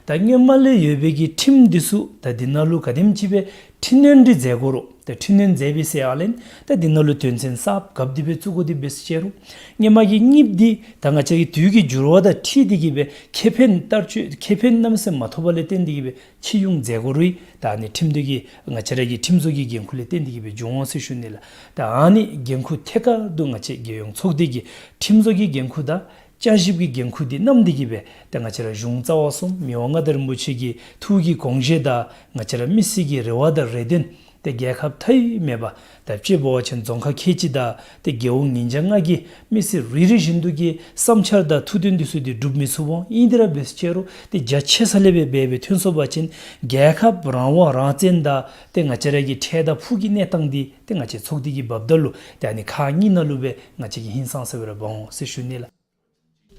ད་སྔོན་མ་ལས་ཡོད་པའི་གི་ཁྲིམས་འདི་ཚུ་ད་འདི་ནང་ལུ་ག་དེམ་ཅིག་སྦེ་འཕྲི་སྣོན་འདི་མཛད་དགོ་རུང་ད་འཕྲི་སྣོན་མཛད་པའི་ཟེར་ཡར་སྒང་ལས་ད་འདི་ནང་ལུ་དོན་ཚན་གསརཔ་གབ་སྟེ་སྦེ་བཙུགས་དགོ་དེ་འབད་ཟེར་ཅི་རུང་སྔོན་མ་གི་གཉིས་འདི་ད་ང་བཅས་ཀྱི་དུས་ཀྱི་འགྱུར་བ་དང་འཁྲིལ་ཏེ་གི་སྦེ་ཁེ་ཕན་བསྟར་སྤྱོད་ཁེ་ཕན་གནམ་མེད་ས་མེད་མ་ཐོབ་པ་ལས་བརྟེན་ཏེ་གི་སྦེ་ཕྱིར་ཡོང་མཛད་དགོ་རུང་ད་ཨ་ནི་ཁྲིམས་འདི་གི་ང་བཅས་ར་གི་ཁྲིམས་བཟོ་གི་འགན་ཁུར་ལས་བརྟེན་ཏེ་གི་སྦེ་འབྱུང་འོང་ཟེར་ཞུ་ནི་ལགས། ད་ཨ་ནི་འགན་ཁུར་ཐད་ཀར་དུ་ང་བཅས་རྒྱལ་ཡོངས་ཚོགས་སྡེ་གི་ཁྲིམས་བཟོ་གི་འགན་ཁུར་དང་བསྐྱར་ཞིབ་ཀྱི་འགན་ཁུར་འདི་བསྣམས་ཏེ་གི་སྦེ་ཏེ་ང་བཅས་ར་གཞུང་རྩ་བ་གསུམ་མི་དབང་མངའ་བདག་རིན་པོ་ཆེ་གི་ཐུགས་ཀྱི་དགོངས་བཞེད་དང་ང་བཅས་ར་མི་སེར་གྱི་རེ་བ་དང་རེ་འདུན་ཏེ་རྒྱལ་ཁབ་མཐའ་དབུས་མེད་པ་ད་དཔྱེ་འབད་བ་ཅིན་རྫོང་ཁག་ཁལ་གཅིག་དང་ཏེ་རྒེད་འོག་ཉིས་བརྒྱ་ལྔ་གི་མི་སེར་རེ་རེ་བཞིན་དུ་གི་བསམ་འཆར་དང་ཐུགས་འདུན་འདི་ཚུ་འདི་འགྲུབ་མི་ཚུགས་འོང་། ཨིན་དེ་ར་འབད་ཟེར་ཅི་རུང་ཏེ་རྒྱ་ཆེ་ས་ལས་སྦེ་འབད་སྦེ་ཐོན་སོང་པ་ཅིན་རྒྱལ་ཁབ་རང་དབང་རང་བཙན་དང་ཏེ་ང་བཅས་ར་གི་འཕྲལ་དང་ཕུགས་ཀྱི་གནས་སྟངས་འདི་ཏེ་ང་བཅས་ཚོགས་སྡེ་གིས་འབགཔ་ད་ལུ་ཏེ་ཨ་ནི་ཁག་གཉིས་ནང་ལུ་སྦེ་ང་བཅས་ཀྱིས་ཧིང་སངས་ས་སྦེ་ར་འབག་འོང་ཟེར་ཞུ་ནི་ལགས།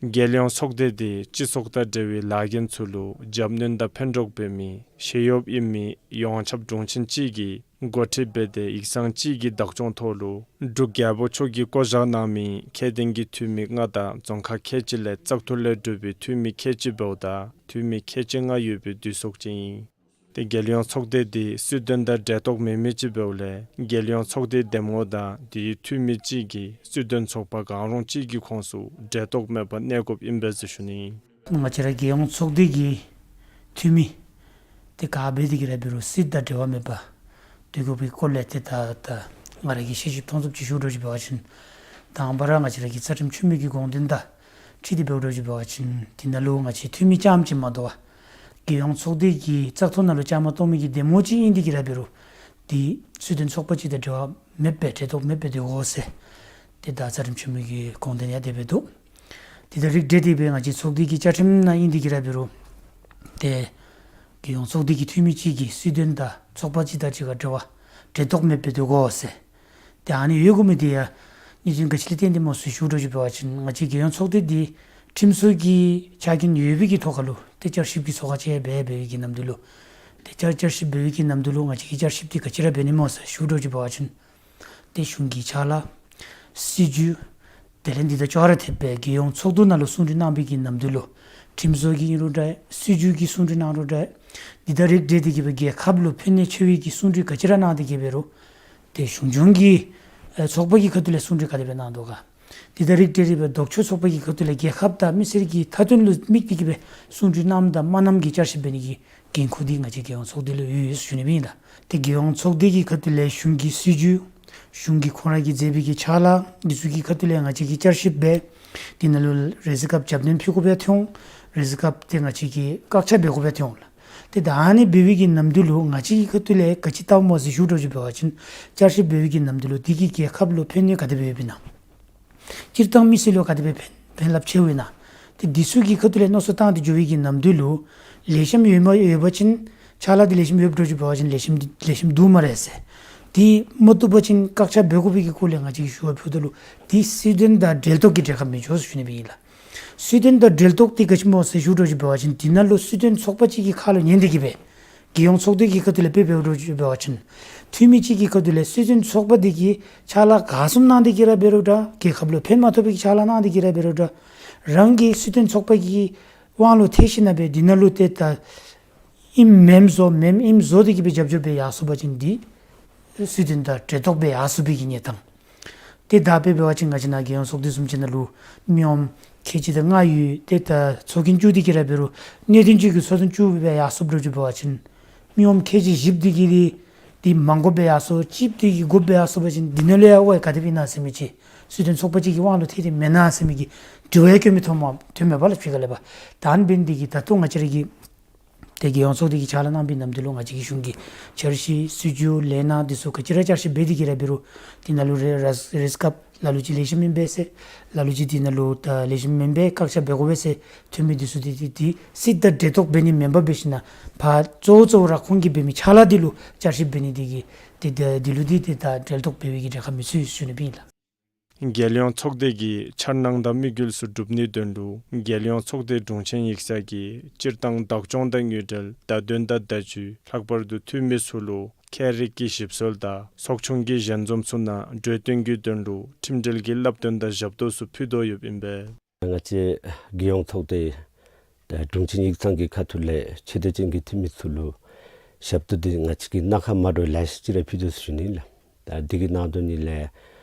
རྒྱལ་ཡོངས་ཚོགས་སྡེ་འདི་སྤྱི་ཚོགས་དང་འབྲེལ་བའི་ལཱ་འགན་ཚུ་ལུ་རྒྱབ་སྣོན་དང་ཕན་གྲོགས་འབད་མི་ཤེས་ཡོན་ཡོད་མི་ཡོངས་ཁྱབ་དྲུང་ཆེན་ཅིག་གིས་འགོ་ཁྲིད་འབད་དེ་ཡིག་ཚང་ཅིག་གི་བདག་སྐྱོང་ཐོག་ལུ་འབྲུག་རྒྱལ་པོ་མཆོག་གིས་བསྐོ་བཞག་གནང་མི་ཁྱད་ལྡན་གྱི་འཐུས་མི་ལྔ་དང་རྫོང་ཁག་ཁལ་གཅིག་ལས་བཙག་འཐུ་ལས་གྲུབ་པའི་འཐུས་མི་ཁལ་གཅིག་འབདཝ་ད་འཐུས་མི་ཁལ་གཅིག་ལྔ་ཡོད་པའི་འདུས་ཚོགས་ཅིག་ཨིན། ཏེ་རྒྱལ་ཡོངས་ཚོགས་སྡེ་འདི་སྲིད་དོན་དང་འབྲེལ་གཏོགས་མེད་མི་ཅིག་འབདཝ་ལས་རྒྱལ་ཡོངས་ཚོགས་སྡེའི་འདེམས་ངོ་དང་དེའི་འཐུས་མི་གཅིག་གིས་སྲིད་དོན་ཚོགས་པ་གང་རུང་ཅིག་གི་ཁོངས་སུ་འབྲེལ་གཏོགས་མེད་པར་གནས་དགོཔ་ཨིན་པས་ཟེར་ཞུ་ནི་ཨིན། ང་བཅས་ར་རྒྱལ་ཡོངས་ཚོགས་སྡེ་གི་འཐུས་མི་དེ་ག་འབད་དེ་གི་ར་འབད་རུང་སྲིད་དང་འབྲེལ་བ་མེད་པར་སྡོད་དགོ་པའི་སྐོར་ལས་ཏེ་ད་ད་ང་ར་གིས་ཤེས་ཞིབ་མཐོང་ཚུལ་ཅིག་ཞུ་འགྱོ་ཅིག་འབད་བ་ཅིན་དང་པ་ར་ང་བཅས་ར་གི་རྩ་ཁྲིམས་ཆེན་མོ་གི་དགོངས་དོན་དང་འཁྲིལ་ཏེ་འབད་འགྱོ་ཅིག་འབད་བ་ཅིན་དེ་ནང་ལུ་ང་བཅས་འཐུས་མི་རྐྱངམ་ཅིག་མ་དོ་བར་རྒྱལ་ཡོངས་ཚོགས་སྡེ་གི་བཙག་འཐུ་ནང་ལུ་བཅའ་མར་གཏོགས་མི་གི་འདེམས་ངོ་ཅིག་ཨིན་དེ་གི་ར་འབད་རུང་དེ་སྲིད་དོན་ཚོགས་པ་ཅིག་དང་འབྲེལ་བ་མེད་པའི་འབྲེལ་གཏོགས་མེད་པའི་སྡོད་དགོ་ཟེར་ཏེ་ད་རྩ་ཁྲིམས་ཆེན་མོ་གི་དགོངས་དོན་ཡང་དེ་སྦེ་འདུག། དེ་དང་རིགས་བསྒྲེས་ཏེ་སྦེ་ང་བཅས་ཚོགས་སྡེ་གི་བཅའ་ཁྲིམས་ནང་ཨིན་དེ་གི་ར་འབད་རུང་ཏེ་རྒྱལ་ཡོངས་ཚོགས་སྡེ་གི་འཐུས་མི་ཅིག་གིས་སྲིད་དོན་དང་ཚོགས་པ་ཅིག་དང་ཅིག་ཁར་འབྲེལ་བ་འབྲེལ་གཏོགས་མེད་པའི་སྡོད་དགོ་ཟེར། ཏེ་ཨ་ནི་ཡོད་དགོ་མི་དེ་ཡང་གནད་དོན་ག་ཅི་ལས་བརྟེན་ཏེ་སྨོ་ཟེར་ཞུ་འགྱོ་ཅིག་འབད་བ་ཅིན་ང་བཅས་རྒྱལ་ཡོངས་ཚོགས་སྡེ་འདི་ཁྲིམས་བཟོ་གི་ཆ་རྐྱེན་ཡོད་པའི་གི་ཐོག་ཁར་ལུ་ཏེ་བསྐྱར་ཞིབ་ཀྱི་ཚོགས་ཁག་ཅིག་འབད་འབད་བའི་གི་ནམ་དུས་ལུ་ཏེ་བསྐྱར་བསྐྱར་ཞིབ་འབད་བའི་གི་ནམ་དུས་ལུ་ང་བཅས་ཀྱིས་བསྐྱར་ཞིབ་འདི་ག་ཅི་ར་འབད་ནི་སྨོ་ཟེར་ཞུ་འགྱོ་ཅིག་འབད་བ་ཅིན་ཏེ་གཞུང་གི་ཕྱག་ལཱ་སྲིད་བྱུས་དེ་ལས་འདི་དང་ཅོག་ར་འཐདཔ་སྦེ་རྒྱལ་ཡོངས་ཚོགས་འདུ་ནང་ལུ་གསུང་གྲོས་གནང་བའི་གི་ནམ་དུས་ལུ་ཁྲིམས་བཟོ་གི་ཨིན་རུང་འདྲ་སྲིད་བྱུས་ཀྱི་གསུང་གྲོས་གནང་རུང་འདྲ་འདི་དང་རིགས་བསྒྲེས་ཏེ་གི་སྦེ་རྒྱལ་ཁབ་ལུ་ཕན་གནོད་ཆེ་བའི་གི་གསུང་གྲོས་ག་ཅི་ར་གནང་སྟེ་གི་འབད་རུང་ཏེ་གཞུང་སྐྱོང་གི་ཨེ་ཚོགས་པ་གི་ཁ་ཐུག་ལས་གསུང་གྲོས་ག་དེ་སྦེ་གནང་དོ་ག། དེ་དང་རིགས་བསྒྲེས་ཏེ་སྦེ་ལྡོག་ཕྱོགས་ཚོགས་པ་གི་ཁ་ཐུག་ལས་རྒྱལ་ཁབ་དང་མི་སེར་གྱི་མཐའ་དོན་ལུ་དམིགས་ཏེ་གི་སྦེ་གསུང་གྲོས་གནངམ་དང་མ་གནངམ་གྱི་བསྐྱར་ཞིབ་འབད་ནི་གི་འགན་ཁུར་འདི་ང་བཅས་རྒྱལ་ཡོངས་ཚོགས་སྡེ་ལུ་ཡོད་ཡོད་ཟེར་ཞུ་ནི་སྦེ་ཨིན་ལགས། ཏེ་རྒྱལ་ཡོངས་ཚོགས་སྡེ་གི་ཁ་ཐུག་ལས་གཞུང་གི་སྲིད་བྱུས་གཞུང་གིས་ཁོང་ར་གིས་མཛད་པའི་གི་ཕྱག་ལཱ་འདི་ཚུ་གི་ཁ་ཐུག་ལས་ང་བཅས་ཀྱིས་བསྐྱར་ཞིབ་འབད། དེ་ནང་ལུ་རེས་སྐབས་རྒྱབ་སྣོན་ཕུལ་དགོཔ་ཡང་ཐོན་འོང་། རེས་སྐབས་ཏེ་ང་བཅས་ཀྱིས་བཀག་ཆ་འབད་དགོཔ་ཡང་ཐོན་འོང་ལགས། ཏེ་ད་ཨ་ནི་འབད་བའི་གི་ནམ་དུས་ལུ་ང་བཅས་ཀྱི་ཁ་ཐུག་ལས་ག་ཅི་བལྟཝ་སྨོ་ཟེར་ཞུ་འགྱོ་ཅིག་འབད་བ་ཅིན་བསྐྱར་ཞིབ་འབད་བའི་གི་ནམ་དུས་ལུ་འདི་གིས་རྒྱལ་ཁབ་ལུ་ཕན་གནོད་ག་དེ་སྦེ་ཡོདཔ་ཨིན་ན། སྤྱིར་བཏང་མི་སེར་ལུ་ག་དེ་སྦེ་ཕན་ཕན་རླབས་ཆེཝ་ཨིན་ན། ཏེ་འདི་ཚུ་གི་ཁ་ཐུག་ལས་མནོ་བསམ་བཏང་སྟེ་འགྱོ་བའི་གི་ནམ་དུས་ལུ་ལེགས་ཤོམ་ཡོད་མ་ཡོད་པ་ཅིན་ཕྱག་ལཱ་འདི་ལེགས་ཤོམ་ཡོདཔ་འགྱོ་ཅིག་འབད་བ་ཅིན་ལེགས་ཤོམ་ལེགས་ཤོམ་འདུག་སྨ་རེ་ཟེར། འདི་མ་བཏུབ་པ་ཅིན་བཀག་ཆ་འབད་དགོ་པའི་གི་སྐོར་ལས་ང་བཅས་ཀྱིས་ཞུ་བ་ཕུལཝ་ད་ལུ་འདི་སྲིད་དོན་དང་འབྲེལ་གཏོགས་ཀྱི་གྲལ་ཁར་མི་འགྱོ་ཟེར་ཞུ་ནི་སྦེ་ཨིན་ལགས། སྲིད་དོན་དང་འབྲེལ་གཏོགས་འདི་ག་ཅི་སྨོ་ཟེར་ཞུ་འགྱོ་ཅིག་འབད་བ་ཅིན་འདི་ནང་ལུ་སྲིད་དོན་ཚོགས་པ་ཅིག་གི་ཁ་ལུ་ཉན་ཏེ་གི་སྦེ་རྒྱལ་ཡོངས་ཚོགས་སྡེ་གི་ཁ་ཐུག་ལས་དཔེ་འབད་འགྱོ་ཅིག་འབད་བ་ཅིན་འཐུས་མི་ཅིག་གི་ཁ་ཐུག་ལས་སྲིད་དོན་ཚོགས་པ་འདི་གིས་ཕྱག་ལཱ་ག་བཟུམ་གནང་སྟེ་གི་ར་འབད་རུང་འདྲ་རྒྱལ་ཁབ་ལུ་ཕན་མ་ཐོགས་པའི་ཕྱག་ལཱ་གནང་སྟེ་གི་ར་འབད་རུང་འདྲ་རང་གི་སྲིད་དོན་ཚོགས་པ་གི་དབང་ལུ་ཐལ་ཞིནམ་སྦེ་འདི་ནང་ལུ་ཏེ་ད་ཨིནམ་མེནམ་བཟོ་མེནམ་ཨིནམ་བཟོ་སྟེ་གི་སྦེ་རྒྱབ་སྐྱོར་འབད་ཡར་སོང་པ་ཅིན་འདི་སྲིད་དོན་དང་འབྲེལ་གཏོགས་འབད་ཡར་སོང་པའི་གི་གནས་སྟངས། ཏེ་ད་དཔེ་འབད་བ་ཅིན་ང་བཅས་ནཱ་རྒྱལ་ཡོངས་ཚོགས་སྡེ་བཟུམ་ཅིག་ནང་ལུ་མི་དབང་ཁལ་གཅིག་དང་ལྔ་ཡོད། ཏེ་ད་ཚོགས་རྒྱན་བཅུ་འདི་གིས་ར་འབད་རུང་གནད་དོན་ཅིག་གི་ཚོགས་རྒྱན་བཅུ་སྦེ་ཡར་སོངམ་འགྱོ་ཅིག་འབད་བ་ཅིན་མི་དབང་ཁལ་གཅིག་བཞི་འདི་གིས་འདི་མང་དགོཔ་སྦེ་ཡར་སོང་གཅིག་འདི་གིས་དགུ་སྦེ་ཡར་སོང་པ་ཅིན་འདི་ནང་ལུ་ཡང་ཨོ་ཡ་ག་དེ་སྦེ་ཨིན་ན་ཟེར་མི་ཅིག་སྲིད་དོན་ཚོགས་པ་ཅིག་གི་དབང་ལུ་ཐལ་ཏེ་མེན་ན་ཟེར་མི་གི་དྲི་བ་ཡང་བཀོད་མི་ཐོན་མ་ཐོན་མས་པ་ལགས། ཕྱི་ཁ་ལས་པ་ད་ཨ་ནི་འབད་ནི་འདི་གིས་ད་ལྟོ་ང་བཅས་ར་གི་ཏེ་རྒྱལ་ཡོངས་ཚོགས་སྡེ་གིས་ཕྱག་ལཱ་གནང་པའི་ནམ་དུས་ལུ་ང་བཅས་ཀྱི་གཞུང་གི་འཆར་གཞི་སྲིད་བྱུས་ལས་སྣ་འདི་ཚུ་ག་ཅི་ར་བསྐྱར་ཞིབ་འབད་དེ་གི་ར་འབད་རུང་དེ་ནང་ལུ་རེས་རེས་རེས་སྐབས་ ལ་ལུ་ཅིག་ལེགས་ཤོམ་ཨིན་པས་ཟེར། ལ་ལུ་ཅིག་འདི་ནང་ལུ་ད་ལེགས་ཤོམ་མེན་པས། བཀག་ཆ་འབད་དགོ་པས་ཟེར་ཐོན་མི་འདི་ཚུ་འདི་འདི་འདི་སྲིད་དང་འབྲེལ་གཏོགས་འབད་ནི་མེན་པར་འབད་ཞིན་ན་ཕར་གཙོ་བོ་གཙོ་བོ་ར་ཁོང་གིས་འབད་མི་ཕྱག་ལཱ་འདི་ལུ་བསྐྱར་ཞིབ་འབད་ནི་འདི་གིས་འདི་འདི་འདི་ལུ་འདི་འདི་ད་འབྲེལ་གཏོགས་འབད་བའི་གི་གྲལ་ཁར་མི་ཚུད་ཟེར་ཞུ་ནི་སྦེ་ཨིན་ལགས། རྒྱལ་ཡོངས་ཚོགས་སྡེ་གི་འཆར་སྣང་དང་དམིགས་ཡུལ་ཚུ་སྒྲུབ་ནིའི་དོན་ལུ་རྒྱལ་ཡོངས་ཚོགས་སྡེ་དྲུང་ཆེན་ཡིག་ཚང་གིས་སྤྱིར་བཏང་བདག་སྐྱོང་དང་དངུལ་འབྲེལ་བརྡ་དོན་དང་བརྡ་བརྒྱུད་ལྷག་པར་དུ་འཐུས་མི་ཚུ་ལུ་ཁྱད་རིག་གི་ཞིབ་འཚོལ་དང་ཚོགས་ཆུང་གི་ཞལ་འཛོམས་ཚུ་ནང་གྲོས་བསྟུན་གྱི་དོན་ལུ་ཁྲིམས་འབྲེལ་གྱི་བསླབ་སྟོན་དང་ཞབས་ཏོག་ཚུ་ཕུལ་དོ་ཡོདཔ་ཨིན་པས། ང་བཅས་རྒྱལ་ཡོངས་ཚོགས་སྡེ་ད་དྲུང་ཆེན་ཡིག་ཚང་གི་ཁ་ཐུག་ལས་ཆེ་བསྟོད་ཅན་གྱི་འཐུས་མི་ཚུ་ལུ་ཞབས་ཏོག་འདི་ང་བཅས་ཀྱིས་གནང་ཁག་མ་འདྲཝ་ལེ་ཤ་ཅིག་ར་ཕུལ་དོ་ཟེར་ཞུ་ནི་ལགས། ད་འདི་གི་ནང་དོན་ནི་ལས་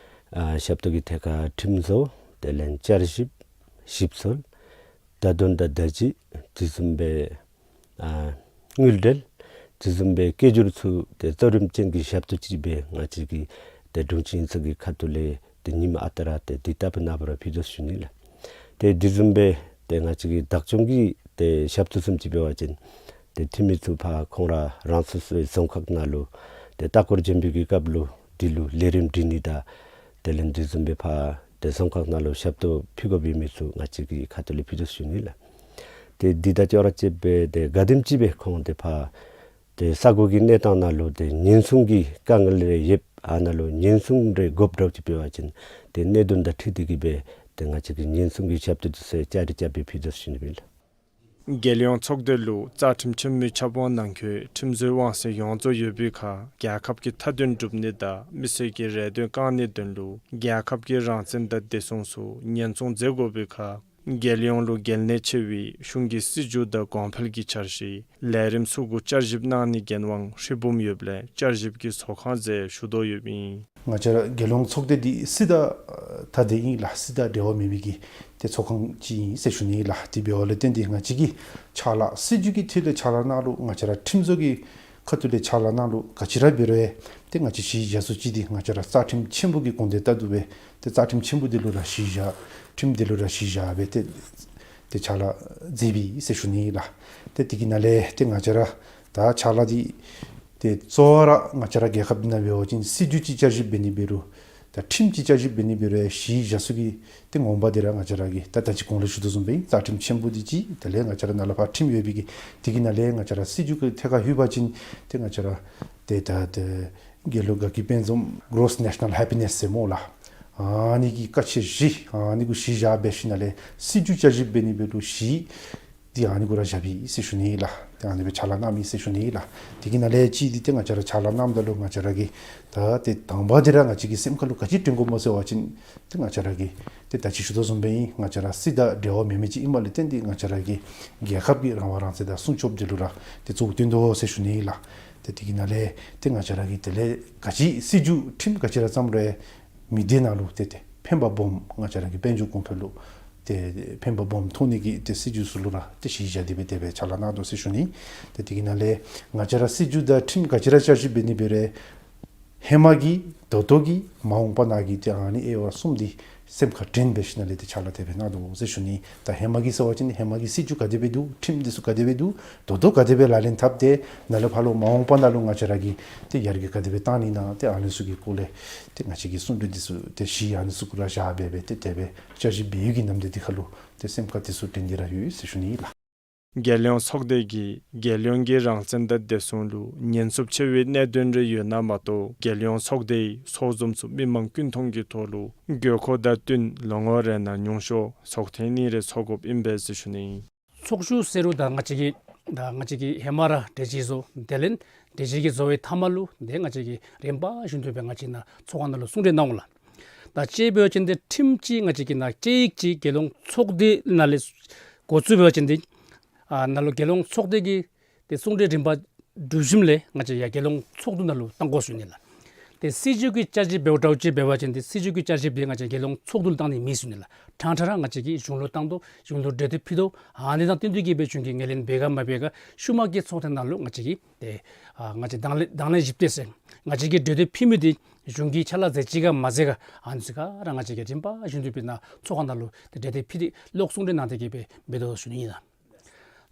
ཨ་ཞབས་ཏོག་གི་ཐད་ཁར་ཁྲིམས་བཟོ་དེ་ལས་བསྐྱར་ཞིབ་ཞིབ་འཚོལ་བརྡ་དོན་དང་བརྡ་བརྒྱུད་དེ་བཟུམ་སྦེ་ཨ་དངུལ་འབྲེལ་དེ་བཟུམ་སྦེ་སྐད་སྒྱུར་ཚུ་ཏེ་གཙོ་རིམ་ཅན་གྱི་ཞབས་ཏོག་ཅིག་སྦེ་ང་བཅས་ཀྱིས་ཏེ་དྲུང་ཆེན་ཡིག་ཚང་གི་ཁ་ཐུག་ལས་ཏེ་ཉིནམ་ཨ་རྟག་ར་ཏེ་འདི་ལྟ་བུ་ནང་པ་ར་ཕུལ་དོ་ཟེར་ཞུ་ནི་ལགས། ཏེ་དེ་བཟུམ་སྦེ་ཏེ་ང་བཅས་ཀྱི་བདག་སྐྱོང་གི་ཏེ་ཞབས་ཏོག་བཟུམ་ཅིག་འབད་བ་ཅིན་ཏེ་འཐུས་མི་ཚུ་ཕར་ཁོང་ར་རང་སོ་སོའི་རྫོང་ཁག་ནང་ལུ་ཏེ་ལྟ་སྐོར་འབྱོན་པའི་གི་སྐབས་ལུ་འདི་ལུ་ལས་རིམ་སྒྲིག་ནི་དང་དེ་ལས་དེ་བཟུམ་སྦེ་ཕར་ཏེ་རྫོང་ཁག་ནང་ལུ་ཞབས་ཏོག་ཕུལ་དགོ་པའི་མི་ཚུ་ང་བཅས་ཀྱི་ཁ་ཐུག་ལས་ཕུལ་དོ་ཟེར་ཞུ་ནི་ལགས། ཏེ་འདི་དང་ཅོག་ར་འཐདཔ་སྦེ་ཏེ་ག་དེམ་ཅིག་སྦེ་ཁོང་ཏེ་ཕར་ཏེ་ས་གོ་གི་གནས་སྟངས་ནང་ལུ་ཏེ་ཉེན་སྲུང་གི་དཀའ་ངལ་རེ་ཡོདཔ་ཨ་ནཱ་ལུ་ཉེན་སྲུང་རེ་དགོཔ་འདྲཝ་ཅིག་འབད་བ་ཅིན་ཏེ་གནད་དོན་དང་འཁྲིལ་ཏེ་གིས་སྦེ་ཏེ་ང་བཅས་ཀྱིས་ཉེན་སྲུང་གི་ཞབས་ཏོག་འདི་ཚུ་བསྐྱར་རེ་བསྐྱར་སྦེ་ཕུལ་དོ་ཟེར་ཞུ་ནི་ཨིན་ལགས། རྒྱལ་ཡོངས་ཚོགས་སྡེ་ལུ་རྩ་ཁྲིམས་ཆེན་མོའི་ཆབ་འབངས་ནང་འཁོད་ཁྲིམས་བཟོའི་དབང་ཚད་ཡོངས་རྫོགས་ཡོད་པའི་ཁར་རྒྱལ་ཁབ་ཀྱི་མཐའ་དོན་སྒྲུབ་ནི་དང་མི་སེར་གྱི་རེ་འདུན་བསྐང་ནིའི་དོན་ལུ་རྒྱལ་ཁབ་ཀྱི་རང་བཙན་དང་བདེ་སྲུང་ཚུ་ཉེན་སྲུང་མཛད་དགོ་པའི་ཁར་རྒྱལ་ཡོངས་ལུ་གལ་གནད་ཆེ་བའི་གཞུང་གི་སྲིད་བྱུས་དང་གོང་འཕེལ་གྱི་འཆར་གཞི་ལས་རིམ་ཚུ་གུ་བསྐྱར་ཞིབ་གནང་ནི་འགན་དབང་ཧྲིལ་བུམ་ཡོདཔ་ལས་བསྐྱར་ཞིབ་ཀྱི་ཚོགས་ཁང་ཟེར་ཞུ་དོ་ཡོདཔ་ཨིན། ང་བཅས་ར་རྒྱལ་ཡོངས་ཚོགས་སྡེ་འདི་སྲིད་དང་ཐ་དད་ཨིན་ལགས། སྲིད་དང་འབྲེལ་བ་མེད་པའི་གི་ཏེ་ཚོགས་ཁང་ཅིག་ཨིན་ཟེར་ཞུ་ནི་ཨིན་ལགས། དེ་འབདཝ་ལས་བརྟེན་ཏེ་ང་བཅས་ཀྱིས་ཕྱག་ལཱ་སྲིད་བྱུས་ཀྱི་ཐད་ལས་ཕྱག་ལཱ་གནང་ལུགས་ང་བཅས་ར་ཁྲིམས་བཟོ་གི་ཁ་ཐུག་ལས་ཕྱག་ལཱ་གནང་ལུགས་ག་ཅི་ར་འབད་རུང་ཏེ་ང་བཅས་གཞི་བཞག་ས་ཅིག་འདི་ང་བཅས་ར་རྩ་ཁྲིམས་ཆེན་པོ་གི་དགོངས་དོན་ལྟར་དུ་སྦེ་ཏེ་རྩ་ཁྲིམས་ཆེན་པོ་འདི་ལུ་ར་གཞི་བཞག་ཁྲིམས་འདི་ལུ་ར་གཞི་བཞག་སྦེ་ཏེ་ཏེ་ཕྱག་ལཱ་མཛད་པས་ཟེར་ཞུ་ནི་ཨིན་ལགས། ཏེ་དེ་གི་ནང་ལས་ཏེ་ང་བཅས་ར་ད་ཕྱག་ལཱ་འདི་ཏེ་གཙོ་བོ་ར་ང་བཅས་ར་རྒྱལ་ཁབ་འདི་ནང་འབད་བ་ཅིན་སྲིད་བྱུས་ཅིག་བསྐྱར་ཞིབ་འབད་ནི་འབད་རུང་ད་ཁྲིམས་ཅིག་བསྐྱར་ཞིབ་འབད་ནི་འབད་རུང་གཞི་བཞག་ས་གི་ཏེ་ངོ་མ་འདི་ར་ང་བཅས་ར་གི་ད་ད་ཅི་གོང་ལུ་ཞུ་དོ་བཟུམ་སྦེ་རྩ་ཁྲིམས་ཆེན་པོ་འདི་གཅིག། དེ་ལས་ང་བཅས་ར་ནཱ་ལས་ཕར་ཁྲིམས་ཡོད་པའི་གི་དེ་གི་ནང་ལས་ང་བཅས་ར་སྲིད་བྱུས་ཀྱི་ཐད་ཁར་ལྷོད་པ་ཅིན་ཏེ་ང་བཅས་ར་ཏེ་ད་ཏེ་དགེ་ལུགས་དགའ་སྐྱིད་དཔལ་འཛོམས་Gross National Happiness ཟེར་སྨོ་ལགས། ཨ་ནི་གི་ཀ་ཆེ་བཞི་ཨ་ནི་གུ་གཞི་བཞག་འབད་ཞིནམ་ལས་སྲིད་བྱུས་བསྐྱར་ཞིབ་འབད་ནི་འབད་རུང་གཞི་འདི་ཨ་ནི་གུ་ར་བཞག་པས་ཟེར་ཞུ་ནི་ལགས། ཏེ་ཨ་ནི་སྦེ་ཕྱག་ལཱ་གནངམ་ཨིན་ཟེར་ཞུ་ནི་ལགས། དེ་གི་ནང་ལས་གཅིག་འདི་ཏེ་ང་བཅས་ར་ཕྱག་ལཱ་གནངམ་ད་ལུ་ང་བཅས་ར་གི་ད་ཏེ་དང་པ་འདི་ར་ང་བཅས་ཀྱི་སེམས་ཁར་ལུ་ག་ཅི་དྲན་དགོཔ་སྨོ་ཟེར་བ་ཅིན་ཏེ་ང་བཅས་ར་གི་ཏེ་ད་ཅི་ཞུ་དོ་བཟུམ་སྦེ་ཨིན། ང་བཅས་ར་སྲིད་དང་འབྲེལ་བ་མེད་མི་ཅིག་ཨིནམ་ལས་བརྟེན་ཏེ་ང་བཅས་ར་གི་རྒྱལ་ཁབ་ཀྱི་རང་དབང་རང་བཙན་དང་སྲུང་སྐྱོབ་འདི་ལུ་ར་ཏེ་གཙོ་བོ་བཏོན་དོ་ཟེར་ཞུ་ནི་ལགས། ཏེ་དེ་གི་ནང་ལས་ཏེ་ང་བཅས་ར་གི་དེ་ལས་ག་ཅི་སྲིད་བྱུས་ཁྲིམས་ག་ཅི་ར་བརྩམ་རུང་མི་སྡེ་ནང་ལུ་ཏེ་ཏེ་ཕན་པ་སྦོམ་ང་བཅས་ར་གི་དཔལ་འབྱོར་གོང་འཕེལ་ལུ་ཏེ་ཕན་པ་སྦོམ་ཐོགས་ནི་གི་ཏེ་སྲིད་བྱུས་ཚུ་ལུ་ར་ཏེ་གཞི་བཞག་སྟེ་སྦེ་དེ་སྦེ་ཕྱག་ལཱ་གནང་དོ་ཟེར་ཞུ་ནི། ཏེ་དེ་གི་ནང་ལས་ང་བཅས་ར་སྲིད་བྱུས་དང་ཁྲིམས་ག་ཅི་ར་བསྐྱར་ཞིབ་འབད་ནི་འབད་རུང་ཧེ་མ་གི་ད་ལྟོ་གི་མ་འོངས་པ་ནང་གི་ཏེ་ཨ་ནི་དབྱེ་བ་གསུམ་འདི་སེམས་ཁར་དྲན་འབད་ཞིནམ་ལས་ཏེ་ཕྱག་ལཱ་དེ་སྦེ་གནང་དོ་ཟེར་ཞུ་ནི། ད་ཧེ་མ་གི་ཟེར་བ་ཅིན་ཧེ་མ་གི་སྲིད་བྱུས་ག་དེ་སྦེ་འདུག། ཁྲིམས་འདི་ཚུ་ག་དེ་སྦེ་འདུག། ད་ལྟོ་ག་དེ་སྦེ་ལག་ལེན་འཐབ་སྟེ་ནཱ་ལས་ཕར་ལུ་མ་འོངས་པ་ནང་ལུ་ང་བཅས་ར་གིས་ཏེ་ཡར་རྒྱས་ག་དེ་སྦེ་བཏང་ནི་ཨིན་ན་ཏེ་ཨ་ནི་ཚུ་གི་སྐོར་ལས་ཏེ་ང་བཅས་ཀྱི་གསུང་གྲོས་འདི་ཚུ་ཏེ་གཞི་ཨ་ནི་ཚུ་གུ་ར་བཞག་སྦེ་སྦེ་ཏེ་དེ་སྦེ་བསྐྱར་ཞིབ་འབད་ཡོད་ཀྱི་ནམ་དེ་འདི་ཁར་ལུ་ཏེ་སེམས་ཁར་དེ་ཚུ་དྲན་ཏེ་ར་ཡོད་ཟེར་ཞུ་ནི་ཨིན་ལགས། རྒྱལ་ཡོངས་ཚོགས་སྡེ་གིས་རྒྱལ་ཡོངས་ཀྱི་རང་བཙན་དང་བདེ་སྲུང་ལུ་ཉེན་སྲུབས་ཆེ་བའི་གནད་དོན་རེ་ཡོད་ན་མ་གཏོགས་རྒྱལ་ཡོངས་ཚོགས་སྡེའི་ཚོགས་འཛོམས་སུ་མི་མང་ཀུན་མཐོང་གི་ཐོག་ལུ་དགོས་མཁོ་དང་བསྟུན་ལོ་ངོ་རེ་ནང་ཉུང་ཤོས་ཚོགས་ཐེངས་གཉིས་རེ་ཚོགས་དགོཔ་ཨིན་པས་ཟེར་ཞུ་ནི་ཨིན། ཚོགས་བཞུགས་ཟེར་རུང་ད་ང་བཅས་ཀྱི་ད་ང་བཅས་ཀྱི་ཧེ་མ་ར་གྲོས་ཆོད་བཟོ་དེ་ལས་གྲོས་ཆོད་ཀྱི་བཟོ་བའི་མཐའ་མ་ལུ་ཏེ་ང་བཅས་ཀྱིས་རིམ་པ་བཞིན་དུ་སྦེ་ང་བཅས་ནཱ་ཚོགས་ཁང་ནང་ལུ་གསུང་གྲོས་གནང་འོང་ལགས། ད་དཔྱེ་འབད་བ་ཅིན་ཏེ་ཁྲིམས་ཅིག་ང་བཅས་ཀྱི་ནཱ་དཔྱད་ཡིག་ཅིག་རྒྱལ་ཡོངས་ཚོགས་སྡེ་ནང་ལས་འགོ་བཙུགས་འབད་བ་ཅིན་ཏེ་ཨ་ནཱ་ལུ་རྒྱལ་ཡོངས་ཚོགས་སྡེ་གི་ཏེ་གསུང་གྲོས་རིམ་པ་སྒྲུབ་ཞིནམ་ལས་ང་བཅས་ཡར་རྒྱལ་ཡོངས་ཚོགས་འདུ་ནང་ལུ་གཏང་དགོ་ཟེར་ཞུ་ནི་ལགས། ཏེ་སྲིད་བྱུས་ཀྱི་བསྐྱར་ཞིབ་འབདཝ་འདྲཝ་ཅིག་འབད་བ་ཅིན་ཏེ་སྲིད་བྱུས་ཀྱི་བསྐྱར་ཞིབ་འདི་ང་བཅས་རྒྱལ་ཡོངས་ཚོགས་འདུ་ལུ་གཏང་ནི་མེད་ཟེར་ཞུ་ནི་ལགས། ཕྲང་ཕྲང་ར་ང་བཅས་ཀྱིས་གཞུང་ལུ་གཏང་དོ་གཞུང་ལུ་གྲོས་འདེབས་ཕུལ་དོ་ཨ་ནི་དང་བསྟུན་ཏེ་གིས་སྦེ་གཞུང་གིས་ངོས་ལེན་འབད་ག་མ་འབད་ག་ཤུལ་མ་གི་ཚོགས་ཐེངས་ནང་ལུ་ང་བཅས་ཀྱིས་ཏེ་ཨ་ང་བཅས་དང་ལེན་དང་ལེན་ཞིབ་ཏེ་ཟེར་ང་བཅས་ཀྱིས་གྲོས་འདེབས་ཕུལ་མི་འདི་གཞུང་གིས་ཕྱག་ལཱ་མཛད་ཅི་ག་མ་མཛད་ག་ཨ་ནི་ཚུ་ག་ར་ང་བཅས་ཀྱིས་རིམ་པ་བཞིན་དུ་སྦེ་ནཱ་ཚོགས་ཁང་ནང་ལུ་ཏེ་གྲོས་འདེབས་ཕུལ་ཏེ་ལོག་གསུང་གྲོས་གནང་སྟེ་གིས་སྦེ་འབད་དོ་ཟེར་ཞུ་ནི་ཨིན་ལགས།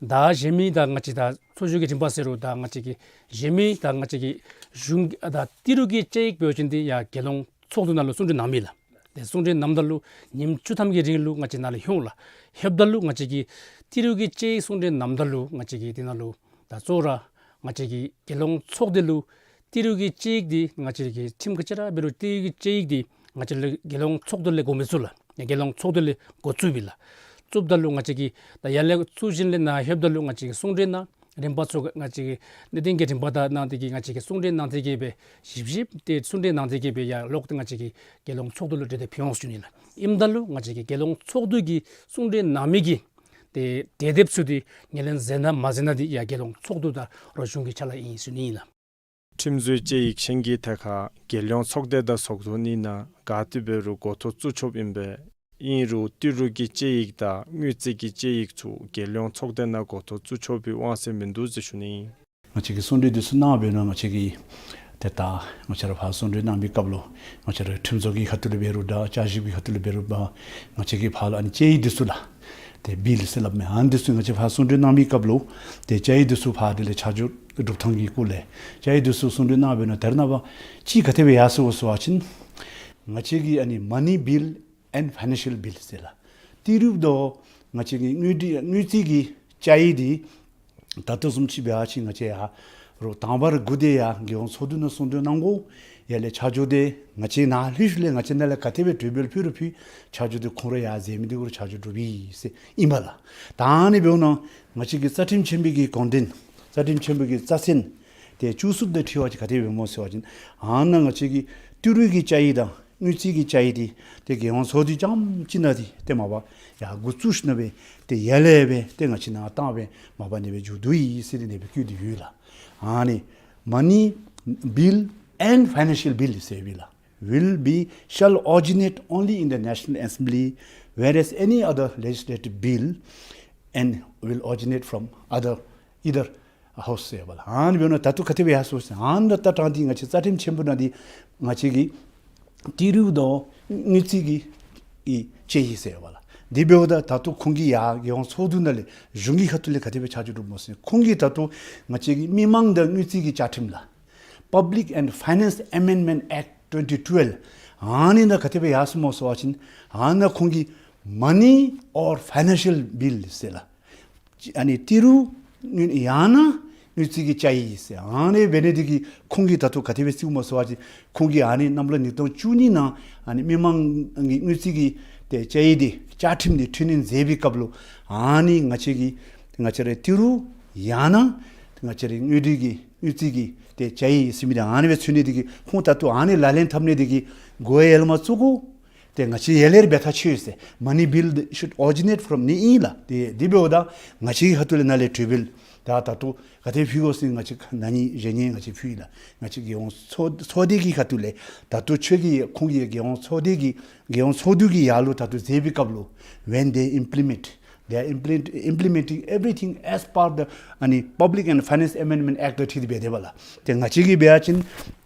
ད་གཞན་མི་ད་ང་བཅས་ད་ཚོགས་བཞུགས་ཀྱི་རིམ་པ་ཟེར་རུང་ད་ང་བཅས་ཀྱི་གཞན་མི་ད་ང་བཅས་ཀྱི་གཞུང་ད་ཏི་རུ་གི་དཔྱད་ཡིག་འབད་བ་ཅིན་ཏེ་ཡར་རྒྱལ་ཡོངས་ཚོགས་འདུ་ནང་ལུ་གསུང་གྲོས་གནང་མི་ལགས། ཏེ་གསུང་གྲོས་གནངམ་ད་ལུ་ཉིནམ་བཅུ་ཐམ་གྱི་རིང་ལུ་ང་བཅས་ནཱ་ལས་ལྷོད་ལགས། ལྷོདཔ་ད་ལུ་ང་བཅས་ཀྱིས་ཏི་རུ་གི་དཔྱད་ཡིག་གསུང་གྲོས་གནངམ་ད་ལུ་ང་བཅས་ཀྱིས་དེ་ནང་ལུ་ད་གཙོ་བོ་ར་ང་བཅས་ཀྱི་རྒྱལ་ཡོངས་ཚོགས་སྡེ་ལུ་ཏི་རུ་གི་དཔྱད་ཡིག་འདི་ང་བཅས་ཀྱི་ཁྲིམས་ག་ཅི་ར་འབད་རུང་ཏི་རུ་གི་དཔྱད་ཡིག་འདི་ང་བཅས་ལས་རྒྱལ་ཡོངས་ཚོགས་འདུ་ལས་འགོ་མི་བཙུགས་ལགས། རྒྱལ་ཡོངས་ཚོགས་འདུ་ལས་འགོ་བཙུགས་པས་ལགས། བཙུགསཔ་ད་ལུ་ང་བཅས་ཀྱིས་ད་ཡར་ལས་ཚུར་གཞི་ལས་ནཱ་ལྷོདཔ་ད་ལུ་ང་བཅས་ཀྱིས་གསུང་གྲོས་གནང་རིམ་པ་ཚུ་ང་བཅས་ཀྱིས་གནད་དོན་གྱི་རིམ་པ་དང་གནང་སྟེ་གིས་ང་བཅས་ཀྱིས་གསུང་གྲོས་གནང་སྟེ་གིས་སྦེ་ཞིབ་ཞིབ་ཏེ་གསུང་གྲོས་གནང་སྟེ་གིས་སྦེ་ཡར་ལོག་སྟེ་ང་བཅས་ཀྱིས་རྒྱལ་ཡོངས་ཚོགས་འདུ་ལུ་འབྲེལ་ཏེ་ཕུལ་འོང་ཟེར་ཞུ་ནི་ལགས། ཨིནམ་ད་ལུ་ང་བཅས་ཀྱིས་རྒྱལ་ཡོངས་ཚོགས་འདུ་གི་གསུང་གྲོས་གནང་མི་གི་ཏེ་དེབ་དེབ་ཚུ་འདི་ངོས་ལེན་མཛད་ན་མ་མཛད་ན་འདི་ཡར་རྒྱལ་ཡོངས་ཚོགས་འདུ་དང་རོགས་གཞུང་གི་ཕྱག་ལཱ་ཨིན་ཟེར་ཞུ་ནི་ཨིན་ལགས། ཁྲིམས་བཟོའི་དཔྱད་ཡིག་ཆེན་གྱི་ཐད་ཁར་རྒྱལ་ཡོངས་ཚོགས་སྡེ་དང་ཚོགས་འདུ་གཉིས་ནང་ག་ཏེ་འབད་རུང་འགོ་ཐོག་བཙུགས་ཆོགཔ་ཨིན་པས། ཨིན་རུང་ཏི་རུ་གི་དཔྱད་ཡིག་དང་དངུལ་རྩིས་ཀྱི་དཔྱད་ཡིག་ཚུ་རྒྱལ་ཡོངས་ཚོགས་སྡེ་ནང་འགོ་ཐོག་བཙུགས་ཆོག་པའི་དབང་ཚད་མིན་འདུག་ཟེར་ཞུ་ནི་ཨིན། ང་བཅས་ཀྱིས་གསུང་གྲོས་འདི་ཚུ་གནང་བའི་ནང་ང་བཅས་ཀྱིས་ཏེ་ད་ང་བཅས་ར་ཕར་གསུང་གྲོས་གནང་བའི་སྐབས་ལུ་ང་བཅས་ར་ཁྲིམས་བཟོ་གི་ཁ་ཐུག་ལས་འབད་རུང་འདྲ་བསྐྱར་ཞིབ་ཀྱི་ཁ་ཐུག་ལས་འབད་རུང་འདྲ་ང་བཅས་ཀྱིས་ཕར་ལུ་ཨ་ནི་དཔྱད་ཡིག་འདི་ཚུ་ལགས། ཏེ་བིལ་ཟེར་སླབ་མི་ཨ་ནི་འདི་ཚུ་ང་བཅས་ཕར་གསུང་གྲོས་གནང་བའི་སྐབས་ལུ་ཏེ་དཔྱད་ཡིག་འདི་ཚུ་ཕར་དེ་ལས་ཆ་འཇོག་སྒྲུབ་ཐངས་ཀྱི་སྐོར་ལས་དཔྱད་ཡིག་འདི་ཚུ་གསུང་གྲོས་གནང་བའི་ནང་དེ་ནང་ཕར་ཅིག་ག་དེ་སྦེ་ཡར་སོང་ཟེར་བ་ཅིན་ང་བཅས་ཀྱི་ཨ་ནི་money bill and financial bill ཟེར་ལགས། ཏི་རུ་དང་ང་བཅས་ཀྱི་དངུལ་འབྲེལ་དངུལ་རྩིས་ཀྱི་དཔྱད་ཡིག་འདི་ད་ལྟོ་བཟུམ་ཅིག་འབད་བ་ཅིན་ང་བཅས་ཡར་རོགས་དང་པ་ར་སྒུག་སྟེ་ཡར་རྒྱལ་ཡོངས་ཚོགས་འདུ་ནང་གསུང་གྲོས་གནང་དགོ། ཡར་ལས་ཆ་འཇོག་འདི་ང་བཅས་ནཱ་ལྷོད་ཞིནམ་ལས་ང་བཅས་ནཱ་ལས་ག་དེ་སྦེ་གྲོས་འབུལ་ཕུལ་རུང་ཕུལ་ཆ་འཇོག་འདི་ཁོང་ར་ཡར་མཛད་མི་འདི་གུ་ར་ཆ་འཇོག་གྲུབ་ཡི་ཟེར་ཨིན་པས་ལགས། ད་ཨ་ནི་འབདཝ་ད་ང་བཅས་ཀྱི་རྩ་ཁྲིམས་ཆེན་པོའི་གི་དགོངས་དོན་རྩ་ཁྲིམས་ཆེན་པོའི་གི་རྩ་ཚན་ཏེ་བཅུ་གསུམ་དང་འཁྲིལ་བ་ཅིན་ག་དེ་སྦེ་སྨོ་ཟེར་བ་ཅིན་ཨ་ནཱ་ང་བཅས་ཀྱི་ཏི་རུ་གི་དཔྱད་ཡིག་དང་དངུལ་རྩིས་ཀྱི་དཔྱད་ཡིག་འདི་ཏེ་རྒྱལ་ཡོངས་ཚོགས་འདུ་རྐྱངམ་གཅིག་ནང་འདི་ཏེ་མ་པ་ཡར་འགོ་བཙུགས་ཞིནམ་ལས་ཏེ་ཡར་ལས་སྦེ་ཏེ་ང་བཅས་ནཱ་བཏང་སྦེ་མ་པ་ཨ་ནི་སྦེ་མཇུག་བསྡུ་ཡི་ཟེར་ཏེ་ཨ་ནི་སྦེ་བཀོད་དེ་ཡོད་ལགས། ཨ་ནི་money bill and financial bill ཟེར་ཡོད་ལགས། Will be shall originate only in the National Assembly, whereas any other legislative bill and will originate from other either house ཟེར་བ་ལགས། ཨ་ནི་འབདཝ་ད་ད་ལྟོ་ག་དེ་སྦེ་ཡར་སོང་ཟེར་ཨ་ནི་ད་ལྟོ་དྲངས་ཏེ་ང་བཅས་རྩ་ཁྲིམས་ཆེན་པོ་ནང་འདི་ང་བཅས་ཀྱི་ཏི་རུ་དང་དངུལ་རྩིས་ཀྱི་ཨི་དཔྱད་ཡིག་ཟེར་བ་ལགས། དེ་འབདཝ་ད་ད་ལྟོ་ཁོང་གིས་ཡར་རྒྱལ་ཡོངས་ཚོགས་འདུ་ནང་ལས་གཞུང་གི་ཁ་ཐུག་ལས་ག་དེ་སྦེ་ཆ་འཇོག་གྲུབ་སྨོ་ཟེར་ཁོང་གིས་ད་ལྟོ་ང་བཅས་ཀྱི་མི་མང་དང་དངུལ་རྩིས་ཀྱི་བཅའ་ཁྲིམས་ལགས། Public and Finance Amendment Act twenty twelve ཨ་ནི་ནང་ག་དེ་སྦེ་ཡར་སོང་སྨོ་ཟེར་བ་ཅིན་ཨ་ནཱ་ཁོང་གིས་money or financial bill ཟེར་ལགས། ཨ་ནི་ཏི་རུ་དངུལ་ཡང་ན་དངུལ་རྩིས་ཀྱི་དཔྱད་ཡིག་ཟེར་ཨ་ནི་འབད་ནི་འདི་གིས་ཁོང་གིས་ད་ལྟོ་ག་དེ་སྦེ་བརྩིཝ་སྨོ་ཟེར་བ་ཅིན་ཁོང་གིས་ཨ་ནི་གནམ་ལོ་ཉིས་སྟོང་བཅུ་གཉིས་ནང་ཨ་ནི་མི་མང་གི་དངུལ་རྩིས་ཀྱི་ཏེ་དཔྱད་ཡིག་འདི་བཅའ་ཁྲིམས་འདི་འཕྲི་སྣོན་མཛད་པའི་སྐབས་ལུ་ཨ་ནི་ང་བཅས་ཀྱི་ང་བཅས་རའི་ཏི་རུ་ཡང་ན་ང་བཅས་རའི་དངུལ་འབྲེལ་གྱི་དངུལ་རྩིས་ཀྱི་ཏེ་དཔྱད་ཡིག་ཟེར་མི་འདི་ཨ་ནི་སྦེ་ཚུད་ནི་འདི་གིས་ཁོང་ད་ལྟོ་ཨ་ནི་ལག་ལེན་འཐབ་ནི་འདི་གིས་འགོ་ཡལ་མ་བཙུགས་གོ། ཏེ་ང་བཅས་ཡར་ལས་ར་འབད་ཐག་ཆོད་ཟེར། Money bill should originate from ནི་ཨིན་ལགས། ཏེ་དེ་འབདཝ་ད་ང་བཅས་ཀྱི་ཁ་ཐུག་ལས་ནཱ་ལས་གྲོས་འབུལ་ད་ད་ལྟོ་ག་དེ་ཕུལ་དགོ་ཟེར་ང་བཅས་ནཱ་ནི་གཞེས་ནིང་ང་བཅས་ཕུལ་ཡི་ལགས། ང་བཅས་རྒྱལ་ཡོངས་ཚོགས་ཚོགས་སྡེ་གི་ཁ་ཐུག་ལས་ད་ལྟོ་ཁྱོད་ཀྱིས་ཁོང་གིས་རྒྱལ་ཡོངས་ཚོགས་སྡེ་གི་རྒྱལ་ཡོངས་ཚོགས་འདུ་གི་ཡར་ལུ་ད་ལྟོ་མཛད་པའི་སྐབས་ལུ་when they implement they are implement- implementing everything as per the ཨ་ནི་Public and Finance Amendment Act དང་འཁྲིལ་ཏེ་འབད་དེ་འབད་ལགས། ཏེ་ང་བཅས་ཀྱིས་འབད་བ་ཅིན་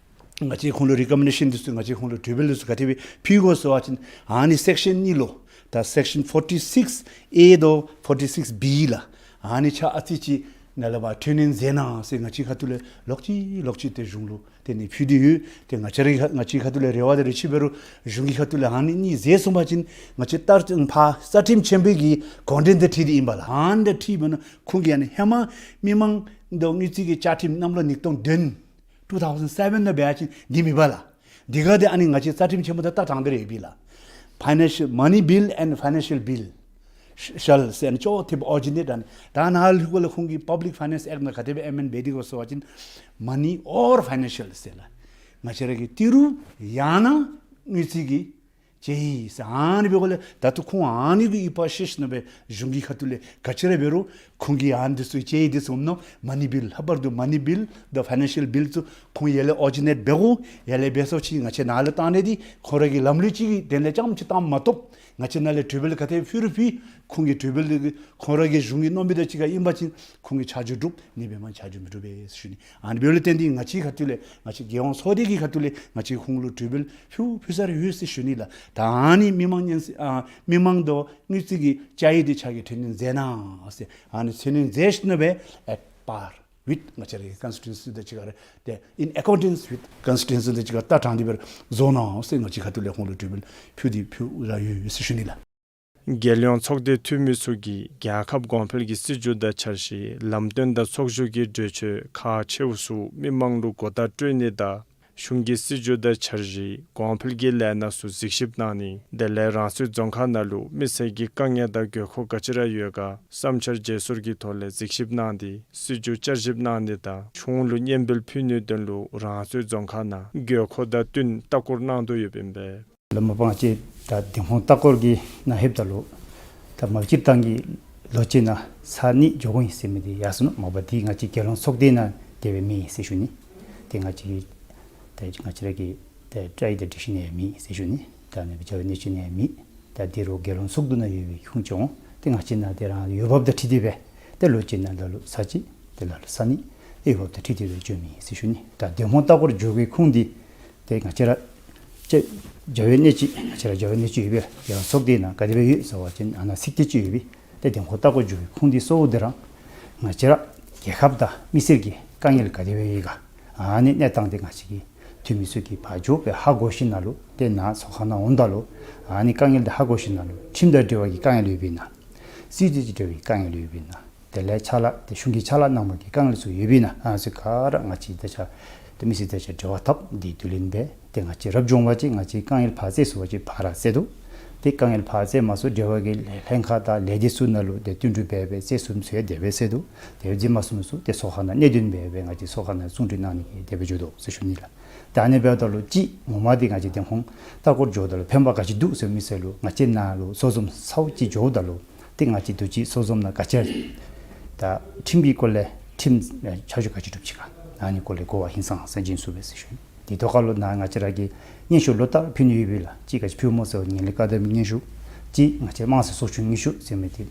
ང་བཅས་ཁོང་ལུ་རི་ཀོ་མེན་ཌེ་ཤཱན་འདི་ཚུ་ང་བཅས་ཁོང་ལུ་གྲོས་འབུལ་འདི་ཚུ་ག་དེ་སྦེ་ཕུལ་དགོ་ཟེར་བ་ཅིན་ཨ་ནི་སེཀ་ཤཱན་གཉིས་ལུ་ད་སེཀ་ཤཱན་ཕོར་ཊི་སིཀསི་ཨེ་དང་ཕོར་ཊི་སིཀསི་བི་ལགས། ཨ་ནི་ཆ་ཨ་ཙི་ཅིག་ནཱ་ལས་ཕར་འཕྲི་སྣོན་མཛད་གནང་ཟེར་ང་བཅས་ཁ་ཐུག་ལས་ལོག་ཅི་ལོག་ཅི་ཏེ་གཞུང་ལུ་ཏེ་ཨ་ནི་ཕུལ་ཏེ་ཡོད། ཏེ་ང་བཅས་རའི་ང་བཅས་ཁ་ཐུག་ལས་རེ་བ་དང་རེ་ཆེ་འབད་རུང་གཞུང་གི་ཁ་ཐུག་ལས་ཨ་ནི་གཉིས་མཛད་སོང་པ་ཅིན་ང་བཅས་ལྟར་ཕར་རྩ་ཁྲིམས་ཆེན་པོའི་གི་དགོངས་དོན་དང་འཁྲིལ་ཏེ་ཨིན་པས་ལགས། ཨ་ནི་དང་འཁྲིལ་འབད་ན་ཁོང་གིས་ཨ་ནི་ཧེ་མ་མི་མང་དང་དངུལ་རྩིས་ཀྱི་བཅའ་ཁྲིམས་གནམ་ལོ་ཉིས་སྟོང་བདུན་two thousand seven ནང་འབད་བ་ཅིན་འདི་མེད་པས་ལགས། འདི་ག་འདི་ཨ་ནི་ང་བཅས་རྩ་ཁྲིམས་ཆེན་པོ་དང་ད་དྲངས་ཏེ་ར་ཡོད་པས་ལགས། Financial money bill and financial bill sh- shall ཟེར་ཨ་ནི་ཅོག་འཐདཔ་ཨོ་རི་ཇི་ནེཊ་ཨ་ནི་ད་ནཱ་ལུ་ཁོང་གིས་Public Finance Act ནང་ག་དེ་སྦེ་ཨེ་མེནཌ་འབད་དེ་གོ་ཟེར་བ་ཅིན་money or financial ཟེར་ལགས། ང་བཅས་ར་གི་ཏི་རུ་ཡང་ན་དངུལ་རྩིས་ཀྱི་དཔྱད་ཡིག་ཟེར་ཨ་ནི་འབད་དགོ་ལགས། ད་ལྟོ་ཁོང་ཨ་ནི་གི་ཡིག་པ་ཤེས་ཞིནམ་ལས་གཞུང་གི་ཁ་ཐུག་ལས་ག་ཅི་ར་འབད་རུང་ཁོང་གིས་ཨ་ནི་འདི་ཚུ་དཔྱད་ཡིག་འདི་ཚུ་ནང་money bill ལྷག་པར་དུ་money bill དང་financial bill ཚུ་ཁོང་ཡར་ལས་ཨོ་རི་ཇི་ནེཊ་འབད་དགོ། ཡར་ལས་འབད་སོང་ཅིག་ང་བཅས་ནཱ་ལུ་བཏང་ནི་འདི་ཁོང་ར་གི་ལམ་ལུགས་ཅིག་གི་དོན་ལས་རྐྱངམ་ཅིག་བཏངམ་མ་གཏོགས་ང་བཅས་ནཱ་ལས་གྲོས་འབུལ་ག་དེ་ཕུལ་རུང་ཕུལ་ཁོང་གི་གྲོས་འབུལ་འདི་གིས་ཁོང་ར་གི་གཞུང་གི་མནོ་མི་དང་གཅིག་ཁར་ཨིན་པ་ཅིན་ཁོང་གིས་ཆ་འཇོག་གྲུབ། ཨ་ནི་འབདཝ་མ་ཆ་འཇོག་མི་གྲུབ་པས་ཞུ་ནི། ཨ་ནི་འབདཝ་ལས་བརྟེན་ཏེ་ང་བཅས་ཁ་ཐུག་ལས་ང་བཅས་རྒྱལ་ཡོངས་ཚོགས་སྡེ་གི་ཁ་ཐུག་ལས་ང་བཅས་ཁོང་ལུ་གྲོས་འབུལ་ཕུལ་ཕུལ་ས་ར་ཡོད་ཟེར་ཞུ་ནི་ལགས། ད་ཨ་ནི་མི་མང་སྙན་ཨ་མི་མང་དང་དངུལ་རྩིས་ཀྱི་དཔྱད་ཡིག་འདི་ཕྱག་གི་འཕྲི་སྣོན་མཛད་གནང་ཟེར་ཨ་ནི་འཕྲི་སྣོན་མཛད་ཞིནམ་ལས་at par with ང་བཅས་རའི་ཀོན་སི་ཊི་ཊུ་ཨན་སི་དང་གཅིག་ཁར་ཏེ་in accordance with constitution དང་གཅིག་ཁར་ལྟ་དྲངས་ཏེ་སྦེ་བཟོ་གནང་ཟེར་ང་བཅས་ཁ་ཐུག་ལས་ཁོང་ལུ་གྲོས་འབུལ་ཕུལ་ཏེ་ཕུལ་ར་ཡོད་ཟེར་ཞུ་ནི་ལགས། རྒྱལ་ཡོངས་ཚོགས་སྡེ་འཐུས་མི་ཚུ་གིས་རྒྱལ་ཁབ་གོང་འཕེལ་གྱི་སྲིད་བྱུས་དང་འཆར་གཞི་ལམ་སྟོན་དང་ཚོགས་བཞུགས་ཀྱི་གྲོས་ཆོད་ཁག་ཆེ་བ་ཚུ་མི་མང་ལུ་གོ་བརྡ་སྤྲོད་ནི་དང་གཞུང་གི་སྲིད་བྱུས་དང་འཆར་གཞི་གོང་འཕེལ་གྱི་ལས་སྣ་ཚུ་གཟིགས་ཞིབ་གནང་ནི་དེ་ལས་རང་སོའི་རྫོང་ཁག་ནང་ལུ་མི་སེར་གྱི་དཀའ་ངལ་དང་དགོས་མཁོ་ག་ཅི་ར་ཡོད་ག་བསམ་འཆར་བརྗེ་སོར་གྱི་ཐོག་ལས་གཟིགས་ཞིབ་གནང་སྟེ་སྲིད་བྱུས་བསྐྱར་ཞིབ་གནང་ནི་དང་གཞུང་ལུ་སྙན་འབུལ་ཕུལ་ནིའི་དོན་ལུ་རང་སོའི་རྫོང་ཁག་ནང་དགོས་མཁོ་དང་བསྟུན་ལྟ་སྐོར་གནང་དོ་ཡོདཔ་ཨིན་པས། ལགས་མ་པང་ཅིག་ད་འདེམས་ཁོངས་ལྟ་སྐོར་གྱི་ནང་ལྷོདཔ་ད་ལུ་ད་མ་པ་སྤྱིར་བཏང་གི་ལོ་གཅིག་ནང་ཚར་གཉིས་འགྱོ་དགོ་ཨིན་ཟེར་མི་འདི་ཡར་སོང་ནུག། མ་པ་འདི་ང་བཅས་རྒྱལ་ཡོངས་ཚོགས་སྡེ་ནང་དེ་སྦེ་མེད་ཟེར་ཞུ་ནི། ཏེ་ང་བཅས་ཀྱི་ཏེ་ང་བཅས་ར་གི་ཏེ་བཀྲིས་དང་སྒྲིག་གཞི་ནང་ཡང་མེད་ཟེར་ཞུ་ནི། ད་ནི་བྱ་བའི་གནས་ཚུལ་ནང་ཡང་མེད། ད་འདི་རུང་རྒྱལ་ཡོངས་ཚོགས་འདུ་ནང་ཡོད་པའི་ཁུངས་ཅིག་འོང་། ཏེ་ང་བཅས་ནང་དེ་རང་འོས་འབབ་དང་འཁྲིལ་ཏེ་སྦེ་ཏེ་ལོ་གཅིག་ནང་ལ་ལུ་ཚར་གཅིག་ཏེ་ལ་ལུ་ཚར་གཉིས་འོས་འབབ་དང་འཁྲིལ་ཏེ་སྦེ་འགྱོ་མི་ཨིན་ཟེར་ཞུ་ནི། ད་འདེམས་ཁོངས་ལྟ་སྐོར་འགྱོ་བའི་ཁུངས་འདི་ཏེ་ང་བཅས་ར་ཅིག་བྱ་བའི་གནས་ཚུལ་ང་བཅས་ར་བྱ་བའི་གནས་ཚུལ་ཡོད་པས་རྒྱལ་ཡོངས་ཚོགས་སྡེ་ནང་ག་དེ་སྦེ་ཡོད་ཟེར་བ་ཅིན་ཨ་ནཱ་ཚིག་དེ་ཅིག་ཡོད་པས། ཏེ་འདེམས་ཁོངས་ལྟ་སྐོར་འགྱོ་བའི་ཁུངས་འདི་གཙོ་བོ་དེ་ར་ང་བཅས་ར་རྒྱལ་ཁབ་དང་མི་སེར་གྱི་དཀའ་ངལ་ག་དེ་སྦེ་ཡོད་ག་ཨ་ནི་གནས་སྟངས་དེ་ང་བཅས་ཀྱི་འཐུས་མི་ཚུ་གིས་ཕར་འགྱོ་སྦེ་ཧ་གོ་ཞིནམ་ལས་ཏེ་ནཱ་ཚོགས་ཁང་ནང་འོངམ་ད་ལུ་ཨ་ནི་དཀའ་ངལ་དེ་ཧ་གོ་ཞིནམ་ལས་ཁྲིམས་དང་འབྲེལ་བ་གི་དཀའ་ངལ་ཡོདཔ་ཨིན་ན། སྲིད་བྱུས་དང་འབྲེལ་བའི་དཀའ་ངལ་ཡོདཔ་ཨིན་ན། དེ་ལས་ཕྱག་ལཱ་ཏེ་གཞུང་གི་ཕྱག་ལཱ་གནང་བའི་དཀའ་ངལ་ཚུ་ཡོདཔ་ཨིན་ན། ཨ་ནི་ཚུ་ག་ར་ང་བཅས་ད་ཆ་ཏེ་མི་སེར་དང་ཆ་འབྲེལ་བ་འཐབ་སྟེ་དེ་ལས་འབད་དེ་ང་བཅས་རབ་བྱུང་བ་ཅིན་ང་བཅས་དཀའ་ངལ་ཕར་སེལ་ཚུགས་པ་ཅིན་ཕར་ར་སེལ་དོ། ཏེ་དཀའ་ངལ་ཕར་སེལ་མ་ཚུགས་འབྲེལ་བ་གི་ལྷན་ཁག་དང་ལས་སྡེ་ཚུ་ནང་ལུ་ཏེ་བསྟུན་གྲོས་འབད་འབད་སེལ་ཚུགས་ཚུགས་ཡང་དེ་སྦེ་སེལ་དོ། དེ་སྦེ་མ་ཚུགས་མ་ཚུགས་ཏེ་ཚོགས་ཁང་ནང་གནད་དོན་འབད་འབད་ང་བཅས་ཚོགས་ཁང་ནང་གསུང་གྲོས་གནང་ནི་གི་དེ་སྦེ་འགྱོ་དོ་ཟེར་ཞུ་ནི་ལགས། ད་ཨ་ནི་འབདཝ་ད་ལུ་གཅིག་ངོ་མ་འདི་ང་བཅས་འདེམས་ཁོངས་ལྟ་སྐོར་འགྱོཝ་ད་ལུ་ཕན་པ་ག་ཅི་འདུག་ཟེར་མི་ཚུ་ལུ་ང་བཅས་ནཱ་ལུ་ཚོགས་འཛོམས་ཚརཝ་ཅིག་འགྱོཝ་ད་ལུ་ཏེ་ང་བཅས་འདི་ཅིག་ཚོགས་འཛོམས་ནང་ག་ཅི་ད་ཁྲིམས་ཀྱི་སྐོར་ལས་ཁྲིམས་ཕྱག་ཞུ་ག་ཅི་གྲུབ་ཅི་ག་ཨ་ནི་སྐོར་ལས་གོ་བ་ཧིང་སངས་ས་སྦྱིན་ཚུགས་པས་ཟེར་ཞུ་ནི། དེ་ཐོག་ཁར་ལུ་ནཱ་ང་བཅས་ར་གི་སྙན་ཞུ་ལོ་ལྟར་ཕུལ་ནི་ཡོད་པས་ལགས། གཅིག་ག་ཅི་ཕུལཝ་སྨོ་ཟེར་བ་ཉིན་རེ་བཀའ་གདམས་སྙན་ཞུ། གཅིག་ང་བཅས་དམངས་གཙོའི་ཚོགས་ཆུང་སྙན་ཞུ་ཟེར་མི་དེ་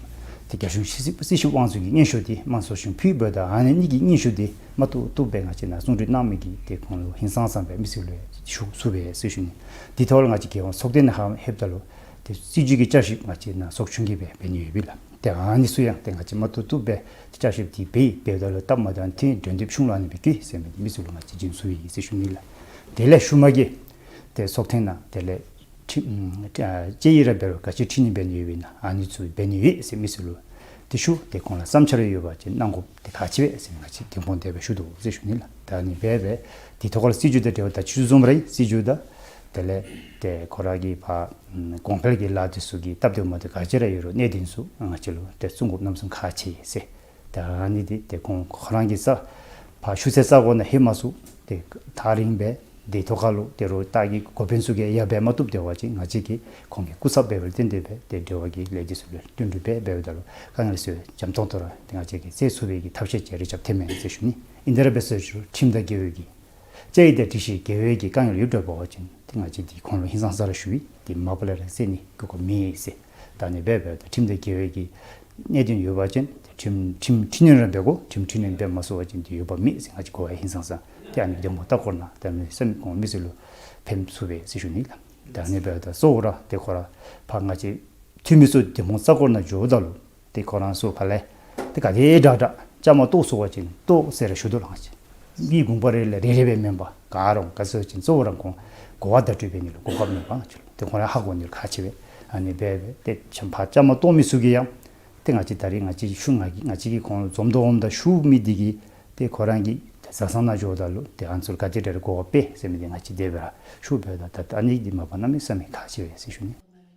ཏེ་རྒྱ་གཞུང་སྤྱི་སྤྱི་ཁྱབ་དབང་འཛིན་གྱི་སྙན་ཞུ་དེ་དམངས་གཙོའི་ཚོགས་ཆུང་ཕུལ་འབདཝ་ད་ཨ་ནི་གཉིས་ཀྱི་སྙན་ཞུ་དེ་མ་བཏུབ་བཏུབ་སྦེ་ང་བཅས་ནཱ་གསུང་གྲོས་གནང་མི་གིས་ཏེ་ཁོང་ལུ་ཧིང་སངས་ས་སྦེ་མི་སེར་ལུ་ཞུ་ཚུགས་པས་ཟེར་ཞུ་ནི། དེ་ཐོག་ལུ་ང་བཅས་རྒྱལ་ཡོངས་ཚོགས་སྡེ་ནང་ཧ་ལྷོདཔ་ད་ལུ་ཏེ་སྲིད་བྱུས་ཀྱི་བསྐྱར་ཞིབ་ང་བཅས་ནཱ་ཚོགས་ཆུང་གིས་སྦེ་འབད་ནི་ཡོད་པས་ལགས། ཏེ་ཨ་ནི་ཚུ་ཡང་ཏེ་ང་བཅས་མ་བཏུབ་བཏུབ་སྦེ་བསྐྱར་ཞིབ་དེ་འབད་འབདཝ་ད་ལུ་སྟབས་མ་བདེཝ་ཐོན་འགྲོ་འདི་གཞུང་ལུ་ཨ་ནི་སྦེ་བཀོད་ཟེར་མི་མི་སེར་ལུ་ང་བཅས་སྦྱིན་ཚུགས་ཡི་ཟེར་ཞུ་ནི་ལགས། དེ་ལས་ཤུལ་མ་གི་ཏེ་ཚོགས་ཐེངས་ནང་དེ་ལས་ཁྲི་ཨམ་ཨ་དཔྱད་ཡིག་ར་འབད་རུང་ག་ཅི་ཁྲིད་ནི་འབད་ནི་ཡོདཔ་ཨིན་ན་ཨ་ནི་ཚུ་འབད་ནི་ཡོད་ཟེར་མི་སེར་ལུ་ཏེ་ཞུ་སྟེ་ཁོང་ལུ་བསམ་འཆར་ཡོད་པ་ཅིན་གནང་དགོཔ་དེ་ཁག་ཆེ་བས་ཟེར་ང་བཅས་འདེམས་ཁོངས་དེ་སྦེ་ཞུ་དོ་ཟེར་ཞུ་ནི་ལགས། ད་ཨ་ནི་སྦེ་སྦེ་དེ་ཐོག་ཁར་སྲིད་བྱུས་དང་འབྲེལ་བ་ད་ཆུ་འཛོམས་ར་ཨིན། སྲིད་བྱུས་དང་དེ་ལས་ཏེ་ཁོ་ར་གི་ཕར་གོང་འཕེལ་གྱི་ལཱ་དེ་ཚུ་གི་སྟབས་བདེཝ་མ་བདེཝ་ག་ཅི་ར་ཡོད་རུང་གནད་དོན་ཚུ་ང་བཅས་ལུ་ཏེ་གསུང་དགོཔ་གནམ་མེད་ས་མེད་ཁག་ཆེ་ཟེར། ད་ཨ་ནི་འདི་ཏེ་ཁོང་ཁོ་ར་གིས་ས་ཕར་ཞུ་ས་ས་གོ་ནང་ལྷོད་མ་ཚུགས་ཏེ་ཐག་རིང་སྦེ་དེ་ཐོག་ཁར་ལུ་ཏེ་རོགས་ལྟ་གི་འགོ་དཔོན་ཚུ་གིས་ཡང་འབད་མ་བཏུབ་སྟེ་འབད་བ་ཅིན་ང་བཅས་ཀྱིས་ཁོང་གི་སྐུ་ཚབ་འབད་བར་བརྟེན་ཏེ་སྦེ་ཏེ་འབྲེལ་བ་གི་ལས་སྡེ་ཚུ་ལུ་བསྟུན་གྲོས་འབད་འབདཝ་ད་ལུ་དཀའ་ངལ་ཚུ་འཇམ་ཏོང་ཏོ་ར་ཏེ་ང་བཅས་ཀྱིས་སེལ་ཚུགས་པའི་གི་ཐབས་ཤེས་ཅིག་རེ་རྐྱབ་ཐོནམ་མས་ཟེར་ཞུ་ནི། ཨིན་ཏེ་ར་འབད་ཟེར་ཞུ་ཁྲིམས་དང་འགལ་བའི་གི་དཔྱད་ཡིག་དང་སྒྲིག་གཞི་འགལ་བའི་གི་དཀའ་ངལ་ཡོདཔ་འདྲཝ་འབད་བ་ཅིན་ཏེ་ང་བཅས་འདི་ཁོང་ལུ་ཧིང་སངས་ས་ར་ཞུ་ཡི། ཏེ་མ་པ་ལས་ར་སེལ་ནི་དགོས་མཁོ་མེད་ཟེར། ད་ཨ་ནི་སྦེ་འབདཝ་ད་ཁྲིམས་དང་འགལ་བའི་གི་གནད་དོན་ཡོད་པ་ཅིན་ཏེ་ཁྲིམས་ཁྲིམས་ཁྲིམས་ནོར་ར་འབད་དགོ། ཁྲིམས་ཁྲིམས་ནོར་འབད་མ་ཚུགས་པ་ཅིན་ཏེ་འོས་འབབ་མེད་ཟེར་ང་བཅས་གོ་བ་ཧིང་སངས་ས། ཏེ་ཨ་ནི་འདེམས་ཁོངས་ལྟ་སྐོར་ནང་ཏེ་ཨ་ནི་སེམས་ཁོང་མི་སེར་ལུ་ཕན་ཚུགས་པས་ཟེར་ཞུ་ནི་ལགས། ད་ཨ་ནི་འབདཝ་ད་གཙོ་བོ་ར་ཏེ་ཁོ་ར་ཕར་ང་བཅས་འཐུས་མི་ཚུ་འདེམས་ཁོངས་ལྟ་སྐོར་ནང་འགྱོཝ་ད་ལུ་ཏེ་ཁོ་ར་ཚུ་ཕར་ལས་ཏེ་ག་དེ་དྲག་དྲག་བཅའ་མར་གཏོགས་ཚུགས་པ་ཅིན་གཏོགས་ཟེར་ར་ཞུ་དོ་ལགས། ང་བཅས་མི་དགོངས་པ་རེ་ལས་རེ་རེ་སྦེ་མེན་པར་ག་ར་ག་ཟེར་བ་ཅིན་གཙོ་བོ་ར་ཁོང་གོ་བ་བརྡ་སྤྲོད་འབད་ནི་ལུ་གོ་སྐབས་མེད་པ་ང་བཅས་ལུ་ཏེ་ཁོང་ར་ཧ་གོ་ནི་ལུ་ཁག་ཆེ་བས། ཨ་ནི་སྦེ་སྦེ་ཏེ་ཕར་བཅའ་མར་གཏོགས་མི་ཚུ་གིས་ཡང་ཏེ་ང་བཅས་ད་རིས་ང་བཅས་ཞུ་ང་གིས་ང་བཅས་ཀྱིས་ཁོང་ལུ་འཛོམས་དོ་འོངམ་ད་ཞུ་མི་འདི་གིས་ཏེ་ཁོ་ར་གི་ཏེ་བཟའ་ཚང་ནང་འགྱོཝ་ད་ལུ་ཏེ་ཨ་ནི་ཚུ་ལུ་ག་དེ་དྲག་གོ་བ་སྤེལ་ཟེར་མི་འདི་ང་བཅས་དེ་སྦེ་ར་ཞུ་འབདཝ་ད་ད་ཨ་ནི་འདི་མ་པ་གནམ་མེད་ས་མེད་ཁག་ཆེ་བས་ཟེར་ཞུ་ནི།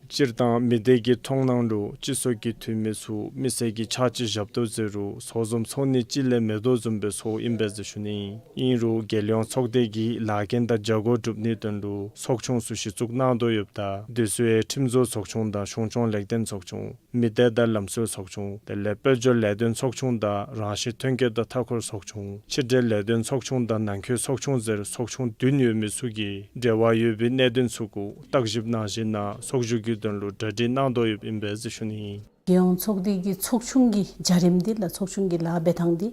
སྤྱིར་བཏང་མི་སྡེ་གི་མཐོང་སྣང་ལུ་སྤྱི་ཚོགས་ཀྱི་འཐུས་མི་ཚུ་མི་སེར་གྱི་ཕྱག་ཕྱི་བཞག་དོ་ཟེར་རུང་ཚོགས་འཛོམས་ཚོགས་ནི་ཅིག་ལས་མེད་དོ་བཟུམ་སྦེ་ཚོརཝ་ཨིན་པས་ཟེར་ཞུ་ནི། ཨིན་རུང་རྒྱལ་ཡོངས་ཚོགས་སྡེ་གི་ལཱ་འགན་དང་བྱ་སྒོ་སྒྲུབ་ནིའི་དོན་ལུ་ཚོགས་ཆུང་ཚུ་གཞི་བཙུགས་གནང་དོ་ཡོདཔ་ད་དེ་ཚུ་ཡང་ཁྲིམས་བཟོ་ཚོགས་ཆུང་དང་གཞུང་སྐྱོང་ལེགས་ལྡན་ཚོགས་ཆུང་མི་སྡེ་དང་ལམ་སྲོལ་ཚོགས་ཆུང་དེ་ལས་དཔལ་འབྱོར་ལས་དོན་ཚོགས་ཆུང་དང་རང་བཞིན་ཐོན་སྐྱེད་དང་མཐའ་འཁོར་ཚོགས་ཆུང་ཕྱི་འབྲེལ་ལས་དོན་ཚོགས་ཆུང་དང་ནང་འཁོད་ཚོགས་ཆུང་ཟེར་ཚོགས་ཆུང་བདུན་ཡོད་མི་ཚུ་གིས་འབྲེལ་བ་ཡོད་པའི་གནད་དོན་ཚུ་གུ་བརྟག་ཞིབ་གནང་ཞིནམ་ལས་ཚོགས་བཞུགས་ཀྱི་དོན་ལུ་གྲ་སྒྲིག་གནང་དོ་ཡོདཔ་ཨིན་པས་ཟེར་ཞུ་ནི། རྒྱལ་ཡོངས་ཚོགས་སྡེ་གི་ཚོགས་ཆུང་གི་བྱ་རིམ་འདི་ལགས་ཚོགས་ཆུང་གི་ལཱ་འབད་ཐངས་འདི་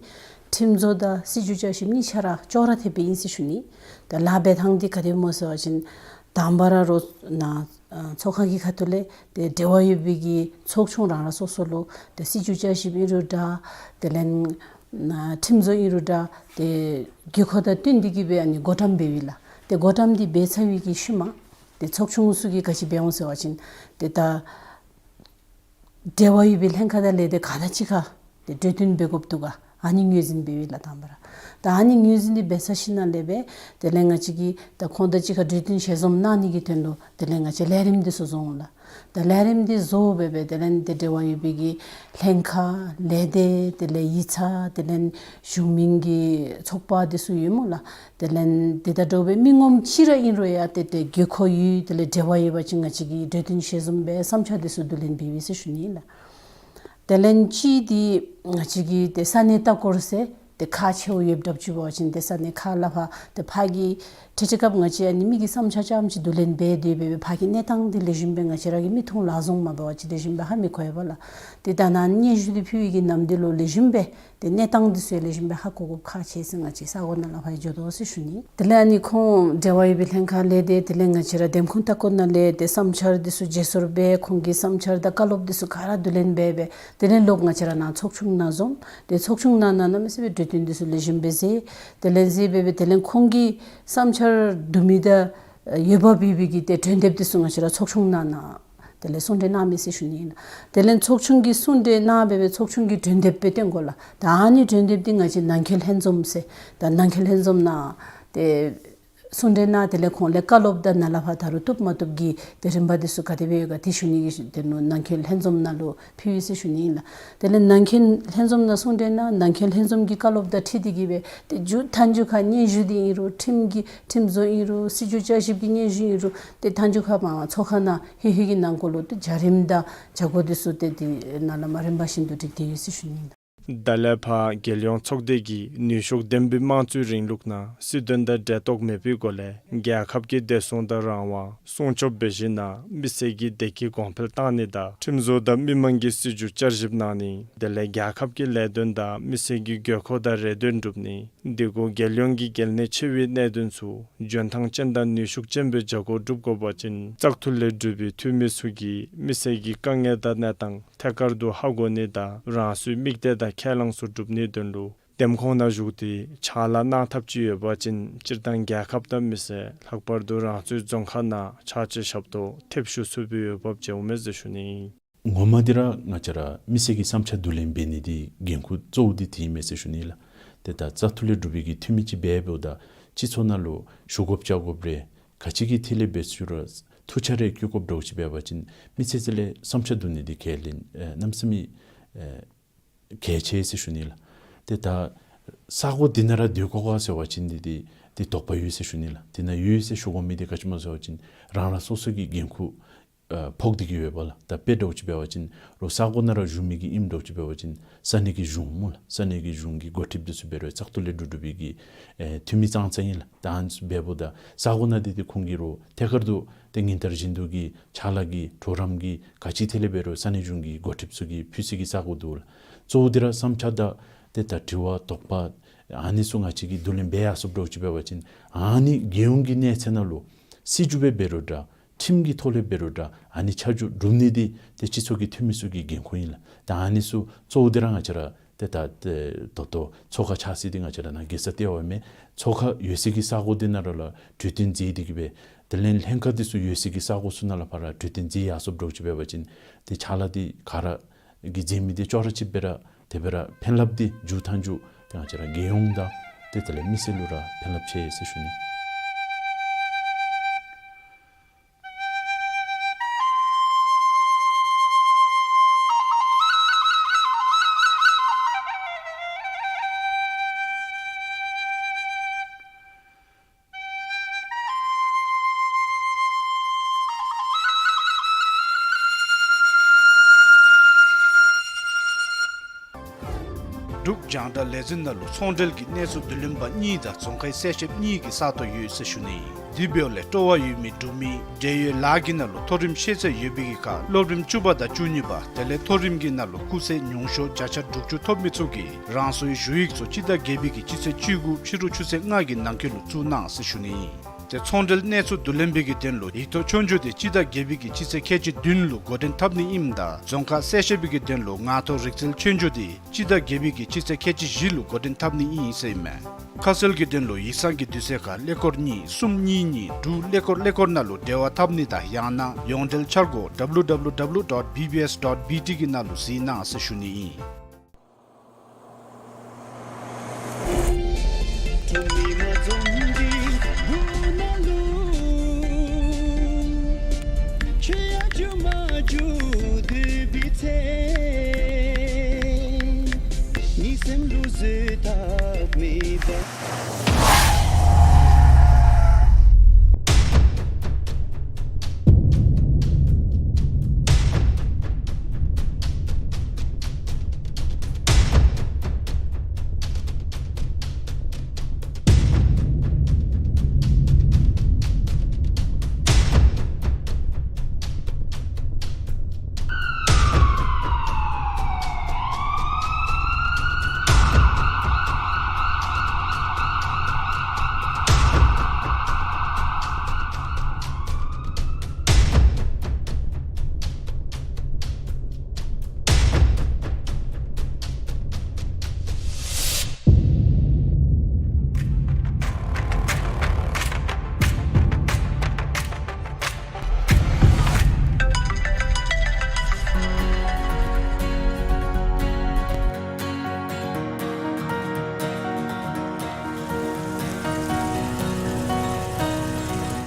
ཁྲིམས་བཟོ་དང་སྲིད་བྱུས་བསྐྱར་ཞིབ་གཉིས་ཆ་ར་ཅོག་ར་འཐདཔ་ཨིན་ཟེར་ཞུ་ནི། ད་ལཱ་འབད་ཐངས་འདི་ག་དེ་སྨོ་ཟེར་བ་ཅིན་དང་པ་ར་རོགས་ནཱ་ཨ་ཚོགས་ཁང་གི་ཁ་ཐུག་ལས་ཏེ་འབྲེལ་བ་ཡོད་པའི་གི་ཚོགས་ཆུང་རང་རང་སོ་སོ་ལུ་ཏེ་སྲིད་བྱུས་བསྐྱར་ཞིབ་ཨིན་རུང་འདྲ་དེ་ལས་ ན་ཁྲིམས་བཟོ་ཨིན་རུང་འདྲ་ཏེ་དགོས་མཁོ་དང་བསྟུན་ཏེ་གི་སྦེ་ཨ་ནི་བགོ་བཀྲམ་འབད་བས་ལགས། ཏེ་བགོ་བཀྲམ་འདི་འབད་ཚར་བའི་གི་ཤུལ་མ་ཏེ་ཚོགས་ཆུང་ཚུ་གིས་ག་ཅི་འབད་འོང་ཟེར་བ་ཅིན་ཏེ་ད་འབྲེལ་བ་ཡོད་པའི་ལྷན་ཁག་དང་ལས་སྡེ་ག་དང་གཅིག་ཁར་ཏེ་གྲོས་བསྟུན་འབད་དགོཔ་འདུག་ག། ཨ་ནི་ངོས་འཛིན་འབད་བས་ལགས་དང་པ་ར། ད་ཨ་ནི་ངོས་འཛིན་འདི་འབད་ཚར་ཞིནམ་ལས་སྦེ་དེ་ལས་ང་བཅས་ཀྱིས་ད་ཁོང་དང་གཅིག་ཁར་གྲོས་བསྟུན་ཞལ་འཛོམས་གནང་ནི་གི་དོན་ལུ་དེ་ལས་ང་བཅས་ལས་རིམ་འདི་ཚུ་བཟོ་འོང་ལགས། ད་ལས་རིམ་འདི་བཟོ་སྦེ་སྦེ་དེ་ལས་ཏེ་འབྲེལ་བ་ཡོད་པའི་གི་ལྷན་ཁག་ལས་སྡེ་དེ་ལས་ཡིག་ཚང་དེ་ལས་གཞུང་མིན་གྱི་ཚོགས་པ་འདི་ཚུ་ཡོད་སྨོ་ལགས། དེ་ལས་ཏེ་ད་དོ་སྦེ་མི་ངོམ་ཅིག་ར་ཨིན་རུང་ཡང་ཏེ་ཏེ་དགོས་མཁོ་ཡོད་དེ་ལས་འབྲེལ་བ་ཡོད་པ་ཅིན་ང་བཅས་ཀྱིས་གྲོས་བསྟུན་ཞལ་འཛོམས་སྦེ་བསམ་འཆར་འདི་ཚུ་བསྡུ་ལེན་འབད་བས་ཟེར་ཞུ་ནི་ལགས། དེ་ལས་ཅིག་འདི་ང་བཅས་ཀྱི་ཏེ་ས་གནས་ལྟ་སྐོར་ཟེར་ཏེ་ཁག་ཆེཝ་ཡོདཔ་འདྲཝ་ཅིག་འབད་བ་ཅིན་ཏེ་ས་གནས་ཁག་ལ་ཕར་ཏེ་ཕར་གྱི་ཁྲིད་ཁྲིད་སྐབས་ང་བཅས་ཨ་ནི་མི་གི་བསམ་འཆར་རྐྱངམ་ཅིག་བསྡུ་ལེན་འབད་དེ་སྦེ་སྦེ་ཕར་གྱི་གནས་སྟངས་འདི་ལེགས་ཤོམ་སྦེ་ང་བཅས་ར་གི་མིག་མཐོང་ལག་བཟོ་མ་འབད་བ་ཅིན་ལེགས་ཤོམ་སྦེ་ཧ་མི་གོ་བས་ལགས། ཏེ་ད་ནཱ་སྙན་ཞུ་འདི་ཕུལ་བའི་གི་ནམ་དུས་ལུ་ལེགས་ཤོམ་སྦེ་ཏེ་གནས་སྟངས་འདི་ཚུ་ཡང་ལེགས་ཤོམ་སྦེ་ཧ་གོ་དགོཔ་ཁག་ཆེ་ཟེར་ང་བཅས་ས་གོ་ནང་ལས་ཕར་འགྱོ་དོ་ཟེར་ཞུ་ནི། དེ་ལས་ཨ་ནི་ཁོང་འབྲེལ་བ་ཡོད་པའི་ལྷན་ཁག་ལས་ཏེ་དེ་ལས་ང་བཅས་ར་འདེམས་ཁོངས་ལྟ་སྐོར་ནང་ལས་ཏེ་བསམ་འཆར་འདི་ཚུ་བརྗེ་སོར་འབད་ཁོང་གི་བསམ་འཆར་དང་བཀའ་སློབ་འདི་ཚུ་ག་ར་བསྡུ་ལེན་འབད་སྦེ་དེ་ལས་ལོག་ང་བཅས་ར་ནཱ་ཚོགས་ཆུང་ནང་འཛོམས། ཏེ་ཚོགས་ཆུང་ནང་ན་གནམ་མེད་ས་མེད་གྲོས་བསྟུན་འདི་ཚུ་ལེགས་ཤོམ་སྦེ་མཛད། དེ་ལས་མཛད་སྦེ་སྦེ་དེ་ལས་ཁོང་གི་བསམ་འཆར་བསྡུ་མི་དང་འོས་འབབ་ཡོད་པའི་གི་ཏེ་གྲོས་འདེབས་འདི་ཚུ་ང་བཅས་ར་ཚོགས་ཆུང་ནང་ན་དེ་ལས་གསུང་གྲོས་གནང་མས་ཟེར་ཞུ་ནི་ཨིན། དེ་ལས་ཚོགས་ཆུང་གིས་གསུང་གྲོས་གནང་སྦེ་སྦེ་ཚོགས་ཆུང་གིས་གྲོས་འདེབས་སྦེ་བཏོན་དགོ་ལགས། ད་ཨ་ནི་གྲོས་འདེབས་འདི་ང་བཅས་ནང་འཁོད་ལྷན་འཛོམས་ཟེར་ད་ནང་འཁོད་ལྷན་འཛོམས་ནང་ཏེ་གསུང་གྲོས་གནང་དེ་ལས་ཁོང་ལས་བཀའ་སློབ་དང་ནཱ་ལས་ཕར་ད་རུང་བཏུབ་མ་བཏུབ་ཀྱི་ཏེ་རིམ་པ་འདི་ཚུ་ག་དེ་སྦེ་ཡོད་ག་ཏེ་ཞུ་ནི་གི་ཏེ་ནང་འཁོད་ལྷན་འཛོམས་ནང་ལུ་ཕུལ་ཡི་ཟེར་ཞུ་ནི་ཨིན་ལགས། དེ་ལས་ནང་འཁོད་ལྷན་འཛོམས་ནང་གསུང་གྲོས་གནང་ནང་འཁོད་ལྷན་འཛོམས་ཀྱི་བཀའ་སློབ་དང་འཁྲིལ་ཏེ་གི་སྦེ་ཏེ་མཇུག་མཐའ་མཇུག་ཁར་སྙན་ཞུ་འདི་ཨིན་རུང་ཁྲིམས་ཀྱི་ཁྲིམས་བཟོ་ཨིན་རུང་སྲིད་བྱུས་བསྐྱར་ཞིབ་ཀྱི་སྙན་ཞུ་ཨིན་རུང་ཏེ་མཐའ་མཇུག་ཁར་མར་ཚོགས་ཁང་ནང་ཧེ་ཧེ་གི་ནང་འཁོད་ལུ་ཏེ་བྱ་རིམ་དང་བྱ་སྒོ་འདི་ཚུ་ཏེ་དེ་ནང་ལས་མར་རིམ་པ་བཞིན་དུ་སྒྲིག་སྟེ་ཡོད་ཟེར་ཞུ་ནི་ཨིན་ལགས། ད་ལས་ཕར་རྒྱལ་ཡོངས་ཚོགས་སྡེ་གིས་ནུས་ཤུགས་ལྡན་པའི་དམངས་གཙོའི་རིང་ལུགས་ནང་སྲིད་དོན་དང་འབྲེལ་གཏོགས་མེད་པའི་སྒོ་ལས་རྒྱལ་ཁབ་ཀྱི་བདེ་སྲུང་དང་རང་དབང་སྲུང་སྐྱོབ་འབད་ཞིནམ་ལས་མི་སེར་གྱི་བདེ་སྐྱིད་གོང་འཕེལ་བཏང་ནི་དང་ཁྲིམས་བཟོ་དང་མི་དམངས་ཀྱི་སྲིད་བྱུས་བསྐྱར་ཞིབ་གནང་ནི་དེ་ལས་རྒྱལ་ཁབ་ཀྱི་ལས་དོན་དང་མི་སེར་གྱི་དགོས་མཁོ་དང་རེ་འདུན་སྒྲུབ་ནི། འདི་གུ་རྒྱལ་ཡོངས་ཀྱི་གལ་གནད་ཆེ་བའི་གནད་དོན་ཚུ་འཇོན་ཐང་ཅན་དང་ནུས་ཤུགས་ཅན་པའི་བྱ་སྒོ་སྒྲུབ་དགོ་པ་ཅིན་བཙག་འཐུ་ལས་གྲུབ་པའི་འཐུས་མི་ཚུ་གིས་མི་སེར་གྱི་དཀའ་ངལ་དང་གནས་སྟངས་ཐད་ཀར་དུ་ཧ་གོ་ནི་དང་རང་སོའི་དམིགས་གཏད་དང་ཁས་བླངས་ཚུ་སྒྲུབ་ནིའི་དོན་ལུ་འདེམས་ཁོངས་ནང་ཞུགས་ཏེ་ཕྱག་ལཱ་གནང་ཐབས་ཅིག་ཡོད་པ་ཅིན་སྤྱིར་བཏང་རྒྱལ་ཁབ་དང་མི་སེར་ལྷག་པར་དུ་རང་སོའི་རྫོང་ཁག་ནང་ཕྱག་ཕྱིད་ཞབས་ཏོག་ཐེབས་ཤུགས་ཚུད་པའི་འོས་འབབ་ཅིག་འོང་མས་ཟེར་ཞུ་ནི། ངོ་མ་འདི་ར་ང་བཅས་ར་མི་སེར་གྱི་བསམ་འཆར་བསྡུ་ལེན་འབད་ནི་འདི་འགན་ཁུར་གཙོ་བོ་འདི་དེ་ཨིན་མས་ཟེར་ཞུ་ནི་ལགས། ཏེ་ད་བཙག་འཐུ་ལས་གྲུབ་པའི་གི་འཐུས་མི་ཅིག་འབདཝ་ད་སྤྱི་ཚོགས་ནང་ལུ་ཞུ་དགོཔ་བཅར་དགོཔ་རེ་ག་ཅི་གི་ཐད་ལས་འབད་ཚུགས་རུང་ཐུགས་འཆར་རེ་བསྐྱོན་དགོཔ་འདྲཝ་ཅིག་འབད་བ་ཅིན་མི་སེར་ཚུ་ལས་བསམ་འཆར་བསྡུ་ནི་འདི་གལ་ཨེ་གནམ་མེད་ས་མེད་ཨེ་གལ་ཆེ་ཟེར་ཞུ་ནི་ལགས། ཏེ་ད་ས་གོ་འདི་ནང་ར་སྡོད་དགོ་ག་ཟེར་བ་ཅིན་འདི་འདི་འདི་དོགས་པ་ཡོད་ཟེར་ཞུ་ནི་ལགས། འདི་ནང་ཡོད་ཟེར་ཞུ་དགོ་མི་འདི་ག་ཅི་སྨོ་ཟེར་བ་ཅིན་རང་རང་སོ་སོ་གི་འགན་ཁུར་ཨ་ཕོག་སྟེ་གི་ཡོདཔ་ལགས། ད་དཔེ་འདྲཝ་ཅིག་འབད་བ་ཅིན་རོགས་ས་གོ་ནང་ར་བཞུགས་མི་གི་ཨིནམ་འདྲཝ་ཅིག་འབད་བ་ཅིན་ས་གནས་ཀྱི་གཞུང་སྨོ་ལགས། ས་གནས་ཀྱི་གཞུང་གི་འགོ་ཁྲིདཔ་འདི་ཚུ་འབད་རུང་བཙག་འཐུ་ལས་གྲུབ་གྲུབ་པའི་གི་ཨེ་འཐུས་མི་ཙང་ཙང་ཨིན་ལགས། ད་ཨ་ནི་ཚུ་འབདཝ་ད་ས་གོ་ནང་འདི་འདི་ཁོང་གིས་རོགས་ཐད་ཀར་དུ་ཏེ་ཉིན་ལྟར་བཞིན་དུ་གི་ཕྱག་ལཱ་གི་གྲོགས་རམ་གྱི་ག་ཅི་ཐད་ལས་འབད་རུང་ས་གནས་གཞུང་གི་འགོ་ཁྲིདཔ་ཚུ་གིས་ཕུལ་སའི་གི་ས་གོ་འདུག་ལགས། གཙོ་བོ་འདི་ར་བསམ་འཆར་དང་ཏེ་ད་དྲི་བ་དོགས་པ་ཨ་ནི་ཚུ་ང་བཅས་ཀྱིས་བསྡུ་ལེན་འབད་ཡར་སོངམ་འདྲཝ་ཅིག་འབད་བ་ཅིན་ཨ་ནི་རྒྱལ་ཡོངས་ཀྱི་གནས་ཚད་ནང་ལུ་སྲིད་བྱུས་སྦེ་འབད་རུང་འདྲ་ཁྲིམས་ཀྱི་ཐོག་ལས་འབད་རུང་འདྲ་ཨ་ནི་ཆ་འཇོག་གྲུབ་ནི་འདི་ཏེ་སྤྱི་ཚོགས་ཀྱི་འཐུས་མི་ཚུ་གི་འགན་ཁུར་ཨིན་ལགས། ད་ཨ་ནི་ཚུ་གཙོ་བོ་འདི་ར་ང་བཅས་ར་ཏེ་ད་ཏེ་ད་ལྟོ་ཚོགས་ཁང་ཆགས་ས་འདི་ང་བཅས་ར་ནཱ་རྒྱལ་ས་ལྟེ་བ་མེན། ཚོགས་ཁང་ཡོད་སའི་གི་ས་གོ་འདི་ནང་ར་ལུ་གྲོས་བསྟུན་མཛད་དེ་གི་སྦེ་དེ་ལས་ལྷན་ཁག་འདི་ཚུ་ཡོད་སའི་གི་ས་གོ་ཚུ་ནང་ལས་ཕར་ར་གྲོས་བསྟུན་མཛད་ཡར་སོངམ་འདྲཝ་ཅིག་འབད་བ་ཅིན་ཏེ་ཕྱག་ལཱ་འདི་ག་ར་གིས་མཛད་མི་འདི་ཅོག་ར་གཅིགཔ་སྦེ་ར་དེ་སྦེ་ར་ཕན་རླབས་འདི་མཇུག་མཐའ་མཇུག་ཏེ་ང་བཅས་ར་རྒྱལ་ཡོངས་དང་ཏེ་དེ་ལས་མི་སེར་ལུ་ར་ཕན་རླབས་ཆེ་ཟེར་ཞུ་ནི། འབྲུག་རྒྱང་བསྒྲགས་ལས་འཛིན་ནང་ལུ་ཚོང་འབྲེལ་གྱི་གནས་ཚུལ་བསྡུ་ལེན་པ་གཉིས་དང་རྫོང་ཁའི་གསལ་བཤད་གཉིས་ཀྱི་ས་སྟོང་ཡོད་ཟེར་ཞུ་ནི། དེ་འབདཝ་ལས་སྤྲོ་བ་ཡོད་མི་འབྲུག་མི་འབྲེལ་ཡོད་ལཱ་གི་ནང་ལུ་མཐོ་རིམ་ཤེས་ཚད་ཡོད་པའི་གི་ཁར་སློབ་རིམ་བཅུ་པ་དང་བཅུ་གཉིས་པ་དེ་ལས་མཐོ་རིམ་གྱི་ནང་ལུ་སྐུགས་ཚད་ཉུང་ཤོས་བརྒྱ་ཆ་དྲུག་ཅུ་ཐོབ་མི་ཚུ་གིས་རང་སོའི་ཞུ་ཡིག་ཚུ་སྤྱི་ཟླ་བརྒྱད་པའི་གི་སྤྱི་ཚེས་བཅུ་དགུ་ཕྱི་རུ་ཆུ་ཚོད་ལྔ་གི་ནང་འཁོད་ལུ་བཙུགས་གནང་ཟེར་ཞུ་ནི། ཚོང་འབྲེལ་གནས་ཚུལ་བསྡུ་ལེན་པའི་གི་དོན་ལུ་ཡིག་ཐོག་ཆོས་རྒྱུགས་དེ་སྤྱི་ཟླ་བརྒྱད་པའི་གི་སྤྱི་ཚེས་ཁལ་གཅིག་བདུན་ལུ་འགོ་འདྲེན་འཐབ་ནི་ཨིནམ་ད་རྫོང་ཁག་གསལ་བཤད་པའི་གི་དོན་ལུ་ངག་ཐོག་རིག་རྩལ་ཆོས་རྒྱུགས་དེ་སྤྱི་ཟླ་བརྒྱད་པའི་གི་སྤྱི་ཚེས་ཁལ་གཅིག་བཞི་ལུ་འགོ་འདྲེན་འཐབ་ནི་ཨིན་ཟེར་ཨིན་མས། ཁ་གསལ་གྱི་དོན་ལུ་ཡིག་ཚང་གི་དུས་ཚོད་ཁར་ཀླད་ཀོར་གཉིས་གསུམ་གཉིས་གཉིས་དྲུག་ཀླད་ཀོར་ཀླད་ཀོར་ནང་ལུ་འབྲེལ་བ་འཐབ་ནི་དང་ཡང་ན་ཡོངས་འབྲེལ་འཆར་སྒོ་ཌབ་ལུ་ཌབ་ལུ་ཌབ་ལུ་ཌོཊ་བི་བི་ཨེསི་ཌོཊ་བི་ཊི་གི་ནང་ལུ་གཟིགས་གནང་ཟེར་ཞུ་ནི་ཨིན།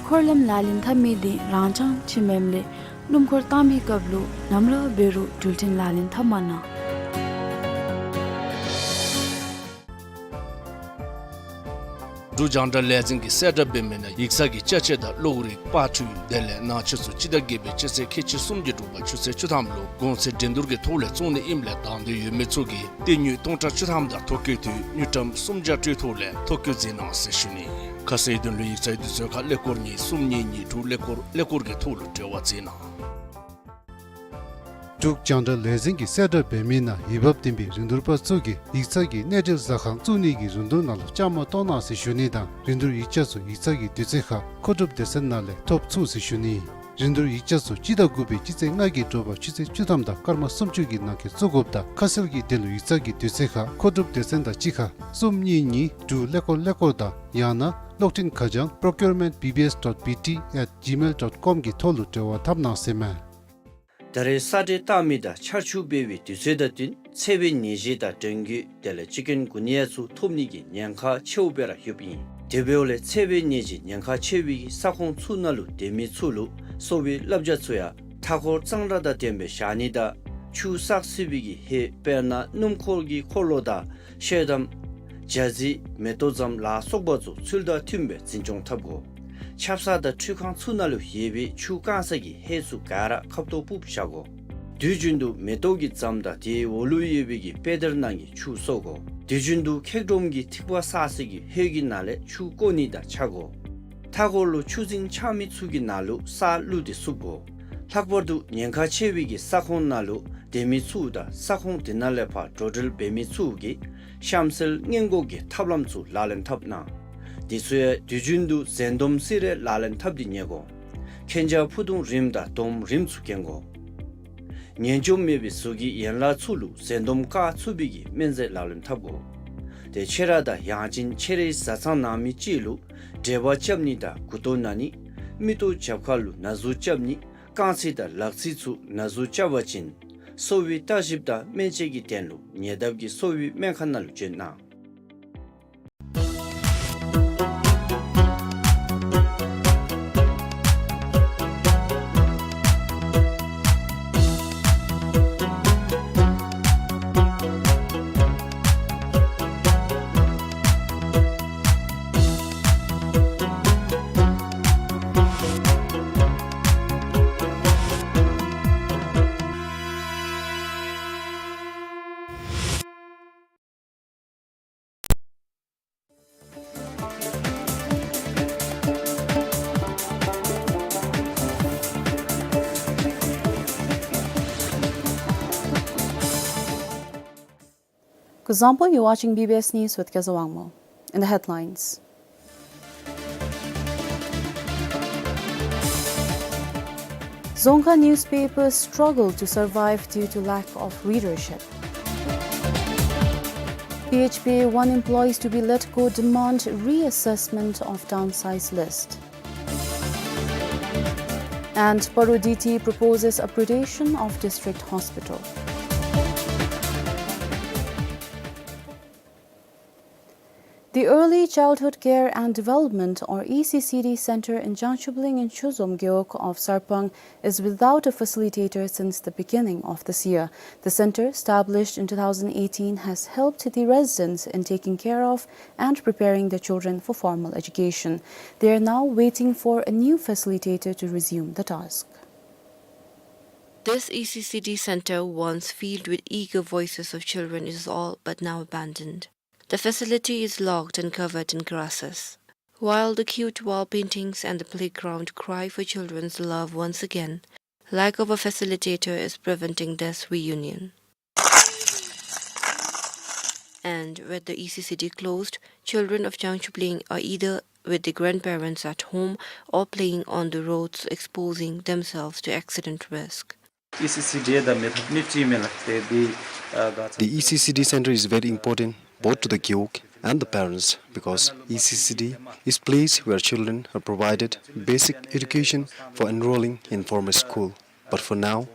འཁོར་ལམ་ལག་ལེན་འཐབ་མི་དེ་རང་འཚང་ཅིག་མེནམ་ལས་སྣུམ་འཁོར་བཏང་མི་སྐབས་ལུ་ནམ་ར་འབད་རུང་འགྲུལ་འཕྲིན་ལག་ལེན་འཐབ་མ་གནང་། འབྲུག་རྒྱང་བསྒྲགས་ལས་འཛིན་གྱིས་གསལ་བསྒྲགས་འབད་མི་ནང་ཡིག་ཚང་གི་ཅ་ཆས་དང་གློག་རིག་པར་འཕྲུལ་དེ་ལས་ནང་ཆས་ཚུ་སྤྱི་ཟླ་བརྒྱད་པའི་སྤྱི་ཚེས་ཁལ་གཅིག་གསུམ་གྱི་དྲོ་པ་ཆུ་ཚོད་བཅུ་ཐམ་ལུ་གོང་ཚད་འགྲན་བསྡུར་གྱི་ཐོག་ལས་བཙོང་ནི་ཨིནམ་ལས་དང་འདོད་ཡོད་མི་ཚུ་གིས་ཏི་ཉོས་སྟོང་ཕྲག་བཅུ་ཐམ་དང་ཐོ་བཀོད་འཐུས་དངུལ་ཀྲམ་སུམ་བརྒྱ་སྤྲོད་ཐོག་ལས་ཐོ་བཀོད་མཛད་གནང་ཟེར་ཞུ་ནི། ཁ་གསལ་དོན་ལུ་ཡིག་ཚང་དུས་ཚོད་ཁར་ཀླད་ཀོར་གཉིས་གསུམ་གཉིས་གཉིས་དྲུག་ཀླད་ཀོར་ཀླད་ཀོར་གྱི་ཐོག་ལུ་འབྲེལ་བ་མཛད་གནང་། འབྲུག་རྒྱང་བསྒྲགས་ལས་འཛིན་གྱིས་གསལ་བསྒྲགས་འབད་མི་ནང་འོས་འབབ་ལྡན་པའི་རིན་བསྡུར་པ་ཚུ་གིས་ཡིག་ཚང་གི་གནས་འབྲེལ་ཟ་ཁང་བཙུགས་ནི་གི་རིན་བསྡུར་ནང་ལུ་བཅའ་མར་གཏོགས་གནང་ཟེར་ཞུ་ནི་དང་རིན་བསྡུར་ཡིག་ཆ་ཚུ་ཡིག་ཚང་གི་དུས་ཚོད་ཁར་མཁོ་སྒྲུབ་སྡེ་ཚན་ནང་ལས་ཐོབ་ཚུགས་ཟེར་ཞུ་ནི། རིན་བསྡུར་ཡིག་ཆ་ཚུ་སྤྱི་ཟླ་དགུ་པའི་སྤྱི་ཚེས་ལྔ་གི་དྲོ་པ་ཆུ་ཚོད་བཅུ་ཐམ་དང་སྐར་མ་སུམ་ཅུ་གི་ནང་འཁོད་བཙུགས་དགོཔ་དང་ཁ་གསལ་གྱི་དོན་ལུ་ཡིག་ཚང་གི་དུས་ཚོད་ཁར་མཁོ་སྒྲུབ་སྡེ་ཚན་དང་གཅིག་ཁར་གསུམ་གཉིས་གཉིས་དྲུག་ཀླད་ཀོར་ཀླད་ཀོར་དང་ཡང་ན་གློག་འཕྲིན་ཁ་བྱང་procurement B B S dot B T at gmail dot com གི་ཐོག་ལུ་འབྲེལ་བ་འཐབ་གནང་ཟེར་མས། ད་རེས་ས་འདྲེན་བཏང་མི་དང་ཆར་ཆུ་འབབ་པའི་དུས་ཚོད་དང་བསྟུན་འཚེར་བའི་ནད་གཞི་དང་འབྲང་རྒྱུད་དེ་ལས་ཅིག་ཀུན་གུ་ནི་ཡ་ཚུ་ཐོབ་ནི་གི་ཉེན་ཁ་ཆེཝ་སྦེ་ར་ཡོདཔ་ཨིན། དེ་འབདཝ་ལས་འཚེར་བའི་ནད་གཞི་ཉེན་ཁ་ཆེ་བའི་གི་ས་ཁོངས་ཚུ་ནང་ལུ་སྡོད་མི་ཚུ་ལུ་གསོ་བའི་བསླབ་བྱ་ཚུ་ཡང་མཐའ་འཁོར་གཙང་སྦྲ་དང་ལྡནམ་སྦེ་བཞག་ནི་དང་ཆུ་བསགས་སྲིད་པའི་གི་ཧེ་དཔེར་ན་སྣུམ་འཁོར་གྱི་འཁོར་ལོ་དང་ཤེལ་དམ་ཇ་རྩི་མེ་ཏོག་ཙམ་ལ་སོགས་པ་ཚུ་ཚུལ་དང་མཐུནམ་སྦེ་འཛིན་སྐྱོང་འཐབ་དགོ། ཆབ་གསང་དང་ཁྲུས་ཁང་ཚུ་ནང་ལུ་ཡོད་པའི་ཆུ་བཀང་ས་གི་ཧེ་ཚུ་ག་ར་ཁབ་ཏོ་སྤུབས་བཞག་དགོ། དུས་རྒྱུན་དུ་མེ་ཏོག་གི་ཛམ་དང་དེའི་འོག་ལུ་ཡོད་པའི་གི་པེ་དར་ནང་གི་ཆུ་གསོ་དགོ། དུས་རྒྱུན་དུ་འཁྱག་སྒྲོམ་གྱི་ཐིགས་པ་བསགས་ས་གི་ཧེ་གི་ནང་ལས་ཆུ་བཀོ་ནི་དང་འཕྱག་དགོ། མཐའ་འཁོར་ལུ་ཆུ་རྫིང་ཆགས་མི་ཚུ་གི་ནང་ལུ་ས་བླུགས་ཏེ་བསུབ་དགོ། ལྷག་པར་དུ་ཉེན་ཁ་ཆེ་བའི་གི་ས་ཁོངས་ནང་ལུ་སྡོད་མི་ཚུ་དང་ས་ཁོངས་དེ་ནང་ལས་ཕར་འགྲོ་འགྲུལ་འབད་མི་ཚུ་གིས་གཤམ་གསལ་སྔོན་འགོག་གི་ཐབས་ལམ་ཚུ་ལག་ལེན་འཐབ་གནང་། དེ་ཚུ་ཡང་དུས་རྒྱུན་དུ་གཟན་དོམ་སི་རེ་ལག་ལེན་འཐབ་སྟེ་ཉལ་དགོ། མཁྱེན་རྒྱ་ཕུ་ཐུང་རིངམ་དང་དོམ་རིངམ་ཚུ་གྱོན་དགོ། ངན་འཇོམས་མེད་པའི་གཟུགས་ཀྱི་ཡན་ལག་ཚུ་ལུ་གཟན་དོམ་བཀག་ཚུགས་པའི་གི་སྨན་རྫས་ལག་ལེན་འཐབ་དགོ། ཏེ་ཁྱེད་ར་དང་ཡང་ཅིན་ཁྱེད་རའི་བཟའ་ཚང་ནང་མི་ཅིག་ལུ་འབྲེལ་བ་རྐྱབ་ནི་དང་མགུ་ཏོ་ན་ནི་མིག་ཏོ་རྒྱབ་ཁ་ལུ་ན་ཟུག་རྐྱབ་ནི་རྐང་ཚིགས་དང་ལག་ཚིགས་ཚུ་ན་ཟུག་རྐྱབ་པ་ཅིན་གསོ་བའི་བརྟག་ཞིབ་དང་སྨན་དཔྱད་ཀྱི་དོན་ལུ་ཉེ་འདབས་ཀྱི་གསོ་བའི་སྨན་ཁང་ནང་ལུ་བྱོན་གནང་། Kuzuzangpo, you're watching B B S News with Kezawangmo. In the headlines. Dzongkha newspapers struggle to survive due to lack of readership. P H P A one employees to be let go demand reassessment of downsize list. And Paro D T proposes upgradation of district hospital. The Early Childhood Care and Development, or E C C D Center in Jangchubling in Chuzom Gewog of Sarpang is without a facilitator since the beginning of this year. The center, established in two thousand eighteen, has helped the residents in taking care of and preparing their children for formal education. They are now waiting for a new facilitator to resume the task. This E C C D center, once filled with eager voices of children, is all but now abandoned. The facility is locked and covered in grasses. While the cute wall paintings and the playground cry for children's love once again, lack of a facilitator is preventing this reunion. And with the E C C D closed, children of Jangchubling are either with the grandparents at home or playing on the roads, exposing themselves to accident risk. E C C D ད་མེད་ཐབས་མེད་ཅིག་མས་ལགས། ཏེ་འདི་ཨ་ག་ཅི། The E C C D center is very important both to the Gewog and the parents, because E C C D is place where children are provided basic education for enrolling in formal school. But for now,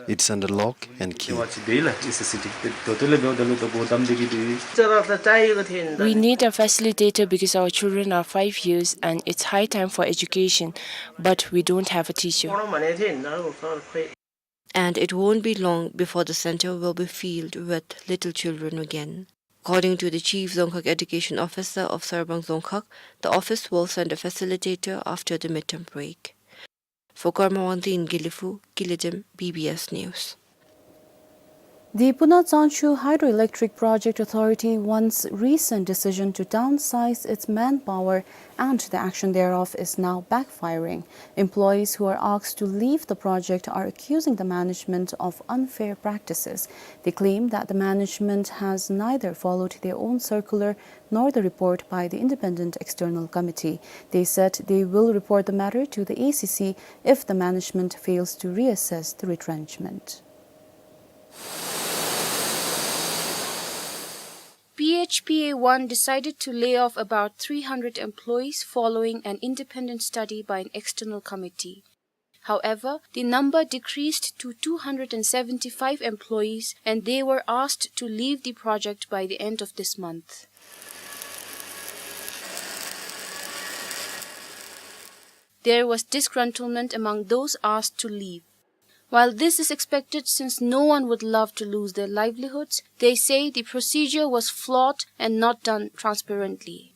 it's under lock and key. ད་ཅི་འདི་ལགས་E C C D ད་ལྟོ་ལས་འབདཝ་ད་ལུ་ད་སྒོ་བསྡམས་ཏེ་གི་འདུག། We need a facilitator because our children are five years and it's high time for education, but we don't have a teacher. And it won't be long before the center will be filled with little children again. According to the Chief Dzongkhag Education Officer of Sarbang Dzongkhag, the office will send a facilitator after the midterm break. For Karma Wangdi in Gelephu, Gilidem, B B S News. The Puna Tsangchu Hydroelectric Project Authority wants recent decision to downsize its manpower, and the action thereof is now backfiring. Employees who are asked to leave the project are accusing the management of unfair practices. They claim that the management has neither followed their own circular nor the report by the Independent External Committee. They said they will report the matter to the A C C if the management fails to reassess the retrenchment. P H P A one decided to lay off about three hundred employees following an independent study by an external committee. However, the number decreased to two hundred and seventy-five employees, and they were asked to leave the project by the end of this month. There was disgruntlement among those asked to leave. While this is expected, since no one would love to lose their livelihoods, they say the procedure was flawed and not done transparently.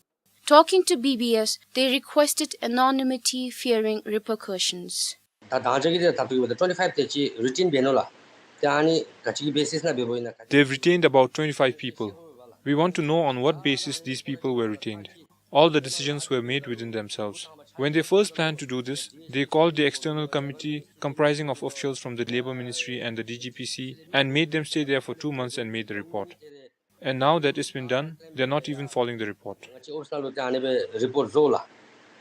Talking to B B S, they requested anonymity, fearing repercussions. ད་དང་ཅག་གི་དེ་ད་ལྟོ་གི་བར་དུ་twenty-five དེ་ཅིག་རི་ཊེན་འབད་ནུག་ལགས། ཏེ་ཨ་ནི་ག་ཅི་གི་བེ་སིས་ནང་འབདཝ་ཨིན་ན་ག་ཅི། They've retained about twenty-five people. We want to know on what basis these people were retained. All the decisions were made within themselves. When they first planned to do this, they called the external committee comprising of officials from the Labor Ministry and the D G P C and made them stay there for two months and made the report. And now that it's been done, they're not even following the report. ང་བཅས་ཨོ་ཕི་སི་ནང་ལུ་ཏེ་ཨ་ནི་སྦེ་རི་པོརཊ་བཟོ་ལགས།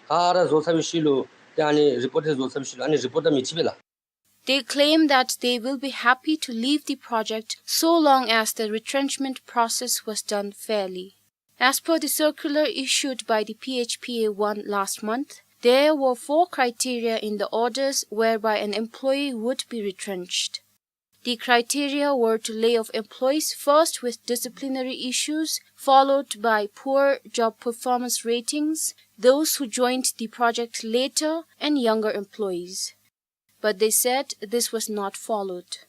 ག་ར་བཟོ་ཚར་བའི་ཤུལ་ལུ་ཏེ་ཨ་ནི་རི་པོརཊ་དེ་བཟོ་ཚར་བའི་ཤུལ་ལུ་ཨ་ནི་རི་པོརཊ་དང་མི་འཁྲིལ་བས་ལགས། They claim that they will be happy to leave the project so long as the retrenchment process was done fairly. As per the circular issued by the P H P A one last month, there were four criteria in the orders whereby an employee would be retrenched. The criteria were to lay off employees first with disciplinary issues, followed by poor job performance ratings, those who joined the project later, and younger employees. But they said this was not followed.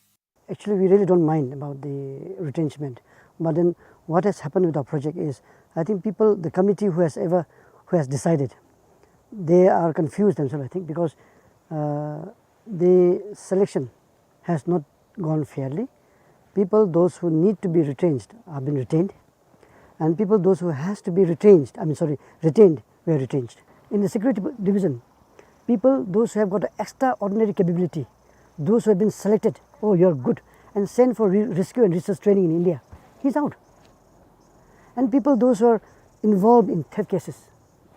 Actually, we really don't mind about the retrenchment. But then what has happened with our project is, I think people, the committee who has ever, who has decided, they are confused themselves, I think, because, uh, the selection has not gone fairly. People, those who need to be retrenched, have been retained. And people, those who has to be retrenched, I mean, sorry, retained, were retrenched. In the security division, people, those who have got extraordinary capability, those who have been selected, "Oh, you're good," and sent for re-, rescue and research training in India, he's out. And people, those who are involved in theft cases,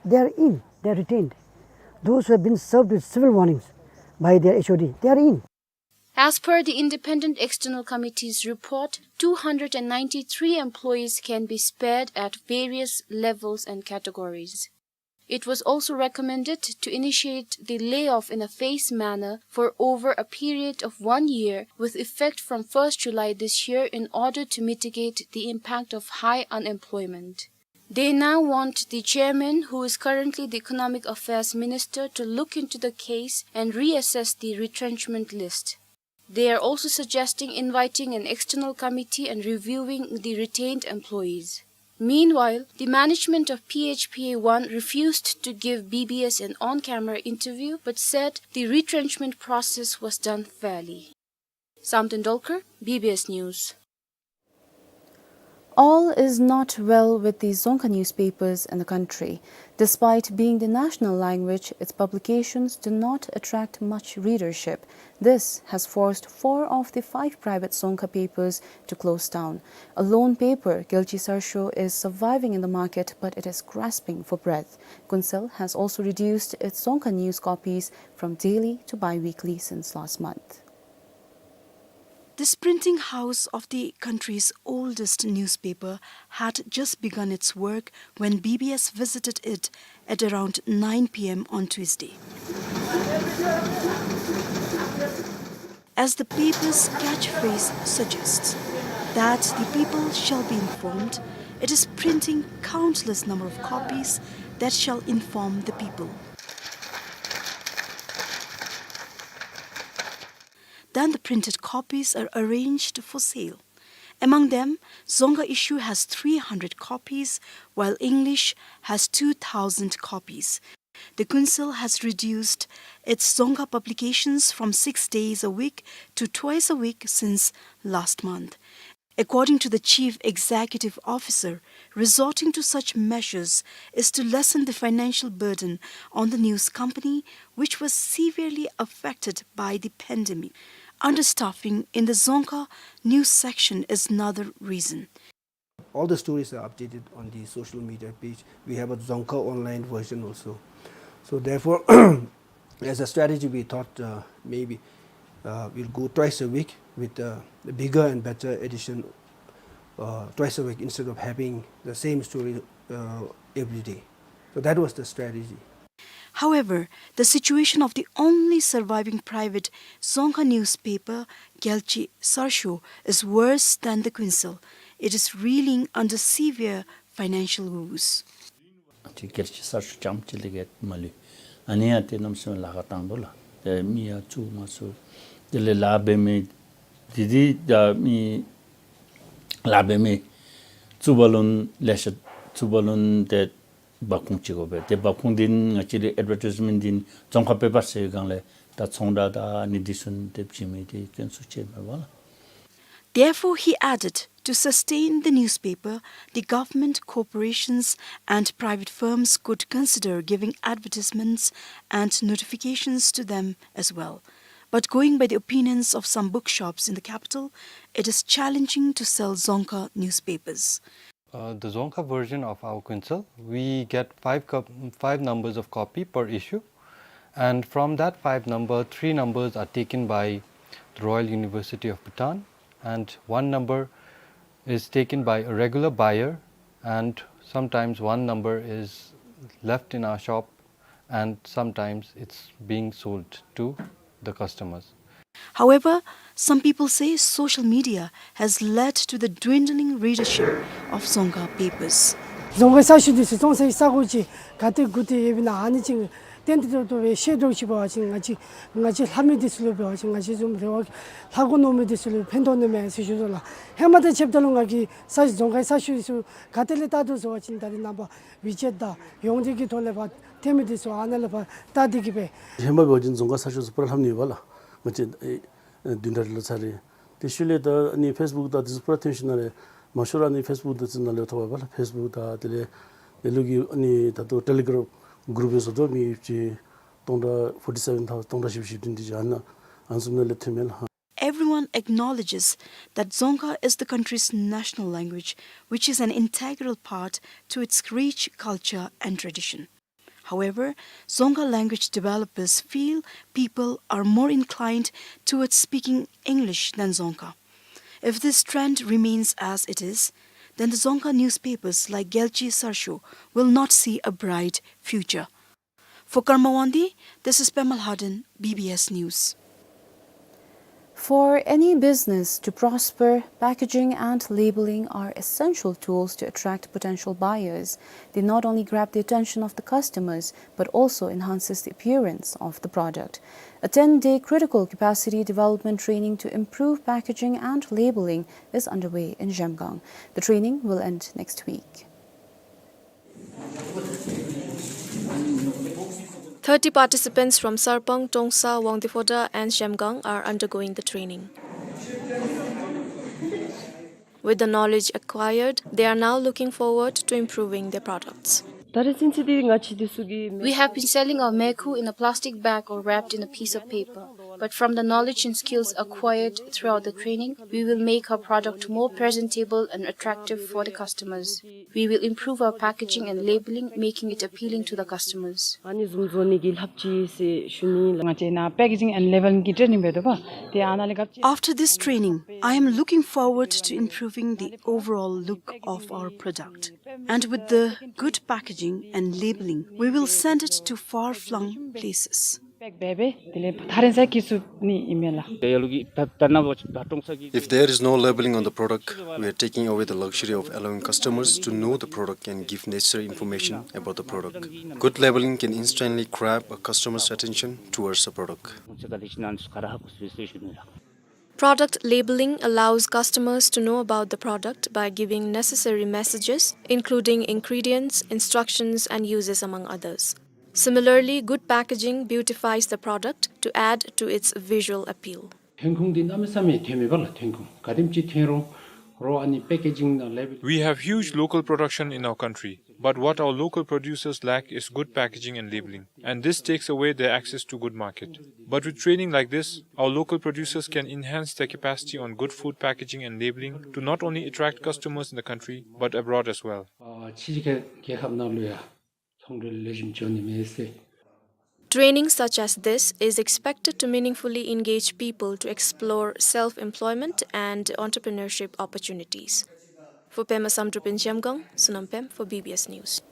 they are in, they are retained. Those who have been served with civil warnings, by their H O D. They are in. As per the Independent External Committee's report, two hundred and ninety-three employees can be spared at various levels and categories. It was also recommended to initiate the layoff in a phased manner for over a period of one year, with effect from first July this year, in order to mitigate the impact of high unemployment. They now want the chairman, who is currently the Economic Affairs Minister, to look into the case and reassess the retrenchment list. They are also suggesting inviting an external committee and reviewing the retained employees. Meanwhile, the management of P H P A one refused to give B B S an on-camera interview, but said the retrenchment process was done fairly. Samten Dolkar, B B S News. All is not well with the Dzongkha newspapers in the country. Despite being the national language, its publications do not attract much readership. This has forced four of the five private Dzongkha papers to close down. A lone paper, Gyalchi Sarsho, is surviving in the market, but it is grasping for breath. Kuensel has also reduced its Dzongkha news copies from daily to bi-weekly since last month. This printing house of the country's oldest newspaper had just begun its work when B B S visited it at around nine P M on Tuesday. As the paper's catchphrase suggests, that the people shall be informed, it is printing countless number of copies that shall inform the people. Then the printed copies are arranged for sale. Among them, Dzongkha issue has three hundred copies, while English has two thousand copies. The Kuensel has reduced its Dzongkha publications from six days a week to twice a week since last month. According to the Chief Executive Officer, resorting to such measures is to lessen the financial burden on the news company, which was severely affected by the pandemic. Understaffing in the Dzongkha news section is another reason. All the stories are updated on the social media page. We have a Dzongkha online version also. So therefore, as a strategy, we thought, uh, maybe, uh, we'll go twice a week with a bigger and better edition, uh, twice a week instead of having the same story, uh, every day. So that was the strategy. However, the situation of the only surviving private Dzongkha newspaper, Gyalchi Sarsho, is worse than the Kuensel. It is reeling under severe financial woes. ཨ་ཅི་གལ་ཆེ་ས་ཤུ་ཅམ་ཅི་ལི་གེ་མ་ལུས། ཨ་ནི་ཡང་ཏེ་གནམ་མེད་ས་མེད་ལཱ་ཁག་བཏང་དོ་ལགས། ཏེ་མི་ཡང་བཙུགས་མ་ཚུགས། དེ་ལས་ལཱ་འབད་མི་དེ་དེ་ད་མི་ལཱ་འབད་མི་བཙུགས་པ་ལུ་ལེ་ཤ་བཙུགས་པ་ལུ་ཏེ་འབབ་ཁུངས་ཅིག་དགོ་པས། ཏེ་འབབ་ཁུངས་འདི་ང་བཅས་རའི་ཨེཌ་བར་ཊའིཛ་མེནཊ་འདི་རྫོང་ཁ་པེ་པར་ཟེར་བའི་སྒང་ལས་ད་ཚོང་བསྒྲགས་དང་ཨ་ནི་འདི་ཚུ་ཏེ་བྱིན་མི་འདི་དཀོན་སུ་ཆེ་མས་པ་ལགས། Therefore, he added, to sustain the newspaper, the government, corporations, and private firms could consider giving advertisements and notifications to them as well. But going by the opinions of some bookshops in the capital, it is challenging to sell Dzongkha newspapers. Uh, the Dzongkha version of our Kuensel, we get five co-, five numbers of copy per issue, and from that five number, three numbers are taken by the Royal University of Bhutan, and one number is taken by a regular buyer, and sometimes one number is left in our shop, and sometimes it's being sold to the customers. However, some people say social media has led to the dwindling readership of Dzongkha papers. རྫོང་ཁའི་གསར་ཤོག་འདི་ཚུ་བཙོང་སའི་ས་གོ་ཅིག་ག་ཏེ་གུ་ཏེ་ཡོདཔ་ཨིན་ན་ཨ་ནི་ཅིག་བརྟན་ཏོག་ཏོ་སྦེ་ཤེས་དོ་ཅིག་འབད་བ་ཅིན་ང་བཅས་ང་བཅས་ལྷབ་མི་འདི་ཚུ་ལུ་འབད་བ་ཅིན་ང་བཅས་བཟུམ་རེ་བ་ལྷག་དགོ་མནོ་མི་འདི་ཚུ་ལུ་ཕན་ཐོགས་ནི་མས་ཟེར་ཞུ་དོ་ལགས། ཧེ་མ་དང་ཕྱདཔ་ད་ལུ་ང་གིས་གསར་རྫོང་ཁའི་གསར་ཤོག་འདི་ཚུ་ག་ཏེ་ལས་བལྟ་དོ་ཟེར་བ་ཅིན་ད་རེས་ནངས་པ་ཝི་ཅེཊ་དང་ཡོངས་འབྲེལ་གྱི་ཐོག་ལས་ཕར་ཐོན་མི་འདི་ཚུ་ཨ་ནཱ་ལས་ཕར་བལྟ་སྟེ་གིས་སྦེ། ཧེ་མ་འབད་བ་ཅིན་རྫོང་ཁ་གསར་ཤོག་ཚུ་པུ་ར་ལྷབ་ནི་ཡོད་པ་ལགས། ང་བཅས་ཨེ་བདུན་ཕྲག་རེ་ལུ་ཚར་རེ། དེ་ཤུལ་ལས་ད་ཨ་ནི་ཕེསི་བུཀ་དང་དེ་ཚུ་པུ་ར་ཐོན་ཞིནམ་ལས་མང་ཤོས་ར་ཨ་ནི་ཕེསི་བུཀ་དེ་ཚུ་ནང་ལས་ཐོབ་པ་ལགས། ཕེསི་བུཀ་དང་དེ་ལས་ལེ་ལོ་གི་ཨ་ནི་ད་ལྟོ་ཊེ་ལི་གརམ་གུ་རུབ་སྦེ་བཟོ་དོ་མི་ཅིག་སྟོང་ཕྲག་ཕོར་ཊི་སེ་བེན་ཐའུ་སྟོང་ཕྲག་བཞི་བཅུ་ཞེ་བདུན་དེ་ཅིག་ཨ་ནཱ་ཨ་ནི་བཟུམ་ནང་ལས་ཐོན་མས་ལགས། Everyone acknowledges that Dzongkha is the country's national language, which is an integral part to its rich culture and tradition. However, Dzongkha language developers feel people are more inclined towards speaking English than Dzongkha. If this trend remains as it is, then the Dzongkha newspapers like Gyalchi Sarshu will not see a bright future. For Karma Wangdi, this is Pema Lhaden, B B S News. For any business to prosper, packaging and labeling are essential tools to attract potential buyers. They not only grab the attention of the customers, but also enhances the appearance of the product. A ten-day critical capacity development training to improve packaging and labeling is underway in Zhemgang. The training will end next week. Thirty participants from Sarpang, Tongsa, Wangdue Phodrang and Zhemgang are undergoing the training. With the knowledge acquired, they are now looking forward to improving their products. ད་རེས་ཚུན་ཚོད་འདི་ང་བཅས་འདི་ཚུ་གིས། We have been selling our maekhu in a plastic bag or wrapped in a piece of paper. But from the knowledge and skills acquired throughout the training, we will make our product more presentable and attractive for the customers. We will improve our packaging and labeling, making it appealing to the customers. ཨ་ནི་བཟུམ་བཟོ་ནི་གི་ལྷབ་ཅི་ཟེར་ཞུ་ནི་ལགས། ང་བཅས་ནཱ་packaging and labeling གི་training འབད་དོ་བ། ཏེ་ཨ་ནཱ་ལས་ག་ཅི། After this training, I am looking forward to improving the overall look of our product. And with the good packaging and labeling, we will send it to far-flung places. Pack འབད་འབད་དེ་ལས་ཐག་རིང་ས་བཀལ་ཚུགས་ནི་ཨིན་མས་ལགས། If there is no labeling on the product, we are taking away the luxury of allowing customers to know the product and give necessary information about the product. Good labeling can instantly grab a customer's attention towards the product. Product labeling allows customers to know about the product by giving necessary messages, including ingredients, instructions, and uses, among others. Similarly, good packaging beautifies the product to add to its visual appeal. ཐོན་ཁུངས་འདི་གནམ་མེད་ས་མེད་ཐོན་མེད་པ་ལགས། ཐོན་ཁུངས་ག་དེམ་ཅིག་ཐོན་རུང་རོགས་ཨ་ནི་packaging དང་labeling. We have huge local production in our country, but what our local producers lack is good packaging and labeling, and this takes away their access to good market. But with training like this, our local producers can enhance their capacity on good food packaging and labeling to not only attract customers in the country, but abroad as well. ཨ་ཕྱི་རྒྱལ་རྒྱལ་ཁབ་ནང་ལུ་ཡང་ཚོང་འབྲེལ་ལེགས་ཤོམ་འགྱོ་ནི་མས་ཟེར། Training such as this is expected to meaningfully engage people to explore self-employment and entrepreneurship opportunities. For Pema Samdrup in Zhemgang, Sonam Pem for B B S News.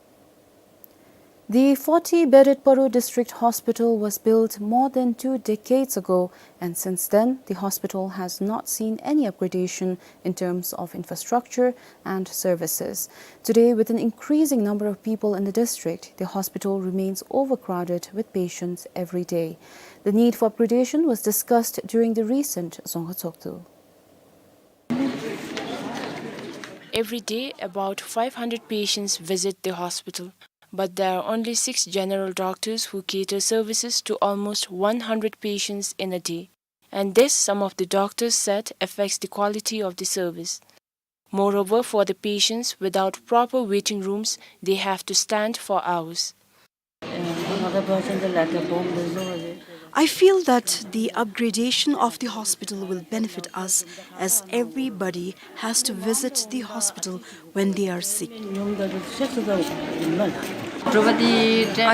The forty-bedded Paro District Hospital was built more than two decades ago, and since then, the hospital has not seen any upgradation in terms of infrastructure and services. Today, with an increasing number of people in the district, the hospital remains overcrowded with patients every day. The need for upgradation was discussed during the recent Dzongkha Tshogdu. Every day, about five hundred patients visit the hospital, but there are only six general doctors who cater services to almost one hundred patients in a day. And this, some of the doctors said, affects the quality of the service. Moreover, for the patients, without proper waiting rooms, they have to stand for hours. I feel that the upgradation of the hospital will benefit us, as everybody has to visit the hospital when they are sick.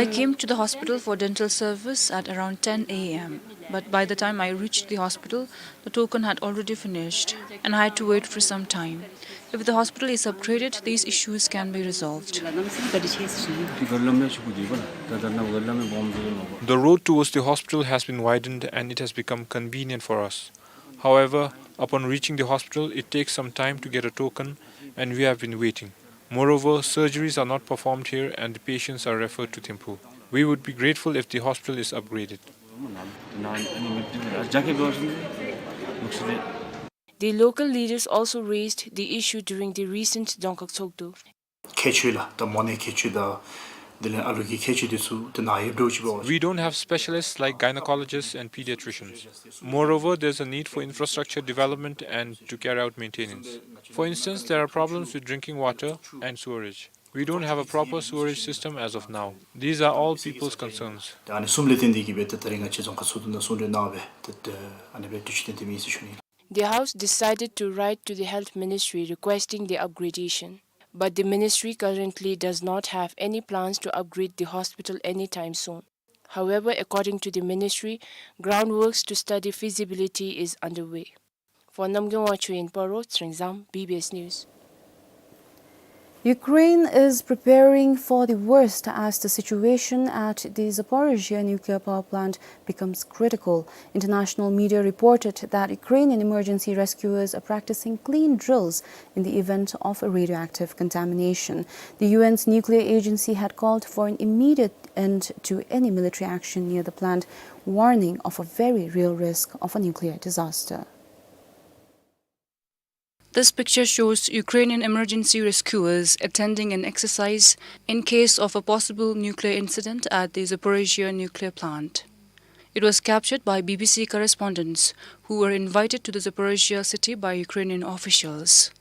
I came to the hospital for dental service at around ten A M, but by the time I reached the hospital, the token had already finished, and I had to wait for some time. If the hospital is upgraded, these issues can be resolved. The road towards the hospital has been widened and it has become convenient for us. However, upon reaching the hospital, it takes some time to get a token, and we have been waiting. Moreover, surgeries are not performed here and the patients are referred to Thimphu. We would be grateful if the hospital is upgraded. The local leaders also raised the issue during the recent Dzongkhag Tshogdu. ཁྱད་ཆོས་ལགས། ད་མོ་ནད་ཁྱད་ཆོས་དང་དེ་ལས་ཨ་ལུ་གི་ཁྱད་ཆོས་འདི་ཚུ་དེ་ནང་ཡོདཔ་འདྲཝ་ཅིག་འབད་བ་ཅིན། We don't have specialists like gynecologists and pediatricians. Moreover, there's a need for infrastructure development and to carry out maintenance. For instance, there are problems with drinking water and sewerage. We don't have a proper sewerage system as of now. These are all people's concerns. ད་ཨ་ནི་གསུམ་ལས་བརྟེན་ཏེ་གིས་སྦེ་ད་ད་རིས་ང་བཅས་རྫོང་ཁག་ཚོགས་འདུ་ནང་གསུང་གྲོས་གནང་སྦེ་ད་ད་ཨ་ནི་སྦེ་དུས་ཚོད་བཏོན་ཏེ་མེད་ཟེར་ཞུ་ནི་ལགས། The House decided to write to the Health Ministry requesting the upgradation. But the ministry currently does not have any plans to upgrade the hospital anytime soon. However, according to the ministry, groundworks to study feasibility is underway. For Namgay Wangchuk in Paro, Tsering Zam, B B S News. Ukraine is preparing for the worst as the situation at the Zaporizhzhia nuclear power plant becomes critical. International media reported that Ukrainian emergency rescuers are practicing clean drills in the event of a radioactive contamination. The U N's nuclear agency had called for an immediate end to any military action near the plant, warning of a very real risk of a nuclear disaster. This picture shows Ukrainian emergency rescuers attending an exercise in case of a possible nuclear incident at the Zaporizhzhia nuclear plant. It was captured by B B C correspondents who were invited to the Zaporizhzhia city by Ukrainian officials.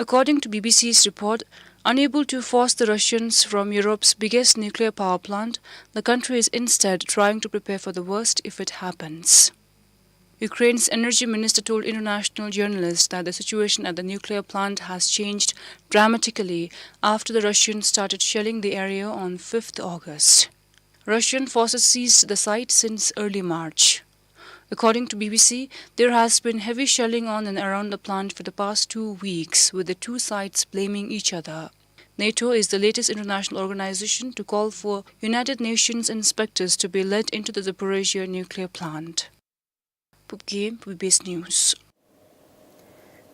According to B B C's report, unable to force the Russians from Europe's biggest nuclear power plant, the country is instead trying to prepare for the worst if it happens. Ukraine's energy minister told international journalists that the situation at the nuclear plant has changed dramatically after the Russians started shelling the area on fifth August. Russian forces seized the site since early March. According to B B C, there has been heavy shelling on and around the plant for the past two weeks, with the two sides blaming each other. NATO is the latest international organization to call for United Nations inspectors to be led into the Zaporizhzhia nuclear plant. Pupgim, B B S News.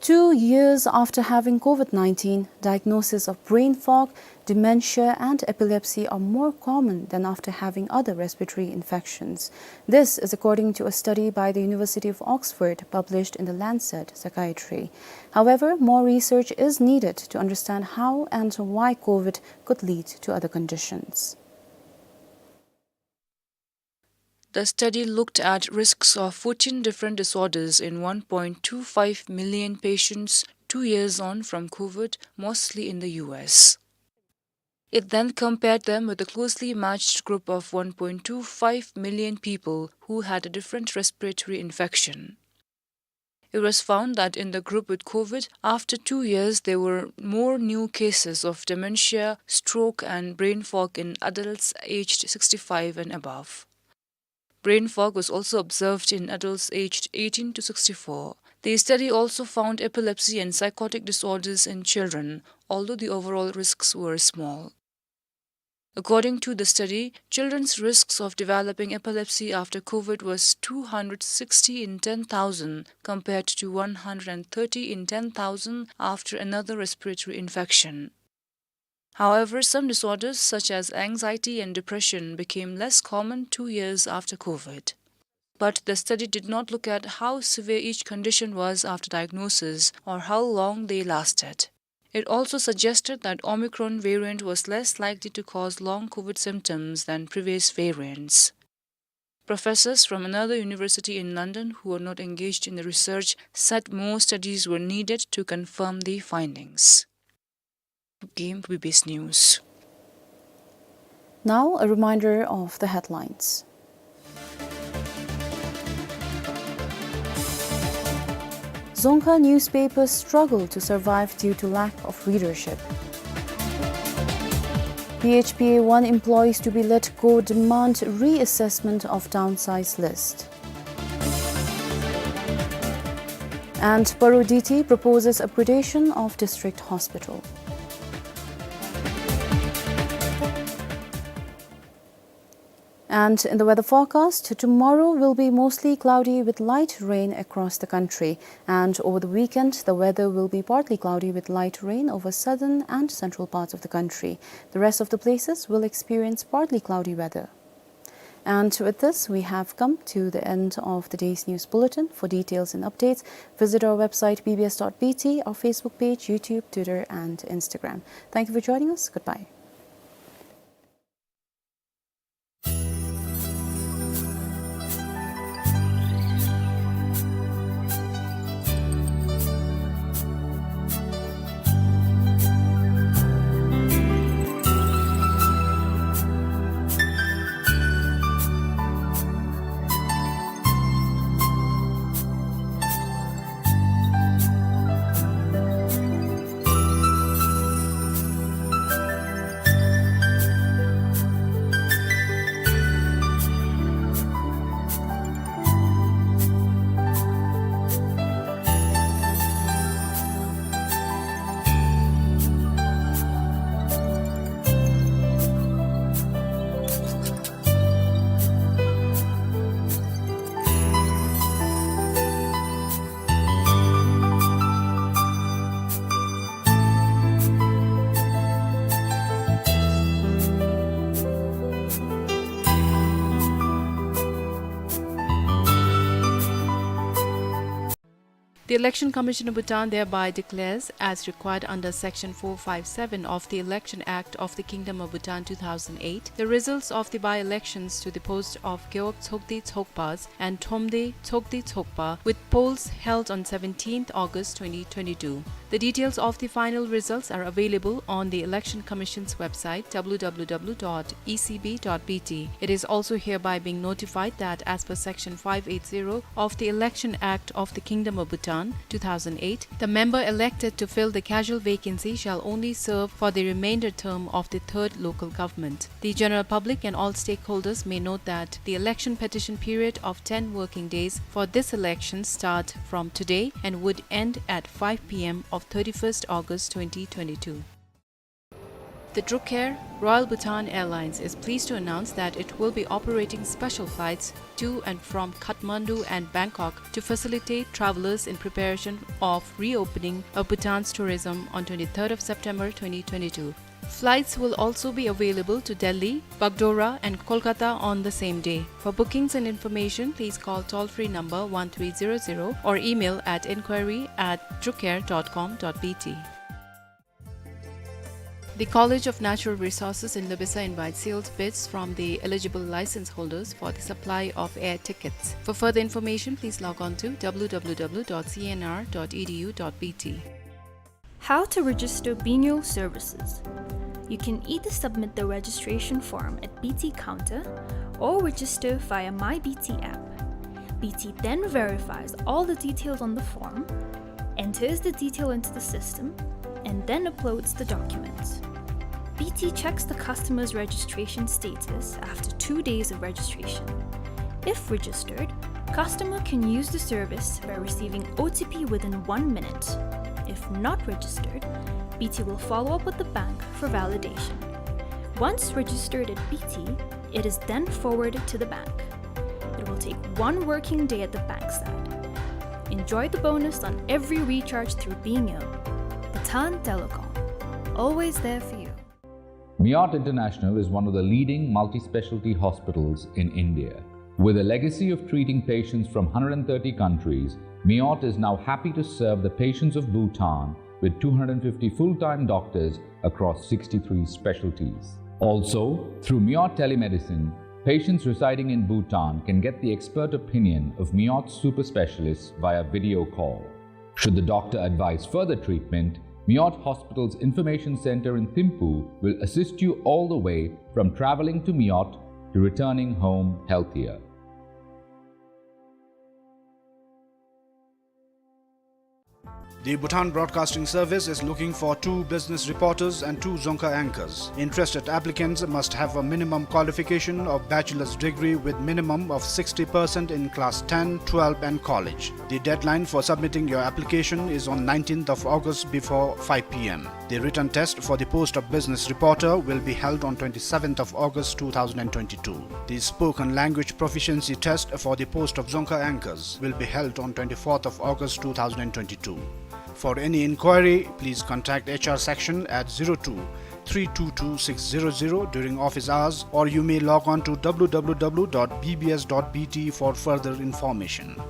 Two years after having COVID nineteen, diagnosis of brain fog, dementia, and epilepsy are more common than after having other respiratory infections. This is according to a study by the University of Oxford published in The Lancet Psychiatry. However, more research is needed to understand how and why COVID could lead to other conditions. The study looked at risks of fourteen different disorders in one point two five million patients two years on from COVID, mostly in the U S. It then compared them with a closely matched group of one point two five million people who had a different respiratory infection. It was found that in the group with COVID, after two years, there were more new cases of dementia, stroke, and brain fog in adults aged sixty-five and above. Brain fog was also observed in adults aged eighteen to sixty-four. The study also found epilepsy and psychotic disorders in children, although the overall risks were small. According to the study, children's risks of developing epilepsy after COVID was two hundred sixty in ten thousand, compared to one hundred thirty in ten thousand after another respiratory infection. However, some disorders such as anxiety and depression became less common two years after COVID. But the study did not look at how severe each condition was after diagnosis or how long they lasted. It also suggested that Omicron variant was less likely to cause long COVID symptoms than previous variants. Professors from another university in London who were not engaged in the research said more studies were needed to confirm the findings. Pupgim, B B S News. Now, a reminder of the headlines. Dzongkha newspapers struggle to survive due to lack of readership. P H P A one employees to be let go demand reassessment of downsized list. And Paro D T proposes upgradation of district hospital. And in the weather forecast, tomorrow will be mostly cloudy with light rain across the country. And over the weekend, the weather will be partly cloudy with light rain over southern and central parts of the country. The rest of the places will experience partly cloudy weather. And with this, we have come to the end of the day's news bulletin. For details and updates, visit our website B B S dot B T, our Facebook page, YouTube, Twitter, and Instagram. Thank you for joining us. Goodbye. The Election Commission of Bhutan thereby declares, as required under Section four five seven of the Election Act of the Kingdom of Bhutan two thousand eight, the results of the by-elections to the post of Gewog Tsogde Tsogpas and Thomde Tsogde Tsogpa, with polls held on seventeenth August twenty twenty-two. The details of the final results are available on the Election Commission's website, W W W dot E C B dot B T. It is also hereby being notified that, as per Section five eight zero of the Election Act of the Kingdom of Bhutan two thousand eight, the member elected to fill the casual vacancy shall only serve for the remainder term of the third local government. The general public and all stakeholders may note that the election petition period of ten working days for this election start from today and would end at five P M of thirty-first August twenty twenty-two. The Druk Air, Royal Bhutan Airlines, is pleased to announce that it will be operating special flights to and from Kathmandu and Bangkok to facilitate travelers in preparation of reopening of Bhutan's tourism on twenty-third of September twenty twenty-two. Flights will also be available to Delhi, Bagdogra and Kolkata on the same day. For bookings and information, please call toll-free number one three zero zero or email at inquiry at drukair dot com dot B T. The College of Natural Resources in Loibesa invites sealed bids from the eligible license holders for the supply of air tickets. For further information, please log on to W W W dot C N R dot E D U dot B T. How to register Bingyo services. You can either submit the registration form at B T counter or register via My B T app. B T then verifies all the details on the form, enters the detail into the system, and then uploads the documents. B T checks the customer's registration status after two days of registration. If registered, customer can use the service by receiving O T P within one minute. If not registered, B T will follow up with the bank for validation. Once registered at B T, it is then forwarded to the bank. It will take one working day at the bank side. Enjoy the bonus on every recharge through Bingyo. Bhutan Telecom, always there for you. Miot International is one of the leading multi-specialty hospitals in India. With a legacy of treating patients from hundred and thirty countries, Miot is now happy to serve the patients of Bhutan with two hundred fifty full-time doctors across sixty-three specialties. Also, through Miot Telemedicine, patients residing in Bhutan can get the expert opinion of Miot super specialists via video call. Should the doctor advise further treatment, Miot Hospital's Information Center in Thimphu will assist you all the way from traveling to Miot to returning home healthier. The Bhutan Broadcasting Service is looking for two business reporters and two Dzongkha anchors. Interested applicants must have a minimum qualification of bachelor's degree with minimum of sixty percent in class ten, twelve and college. The deadline for submitting your application is on nineteenth of August before five P M. The written test for the post of business reporter will be held on twenty-seventh of August two thousand and twenty-two. The spoken language proficiency test for the post of Dzongkha anchors will be held on twenty-fourth of August two thousand and twenty-two. For any inquiry, please contact H R section at zero two three two two six zero zero during office hours, or you may log on to W W W dot B B S dot B T for further information.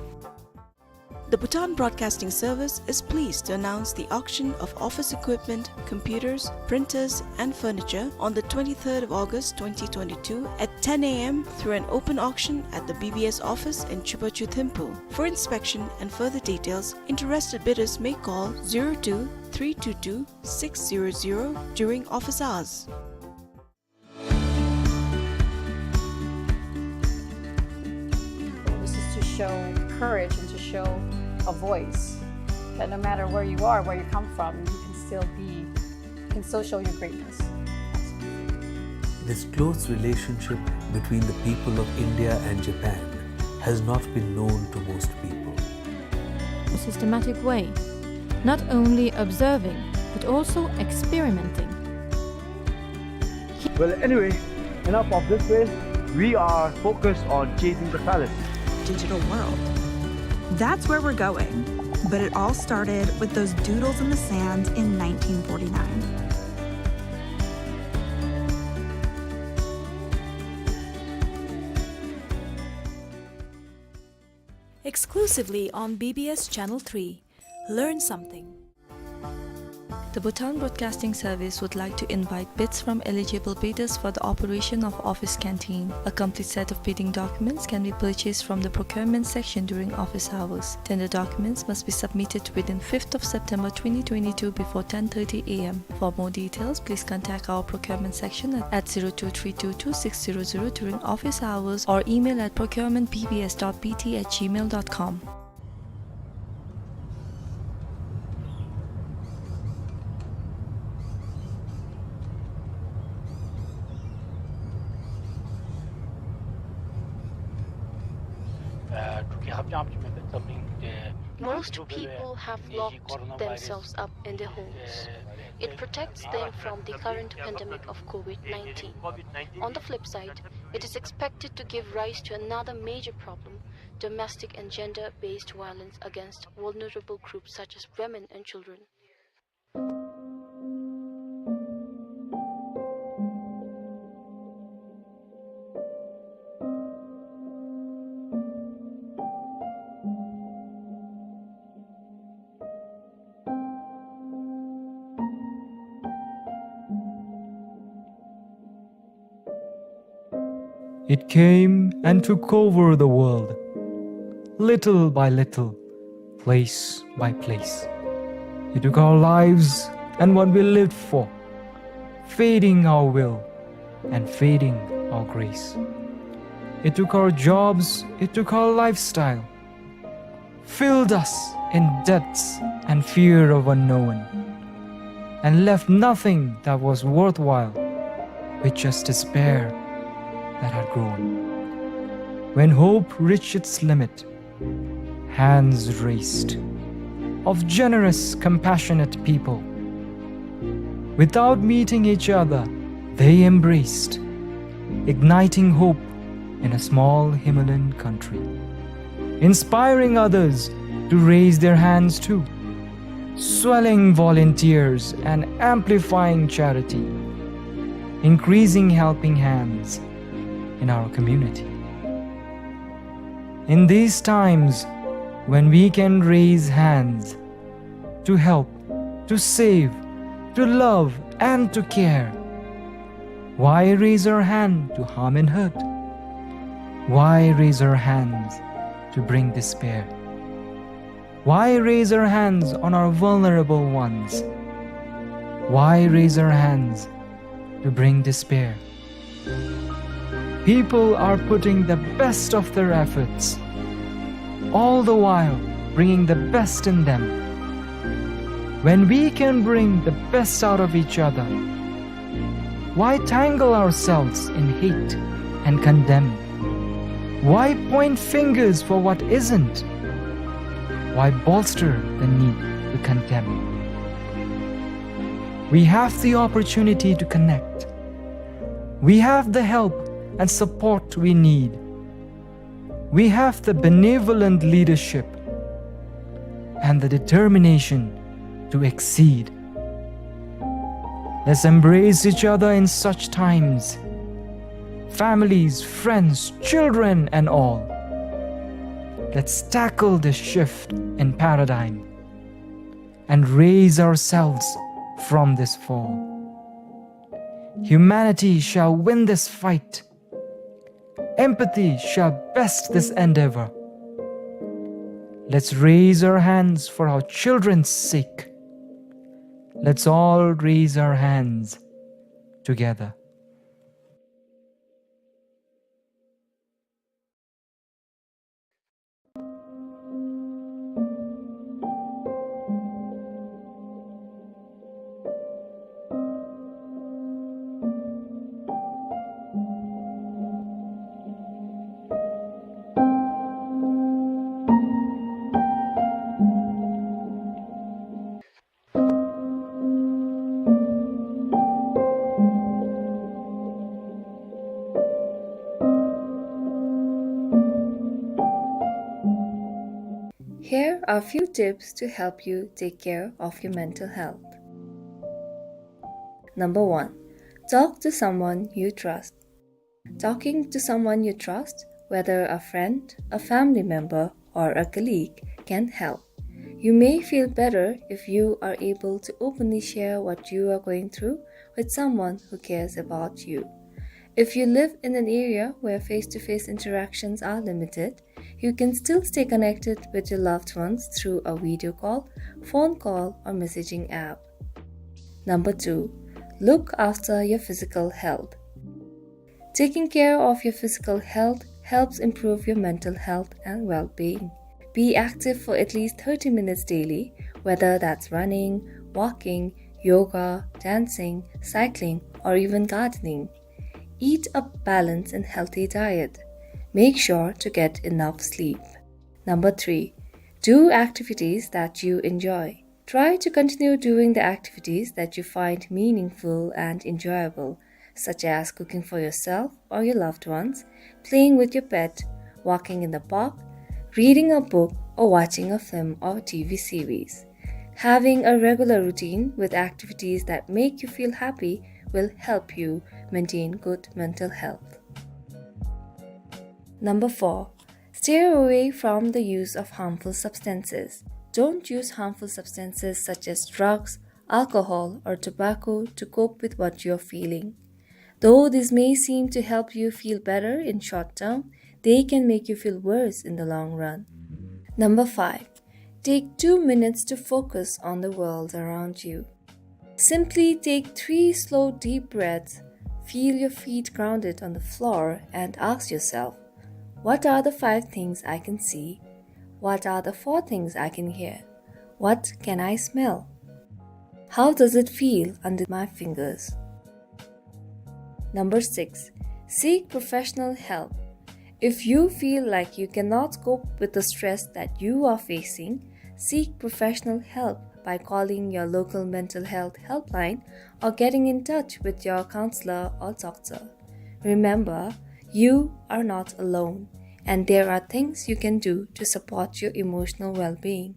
The Bhutan Broadcasting Service is pleased to announce the auction of office equipment, computers, printers, and furniture on the twenty-third of August twenty twenty-two at ten A M through an open auction at the B B S office in Chubachu, Thimphu. For inspection and further details, interested bidders may call zero two three two two six zero zero during office hours. This is to show courage and to show a voice that no matter where you are, where you come from, you can still be, you can still show your greatness. This close relationship between the people of India and Japan has not been known to most people. A systematic way, not only observing, but also experimenting. Well, anyway, enough of this waste. We are focused on chasing the pallets. Digital world. That's where we're going. But it all started with those doodles in the sand in nineteen forty-nine. Exclusively on B B S Channel three. Learn something. The Bhutan Broadcasting Service would like to invite bids from eligible bidders for the operation of office canteen. A complete set of bidding documents can be purchased from the procurement section during office hours. Tender documents must be submitted within fifth of September twenty twenty-two before ten thirty A M. For more details, please contact our procurement section at, at zero two three two two six zero zero during office hours or email at procurement B B S dot B T at gmail dot com. Most people have locked themselves up in their homes. It protects them from the current pandemic of COVID nineteen. On the flip side, it is expected to give rise to another major problem, domestic and gender-based violence against vulnerable groups such as women and children. It came and took over the world, little by little, place by place. It took our lives and what we lived for, fading our will and fading our grace. It took our jobs, it took our lifestyle, filled us in debts and fear of unknown, and left nothing that was worthwhile, with just despair that had grown. When hope reached its limit, hands raised of generous, compassionate people. Without meeting each other, they embraced, igniting hope in a small Himalayan country, inspiring others to raise their hands too, swelling volunteers and amplifying charity, increasing helping hands in our community. In these times, when we can raise hands to help, to save, to love, and to care, why raise our hand to harm and hurt? Why raise our hands to bring despair? Why raise our hands on our vulnerable ones? Why raise our hands to bring despair? People are putting the best of their efforts, all the while bringing the best in them. When we can bring the best out of each other, why tangle ourselves in hate and condemn? Why point fingers for what isn't? Why bolster the need to condemn? We have the opportunity to connect. We have the help and support we need. We have the benevolent leadership and the determination to exceed. Let's embrace each other in such times. Families, friends, children, and all. Let's tackle this shift in paradigm and raise ourselves from this fall. Humanity shall win this fight. Empathy shall best this endeavor. Let's raise our hands for our children's sake. Let's all raise our hands together. Here are a few tips to help you take care of your mental health. Number one, talk to someone you trust. Talking to someone you trust, whether a friend, a family member, or a colleague, can help. You may feel better if you are able to openly share what you are going through with someone who cares about you. If you live in an area where face-to-face interactions are limited, you can still stay connected with your loved ones through a video call, phone call, or messaging app. Number two, look after your physical health. Taking care of your physical health helps improve your mental health and well-being. Be active for at least thirty minutes daily, whether that's running, walking, yoga, dancing, cycling, or even gardening. Eat a balanced and healthy diet. Make sure to get enough sleep. Number three, do activities that you enjoy. Try to continue doing the activities that you find meaningful and enjoyable, such as cooking for yourself or your loved ones, playing with your pet, walking in the park, reading a book, or watching a film or T V series. Having a regular routine with activities that make you feel happy will help you maintain good mental health. Number four, steer away from the use of harmful substances. Don't use harmful substances such as drugs, alcohol, or tobacco to cope with what you're feeling. Though this may seem to help you feel better in short term, they can make you feel worse in the long run. Number five, take two minutes to focus on the world around you. Simply take three slow, deep breaths, feel your feet grounded on the floor, and ask yourself, "What are the five things I can see? What are the four things I can hear? What can I smell? How does it feel under my fingers?" Number six, seek professional help. If you feel like you cannot cope with the stress that you are facing, seek professional help by calling your local mental health helpline or getting in touch with your counselor or doctor. Remember, you are not alone, and there are things you can do to support your emotional well-being.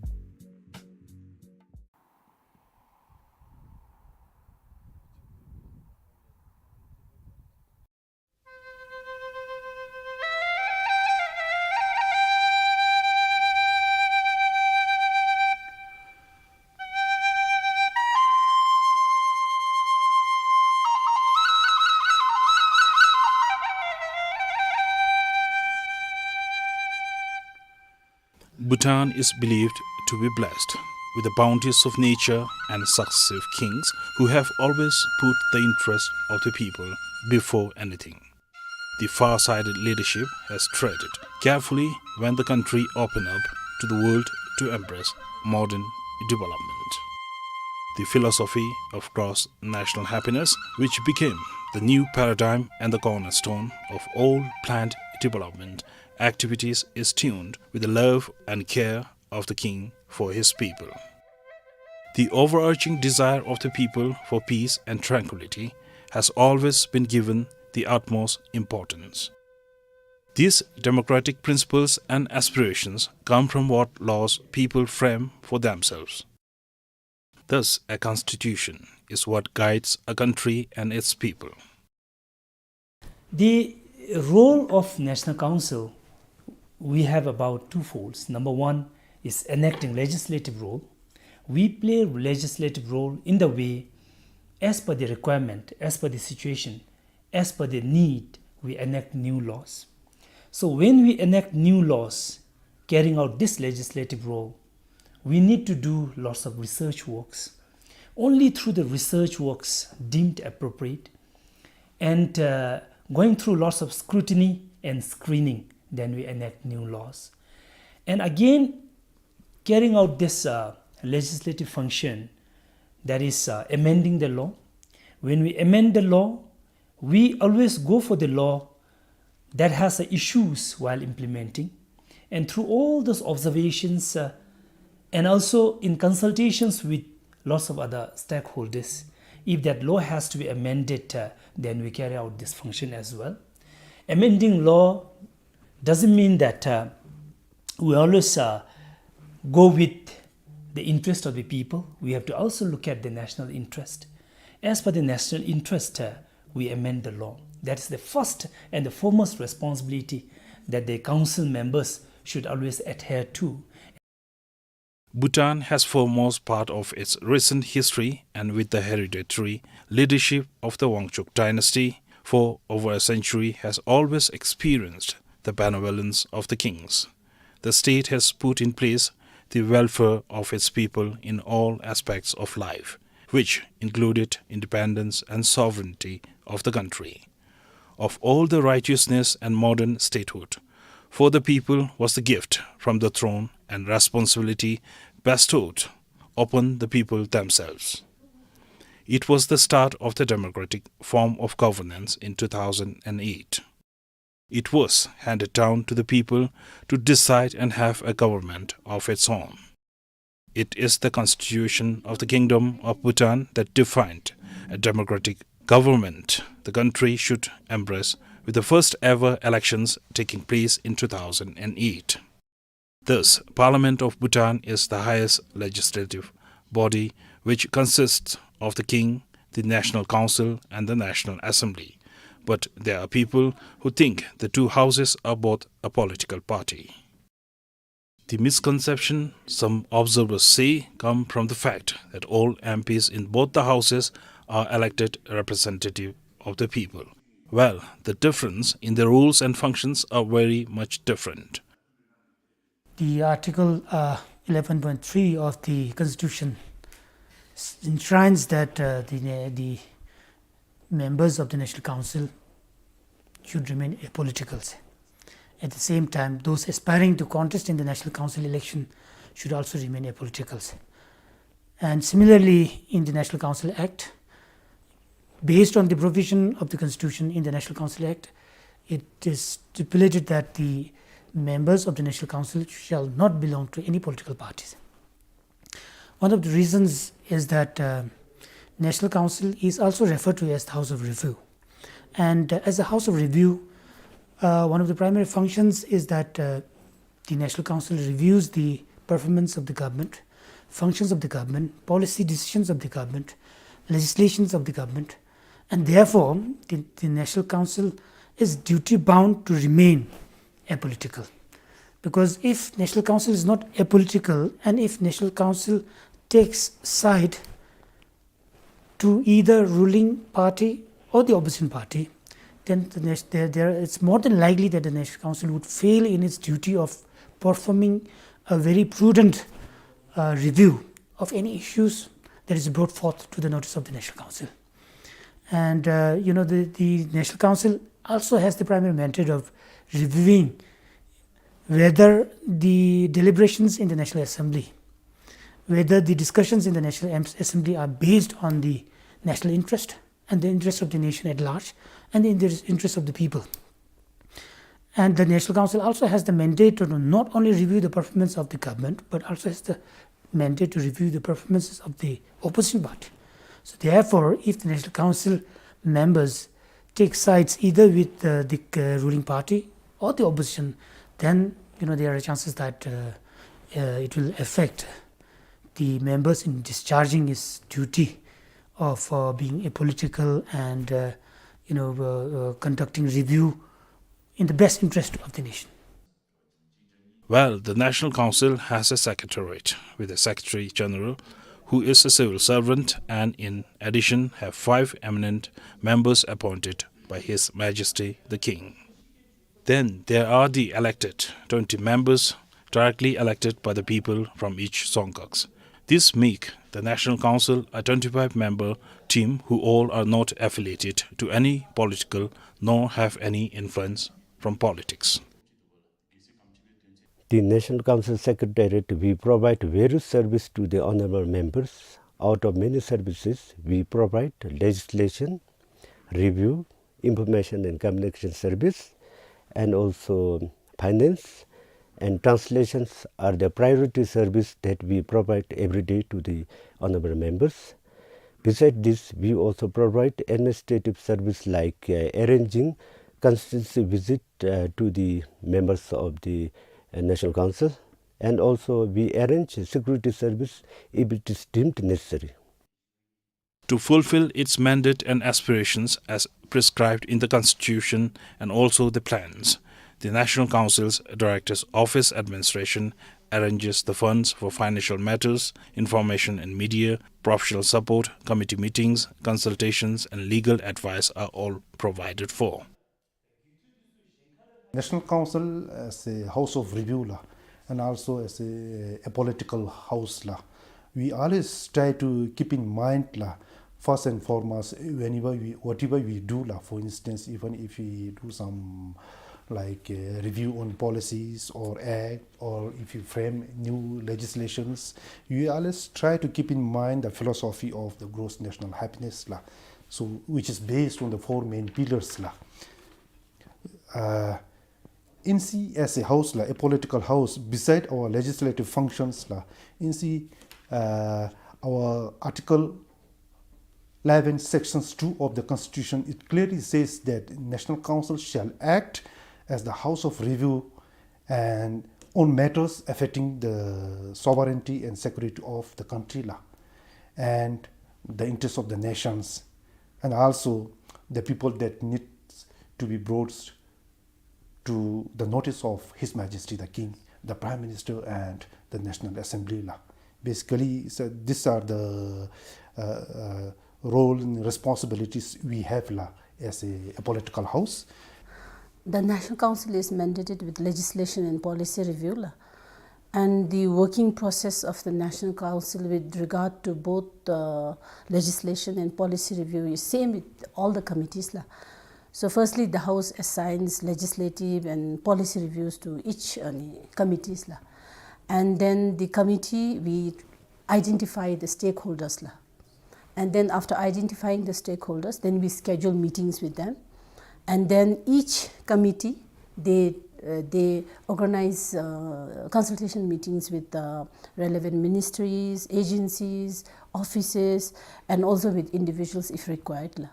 Bhutan is believed to be blessed with the bounties of nature and successive kings who have always put the interest of the people before anything. The far-sighted leadership has treaded carefully when the country opened up to the world to embrace modern development. The philosophy of cross-national happiness, which became the new paradigm and the cornerstone of all planned development activities, is tuned with the love and care of the king for his people. The overarching desire of the people for peace and tranquility has always been given the utmost importance. These democratic principles and aspirations come from what laws people frame for themselves. Thus, a constitution is what guides a country and its people. The role of National Council, we have about two folds. Number one is enacting legislative role. We play legislative role in the way as per the requirement, as per the situation, as per the need, we enact new laws. So when we enact new laws, carrying out this legislative role, we need to do lots of research works. Only through the research works deemed appropriate and, uh, going through lots of scrutiny and screening, then we enact new laws. And again, carrying out this, uh, legislative function, that is, uh, amending the law. When we amend the law, we always go for the law that has, uh, issues while implementing. And through all those observations, uh, and also in consultations with lots of other stakeholders, if that law has to be amended, uh, then we carry out this function as well. Amending law doesn't mean that, uh, we always, uh, go with the interest of the people. We have to also look at the national interest. As per the national interest, uh, we amend the law. That is the first and the foremost responsibility that the council members should always adhere to. Bhutan has foremost part of its recent history, and with the hereditary leadership of the Wangchuck dynasty for over a century, has always experienced the benevolence of the kings. The state has put in place the welfare of its people in all aspects of life, which included independence and sovereignty of the country, of all the righteousness and modern statehood. For the people was the gift from the throne and responsibility bestowed upon the people themselves. It was the start of the democratic form of governance in two thousand and eight. It was handed down to the people to decide and have a government of its own. It is the constitution of the Kingdom of Bhutan that defined a democratic government the country should embrace, with the first ever elections taking place in two thousand and eight. Thus, Parliament of Bhutan is the highest legislative body, which consists of the King, the National Council, and the National Assembly. But there are people who think the two houses are both a political party. The misconception, some observers say, come from the fact that all M Ps in both the houses are elected representative of the people. Well, the difference in the rules and functions are very much different. The Article, uh, eleven point three of the Constitution s-, enshrines that, uh, the na-, the members of the National Council should remain apoliticals. At the same time, those aspiring to contest in the National Council election should also remain apoliticals. And similarly, in the National Council Act, based on the provision of the Constitution in the National Council Act, it is stipulated that the members of the National Council shall not belong to any political parties. One of the reasons is that, uh, National Council is also referred to as the House of Review. And, uh, as a House of Review, uh, one of the primary functions is that, uh, the National Council reviews the performance of the government, functions of the government, policy decisions of the government, legislations of the government, and therefore the, the National Council is duty bound to remain apolitical. Because if National Council is not apolitical, and if National Council takes side to either ruling party or the opposition party, then the nat-, there, there, it's more than likely that the National Council would fail in its duty of performing a very prudent, uh, review of any issues that is brought forth to the notice of the National Council. And, uh, you know, the, the National Council also has the primary mandate of reviewing whether the deliberations in the National Assembly, whether the discussions in the National Am-, Assembly are based on the national interest and the interest of the nation at large and the interest, interest of the people. And the National Council also has the mandate to not only review the performance of the government, but also has the mandate to review the performances of the opposition party. So therefore, if the National Council members take sides either with, uh, the, uh, ruling party or the opposition, then, you know, there are chances that, uh, uh, it will affect the members in discharging his duty of, uh, being apolitical and, uh, you know, uh, uh, conducting review in the best interest of the nation. Well, the National Council has a secretariat with a Secretary General who is a civil servant, and in addition have five eminent members appointed by His Majesty the King. Then there are the elected twenty members directly elected by the people from each Dzongkhags. This make the National Council a twenty-five member team who all are not affiliated to any political nor have any influence from politics. The National Council Secretariat, we provide various service to the honorable members. Out of many services, we provide legislation, review, information and communication service, and also finance and translations are the priority service that we provide every day to the honorable members. Besides this, we also provide administrative service like, uh, arranging constituency visit, uh, to the members of the, uh, National Council, and also we arrange security service if it is deemed necessary. To fulfill its mandate and aspirations as prescribed in the Constitution and also the plans, The National Council's Director's Office administration arranges the funds for financial matters, information and media, professional support, committee meetings, consultations, and legal advice are all provided for. National Council as a house of review la, and also as a apolitical house la, we always try to keep in mind la, first and foremost, whenever we, whatever we do la, for instance, even if we do some, like, uh, review on policies or act, or if you frame new legislations, you always try to keep in mind the philosophy of the gross national happiness la, so which is based on the four main pillars la. Uh, in C as a house la, apolitical house, beside our legislative functions la, in C, uh, our Article eleven, Sections two of the Constitution, it clearly says that National Council shall act as the house of review and on matters affecting the sovereignty and security of the country la, and the interests of the nations, and also the people that needs to be brought to the notice of His Majesty the King, the Prime Minister, and the National Assembly la. Basically, so these are the, uh, uh, role and responsibilities we have la as a, a political house. The National Council is mandated with legislation and policy review la. And the working process of the National Council with regard to both, uh, legislation and policy review is same with all the committees la. So firstly, the House assigns legislative and policy reviews to each, uh, committees la. And then the committee, we identify the stakeholders la. And then after identifying the stakeholders, then we schedule meetings with them. And then each committee, they, uh, they organize, uh, consultation meetings with the relevant ministries, agencies, offices, and also with individuals if required la.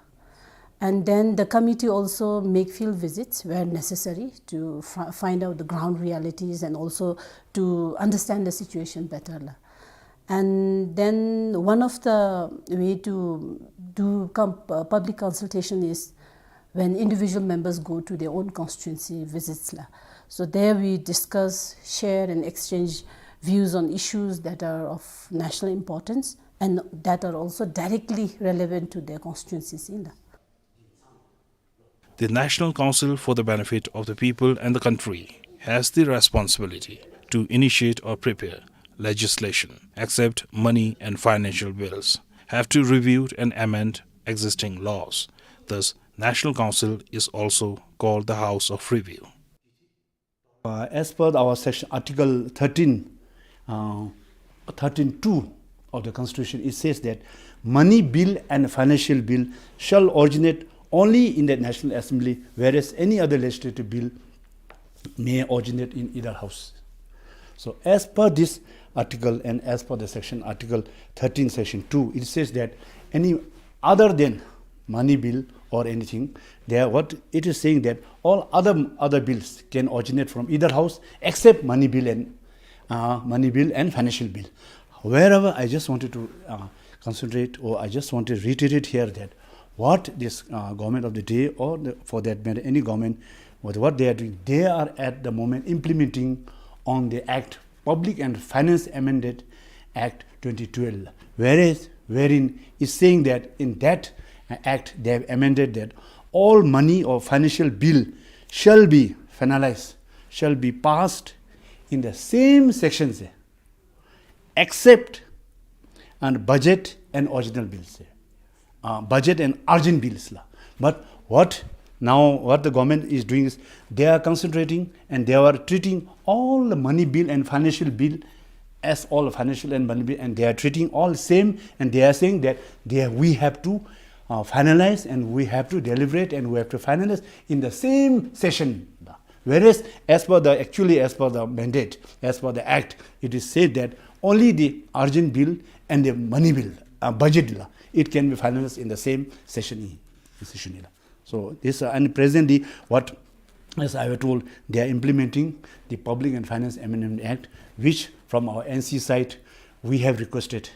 And then the committee also make field visits where necessary to fi-, find out the ground realities and also to understand the situation better la. And then one of the way to do com-, uh, public consultation is when individual members go to their own constituency visits la. So there we discuss, share and exchange views on issues that are of national importance and that are also directly relevant to their constituencies in the The National Council for the Benefit of the People and the Country has the responsibility to initiate or prepare legislation, accept money and financial bills, have to review and amend existing laws. Thus, National Council is also called the House of Review. Uh, as per our section, Article thirteen, uh, thirteen two of the Constitution, it says that money bill and financial bill shall originate only in the National Assembly, whereas any other legislative bill may originate in either house. So, as per this article and as per the section, Article thirteen, Section two, it says that any other than money bill or anything, there what it is saying that all other, other bills can originate from either house except money bill and, uh, money bill and financial bill. Wherever I just wanted to, uh, concentrate, or I just want to reiterate here that what this, uh, government of the day, or the, for that matter any government, what, what they are doing, they are at the moment implementing on the Act, Public and Finance Amended Act twenty twelve, whereas, wherein is saying that in that, uh, act they have amended that all money or financial bill shall be finalized, shall be passed in the same sections, except and budget and original bills, uh, budget and urgent bills la. But what now, what the government is doing is they are concentrating and they are treating all the money bill and financial bill as all financial and money bill, and they are treating all same, and they are saying that they, we have to, uh, finalize and we have to deliberate and we have to finalize in the same session. Whereas, as per the, actually, as per the mandate, as per the act, it is said that only the urgent bill and the money bill, uh, budget la, it can be finalized in the same session, session la. So this, uh, and presently, what, as I have told, they are implementing the Public and Finance Amendment Act, which from our N C side, we have requested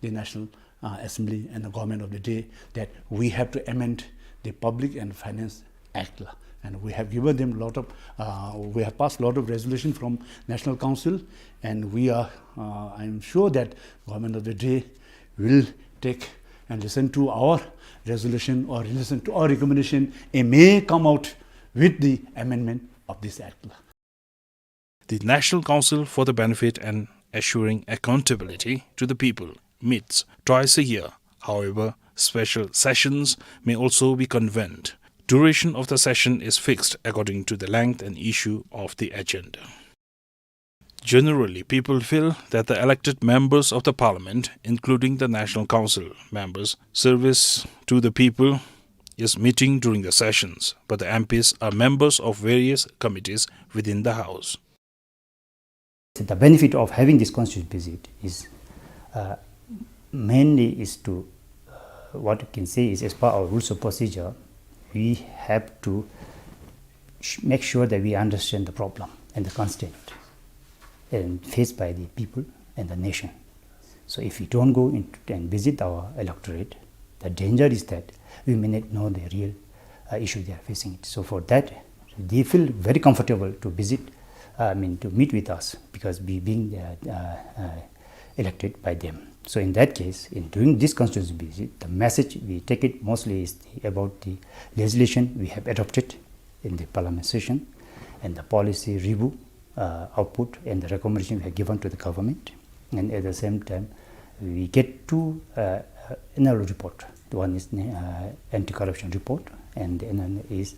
the National, uh, Assembly and the government of the day that we have to amend the Public and Finance Act la. And we have given them lot of, uh, we have passed lot of resolution from National Council, and we are, uh, I am sure that government of the day will take and listen to our resolution or listen to our recommendation, and may come out with the amendment of this act. The National Council for the Benefit and Assuring Accountability to the People meets twice a year. However, special sessions may also be convened. Duration of the session is fixed according to the length and issue of the agenda. Generally, people feel that the elected members of the parliament, including the National Council members, service to the people is meeting during the sessions, but the M Ps are members of various committees within the House. The benefit of having this constituency visit is, uh, mainly is to, uh, what you can say is, as per our rules of procedure, we have to sh-, make sure that we understand the problem and the constraint and faced by the people and the nation. So if we don't go in and visit our electorate, the danger is that we may not know the real, uh, issue they are facing it. So for that, they feel very comfortable to visit, uh, I mean, to meet with us because we being, uh, uh, uh, elected by them. So in that case, in doing this constituency visit, the message we take it mostly is the, about the legislation we have adopted in the parliament session and the policy review, uh, output and the recommendation we have given to the government. And at the same time, we get two, uh, uh, annual report. One is, uh, anti-corruption report, and the another is,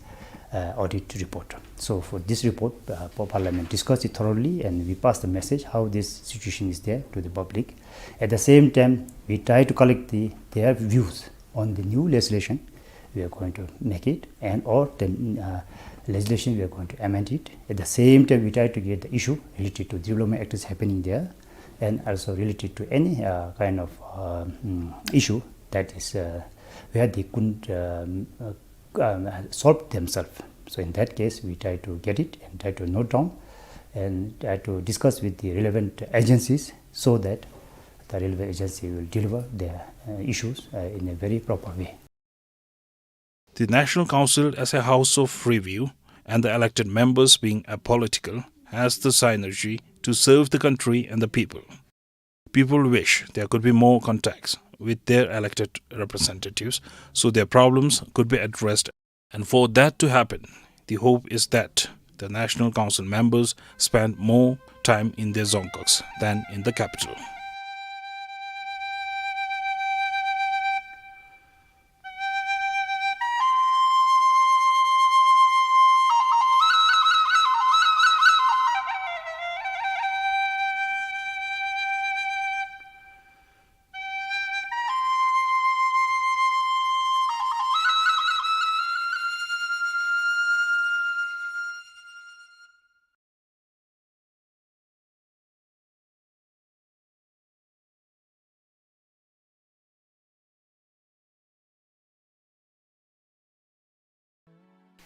uh, audit report. So for this report, uh, pa-, Parliament discussed it thoroughly, and we passed the message how this situation is there to the public. At the same time, we try to collect the, their views on the new legislation we are going to make it, and or the, uh, legislation we are going to amend it. At the same time, we try to get the issue related to development activities happening there, and also related to any, uh, kind of, uh, mm, issue that is, uh, where they couldn't, um, uh, um, solve themselves. So in that case, we try to get it and try to note down and try to discuss with the relevant agencies so that the relevant agency will deliver their, uh, issues, uh, in a very proper way. The National Council as a house of review and the elected members being apolitical has the synergy to serve the country and the people. People wish there could be more contacts with their elected representatives so their problems could be addressed. And for that to happen, the hope is that the National Council members spend more time in their dzongkhags than in the capital.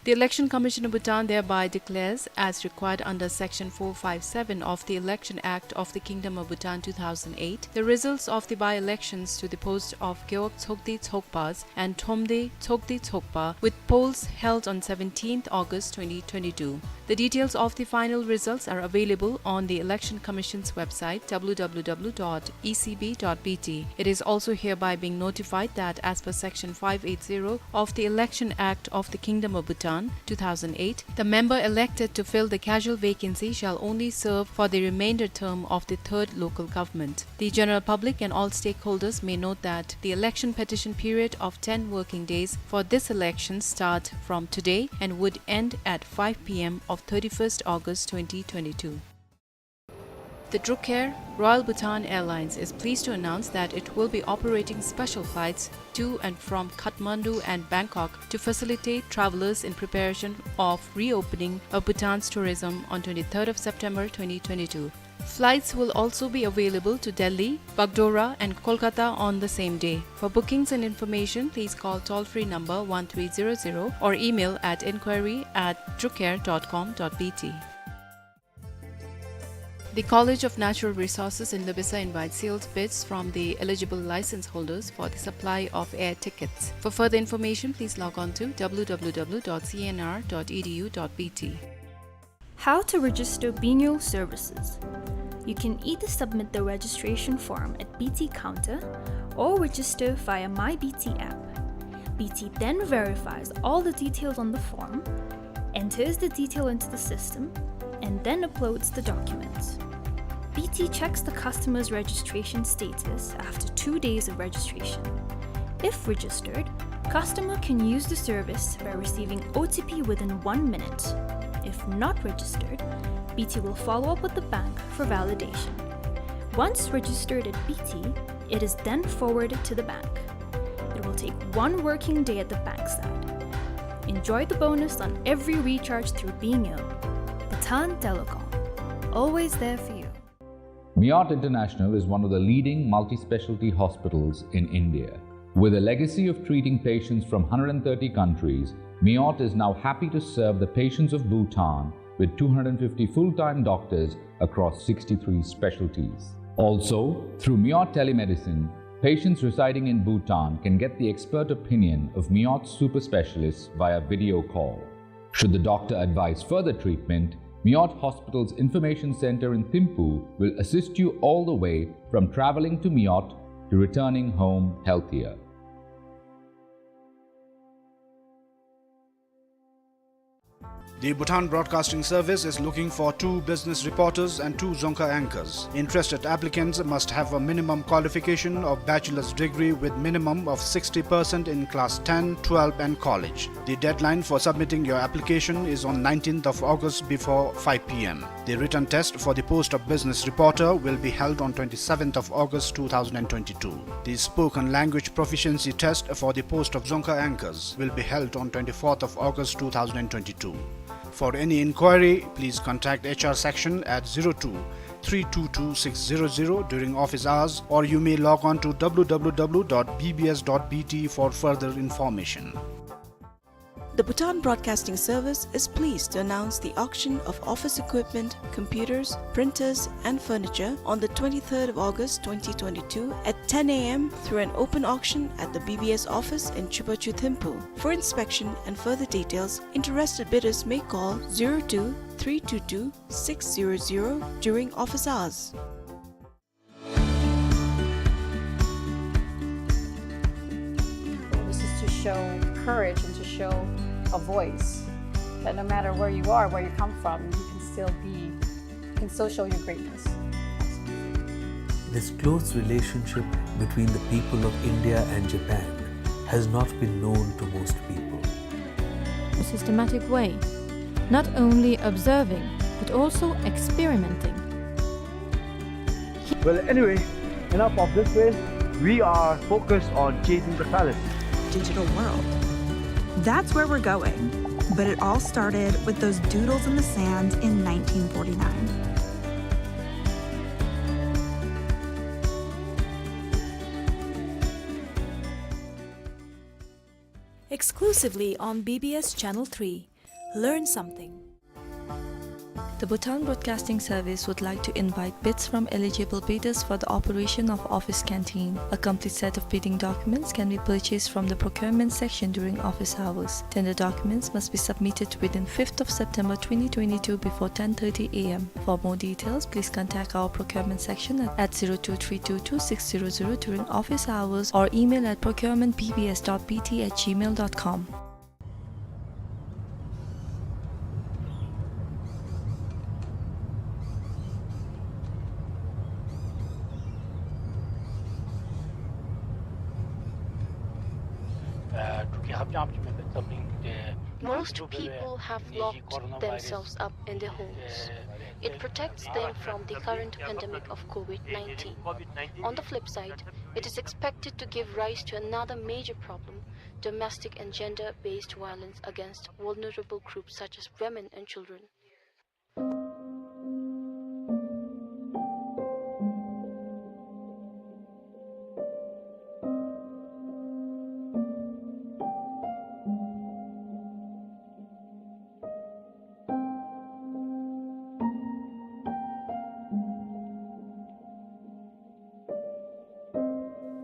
The Election Commission of Bhutan thereby declares, as required under Section four five seven of the Election Act of the Kingdom of Bhutan two thousand eight, the results of the by-elections to the post of Gewog Tsogde Tsogpas and Thromde Tsogde Tsogpa, with polls held on seventeenth August twenty twenty-two. The details of the final results are available on the Election Commission's website, W W W dot E C B dot B T. It is also hereby being notified that, as per Section five eight zero of the Election Act of the Kingdom of Bhutan, two thousand eight, the member elected to fill the casual vacancy shall only serve for the remainder term of the third local government. The general public and all stakeholders may note that the election petition period of ten working days for this election start from today and would end at five P M of thirty-first August twenty twenty-two. The Druk Air, Royal Bhutan Airlines, is pleased to announce that it will be operating special flights to and from Kathmandu and Bangkok to facilitate travelers in preparation of reopening of Bhutan's tourism on twenty-third of September twenty twenty-two. Flights will also be available to Delhi, Bagdogra and Kolkata on the same day. For bookings and information, please call toll-free number one three zero zero or email at inquiry at drukair dot com dot B T. The College of Natural Resources in Labasa invites sealed bids from the eligible license holders for the supply of air tickets. For further information, please log on to w w w dot c n r dot e d u dot b t. How to register Binyul services. You can either submit the registration form at B T counter or register via My B T app. B T then verifies all the details on the form, enters the detail into the system, and then uploads the documents. B T checks the customer's registration status after two days of registration. If registered, customer can use the service by receiving O T P within one minute. If not registered, B T will follow up with the bank for validation. Once registered at B T, it is then forwarded to the bank. It will take one working day at the bank side. Enjoy the bonus on every recharge through Binyul. Bhutan Telecom, always there for you. Miot International is one of the leading multi-specialty hospitals in India. With a legacy of treating patients from hundred and thirty countries, Miot is now happy to serve the patients of Bhutan with two hundred fifty full-time doctors across sixty-three specialties. Also, through Miot Telemedicine, patients residing in Bhutan can get the expert opinion of Miot super specialists via video call. Should the doctor advise further treatment, Miot Hospital's Information Center in Thimphu will assist you all the way from traveling to Miot to returning home healthier. The Bhutan Broadcasting Service is looking for two business reporters and two Dzongkha anchors. Interested applicants must have a minimum qualification of bachelor's degree with minimum of sixty percent in class ten, twelve and college. The deadline for submitting your application is on nineteenth of August before five p m. The written test for the post of business reporter will be held on twenty-seventh of August two thousand and twenty-two. The spoken language proficiency test for the post of Dzongkha anchors will be held on twenty-fourth of August two thousand and twenty-two. For any inquiry, please contact H R section at zero two three two two six zero zero during office hours, or you may log on to w w w dot b b s dot b t for further information. The Bhutan Broadcasting Service is pleased to announce the auction of office equipment, computers, printers, and furniture on the twenty-third of August twenty twenty-two at ten a m through an open auction at the B B S office in Chupachu Thimphu. For inspection and further details, interested bidders may call zero two three two two six zero zero during office hours. This is to show courage and to show a voice that no matter where you are, where you come from, you can still be, you can still show your greatness. This close relationship between the people of India and Japan has not been known to most people. Systematic way, not only observing, but also experimenting. Well, anyway, enough of this place. We are focused on chasing the palace. Digital world. That's where we're going. But it all started with those doodles in the sand in nineteen forty-nine. Exclusively on B B S Channel three. Learn something. The Bhutan Broadcasting Service would like to invite bids from eligible bidders for the operation of office canteen. A complete set of bidding documents can be purchased from the procurement section during office hours. Tender documents must be submitted within fifth of September twenty twenty-two before ten thirty a m. For more details, please contact our procurement section at, at zero two three two two six zero zero during office hours or email at procurement B B S dot B T at gmail dot com. Most people have locked themselves up in their homes. It protects them from the current pandemic of COVID nineteen. On the flip side, it is expected to give rise to another major problem, domestic and gender-based violence against vulnerable groups such as women and children.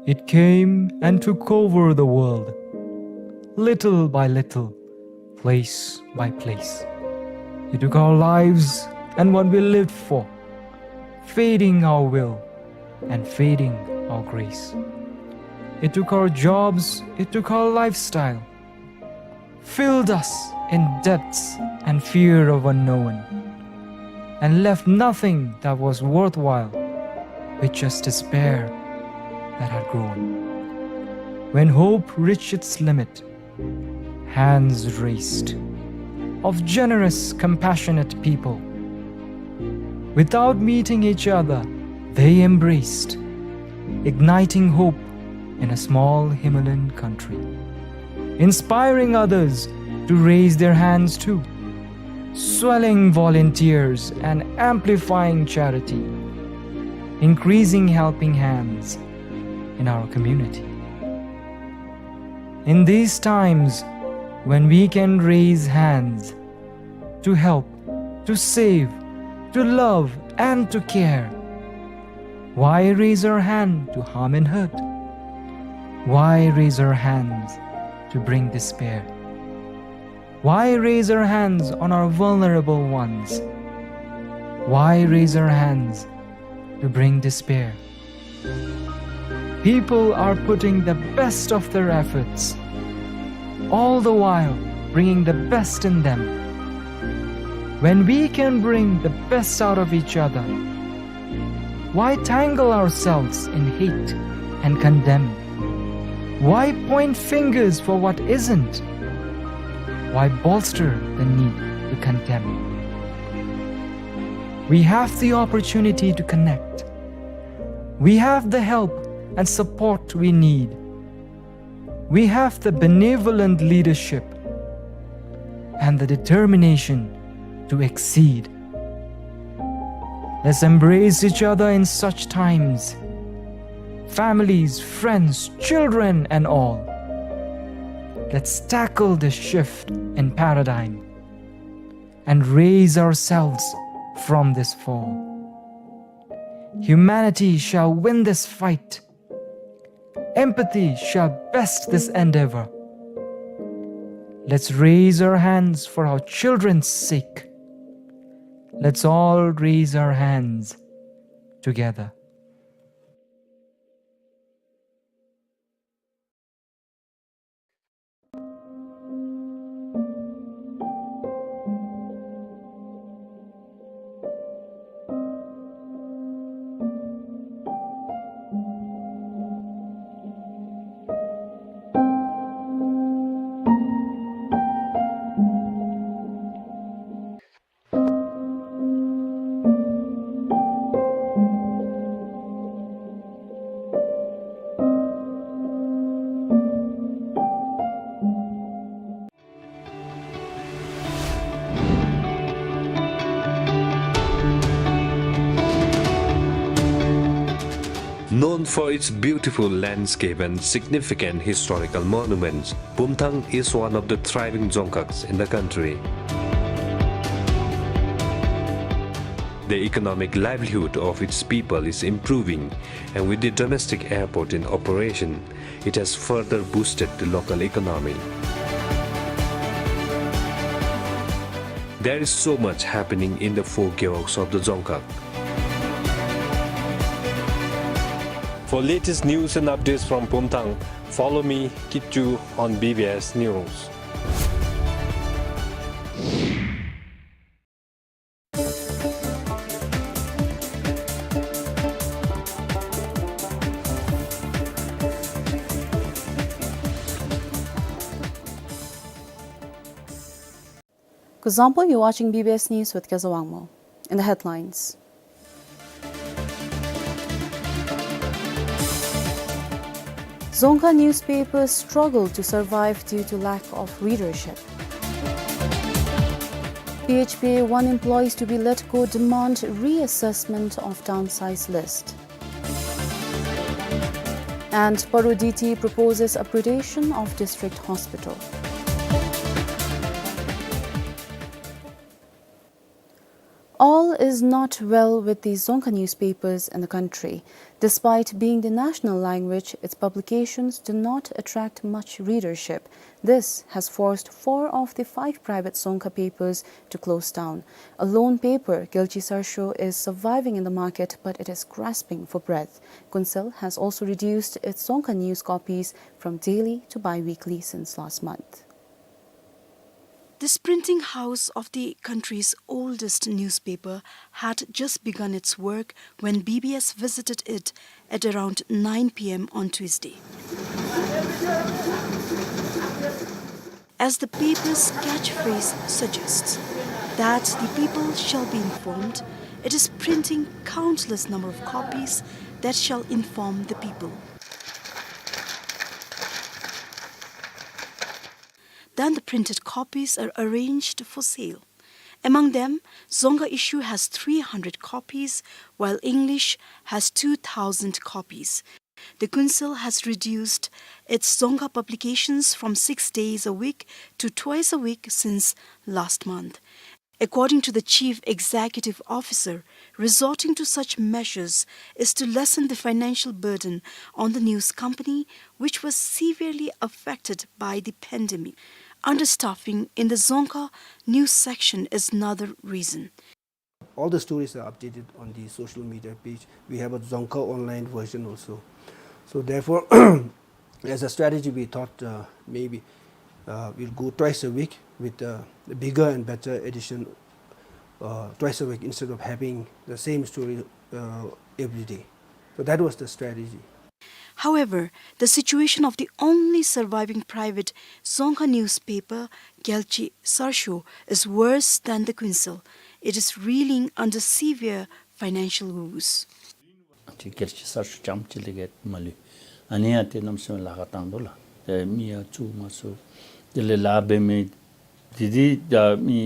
It came and took over the world, little by little, place by place. It took our lives and what we lived for, feeding our will and feeding our grace. It took our jobs, it took our lifestyle, filled us in debts and fear of unknown, and left nothing that was worthwhile, with just despair that had grown. When hope reached its limit, hands raised of generous, compassionate people. Without meeting each other, they embraced, igniting hope in a small Himalayan country, inspiring others to raise their hands too, swelling volunteers and amplifying charity, increasing helping hands in our community. In these times when we can raise hands to help, to save, to love, and to care, why raise our hand to harm and hurt? Why raise our hands to bring despair? Why raise our hands on our vulnerable ones? Why raise our hands to bring despair? People are putting the best of their efforts, all the while bringing the best in them. When we can bring the best out of each other, why tangle ourselves in hate and condemn? Why point fingers for what isn't? Why bolster the need to condemn? We have the opportunity to connect. We have the help and support we need. We have the benevolent leadership and the determination to exceed. Let's embrace each other in such times. Families, friends, children, and all. Let's tackle this shift in paradigm and raise ourselves from this fall. Humanity shall win this fight. Empathy shall best this endeavor. Let's raise our hands for our children's sake. Let's all raise our hands together. Known for its beautiful landscape and significant historical monuments, Pumthang is one of the thriving dzongkhags in the country. The economic livelihood of its people is improving, and with the domestic airport in operation, it has further boosted the local economy. There is so much happening in the four gewogs of the Dzongkhag. For latest news and updates from Pumthang, follow me, Kitchu, on B B S News. Kuzuzangpo, you're watching B B S News with Kezawangmo. In the headlines, Dzongkha newspapers struggle to survive due to lack of readership. P H P A one employees to be let go demand reassessment of downsize list. And Paru D T proposes upgradation of district hospital. All is not well with the Dzongkha newspapers in the country. Despite being the national language, its publications do not attract much readership. This has forced four of the five private Dzongkha papers to close down. A lone paper, Gyalchi Sarsho, is surviving in the market, but it is grasping for breath. Kuensel has also reduced its Dzongkha news copies from daily to bi-weekly since last month. This printing house of the country's oldest newspaper had just begun its work when B B S visited it at around nine P M on Tuesday. As the paper's catchphrase suggests, that the people shall be informed, it is printing countless number of copies that shall inform the people. Then the printed copies are arranged for sale. Among them, Dzongkha issue has three hundred copies, while English has two thousand copies. The Kuensel has reduced its Dzongkha publications from six days a week to twice a week since last month. According to the chief executive officer, resorting to such measures is to lessen the financial burden on the news company, which was severely affected by the pandemic. Understaffing in the Dzongkha news section is another reason. All the stories are updated on the social media page. We have a Dzongkha online version also. So therefore, as a strategy, we thought, uh, maybe, uh, we'll go twice a week with, uh, a bigger and better edition, uh, twice a week instead of having the same story, uh, every day. So that was the strategy. However, the situation of the only surviving private Dzongkha newspaper, Gyalchi Sarsho, is worse than the Kuensel. It is reeling under severe financial woes. ཏེ་རྒྱལ་སྤྱི་གསར་ཤོག་རྐྱངམ་གཅིག་ལས་བརྒལ་མ་ལུས། ཨ་ནི་ཡང་ཏེ་གནམ་མེད་ས་མེད་ལཱ་ཁག་བཏང་དོ་ལགས། ཏེ་མི་ཡང་བཙུགས་མ་ཚུགས། དེ་ལས་ལཱ་འབད་མི་འདི་འདི་ད་མི་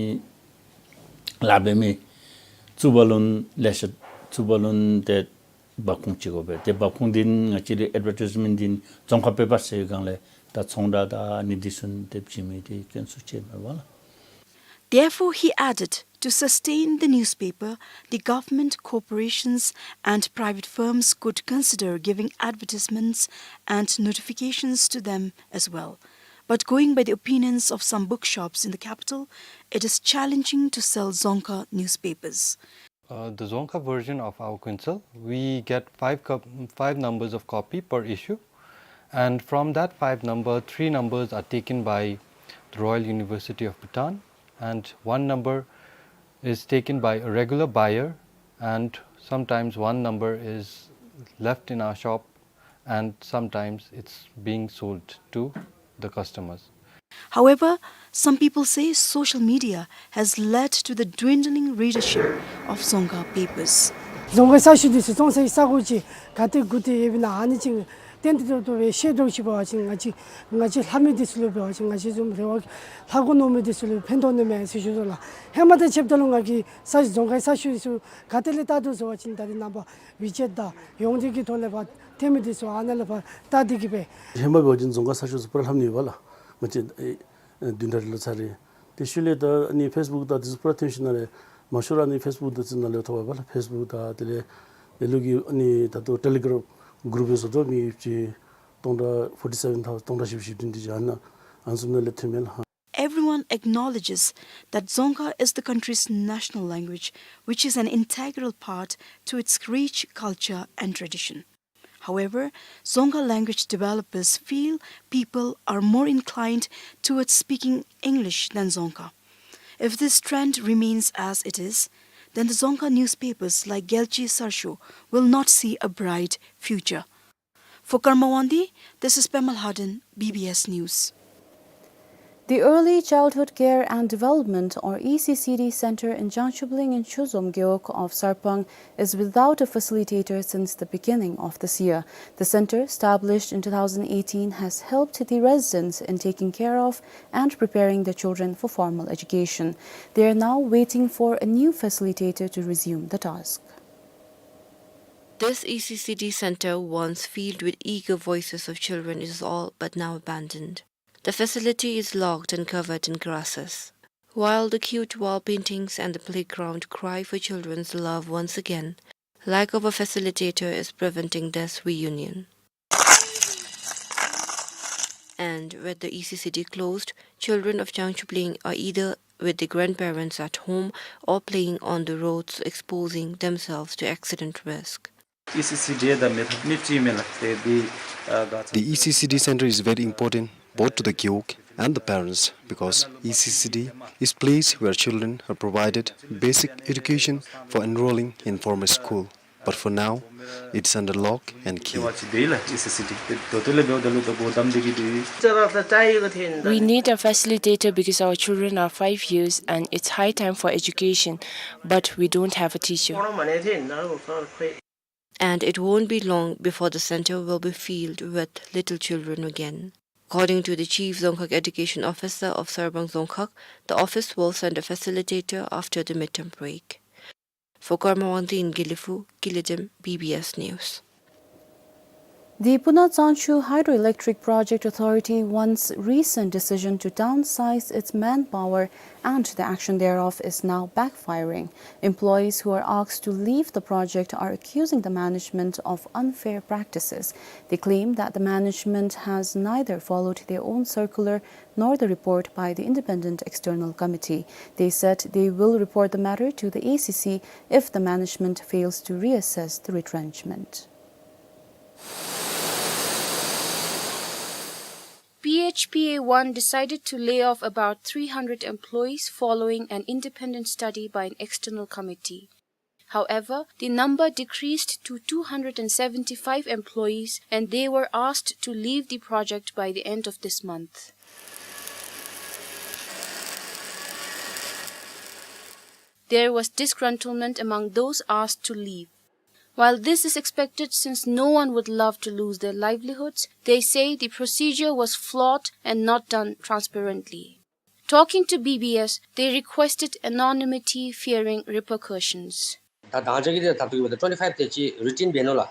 ལཱ་འབད་མི་བཙུགས་པ་ལུ་ལེ་ཤ་བཙུགས་པ་ལུ་ཏེ་འབབ་ཁུངས་ཅིག་དགོ་པས། ཏེ་འབབ་ཁུངས་འདི་ང་བཅས་རའི་ཨེཌ་ཝར་ཊའིཛ་མེནཊ་འདི་ཛོང་ཁ་པེ་པར་ཟེར་བའི་སྒང་ལས་ད་ཚོང་བསྒྲགས་དང་ཨ་ནི་འདི་ཚུ་ཏེ་བྱིན་མི་འདི་དཀོན་སུ་ཆེ་མས་པ་ལགས། Therefore, he added, to sustain the newspaper, the government, corporations, and private firms could consider giving advertisements and notifications to them as well. But going by the opinions of some bookshops in the capital, it is challenging to sell Dzongkha newspapers. Uh, the Dzongkha version of our Kuensel, we get five cop-, five numbers of copy per issue, and from that five number, three numbers are taken by the Royal University of Bhutan, and one number is taken by a regular buyer, and sometimes one number is left in our shop and sometimes it's being sold to the customers. However, some people say social media has led to the dwindling readership of Dzongkha papers. རྫོང་ཁའི་གསར་ཤོག་འདི་ཚུ་བཙོང་སའི་ས་གོ་ཅིག་ག་ཏེ་དགོ་སྟེ་ཡོདཔ་ཨིན་ན་ཨ་ནི་ཅིག་ཏན་ཏན་ཏོག་ཏོ་སྦེ་ཤེས་དོ་ཅིག་འབད་བ་ཅིན་ང་བཅས་ང་བཅས་ལྷབ་མི་འདི་ཚུ་ལུ་འབད་བ་ཅིན་ང་བཅས་བཟུམ་རེ་བ་ལྷབ་དགོ་མནོ་མི་འདི་ཚུ་ལུ་ཕན་ཐོགས་ནི་མས་ཟེར་ཞུ་དོ་ལགས། ཧེ་མ་དང་ཕྱདཔ་ད་ལུ་ང་གིས་གསར་རྫོང་ཁའི་གསར་ཤོག་འདི་ཚུ་ག་ཏེ་ལས་བལྟ་དོ་ཟེར་བ་ཅིན་ད་རེས་ནངས་པ་ཝི་ཅེཊ་དང་ཡོངས་འབྲེལ་གྱི་ཐོག་ལས་ཕར་ཐོན་མི་འདི་ཚུ་ཨ་ནཱ་ལས་ཕར་བལྟ་སྟེ་གིས་སྦེ། ཧེ་མ་འབད་བ་ཅིན་རྫོང་ཁ་གསར་ཤོག་ཚུ་པུ་ར་ལྷབ་ནི་ཡོད་པ་ལགས། ང་བཅས་ཨེ་ཨེ་བདུན་ཕྲག་རེ་ལུ་ཚར་རེ། དེ་ཤུལ་ལས་ད་ཨ་ནི་ཕེསི་བུཀ་དང་འདི་ཚུ་པུ་ར་ཐོན་ཞིནམ་ལས་མང་ཤོས་ར་ཨ་ནི་ཕེསི་བུཀ་འདི་ཚུ་ནང་ལས་ཐོབ་པས་ལགས། ཕེསི་བུཀ་དང་དེ་ལས་ལེ་ལོ་གི་ཨ་ནི་ད་ལྟོ་ཊེ་ལི་གརམ་གུ་རུབ་སྦེ་བཟོ་དོ་མི་ཅིག་སྟོང་ཕྲག་ཕོར་ཊི་སེ་བེན་ཐའུ་སན་སྟོང་ཕྲག་བཞི་བཅུ་ཞེ་བདུན་དེ་ཅིག་ཨ་ནཱ་ཨ་ནི་ཚུ་ནང་ལས་ཐོན་མས་ལགས། Everyone acknowledges that Dzongkha is the country's national language, which is an integral part to its rich culture and tradition. However, Dzongkha language developers feel people are more inclined towards speaking English than Dzongkha. If this trend remains as it is, then the Dzongkha newspapers like Gyalchi Sarsho will not see a bright future. For Karma Wangdi, this is Pema Lhaden, B B S News. The Early Childhood Care and Development, or E C C D Center in Jangshubling in Chozom Gewog of Sarpang is without a facilitator since the beginning of this year. The center, established in two thousand eighteen, has helped the residents in taking care of and preparing the children for formal education. They are now waiting for a new facilitator to resume the task. This E C C D center, once filled with eager voices of children, is all but now abandoned. The facility is locked and covered in grasses. While the cute wall paintings and the playground cry for children's love once again, lack of a facilitator is preventing this reunion. And with the E C C D closed, children of Changchupling are either with their grandparents at home or playing on the roads, exposing themselves to accident risk. E C C D དང་མེད་ཐབས་མེད་ཅིག་མེད་ལགས། དེ་འདི་ཨ་ག་The E C C D center is very important both to the Gewog and the parents because E C C D is place where children are provided basic education for enrolling in formal school. But for now, it's under lock and key. དེ་བ་ཅིག་འདི་ལགས་E C C D དེ་ད་ལྟོ་ལས་འབདཝ་ད་ལུ་ད་སྒོ་བསྡམས་ཏེ་གི་འདི། We need a facilitator because our children are five years and it's high time for education, but we don't have a teacher. And it won't be long before the center will be filled with little children again. According to the Chief Dzongkhag Education Officer of Sarbang Dzongkhag, the office will send a facilitator after the midterm break. For Karma Wangdi in Gelephu, Gilidem, B B S News. The Puna Tsangchu Hydroelectric Project Authority wants recent decision to downsize its manpower and the action thereof is now backfiring. Employees who are asked to leave the project are accusing the management of unfair practices. They claim that the management has neither followed their own circular nor the report by the independent external committee. They said they will report the matter to the A C C if the management fails to reassess the retrenchment. P H P A one decided to lay off about three hundred employees following an independent study by an external committee. However, the number decreased to two hundred and seventy-five employees, and they were asked to leave the project by the end of this month. There was disgruntlement among those asked to leave. While this is expected since no one would love to lose their livelihoods, they say the procedure was flawed and not done transparently. Talking to B B S, they requested anonymity, fearing repercussions. ད་དང་ཅག་གི་དེ་ད་ལྟོ་གི་བར་དུ་twenty-five དེ་ཅིག་retain འབད་ནུག་ལགས།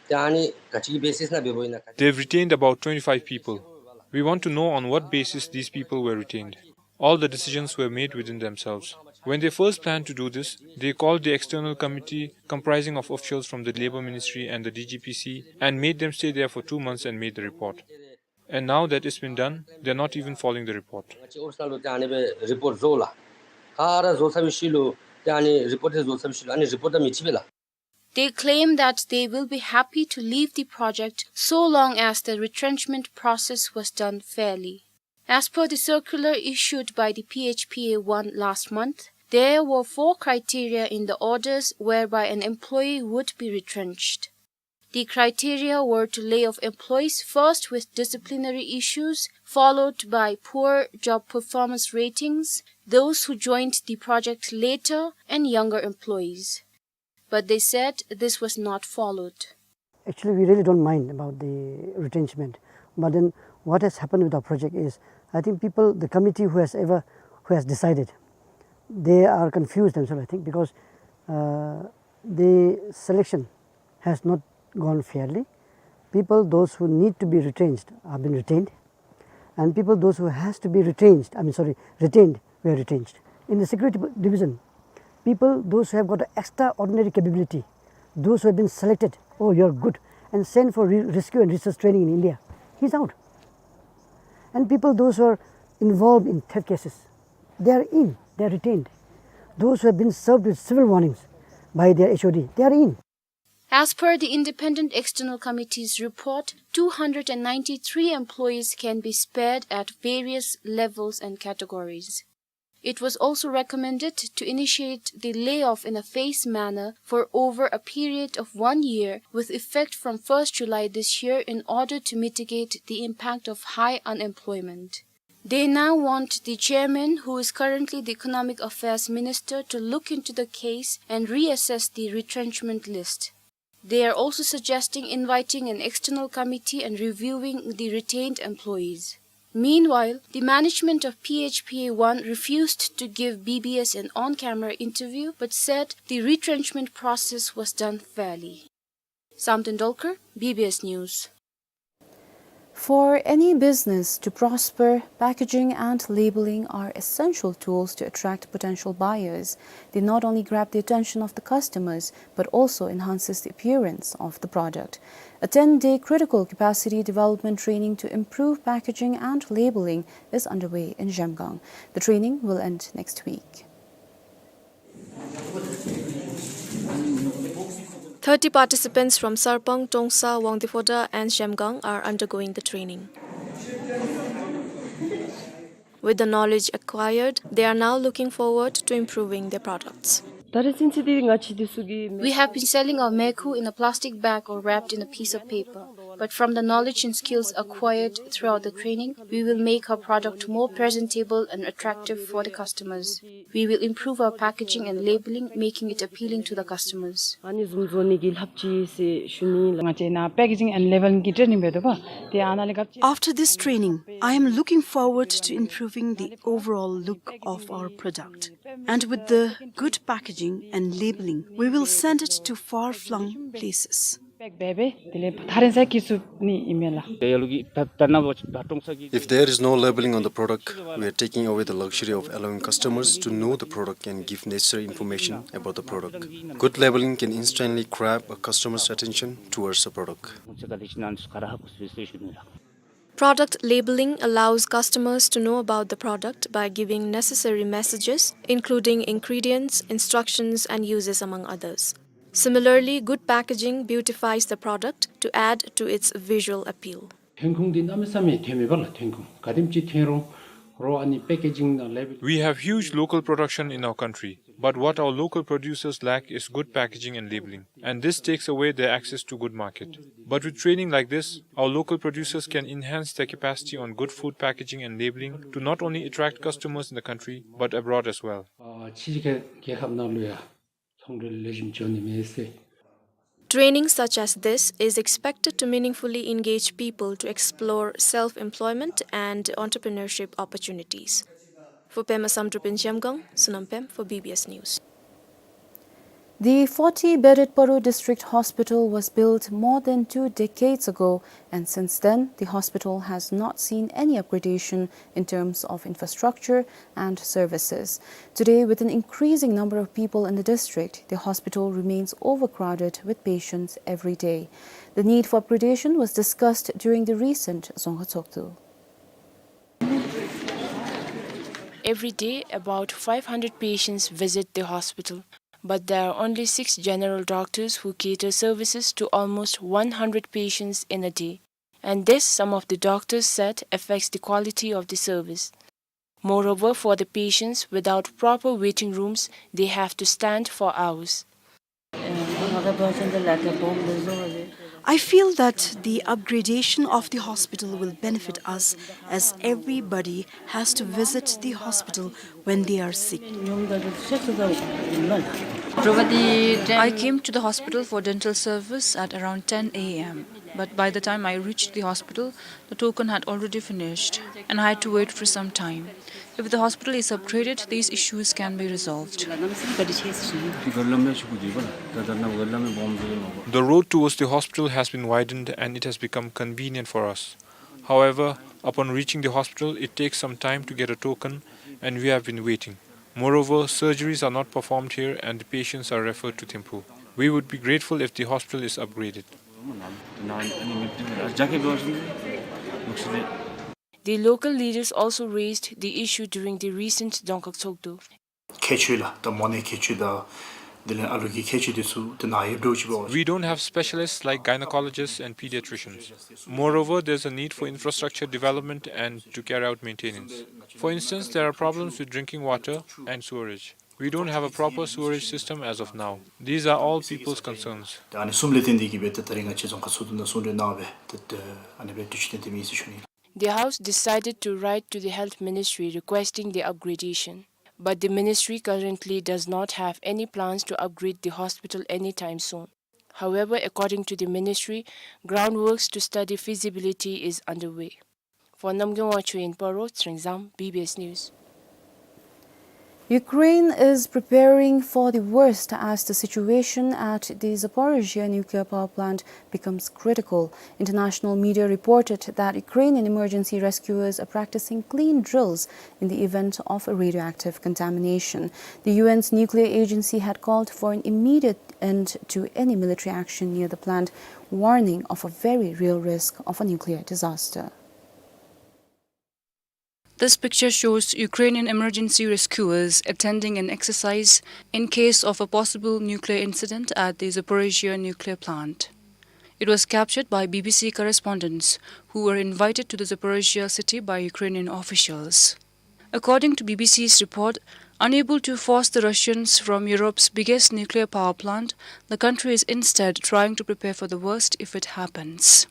ཏེ་ཨ་ནི་ག་ཅི་གི་basis ནང་འབད་འབདཝ་ཨིན་ན། They've retained about twenty-five people. We want to know on what basis these people were retained. All the decisions were made within themselves. When they first planned to do this, they called the external committee comprising of officials from the Labour Ministry and the D G P C and made them stay there for two months and made the report. And now that it's been done, they're not even following the report. ང་བཅས་ཨོ་ཕིསི་ནང་ལུ་ཏེ་ཨ་ནི་སྦེ་རི་པོཊ་བཟོ་ལགས། ག་ར་བཟོ་ཚར་བའི་ཤུལ་ལུ་ཏེ་ཨ་ནི་རི་པོཊ་དེ་བཟོ་ཚར་བའི་ཤུལ་ལུ་ཨ་ནི་རི་པོཊ་དེ་མི་བྱིན་པས་ལགས། They claim that they will be happy to leave the project so long as the retrenchment process was done fairly. As per the circular issued by the P H P A one last month, there were four criteria in the orders whereby an employee would be retrenched. The criteria were to lay off employees first with disciplinary issues, followed by poor job performance ratings, those who joined the project later, and younger employees. But they said this was not followed. Actually, we really don't mind about the retrenchment. But then what has happened with our project is, I think people, the committee who has ever, who has decided, they are confused themselves, I think, because, uh, the selection has not gone fairly. People, those who need to be retrenched, have been retained. And people, those who has to be retrenched, I mean, sorry, retained, were retrenched. In the security division, people, those who have got extraordinary capability, those who have been selected, "Oh, you are good," and sent for re-, rescue and research training in India, he's out. And people, those who are involved in theft cases, they are in, they are retained. Those who have been served with civil warnings by their H O D, they are in. As per the Independent External Committee's report, two hundred and ninety-three employees can be spared at various levels and categories. It was also recommended to initiate the layoff in a phased manner for over a period of one year, with effect from first July this year, in order to mitigate the impact of high unemployment. They now want the chairman, who is currently the Economic Affairs Minister, to look into the case and reassess the retrenchment list. They are also suggesting inviting an external committee and reviewing the retained employees. Meanwhile, the management of P H P A one refused to give B B S an on-camera interview but said the retrenchment process was done fairly. Samten Dolkar, B B S News. For any business to prosper, packaging and labeling are essential tools to attract potential buyers. They not only grab the attention of the customers, but also enhances the appearance of the product. A ten-day critical capacity development training to improve packaging and labeling is underway in Zhemgang. The training will end next week. Thirty participants from Sarpang, Tongsa, Wangdue Phodrang and Zhemgang are undergoing the training. With the knowledge acquired, they are now looking forward to improving their products. ད་རེས་ཚུན་ཚོད་འདི་ང་བཅས་འདི་ཚུ་གིས། We have been selling our maekhoe in a plastic bag or wrapped in a piece of paper. But from the knowledge and skills acquired throughout the training, we will make our product more presentable and attractive for the customers. We will improve our packaging and labeling, making it appealing to the customers. ཨ་ནི་བཟུམ་བཟོ་ནི་གི་ལྷབ་ཅི་ཟེར་ཞུ་ནི་ལགས། ང་བཅས་ནཱ་པེ་ཀེ་ཇིང་ཨེནཌ་ལེ་བེལ་ལིང་གི་ཊེ་ནིང་འབད་དོ་བ། ཏེ་ཨ་ནཱ་ལས་ག་ཅི། After this training, I am looking forward to improving the overall look of our product. And with the good packaging and labeling, we will send it to far-flung places. པེཀ་འབད་སྦེ་དེ་ལས་ཐག་རིང་ས་བརྒལ་ཚུགས་ནི་ཨིན་མས་ལགས། If there is no labeling on the product, we are taking away the luxury of allowing customers to know the product and give necessary information about the product. Good labeling can instantly grab a customer's attention towards the product. Product labeling allows customers to know about the product by giving necessary messages, including ingredients, instructions, and uses, among others. Similarly, good packaging beautifies the product to add to its visual appeal. ཐོན་ཁུངས་འདི་གནམ་མེད་ས་མེད་ཐོན་མེད་པ་ལགས། ཐོན་ཁུངས་ག་དེམ་ཅིག་ཐོན་རུང་རོགས་ཨ་ནི་པེ་ཀེ་ཇིང་དང་ལེ་བེལ། We have huge local production in our country, but what our local producers lack is good packaging and labeling, and this takes away their access to good market. But with training like this, our local producers can enhance their capacity on good food packaging and labeling to not only attract customers in the country, but abroad as well. ཨ་ཕྱི་རྒྱལ་རྒྱལ་ཁབ་ནང་ལུ་ཡང་ཚོང་འབྲེལ་ལེགས་ཤོམ་འགྱོ་ནི་མས་ཟེར། Training such as this is expected to meaningfully engage people to explore self-employment and entrepreneurship opportunities. For Pema Samdrup in Zhemgang, Sonam Pem for B B S News. The forty-bedded Paro District Hospital was built more than two decades ago, and since then, the hospital has not seen any upgradation in terms of infrastructure and services. Today, with an increasing number of people in the district, the hospital remains overcrowded with patients every day. The need for upgradation was discussed during the recent Dzongkha Tshogdu. Every day, about five hundred patients visit the hospital, but there are only six general doctors who cater services to almost one hundred patients in a day. And this, some of the doctors said, affects the quality of the service. Moreover, for the patients, without proper waiting rooms, they have to stand for hours. I feel that the upgradation of the hospital will benefit us, as everybody has to visit the hospital when they are sick. I came to the hospital for dental service at around ten A M, but by the time I reached the hospital, the token had already finished, and I had to wait for some time. If the hospital is upgraded, these issues can be resolved. The road towards the hospital has been widened and it has become convenient for us. However, upon reaching the hospital, it takes some time to get a token, and we have been waiting. Moreover, surgeries are not performed here and the patients are referred to Thimphu. We would be grateful if the hospital is upgraded. The local leaders also raised the issue during the recent Dzongkhag Tshogdu. ཁྱད་ཆོས་ལགས། ད་མོ་ནད་ཁྱད་ཆོས་དང་དེ་ལས་ཨ་ལུ་གི་ཁྱད་ཆོས་འདི་ཚུ་དེ་ནང་ཡོདཔ་འདྲཝ་ཅིག་འབད་བ་ཅིན། We don't have specialists like gynecologists and pediatricians. Moreover, there's a need for infrastructure development and to carry out maintenance. For instance, there are problems with drinking water and sewerage. We don't have a proper sewerage system as of now. These are all people's concerns. ད་ཨ་ནི་གསུམ་ལས་བརྟེན་ཏེ་གིས་སྦེ་ད་ད་རིས་ང་བཅས་རྫོང་ཁག་ཚོགས་འདུ་ནང་གསུང་གྲོས་གནང་སྦེ་ད་ཨ་ནི་སྦེ་དུས་ཅི་བཏོན་ཏེ་མེད་ཟེར་ཞུ་ནི། The House decided to write to the Health Ministry requesting the upgradation. But the ministry currently does not have any plans to upgrade the hospital anytime soon. However, according to the ministry, groundworks to study feasibility is underway. For Namgay Wangchuk in Paro, Tsering Zam, B B S News. Ukraine is preparing for the worst as the situation at the Zaporizhzhia nuclear power plant becomes critical. International media reported that Ukrainian emergency rescuers are practicing clean drills in the event of a radioactive contamination. The U N's nuclear agency had called for an immediate end to any military action near the plant, warning of a very real risk of a nuclear disaster. This picture shows Ukrainian emergency rescuers attending an exercise in case of a possible nuclear incident at the Zaporizhzhia nuclear plant. It was captured by B B C correspondents who were invited to the Zaporizhzhia city by Ukrainian officials. According to B B C's report, unable to force the Russians from Europe's biggest nuclear power plant, the country is instead trying to prepare for the worst if it happens.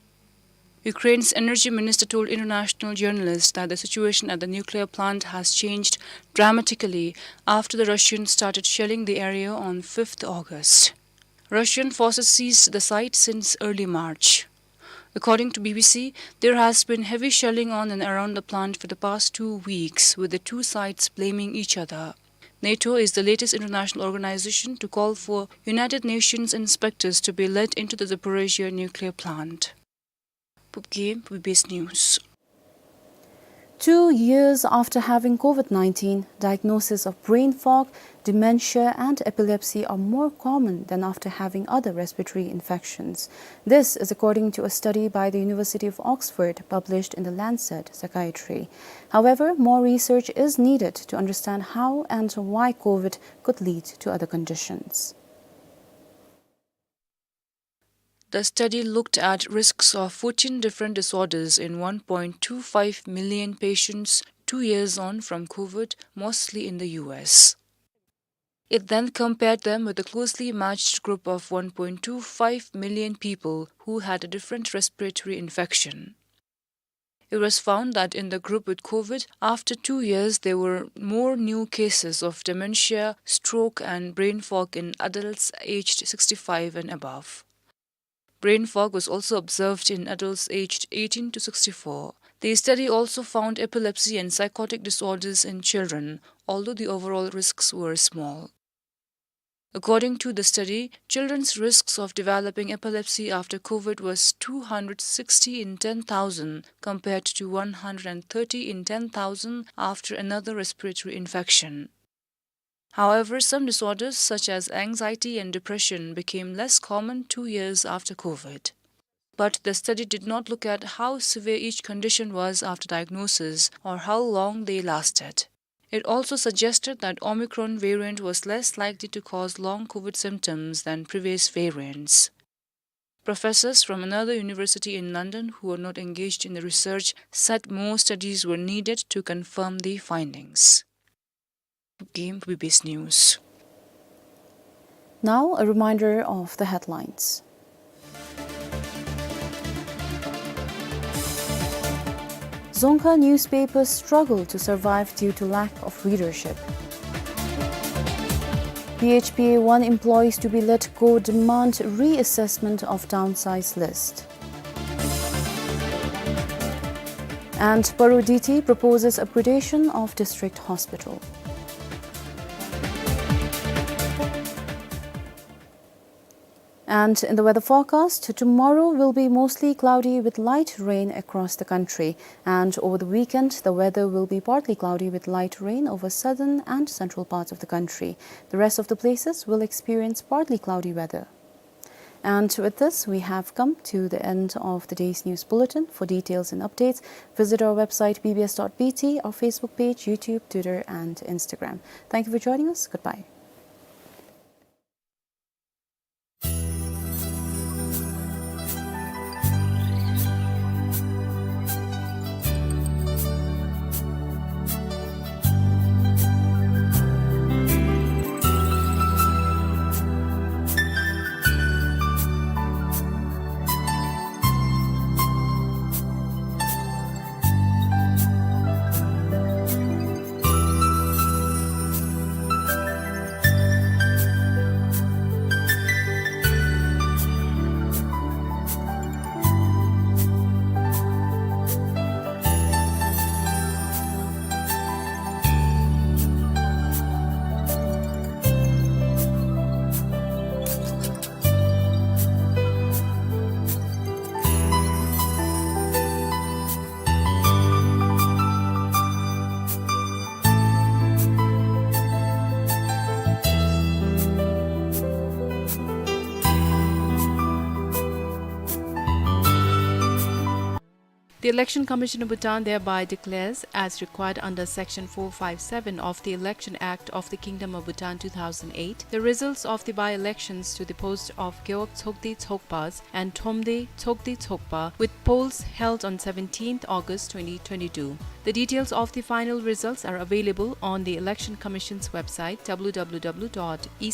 Ukraine's energy minister told international journalists that the situation at the nuclear plant has changed dramatically after the Russians started shelling the area on fifth August. Russian forces seized the site since early March. According to B B C, there has been heavy shelling on and around the plant for the past two weeks, with the two sides blaming each other. NATO is the latest international organization to call for United Nations inspectors to be led into the Zaporizhzhia nuclear plant. Pupgim, B B C News. Two years after having COVID nineteen, diagnosis of brain fog, dementia, and epilepsy are more common than after having other respiratory infections. This is according to a study by the University of Oxford published in The Lancet Psychiatry. However, more research is needed to understand how and why COVID could lead to other conditions. The study looked at risks of fourteen different disorders in one point two five million patients two years on from COVID, mostly in the U S. It then compared them with a closely matched group of one point two five million people who had a different respiratory infection. It was found that in the group with COVID, after two years, there were more new cases of dementia, stroke, and brain fog in adults aged sixty-five and above. Brain fog was also observed in adults aged eighteen to sixty-four. The study also found epilepsy and psychotic disorders in children, although the overall risks were small. According to the study, children's risks of developing epilepsy after COVID was two hundred sixty in ten thousand, compared to one hundred thirty in ten thousand after another respiratory infection. However, some disorders such as anxiety and depression became less common two years after COVID. But the study did not look at how severe each condition was after diagnosis or how long they lasted. It also suggested that Omicron variant was less likely to cause long COVID symptoms than previous variants. Professors from another university in London who were not engaged in the research said more studies were needed to confirm the findings. Pupgim, B B C News. Now, a reminder of the headlines. Dzongkha newspapers struggle to survive due to lack of readership. P H P A one employees to be let go demand reassessment of downsized list. And Paro D T proposes upgradation of district hospital. And in the weather forecast, tomorrow will be mostly cloudy with light rain across the country. And over the weekend, the weather will be partly cloudy with light rain over southern and central parts of the country. The rest of the places will experience partly cloudy weather. And with this, we have come to the end of the day's news bulletin. For details and updates, visit our website B B S dot B T, our Facebook page, YouTube, Twitter, and Instagram. Thank you for joining us. Goodbye. The Election Commission of Bhutan thereby declares, as required under Section four five seven of the Election Act of the Kingdom of Bhutan two thousand eight, the results of the by-elections to the post of Gewog Tsogdi Tsogpas and Thomdi Tsogdi Tsogpa, with polls held on seventeenth August twenty twenty-two. The details of the final results are available on the Election Commission's website, w w w dot e